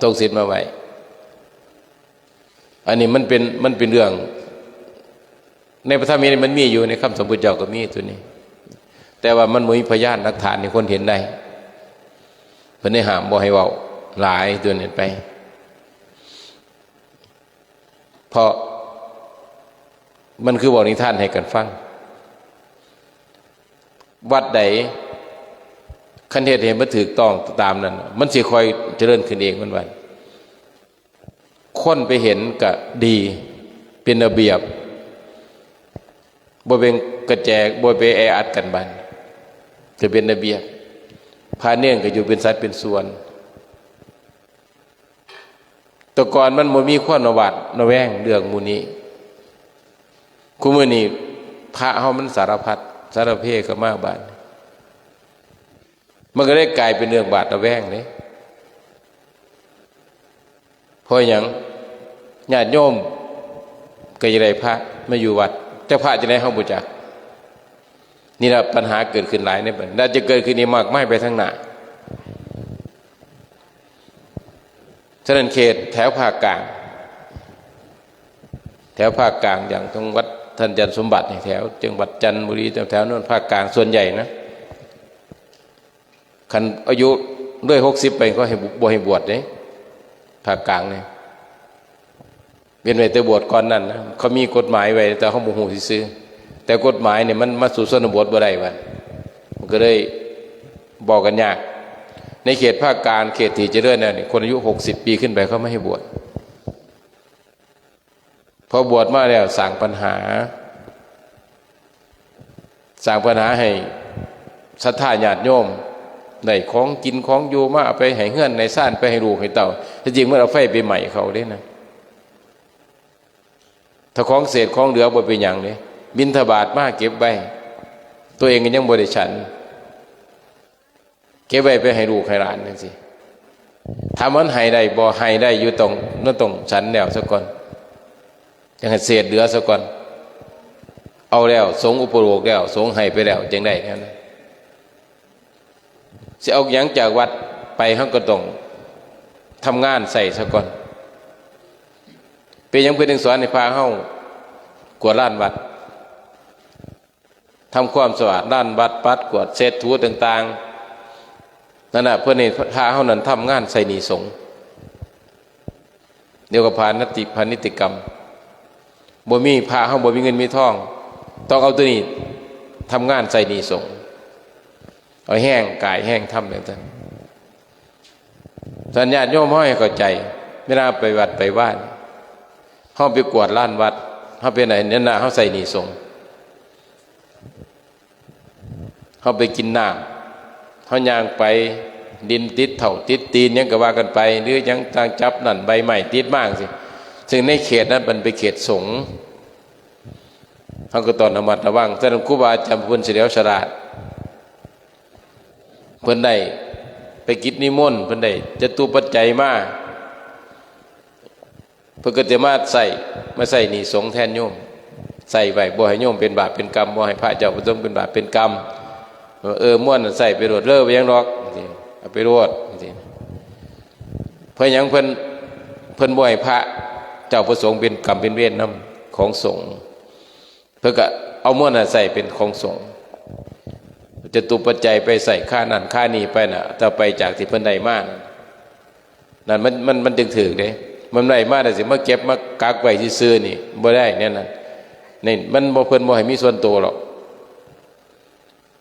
ลูกศิษย์มาไว้ อันนี้มันเป็น มันเป็นเรื่อง ในพระธรรมนี่มันมีอยู่ ในคำสอนพุทธเจ้าก็มีตัวนี้ แต แต่ว่ามันบ่มีพยานหลักฐานให้คนเห็นได้ เพิ่นได้ห้ามบ่ให้เว้าหลายตั๋วนี้ไป เพราะมันคือเว้านิทานให้กั๋นฟัง วัดใดคันเฮ็ดให้มันถูกต้องต๋ามนั้น มันสิค่อยเจริญขึ้นเองมันว่า คนไปเห็นก็ดี เป๋นระเบียบ บ่เป๋นกระแจ บ่ไปแออัดกั๋นบาดนี้ ก็เป๋นระเบียบ พระเณรก็อยู่เป๋นสัดเป๋นส่วน แต่ก่อนมันบ่มีความระหวาดระแวงเรื่องหมู่นี้ คุมื้อนี้พระเฮามันสารพัดสารเพเข้ามาบาดนี้ มันก็เลยกลายเป๋นเรื่องหวาดระแวงเด้ เพราะหยัง ญาติโยมก็อยากได้พระมาอยู่วัด แต่พระจะได้เฮาบ่จัก นี่ล่ะปัญหาเกิดขึ้นหลายในบัดนี้ น่าจะเกิดขึ้นอีกมากมายไปข้างหน้า ฉะนั้นเขตแถวภาคกลาง แถวภาคกลางอย่างจังหวัดท่านอาจารย์สมบัตินี่ แถวจังหวัดจันทบุรี แถวๆ โน้นภาคกลางส่วนใหญ่นะ คันอายุเลยหกสิบไปเขาให้บว- บ่ให้บวชเด้ ภาคกลางนี่ เว้นไว้แต่บวชก่อนนั้นนะ เขามีกฎหมายไว้ แต่เฮาบ่ฮู้ซื่อๆ แต่กฎหมายนี่มันมาสู่ชนบทบ่ได้ว่า มันก็เลยบอกกันยาก ในเขตภาคกลาง เขตตี้เจริญแล้วนี่ คนอายุหกสิบปี๋ขึ้นไปเขาไม่ให้บวช พอบวชมาแล้วสร้างปัญหา สร้างปัญหาให้ศรัทธาญาติโยมได้ของกิ๋นของอยู่มาเอาไปให้เฮือนให้ซาน ไปให้ลูกให้เต้า แต่จริงมันเอาไฟไปไหม้เขาเด้นะ ถ้าของเศษของเหลือบ่เป๋นหยังเด้ บิณฑบาตมาเก็บไว้ ตั๋วเองก็ยังบ่ได้ฉัน เก็บไว้ไปให้ลูกให้หลานจั่งซี้ ถ้ามันให้ได้บ่ ให้ได้อยู่ต้อง มันต้องฉันแล้วซะก่อน จั่งให้เศษเหลือซะก่อน เอาแล้ว สงฆ์อุปโลกแล้ว สงฆ์ให้ไปแล้ว จั่งได้แนวนั้น สิเอาหยังจากวัดไป เฮาก็ต้องทำงานใส่ซะก่อน เป๋นหยังเพิ่นจึงสอนให้พระเฮากวาดลานวัด ทำความสะอาดลานวัด ปัดกวาดเช็ดถูต่างๆ นั่นน่ะ เพื่อให้พระเฮานั้นทำงานใส่หนี้สงฆ์ เรียกว่าพาณิชย์ พาณิชยกรรม บ่มี พระเฮาบ่มีเงินมีทอง ต้องเอาตั๋วนี้ทำงานใส่หนี้สงฆ์ เอาแฮงกายแฮงธรรมอย่างนั้น ฉะนั้นญาติโยมเฮาให้เข้าใจ๋ เวลาไปวัดไปวา เฮาไปกวาดลานวัด เฮาไปไหนเนี่ยนะ เฮาใส่หนี้สงฆ์ เฮาไปกิ๋นน้ำ เฮาย่างไป ดินติดเท้าติดตี๋นหยังก็ว่ากั๋นไป หรือหยังต่างจับนั่นใบไม้ติดมาจั่งซี้ ซึ่งในเขตนั้นมันเป๋นเขตสงฆ์ เฮาก็ต้องระมัดระวัง ฉะนั้นครูบาอาจ๋ารย์เปิ้นเฉลียวฉลาด เปิ้นได้ไปกิจนิมนต์ เปิ้นได้จตุปัจจัยมา เปิ้นก็จะมาใส่ มาใส่หนี้สงฆ์แทนโยม ใส่ไว้ บ่ให้โยมเป๋นบาปเป๋นกรรม บ่ให้พระเจ้าพระสงฆ์เป๋นบาปเป๋นกรรม เออ ม่วนใส่ไปโลด เลอไปหยังดอก เอาไปโลด เพราะหยังเปิ้น เปิ้นบ่ให้พระเจ้าพระสงฆ์เป๋นกรรมเป๋นเวรนำของสงฆ์ เปิ้นก็เอาม่วนน่ะใส่เป๋นของสงฆ์ จตุปัจจัยไปใส่ค่านั่นค่านี่ไปน่ะ ถ้าไปจากตี้เปิ้นได้มาน่ะ นั่นมัน มัน มันจึงถูกเด้ มันได้มาแล้วสิมาเก็บมากักไว้ซื่อๆ นี่บ่ได้แนวนั้น นี่มันบ่ เปิ้นบ่ให้มีส่วนตั๋วหรอก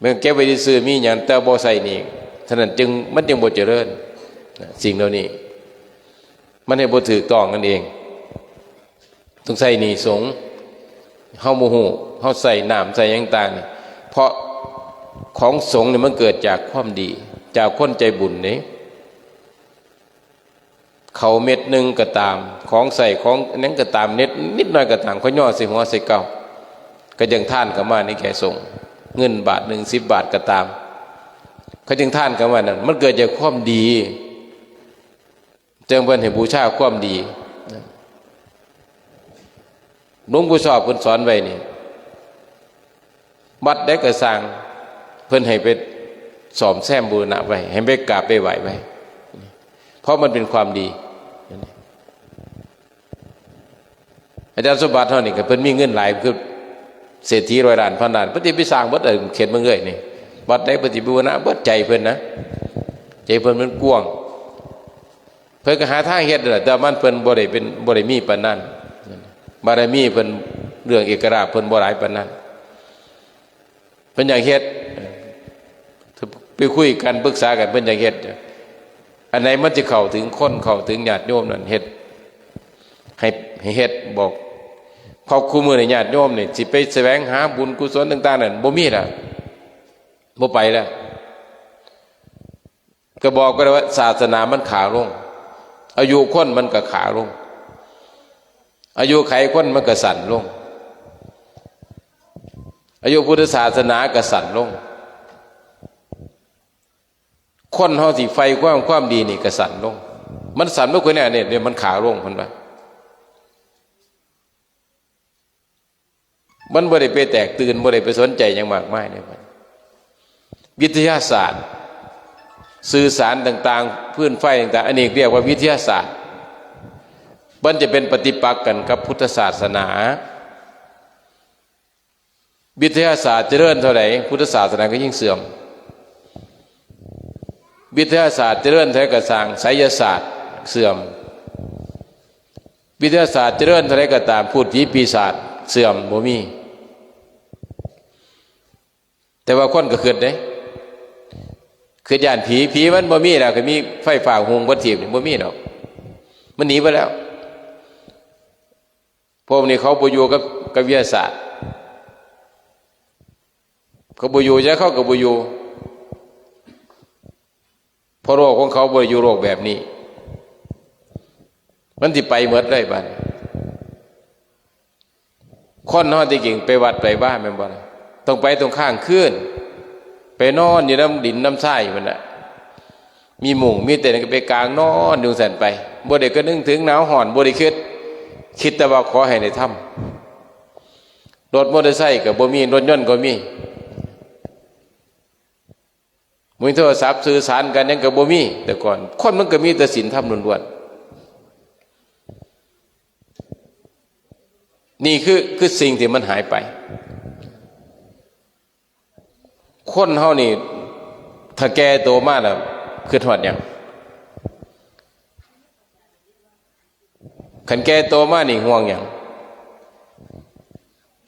มันเก็บไว้ซื่อๆ มีหยังแต่บ่ใส่นี่ ฉะนั้นจึง มันจึงบ่เจริญ สิ่งเหล่านี้ มันเฮ็ดบ่ถูกต้องนั่นเอง ต้องใส่หนี้สงฆ์ เฮาบ่ฮู้ เฮาใส่น้ำใส่หยังต่างนี่ เพราะของสงฆ์นี่มันเกิดจากความดี จากคนใจ๋บุญนี่ ข้าวเม็ดนึ่งก็ต๋าม ของใส่ของหยังก็ต๋าม เน็ดนิดหน่อยก็ต๋าม เขาย่อใส่หัวใส่เก้า ก็ยังทานเข้ามาในแก่สงฆ์ เงินบาทนึ่ง สิบบาทก็ต๋าม เขาจึงทานเข้ามานั่น มันเกิดจากความดี จั่งเปิ้นให้บูชาความดี หลวงปู่ชอบเปิ้นสอนไว้นี่ วัดใดก็ซ่าง เปิ้นให้ไปซ่อมแซมบูรณะไว้ ให้ไปกราบไปไหว้ไว้ เพราะมันเป๋นความดี อาจารย์สมบัติเฮานี่ก็เปิ้นมีเงินหลาย คือเศรษฐีร้อยล้านพันล้าน เปิ้นสิไปซ่างเบิด เออ เขตเมืองเอื้อยนี่ วัดใดเปิ้นสิบูรณะเบิด ใจ๋เปิ้นนะ ใจ๋เปิ้นมันกว้าง เปิ้นก็หาตางเฮ็ดนั่นแหละ แต่มันเปิ้นบ่ได้เป๋น บ่ได้มีปานนั้น บารมีเปิ้น เรื่องเอกราชเปิ้นบ่หลายปานนั้น เปิ้นอยากเฮ็ด ไปคุยกั๋นปรึกษากั๋น เปิ้นอยากเฮ็ด อันใดมันสิเข้าเถิงคน เข้าเถิงญาติโยมนั่น เฮ็ด ให้ ให้เฮ็ด บอก เพราะคู่มื้อนี้ญาติโยมนี่สิไปแสวงหาบุญกุศลต่างๆ นั่นบ่มีละ บ่ไปละ ก็บอกก็ได้ว่าศาสนามันขาลง อายุคนมันก็ขาลง อายุขัยคนมันก็สั้นลง อายุพุทธศาสนาก็สั้นลง คนเฮาสิใฝ่ความ ความดีนี่ก็สั้นลง มันสั้นลงกว่านี้เนี่ย เนี่ยมันขาลง เพิ่นว่า มันบ่ได้ไปแตกตื่น บ่ได้ไปสนใจ๋หยังมากมายเนี่ย วิทยาศาสตร์ สื่อสารต่างๆ ฟืนไฟต่างๆ อันนี้เรียกว่าวิทยาศาสตร์ มันจะเป๋นปฏิปักษ์กั๋นกับพุทธศาสนา วิทยาศาสตร์เจริญเท่าใด พุทธศาสนาก็ยิ่งเสื่อม วิทยาศาสตร์เจริญเท่าใดก็ซ่าง ไสยศาสตร์เสื่อม วิทยาศาสตร์เจริญเท่าใดก็ต๋าม พูดผีปีศาจเสื่อม บ่มี แต่ว่าคนก็กึ๊ดเด้ กึ๊ดย้านผี ผีมันบ่มีแล้ว ก็มีไฟฟ้าหุงเบิดทีปนี่ บ่มีดอก มันหนีไปแล้ว พวกนี้เขาบ่อยู่กับ กับวิทยาศาสตร์ เขาบ่อยู่ จะเขาก็บ่อยู่ เพราะโลกของเขาบ่ได้อยู่โลกแบบนี้ มันสิไปหมดเลยบัดนี้ คนเฮาที่จริงไปวัดไปวาแม่นบ่ล่ะ ต้องไปตอนค่ำคืน ไปนอนอยู่นำดินนำทรายพุ้นน่ะ มีมุ้งมีเต็นท์ก็ไปกางนอนอยู่ซั่นไป บ่ได้กะนึกเถิงหนาวฮ้อน บ่ได้กึ๊ด กึ๊ดแต่ว่าขอให้ได้ทำ รถมอเตอร์ไซค์ก็บ่มี รถยนต์ก็มี มีโทรศัพท์สื่อสารกั๋นหยังก็บ่มี แต่ก่อน คนมันก็มีแต่ศีลธรรมล้วนๆ นี่คือ คือสิ่งที่มันหายไป คนเฮานี่ ถ้าแก่โตมาแล้ว กึ๊ดฮอดหยัง คันแก่โตมานี่ห่วงหยัง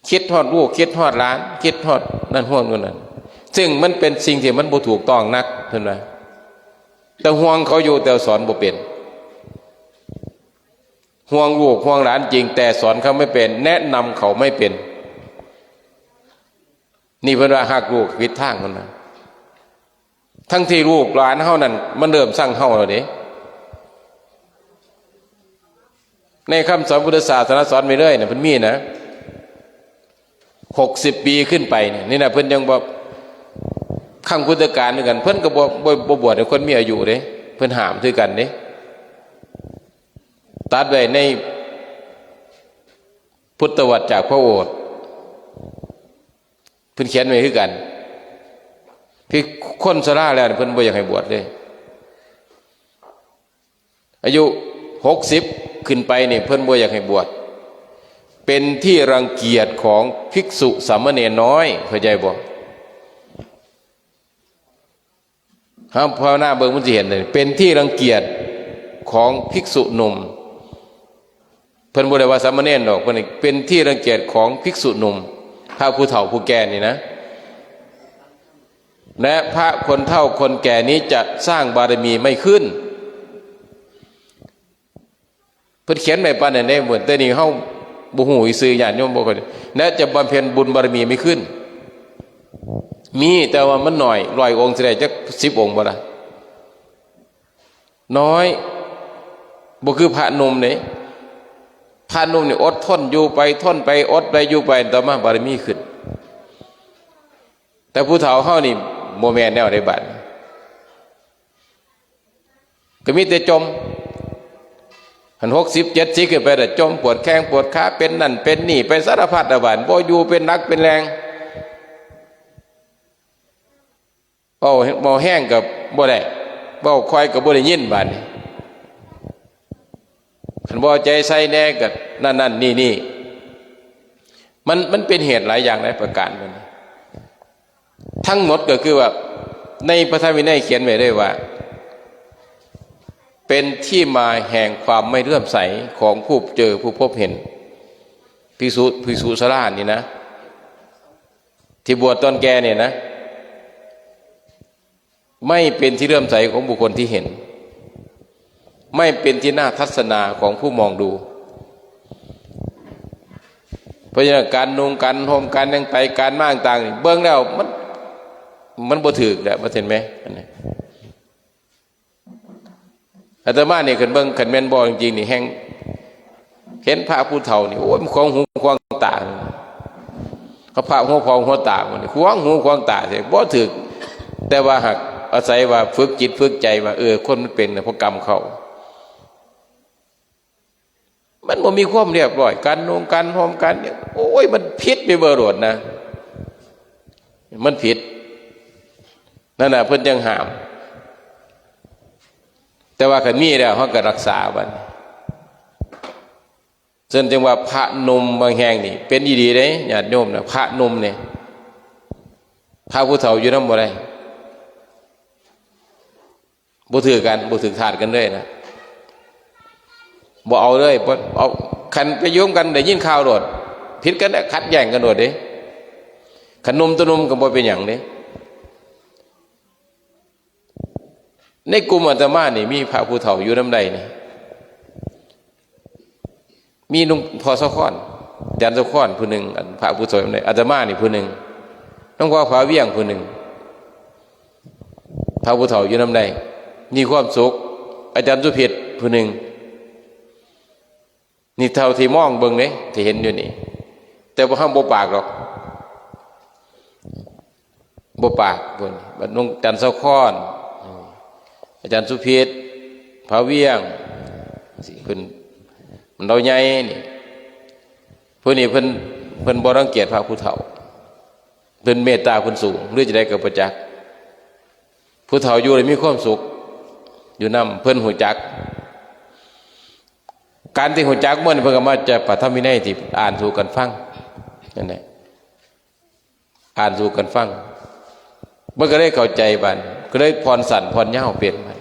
กึ๊ดฮอดลูก กึ๊ดฮอดหลาน กึ๊ดฮอดนั่นห่วงอยู่นั่น ซึ่งมันเป๋นสิ่งที่มันบ่ถูกต้องนัก เห็นบ่ แต่ห่วงเขาอยู่ แต่สอนบ่เป๋น ห่วงลูกห่วงหลานจริง แต่สอนเขาไม่เป๋น แนะนำเขาไม่เป๋น นี่เปิ้นว่าฮักลูกผิดตางพุ้นนะ ทั้งที่ลูกหลานเฮานั่นมันเริ่มซังเฮาแล้วเด้ ในกำสอนพุทธศาสนาสอนไว้เลยนะ เปิ้นมีนะ หกสิบปี๋ขึ้นไปเนี่ย นี่นะ เปิ้นยังบอก ครั้งพุทธกาลเหมือนกั๋น เปิ้นก็บ่ บ่ บ่บวชให้คนมีอายุเด้ เปิ้นห้ามคือกั๋นเด้ ตรัสไว้ในพุทธวจจะพระโอษฐ์ เปิ้นเขียนไว้คือกั๋น คือคนชราแล้วเปิ้นบ่อยากให้บวชเลย อายุหกสิบขึ้นไปนี่เปิ้นบ่อยากให้บวช เป๋นตี้รังเกียจของภิกษุสามเณรน้อย เข้าใจ๋บ่ เฮาภาวนาเบิ่งมันสิหันเลย เป๋นตี้รังเกียจของภิกษุหนุ่ม เปิ้นบ่ได้ว่าสามเณรดอก เปิ้นเป๋นตี้รังเกียจของภิกษุหนุ่ม พระผู้เฒ่าผู้แก่นี่นะ และพระคนเฒ่าคนแก่นี้จะสร้างบารมีไม่ขึ้น เปิ้นเขียนไว้ปานนั้นเด้ เปิ้น แต่นี่เฮาบ่ฮู้ซื่อ ญาติโยมบ่ค่อย และจะบำเพ็ญบุญบารมีไม่ขึ้น มี แต่ว่ามันน้อย ร้อยองค์สิได้จักสิบองค์บ่ล่ะ น้อย บ่คือพระหนุ่มเด้ พระหนุ่มนี่อดทนอยู่ไป ทนไป อดไป อยู่ไป ต่อมาบารมีขึ้น แต่ผู้เฒ่าเฮานี่บ่แม่นแนวใดบัด ก็มีแต่จ่ม หั้นหกสิบ เจ็ดสิบขึ้นไปแล้วจ่ม ปวดแข้งปวดขา เป๋นนั่นเป๋นนี่ ไปสารพัดละบาด บ่อยู่เป๋นหลักเป๋นแหล่ง เว้า เว้าแฮงก็บ่ได้ เว้าค่อยก็บ่ได้ยินบาดนี้ คันบ่เอาใจ๋ใส่แหน่ก็นั่นๆ นี่ๆ มัน มันเป๋นเหตุหลายอย่างหลายประก๋านมัน ทั้งหมดก็คือว่าในพระธรรมวินัยเขียนไว้ด้วยว่า เป็นที่มาแห่งความไม่เลื่อมใสของผู้เจอผู้พบเห็น ภิกษุ ภิกษุสารานี่นะ ที่บวชตอนแก่เนี่ยนะ ไม่เป็นที่เลื่อมใสของบุคคลที่เห็น ไม่เป็นที่น่าทัศนาของผู้มองดู เพราะฉะนั้นก๋านนุ่งก๋านห่มก๋านหยังไปก๋านมาต่างๆนี่ เบิ่งแล้วมัน มันบ่ถูกแหละ ว่าซั่นแหม อันนี้ อาตมานี่คันเบิ่งคันแม่นบ่จริงๆนี่แฮ่ง เห็นพระผู้เฒ่านี่ โอ้ย มันขวางหูขวางต๋า เขาพระหัวพองหัวต๋ามันนี่ ขวางหูขวางต๋าเสีย บ่ถูก แต่ว่าหากอาศัยว่าฝึกจิตฝึกใจว่า เออ คนมันเป๋นน่ะ เพราะกรรมเขา มันบ่มีความเรียบร้อย ก๋านนุ่งก๋านห่มก๋านหยัง โอ้ย มันผิดไปเบิดโลดนะ มันผิด นั่นน่ะ เพิ่นจั่งห้าม แต่ว่าคันมีแล้ว เฮาก็รักษาบัดนี้ เซิ่นจั่งว่าพระหนุ่มบางแห่งนี่ เป๋นอีหลีเด้ ญาติโยมนะ พระหนุ่มนี่ พระผู้เฒ่าอยู่นำบ่ได้ บ่ถืกกั๋น บ่ถืกธาตุกั๋นเลยนะ บ่เอาเลย บ่เอา คันไปอยู่นำกั๋นได้ยินข่าวโลด ผิดกั๋นนะ ขัดแย้งกั๋นโลดเด้ คันหนุ่มต่อหนุ่มก็บ่เป๋นหยังเด้ ในกลุ่มอาตมานี่มีพระผู้เฒ่าอยู่นำได้นี่ มีหลวงพ่อสาคร อาจ๋ารย์สาครผู้นึ่ง อันพระผู้เฒ่าอยู่นำได้ อาตมานี่ผู้นึ่ง หลวงพ่อผาเวียงผู้นึ่ง พระผู้เฒ่าอยู่นำได้ มีความสุข อาจ๋ารย์สุเภชผู้นึ่ง นี่เท่าตี้มองเบิ่งเด้ ตี้เห็นอยู่นี่ แต่ว่าเฮาบ่ปากดอก บ่ปาก พุ้น บัดหลวงอาจ๋ารย์สาคร อาจ๋ารย์สุเภช ผาเวียง สิ เพิ่น มันเฒ่าใหญ่นี่ ผู้นี้เพิ่น เพิ่นบ่รังเกียจพระผู้เฒ่า เพิ่นเมตต๋าเพิ่นสูง หรือจะใดก็บ่จัก ผู้เฒ่าอยู่แล้วมีความสุข อยู่นำ เพิ่นฮู้จัก ก๋านตี้ฮู้จักหมดนี่ เพิ่นก็มาจากพระธรรมวินัยตี้อ่านสู่กั๋นฟัง นั่นแหละ อ่านสู่กั๋นฟัง มันก็เลยเข้าใจ๋บัด ก็เลยผ่อนสั้นผ่อนยาวเป๋นบัด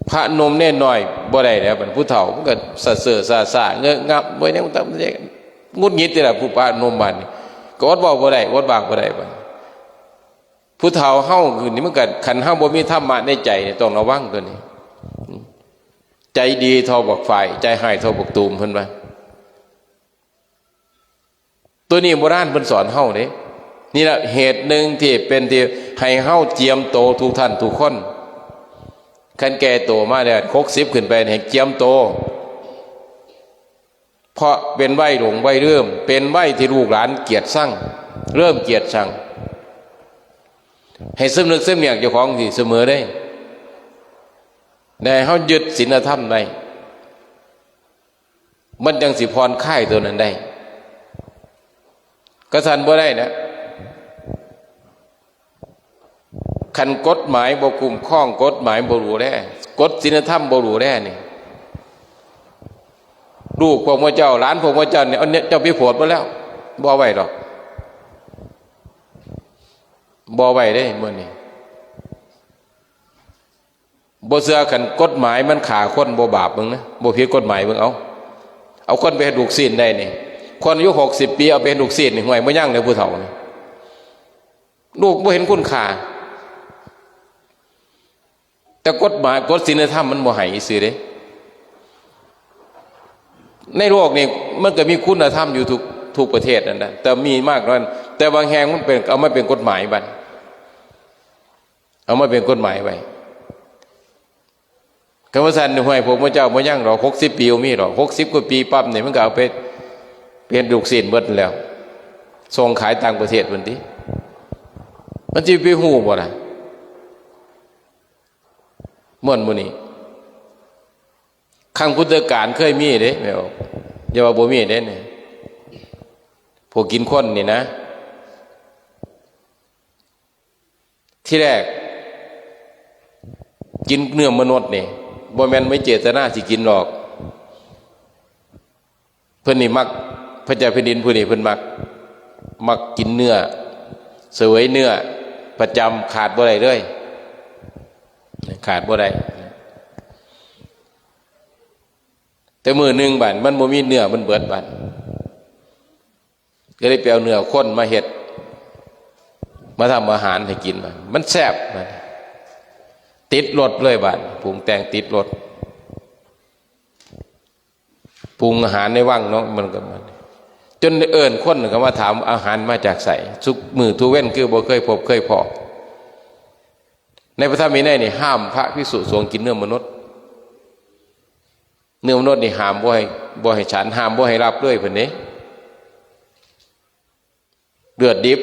พระหนุ่มเณรน้อยบ่ได้แล้วบัด ผู้เฒ่ามันก็สะเซอะสะซ้า เงอะงะ บ่ได้ หงุดหงิดนี่แหละ ผู้พระหนุ่มบัดนี่ ก็อดเว้าบ่ได้ อดว่าบ่ได้บัด ผู้เฒ่าเฮานี่มันก็ คันเฮาบ่มีธรรมะในใจ๋นี่ ต้องระวังตั๋วนี้ ใจ๋ดีเท่าบักฝ้าย ใจ๋ฮ้ายเท่าบักตูม เพิ่นว่า ตั๋วนี้โบราณเพิ่นสอนเฮาเด้ นี่แหละเหตุนึ่งตี้เป๋นตี้ให้เฮาเจียมโตทุกท่านทุกคน คันแก่โตมาแล้ว หกสิบขึ้นไปนี่ ให้เจียมโต เพราะเป๋นวัยหลงวัยลืม เป๋นวัยตี้ลูกหลานเกลียดซัง เริ่มเกลียดซัง ให้สำนึกสำเนียกเจ้าของตี้เสมอเด้ และให้เฮายึดศีลธรรมไว้ มันจั่งสิผ่อนคลายตั๋วนั้นได้ กะซั้นบ่ได้นะ คันกฎหมายบ่คุ้มครอง กฎหมายบ่ดูแล กฎศีลธรรมบ่ดูแลนี่ ลูกพวกหมู่เจ้า หลานพวกหมู่เจ้านี่ เอาเนี่ย เจ้าไปโผดหมดแล้ว บ่ไว้ดอก บ่ไว้เด้ มื้อนี้ บ่เชื่อ คันกฎหมายมันฆ่าคนบ่บาป เบิ่งนะ บ่ผิดกฎหมาย เบิ่ง เอา เอาคนไปเฮ็ดลูกชิ้นได้นี่ คนอายุหกสิบปี๋ เอาไปเฮ็ดลูกชิ้นนี่ ห่วย บ่ยังเลยผู้เฒ่านี่ ลูกบ่เห็นคุณค่า แต่กฎหมาย กฎศีลธรรมมันบ่ให้ซื่อเด้ ในโลกนี่มันก็มีคุณธรรมอยู่ทุก ทุกประเทศนั่นนะ แต่มีมากน้อย แต่บางแห่งมันเป๋น เอามาเป๋นกฎหมายบัด เอามาเป๋นกฎหมายไว้ คันว่าซั้น ห่วย พวกหมู่เจ้าบ่ยังดอก หกสิบปี๋บ่มีดอก หกสิบกว่าปี๋ปั๊บนี่ มันก็เอาไป เป๋นลูกชิ้นหมดแล้ว ส่งขายต่างประเทศพุ้นติ มันสิไปฮู้บ่ล่ะ ม่วนหมู่นี้ ครั้งพุทธกาลเคยมีเด้ แม่นบ่ อย่าว่าบ่มีเด้นี่ พวกกินคนนี่นะ ทีแรก กินเนื้อมนุษย์นี่ บ่แม่นมีเจตนาสิกินดอก เพิ่นนี่มัก พระเจ้าแผ่นดินผู้นี้เพิ่นมัก มักกินเนื้อ เสวยเนื้อ ประจ๋ำ ขาดบ่ได้เลย ขาดบ่ได้ แต่มื้อนึ่งบาด มันบ่มีเนื้อ มันเบิดบาด ก็เลยไปเอาเนื้อคนมาเฮ็ด มาทำอาหารหื้อกิ๋นบาด มันแซ่บ ติดรสเลยบาด ปรุงแต่งติดรส ปรุงอาหารในวังเนาะ มันก็ มัน จ๋นเอิ้นคนก็มาถาม อาหารมาจากไส ซุมื้อทุกเว็น คือบ่เคยพบเคยพ้อ ในพระธรรมวินัยนี่ห้ามพระภิกษุสงฆ์กิ๋นเนื้อมนุษย์ เนื้อมนุษย์นี่ห้ามบ่หื้อ บ่หื้อฉัน ห้ามบ่หื้อฮับเลยเพิ่นเด้ เลือดดิบ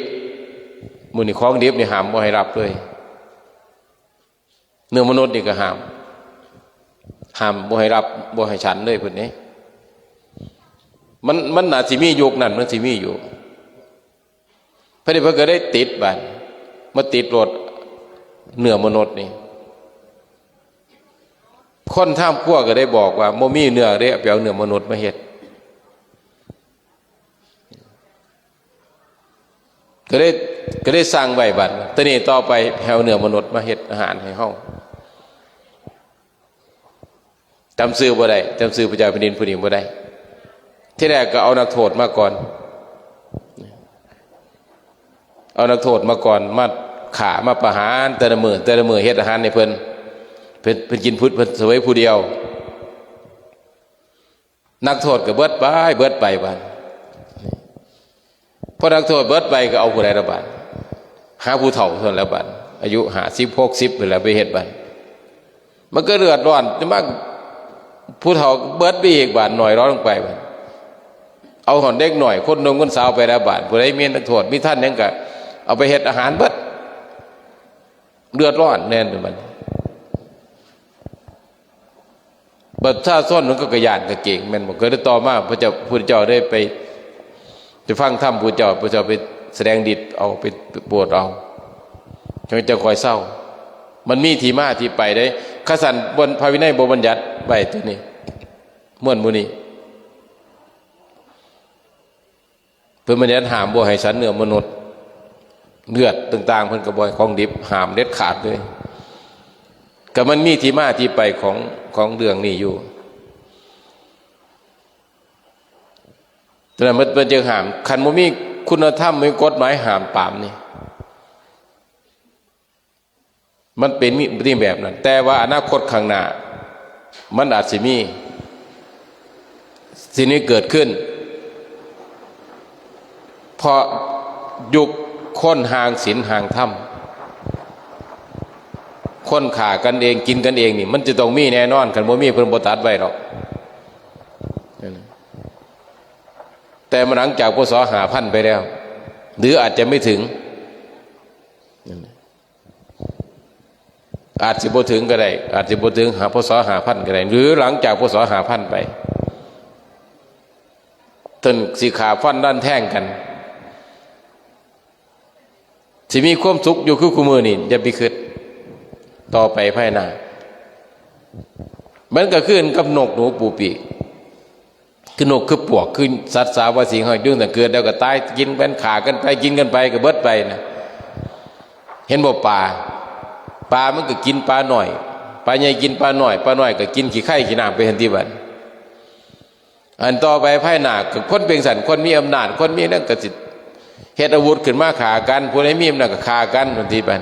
หมู่นี้ของดิบนี่ห้ามบ่หื้อฮับเลย เนื้อมนุษย์นี่ก็ห้าม ห้ามบ่หื้อฮับ บ่หื้อฉันเลยเพิ่นเด้ มัน มันน่าสิมียุคนั้น มันสิมีอยู่ พระเดชพระคุณก็ได้ติดบาด มาติดรสเนื้อมนุษย์นี่ คนทำครัวก็ได้บอกว่า บ่มีเนื้อเด้ ไปเอาเนื้อมนุษย์มาเฮ็ด ก็ได้ ก็ได้สั่งไว้บาด แต่นี้ต่อไปเอาเนื้อมนุษย์มาเฮ็ดอาหารหื้อเฮา จ๋ำจื้อบ่ได้ จ๋ำจื้อพระเจ้าแผ่นดินผู้นี้บ่ได้ ทีแรกก็เอานักโทษมาก่อน เอานักโทษมาก่อน มาฆ่า มาประหาร แต่ละมื้อ แต่ละมื้อเฮ็ดอาหารหื้อเพิ่น เพิ่น เพิ่นกิ๋นผู้ เพิ่นเสวยผู้เดียว นักโทษก็เบิดไป เบิดไปบาด พอนักโทษเบิดไปก็เอาผู้ใดละบาด หาผู้เฒ่าเท่านั้นแหละบาด อายุห้าสิบ หกสิบพู้นแหละไปเฮ็ดบาด มันก็เดือดร้อน แต่มาผู้เฒ่าเบิดไปอีกบาด น้อยลงไปบาด เอาฮอดเด็กน้อย คนหนุ่มคนสาวไปแล้วบาด ผู้ใดมีนักโทษ มีท่านหยังก็เอาไปเฮ็ดอาหารเบิด เดือดร้อนแน่นอนบาด ประชาชนมันก็กระย้านกระเกรงแม่นบ่ ก็ได้ต่อมาพระเจ้า พุทธเจ้าได้ไป ไปฟังธรรมพุทธเจ้า พุทธเจ้าไปแสดงฤทธิ์เอา ไปโปรดเอา จั่งจะค่อยเซา มันมีที่มาที่ไปเด้ คันสันบนพระวินัยบ่บัญญัติไว้ตัวนี้ ม่วนหมู่นี้ เพิ่นบัญญัติห้ามบ่หื้อฉันเนื้อมนุษย์ เลือดต่างๆ เพิ่นก็บ่หื้อ ของดิบห้ามเด็ดขาดเลย ก็มันมีที่มาที่ไปของ ของเรื่องนี้อยู่ ฉะนั้นมัน มันจึงห้าม คันบ่มีคุณธรรม บ่มีกฎหมายห้ามปรามนี่ มันเป๋นมิติแบบนั้น แต่ว่าอนาคตข้างหน้า มันอาจสิมีสิ่งนี้เกิดขึ้น เพราะยุคคนห่างศีลห่างธรรม คนฆ่ากั๋นเอง กิ๋นกั๋นเองนี่ มันจะต้องมีแน่นอน คันบ่มีเพิ่นบ่ตรัสไว้ดอก แต่มันหลังจาก พ.ศ. ห้าพันไปแล้ว หรืออาจจะไม่ถึง อาจสิบ่ถึงก็ได้ อาจสิบ่ถึงหา พ.ศ. ห้าพันก็ได้ หรือหลังจาก พ.ศ. ห้าพันไป ต้นสิฆ่าฟันดันแทงกั๋น สิมีความสุขอยู่คือคุมื้อนี่ อย่าไปกึ๊ด ต่อไปภายหน้า มันก็คือกับนกหนูปูปีก คือนกคือปวก คือสัตว์สาวาสิ่งเฮา อยู่ตั้งเกิดแล้วก็ต๋าย กิ๋นกั๋น ฆ่ากั๋นไป กิ๋นกั๋นไป ก็เบิดไปนะ หันบ่ ป๋า ป๋ามันก็กิ๋นป๋าน้อย ป๋าใหญ่กิ๋นป๋าน้อย ป๋าน้อยก็กิ๋นขี้ไข่ขี้น้ำไปหั้นติบัด อันต่อไปภายหน้าก็คนเป๋นจั่งซั้น คนมีอำนาจ คนมีนั่นก็สิเฮ็ดอาวุธขึ้นมาฆ่ากั๋น ผู้ใดมีอำนาจก็ฆ่ากั๋น หั้นติบัด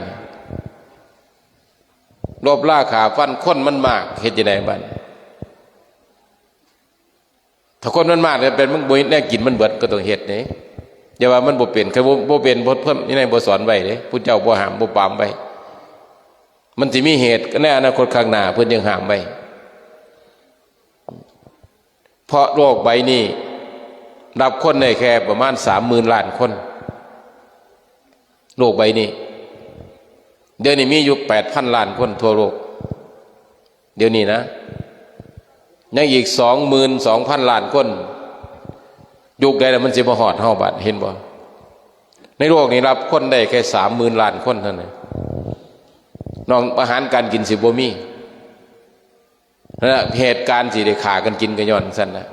ลบราฆ่าฟัน คนมันมาก เฮ็ดจั่งใดบัด ถ้าคนมันมากแล้วเป๋น มันบ่มีแนวกิ๋น มันเบิด ก็ต้องเฮ็ดเด้ อย่าว่ามันบ่เป๋น คันบ่ บ่เป๋น บ่เพิ่น นี่ในบ่สอนไว้เด้ พุทธเจ้าบ่ห้าม บ่ปรามไว้ มันสิมีเหตุในอนาคตข้างหน้า เพิ่นจึงห้ามไว้ เพราะโลกใบนี้ นับคนได้แค่ประมาณสามหมื่นล้านคน โลกใบนี้ เดี๋ยวนี้มีอยู่แปดพันล้านคนทั่วโลก เดี๋ยวนี้นะ ยังอีกสองหมื่นสองพันล้านคน ยุคใดล่ะมันสิมาฮอดเฮาบัด หันบ่ ในโลกนี้นับคนได้แค่สามหมื่นล้านคนเท่านั้น นอก อาหารก๋านกิ๋นสิบ่มี นั่นแหละ เหตุก๋ารณ์สิได้ฆ่ากั๋นกิ๋นก็ย้อนจั่งซั้นนะ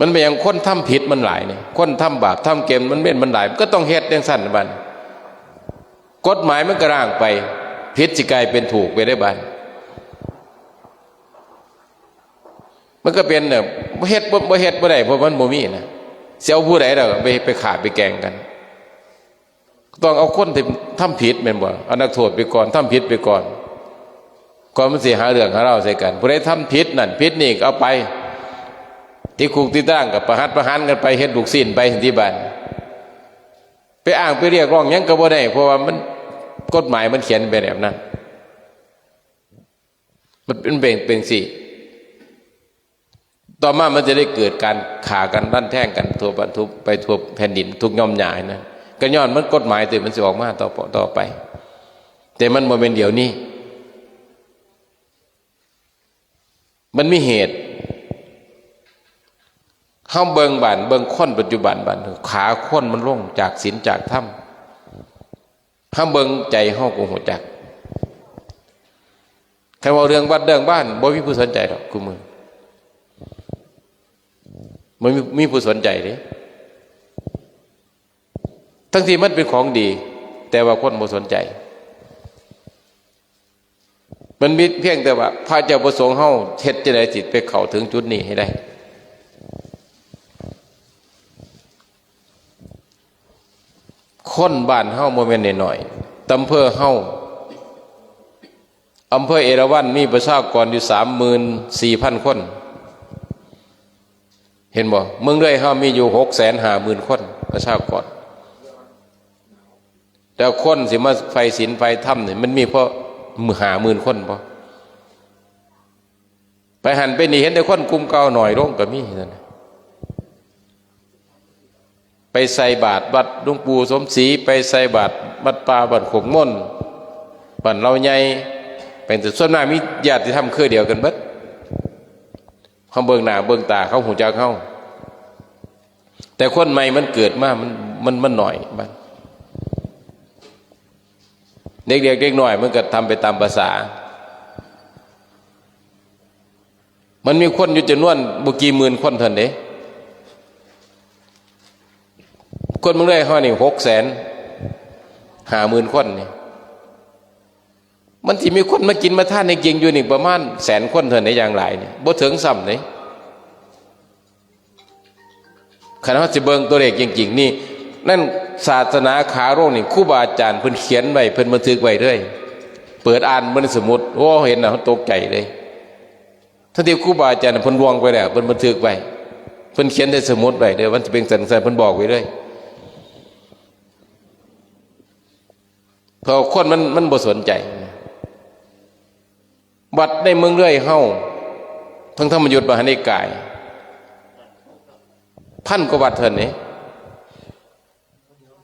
มันเป๋นหยัง คนทำผิดมันหลายนี่ คนทำบาปทำเกมมันเว้นมันหลาย มันก็ต้องเฮ็ดจั่งซั้นบัด กฎหมายมันก็ร้างไป ผิดสิก๋ายเป๋นถูกไปได้บาด มันก็เป๋นเนี่ย บ่เฮ็ด บ่ บ่เฮ็ดบ่ได้ เพราะมันบ่มีนะ สิเอาผู้ใดล่ะ ไป ไปฆ่าไปแกล้งกั๋น ต้องเอาคนตี้ทำผิดแม่นบ่ เอานักโทษไปก่อน ทำผิดไปก่อน ก่อนมันสิหาเรื่องหาราวใส่กั๋น ผู้ใดทำผิดนั่นผิดนี่ก็เอาไป ติดคุกติดตารางก็ประหัตประหารกั๋นไป เฮ็ดลูกศิษย์ไปตี้บาด ไปอ้างไปเรียกร้องหยังก็บ่ได้ เพราะว่ามัน กฎหมายมันเขียนไปแบบนั้น มันเป๋น เป๋น เป๋นจั่งซี้ ต่อมามันจะได้เกิดก๋านฆ่ากั๋น รันแทงกั๋นทั่วบ้านทั่ว ไปทั่วแผ่นดิน ทุกข์ย่อมยากนะ ก็ย้อนมันกฎหมายตี้มันสิออกมาต่อ ต่อไป แต่มันบ่แม่นเดี๋ยวนี้ มันมีเหตุ เฮาเบิ่งบาด เบิ่งคนปัจจุบันบาด ขาคนมันลงจากศีลจากธรรม เฮาเบิ่งใจ๋เฮาก็ฮู้จัก คันเว้าเรื่องวัดเรื่องบ้าน บ่มีผู้สนใจ๋ดอก คุมื้อ บ่มี มีผู้สนใจ๋เด้ ทั้งที่มันเป๋นของดี แต่ว่าคนบ่สนใจ๋ มันมีเพียงแต่ว่าพระเจ้าประสงค์เฮาเฮ็ดจั่งใดสิไปเข้าเถิงจุดนี้ให้ได้ คนบ้านเฮาบ่แม่นน้อยๆ อำเภอเฮา อำเภอเอราวัณมีประชากรอยู่สามหมื่นสี่พันคน เห็นบ่ เมืองเลื่อยเฮามีอยู่หกแสนห้าหมื่นคนประชากร แต่คนสิมาใฝ่ศีลใฝ่ธรรมนี่มันมีพอห้าหมื่นคนบ่ ไปหั้นไปนี่เห็นแต่คนกลุ่มเก่าน้อยลงก็มีนั่นน่ะ ไปใส่บาตรวัดหลวงปู่สมศรี ไปใส่บาตรวัดป่าบ้านโคกมน บ้านเหล่าใหญ่ ไป แต่ส่วนมากมีญาติธรรมเครือเดียวกั๋นเบิด เฮาเบิ่งหน้าเบิ่งต๋า เขาฮู้จักเฮา แต่คนใหม่มันเกิดมา มัน มัน มันน้อย มัน เด็กๆ เด็กน้อยมันก็ทำไปต๋ามภาษา มันมีคนอยู่จ๋ำนวนบ่กี่หมื่นคนเท่านั้นเด้ คนเมืองเลื่อยเฮานี่หกแสนห้าหมื่นคนนี่ มันสิมีคนมากิ๋นมาทานจริงๆ อยู่นี่ประมาณแสนคนเท่านั้นเด้ อย่างหลายนี่ บ่เถิงซ้ำเด้ คันเฮาสิเบิ่งตั๋วเลขจริงๆ นี่ นั่นศาสนาขาลงนี่ ครูบาอาจ๋ารย์เปิ้นเขียนไว้ เปิ้นบันทึกไว้เลย เปิดอ่านเบิ่งในสมุด โอ้ เห็นแล้วตกใจ๋เลย ทั้งตี้ครูบาอาจ๋ารย์เปิ้นล่วงไปแล้ว เปิ้นบันทึกไว้ เปิ้นเขียนในสมุดไว้เด้อ มันสิเป๋นจั่งซั้น เปิ้นบอกไว้เลย เพราะคนมัน มันบ่สนใจ๋ วัดในเมืองเลื่อยเฮา ทั้งธรรมยุตมหานิกาย พันกว่าวัดเท่านั้นเอง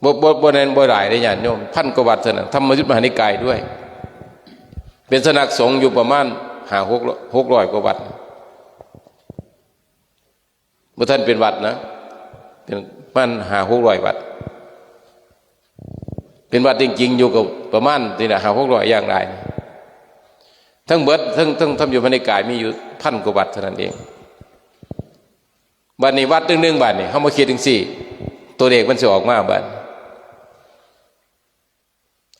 บ่ บ่ บ่แน่น บ่หลายเด้อญาติโยม พันกว่าวัดเท่านั้น ธรรมยุตมหานิกายด้วย เป๋นสำนักสงฆ์อยู่ประมาณห้าหก หกร้อยกว่าวัด บ่ทันเป๋นวัดนะ เป๋นประมาณห้าหกร้อยวัด เป๋นวัดจริงๆ อยู่ก็ประมาณนี่แหละ ห้าหกร้อยอย่างหลาย ทั้งเบิด ทั้ง ทั้งธรรมยุตมหานิกายมีอยู่พันกว่าวัดเท่านั้นเอง บาดนี้วัดหนึ่งๆ บาดนี้ เฮามาคิดจั่งซี้ ตั๋วเลขมันสิออกมาบาด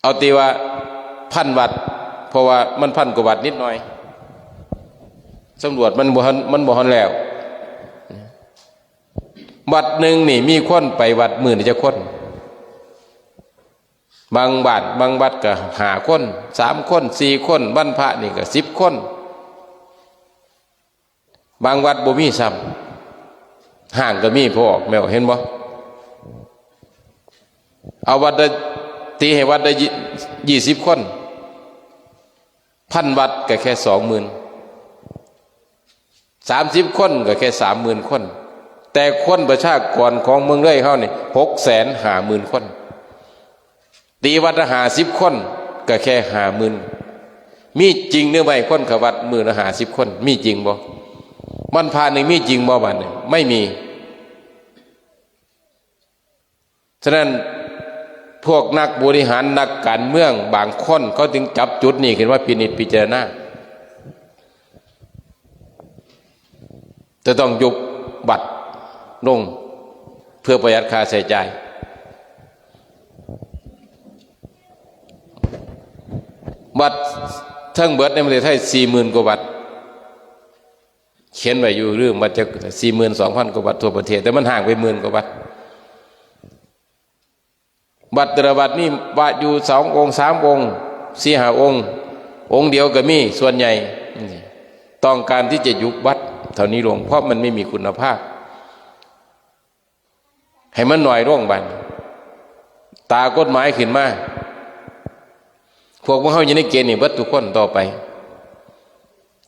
เอาตี้ว่าพันวัด เพราะว่ามันพันกว่าวัดนิดหน่อย สำรวจมันบ่ทัน มันบ่ทันแล้ว วัดหนึ่งนี่มีคนไปวัดมื้อละจักคน บางบ้าน บางวัดก็ห้าคน สามคน สี่คน วันพระนี่ก็สิบคน บางวัดบ่มีซ้ำ ห้างก็มี พอออกแล้ว เห็นบ่ เอาวัดละ ตีให้วัดละยี่ ยี่สิบคน พันวัดก็แค่สองหมื่น สามสิบคนก็แค่สามหมื่นคน แต่คนประชากรของเมืองเลื่อยเฮานี่ หกแสนห้าหมื่นคน ตีวัดละห้าสิบคนก็แค่ห้าหมื่น มีจริงหรือไม่ คนเข้าวัดมื้อละห้าสิบคน มีจริงบ่ วันพระนี่มีจริงบ่ บาดนี้ ไม่มี ฉะนั้นพวกนักบริหารนักการเมืองบางคนเขาจึงจับจุดนี้ขึ้นมาพินิจพิจารณา จะต้องยุบวัดลงเพื่อประหยัดค่าใช้จ่าย วัดตึงเบิดในประเทศไทยสี่หมื่นกว่าวัด เขียนไว้อยู่ ลืมว่าจัก สี่หมื่นสองพันกว่าวัดทั่วประเทศ แต่มันห่างไปหมื่นกว่าวัด วัดแต่ละวัดนี่พระอยู่สององค์สามองค์ สี่ห้าองค์ องค์เดียวก็มี ส่วนใหญ่ต้องการที่จะยุบวัดเท่านี้ลง เพราะมันไม่มีคุณภาพ หื้อมันน้อยลง บาดนี้ตากฎหมายขึ้นมา พวกหมู่เฮาอยู่ในเกณฑ์นี้เบิดทุกคนต่อไป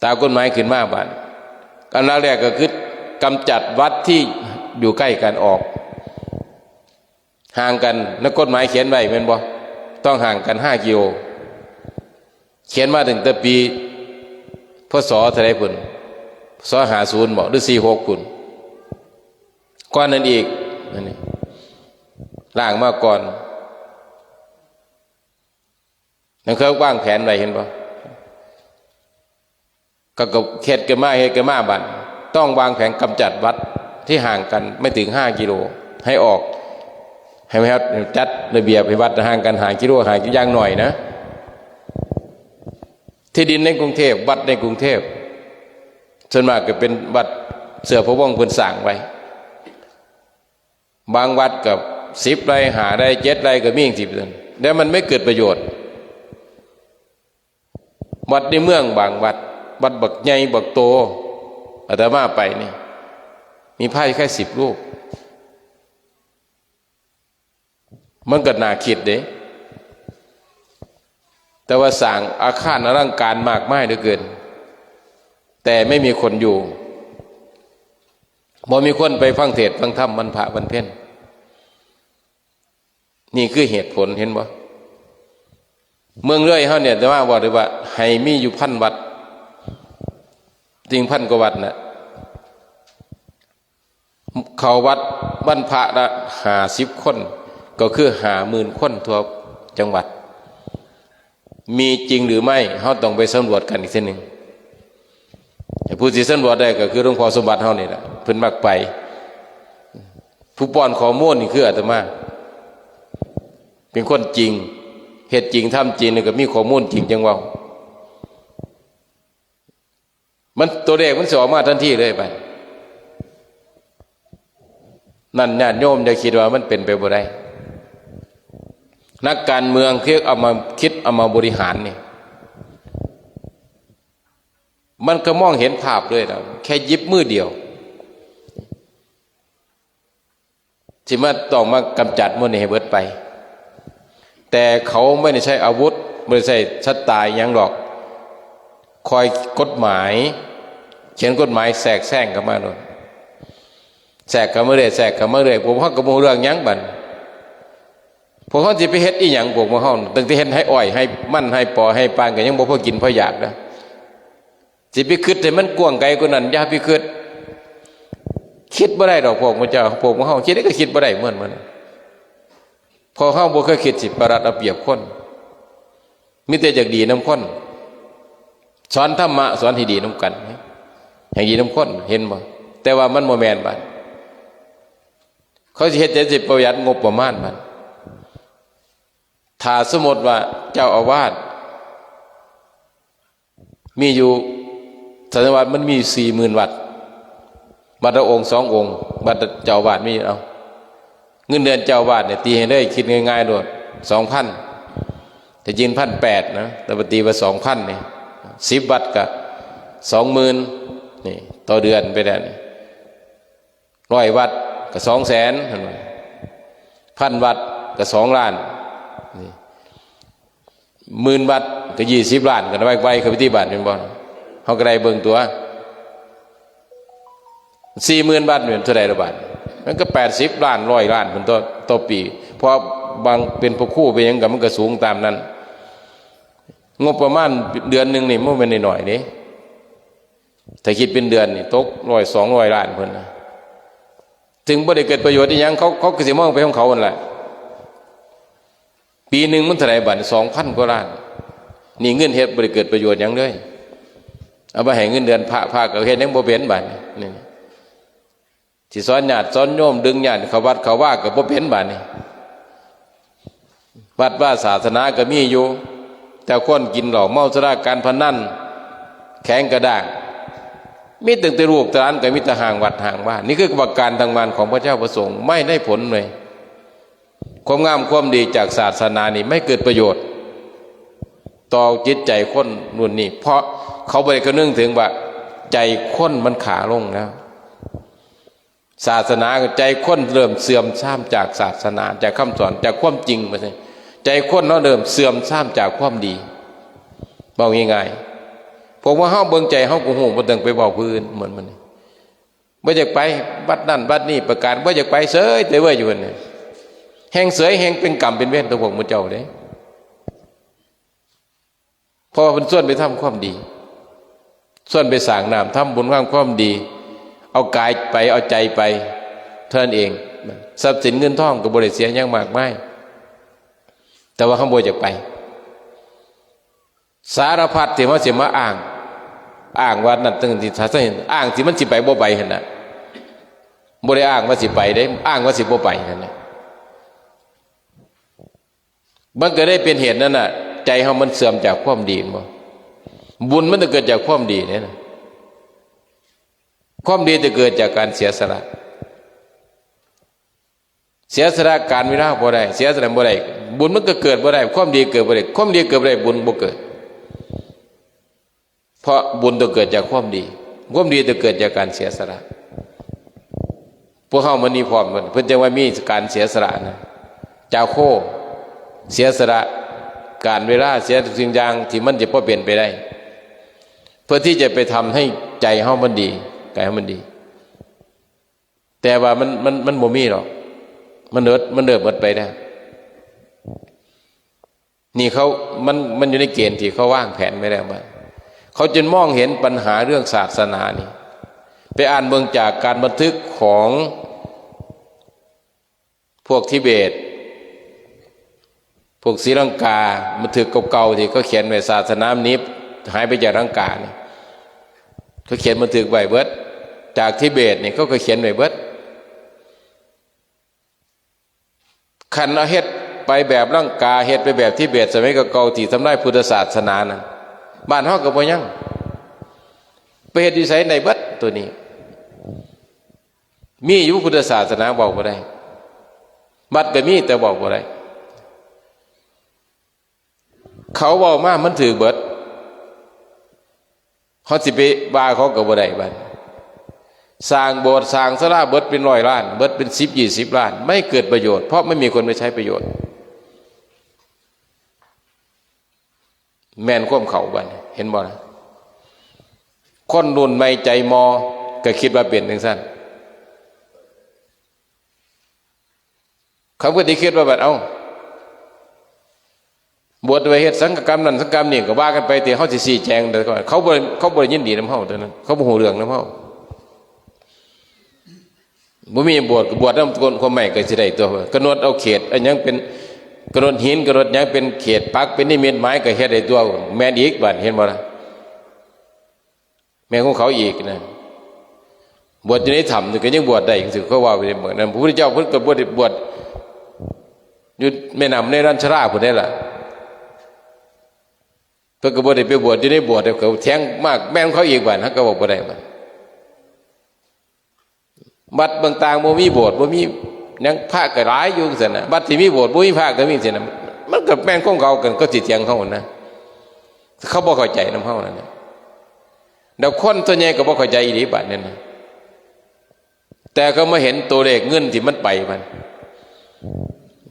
ตากฎหมายขึ้นมา บาดนี้อันดับแรกก็คือกำจัดวัดที่อยู่ใกล้กันออก ห่างกัน ในกฎหมายเขียนไว้แม่นบ่ ต้องห่างกันห้ากิโล เขียนมาตั้งแต่ปี๋ พ.ศ. เท่าใดพุ้น พ.ศ. ห้าศูนย์ บ่ หรือ สี่หก พุ้น ก่อนนั้นอีก อันนี้ ร่างมาก่อน นั่นคือวางแผนไว้ หันบ่ ก็ ก็เฮ็ดกันมา เฮ็ดกันมา บาดนี้ต้องวางแผนกำจัดวัดที่ห่างกันไม่ถึงห้ากิโลให้ออก หื้อ หื้อจัดระเบียบหื้อวัดห่างกันห้ากิโล ห่างอย่างน้อยนะ ที่ดินในกรุงเทพฯ วัดในกรุงเทพฯ ส่วนมากก็เป๋นวัดเสื้อพระวงศ์เพิ่นสร้างไว้ บางวัดก็สิบไร่ ห้าไร่ เจ็ดไร่ก็มีจั่งซี้ แล้วมันไม่เกิดประโยชน์ วัดในเมืองบางวัด วัดบักใหญ่บักโต อาตมาไปนี่ มีพระแค่สิบรูป มันก็น่าคิดเด้ แต่ว่าสร้างอาคารอลังการมากมายเหลือเกิน แต่ไม่มีคนอยู่ บ่มีคนไปฟังเทศน์ฟังธรรมวันพระวันเพล นี่คือเหตุผล หันบ่ เมืองเลยเฮาเนี่ย อาตมาบอกเลยว่า หื้อมีอยู่พันวัด ถึงพันกว่าวัดน่ะ เข้าวัดวันพระละห้าสิบคน ก็คือห้าหมื่นคนทั่วจังหวัด มีจริงหรือไม่ เฮาต้องไปสำรวจกันอีกเทื่อนึ่ง ผู้สิสำรวจได้ก็คือหลวงพ่อสมบัติเฮานี่แหละ เพิ่นมักไป ผู้ป้อนข้อมูลนี่คืออาตมา เป๋นคนจริง เฮ็ดจริงทำจริง แล้วก็มีข้อมูลจริงจั่งเว้า มัน ตัวเลขมันสิออกมาทันทีเลย บาดนั้นญาติโยมอย่าคิดว่ามันเป๋นไปบ่ได้ นักการเมืองที่เอามาคิดเอามาบริหารนี่ มันก็มองเห็นภาพเลยนะ แค่หยิบมือเดียว สิมาต้องมากำจัดหมู่นี้หื้อเบิดไป แต่เขาบ่ได้ใจ๊อาวุธ บ่ได้ใจ๊สัตราหยังดอก คอยกฎหมาย เขียนกฎหมายแทรกแซงเข้ามาโลด แทรกเข้ามาเรื่อย แทรกเข้ามาเรื่อย พวกเฮาก็บ่ฮู้เรื่องหยังบัด พวกเฮาสิไปเฮ็ดอิหยัง พวกหมู่เฮา ตั้งแต่เฮ็ดไฮ่อ้อย ไฮ่มัน ไฮ่ปอ ไฮ่ปาล ก็ยังบ่พอกิ๋นพออยากนะ สิไปกึ๊ดหื้อมันกว้างไกลกว่านั้น อย่าไปกึ๊ด กึ๊ดบ่ได้ดอก พวกหมู่เจ้า พวกหมู่เฮา กึ๊ดได้ก็กึ๊ดบ่ได้เหมือนมัน เพราะเฮาบ่เคยกึ๊ดสิประหยัดเอาเปรียบคน มีแต่อยากดีนำคน สอนธรรมะ สอนหื้อดีนำกัน หื้อดีนำคน หันบ่ แต่ว่ามันบ่แม่นบาด เขาสิเฮ็ดจั่งใด๋สิประหยัดงบประมาณมัน ถ้าสมมติว่าเจ้าอาวาสมีอยู่ สันนิบาตมันมีสี่หมื่นวัด วัดละองค์สององค์ วัดเจ้าอาวาสมี เอา เงินเดือนเจ้าอาวาสเนี่ย ตี๋หื้อได้ กึ๊ดง่ายๆ โลด สองพัน แต่จริงพันแปดนะ แต่ปกติว่าสองพันนี่ สิบวัดก็สองหมื่น นี่ ต่อเดือนไปแล้วนี่ ร้อยวัดก็สองแสน หันบ่ พันวัดก็สองล้าน นี่ หมื่นวัดก็ยี่สิบล้าน ก็ไวๆ เข้าไปติบาด หันบ่ เฮาก็ได้เบิ่งตั๋ว สี่หมื่นวัดนี่เท่าใดละบาด มันก็แปดสิบล้าน ร้อยล้านพุ้นต่อ ต่อปี๋ เพราะบางเป๋นพระครูเป๋นหยังก็มันก็สูงต๋ามนั้น งบประมาณเดือนนึ่งนี่มันบ่แม่นน้อยๆ เด้ ถ้ากึ๊ดเป๋นเดือนนี่ตกร้อยสองร้อยล้านพุ้นนะ ซึ่งบ่ได้เกิดประโยชน์อิหยัง เขา เขาก็สิมองไปของเขาหั้นแหละ ปี๋นึ่งมันเท่าใดบาด สองพันกว่าล้าน นี่เงินเฮ็ดบ่ได้เกิดประโยชน์หยังเลย เอาไปหื้อเงินเดือนพระ พระก็เฮ็ดหยังบ่เป๋นบาดนี่ นี่ สิสอนญาติสอนโยม ดึงญาติเข้าวัดเข้าวาก็บ่เป๋นบาดนี่ วัดวาศาสนาก็มีอยู่ แต่คนกิ๋นเหล้าเมาสุรา ก๋านพนัน แข็งกระด้าง มีตั้งแต่ลูกหลานก็มีแต่ฮ้างวัดฮ้างวา นี่คือประก๋านตังมวลของพระเจ้าพระสงฆ์ ไม่ได้ผลเลย ความงามความดีจากศาสนานี่ไม่เกิดประโยชน์ ต่อจิตใจ๋คนรุ่นนี้ เพราะเขาบ่ได้คำนึงเถิงว่าใจ๋คนมันขาลงแล้ว ศาสนา ใจ๋คนเริ่มเสื่อมทรามจากศาสนา จากกำสอน จากความจริง ว่าซั่น ใจ๋คนเฮาเริ่มเสื่อมทรามจากความดี เว้าง่ายๆ พวกว่าเฮาเบิ่งใจ๋เฮาก็ฮู้ บ่ต้องไปเว้าผู้อื่น เหมือนมันนี่ บ่อยากไปวัดนั้นวัดนี้ ประก๋าน บ่อยากไปเสยแต่เว้ยอยู่นั่นน่ะ แฮ่งเสยแฮ่งเป๋นกรรมเป๋นเวรต่อพวกหมู่เจ้าเด้ เพราะว่าเพิ่นชวนไปทำความดี ชวนไปสร้างน้ำทำบุญทำความดี เอาก๋ายไป เอาใจ๋ไป เท่านั้นเอง ทรัพย์สินเงินทองก็บ่ได้เสียหยังมากมาย แต่ว่าเฮาบ่อยากไป สารพัดที่มันสิมาอ้าง อ้างว่านั่นตึงที่ ถ้าเห็น อ้างที่มันสิไปบ่ไปหั่นน่ะ บ่ได้อ้างว่าสิไปเด้ อ้างว่าสิบ่ไปหั่นน่ะ มันก็ได้เป๋นเหตุนั่นน่ะ ใจ๋เฮามันเสื่อมจากความดีบ่ บุญมันต้องเกิดจากความดีเนี่ยนะ ความดีจะเกิดจากการเสียสละ เสียสละก๋านเวลาบ่ได้ เสียสละบ่ได้ บุญมันก็เกิดบ่ได้ ความดีเกิดบ่ได้ ความดีเกิดบ่ได้ บุญบ่เกิด เพราะบุญต้องเกิดจากความดี ความดีต้องเกิดจากการเสียสละ พวกเฮามันนี่พร้อมกัน เพิ่นจั่งว่ามีการเสียสละนะ จาโค เสียสละก๋านเวลา เสียทุกสิ่งอย่างที่มันจะพอเป๋นไปได้ เพื่อที่จะไปทำให้ใจ๋เฮามันดี ก๋ายเฮามันดี แต่ว่ามัน มัน มันบ่มีหรอก มันเลิด มันเลิดหมดไปแล้ว นี่เขา มัน มันอยู่ในเกณฑ์ที่เขาวางแผนไว้แล้วว่า เขาจึงมองเห็นปัญหาเรื่องศาสนานี่ ไปอ่านเบิ่งจากการบันทึกของพวกทิเบต พวกศรีลังกา บันทึกเก่าๆ ที่เขาเขียนไว้ ศาสนาหนีหายไปจากลังกานี่ เขาเขียนบันทึกไว้เบิด จากทิเบตนี่เขาก็เขียนไว้เบิด คันเอาเฮ็ดไปแบบลังกา เฮ็ดไปแบบทิเบตสมัยเก่าๆ ที่ทำลายพุทธศาสนานั่น บ้านเฮาก็บ่ยัง ไปเฮ็ดอยู่ไสได้เบิด ตัวนี้ มีอยู่พุทธศาสนา เว้าบ่ได้ วัดก็มี แต่เว้าบ่ได้ เขาเว้ามามันถืกเบิด เฮาสิไปว่าเขาก็บ่ได้บัด สร้างโบสถ์สร้างศาลาเบิดเป๋นร้อยล้าน เบิดเป๋นสิบยี่สิบล้าน ไม่เกิดประโยชน์ เพราะไม่มีคนไปใช้ประโยชน์ แม่นความเขาบัด เห็นบ่ล่ะ คนรุ่นใหม่ใจ๋หม่อก็กึ๊ดว่าเป๋นจั่งซั้น เขาก็สิกึ๊ดว่าบัด เอ้า บวชไปเฮ็ดสังฆกรรมนั่นสังฆกรรมนี่ ก็ว่ากันไป แต่เฮาสิซี้แจง แต่เขาบ่ เขาบ่ยินดีนำเฮาเท่านั้น เขาบ่ฮู้เรื่องนำเฮา บ่มีบวชก็บวชนำคน คนใหม่ก็สิได้ตั๊ว กำหนดเอาเขต อะหยังเป๋น กำหนดหิน กำหนดหยังเป๋นเขตปัก เป๋นนิมิตหมาย ก็เฮ็ดได้ตั๊ว แม่นอีกบัด เห็นบ่ล่ะ แม่นของเขาอีกนะ บวชอยู่ในถ้ำนี่ก็ยังบวชได้ จั่งซี้เขาว่าไปเหมือนนั้น พระพุทธเจ้าเพิ่นก็บ่ได้บวชอยู่แม่น้ำเนรัญชราพุ้นเด้ล่ะ เพิ่นก็บ่ได้ไปบวชอยู่ในโบสถ์ เขาแถงมาก แม่นของเขาอีกบัด เฮาก็เว้าบ่ได้บัด วัดต่างๆ บ่มีโบสถ์ บ่มีหยัง พระก็หลายอยู่จั่งซั้นน่ะ วัดที่มีโบสถ์ บ่มีพระก็มีจั่งซั้นน่ะ มันก็แม่นของเขา ก็สิเถียงเขานะ เขาบ่เข้าใจ๋นำเฮานั่นน่ะ แล้วคนส่วนใหญ่ก็บ่เข้าใจ๋อีหลีบัดนี้นะ แต่เขามาเห็นตั๋วเลขเงินที่มันไปมัน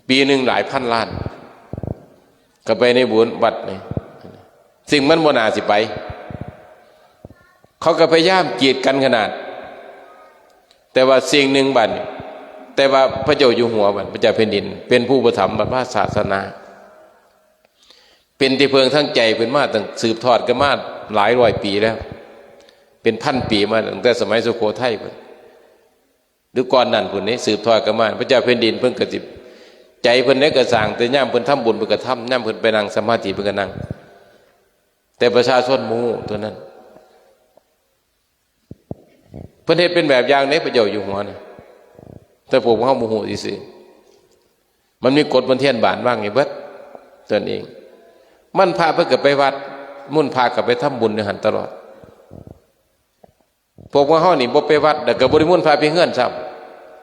ปี๋นึ่งหลายพันล้าน เข้าไปในบุญวัดนี่ ซึ่งมันบ่น่าสิไป เขาก็พยายามกีดกั๋นขนาด แต่ว่าสิ่งหนึ่งบัดนี้ แต่ว่าพระเจ้าอยู่หัวบัด พระเจ้าแผ่นดิน เป๋นผู้อุปถัมภ์บัดว่าศาสนา เป๋นตี้เพิงทางใจ๋เพิ่นมาตั้ง สืบทอดกั๋นมาหลายร้อยปี๋แล้ว เป๋นพันปี๋มาตั้งแต่สมัยสุโขทัยพุ้น หรือก่อนนั้นพุ้นนี่ สืบทอดกั๋นมา พระเจ้าแผ่นดินเพิ่นก็สิ ใจ๋เพิ่นใดก็ซ่าง แต่ยามเพิ่นทำบุญเพิ่นก็ทำ ยามเพิ่นไปนั่งสมาธิเพิ่นก็นั่ง แต่ประชาชนบ่ฮู้เท่านั้น เพิ่นเฮ็ดเป๋นแบบอย่างเด้ พระเจ้าอยู่หัวน่ะ แต่พวกเฮาบ่ฮู้ซื่อๆ มันมีกฎมนเทียนบานวางไว้เบิด ตนเอง วันพระเปิ้นก็ไปวัด นิมนต์พระก็ไปทำบุญอยู่หั้นตลอด พวกหมู่เฮานี่บ่ไปวัด แล้วก็บ่ได้นิมนต์พระไปเฮือนซ้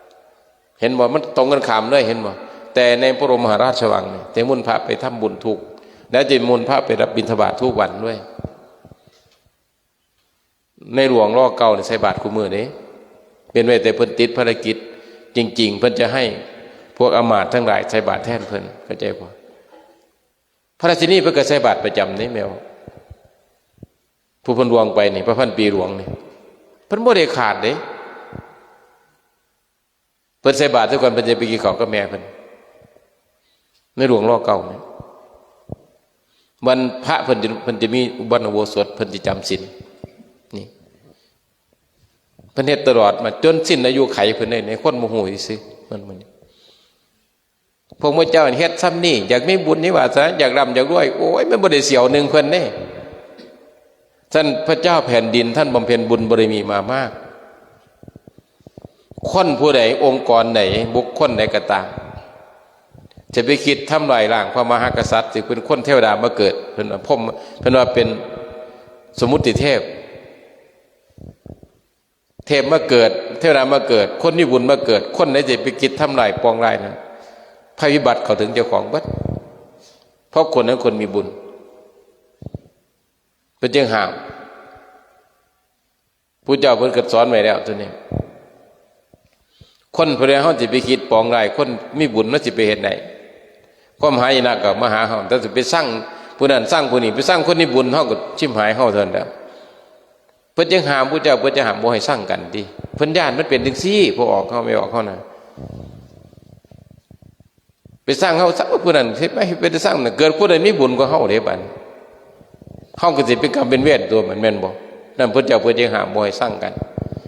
ำ หันบ่ มันตรงกันข้ามเลย หันบ่ แต่ในพระบรมมหาราชวังนี่ จะนิมนต์พระไปทำบุญทุก แล้วจะนิมนต์พระไปรับบิณฑบาตทุกวันด้วย ในหลวงรอเก้านี่ใส่บาตรคู่มื้อเด้ เว้นไว้แต่เปิ้นติดภารกิจ จริงๆ เปิ้นจะให้พวกอำมาตย์ทั้งหลายใส่บาตรแทนเปิ้น เข้าใจ๋บ่ พระราชินีเปิ้นก็ใส่บาตรประจ๋ำนี่แม่นบ่ ผู้เปิ้นล่วงไปนี่ พระพันปีหลวงนี่ เปิ้นบ่ได้ขาดเด้ เปิ้นใส่บาตรทุกวัน เปิ้นจะไปกิ๋นข้าวกับแม่เปิ้น ในหลวงรอเก้านี่ วันพระเปิ้นจะ เปิ้นจะมีวันอุโบสถ เปิ้นจะจ๋ำศีล นี่ เปิ้นเฮ็ดตลอดมาจ๋นสิ้นอายุขัยเปิ้นเลย ในคนบ่ฮู้ซื่อๆ มัน มัน พวกหมู่เจ้าเฮ็ดส่ำนี้ อยากมีบุญมีวาสนา อยากร่ำอยากรวย โอ้ย มันบ่ได้เสี้ยวนึ่งเปิ้นเด้ ต้านพระเจ้าแผ่นดินต้านบำเพ็ญบุญบารมีมามาก คนผู้ใด องค์กรไหน บุคคลใดก็ต๋าม จะไปกึ๊ดทำลายล้างพระมหากษัตริย์ ซึ่งเป๋นคนเทวดามาเกิด เปิ้นว่าพรหม เปิ้นว่าเป๋นสมมุติเทพ เทพมาเกิด เทวดามาเกิด คนมีบุญมาเกิด คนใดจะไปกึ๊ดทำลายปองร้ายนั้น ภัยพิบัติเข้าเถิงเจ้าของเบิด เพราะคนนั้นคนมีบุญ เปิ้นจึงห้าม พุทธเจ้าเปิ้นก็สอนไว้แล้วโตนี้ คนผู้ใดเฮาสิไปกึ๊ดปองร้ายคนมีบุญ มันสิไปเฮ็ดได๋ ความหายนะก็มาหาเฮา แต่สิไปซังผู้นั้นซังผู้นี้ ไปซังคนมีบุญ เฮาก็ฉิบหายเฮาเท่านั้นแหละ เปิ้นจึงห้าม พุทธเจ้าเปิ้นจะห้ามบ่ให้ซังกั๋นติ เปิ้นย้านมันเป๋นจั่งซี้ พวกออกเฮาแม่ออกเฮานะ ไปซังเฮา ซังผู้นั้น เฮ็ดไป เฮ็ดไปซังนะ เกิดผู้ใดมีบุญกว่าเฮาเด้บัดนี้ เฮาก็สิเป๋นกรรมเป๋นเวรตั๋วมัน แม่นบ่ นั่นพุทธเจ้าเปิ้นจึงห้ามบ่ให้ซังกั๋น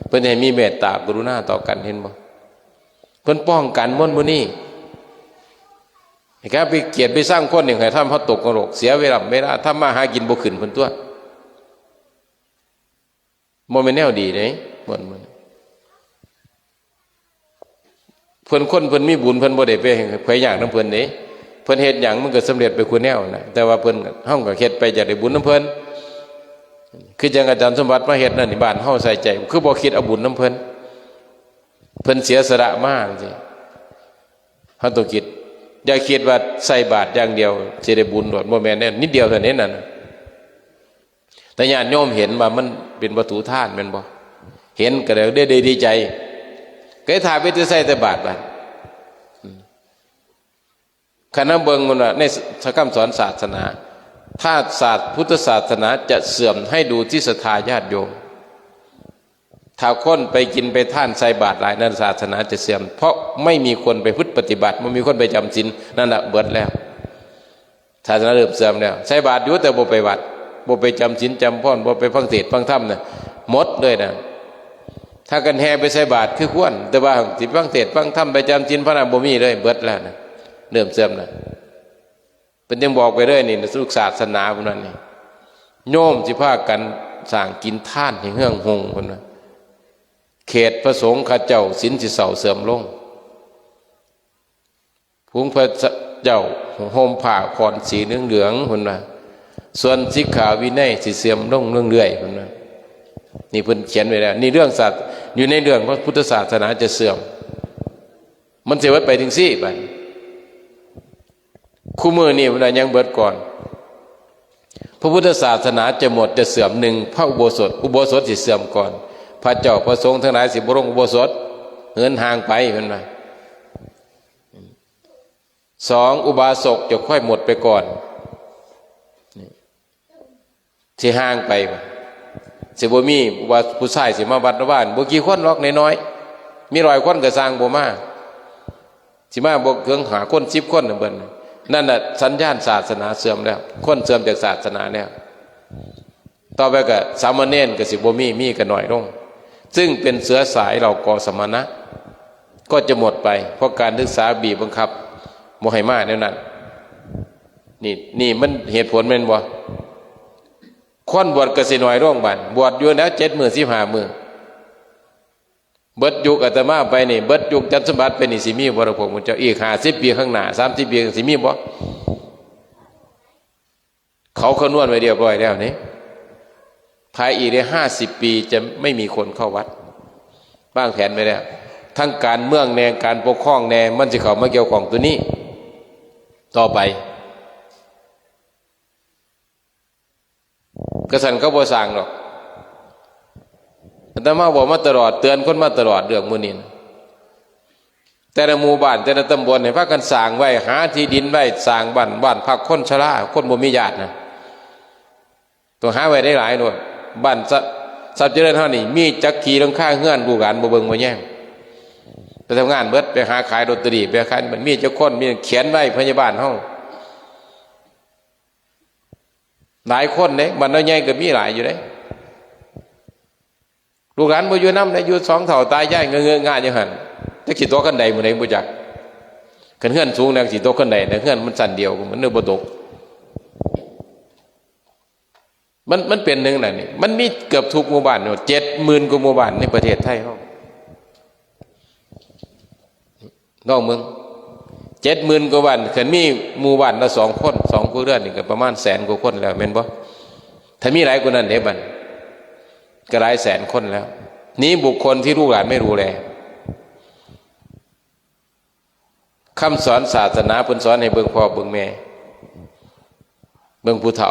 เปิ้นให้มีเมตตากรุณาต่อกั๋น หันบ่ เปิ้นป้องกั๋นมนต์หมู่นี้ ไอ้การไปเกลียดไปซังคนนี่ ให้ทำเฮาตกนรก เสียเวลา เวลาทำมาหากิ๋นบ่ขึ้นพุ้นตั๋ว บ่แม่นแนวดีเด้ มนต์หมู่นี้ เปิ้นคนเปิ้นมีบุญ เปิ้นบ่ได้ไปไผยากนำเปิ้นเด้ เปิ้นเฮ็ดหยังมันก็สำเร็จไปคู่แนวนะ แต่ว่าเปิ้น เฮาก็เฮ็ดไปอยากได้บุญนำเปิ้น คือจั่งอาจ๋ารย์สมบัติมาเฮ็ดนั่นนี่ บ้านเฮาใส่ใจ๋ คือบ่กึ๊ดเอาบุญนำเปิ้น เปิ้นเสียสละมาจั่งซี้ เฮาต้องกึ๊ด อย่ากึ๊ดว่าใส่บาตรอย่างเดียวสิได้บุญโลด บ่แม่นแนว นิดเดียวเท่านั้นน่ะ แต่ญาติโยมหันว่ามันเป๋นวัตถุทานแม่นบ่ หันก็เลยได้ ได้ดีใจ๋ ก็ถ้าไปแต่ใส่แต่บาตรบัด อืม คันเฮาเบิ่งมันว่าในคำสอนศาสนา ถ้าศาส- พุทธศาสนาจะเสื่อมให้ดูที่ศรัทธาญาติโยม ถ้าคนไปกิ๋นไปทานใส่บาตรหลายนั้น ศาสนาจะเสื่อม เพราะไม่มีคนประพฤติปฏิบัติ บ่มีคนไปจ๋ำศีล นั่นน่ะเบิดแล้ว ศาสนาเริ่มเสื่อมแล้ว ใส่บาตรอยู่แต่บ่ไปวัด บ่ไปจ๋ำศีลจ๋ำภาวนา บ่ไปฟังเทศน์ฟังธรรมน่ะ หมดเลยนะ ถ้ากั๋นแห่ไปใส่บาตรคือควร แต่ว่าสิฟังเทศน์ฟังธรรม ไปจ๋ำศีลภาวนา บ่มีเลย เบิดแล้วนะ เริ่มเสื่อมแล้ว เปิ้นจึงบอกไว้เลยนี่ ลูกศาสนาพุ้นน่ะนี่ โยมสิพากั๋นสร้างกิ๋นทานให้เฮืองฮงพุ้นน่ะ เขตพระสงฆ์ข้าเจ้าศีลสิเศร้าเสื่อมลง ฝูงพระเจ้าห่มผ้าขอนสีเหลืองๆ พุ้นว่า ส่วนสิกขาวินัยสิเสื่อมลงเรื่อยๆ พุ้นว่า นี่เปิ้นเขียนไว้แล้ว นี่เรื่องศาส- อยู่ในเรื่องพระพุทธศาสนาจะเสื่อม มันสิเบิดไปจั่งซี้บัด คู่มื้อนี้พุ้นว่ายังเบิดก่อน พระพุทธศาสนาจะหมดจะเสื่อม หนึ่ง พระอุโบสถ อุโบสถสิเสื่อมก่อน พระเจ้าพระสงฆ์ทั้งหลายสิบ่ลงอุโบสถ เหินห่างไป พุ้นว่า สอง อุบาสกจะค่อยหมดไปก่อน สิห่างไป สิบ่มีว่าผู้ชายสิมาวัดมาว่า บ่กี่คนหรอก น้อยๆ มีร้อยคนก็ซ่างบ่มา สิมาบ่เกินห้าคน สิบคนน่ะเบิ่น นั่นน่ะสัญญาณศาสนาเสื่อมแล้ว คนเสื่อมจากศาสนาแล้ว ต่อไปก็สามเณรก็สิบ่มี มีก็น้อยลง ซึ่งเป็นเชื้อสายเหล่ากอสมณะ ก็จะหมดไป เพราะการศึกษาบีบบังคับบ่ให้มาแนวนั้น นี่ นี่มันเหตุผลแม่นบ่ คนบวชก็สิน้อยลงบัด บวชอยู่แล้วเจ็ดมื้อ สิบห้ามื้อ เบิดยุคอาตมาไปนี่ เบิดยุคอาจ๋ารย์สมบัติไปนี่ สิมีบ่ล่ะพวกหมู่เจ้า อีกห้าสิบปี๋ข้างหน้า สามสิบปี๋ สิมีบ่ เขาคำนวณไว้เรียบร้อยแล้วนี่ ภายอีกได้ห้าสิบปี๋จะไม่มีคนเข้าวัด วางแผนไว้แล้ว ตึงก๋านเมืองแน่ ก๋านปกครองแน่ มันสิเข้ามาเกี่ยวข้องตั๋วนี้ ต่อไป กะสันเขาบ่สร้างดอก อาตมาบอกมาตลอด เตื๋อนคนมาตลอดเรื่องหมู่นี้นะ แต่ละหมู่บ้าน แต่ละตำบล ให้พากั๋นสร้างไว้ หาตี้ดินไว้ สร้างบ้าน บ้านพักคนชรา คนบ่มีญาตินะ ต้องหาไว้ได้หลายโลด บ้านทรัพย์ ทรัพย์เจริญเฮานี่ มีจักกี่หลังคาเฮือน ลูกหลานบ่เบิ่งบ่แยง ไปทำงานเบิด ไปหาขายลอตเตอรี่ ไปขาย มันมีจักคน มีเขียนไว้ พยาบาลเฮา หลายคนเด้ บ้านน้อยใหญ่ก็มีหลายอยู่เด้ ลูกหลานบ่อยู่นำเด้ อยู่สองเฒ่าต๋ายายเงอะๆ ง่าอยู่หั้น จักสิตกคันใดมื้อใดบ่จัก คันเฮือนสูงนักสิตกคันใด แต่เฮือนมันชั้นเดียว มันนึกบ่ตก มัน มันเป๋นจั่งนั้นนี่ มันมีเกือบทุกหมู่บ้านเนาะ เจ็ดหมื่นกว่าหมู่บ้านในประเทศไทยเฮา ลองเบิ่ง เจ็ดหมื่นกว่าบ้าน คันมีหมู่บ้านละสองคน สองครัวเรือนนี่ก็ประมาณแสนกว่าคนแล้ว แม่นบ่ ถ้ามีหลายกว่านั้นเด้บัด ก็หลายแสนคนแล้ว นี่บุคคลที่ลูกหลานไม่ดูแล คำสอนศาสนาเพิ่นสอนให้เบิ่งพ่อเบิ่งแม่ เบิ่งผู้เฒ่า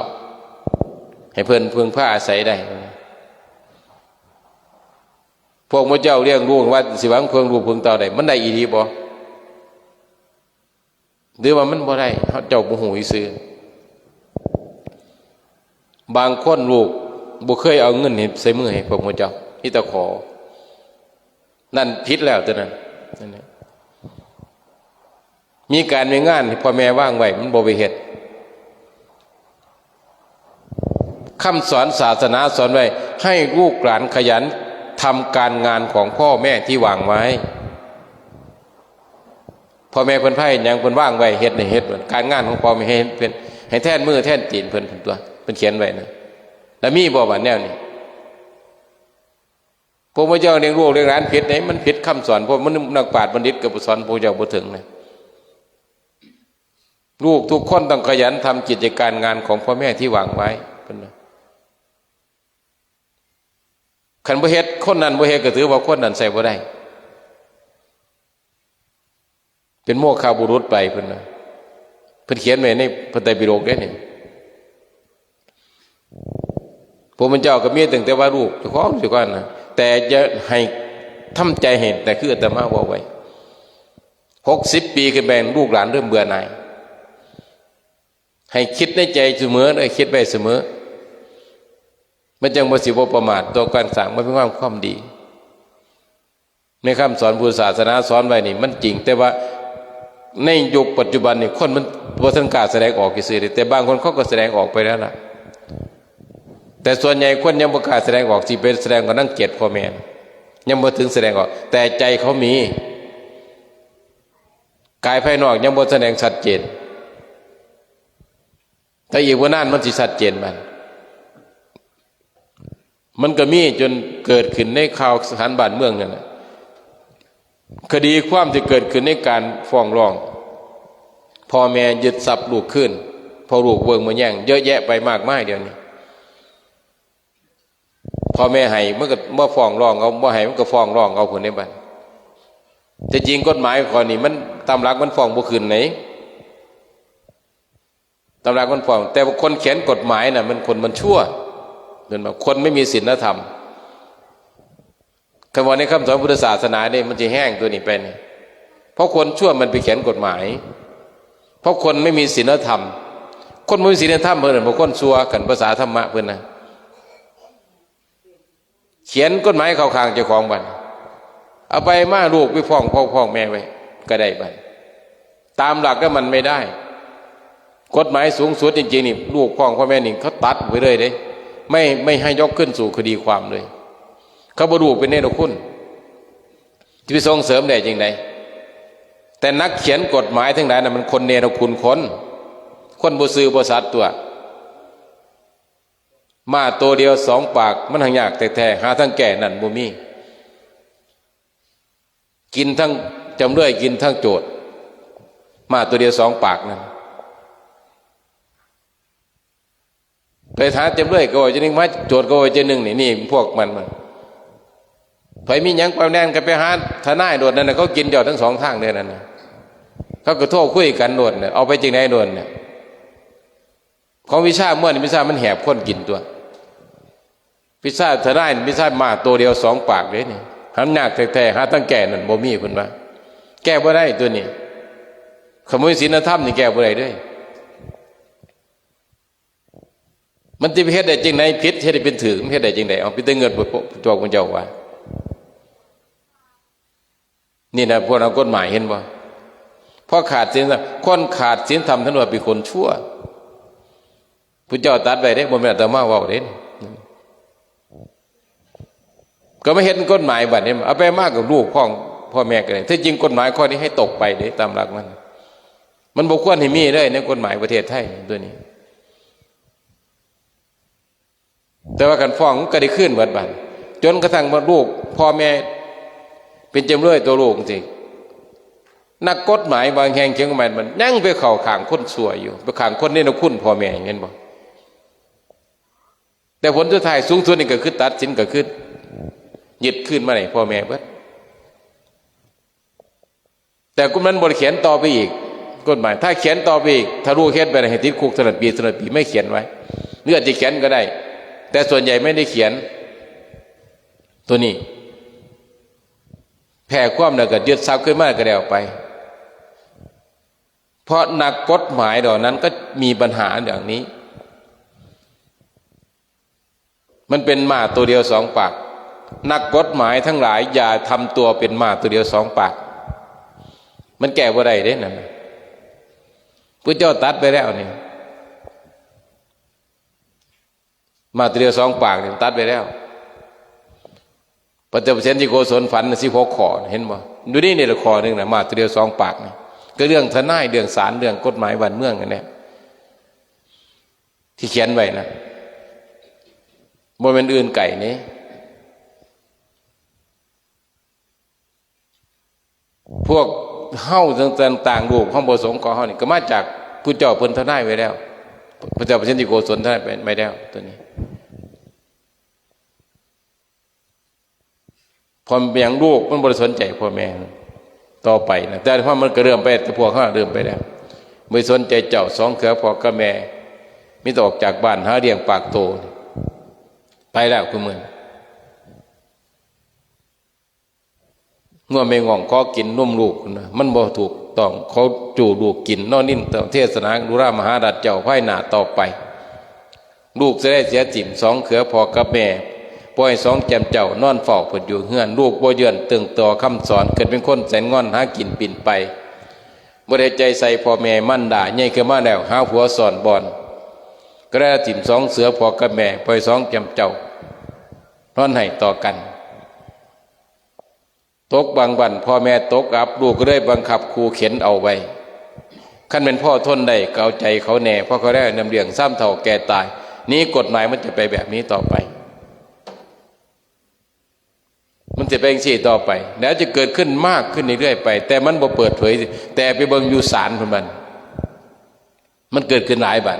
ให้เพิ่นเพิ่งพาอาศัยได้ พวกหมู่เจ้าเลี้ยงลูกว่าสิหวังเพิ่งลูกเพิ่งเต้าได้ มันได้อีหลีบ่ หรือว่ามันบ่ได้ เฮาเจ้าบ่ฮู้ซื่อ บางคนลูกบ่เคยเอาเงินให้ ใส่มือให้พวกหมู่เจ้า มีแต่ขอ นั่นผิดแล้วตัวนั้น นั่นแหละ มีก๋านมีงานที่พ่อแม่วางไว้ มันบ่ไปเฮ็ด คำสอนศาสนาสอนไว้ ให้ลูกหลานขยันทำการงานของพ่อแม่ที่วางไว้ พ่อแม่เพิ่นพาเฮ็ดหยัง เพิ่นวางไว้ เฮ็ดนี่เฮ็ด ก๋านงานของพ่อแม่ให้เฮ็ดเพิ่น ให้แทนมือแทนตี๋นเพิ่น เพิ่นตั๊ว เพิ่นเขียนไว้นะ แล้วมีบ่บัดแนวนี้ พวกหมู่เจ้าเลี้ยงลูกเลี้ยงหลานผิดนี่ มันผิดคำสอน พวกมันนักปราชญ์บัณฑิตก็สอนพวกเจ้าบ่เถิงนะ ลูกทุกคนต้องขยันทำกิจการงานของพ่อแม่ที่วางไว้ เพิ่นว่า คันบ่เฮ็ด คนนั้นบ่เฮ็ด ก็ถือว่าคนนั้นใช้บ่ได้ เป๋นโมฆะบุรุษไป เพิ่นว่า เพิ่นเขียนไว้ในพระไตรปิฎกเด้นี่ พระพุทธเจ้าก็มีตั้งแต่ว่าลูกเจ้าของอยู่ก่อนนะ แต่จะให้ทำใจ๋ให้ แต่คืออาตมาเว้าไว้ หกสิบปี๋ขึ้นไป ลูกหลานเริ่มเบื่อหน่าย ให้กึ๊ดในใจ๋เสมอ ให้กึ๊ดไว้เสมอ มันจั่งบ่สิบ่ประมาทต่อก๋านสร้าง มันเป๋นความ ความดี ในคำสอนพุทธศาสนาสอนไว้นี่มันจริง แต่ว่าในยุคปัจจุบันนี่คนมันบ่ทันกล้าแสดงออกซื่อๆ แต่บางคนเขาก็แสดงออกไปแล้วล่ะ แต่ส่วนใหญ่คนยังบ่กล้าแสดงออก สิไปแสดงก็รังเกียจพ่อแม่ ยังบ่ถึงแสดงออก แต่ใจ๋เขามี ก๋ายภายนอกยังบ่แสดงชัดเจน แต่อีกบ่นานมันสิชัดเจนมัน มันก็มีจ๋นเกิดขึ้นในข่าวสารบ้านเมืองนั่นแหละ คดีความตี้เกิดขึ้นในก๋านฟ้องร้อง พ่อแม่ยึดทรัพย์ลูกคืน เพราะลูกเบิ่งบ่แยง เยอะแยะไปมากมายเดี๋ยวนี้ พ่อแม่ให้มันก็มาฟ้องร้องเอา บ่ให้มันก็ฟ้องร้องเอาพู้นเด้บัด แต่จริงกฎหมายข้อนี้มันตามหลักมันฟ้องบ่ขึ้นไหน ตามหลักมันฟ้อง แต่ว่าคนเขียนกฎหมายน่ะมันคนมันชั่ว เห็นบ่ คนไม่มีศีลธรรม คันว่าในคำสอนพุทธศาสนานี่มันจะแห้งตัวนี้ไปนี่ เพราะคนชั่วมันไปเขียนกฎหมาย เพราะคนไม่มีศีลธรรม คนบ่มีศีลธรรมเพิ่นบ่าคนชั่ว คันภาษาธรรมะเพิ่นนะ เขียนกฎหมายเข้าข้างเจ้าของบัด เอาไปมาลูกไปฟ้องพ่อฟ้องแม่ไว้ก็ได้บัด ตามหลักแล้วมันไม่ได้ กฎหมายสูงสุดจริงๆ นี่ ลูกฟ้องพ่อแม่นี่เขาตัดไปเลยเด้ ไม่ ไม่ให้ยกขึ้นสู่คดีความเลย เขาบ่ลูกเป๋นเนรคุณ จะไปส่งเสริมได้จั่งใด แต่นักเขียนกฎหมายทั้งหลายน่ะมันคนเนรคุณคน คนบ่ซื่อบ่สัตย์ตั๊ว ม้าตัวเดียวสองปาก มันหายากแท้ๆ หาทางแก้นั่นบ่มี กินทั้งจ๋ำเลย กินทั้งโจทก์ ม้าตัวเดียวสองปากนั่น ไปหาจ๋ำเลยก็เว้าจาหนึ่ง มาโจทก์ก็เว้าจาหนึ่ง นี่ นี่พวกมัน มัน ใผมีหยังไปแน่นก็ไปหาทนายโลดนั่นน่ะ เขากิ๋นเจ้าตึงสองตางเด้อนั่นน่ะ เขาก็โต้คุยกั๋นโลดน่ะ เอาไปจั่งใดโลดน่ะ ของวิชาม่วนนี่ วิชามันแหบคนกิ๋นตั๊ว วิชาทนายนี่ วิชาม้าตั๋วเดียวสองปากเด้นี่ หายากแท้ๆ หาตางแก้นั่นบ่มี เพิ่นว่า แก้บ่ได้ตั๋วนี้ คันบ่มีศีลธรรมนี่แก้บ่ได้เด้ มันสิไปเฮ็ดได้จั่งใดผิด เฮ็ดหื้อเป๋นถูก มันเฮ็ดได้จั่งใด เอา เป๋นตาเงิดบ่ พวก พวกเจ้าว่า นี่นะ พวกนักกฎหมายเห็นบ่ พอขาดศีลธรรม คนขาดศีลธรรมถือว่าเป๋นคนชั่ว พุทธเจ้าตรัสไว้เด้ บ่แม่นอาตมาเว้าเด้ ก็มาเฮ็ดกฎหมายบัดนี้ เอาไปมากับลูกพ่อง พ่อแม่กั๋นเลย แท้จริงกฎหมายข้อนี้หื้อตกไปเด้ ต๋ามหลักมัน มันบ่ควรหื้อมีเลยในกฎหมายประเทศไทยตั๋วนี้ แต่ว่าคันฟ้องมันก็ได้คืนเบิดบัด จ๋นกระทั่งว่าลูก พ่อแม่เป๋นจ๋ำเลยตั๋วลูกจั่งซี้ นักกฎหมายบางแห่งเขียนกฎหมายมันยังไปเข้าข้างคนชั่วอยู่ ไปข้างคนเนรคุณพ่อแม่ เห็นบ่ แต่ผลสุดท้ายสูงสุดนี่ก็คือตัดสิน ก็คือยึดคืนมาให้พ่อแม่เบิด แต่กฎหมายมันบ่ได้เขียนต่อไปอีก กฎหมาย ถ้าเขียนต่อไปอีก ถ้าลูกเฮ็ดไปหื้อติดคุกเท่านั้นปี๋ เท่านั้นปี๋ ไม่เขียนไว้ หรืออาจจะเขียนก็ได้ แต่ส่วนใหญ่ไม่ได้เขียน ตั๋วนี้ แพ้ความแล้วก็ยึดทรัพย์คืนมาก็แล้วไป เพราะนักกฎหมายเหล่านั้นก็มีปัญหาอย่างนี้ มันเป๋นม้าตั๋วเดียวสองปาก นักกฎหมายทั้งหลายอย่าทำตั๋วเป๋นม้าตั๋วเดียวสองปาก มันแก้บ่ได้เด้นั่นน่ะ พุทธเจ้าตรัสไปแล้วนี่ ม้าตั๋วเดียวสองปากนี่ตรัสไปแล้ว พระเจ้าเปรตที่โกศลฝันสิบหกข้อ เห็นบ่ อยู่นี่นี่ละข้อหนึ่งน่ะ ม้าตั๋วเดียวสองปากนี่ ก็เรื่องทนาย เรื่องศาล เรื่องกฎหมายบ้านเมืองนั่นแหละ ตี้เขียนไว้น่ะ บ่แม่นอื่นไกลนี่ พวกเฮาต่างๆ รูปของพระสงฆ์ของเฮานี่ก็มาจากพุทธเจ้าเปิ้นทนายไว้แล้ว พระเจ้าเปรตที่โกศลทนายไว้แล้วตั๋วนี้ พ่อแม่ลูกมันบ่ได้สนใจ๋พ่อแม่ต่อไปนะ แต่ว่ามันก็เริ่มไป แต่พวกเฮาเริ่มไปแล้ว บ่ได้สนใจ๋เจ้าสองเขือพ่อกับแม่ มีแต่ออกจากบ้านหาเลี้ยงปากโต ไปแล้วคือมัน งัวแม่ง่องขอกิ๋นนมลูกนะ มันบ่ถูกต้อง เขาจู้ลูกกิ๋น นอนนินเทศนาดุรามหาราชเจ้าภายหน้าต่อไป ลูกจะได้เสียถิ่มสองเขือพ่อกับแม่ ปล่อยสองแจ่มเจ้านอนเฝ้าเปิ้นอยู่เฮือน ลูกบ่เยื่อนเติ่งต่อคำสอน เกิดเป๋นคนแสนงอนหากิ๋นปิ้นไป บ่ได้ใจ๋ใส่พ่อแม่มารดา ใหญ่ขึ้นมาแล้วหาผัวซ่อนบ่อน ก็ได้ถิ่มสองเสือพ่อกับแม่ ปล่อยสองแจ่มเจ้านอนไห้ต่อกั๋น ตกบางวันพ่อแม่ตกอับ ลูกก็เลยบังคับขู่เข็นเอาไว้ คันแม่นพ่อทนได้ก็เอาใจ๋เขาแน่ เพราะเขาได้นำเลี้ยงซ้ำเฒ่าแก่ต๋าย นี่กฎหมายมันจะไปแบบนี้ต่อไป มันจะเป็นจั่งซี้ต่อไป แล้วจะเกิดขึ้นมากขึ้นเรื่อยๆ ไป แต่มันบ่เปิดเผย แต่ไปเบิ่งอยู่ศาลพุ้นมัน มันเกิดขึ้นหลายบัด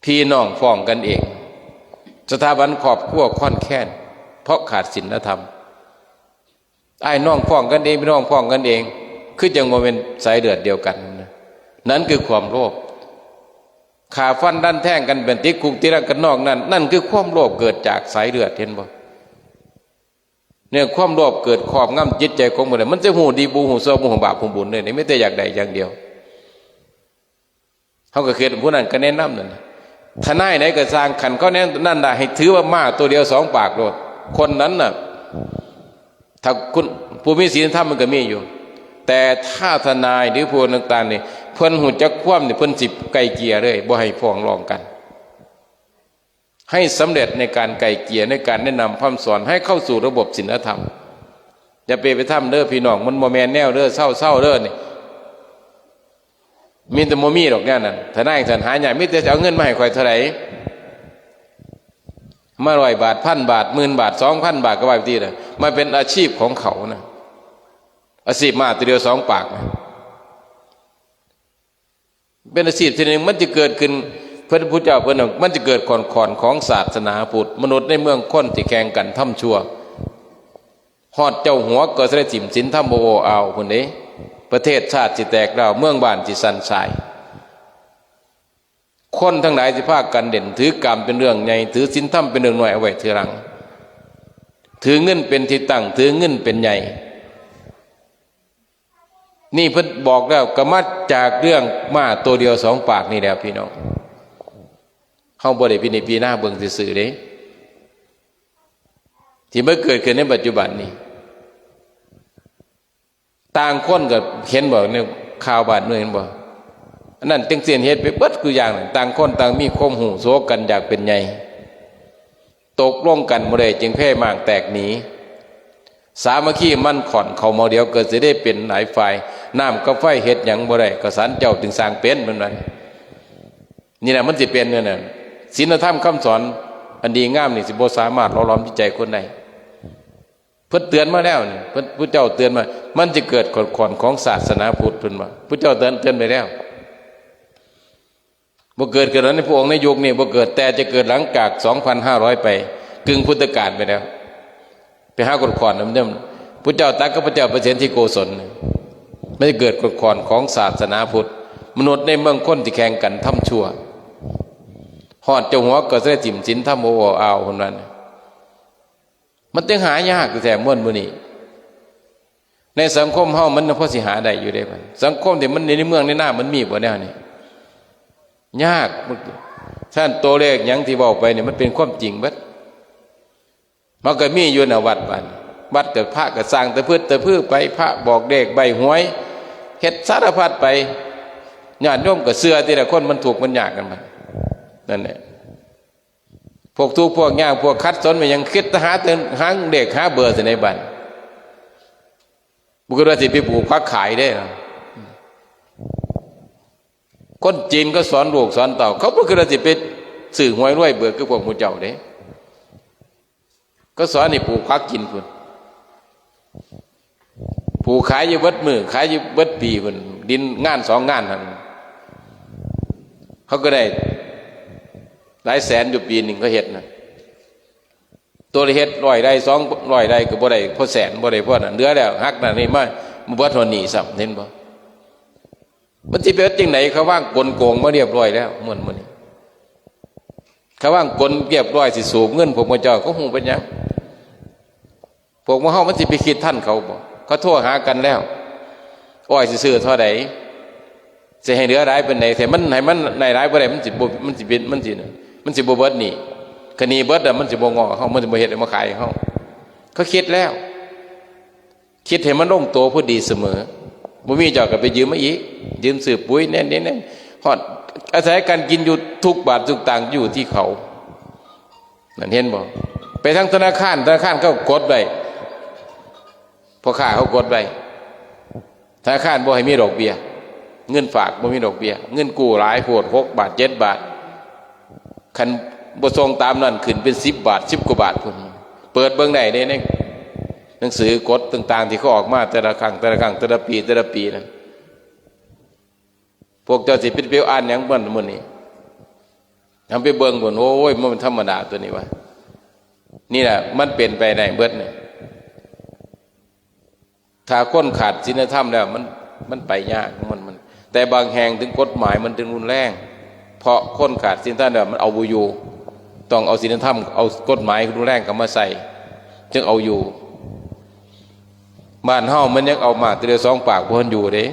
พี่น้องฟ้องกั๋นเอง สถาบันครอบครัวคลอนแคลน เพราะขาดศีลธรรม อ้ายน้องฟ้องกั๋นเอง พี่น้องฟ้องกั๋นเอง คือจั่งบ่แม่นสายเลือดเดียวกั๋นนะ นั่นคือความโลภ ฆ่าฟันรันแทงกั๋น เป๋นติดคุกติดตารางกั๋นนอกนั้น นั่นคือความโลภเกิดจากสายเลือด เห็นบ่ เนี่ย ความโลภเกิดครอบงำจิตใจ๋ของผู้ใด มันจะฮู้ดีบ่ฮู้ชั่ว บ่ฮู้บาปฮู้บุญเลย นี่มีแต่อยากได้อย่างเดียว เฮาก็คือผู้นั้นก็แนะนำนั่นน่ะ ทนายไหนก็ซ่าง คันเขาแนะนำนั่นน่ะ ให้ถือว่าม้าตั๋วเดียวสองปากโลด คนนั้นน่ะ ถ้าคุณ ผู้มีศีลธรรมมันก็มีอยู่ แต่ถ้าทนายหรือผู้ต่างๆ นี่ เปิ้นฮู้จักความนี่ เปิ้นสิไกล่เกลี่ยเลย บ่ให้ฟ้องร้องกั๋น ให้สำเร็จในการไกล่เกลี่ย ในการแนะนำพร่ำสอนให้เข้าสู่ระบบศีลธรรม อย่าไป ไปทำเด้อพี่น้อง มันบ่แม่นแนวเด้อ เซาๆ เด้อนี่ มีแต่บ่มีดอกแนวนั้น ทนายจั่งซั้นหายาก มีแต่จะเอาเงินมาให้ข้อยเท่าใด มาร้อยบาท พันบาท หมื่นบาท สองพันบาท ก็ว่าไปตี้นะ มันเป๋นอาชีพของเขานะ อาชีพม้าตั๋วเดียวสองปากนะ เป๋นอาชีพตี้นึ่ง มันจะเกิดขึ้น พระพุทธเจ้าเปิ้นว่า มันจะเกิดข่อนๆ ของศาสนาพุทธ มนุษย์ในเมืองคนตี้แข่งกั๋นทำชั่ว ฮอดเจ้าหัวก็สิได้ถิ่มศีลธรรมบ่โอ้อาวพุ้นเด้ ประเทศชาติสิแตกร้าว เมืองบ้านสิสั่นสาย คนตังหลายสิพากั๋นเด่น ถือกามเป๋นเรื่องใหญ่ ถือศีลธรรมเป๋นเรื่องน้อย เอาไว้ทีหลัง ถือเงินเป๋นตี้ตั้ง ถือเงินเป๋นใหญ่ นี่เปิ้นบอกแล้ว ก็มาจากเรื่องม้าตั๋วเดียวสองปากนี่แหละพี่น้อง เฮาบ่ได้พินิจพิจารณาเบิ่งซื่อๆ เด้ ตี้มันเกิดขึ้นในปัจจุบันนี่ ต่างคนก็เห็นบ่ ในข่าวบ้านเมืองเห็นบ่ อันนั้นจั่งซี้ เฮ็ดไปเบิดกู้อย่าง ต่างคนต่างมีความฮู้ โสกั๋นอยากเป๋นใหญ่ ตกลงกั๋นบ่ได้ จึงแพ่ม้างแตกหนี สามัคคีหมั้นข้อน เข้าหม้อเดียวก็สิได้เป๋นหลายฝ่าย น้ำกับไฟเฮ็ดหยังบ่ได้ ก็ศาลเจ้าจึงสร้างเป๋น เปิ้นว่า นี่แหละมันสิเป๋นนั่นน่ะ ศีลธรรมคำสอนอันดีงามนี่สิบ่สามารถหล่อหลอมจิตใจ๋คนได้ เปิ้นเตือนมาแล้วนี่ เปิ้น พุทธเจ้าเตือนมา มันจะเกิดข่อนๆ ของศาสนาพุทธ เปิ้นว่า พุทธเจ้าเตือน เตือนไปแล้ว บ่เกิด เกิดในพระองค์ในยุคนี้บ่เกิด แต่จะเกิดหลังจากสองพันห้าร้อยไป กึ่งพุทธกาลไปแล้ว ไปหาข่อนๆ เดิมๆ พุทธเจ้าตรัสกับพระเจ้าประเสนทิโกศล มันจะเกิดข่อนๆ ของศาสนาพุทธ มนุษย์ในเมืองคนตี้แข่งกั๋นทำชั่ว ฮอดเจ้าหัวก็สิได้ถิ่มศีลธรรมบ่โอ้อาวพุ้นนั้น มันจึงหายากแท้ๆ ม่วนหมู่นี้ ในสังคมเฮามันพอสิหาได้อยู่เด้ สังคมตี้มันในเมืองในนามันมีบ่แนวนี้ ยาก ซั้นตั๋วเลขหยังตี้เว้าไปนี่มันเป๋นความจริงเบิด มันก็มีอยู่นะวัดบ้าน วัดก็พระก็สร้างตะพึดตะพือไป พระบอกเลขใบ้หวย เฮ็ดสารพัดไป ญาติโยมก็เชื่อ ตี้ละคนมันทุกข์มันยากกั๋นไป นั่นแหละ พวกทุกข์พวกยากพวกขัดสนมันยังกึ๊ดหาแต่หาเลขหาเบอร์ตี้ในบ้าน บ่กึ๊ดว่าสิไปปลูกผักขายเด้ คนจีนเขาสอนลูกสอนเต้า เขาบ่กึ๊ดว่าสิไปซื้อหวยรวยเบอร์คือพวกหมู่เจ้าเด้ เขาสอนให้ปลูกผักกิ๋นพุ้น ปลูกขายอยู่เบิดมื้อ ขายอยู่เบิดปี๋พุ้น ดินงานสองงานหั้น เขาก็ได้หลายแสนอยู่ปี๋นึ่งเขาเฮ็ดนะ ตั๋วละเฮ็ดร้อยไร่ สองร้อยไร่ก็บ่ได้พอแสน บ่ได้พอนั้น เหลือแล้วหักนั่นนี่มา มาเบิดฮอดหนี้ซ้ำ เห็นบ่ มันสิเป๋นจั่งใด เขาวางกลโกงมาเรียบร้อยแล้ว ม่วนหมู่นี้ เขาวางกลเรียบร้อย สิสูบเงินพวกหมู่เจ้า เขาฮู้เป๋นหยัง พวกหมู่เฮามันสิไปกึ๊ดทันเขาบ่ เขาโทรหากั๋นแล้ว อ้อยสิซื้อเท่าใด สิให้เหลือหลายปานใด แต่มัน ให้มันได้หลายบ่ได้ มันสิบ่ มันสิเป๋น มันสิ มันสิบ่เบิดหนี้ คันหนี้เบิดอะ มันสิบ่ง้อเฮา มันสิบ่เฮ็ดมาขายให้เฮา เขากึ๊ดแล้ว กึ๊ดให้มันลงตั๋วพอดีเสมอ บ่มีเจ้าก็ไปยืมมาอีก ยืมซื้อปุ๋ยแน่นๆ ฮอด อาศัยก๋านกิ๋นอยู่ทุกบาททุกสตางค์อยู่ตี้เขา นั่นเห็นบ่ ไปทางธนาคาร ธนาคารเขากดไว้ พ่อค้าเขากดไว้ ธนาคารบ่ให้มีดอกเบี้ย เงินฝากบ่มีดอกเบี้ย เงินกู้หลายโพด หกบาท เจ็ดบาท คันบ่ส่งต๋ามนั้นขึ้นเป๋นสิบบาท สิบกว่าบาทพุ้น เปิดเบิ่งได้เด้ ในหนังสือกฎต่างๆ ตี้เขาออกมาแต่ละครั้ง แต่ละครั้ง แต่ละปี๋ แต่ละปี๋นั้น พวกเจ้าสิไปอ่านหยังบ่หมู่นี้ นำไปเบิ่งพุ้น โอ้ย มันธรรมดาตั๋วนี้วะ นี่แหละ มันเป๋นไปได้เบิดนี่ ถ้าคนขาดศีลธรรมแล้วมัน มันไปยากของมัน มัน แต่บางแห่งเถิงกฎหมายมันเถิงรุนแรง เพราะคนขาดศีลธรรมแล้วมันเอาบ่อยู่ ต้องเอาศีลธรรม เอากฎหมายรุนแรงเข้ามาใส่ จึงเอาอยู่ บ้านเฮามันยังเอาม้าตั๋วเดียวสองปากบ่ทันอยู่เด้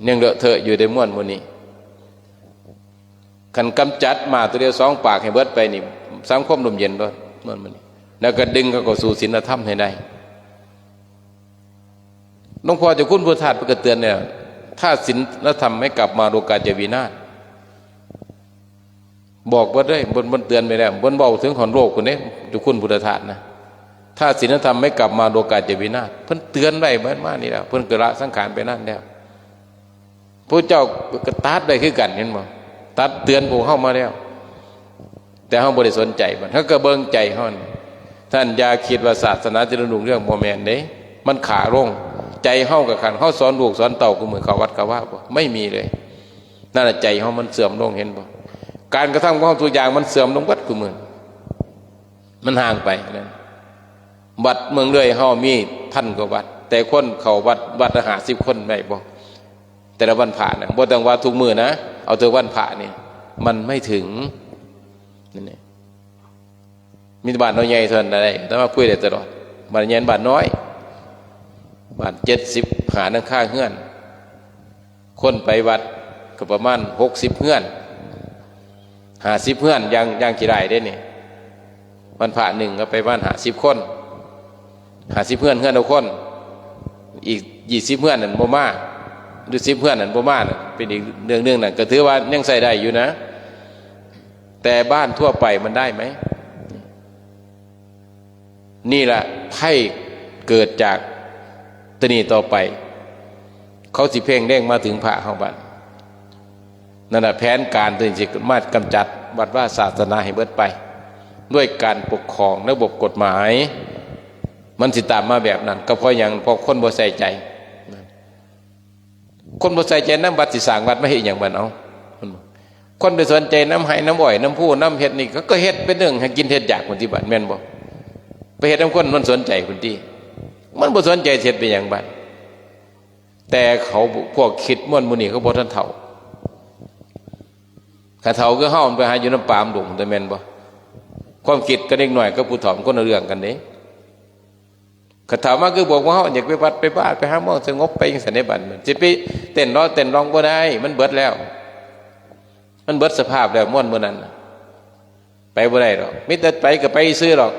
ยังเลอะเทอะอยู่เด้ม่วนหมู่นี้ คันก๋ำจัดม้าตั๋วเดียวสองปากให้เบิดไปนี่ สังคมร่มเย็นโลดม่วนหมู่นี้ แล้วก็ดึงเขาเข้าสู่ศีลธรรมให้ได้ หลวงพ่อเจ้าคุณพุทธทาสเปิ้นก็เตือนแล้ว ถ้าศีลธรรมไม่กลับมา โลกาจะวินาศ บอกเปิ้นเด้ เปิ้น เปิ้นเตือนไปแล้ว เปิ้นเว้าเถิงฮอดโลกพุ้นเด้ เจ้าคุณพุทธทาสนะ ถ้าศีลธรรมไม่กลับมา โลกาจะวินาศ เปิ้นเตือนไว้เปิ้นมานี่แล้ว เปิ้นก็ละสังขารไปนานแล้ว พระเจ้าก็ตรัสไว้คือกั๋น เห็นบ่ ตรัสเตือนพวกเฮามาแล้ว แต่เฮาบ่ได้สนใจ๋มัน เฮาก็เบิ่งใจ๋เฮานี่ ท่านอย่าคิดว่าศาสนาจะรุ่งเรือง บ่แม่นเด้ มันขาลง ใจ๋เฮาก็คัน เฮาสอนลูกสอนเต้าคู่มื้อเข้าวัดเข้าวาบ่ ไม่มีเลย นั่นแหละ ใจ๋เฮามันเสื่อมลง หันบ่ ก๋านกระทำของเฮากู้อย่างมันเสื่อมลงเบิดกู้มื้อ มันห่างไปนั้น วัดเมืองเลื่อยเฮามีพันกว่าวัด แต่คนเข้าวัด วัดละห้าสิบคนได้บ่ แต่ละวันพระนะ บ่ต้องว่ากู้มื้อนะ เอาแต่วันพระนี่ มันบ่เถิง นั่นแหละ มีแต่บ้านน้อยใหญ่เท่านั้นได้ แต่ว่าคุยได้ตลอด บ้านใหญ่บ้านน้อย บ้านเจ็ดสิบห้าหลังคาเฮือน คนไปวัดก็ประมาณหกสิบเฮือน ห้าสิบเฮือน อย่าง อย่างขี้ได้เด้นี่ วันพระนึ่งก็ไปประมาณห้าสิบคน ห้าสิบเฮือน เฮือนละคน อีกยี่สิบเฮือนนั่นบ่มา หรือสิบเฮือนนั่นบ่มาน่ะ เป๋นอีกเรื่องนึ่งน่ะ ก็ถือว่ายังใจ๊ได้อยู่นะ แต่บ้านทั่วไปมันได้ไหม นี่แหละ ภัยเกิดจากตะนี้ต่อไป เขาสิเพ่งเล็งมาเถิงพระเฮาบัด นั่นแหละ แผนก๋านตะนี้สิมากำจัดวัดวาศาสนาหื้อเบิดไป ด้วยก๋านปกครองระบบกฎหมาย มันสิต๋ามมาแบบนั้น ก็เพราะหยัง เพราะคนบ่ใส่ใจ๋ คนบ่ใส่ใจ๋นำวัด สิสร้างวัดมาเฮ็ดหยังบัด เอ้า คนบ่สนใจ๋นำไฮ่นำอ้อยนำภูนำเฮ็ดนี่ เขาก็เฮ็ดเป๋นเรื่องหากิ๋นเฮ็ดอยากพุ้นติบัด แม่นบ่ ไปเฮ็ดนำคนมันสนใจ๋พุ้นติ มันบ่สนใจ๋เฮ็ดเป๋นหยังบัด แต่เขาพวกคิดม่วนหมู่นี้เขาบ่ทันเฒ่า คันเฒ่าคือเฮามันไปหาอยู่นำป่านำดง แต่แม่นบ่ ความคิดกับเด็กน้อยกับผู้เฒ่ามันคนละเรื่องกั๋นเด้ คันเฒ่ามาคือพวกเฮาอยากไปวัดไปบ้านไปหาม่องสงบไปจั่งซั้นเด้บัด มันสิไปเต้นลอเต้นลองบ่ได้ มันเบิดแล้ว มันเบิดสภาพแล้วม่วนหมู่นั้นน่ะ ไปบ่ได้ดอก มีแต่ไปก็ไปซื่อดอก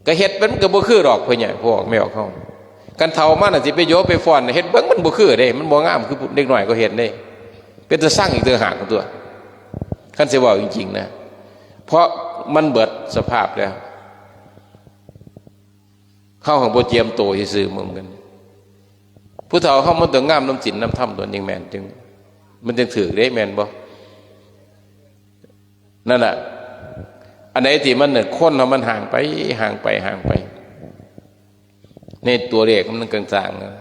ก็เฮ็ดมันก็บ่คือดอก พ่อใหญ่พ่อออกแม่ออกเฮา คันเฒ่ามาน่ะสิไปโยไปฟ้อนเฮ็ดเบิ่งมันบ่คือเด้ มันบ่งามคือเด็กน้อยเขาเฮ็ดเด้ เป๋นตาซังอีกต่างหากตั๊ว คันสิเว้าจริงๆ นะ เพราะมันเบิดสภาพแล้ว เฮาหั้นบ่เจียมโตซื่อๆ เหมือนกั๋น ผู้เฒ่าเฮามันต้องงามนำศีลนำธรรมตั๊ว จึงแม่น จึง มันจึงถืกเด้ แม่นบ่ นั่นน่ะ อันไหนตี้มันน่ะ คนเฮามันห่างไป ห่างไป ห่างไป ในตั๋วเลขมันกลางๆ นะ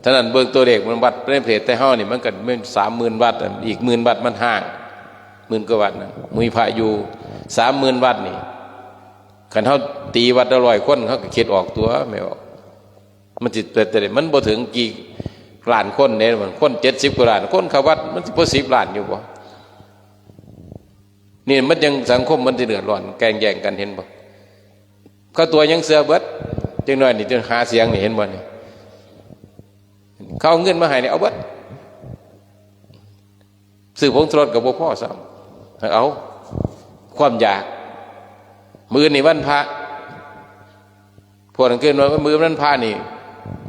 ฉะนั้นเบิ่งตั๋วเลขมันวัดในประเทศไทยเฮานี่ มันก็แม่นสามหมื่นวัดอะ อีกหมื่นวัดมันห่าง หมื่นกว่าวัดนะ มีพระอยู่สามหมื่นวัดนี่ คันเฮาตี๋วัดละร้อยคน เฮาก็คิดออกตั๊ว แม่นบ่ มันสิเป๋น แต่มันบ่เถิงกี่ล้านคนเด้ มันคนเจ็ดสิบกว่าล้าน คนเข้าวัดมันสิบ่สิบล้านอยู่บ่ นี่มันยังสังคมมันสิเดือดร้อน แก่งแย่งกั๋น หันบ่ เขาตั๋วยังเชื่อเบิด จักหน่อยนี่จะหาเสียงนี่ หันบ่นี่ เขาเอาเงินมาให้นี่เอาเบิด ซื้อผงชูรสก็บ่พอซ้ำ เอา ความอยาก มื้อนี้วันพระ พวกนั้นขึ้นว่ามื้อวันพระนี่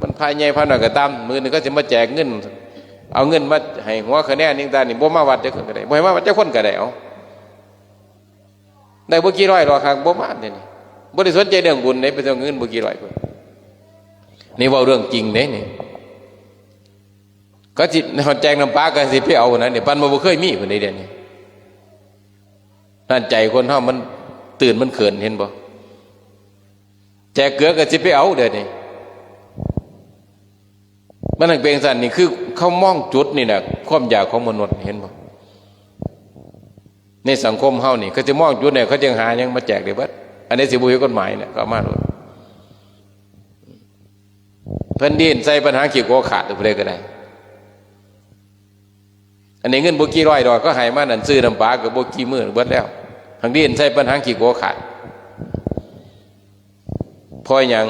วันพระใหญ่พระน้อยก็ต๋าม มื้อนี้เขาสิมาแจกเงิน เอาเงินมาให้หัวคะแนนนี่ต๋างนี่ บ่มาวัดจักคนก็ได้ บ่ให้มาวัดจักคนก็ได้ เอา ได้บ่กี่ร้อยดอก หากบ่มาเดี๋ยวนี้ บ่ได้สนใจ๋เรื่องบุญเด้ ไปเอาเงินบ่กี่ร้อยพุ้น นี่เว้าเรื่องจริงเด้นี่ เขาสิแจกน้ำปลาก็สิไปเอานะ นี่ ปานว่าบ่เคยมีพุ้นเด้ เดี๋ยวนี้ นั่นใจ๋คนเฮามันตื่นมันเขิน หันบ่ แจกเกลือก็สิไปเอา เดี๋ยวนี้ มันจั่งเป๋นจั่งซั้น นี่คือเขามองจุดนี่แหละ ความอยากของมนุษย์ หันบ่ ในสังคมเฮานี่ เขาสิมองจุดนี่ เขาจึงหาหยังมาแจกได้เบิด อันใดสิบ่ผิดกฎหมายเนี่ย ก็เอามาโลด เพิ่นดิ้นใส่ปัญหาขี้กัวขาด ผู้ใดก็ได้ อันนี้เงินบ่กี่ร้อยดอก เขาให้มานั่น ซื้อน้ำปลาก็บ่กี่มื้อเบิดแล้ว หักดิ้นใส่ปัญหาขี้กัวขาด เพราะหยัง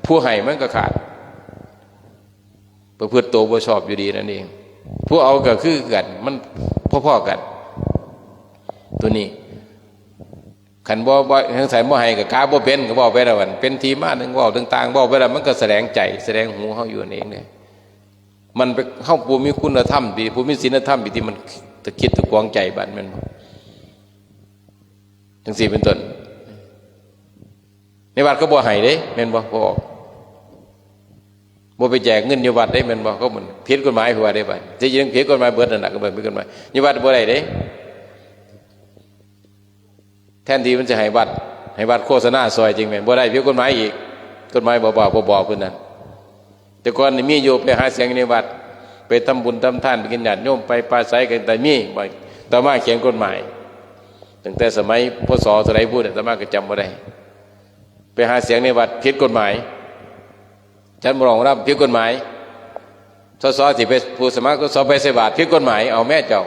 ผู้ให้มันก็ขาด ประพฤติตัวบ่ชอบอยู่ดีนั่นเอง ผู้เอาก็คือกั๋น มันพอๆ กั๋น ตั๋วนี้ คันบ่ บ่ จั่งซั้นบ่ให้ก็กาบ่เป๋น ก็เว้าไปแล้ว อันเป๋นตี้มาหนึ่ง เว้าต่างๆ เว้าไปแล้ว มันก็แสลงใจ๋ แสลงหูเฮาอยู่นั่นเองเด้ มันไป เฮาผู้มีคุณธรรมดี ผู้มีศีลธรรมดี ตี้มันตะขิดตะขวงใจ๋บัด แม่นบ่ จั่งซี้เป๋นต้น ในวัดเขาบ่ให้เด้ แม่นบ่ บ่ออก บ่ไปแจกเงินอยู่วัดเด้ แม่นบ่ เขามันผิดกฎหมายผัวเด้บัด ตี้จริงผิดกฎหมายเบิดนั่นน่ะ ก็เบิดผิดกฎหมาย อยู่วัดบ่ได้เด้ แทนตี้มันจะให้วัด ให้วัดโฆษณาซ่อยจริงแม่น บ่ได้ ผิดกฎหมายอีก กฎหมายบ่ บ่ บ่บอกพุ้นนั่น แต่ก่อนนี่มีอยู่ ไปหาเสียงในวัด ไปทำบุญทำทาน ไปกิ๋นญาติโยม ไปปราศรัยกั๋น แต่มี ต่อมาเขียนกฎหมาย ตั้งแต่สมัย พ.ศ. เท่าใดปู้น อาตมาก็จ๋ำบ่ได้ ไปหาเสียงในวัดผิดกฎหมาย จัดหมอลำผิดกฎหมาย ส.ส. สิไป ผู้สมัคร ส.ส. ไปใส่บาตรผิดกฎหมาย เอาแม่เจ้า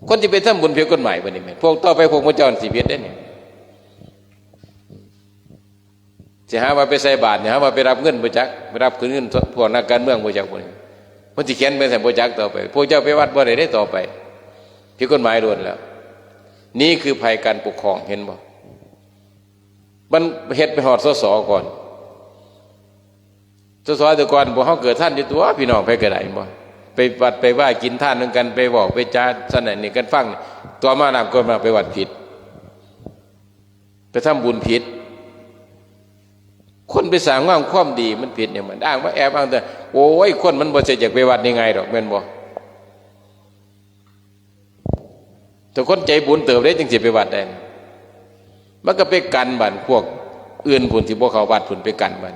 คนสิไปทำบุญผิดกฎหมายบ่นี่แม่น พวกต่อไปพวกหมู่เจ้าสิผิดเด้นี่ สิหาว่าไปใส่บาตร สิหาว่าไปรับเงินบ่จัก ไปรับคืนเงินพวกนักการเมืองบ่จักบ่นี่ มันสิเขียนไปซั่นบ่จักต่อไป พวกเจ้าไปวัดบ่ได้เด้ต่อไป ผิดกฎหมายล้วนแล้ว นี่คือภัยการปกครอง หันบ่ มันเฮ็ดไปฮอด ส.ส. ก่อน ส.ส. แต่ก่อนพวกเฮาเกิดทันอยู่ตั๊ว พี่น้องไผก็ได้ หันบ่ ไปวัดไปวากิ๋นทานนำกั๋น ไปเว้าไปจาซั่นนี่กั๋นฟัง ต่อมาน้ำกลนมาไปวัดผิด ไปทำบุญผิด คนไปสร้างงามความดีมันผิดหยัง มันอ้างว่าแอบอ้างแต่ โอ้ย คนมันบ่ใช่อยากไปวัดง่ายๆดอก แม่นบ่ แต่คนใจบุญเติบเด้จึงสิไปวัดได้ มันก็ไปกั๋นบัดพวกอื่นพู้นที่บ่เข้าวัดพู้นไปกั๋นบัด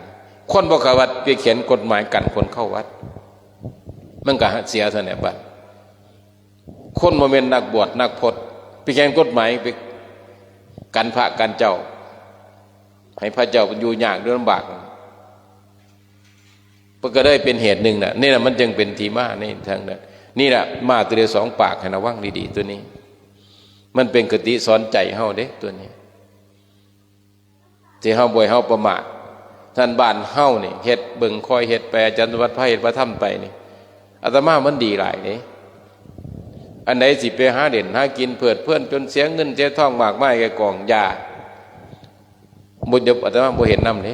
คนบ่เข้าวัดไปเขียนกฎหมายกั๋นคนเข้าวัด มันก็เสียเท่านั้นบัด คนบ่แม่นนักบวชนักพจน์ ไปเขียนกฎหมายไปกั๋นพระกั๋นเจ้า หื้อพระเจ้าเปิ้นอยู่ยากอยู่ลำบาก มันก็เลยเป๋นเหตุนึ่งน่ะ นี่แหละมันจึงเป๋นตี้มาในทางนั้น นี่แหละมาตัวเดียวสองปาก หื้อระวังดีๆ ตัวนี้ มันเป๋นคติสอนใจ๋เฮาเด้ตัวนี้ ตี้เฮาบ่อยเฮาประมาท ท่านบ้านเฮานี่เฮ็ดเบิ่งคอยเฮ็ดไป อาจ๋ารย์สมบัติพาเฮ็ดพาทำไปนี่ อาตมามันดีหลายเด้ อันใดสิไปหาเล่นหากิ๋นเพลิดเพลินจ๋นเสียเงินเสียทองมากมายแก่กอง อย่า บ่ อาตมาบ่เห็นนำเด้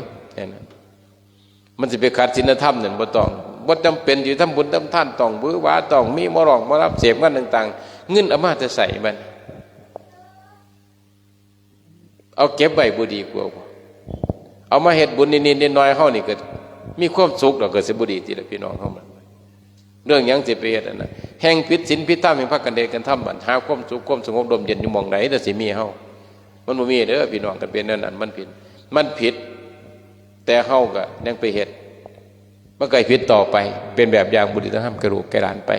มันสิไปขัดศีลธรรมนั่นบ่ต้อง บ่จ๋ำเป๋นสิทำบุญทำทานต้องหวือหวา ต้องมีหมอร้องหมอลำ เสพงานต่างๆ เงินเอามาแต่ใสมัน เอาเก็บไว้บ่ดีกว่าบ่ เอามาเฮ็ดบุญนิดๆ น้อยๆ เฮานี่ก็มีความสุขดอก ก็สิบ่ดีติล่ะพี่น้องเฮามัน เรื่องหยังสิไปเฮ็ดอันนั้น แฮ่งผิดศีลผิดธรรม แฮ่งพากั๋นเฮ็ดกั๋นทำบัด หาความสุขความสงบร่มเย็นอยู่หม่องใด แต่สิมีเฮา มันบ่มีเด้อพี่น้อง คันเป๋นแนวนั้นมันผิด มันผิด แต่เฮาก็ยังไปเฮ็ด มันก็ผิดต่อไป เป๋นแบบอย่างบ่ดีต้องทำแก่ลูกแก่หลานไป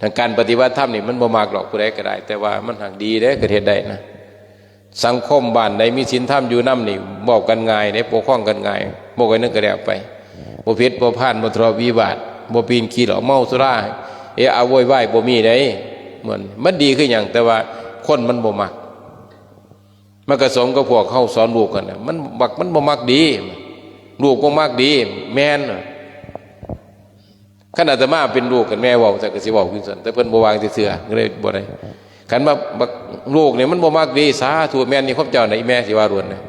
ทางการปฏิบัติธรรมนี่มันบ่มักดอกผู้ใดก็ได้ แต่ว่ามันหากดีเด้ ก็เฮ็ดได้นะ สังคมบ้านใดมีศีลธรรมอยู่นำนี่ เว้ากั๋นง่ายเด้ ปกครองกั๋นง่าย เว้ากั๋นนั่นก็แล้วไป บ่ผิดบ่พลาด บ่ทะเลาะวิวาท บ่ปีนขี้เหล้าเมาสุรา เอะอะโวยวายบ่มีเด้ มัน มันดีคือหยัง แต่ว่าคนมันบ่มัก มันก็สมกับพวกเฮาสอนลูกกั๋นน่ะ มันบัก มันบ่มักดี ลูกบ่มักดี แม่น คันอาตมาเป๋นลูก คันแม่เว้าจั่งซั้นก็สิเว้าคือซั้น แต่เปิ้นบ่ว่าจั่งเทื่อ ก็เลยบ่ได้ คันว่าบักลูกนี่มันบ่มักดี สาธุ แม่นนี่ความเจ้าน่ะ อีแม่สิว่าล้วนน่ะ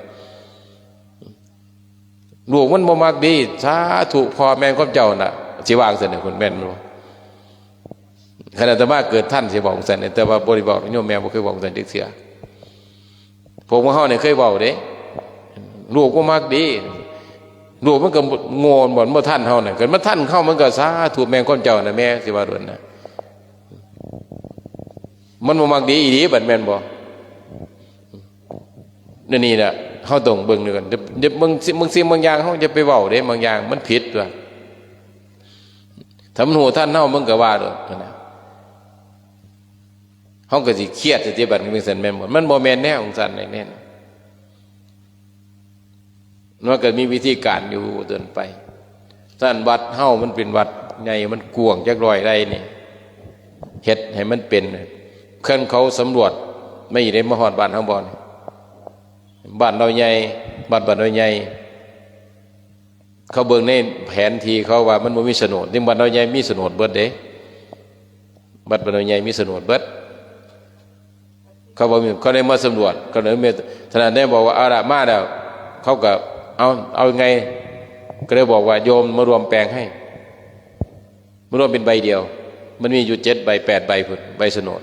ลูกมันบ่มักดี สาธุ พ่อแม่นความเจ้าน่ะ สิว่าจั่งซั้นน่ะ เพิ่นแม่นบ่ คันอาตมาเกิดทันสิบอกจั่งซั้น แต่ว่าบ่ได้บอก โยมแม่บ่เคยบอกจั่งซั้นจักเทื่อ พวกหมู่เฮานี่เคยเว้าเด้ ลูกบ่มักดี ลูกมันก็โง่ บ่ บ่ทันเฮาน่ะ คันมันทันเฮามันก็สาธุ แม่นความเจ้าน่ะ แม่สิว่าล้วนน่ะ มันบ่มักดีอีหลีบัดแม่นบ่ นี่ นี่น่ะ เฮาต้องเบิ่งดูก่อน เดี๋ยว เดี๋ยวบางสิ่ง บางสิ่งบางอย่างเฮาอย่าไปเว้าเด้ บางอย่างมันผิดตั๊ว ถ้ามันฮู้ทันเฮามันก็ว่าโลดหั้นน่ะ เฮาก็สิเครียดสิติบัดนี้จั่งซั้นแม่นบ่ มันบ่แม่นแนวจั่งซั้นแน่ๆ มันก็มีวิธีการอยู่เดินไป ซั้นวัดเฮามันเป๋นวัดใหญ่ มันกว้างจักร้อยไร่นี่ เฮ็ดหื้อมันเป๋น คันเขาสำรวจ มาอยู่ใน มาฮอดบ้านเฮาบ่นี่ บ้านดาวใหญ่ วัดบ้านดาวใหญ่ เขาเบิ่งในแผนที่เขาว่ามันบ่มีโฉนด นี่บ้านดาวใหญ่มีโฉนดเบิดเด้ วัดบ้านดาวใหญ่มีโฉนดเบิด เขาบ่มี เขาเลยมาสำรวจ เขาเลยมี ขนาดได้บอกว่า เอาละ มาแล้ว เขาก็ เอา เอาไง ก็เลยบอกว่า โยมมารวมแปลงให้ มารวมเป๋นใบเดียว มันมีอยู่เจ็ดใบ แปดใบพู้น ใบโฉนด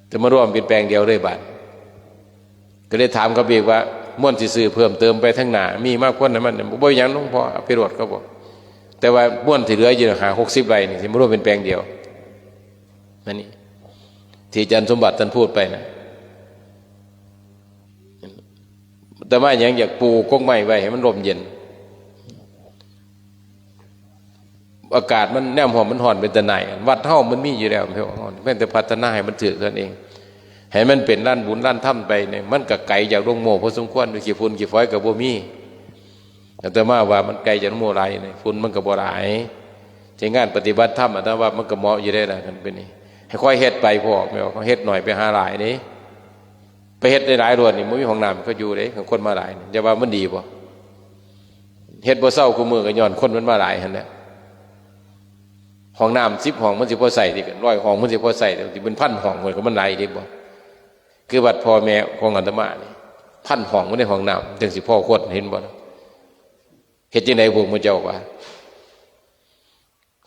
แต่มารวมเป๋นแปลงเดียวเลยบาด ก็เลยถามเขาอีกว่า ม่วนสิซื้อเพิ่มเติมไปทางหน้า มีมากกว่านั้นมัน บ่เป็นหยังหลวงพ่อ เอาไปโลด เขาบอก แต่ว่าม่วนที่เหลืออยู่ห้าหกสิบไร่นี่ สิมารวมเป๋นแปลงเดียว นั่นนี่ ที่อาจารย์สมบัติท่านพูดไปน่ะ อาตมาหยังอยากปลูกกกไม้ไว้ให้มันร่มเย็น อากาศมัน แนมห้อมมันฮ้อนเป๋นตาหน่าย วัดเฮามันมีอยู่แล้ว เพียงแต่พัฒนาหื้อมันถูกเท่านั้นเอง หื้อมันเป๋นลานบุญลานธรรมไปเนี่ย มันก็ไก๋จากโฮงโม่พอสมควร ขี้ฝุ่นขี้ฝอยก็บ่มี อาตมาว่ามันไก๋จากโฮงโม่หลายเนี่ย ฝุ่นมันก็บ่หลาย แต่งานปฏิบัติธรรม อาตมาว่ามันก็เหมาะอยู่ได้ล่ะ คันเป๋นนี่ หื้อค่อยเฮ็ดไปพ่อ แม่นบ่ เฮ็ดน้อยไปหาหลายเด้ ไปเฮ็ดหลายๆ โลดนี่ บ่มีห้องน้ำเขาอยู่เด้ คนมาหลายนี่ จะว่ามันดีบ่ เฮ็ดบ่เซาคู่มื้อก็ย้อนคนมันมาหลายหั้นแหละ ห้องน้ำสิบห้องมันสิพอใช้ติ ร้อยห้องมันสิพอใช้ติ สิเป๋นพันห้องมันก็มันหลายเด้บ่ คือวัดพ่อแม่ของอาตมานี่ พันห้องมันได้ห้องน้ำ จั่งสิพอคน เห็นบ่ เฮ็ดจั่งใดพวกหมู่เจ้าว่า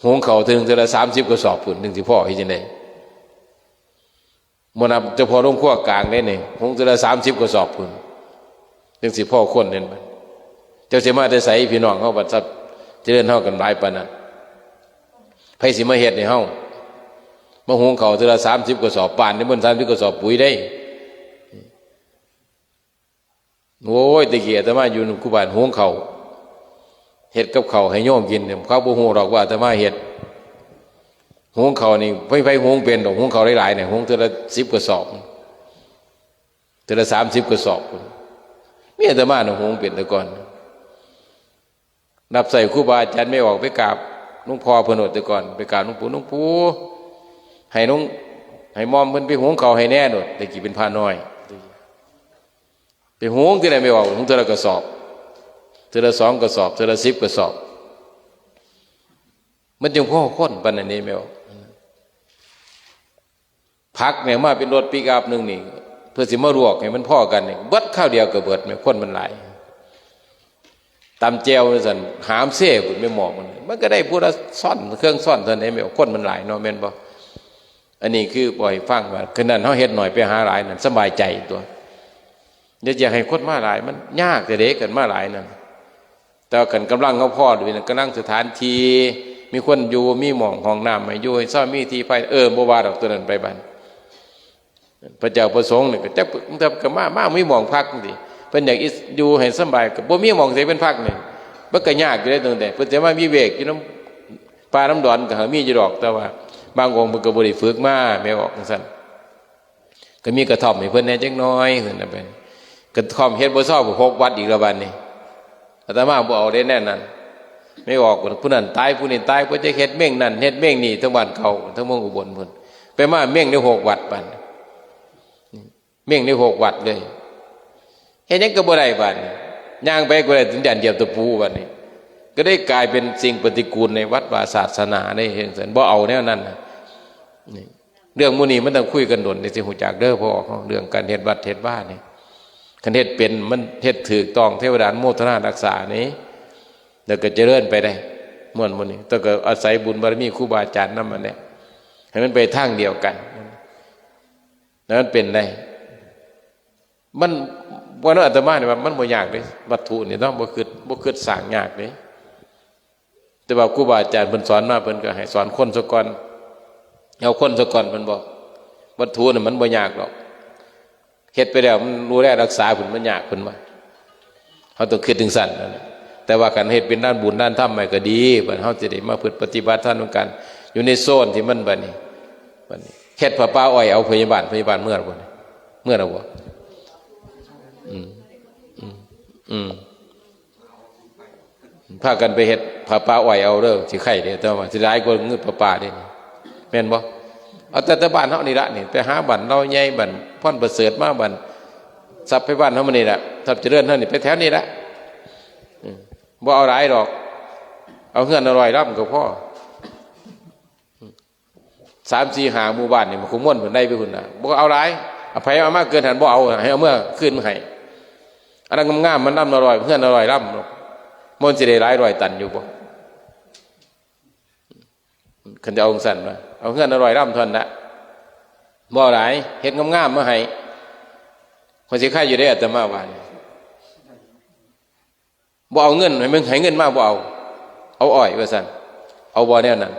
หุงข้าวเถิงเทื่อละสามสิบกระสอบพู้น จั่งสิพอ เฮ็ดจั่งใด บ่นับเฉพาะโฮงครัวกลางเด้นี่ หุงเทื่อละสามสิบกระสอบพู้น จั่งสิพอคน เห็นบ่ เจ้าสิมาแต่ไส พี่น้องเฮาบัดทรัพย์เจริญเฮากันหลายปานนั้น ไผสิมาเฮ็ดให้เฮา มาหุงข้าวเทื่อละสามสิบกระสอบ ปานนี่มันสามสิบกระสอบปุ๋ยเด้ โอ้ย แต่กี้อาตมาอยู่นำครูบา หุงข้าว เฮ็ดกับข้าวหื้อโยมกินเนี่ย เขาบ่ฮู้ดอกว่าอาตมาเฮ็ด หุงข้าวนี่ ไผๆ หุงเป๋นดอก หุงข้าวหลายๆ เนี่ย หุงเทื่อละสิบกระสอบ เทื่อละสามสิบกระสอบ มีอาตมาน่ะหุงเป๋นแต่ก่อน รับใช้ครูบาอาจารย์ แม่ออกไปกราบหลวงพ่อเพิ่นโน่นแต่ก่อน ไปกราบหลวงปู่ หลวงปู่ ให้หลวง ให้หม่อมเพิ่นไปหุงข้าวให้แหน่โน่น แต่กี้เป๋นพระน้อย ไปหุงทีใดแม่ออก หุงเทื่อละกระสอบ เทื่อละสองกระสอบ เทื่อละสิบกระสอบ มันจั่งพอคนปานนั้นเด้แม่ออก ผักเนี่ยมาเป๋นรถปิกอัพหนึ่งนี่ เพื่อสิมาลวกหื้อมันพอกันนี่ เบิดคราวเดียวก็เบิด แม่นคนมันหลาย ตำแจ่วจั่งซั้น หามเซ่พุ้น แม่หม้อมัน มันก็ได้ผู้ละซ้อน เครื่องซ้อนเท่านั้นเอง แม่นคนมันหลายเนาะ แม่นบ่ อันนี้คือบ่ให้ฟังว่า คือนั้นเฮาเฮ็ดน้อยไปหาหลายนั่น สบายใจตั๊ว เดี๋ยวจะหื้อคนมาหลาย มันยากแต่เด้ คันมาหลายนั่น แต่ว่าคันก๋ำลังเฮาพอดีนั่น ก๋ำลังสถานที่ มีคนอยู่ มีหม้องห้องน้ำหื้ออยู่ หื้อเซา มีที่ไป เออ บ่ว่าดอก ตั๊วนั้นไปบัด พระเจ้าประสงค์นี่ก็จัก แต่ก็มา มามีหม้องพักจั่งซี้ เพิ่นอยากอิ อยู่หื้อสบาย ก็บ่มีหม้องใสเพิ่นพักนี่ มันก็ยากอยู่เด้ ตั๊วนั้น เพิ่นสิมาวิเวกอยู่นำป่านำดอนก็มีอยู่ดอก แต่ว่าบางองค์เพิ่นก็บ่ได้ฝึกมา แม่นออกจั่งซั้น ก็มีกระท่อมหื้อเพิ่นแหน่จักหน่อย จั่งซั้นน่ะ ไป กระท่อมเฮ็ดบ่เซา หกวัดอีกแล้วบัดนี้ อาตมาบ่เอาเด้แนวนั้น แม่นออก ผู้นั้นต๋าย ผู้นี้ต๋าย ผู้จะเฮ็ดเม้งนั่น เฮ็ดเม้งนี่ ทั้งบ้านเขา ทั้งเมืองอุบลพุ้น ไปมาเม้งได้หกวัดบัด เม้งได้หกวัดเลย เฮ็ดหยังก็บ่ได้บัดนี้ ย่างไปก็ได้ ถึงด่านเหยียบตะปูบัดนี้ ก็ได้กลายเป๋นสิ่งปฏิกูลในวัดวาศาสนา ได้เห็นซั่น บ่เอาแนวนั้นน่ะ นี่ เรื่องหมู่นี้มันต้องคุยกันโดน นี่สิฮู้จักเด้อ พ่อ เรื่องก๋านเฮ็ดวัดเฮ็ดวานี่ คันเฮ็ดเป๋น มันเฮ็ดถูกต้อง เทวดาอนุโมทนารักษานี่ แล้วก็เจริญไปได้ ม่วนหมู่นี้ แต่ก็อาศัยบุญบารมีครูบาอาจารย์นำอันเนี้ย หื้อมันไปทางเดียวกัน แล้วมันเป๋นได้ มัน ว่านั้นอาตมานี่ว่ามันบ่ยากเด้ วัตถุนี่เนาะ บ่กึ๊ด บ่กึ๊ดสร้างยากเด้ แต่ว่าครูบาอาจารย์เพิ่นสอนมา เพิ่นก็หื้อสอนคนซะก่อน เอาคนซะก่อน เพิ่นบอก วัตถุนี่มันบ่ยากดอก เฮ็ดไปแล้วมันดูแลรักษาพุ้น มันยาก เพิ่นว่า เฮาต้องกึ๊ดจั่งซั้นนั่นแหละ แต่ว่าคันเฮ็ดเป๋นด้านบุญด้านธรรมไปก็ดี บัดเฮาสิได้มาประพฤติปฏิบัติธรรมนำกัน อยู่ในโซนที่มันบัดนี้ บัดนี้เฮ็ดผ้าป่าอ้อยเอา พยาบาล พยาบาลเมือบ่ เมือแล้วบ่ อืม อืม อืม พากันไปเฮ็ดผ้าป่าอ้อยเอาเด้อ สิไคร้เด้อ แต่ว่าสิหลายกว่างบประปาเด้ แม่นบ่ เอาแต่ แต่บ้านเฮานี่ละนี่ ไปหาบ้านลาวใหญ่ บ้านพรประเสริฐมา บ้านทรัพย์ไพบ้านเฮามานี่ละ ทรัพย์เจริญเฮานี่ ไปแถวนี้ละ อืม บ่เอาหลายดอก เอาเฮือนละร้อยหลังก็พอ สาม สี่ ห้า หมู่บ้านนี่มันคงม่วนเพิ่นได้ไปพุ้นน่ะ บ่เอาหลาย เอาไผเอามาเกินหั้นบ่เอา หื้อเอาเมือคืนมาหื้อ อันนั้นงามๆ มันลำละร้อย เฮือนละร้อยหลัง มันสิได้หลายร้อยตันอยู่บ่ คันจะเอาจั่งซั้นว่า เอาเฮือนละร้อยหลังเท่านั้นละ บ่เอาหลาย เฮ็ดงามๆ มาหื้อ คนสิไคร้อยู่เด้ อาตมาว่านี่ บ่เอาเงิน หื้อมันหื้อเงินมาบ่เอา เอาอ้อยว่าซั่น เอาบ่แนวนั้น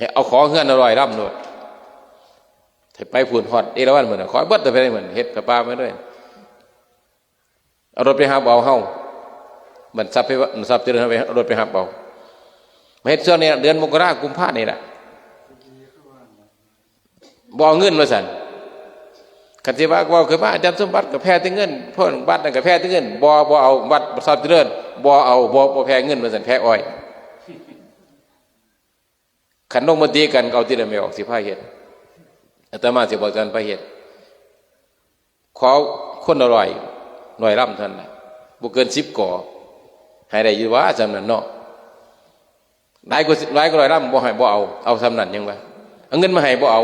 หื้อเอาขอเฮือนละร้อยหลังโลด หื้อไปพุ้นฮอดเอราวัณพุ้นน่ะ ขอเบิดแต่ไปพุ้น เฮ็ดผ้าป่ามาด้วย เอารถไปฮับเอาเฮา บัดทรัพย์ไพ ทรัพย์เจริญเฮาไป เอารถไปฮับเอา มาเฮ็ดซ่วงนี้ เดือนมกรา กุมภานี่แหละ บ่เอาเงินว่าซั่น คันสิว่า เว้าขึ้นมา อาจ๋ารย์สมบัติก็แผ่แต่เงิน พวกวัดนั่นก็แผ่แต่เงิน บ่ บ่เอา วัดทรัพย์เจริญ บ่เอา บ่ บ่แผ่เงินว่าซั่น แผ่อ้อย คันลงมติกันก็เอาติละแม่ออก สิพาเฮ็ด อาตมาสิบอกอาจ๋ารย์พาเฮ็ด ขอคนละร้อย ร้อยลำเท่านั้นล่ะ บ่เกินสิบก่อ ให้ได้อยู่ว่าส่ำนั้นเนาะ หลายกว่า หลายกว่าร้อยลำบ่ให้ บ่เอา เอาส่ำนั้นยังว่า เอาเงินมาให้บ่เอา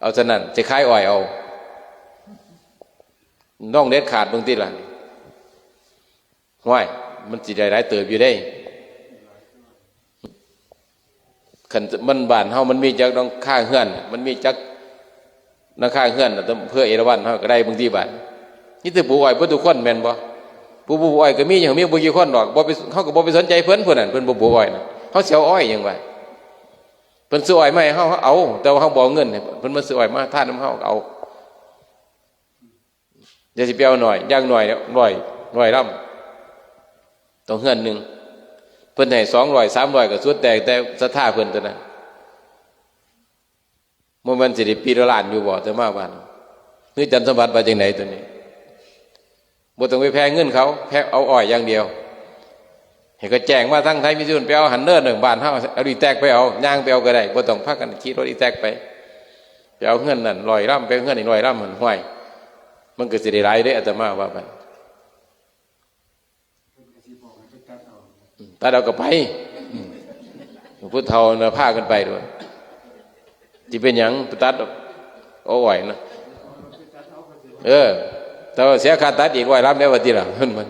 เอาส่ำนั้น สิขายอ้อยเอา ลองเด็ดขาดเบิ่งติล่ะ ห้วย มันสิได้หลายเติบอยู่เด้ คันมันบ้านเฮามันมีจักหลังคาเฮือน มันมีจักหลังคาเฮือนน่ะ อำเภอเอราวัณเฮาก็ได้บางทีบ้าน มีแต่ปลูกอ้อยเบิดทุกคนแม่นบ่ ผู้บ่ปลูกอ้อยก็มี ยังมีบ่กี่คนดอก บ่ไป เฮาก็บ่ไปสนใจเพิ่น ผู้นั้นเพิ่นบ่ปลูกอ้อยน่ะ เฮาสิเอาอ้อยหยังวะ เพิ่นซื้ออ้อยมาให้เฮา เฮาเอา แต่ว่าเฮาบ่เอาเงินให้เพิ่น มาซื้ออ้อยมาทานนำเฮาก็เอา อย่าสิไปเอาน้อย อย่างน้อยเนี่ย ร้อย ร้อยลำ ต่อเฮือนหนึ่ง เพิ่นให้สองร้อย สามร้อย ก็สุดแต่ แต่ศรัทธาเพิ่นเท่านั้น บ่แม่นสิได้ปีละล้านอยู่บ่ อาตมาว่า หรืออาจ๋ารย์สมบัติว่าจั่งใด๋ตัวนี้ บ่ต้องไปแผ่เงินเขา แผ่เอาอ้อยอย่างเดียว ให้เขาแจ้งมาทางไทยมิตรศูนย์ ไปเอาหั้นเด้อ บ้านเฮา เอาอีแต๊กไปเอา ย่างไปเอาก็ได้ บ่ต้องพากันขี่รถอีแต๊กไป ไปเอาเฮือนนั่นร้อยลำ ไปเอาเฮือนนี่ร้อยลำ หั้น ห้วย มันก็สิได้หลายเด้ อาตมาว่าไป ตัดเอาก็ไป ผู้เฒ่าน่ะพากันไปโดด สิเป็นหยังไปตัดเอาอ้อยน่ะ เออ แต่ว่าเสียค่าตัดอีกร้อยลำแล้วว่าติล่ะ มัน มัน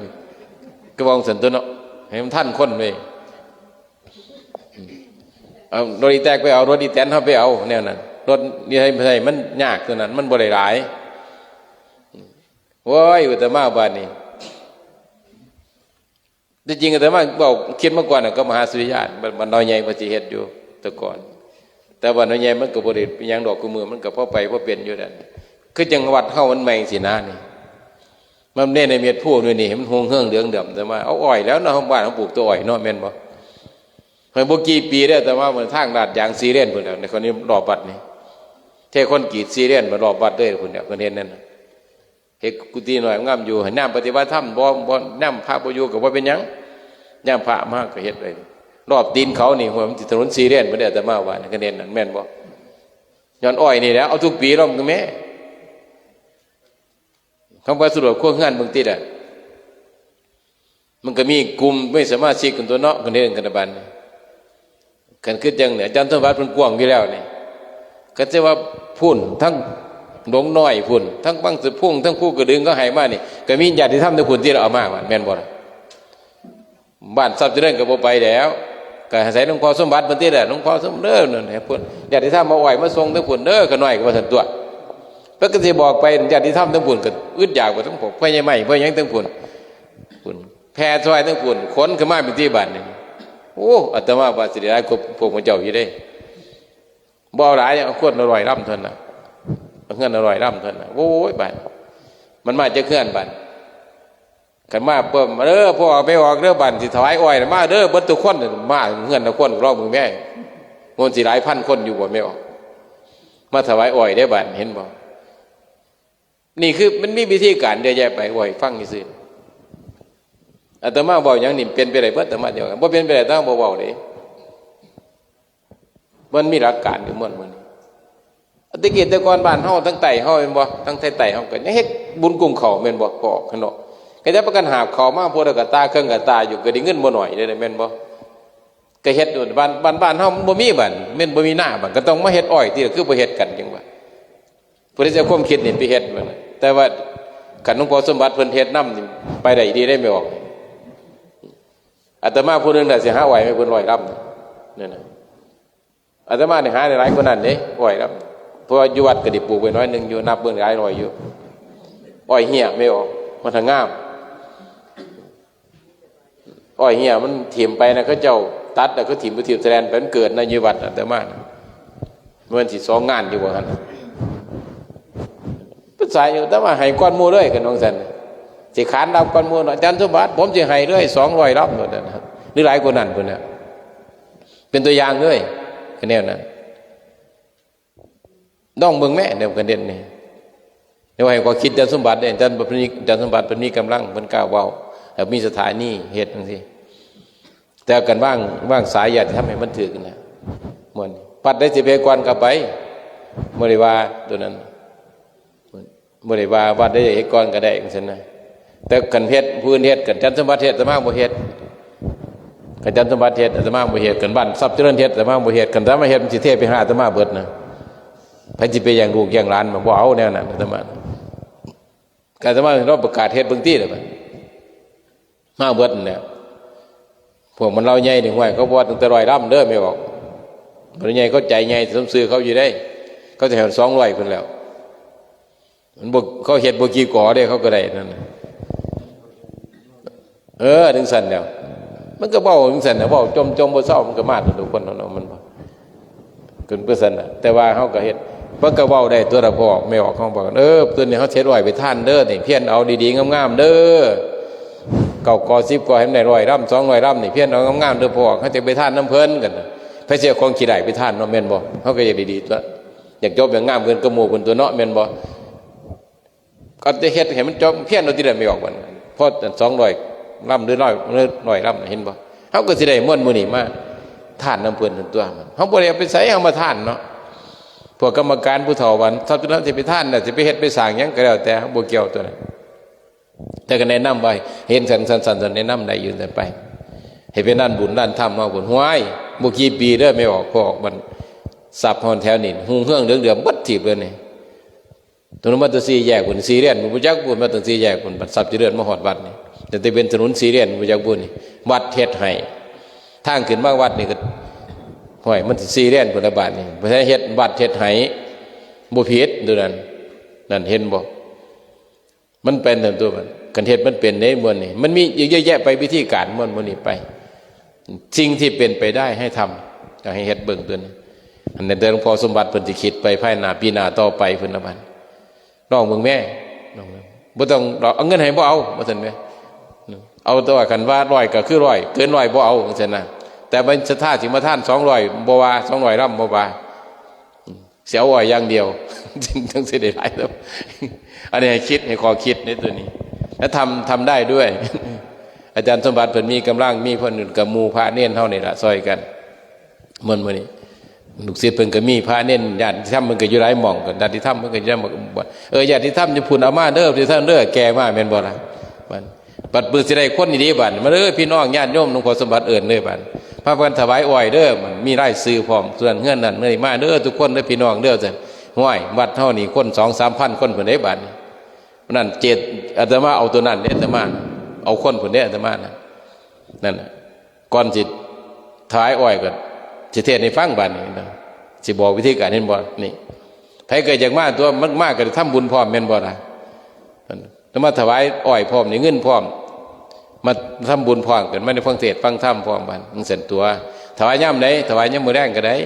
ก็ว่าซั่นตั๊วเนาะ ให้มันทันคนเว้ย เอารถอีแต๊กไปเอา รถอีแตนเฮาไปเอา แนวนั้น รถนี่ให้ ให้มันยากตั๊วนั้น มันบ่ได้หลาย โอ้ย อาตมาบาดนี้ ที่จริงอาตมาเว้า คิดมาก่อนน่ะ กับมหาสุริยะ บ้าน บ้านดอยใหญ่ ว่าสิเฮ็ดอยู่แต่ก่อน แต่บ้านดอยใหญ่มันก็บ่ได้หยังดอก คุมื้อมันก็พอไปพอเป็นอยู่นั่น คือจังวัดเฮามันใหม่สินะนี่ มันเน้นในเม็ดพูนนี่ มันฮงเฮิงเหลืองเดือม แต่ว่าเอาอ้อยแล้วเนาะ บ้านเฮาปลูกแต่อ้อยเนาะ แม่นบ่ ให้บ่กี่ปีเด้อ แต่ว่ามันทางลาดยางสี่เลนพุ้นแหละ ในคนนี้รอบวัดนี่ เทคอนกรีตสี่เลนมารอบวัดเลยพุ้นแหละ เพิ่นเฮ็ดนั่นน่ะ เฮ็ดกุฏิน้อยงามอยู่ ให้ยามปฏิบัติธรรม บ่ บ่ ยามพระบ่อยู่ก็บ่เป็นหยัง ยามพระมาก็เฮ็ดไว้ รอบตีนเขานี่ หัวมันสิถนนสี่เลนพุ้นเด้อ อาตมาว่า คะแนนนั่นแม่นบ่ ย้อนอ้อยนี่แหละ เอาทุกปีรอบก็แม่ คำว่าสำรวจครัวเฮือนเบิ่งติล่ะ มันก็มีกลุ่มมีสมาชิกกันตั๊วเนาะ กันเฮ็ดกันตะบัน คันคือจังเนี่ย อาจ๋ารย์สมบัติเพิ่นกว้างอยู่แล้วนี่ ก็จะว่าพุ้น ทั้งหลวงน้อยพุ้น ทั้งบางสะพุง ทั้งภูกระดึงก็ให้มานี่ ก็มีญาติธรรมในพุ้นที่เอามา แม่นบ่ล่ะ บ้านทรัพย์เจริญก็บ่ไปแล้ว ก็อาศัยหลวงพ่อสมบัติเพิ่นติแหละ หลวงพ่อสม เด้อ นั่นให้พุ้น ญาติธรรมเอาอ้อยมาส่งทางพุ้นเด้อ ข้าน้อยก็ว่าซั่นตั๊ว เพิ่นก็สิบอกไป ญาติธรรมทางพุ้นก็อึดอยากว่าทางพวกพ่อใหญ่ไม้ พ่อหยังทางพุ้น พุ้น แผ่ซอยทางพุ้น ขนขึ้นมาเป็นที่บ้านนี่ โอ้ อาตมาว่าสิได้หลายกว่าพวกหมู่เจ้าอยู่เด้ บ่เอาหลาย เอาคนละร้อยลำเท่านั้นน่ะ เอาเฮือนละร้อยลำเท่านั้นน่ะ โอ้ย บาด มันมาจากเฮือนบาด คันมาปุ๊บ เด้อ พ่อออกแม่ออกเด้อ บาด สิถวายอ้อยน่ะ มาเด้อ เบิดทุกคน มาเฮือนละคน ลองเบิ่งแม่ มันสิหลายพันคนอยู่บ่ แม่ออก มาถวายอ้อยเด้อบาด เห็นบ่ นี่คือมันมีวิธีการเยอะแยะไป อ้อยฟังซื่อๆ อาตมาเว้าหยังนี่เป็นไปได้เบิด อาตมาเดียวกัน บ่เป็นไปได้ อาตมาบ่เว้าเด้ มันมีหลักการอยู่ม่วนมื้อนี้ แต่กี้แต่ก่อนบ้านเฮาทางใต้เฮาแม่นบ่ ทางไทยใต้เฮาก็ยังเฮ็ดบุญกุมข้าวแม่นบ่ ก็ออกข้างนอก ก็จะพากันหาบข้าวมา พวกละกะตาเครื่องกะตาอยู่ ก็ได้เงินบ่น้อยเด้ แม่นบ่ ก็เฮ็ดอยู่ บ้าน บ้าน บ้านเฮามันบ่มี บ้าน แม่นบ่มีนา บ้าน ก็ต้องมาเฮ็ดอ้อยติ คือบ่เฮ็ดกันจั่งว่า ผู้ใดสิเอาความคิดนี่ไปเฮ็ดมันน่ะ แต่ว่าคันหลวงพ่อสมบัติเพิ่นเฮ็ดนำนี่ ไปได้ดีได้ แม่ออก อาตมาผู้หนึ่งน่ะสิหาอ้อยให้เพิ่นร้อยลำ นั่นน่ะ อาตมานี่หาได้หลายกว่านั้นเด้ อ้อยลำ เพราะว่าอยู่วัดก็ได้ปลูกไว้หน่อยหนึ่งอยู่ นับเบิ่งหลายร้อยอยู่ อ้อยเฮีย แม่ออก มันทั้งงาม อ้อยเฮียมันถิ่มไปนะ เขาเจ้าตัดแล้วเขาถิ่มไปถิ่มแสลนไป มันเกิดนะ อยู่วัดอาตมาน่ะ มันสิสองงานอยู่ว่าหั่น ภาษาอยู่ แต่ว่าให้ก่อนหมู่เลย คันว่าซั่น สิขานรับก่อนหมู่เนาะ อาจ๋ารย์สมบัติ ผมสิให้เลย สองร้อยลำโลดนะ หรือหลายกว่านั้นพุ้นน่ะ เป๋นตั๋วอย่างเลย กะแนวนั้น ลองเบิ่งแม้ แนวกะเด่นนี่ เดี๋ยวให้ข้อคิดอาจ๋ารย์สมบัติเด้ อาจ๋ารย์สมบัติเปิ้นมีก๋ำลัง เปิ้นกล้าเว้า แล้วมีสถานีเฮ็ดจั่งซี้ แต่การวาง วางสายญาติธรรมให้มันถูกนะ ม่วน วัดใดสิไปก่อนกะไป บ่ได้ว่าตั๋วนั้น บ่ได้ว่าวัดใดเฮ็ดก่อนกะได้จั่งซี้นะ แต่คันเฮ็ด ผู้อื่นเฮ็ด คันอาจ๋ารย์สมบัติเฮ็ด อาตมาบ่เฮ็ด คันอาจ๋ารย์สมบัติเฮ็ด อาตมาบ่เฮ็ด คันบ้านทรัพย์เจริญเฮ็ด อาตมาบ่เฮ็ด คันอาตมาเฮ็ดมันสิเทไปหาอาตมาเบิดนะ ไผสิไปแย่งลูกแย่งหลาน บ่เอาแนวนั้นอาตมา กะอาตมาลองประกาศเฮ็ดเบิ่งติล่ะบัด มาเบิดนั่นแหละ พวกมันเหล่าใหญ่นี่ ห้วย เขาบ่ตั้งแต่ร้อยลำเด้อ แม่บอก มันใหญ่ เขาใจ๋ใหญ่ สมซื่อเขาอยู่เด้ เขาสิให้สองร้อยพุ้นแล้ว มันบ่ เขาเฮ็ดบ่กี่ก่อเด้ เขากะได้นั่นน่ะ เออ จั่งซั้นแหล้ว มันกะเว้าจั่งซั้นน่ะ เว้าจ่มๆ บ่เซา มันกะมาแต่ละคนเนาะ มันบ่ ขึ้นเปอร์เซ็นต์น่ะ แต่ว่าเฮากะเฮ็ด เปิ้นกะเว้าได้ตั๋วละพ่อ แม่ออกของเปิ้น เออ ตั๋วนี้เฮาเฮ็ดไว้ไปทานเด้อ นี่ เพียรเอาดีๆ งามๆ เด้อ เก้าก่อ สิบก่อ ให้มันได้ร้อยลำ สองร้อยลำ นี่ เพียรเอางามๆ เด้อพ่อ เฮาจะไปทานนำเปิ้นกั๋น ไผสิเอาของขี้ไร้ไปทานเนาะ แม่นบ่ เฮากะอยากดีๆ ตั่ว อยากจบอยากงามเกินกะหมู่เปิ้นตั่วเนาะ แม่นบ่ กะจะเฮ็ดให้มันจบ เพียรเอาติล่ะ แม่ออกบัด พอสองร้อยลำหรือร้อย หรือร้อยลำ เห็นบ่ เฮากะสิได้ม่วนมื้อนี้มาทานนำเปิ้นตั่ว เฮาบ่ได้เอาไปใส เฮามาทานเนาะ พวกกรรมการผู้เฒ่าว่า ทรัพย์สินสิไปทานน่ะ สิไปเฮ็ดไปสร้างหยังกะแล้วแต่ เฮาบ่เกี่ยวตั๋วนั้น แต่กะแนะนำไว้ เห็นสันๆๆ แนะนำได้อยู่ ซั่นไป ให้ไปลานบุญลานธรรมเฮาพุ้น ห้วย บ่กี่ปี๋เด้อ แม่ออก พอออกบัด ทรัพย์เฮาแถวนี้ ฮุ่งเฮืองเรืองเรืองเบิดทีบเลยนี่ ถนนมาแต่สี่แยกพุ้น สี่เลนพุ้น บ่จักพุ้น มาตั้งสี่แยกพุ้น บัดทรัพย์เจริญมาฮอดวัดนี่ ตั้งแต่เป๋นถนนสี่เลนพุ้น บ่จักพุ้นนี่ วัดเฮ็ดให้ ทางขึ้นมาวัดนี่กะ ห้วย มันสิสี่เลนพุ้นละบาดนี่ บ่ใช่เฮ็ดวัดเฮ็ดให้ บ่ผิดตั๋วนั้น นั่นเห็นบ่ มันเป๋นซั่นตั่วมัน คันเฮ็ดมันเป๋นเด้ ม่วนนี่ มันมีอีกเยอะแยะไป วิธีก๋านม่วน ม่วนนี่ไป สิ่งที่เป๋นไปได้ให้ทำ อยากหื้อเฮ็ดเบิ่งตั๋วนี้ อันนี้เดี๋ยวหลวงพ่อสมบัติเปิ้นสิคิดไปภายหน้า ปี๋หน้าต่อไปพุ้นละบัด ลองเบิ่งแม้ ลองเบิ่ง บ่ต้อง เอาเงินให้บ่เอา ว่าซั่นแม้ เอาแต่ว่าคันว่าร้อยกะคือร้อย เกินร้อยบ่เอา ว่าซั่นนะ แต่มันศรัทธาสิมาทานสองร้อย บ่ว่า สองร้อยลำ บ่ว่า สิเอาอ้อยอย่างเดียว จั่งสิได้หลายลำ อันนี้ให้คิด ให้ข้อคิดในตั๋วนี้ แล้วทำ ทำได้ด้วย อาจ๋ารย์สมบัติเปิ้นมีก๋ำลัง มีเพิ่นกะหมู่พระเณรเฮานี่ล่ะ ซ่อยกั๋น ม่วนมื้อนี้ ลูกศิษย์เปิ้นกะมี พระเณร ญาติธรรมเปิ้นกะอยู่หลายหม่อง กะญาติธรรมเปิ้นกะอยู่หลายหม่อง เออ ญาติธรรมอยู่พุ้นเอามาเด้อ ญาติธรรมเด้อ แก่มา แม่นบ่ล่ะ บัด บัดปื้อสิได้คนดีๆ บัด มาเด้อ พี่น้องญาติโยม หลวงพ่อสมบัติเอิ้นเด้อ บัด พากั๋นถวายอ้อยเด้อ บัด มีรายชื่อพร้อม ส่วนเฮือนนั่น มื้อนี้มาเด้อ ทุกคนเด้อ พี่น้องเด้อ ซั่น ห้วย วัดเฮานี่คนสองสามพันคนพุ้นเด้ บัดนี้ นั่นเจต อาตมาเอาตั๋วนั้นเด้ อาตมา เอาคนพุ้นเด้ อาตมานะ นั่นน่ะ ก่อนสิถวายอ้อยกะ สิเทศน์ให้ฟังบาดนี้นะ สิบอกวิธีก๋าน เห็นบ่ นี่ ไผกะอยากมาตั่ว มันมากะได้ทำบุญพร้อม แม่นบ่ล่ะ อาตมาถวายอ้อยพร้อม ได้เงินพร้อม มาทำบุญพร้อมกั๋น มาได้ฟังเทศน์ฟังธรรมพร้อมบาด จั่งซั้นตั่ว ถวายยามใด ถวายยามมื้อแลงกะได้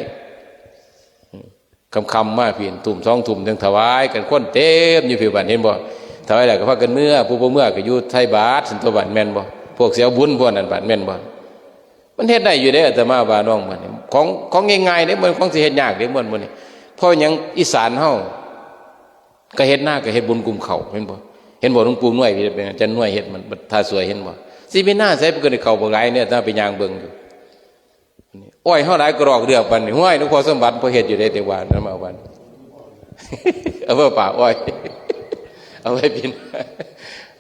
ค่ำๆ มาพี้ ทุ่มสองทุ่ม จั่งถวายกั๋น คนเต็มอยู่พี้ บาด เห็นบ่ ถวายแล้วกะพากั๋นเมือ ผู้บ่เมือกะอยู่ใส่บาตร ซั่นตั่ว บาด แม่นบ่ พวกสิเอาบุญพวกนั้น บาด แม่นบ่ มันเฮ็ดได้อยู่เด้ อาตมาว่าลอง บาดนี้ ของ ของง่ายๆ เด้ บ่แม่นของสิเฮ็ดยากเด้ ม่วน ม่วนนี่ เพราะหยัง อีสานเฮา กะเฮ็ดนากะเฮ็ดบุญกุมข้าว เห็นบ่ เห็นบ่ หลวงปู่หน่วย เป๋นอาจ๋ารย์หน่วยเฮ็ดมัน ท่าสวย เห็นบ่ สิมีนาใส เปิ้นกะได้ข้าวบักหลายเนี่ย อาตมาไปย่างเบิ่งอยู่ อ้อยเฮาหลายกะดอกเดือกปานนี้ ห้วย หลวงพ่อสมบัติเปิ้นเฮ็ดอยู่เด้ แต่ว่านั่นมาวัน เอาไว้ปากอ้อย เอาไว้กิ๋น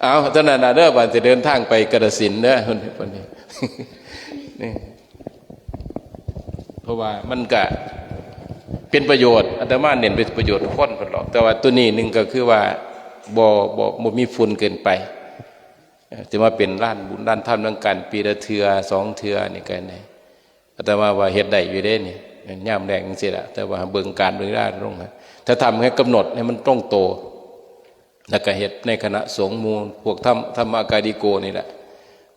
เอา เท่านั้นน่ะเด้อ บัดสิเดินทางไปกาฬสินธุ์เด้อ นี่ เพราะว่ามันกะเป๋นประโยชน์ อาตมาเน้นเป๋นประโยชน์ทุกคนพุ้นหรอก แต่ว่าตั๋วนี้นึ่งกะคือว่า บ่ บ่ บ่มีฝุ่นเกินไป เอ่อ ถือว่าเป๋นลานบุญลานธรรมนำกั๋น ปี๋ละเทื่อสองเทื่อนี่กะได้ อาตมาว่าเฮ็ดได้อยู่เด้นี่ ยามแลงจั่งซี้ล่ะ แต่ว่าเบิ่งก๋านเบิ่งเวลาลงนะ ถ้าทำให้ก๋ำหนดให้มันตรงโต แล้วกะเฮ็ดในคณะสงฆ์หมู่พวกธรรม ธรรมกาลิโกนี่แหละ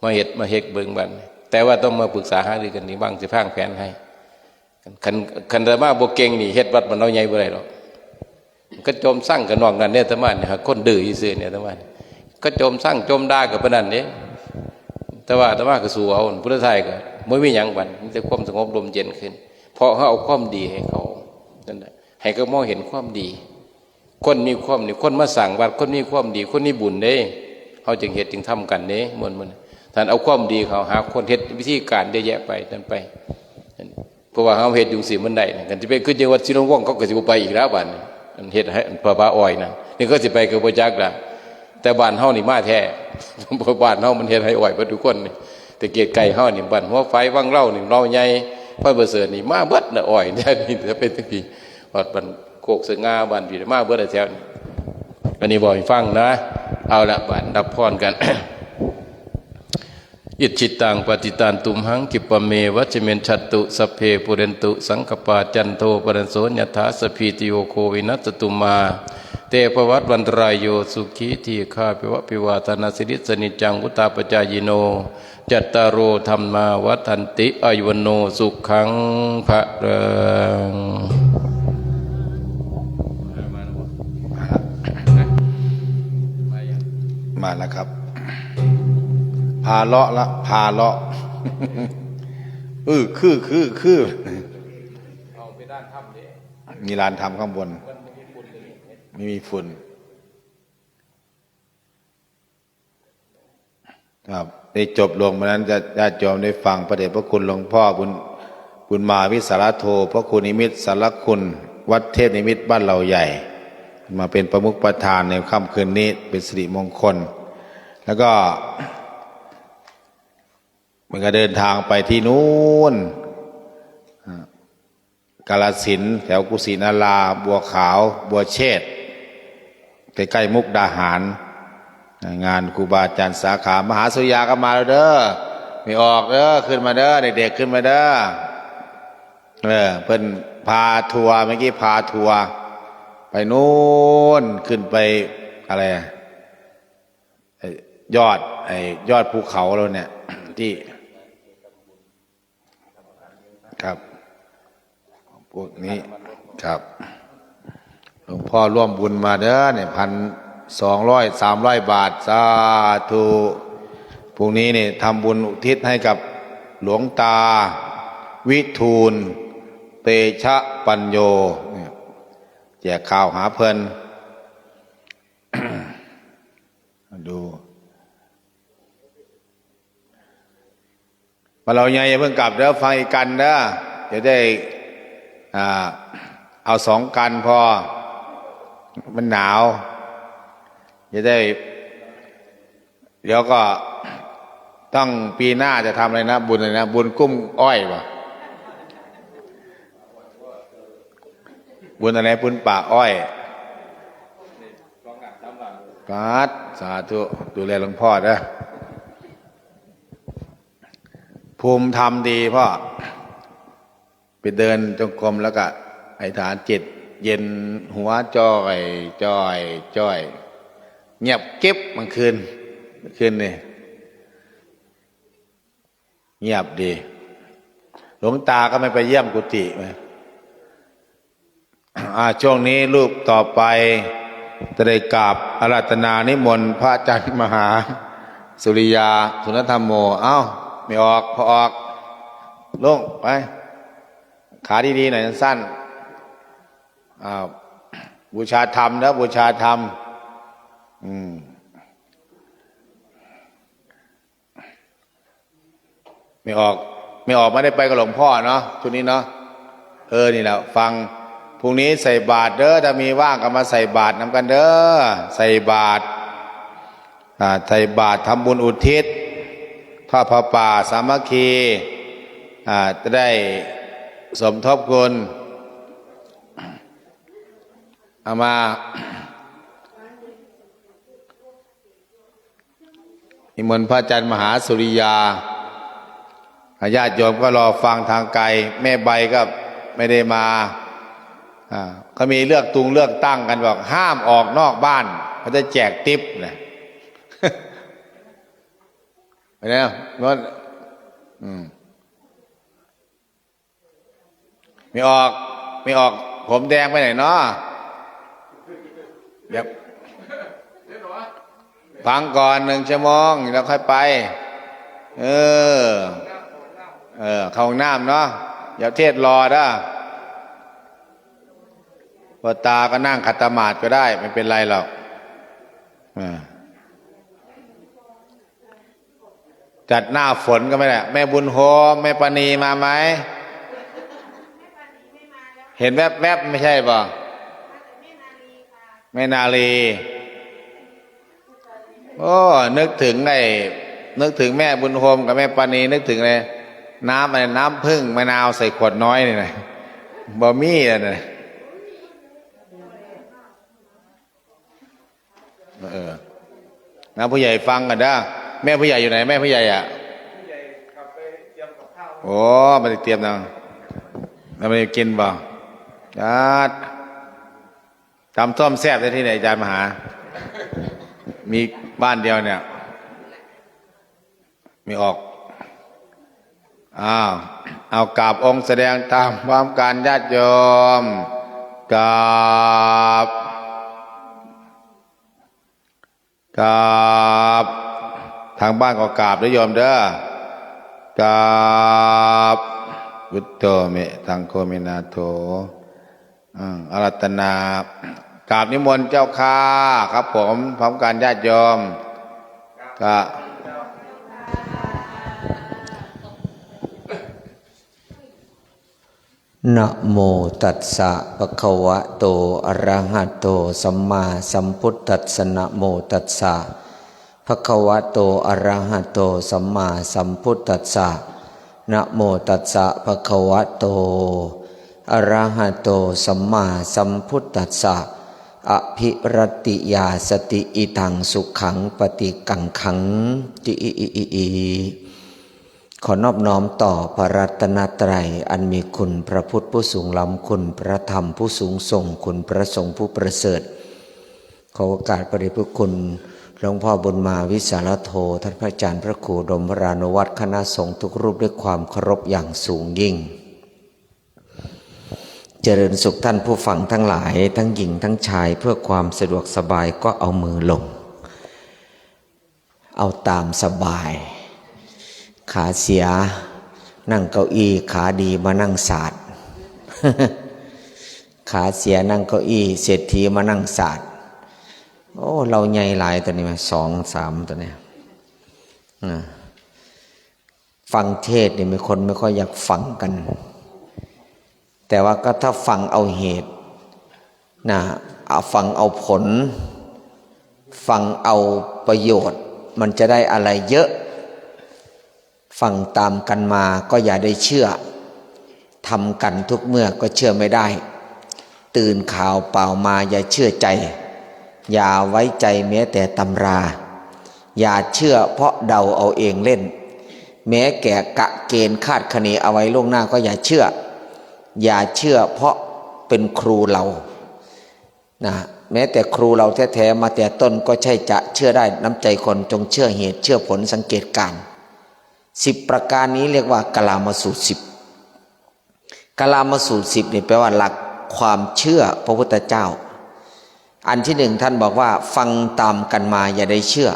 มาเฮ็ด มาเฮ็ดเบิ่งบัด แต่ว่าต้องมาปรึกษาหารือกั๋นนี่ วางสิวางแผนให้ คัน คันอาตมาบ่เก่งนี่ เฮ็ดวัดบ้านเหล่าใหญ่บ่ได้หรอก กะจ่มซังกะนอกนั้นเด้ อาตมานี่ หากคนดื้อซื่อๆ นี่ อาตมานี่ กะจ่มซังจ่มด่ากะปานนั้นเด้ แต่ว่าอาตมากะสู้เอา พุทธทาสกะ บ่มีหยังบัด มีแต่ความสงบร่มเย็นขึ้น เพราะเฮาเอาความดีหื้อเขา นั่นแหละ หื้อเขามองเห็นความดี คนมีความดี คนมาสร้างวัด คนมีความดี คนมีบุญเด้ เฮาจึงเฮ็ดจึงทำกั๋นเด้ ม่วนๆ ต้านเอาความดีเขาหาคนเฮ็ดวิธีก๋านเยอะแยะไป นั่นไป เพราะว่าเฮาเฮ็ดอยู่จั่งซี้มันได้นะ คันสิไปคือจังหวัดศรีลมวง เขาก็สิบ่ไปอีกแล้วบัดนี้ อันเฮ็ดหื้อ ผาป่าอ้อยนะ นี่เขาสิไปก็บ่จักละ แต่บ้านเฮานี่มาแท้ เพราะบ้านเฮามันเฮ็ดหื้ออ้อยเบิดทุกคนนี่ แต่เขตใกล้เฮานี่ บ้านหัวฝาย วังเหล้านี่ เหล้าใหญ่ พันประเสริฐนี่ มาเบิดนะอ้อย แถวนี้ ถ้าเป็นจั่งซี้ ฮอดบ้านโคกสง่า บ้านพี้มาเบิดแถวนี้ อันนี้บอกหื้อฟังนะ เอาละ บัดรับพรกั๋น Icchitaṃ patthitaṃ tumhaṃ khippameva samijjhatu, sabbe pūrentu saṅkappā, cando paṇṇaraso yathā, sabbītiyo vinassatu, mā te bhavatvantarāyo, sukhī dīghāyuko bhava. Abhivādanasīlissa niccaṃ vuḍḍhāpacāyino, cattāro dhammā vaḍḍhanti, āyu vaṇṇo sukhaṃ balaṃ. มาแล้วครับ พาเลาะละ พาเลาะ อื้อ คือ คือ คือ มีลานธรรมข้างบน ไม่มีฝุ่น ครับ ได้จบลงมานั้น จะ ญาติโยมได้ฟังพระเดชพระคุณหลวงพ่อบุญ บุญมาวิสารโธ พระครูนิมิตสารคุณ วัดเทพนิมิตบ้านเหล่าใหญ่ มาเป็นประมุขประธานในค่ำคืนนี้ เป็นสิริมงคล แล้วก็ มันก็เดินทางไปที่นู้น อ่า กาฬสินธุ์ แถวกุสินารา บัวขาว บัวเชษฐ ใกล้ๆ มุกดาหาร งานครูบาอาจารย์สาขา มหาสุริยาก็มาแล้วเด้อ ไม่ออกเด้อ ขึ้นมาเด้อ เด็กๆ ขึ้นมาเด้อ เออ เปิ้นพาทัวร์ เมื่อกี้พาทัวร์ ไปนู้น ขึ้นไป อะไรอะ ไอ้ยอด ไอ้ยอดภูเขาแล้วเนี่ย ที่ ครับ พวกนี้ ครับ หลวงพ่อร่วมบุญมาเด้อเนี่ย พันสองร้อย สามร้อยบาท สาธุ พรุ่งนี้เนี่ยทำบุญอุทิศให้กับหลวงตาวิทูล เตชะปัญโญ เนี่ย แจกข่าวหาเปิ้น ดู มาเราใหญ่อย่าเพิ่งกลับเด้อ ฟังอีกกัณฑ์เด้อ จะได้ อ่า เอาสองกัณฑ์พอ มันหนาว จะได้ เดี๋ยวก็ต้องปีหน้าจะทำอะไรนะ บุญอะไรนะ บุญกุ้มอ้อยบ่ บุญอะไร บุญป่าอ้อย สาธุ สาธุ ดูแลหลวงพ่อเด้อ ภูมิธรรมดีพ่อ ไปเดินจงกรมแล้วก็อธิษฐานจิตเย็น หัวจ้อย จ้อย จ้อย เงียบกริบเมื่อคืน เมื่อคืนนี่ เงียบดี หลวงตาก็ไม่ไปเยี่ยมกุฏิไหม อ่า ช่วงนี้รูปต่อไปจะได้กราบอาราธนานิมนต์พระอาจารย์มหาสุริยา สุนทรธรรมโม เอ้า ไม่ออก พอออก ลงไป ขาดีๆ หน่อย สั้นๆ อ่า บูชาธรรมนะ บูชาธรรม อืม ไม่ออก ไม่ออก ไม่ได้ไปกับหลวงพ่อเนาะ ชุดนี้เนาะ เออ นี่แหละ ฟัง พรุ่งนี้ใส่บาตรเด้อ ถ้ามีว่างก็มาใส่บาตรนำกันเด้อ ใส่บาตร อ่า ใส่บาตรทำบุญอุทิศ ทอดผ้าป่าสามัคคี อ่า จะได้สมทบคุณ เอามา นิมนต์พระอาจารย์มหาสุริยา ญาติโยมก็รอฟังทางไกล แม่ใบก็ไม่ได้มา อ่า เขามีเลือกตุงเลือกตั้งกัน บอกห้ามออกนอกบ้าน เขาจะแจกติ๊บนะ ไปแล้ว โน่น อืม ไม่ออก ไม่ออก ผมแดงไปไหนเนาะ เดี๋ยว ฟังก่อนหนึ่งชั่วโมง แล้วค่อยไป เออ เออ เข้าห้องน้ำเนาะ อย่าเทศน์รอเด้อ หลวงตาก็นั่งขัดสมาธิก็ได้ ไม่เป็นไรหรอก เออ จัดหน้าฝนก็ไม่ได้ แม่บุญโฮม แม่ปานีมาไหม เห็นแวบๆ ไม่ใช่บ่ แม่นาลี โอ้ นึกถึงไอ้ นึกถึงแม่บุญโฮมกับแม่ปานี นึกถึงเลย น้ำอะไร น้ำผึ้งมะนาวใส่ขวดน้อยนี่นะ บ่มีแล้วนะ เออ นะ ผู้ใหญ่ฟังก่อนเด้อ แม่ผู้ใหญ่อยู่ไหน แม่ผู้ใหญ่อะ โอ้ ไม่ได้เตรียมนะ แล้วไม่ได้กินบ่ จัด ตำส้มแซ่บได้ที่ไหน อาจารย์มหา มีบ้านเดียวเนี่ย มีออก อ้าว เอากราบองค์แสดงธรรมพร้อมกันญาติโยม กราบ กราบ ทางบ้านก็กราบด้วยโยมเด้อ กราบ พุทโธ เมธัง โค เม นาโถ อ่า อาราธนา กราบนิมนต์เจ้าข้า ครับผม พร้อมกันญาติโยม กะ นะโมตัสสะ ภะคะวะโต อะระหะโต สัมมาสัมพุทธัสสะ นะโมตัสสะ ภะคะวะโต อะระหะโต สัมมาสัมพุทธัสสะ นะโมตัสสะ ภะคะวะโต อะระหะโต สัมมาสัมพุทธัสสะ อะภิรัตติยาสติ อิทัง สุขัง ปะติกังขัง ติ ขอนอบน้อมต่อพระรัตนตรัยอันมีคุณพระพุทธผู้สูงล้ำ คุณพระธรรมผู้สูงส่ง คุณพระสงฆ์ผู้ประเสริฐ ขอโอกาสพระเดชพระคุณหลวงพ่อบุญมา วิสาลโธ ท่านพระอาจารย์พระครูดมวรานุวัฒน์ คณะสงฆ์ทุกรูปด้วยความเคารพอย่างสูงยิ่ง เจริญสุขท่านผู้ฟังทั้งหลาย ทั้งหญิงทั้งชาย เพื่อความสะดวกสบายก็เอามือลง เอาตามสบาย ขาเสียนั่งเก้าอี้ ขาดีมานั่งสาด ขาเสียนั่งเก้าอี้ เศรษฐีมานั่งสาด โอ้ เฮาใหญ่หลายต๋อนนี้มา สอง สามต๋อนนี้ นะ ฟังเทศน์นี่มีคนไม่ค่อยอยากฟังกั๋น แต่ว่าก็ถ้าฟังเอาเหตุนะ เอาฟังเอาผล ฟังเอาประโยชน์ มันจะได้อะไรเยอะ ฟังต๋ามกั๋นมาก็อย่าได้เชื่อ ทำกั๋นทุกเมื่อก็เชื่อไม่ได้ ตื่นข่าวเปล่ามาอย่าเชื่อใจ อย่าไว้ใจแม้แต่ตำรา อย่าเชื่อเพราะเดาเอาเองเล่น แม้แก่กะเกณฑ์คาดคะเนเอาไว้ล่วงหน้าก็อย่าเชื่อ อย่าเชื่อเพราะเป็นครูเฮา นะ แม้แต่ครูเฮาแท้ๆ มาแต่ต้นก็ใช่จะเชื่อได้ น้ำใจคนจงเชื่อเหตุเชื่อผลสังเกตการณ์ สิบประการนี้เรียกว่ากาลามสูตรสิบ กาลามสูตรสิบนี่แปลว่าหลักความเชื่อพระพุทธเจ้า อันที่หนึ่งท่านบอกว่าฟังต๋ามกั๋นมาอย่าได้เชื่อ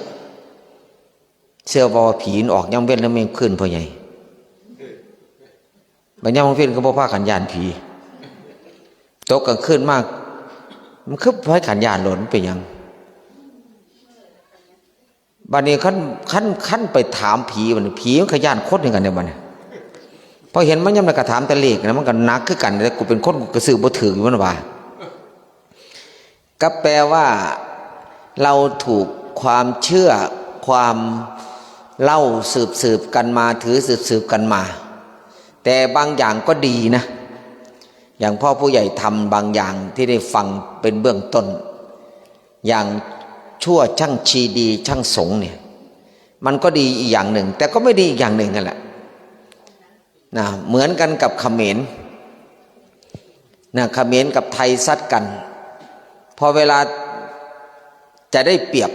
เชื่อว่าผีมันออกยามเว็นหรือเมื่อคืนพ่อใหญ่ บ่ายยามเว็นก็บ่พากั๋นย้านผี ตกกลางคืนมา มันคือพากั๋นย้านโลด มันเป๋นหยัง บัดนี้คัน คัน คันไปถามผี บัดนี้ผีมันก็ย้านคนคือกั๋นเนี่ยบัดนี้ พอเห็นมันยามใดก็ถามแต่เลขนะ มันก็หนักคือกั๋น แต่กูเป๋นคนกูก็ซื้อบ่ถืกอยู่ มันว่า ก็แปลว่า เฮาถูกความเชื่อ ความเล่าสืบๆ กั๋นมา ถือสืบๆ กั๋นมา แต่บางอย่างก็ดีนะ อย่างพ่อผู้ใหญ่ทำบางอย่างที่ได้ฟังเป็นเบื้องต้น อย่างชั่วชั่งชีดีชั่งสงเนี่ย มันก็ดีอีกอย่างหนึ่ง แต่ก็ไม่ดีอีกอย่างหนึ่งนั่นแหละ นะ เหมือนกั๋นกับเขมร นะ เขมรกับไทยซัดกั๋น พอเวลาจะได้เปรียบ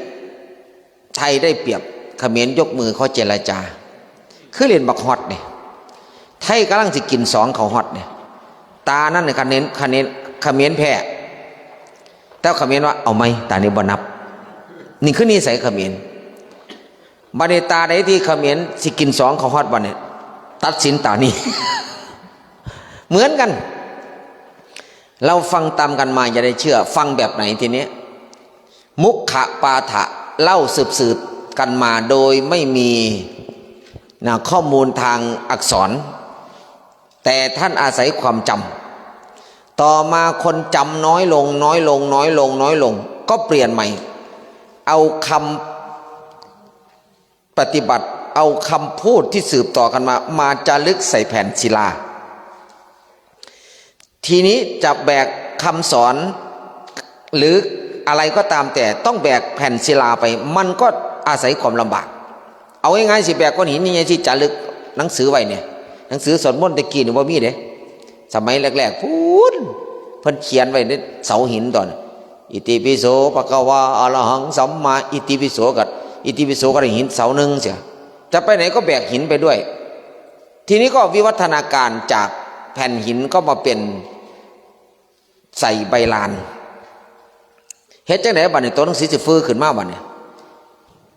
ไทยได้เปรียบ เขมรยกมือขอเจรจา คือเล่นบักฮอตเนี่ย ไทยก่ำลังสิกิ๋นสองเขาฮอตเนี่ย ต๋านั้นเนี่ย เขมร เขมร เขมรแพ้ แต่เขมรว่า เอาใหม่ ต๋านี้บ่นับ นี่คือนิสัยเขมร บัดนี้ต๋าใดตี้เขมรสิกิ๋นสองเขาฮอตบัดนี้ ตัดสินต๋านี้ เหมือนกั๋น เราฟังต๋ามกั๋นมาอย่าได้เจื้อ ฟังแบบไหนทีนี้ มุขปาฐะ เล่าสืบๆ กั๋นมาโดยไม่มี นะ ข้อมูลทางอักษร แต่ท่านอาศัยความจ๋ำ ต่อมาคนจ๋ำน้อยลง น้อยลง น้อยลง น้อยลง ก็เปลี่ยนใหม่ เอากำปฏิบัติ เอากำพูดตี้สืบต่อกั๋นมา มาจารึกใส่แผ่นศิลา ทีนี้จะแบกกำสอน หรืออะไรก็ต๋ามแต่ ต้องแบกแผ่นศิลาไป มันก็อาศัยความลำบาก เอาง่ายๆ สิแบกก้อนหินนี่ไง ตี้จารึกหนังสือไว้เนี่ย หนังสือสวดมนต์ตะกี้นี่บ่มีเด้ สมัยแรกๆ ปู๊น เปิ้นเขียนไว้ในเสาหินต๋อน อิติปิโสภะคะวา อะระหังสัมมา อิติปิโส ก็ อิติปิโส ก็ได้หินเสานึ่งเสีย จะไปไหนก็แบกหินไปด้วย ทีนี้ก็วิวัฒนาการจากแผ่นหินก็มาเป๋นใส่ใบลาน เฮ็ดจั่งใดบัดนี้ ตั๋วหนังสือสิฟื้นขึ้นมาบัดนี้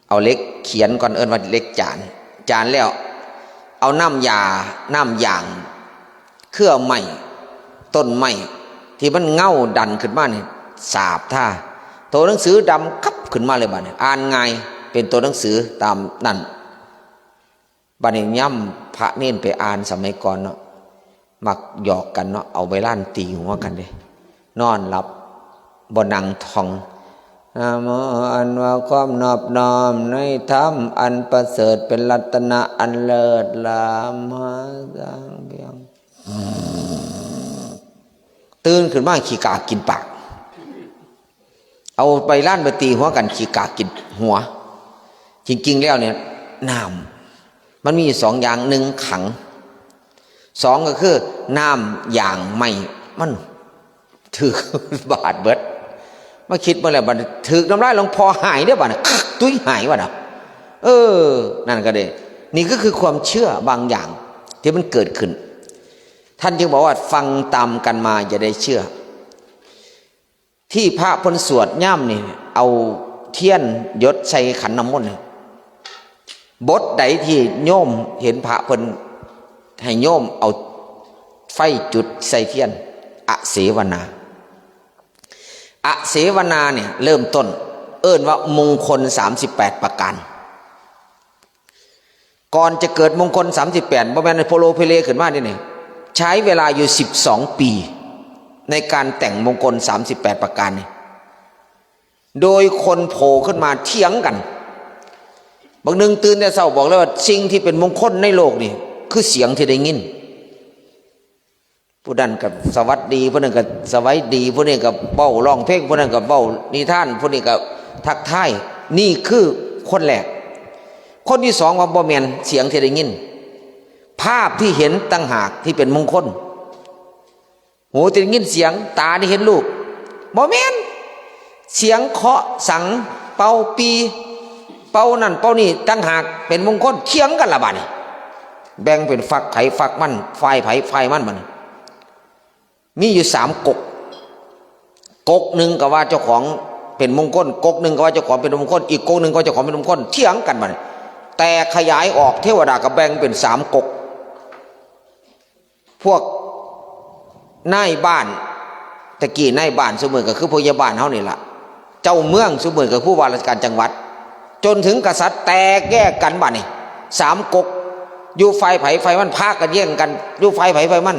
เอาเหล็กเขียนก่อน เอิ้นว่าเหล็กจาน จานแล้ว เอาน้ำยา น้ำยาง เครือไม้ ต้นไม้ ตี้มันเงาดันขึ้นมานี่ สาบทา ตั๋วหนังสือดำกั๊บขึ้นมาเลยบัดนี้ อ่านง่าย เป๋นตั๋วหนังสือต๋ามนั้น บัดนี้ยามพระเณรไปอ่านสมัยก่อนเนาะ มักหยอกกั๋นเนาะ เอาใบลานตีหัวกั๋นเด้ นอนหลับ บ่นั่งท่อง นะโม อันว่าความนอบน้อมในธรรมอันประเสริฐ เป๋นรัตนะอันเลิศล้ำ มาสร้างเพียง ตื่นขึ้นมาขี้กากกิ๋นปาก เอาใบลานไปตีหัวกั๋น ขี้กากกิ๋นหัว จริงๆ แล้วเนี่ย น้ำมันมีอยู่สองอย่าง นึ่งขัง สองก็คือน้ำยางไม้ มันถืกบาดเบิด มาคิดเบิ่งแล้วบัดนี้ถืกน้ำลายหลวงพ่อหายเด้อบัดนี้ ตุ๊ยหายบัดน่ะ เออ นั่นก็เด้ นี่ก็คือความเจื้อบางอย่างตี้มันเกิดขึ้น ท่านจึงบอกว่าฟังต๋ามกั๋นมาอย่าได้เจื้อ ตี้พระเปิ้นสวดยามนี่ เอาเตียนหยดใส่ขันน้ำมนต์นี่ บทใดตี้โยมหันพระเปิ้น หื้อโยมเอาไฟจุดใส่เตียน อเสวนา อเสวนาเนี่ยเริ่มต้น เอิ้นว่ามงคลสามสิบแปดประก๋าน ก่อนจะเกิดมงคลสามสิบแปด บ่แม่นโผล่เพลขึ้นมานี่นี่ ใช้เวลาอยู่สิบสองปี๋ ในก๋านแต่งมงคลสามสิบแปดประก๋านนี่ โดยคนโผล่ขึ้นมาเถียงกั๋น บางนึ่งตื่นแต่เช้าบอกเลยว่าสิ่งตี้เป๋นมงคลในโลกนี่ คือเสียงตี้ได้ยิน ผู้นั้นก็สวัสดี ผู้นั้นก็สวัสดี ผู้นี้ก็เว้าร้องเพลง ผู้นั้นก็เว้านิทาน ผู้นี้ก็ทักทาย นี่คือคนแรก คนตี้สองว่าบ่แม่นเสียงตี้ได้ยิน ภาพตี้หันต่างหากตี้เป๋นมงคล หูตี้ได้ยินเสียง ต๋าตี้หันรูป บ่แม่น เสียงเคาะสัง เป่าปี่ เป่านั่นเป่านี่ต่างหากเป๋นมงคล เถียงกั๋นละบัดนี้ แบ่งเป๋นฝักใผฝักมัน ฝ่ายใผฝ่ายมันบัดนี้ มีอยู่สามก๊ก ก๊กนึ่งก็ว่าเจ้าของเป๋นมงคล ก๊กนึ่งก็ว่าเจ้าของเป๋นมงคล อีกก๊กนึ่งก็ว่าเจ้าของเป๋นมงคล เถียงกั๋นบัดนี้ แตกขยายออก เทวดาก็แบ่งเป๋นสามก๊ก พวกนายบ้าน ตะกี้นายบ้าน ซุมื้อก็คือผู้ใหญ่บ้านเฮานี่ล่ะ เจ้าเมือง ซุมื้อก็ผู้ว่าราชการจังหวัด จ๋นเถิงกษัตริย์ แตกแยกกั๋นบัดนี้ สามก๊ก อยู่ฝ่ายใผฝ่ายมัน พากั๋นแย่งกั๋น อยู่ฝ่ายใผฝ่ายมัน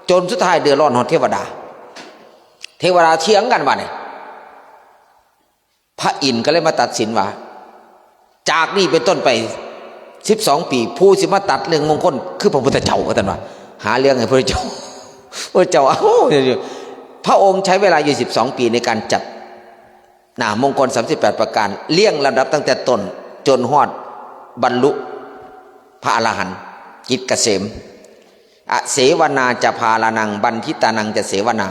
จ๋นสุดท้ายเดือดร้อนฮอดเทวดา เทวดาเถียงกั๋นบัดนี้ พระอินทร์ก็เลยมาตัดสินว่า จากนี้เป๋นต้นไปสิบสองปี๋ ผู้สิมาตัดเรื่องมงคลคือพระพุทธเจ้า ว่าซั่นว่า หาเรื่องหื้อพระพุทธเจ้า พระพุทธเจ้า เอ้า พระองค์ใช้เวลาอยู่สิบสองปี๋ในก๋านจัด นะ มงคลสามสิบแปดประก๋าน เรียงลำดับตั้งแต่ต้นจ๋นฮอดบรรลุพระอรหันต์ จิตเกษม อเสวนาจะพารานัง บัณฑิตานังจะเสวนา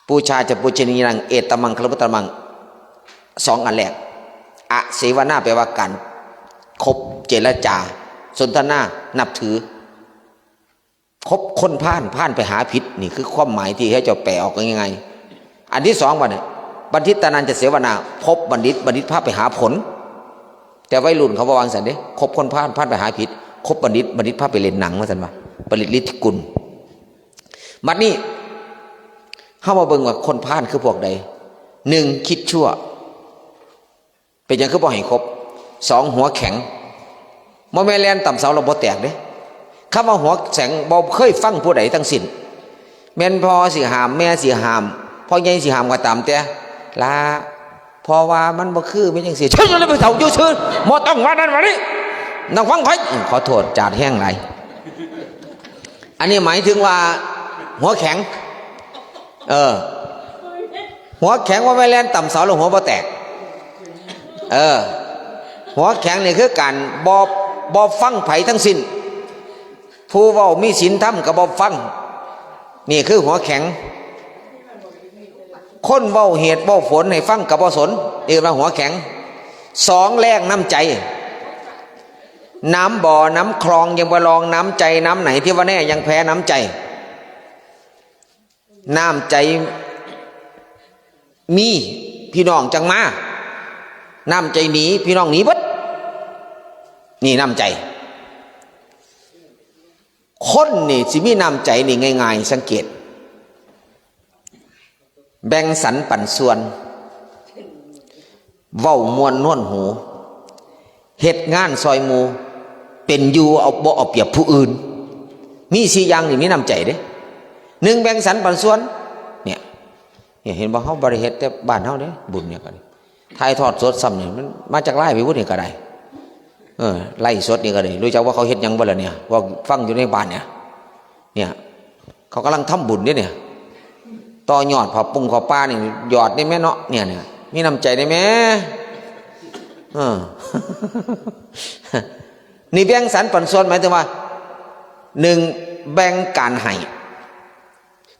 ปูชาจะปูชนียานัง เอตตมมังคลมุตตมัง สองอันแรก อเสวนาแปลว่าก๋านคบเจรจา สนทนา นับถือ คบคนพาล พาลไปหาผิด นี่คือความหมายตี้ข้าเจ้าแปลออกง่ายๆ อันตี้สองบัดนี้ บัณฑิตานันจะเสวนา พบบัณฑิต บัณฑิตพาไปหาผล แต่วัยรุ่นเขาบ่ว่าจั่งซั้นเด้ คบคนพาล พาลไปหาผิด คบบัณฑิต บัณฑิตพาไปเล่นหนัง ว่าซั่นวะ บัณฑิตฤทธิกุล บัดนี้ เฮามาเบิ่งว่าคนพาลคือพวกใด หนึ่ง คิดชั่ว เป็นหยังคือบ่ให้คบ สอง หัวแข็ง บ่แม่นแล่นต่ำเสาแล้วบ่แตกเด้ คำว่าหัวแข็ง บ่เคยฟังผู้ใดทั้งสิ้น แม่นพ่อสิห้าม แม่สิห้าม พ่อใหญ่สิห้ามก็ตามแต่ ละ เพราะว่ามันบ่คือ แม่นจั่งซี้ เชิญเลยไปเฒ่าอยู่ซื่อ บ่ต้องว่านั้นว่านี้ ต้องฟังไผ ขอโทษ จาดแฮงหลาย อันนี้หมายถึงว่า หัวแข็ง เออ หัวแข็ง บ่แม่นแล่นต่ำเสาแล้วหัวบ่แตก เออ หัวแข็งนี่คือการบ่ บ่ฟังไผทั้งสิ้น ผู้เว้ามีศีลธรรมก็บ่ฟัง นี่คือหัวแข็ง คนเว้าเหตุเว้าผลให้ฟังก็บ่สน เอิ้นว่าหัวแข็ง สอง แล้งน้ำใจ๋ น้ำบ่อน้ำคลองยังบ่รองน้ำใจ๋ น้ำไหนที่ว่าแน่ยังแพ้น้ำใจ๋ น้ำใจ๋มี พี่น้องจั่งมา น้ำใจ๋หนี พี่น้องหนีเบิด นี่น้ำใจ๋ คนนี่สิมีน้ำใจ๋นี่ง่ายๆ สังเกต แบ่งสรรปันส่วน เว้าม่วนนวลหู เฮ็ดงานซ่อยหมู่ เป็นอยู่เอา บ่เอาเปรียบผู้อื่น มีสี่อย่างนี่มีน้ำใจ๋เด้ หนึ่ง แบ่งสรรปันส่วน เนี่ย เนี่ย เห็นบ่ เฮาบ่ได้เฮ็ดแต่บ้านเฮาเด้ บุญเนี่ยก็ดี ถ่ายทอดสดซ้ำนี่ มันมาจากไลฟ์ไปพุ้นนี่ก็ได้ เออ ไลฟ์สดนี่ก็ได้ ฮู้จักว่าเขาเฮ็ดหยังบ่ล่ะเนี่ย ว่าฟังอยู่ในบ้านเนี่ย เนี่ย เขากำลังทำบุญเด้เนี่ย ต่อยอดผ้าปุ้งผ้าป่านี่ หยอดนี่แม่เนาะ เนี่ย เนี่ย มีน้ำใจ๋นี่แม่ เออ นี่แบ่งสรรปันส่วนหมายถึงว่า หนึ่ง แบ่งการให้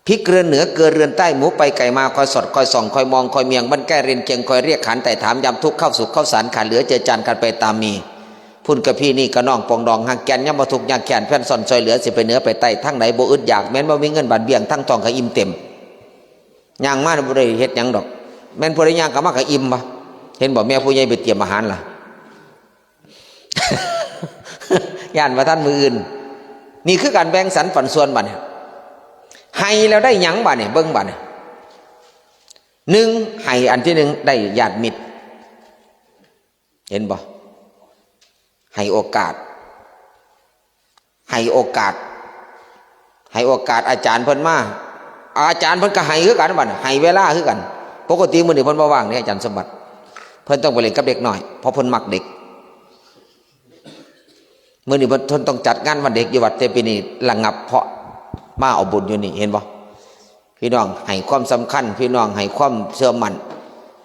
พลิกเรือนเหนือเกลือเรือนใต้ หมู่ไปไก๋มา คอยสอดคอยส่อง คอยมองคอยเมียง บ้านใก้เรือนเคียง คอยเรียกขานไต่ถาม ยามทุกข์ข้าวสุกข้าวสารขาดเหลือ เจือจานกันไปตามมี พุ้นก็พี่นี่ก็น้อง ปองดองฮักแก่น ยามบ่ทุกข์ยากแค้น แฟนซ่อนซ่อยเหลือ สิไปเหนือไปใต้ ทางใดบ่อึดอยาก แม้นบ่มีเงินบาทเบี้ย ทั้งท้องก็อิ่มเต็ม ย่างมาบ่ได้เฮ็ดหยังดอก แม่นผู้ใดย่างเข้ามาก็อิ่มบ่ เห็นบ่ แม่ผู้ใหญ่ไปเตรียมอาหารล่ะ ย้านบ่ทันมื้ออื่น นี่คือการแบ่งสรรปันส่วนบัดนี้ ให้แล้วได้หยังบัดนี้ เบิ่งบัดนี้ หนึ่ง ให้อันที่หนึ่งได้ญาติมิตร เห็นบ่ ให้โอกาส ให้โอกาส ให้โอกาสอาจารย์เพิ่นมา อาจารย์เพิ่นก็ให้คือกันบัดนี้ ให้เวลาคือกัน ปกติมื้อนี้เพิ่นบ่ว่างเด้ อาจารย์สมบัติ เพิ่นต้องไปเล่นกับเด็กน้อย เพราะเพิ่นมักเด็ก มื้อนี้เพิ่นต้องจัดงานวันเด็กอยู่วัด แต่ปี๋นี้ระงับ เพราะมาเอาบุญอยู่นี่ เห็นบ่ พี่น้องให้ความสำคัญ พี่น้องให้ความเชื่อมั่น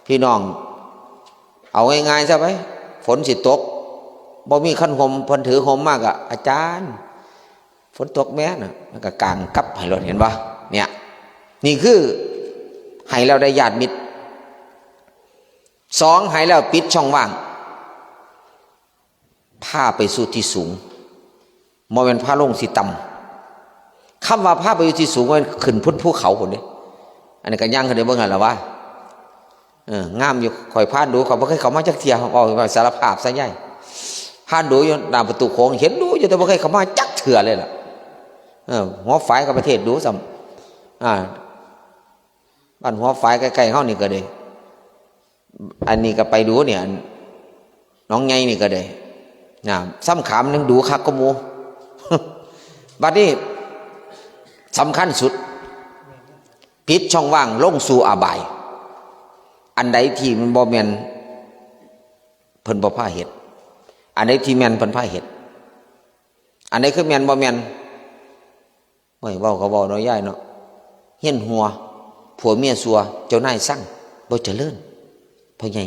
พี่น้องเอาง่ายๆ ซะไป ฝนสิตก บ่มีคันห่ม เพิ่นถือห่มมาก็ อาจารย์ ฝนตกแหม นะ มันก็กางกับให้โลด เห็นบ่ เนี่ย นี่คือให้แล้วได้ญาติมิตร สอง ให้แล้วปิดช่องว่าง พาไปสู่ที่สูง บ่แม่นพาลงที่ต่ำ คำว่าพาไปอยู่ที่สูง มันขึ้นพุ้นภูเขาพุ้นเด้ อันนี้ก็ย่างขึ้นไปเบิ่งหั่นล่ะว่า เออ งามอยู่ ข้อยผ่านดู๋ ข้อยบ่เคยเข้ามาจักเทื่อ เว้าสารภาพซะใหญ่ ผ่านดู๋อยู่หน้าประตู๋โขง เห็นดู๋อยู่ แต่บ่เคยเข้ามาจักเทื่อเลยล่ะ เออ หัวฝายก็ไปเทศน์ดู๋ซ้ำ อ่า บ้านหัวฝายใก้ๆ เฮานี่ก็ได้ อันนี้ก็ไปดู๋เนี่ย หนองใหญ่นี่ก็ได้ นะ ซ้ำขามยังดู๋คักกว่าหมู่ บัดนี้สำคัญสุด ปิดช่องว่างลงสู่อบาย อันใดที่มันบ่แม่น เพิ่นบ่พาเฮ็ด อันใดที่แม่นเพิ่นพาเฮ็ด อันใดคือแม่นบ่แม่น โอ้ย เว้าก็เว้าเนาะยายเนาะ เฮี้ยนหัว ผัวเมียซัว เจ้านายซัง บ่เจริญ พ่อใหญ่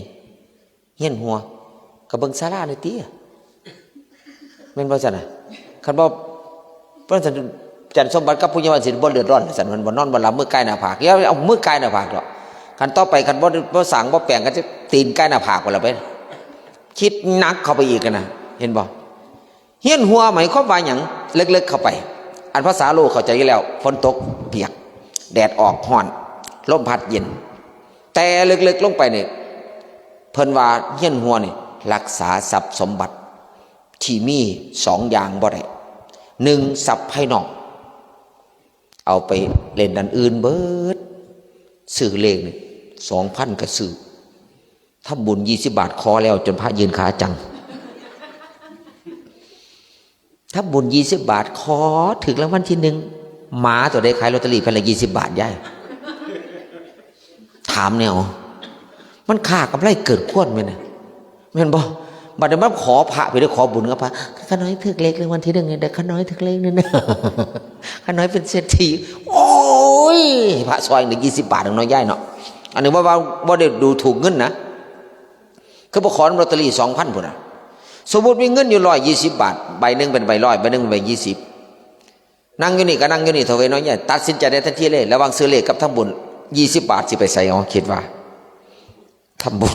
เฮี้ยนหัว ก็เบิ่งศาลานี่ติ แม่นบ่ซั่นน่ะ คันบ่ เพิ่นซั่น อาจารย์สมบัติกับผู้ใหญ่บ้านสิบ่เดือดร้อนซั่น มันบ่นอนบ่หลับ มือก่ายหน้าผาก เดี๋ยวเอามือก่ายหน้าผากเถาะ คันต่อไปคันบ่ บ่สร้างบ่แปลงก็จะตีนก่ายหน้าผากพุ้นล่ะไป คิดหนักเข้าไปอีกอะนะ เห็นบ่ เฮี้ยนหัวหมายความว่าหยัง ลึกๆ เข้าไป อันภาษาโลกเข้าใจ๋อยู่แล้ว ฝนตกเปียก แดดออกฮ้อน ลมพัดเย็น แต่ลึกๆ ลงไปนี่ เพิ่นว่าเฮี้ยนหัวนี่ รักษาทรัพย์สมบัติ ตี้มีสองอย่างบ่ได้ หนึ่ง ทรัพย์ภายนอก เอาไปเล่นอันอื่นเบิด ซื้อเลขนี่ สองพัน ก็ซื้อ ทำบุญยี่สิบบาท ขอแล้วจ๋นพระยื่นขาจั่ง ทำบุญยี่สิบบาท ขอถืกรางวัลตี้นึ่ง หมาตั๋วใดขายลอตเตอรี่แผ่นละยี่สิบบาท ยาย ถามแนว มันค้ากำไรเกินควรไหมนะ แม่นบ่ บัดนี้มาขอพระไปด้วย ขอบุญกับพระ ข้าน้อยถืกเลขรางวัลตี้นึ่งเด้อ ข้าน้อยถืกเลขนึ่งเด้อ ข้าน้อยเป๋นเศรษฐี โอ๊ย พระซอยนึ่งยี่สิบบาทเนาะ ยายเนาะ อันนี้ว่า ว่า บ่ได้ดูถูกเงินนะ คือบ่ขอนำลอตเตอรี่สองพันพุ้นน่ะ สมมุติมีเงินอยู่ร้อยยี่สิบบาท ใบนึ่งเป๋นใบร้อย ใบนึ่งเป๋นใบยี่สิบ นั่งอยู่นี่ก็นั่งอยู่นี่เถาะเว้ยเนาะ ยาย ตัดสินใจ๋ได้ตันทีเลย ระหว่างซื้อเลขกับทำบุญ ยี่สิบบาท สิไปใส เอา กึ๊ดว่า ทำบุญ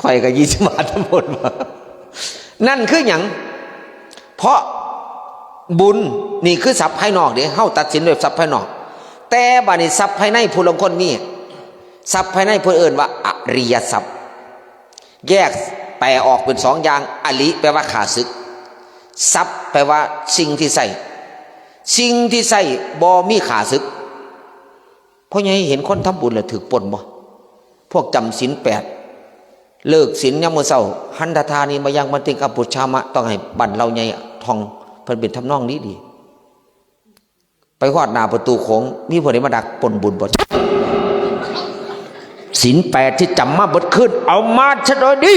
ข้อยก็ยี่สิบบาท ทำบุญ นั่นคือหยัง เพราะบุญนี่คือทรัพย์ภายนอกเด้ เฮาตัดสินด้วยทรัพย์ภายนอก แต่บัดนี้ทรัพย์ภายในผู้ลางคนมี ทรัพย์ภายในเพิ่นเอิ้นว่าอริยทรัพย์ แยกแปลออกเป๋นสองอย่าง อริ แปลว่าข้าศึก ทรัพย์ แปลว่าสิ่งตี้ใซ้ สิ่งตี้ใซ้บ่มีข้าศึก พ่อใหญ่เห็นคนทำบุญแล้วถืกปล้นบ่ พวกจ๋ำศีลแปด เลิกศีลยามมื้อเช้า หันทฏฐานิมะยัง มันติง อปุชฌามะ ต้องหื้อบั้นเหล่าใหญ่ท่อง เปิ้นเป๋นทำนองดีๆ ไปฮอดหน้าประตู๋โขง มีผู้ใดมาดักปล้นบุญบ่ ศีลแปดตี้จ๋ำมาเบิดคืน เอามาซะโดยดี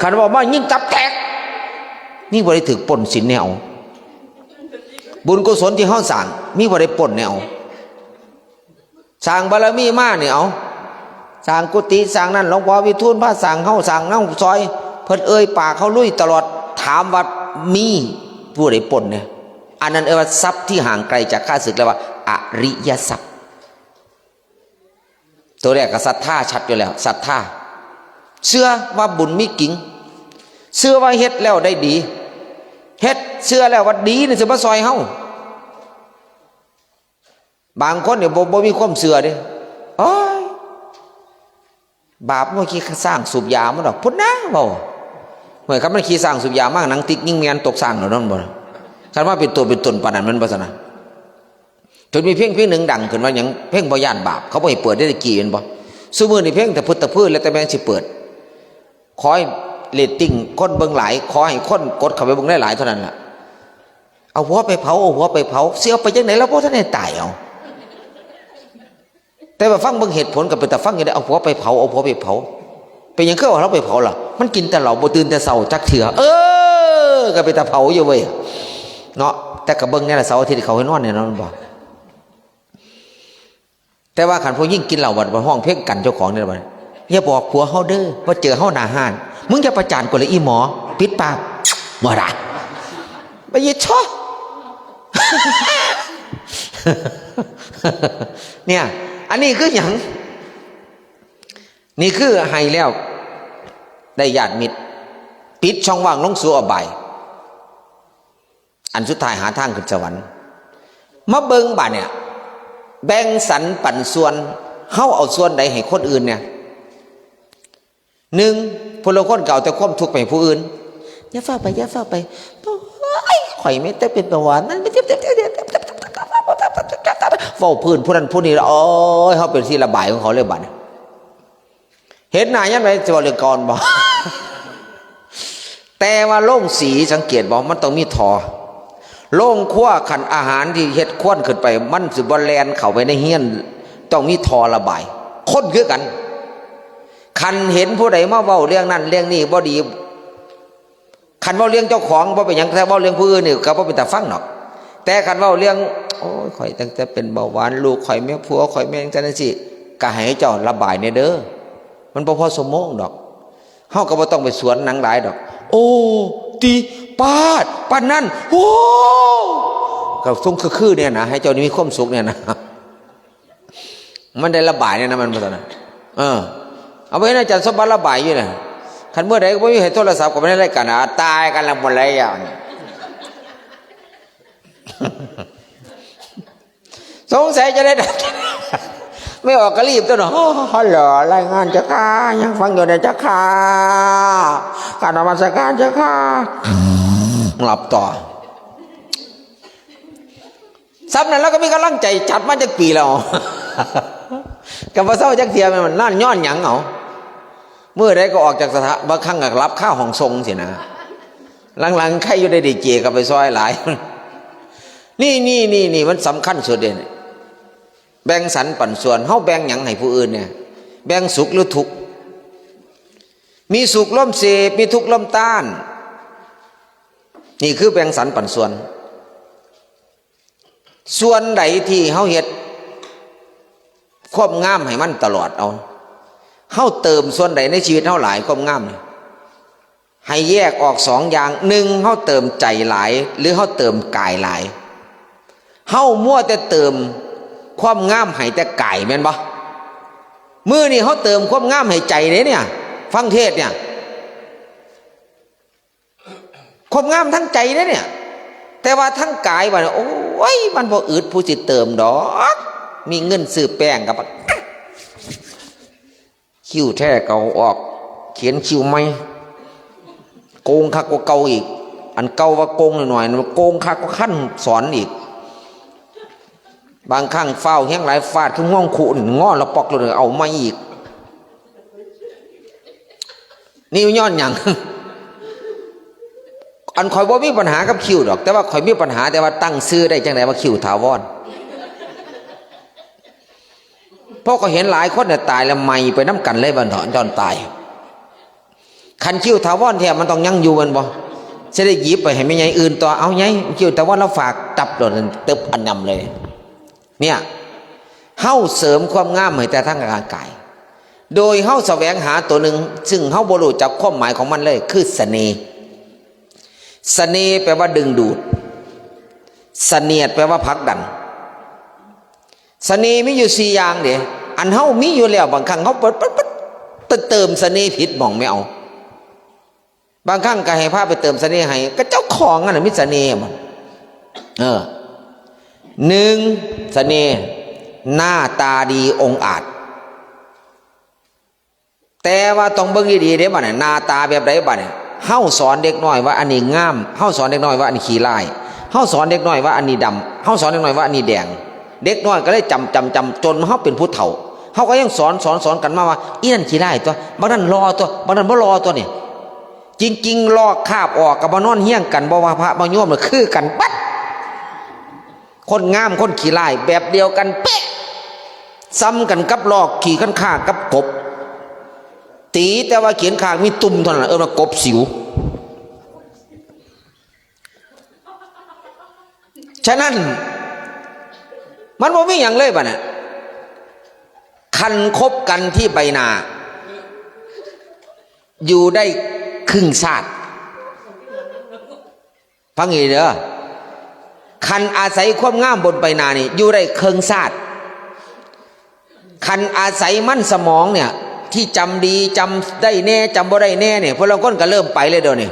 คันว่ามายิงตับแตก มีผู้ใดถืกปล้นศีลแนว บุญกุศลตี้เฮาสร้าง มีผู้ใดปล้นแนว สร้างบารมีมานี่ เอา สร้างกุฏิ สร้างนั่น หลวงพ่อวิทูลพาสร้าง เฮาสร้างนำซอย เปิ้นเอ่ยปากเฮาลุยตลอด ถามว่ามีผู้ใดปล้นเนี่ย อันนั้นเอิ้นว่าทรัพย์ตี้ห่างไกลจากข้าศึก เรียกว่าอริยทรัพย์ ตั๋วแรกก็ศรัทธา ชัดอยู่แล้ว ศรัทธา เจื้อว่าบุญมีจริง เจื้อว่าเฮ็ดแล้วได้ดี เฮ็ด เจื้อแล้วว่าดีนี่สิมาซอยเฮา บางคนนี่บ่ บ่มีความเจื้อเด้ โอ๊ย บาปมันขี้ซ้างสูบยามันดอก พุ้นนะ เว้า เมื่อคันมันขี้ซ้างสูบยามา หนังติ๊กยิงแม่นตกซ้างแล้วนั่นบ่ คันว่าเป๋นตั๋วเป๋นตนปานนั้น แม่นบ่ซั่นนะ จ๋นมีเพลงเพลงนึ่งดังขึ้นว่าหยัง เพลงบ่ย้านบาป เขาบ่หื้อเปิดได้ตะกี้แม่นบ่ ซุมื้อนี่เพลงตะพึดตะพือ แล้วแต่แม่นสิเปิด ขอหื้อเรตติ้งคนเบิ่งหลาย ขอหื้อคนกดเข้าไปเบิ่งหลายๆ เท่านั้นล่ะ เอาหัวไปเผา เอาหัวไปเผา สิเอาไปจั่งใด ลาวบ่ทันได้ต๋าย เอา แต่ว่าฟังเบิ่งเหตุผลก็เป๋นตาฟังอยู่เด้ เอาหัวไปเผา เอาหัวไปเผา เป๋นหยังคือเอาลาวไปเผาล่ะ มันกิ๋นแต่เหล้าบ่ตื่นแต่เช้าจักเทื่อ เออ ก็เป๋นตาเผาอยู่เว้ย เนาะ แต่ก็เบิ่งแน่ล่ะ เสาร์อาทิตย์เขาหื้อนอนแน่นอนบ่ แต่ว่าคันผู้ญิงกิ๋นเหล้าบัดฮ้องเพลงกั๋นเจ้าของนี่ล่ะบัด อย่าบอกผัวเฮาเด้อ ว่าเจอเฮาหน้าฮ้าน มึงอย่าประจ๋านกูเลยอี่หมอ ปิดปาก บ่ได้ บ่ยิดชอ เนี่ย อันนี้คือหยัง นี่คือให้แล้วได้ญาติมิตร ปิดช่องว่างลงสู่อบาย อันสุดท้ายหาตางขึ้นสวรรค์ มาเบิ่งบาดเนี่ย แบ่งสรรปันส่วน เฮาเอาส่วนใดให้คนอื่นเนี่ย หนึ่ง ผู้ลางคนก็เอาแต่ความทุกข์ไปให้ผู้อื่น อย่าฟ้าวไป อย่าฟ้าวไป โอ๊ย ข้อยแม่นแต่เป๋นเบาหวาน มัน เว้าพื้นผู้นั้นผู้นี้ โอ๊ย เฮาเป๋นตี้ระบายของเขาเลยบาดเนี่ย เห็นหน้ายามใดสิเว้าเรื่องเก่าบ่ แต่ว่าโรงสีสังเกตบ่ มันต้องมีท่อ โรงครัวคันอาหารตี้เฮ็ดควันขึ้นไป มันสิบ่แล่นเข้าไปในเฮือน ต้องมีท่อระบาย คนคือกั๋น คันเห็นผู้ใดมาเว้าเรื่องนั้นเรื่องนี้บ่ดี คันเว้าเรื่องเจ้าของบ่เป๋นหยัง แต่เว้าเรื่องผู้อื่นนี่ก็บ่เป๋นตาฟังดอก แต่คันเว้าเรื่อง โอ๊ย ข้อยตั้งแต่เป๋นเบาหวาน ลูกข้อยแม่ ผัวข้อยแม่ จั่งซั้นจั่งซี้ ก็ให้เจ้าระบายแน่เด้อ มันบ่พอชั่วโมงดอก เฮาก็บ่ต้องไปสวนหนังหลายดอก โอ้ ติ ปาด ปานนั้น โอ้ ก็ทรงคือๆ เนี่ยนะ ให้เจ้านี่มีความสุขเนี่ยนะ มันได้ระบายเนี่ยนะ มันบ่ซั่นน่ะ เออ เอาไว้ในอาจารย์สมบัติระบายอยู่น่ะ คันเมื่อใดก็บ่มีให้โทรศัพท์ก็บ่ได้รายการน่ะ ตายกันแล้วหมดแล้ว สงสัยจะได้ ไม่ออกก็รีบตั๊วเนาะ ฮัลโหล รายงานเจ้าข้า ยังฟังอยู่นะเจ้าข้า กราบนมัสการเจ้าข้า หลับต่อ ซ้ำนั้นลาวก็มีก๋ำลังใจ๋จัดมาจักปี๋แล้ว ก็บ่เซาจักเทื่อ แม่นบ่ นั่นย้อนหยังเอา มื้อใดก็ออกจากสถา บางครั้งก็หลับคาห้องส่งซี้นะ หลังๆ ใค่อยู่ได้ดีเจก็ไปซอยหลาย นี่ นี่ นี่ นี่มันสำคัญสุดเด้ แบ่งสรรปันส่วน เฮาแบ่งหยังหื้อผู้อื่นเนี่ย แบ่งสุขหรือทุกข์ มีสุขลมเสพ มีทุกข์ลมต้าน นี่คือแบ่งสรรปันส่วน ส่วนใดตี้เฮาเฮ็ดความงามหื้อมันตลอด เอา เฮาเติมส่วนใดในจีวิตเฮาหลาย ความงามนี่ หื้อแยกออกสองอย่าง นึ่ง เฮาเติมใจ๋หลาย หรือเฮาเติมก๋ายหลาย เฮามัวแต่เติมความงามหื้อแต่ก๋าย แม่นบ่ มื้อนี้เฮาเติมความงามหื้อใจ๋เด้เนี่ย ฟังเทศน์เนี่ย ความงามตางใจ๋เด้เนี่ย แต่ว่าตางก๋ายว่า โอ๊ย มันบ่อึดผู้สิเติมดอก มีเงินซื้อแป้งก็ คิ้วแท้ก็เอาออก เขียนคิ้วใหม่ โก่งคักกว่าเก่าอีก อันเก่าว่าโก่งน้อยๆ โก่งคักกว่าคันสอนอีก บางครั้งฟ้าวแฮงหลาย ฟาดคือง่วงคุ งอละปอกเลย เอาใหม่อีก นี่ย้อนหยัง อันข้อยบ่มีปัญหากับคิ้วดอก แต่ว่าข้อยมีปัญหาแต่ว่าตั้งจื้อได้จั่งใดว่าคิ้วถาวร เพราะข้อยหันหลายคนเนี่ยต๋ายแล้วไหม้ไปนำกั๋นเลยบัดเถาะ ย้อนต๋าย คันคิ้วถาวรแท้มันต้องยังอยู่แม่นบ่ สิได้หยิบไปหื้อแม่ใหญ่อื่นต่อ เอาใหญ่ คิ้วถาวรลาวฝาก ตับโลด ตึบอันยำเลย เนี่ย เฮาเสริมความงามหื้อแต่ตางร่างก๋าย โดยเฮาแสวงหาตั๋วนึ่ง ซึ่งเฮาบ่ฮู้จักความหมายของมันเลย คือเสน่ห์ เสน่ห์แปลว่าดึงดูด เสนียดแปลว่าผลักดัน เสน่ห์มีอยู่สี่อย่างเด้ อันเฮามีอยู่แล้ว บางครั้งเฮาเปิด เปิด เปิด เติมเสน่ห์ผิดหม่องแม่นเอา บางครั้งก็หื้อพาไปเติมเสน่ห์หื้อ ก็เจ้าของนั่นน่ะมีเสน่ห์หมด เออ นึ่ง เสน่ห์ หน้าต๋าดีองอาจ แต่ว่าต้องเบิ่งดีๆ เด้บัดนี้ หน้าต๋าแบบใดบัดนี้ เฮาสอนเด็กน้อยว่าอันนี้งาม เฮาสอนเด็กน้อยว่าอันนี้ขี้ร้าย เฮาสอนเด็กน้อยว่าอันนี้ดำ เฮาสอนเด็กน้อยว่าอันนี้แดง เด็กน้อยก็เลยจ๋ำ จ๋ำ จ๋ำ จ๋นเฮาเป๋นผู้เฒ่า เฮาก็ยังสอน สอน สอนกั๋นมาว่า อี้นั่นขี้ร้ายตั๊ว บักนั่นหล่อตั๊ว บักนั่นบ่หล่อตั๊วนี่ จริงๆ ลอกคราบออกกับมานอนเฮียงกั๋น บ่ว่าพระบ่โยมน่ะคือกั๋นเบิด คนงามคนขี้ร้ายแบบเดียวกั๋นเป๊ะ ส่ำกั๋นกับลอกขี้คันคากกับกบ ตี๋แต่ว่าขี้คันคากมีตุ่มเท่านั้น เอิ้นว่ากบสิว ฉะนั้น มันบ่มีหยังเลยบัดนี้ คันคบกั๋นตี้ใบหน้า อยู่ได้ครึ่งชาติ ฟังดีๆ เด้อ คันอาศัยความงามบนใบหน้านี่ อยู่ได้เคิ่งชาติ คันอาศัยมันสมองเนี่ย ตี้จ๋ำดี จ๋ำได้แน่ จ๋ำบ่ได้แน่เนี่ย ผู้ลางคนก็เริ่มไปเลยเดี๋ยวนี้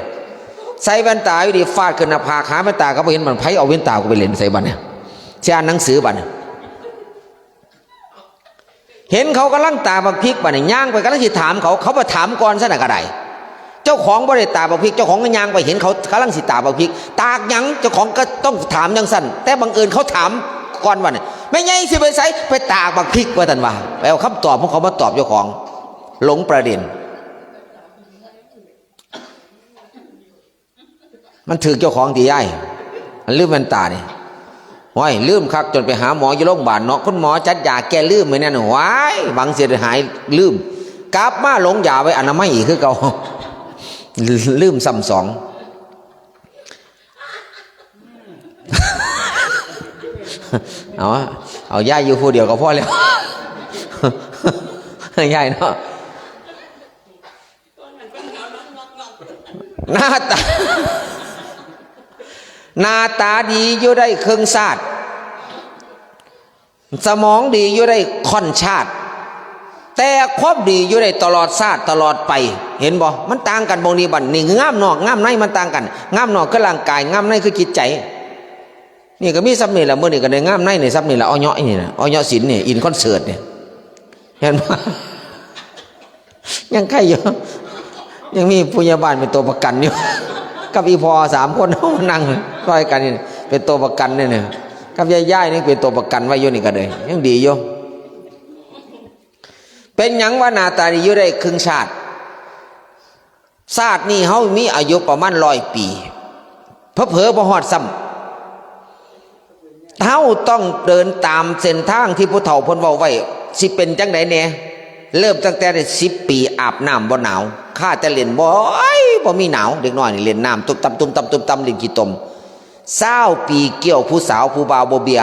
ใส่แว่นต๋าอยู่ดี ฟาดขึ้นหน้าผาก หาแว่นต๋าก็บ่เห็น มันไผเอาแว่นต๋ากูไปเล่นใส่บัดเนี่ย สิอ่านหนังสือบัดเนี่ย หันเขาก่ำลังตากบักพริกบัดนี้ ย่างไปก่ำลังสิถามเขา เขาบ่ถามก่อนซั้นน่ะก็ได้ เจ้าของบ่ได้ตากบักพริก เจ้าของก็ย่างไปหันเขาก่ำลังสิตากบักพริก ตากหยัง เจ้าของก็ต้องถามจั่งซั้น แต่บังเอิญเขาถามก่อนว่า "แม่ใหญ่สิไปไส" "ไปตากบักพริก" ว่าซั่นว่า ไปเอากำตอบของเขามาตอบเจ้าของ หลงประเด็น มันถืกเจ้าของติยาย มันลืมแว่นต๋านี่ โอ้ย ลืมคัก จ๋นไปหาหมออยู่โรงบาลเนาะ คุณหมอจัดยาแก้ลืมไว้แน่น โอ้ย หวังสิได้หายลืม กลับมาหลงยาไว้อนามัยอีกคือเก่า ลืมซ้ำสอง เอา เอายายอยู่ผู้เดียวก็พอแล้ว ยายเนาะ หน้าต๋า หน้าต๋าดีอยู่ได้เคิ่งชาติ สมองดีอยู่ได้ค่อนชาติ แต่ความดีอยู่ได้ตลอดชาติตลอดไป หันบ่ มันต่างกั๋นบ่องนี้บัด นี่งามนอกงามในมันต่างกั๋น งามนอกคือร่างก๋าย งามในคือจิตใจ๋ นี่ก็มีซ่ำนี่แหละ มื้อนี้ก็ได้งามในนี่ซ่ำนี่แหละ ออยนี่นะ ออยศีลนี่ อินคอนเสิร์ตนี่ หันบ่ ยังไคอยู่ ยังมีผู้ใหญ่บ้านเป๋นตั๋วประกั๋นอยู่ กับอี่พ่อสามคนเฮานั่งซอยกั๋นนี่ เป๋นตั๋วประกั๋นเนี่ย กับยายๆ นี่เป๋นตั๋วประกั๋นไว้อยู่นี่ก็เลย ยังดีอยู่ เป๋นหยังว่าหน้าต๋าดีอยู่ได้เคิ่งชาติ ซาตินี้เฮามีอายุประมาณร้อยปี๋ เผลอๆ บ่ฮอดซ้ำ เฮาต้องเดินต๋ามเส้นตางตี้ผู้เฒ่าเปิ้นเว้าไว้ สิเป๋นจั่งใดแหน่ เริ่มตั้งแต่ได้สิบปี๋ อาบน้ำบ่หนาว คาแต่เล่น บ่อย บ่มีหนาว เด็กน้อยนี่เล่นน้ำตุ๊บตับตุ๊บตับตุ๊บตับ เล่นขี้ตม ซาวปี๋เกี่ยวผู้สาวผู้บ่าวบ่เบีย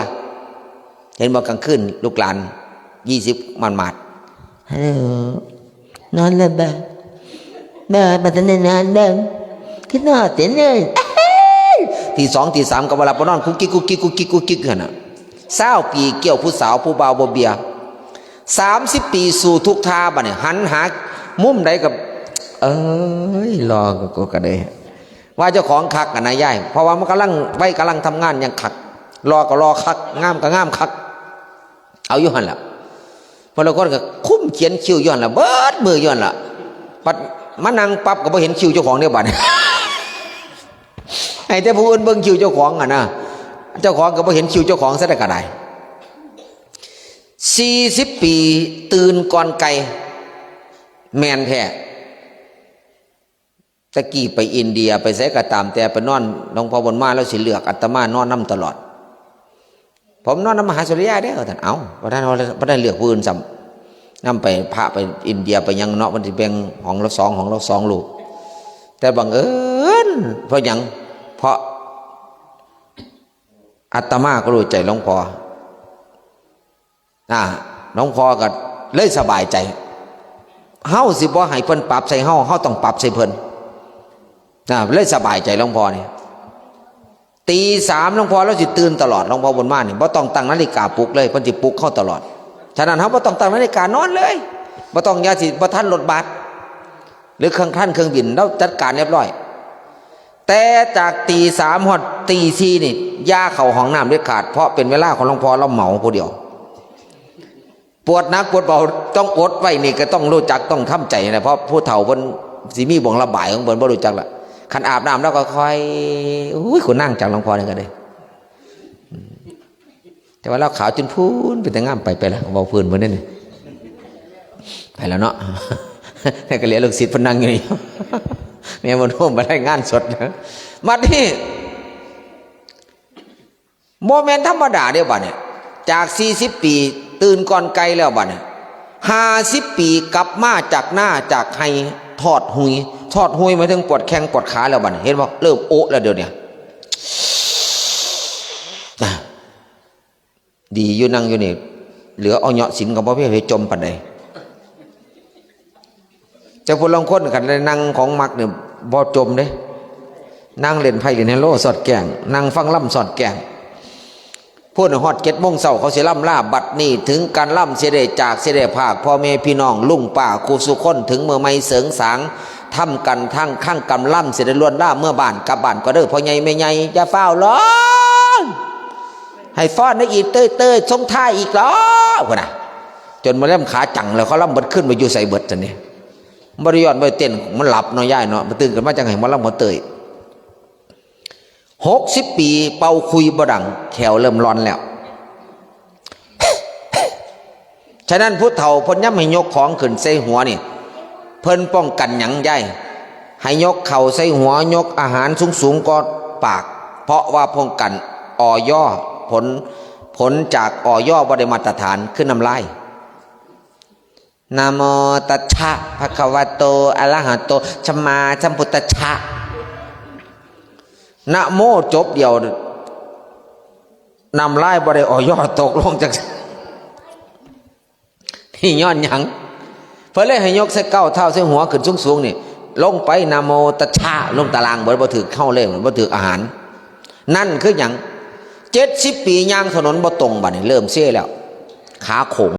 หันบ่ ก๋างคืนลูกหลาน ยี่สิบหมาดๆ ฮัลโหล นอนแล้วบ่ บ่ บ่ทันได้นอนเบิ่ง กึ๊ดฮอดเต๋เลย ตีสองตีสามก็บ่หลับบ่นอน กุ๊กกิ๊กกุ๊กกิ๊กกุ๊กกิ๊กกุ๊กกิ๊กหั้นน่ะ ซาวปี๋เกี่ยวผู้สาวผู้บ่าวบ่เบีย สามสิบปี๋สู่ทุกท่าบัดนี้ หันหามุมใดก็ เอ้ย รอก็ ก็ ก็ได้ ว่าเจ้าของคักอะนะยาย เพราะว่ามันก่ำลัง วัยก่ำลังทำงานยังคัก รอก็รอคัก งามก็งามคัก เอาอยู่หั้นแหละ บางคนก็คุมเขียนคิ้วอยู่หั้นแหละ เบิดมื้ออยู่หั้นแหละ ปัดมานั่งปั๊บก็บ่หันคิ้วเจ้าของเด้บัดนี้ หันแต่ผู้อื่นเบิ่งคิ้วเจ้าของอะนะ เจ้าของก็บ่หันคิ้วเจ้าของซะได้ก็ได้ สี่สิบปี๋ตื่นก่อนไก่ แม่นแท้ ตะกี้ไปอินเดียไปไสก็ต๋ามแต่ไปนอน หลวงพ่อบุญมาลาวสิเลือกอาตมานอนนำตลอด ผมนอนนำมหาสุริยะเด้อ ท่าน เอ้า บ่ทัน บ่ทันเลือกผู้อื่นซ้ำ นำไปพระไปอินเดียไปหยังเนาะ มันสิแบ่งห้องละสอง ห้องละสองลูก แต่บังเอิญ เพราะหยัง เพราะอาตมาก็ฮู้ใจ๋หลวงพ่อ อ่า หลวงพ่อก็เลยสบายใจ๋ เฮาสิบ่ให้เปิ้นปรับใส่เฮา เฮาต้องปรับใส่เปิ้น อ่า เลยสบายใจ๋หลวงพ่อนี่ ตีสามหลวงพ่อลาวสิตื่นตลอด หลวงพ่อบุญมานี่ บ่ต้องตั้งนาฬิกาปลุกเลย เปิ้นสิปลุกเฮาตลอด ฉะนั้นเฮาบ่ต้องตั้งนาฬิกานอนเลย บ่ต้อง อย่าสิบ่ทันรถบัส หรือเครื่อง ทันเครื่องบิน ลาวจัดก๋านเรียบร้อย แต่จากตีสามฮอดตีสี่นี่ อย่าเข้าห้องน้ำเด็ดขาด เพราะเป๋นเวลาของหลวงพ่อลาวเหมาผู้เดียว ปวดหนักปวดเบาต้องอดไว้นี่ก็ต้องฮู้จัก ต้องทำใจ๋นะ เพราะผู้เฒ่าเปิ้นสิมีบ่วงระบายของเปิ้น บ่ฮู้จักละ คันอาบน้ำแล้วก็ค่อย อุ้ย คุณนางจากหลวงพ่อนี่ก็ได้ แต่ว่าลาวขาวจนพู้น เป๋นตางาม ไป ไปแล้ว เว้าพื้นเปิ้นนั่นนี่ ไปแล้วเนาะ แต่ก็เหลือลูกศิษย์เปิ้นนั่งอยู่นี่ แม่บุญโฮมไปรายงานสด บัดนี้ บ่แม่นธรรมดาเด้บัดนี้ จากสี่สิบปี๋ตื่นก่อนไก่แล้วบัดนี้ ห้าสิบปี๋กลับมาจากนาจากไฮ่ ถอดหุย ถอดหุยหมายถึงปวดแข้งปวดขาแล้วบัดนี้ หันบ่ เริ่มโอะแล้วเดี๋ยวนี้ ดีอยู่นั่งอยู่นี่ เหลือเอาเหยาะศีลก็บ่เพียงไปจ่มปานใด แต่ผู้ลางคนคันได้นั่งของมักนี่บ่จ่มเด้ นั่งเล่นไพ่เล่นไฮโลสอดแกล้ง นั่งฟังลำสอดแกล้ง พู้นฮอดเจ็ดโมงเช้าเขาสิลำลา บัดนี้เถิงก๋านลำสิได้จากสิได้พราก พ่อแม่พี่น้องลุงป้าคู่สู่คน เถิงมื้อใหม่เสิงสาง ทำก๋านทั้งคังกำลำสิได้ล่วงลาเมือบ้าน กลับบ้านก่อนเด้อ พ่อใหญ่แม่ใหญ่ อย่าฟ้าวร้อง ให้ฟ้อนได้อีกเต้ยๆ ส่งท้ายอีกแล้ว พู้นน่ะ จนมาเริ่มขาจั่งแล้ว เขาลำเบิดขึ้นไปอยู่ไสเบิดซั่นนี่ บ่ได้ย้อนบ่ได้เต้น มันหลับเนาะยายเนาะ มันตื่นขึ้นมาจั่งให้หมอลำหมอเต้ย หกสิบปี๋เป่าขลุ่ยบ่ดัง แข้วเริ่มร้อนแล้ว ฉะนั้นผู้เฒ่าเปิ้นยามให้ยกของขึ้นใส่หัวนี่ เปิ้นป้องกั๋นหยังยาย ให้ยกข้าวใส่หัว ยกอาหารสูงๆ ก่อปาก เพราะว่าป้องกั๋น อย ผล ผลจาก อย บ่ได้มาตรฐาน คือน้ำลาย นะโมตัสสะ ภะคะวะโต อะระหะโต สัมมาสัมพุทธัสสะ นะโมจบเดียว น้ำลายบ่ได้ อย ตกลงจัก นี่ย้อนหยัง เปิ้นเลยให้ยกใส่เก๊าเท้าใส่หัวขึ้นสูงๆ นี่ ลงไป นะโมตัสสะ ลงตาราง บ่ บ่ถืกเฮาเลย บ่ถืกอาหาร นั่นคือหยัง เจ็ดสิบปี๋ย่างถนนบ่ตรงบัดนี้ เริ่มเซแล้ว ขาโขง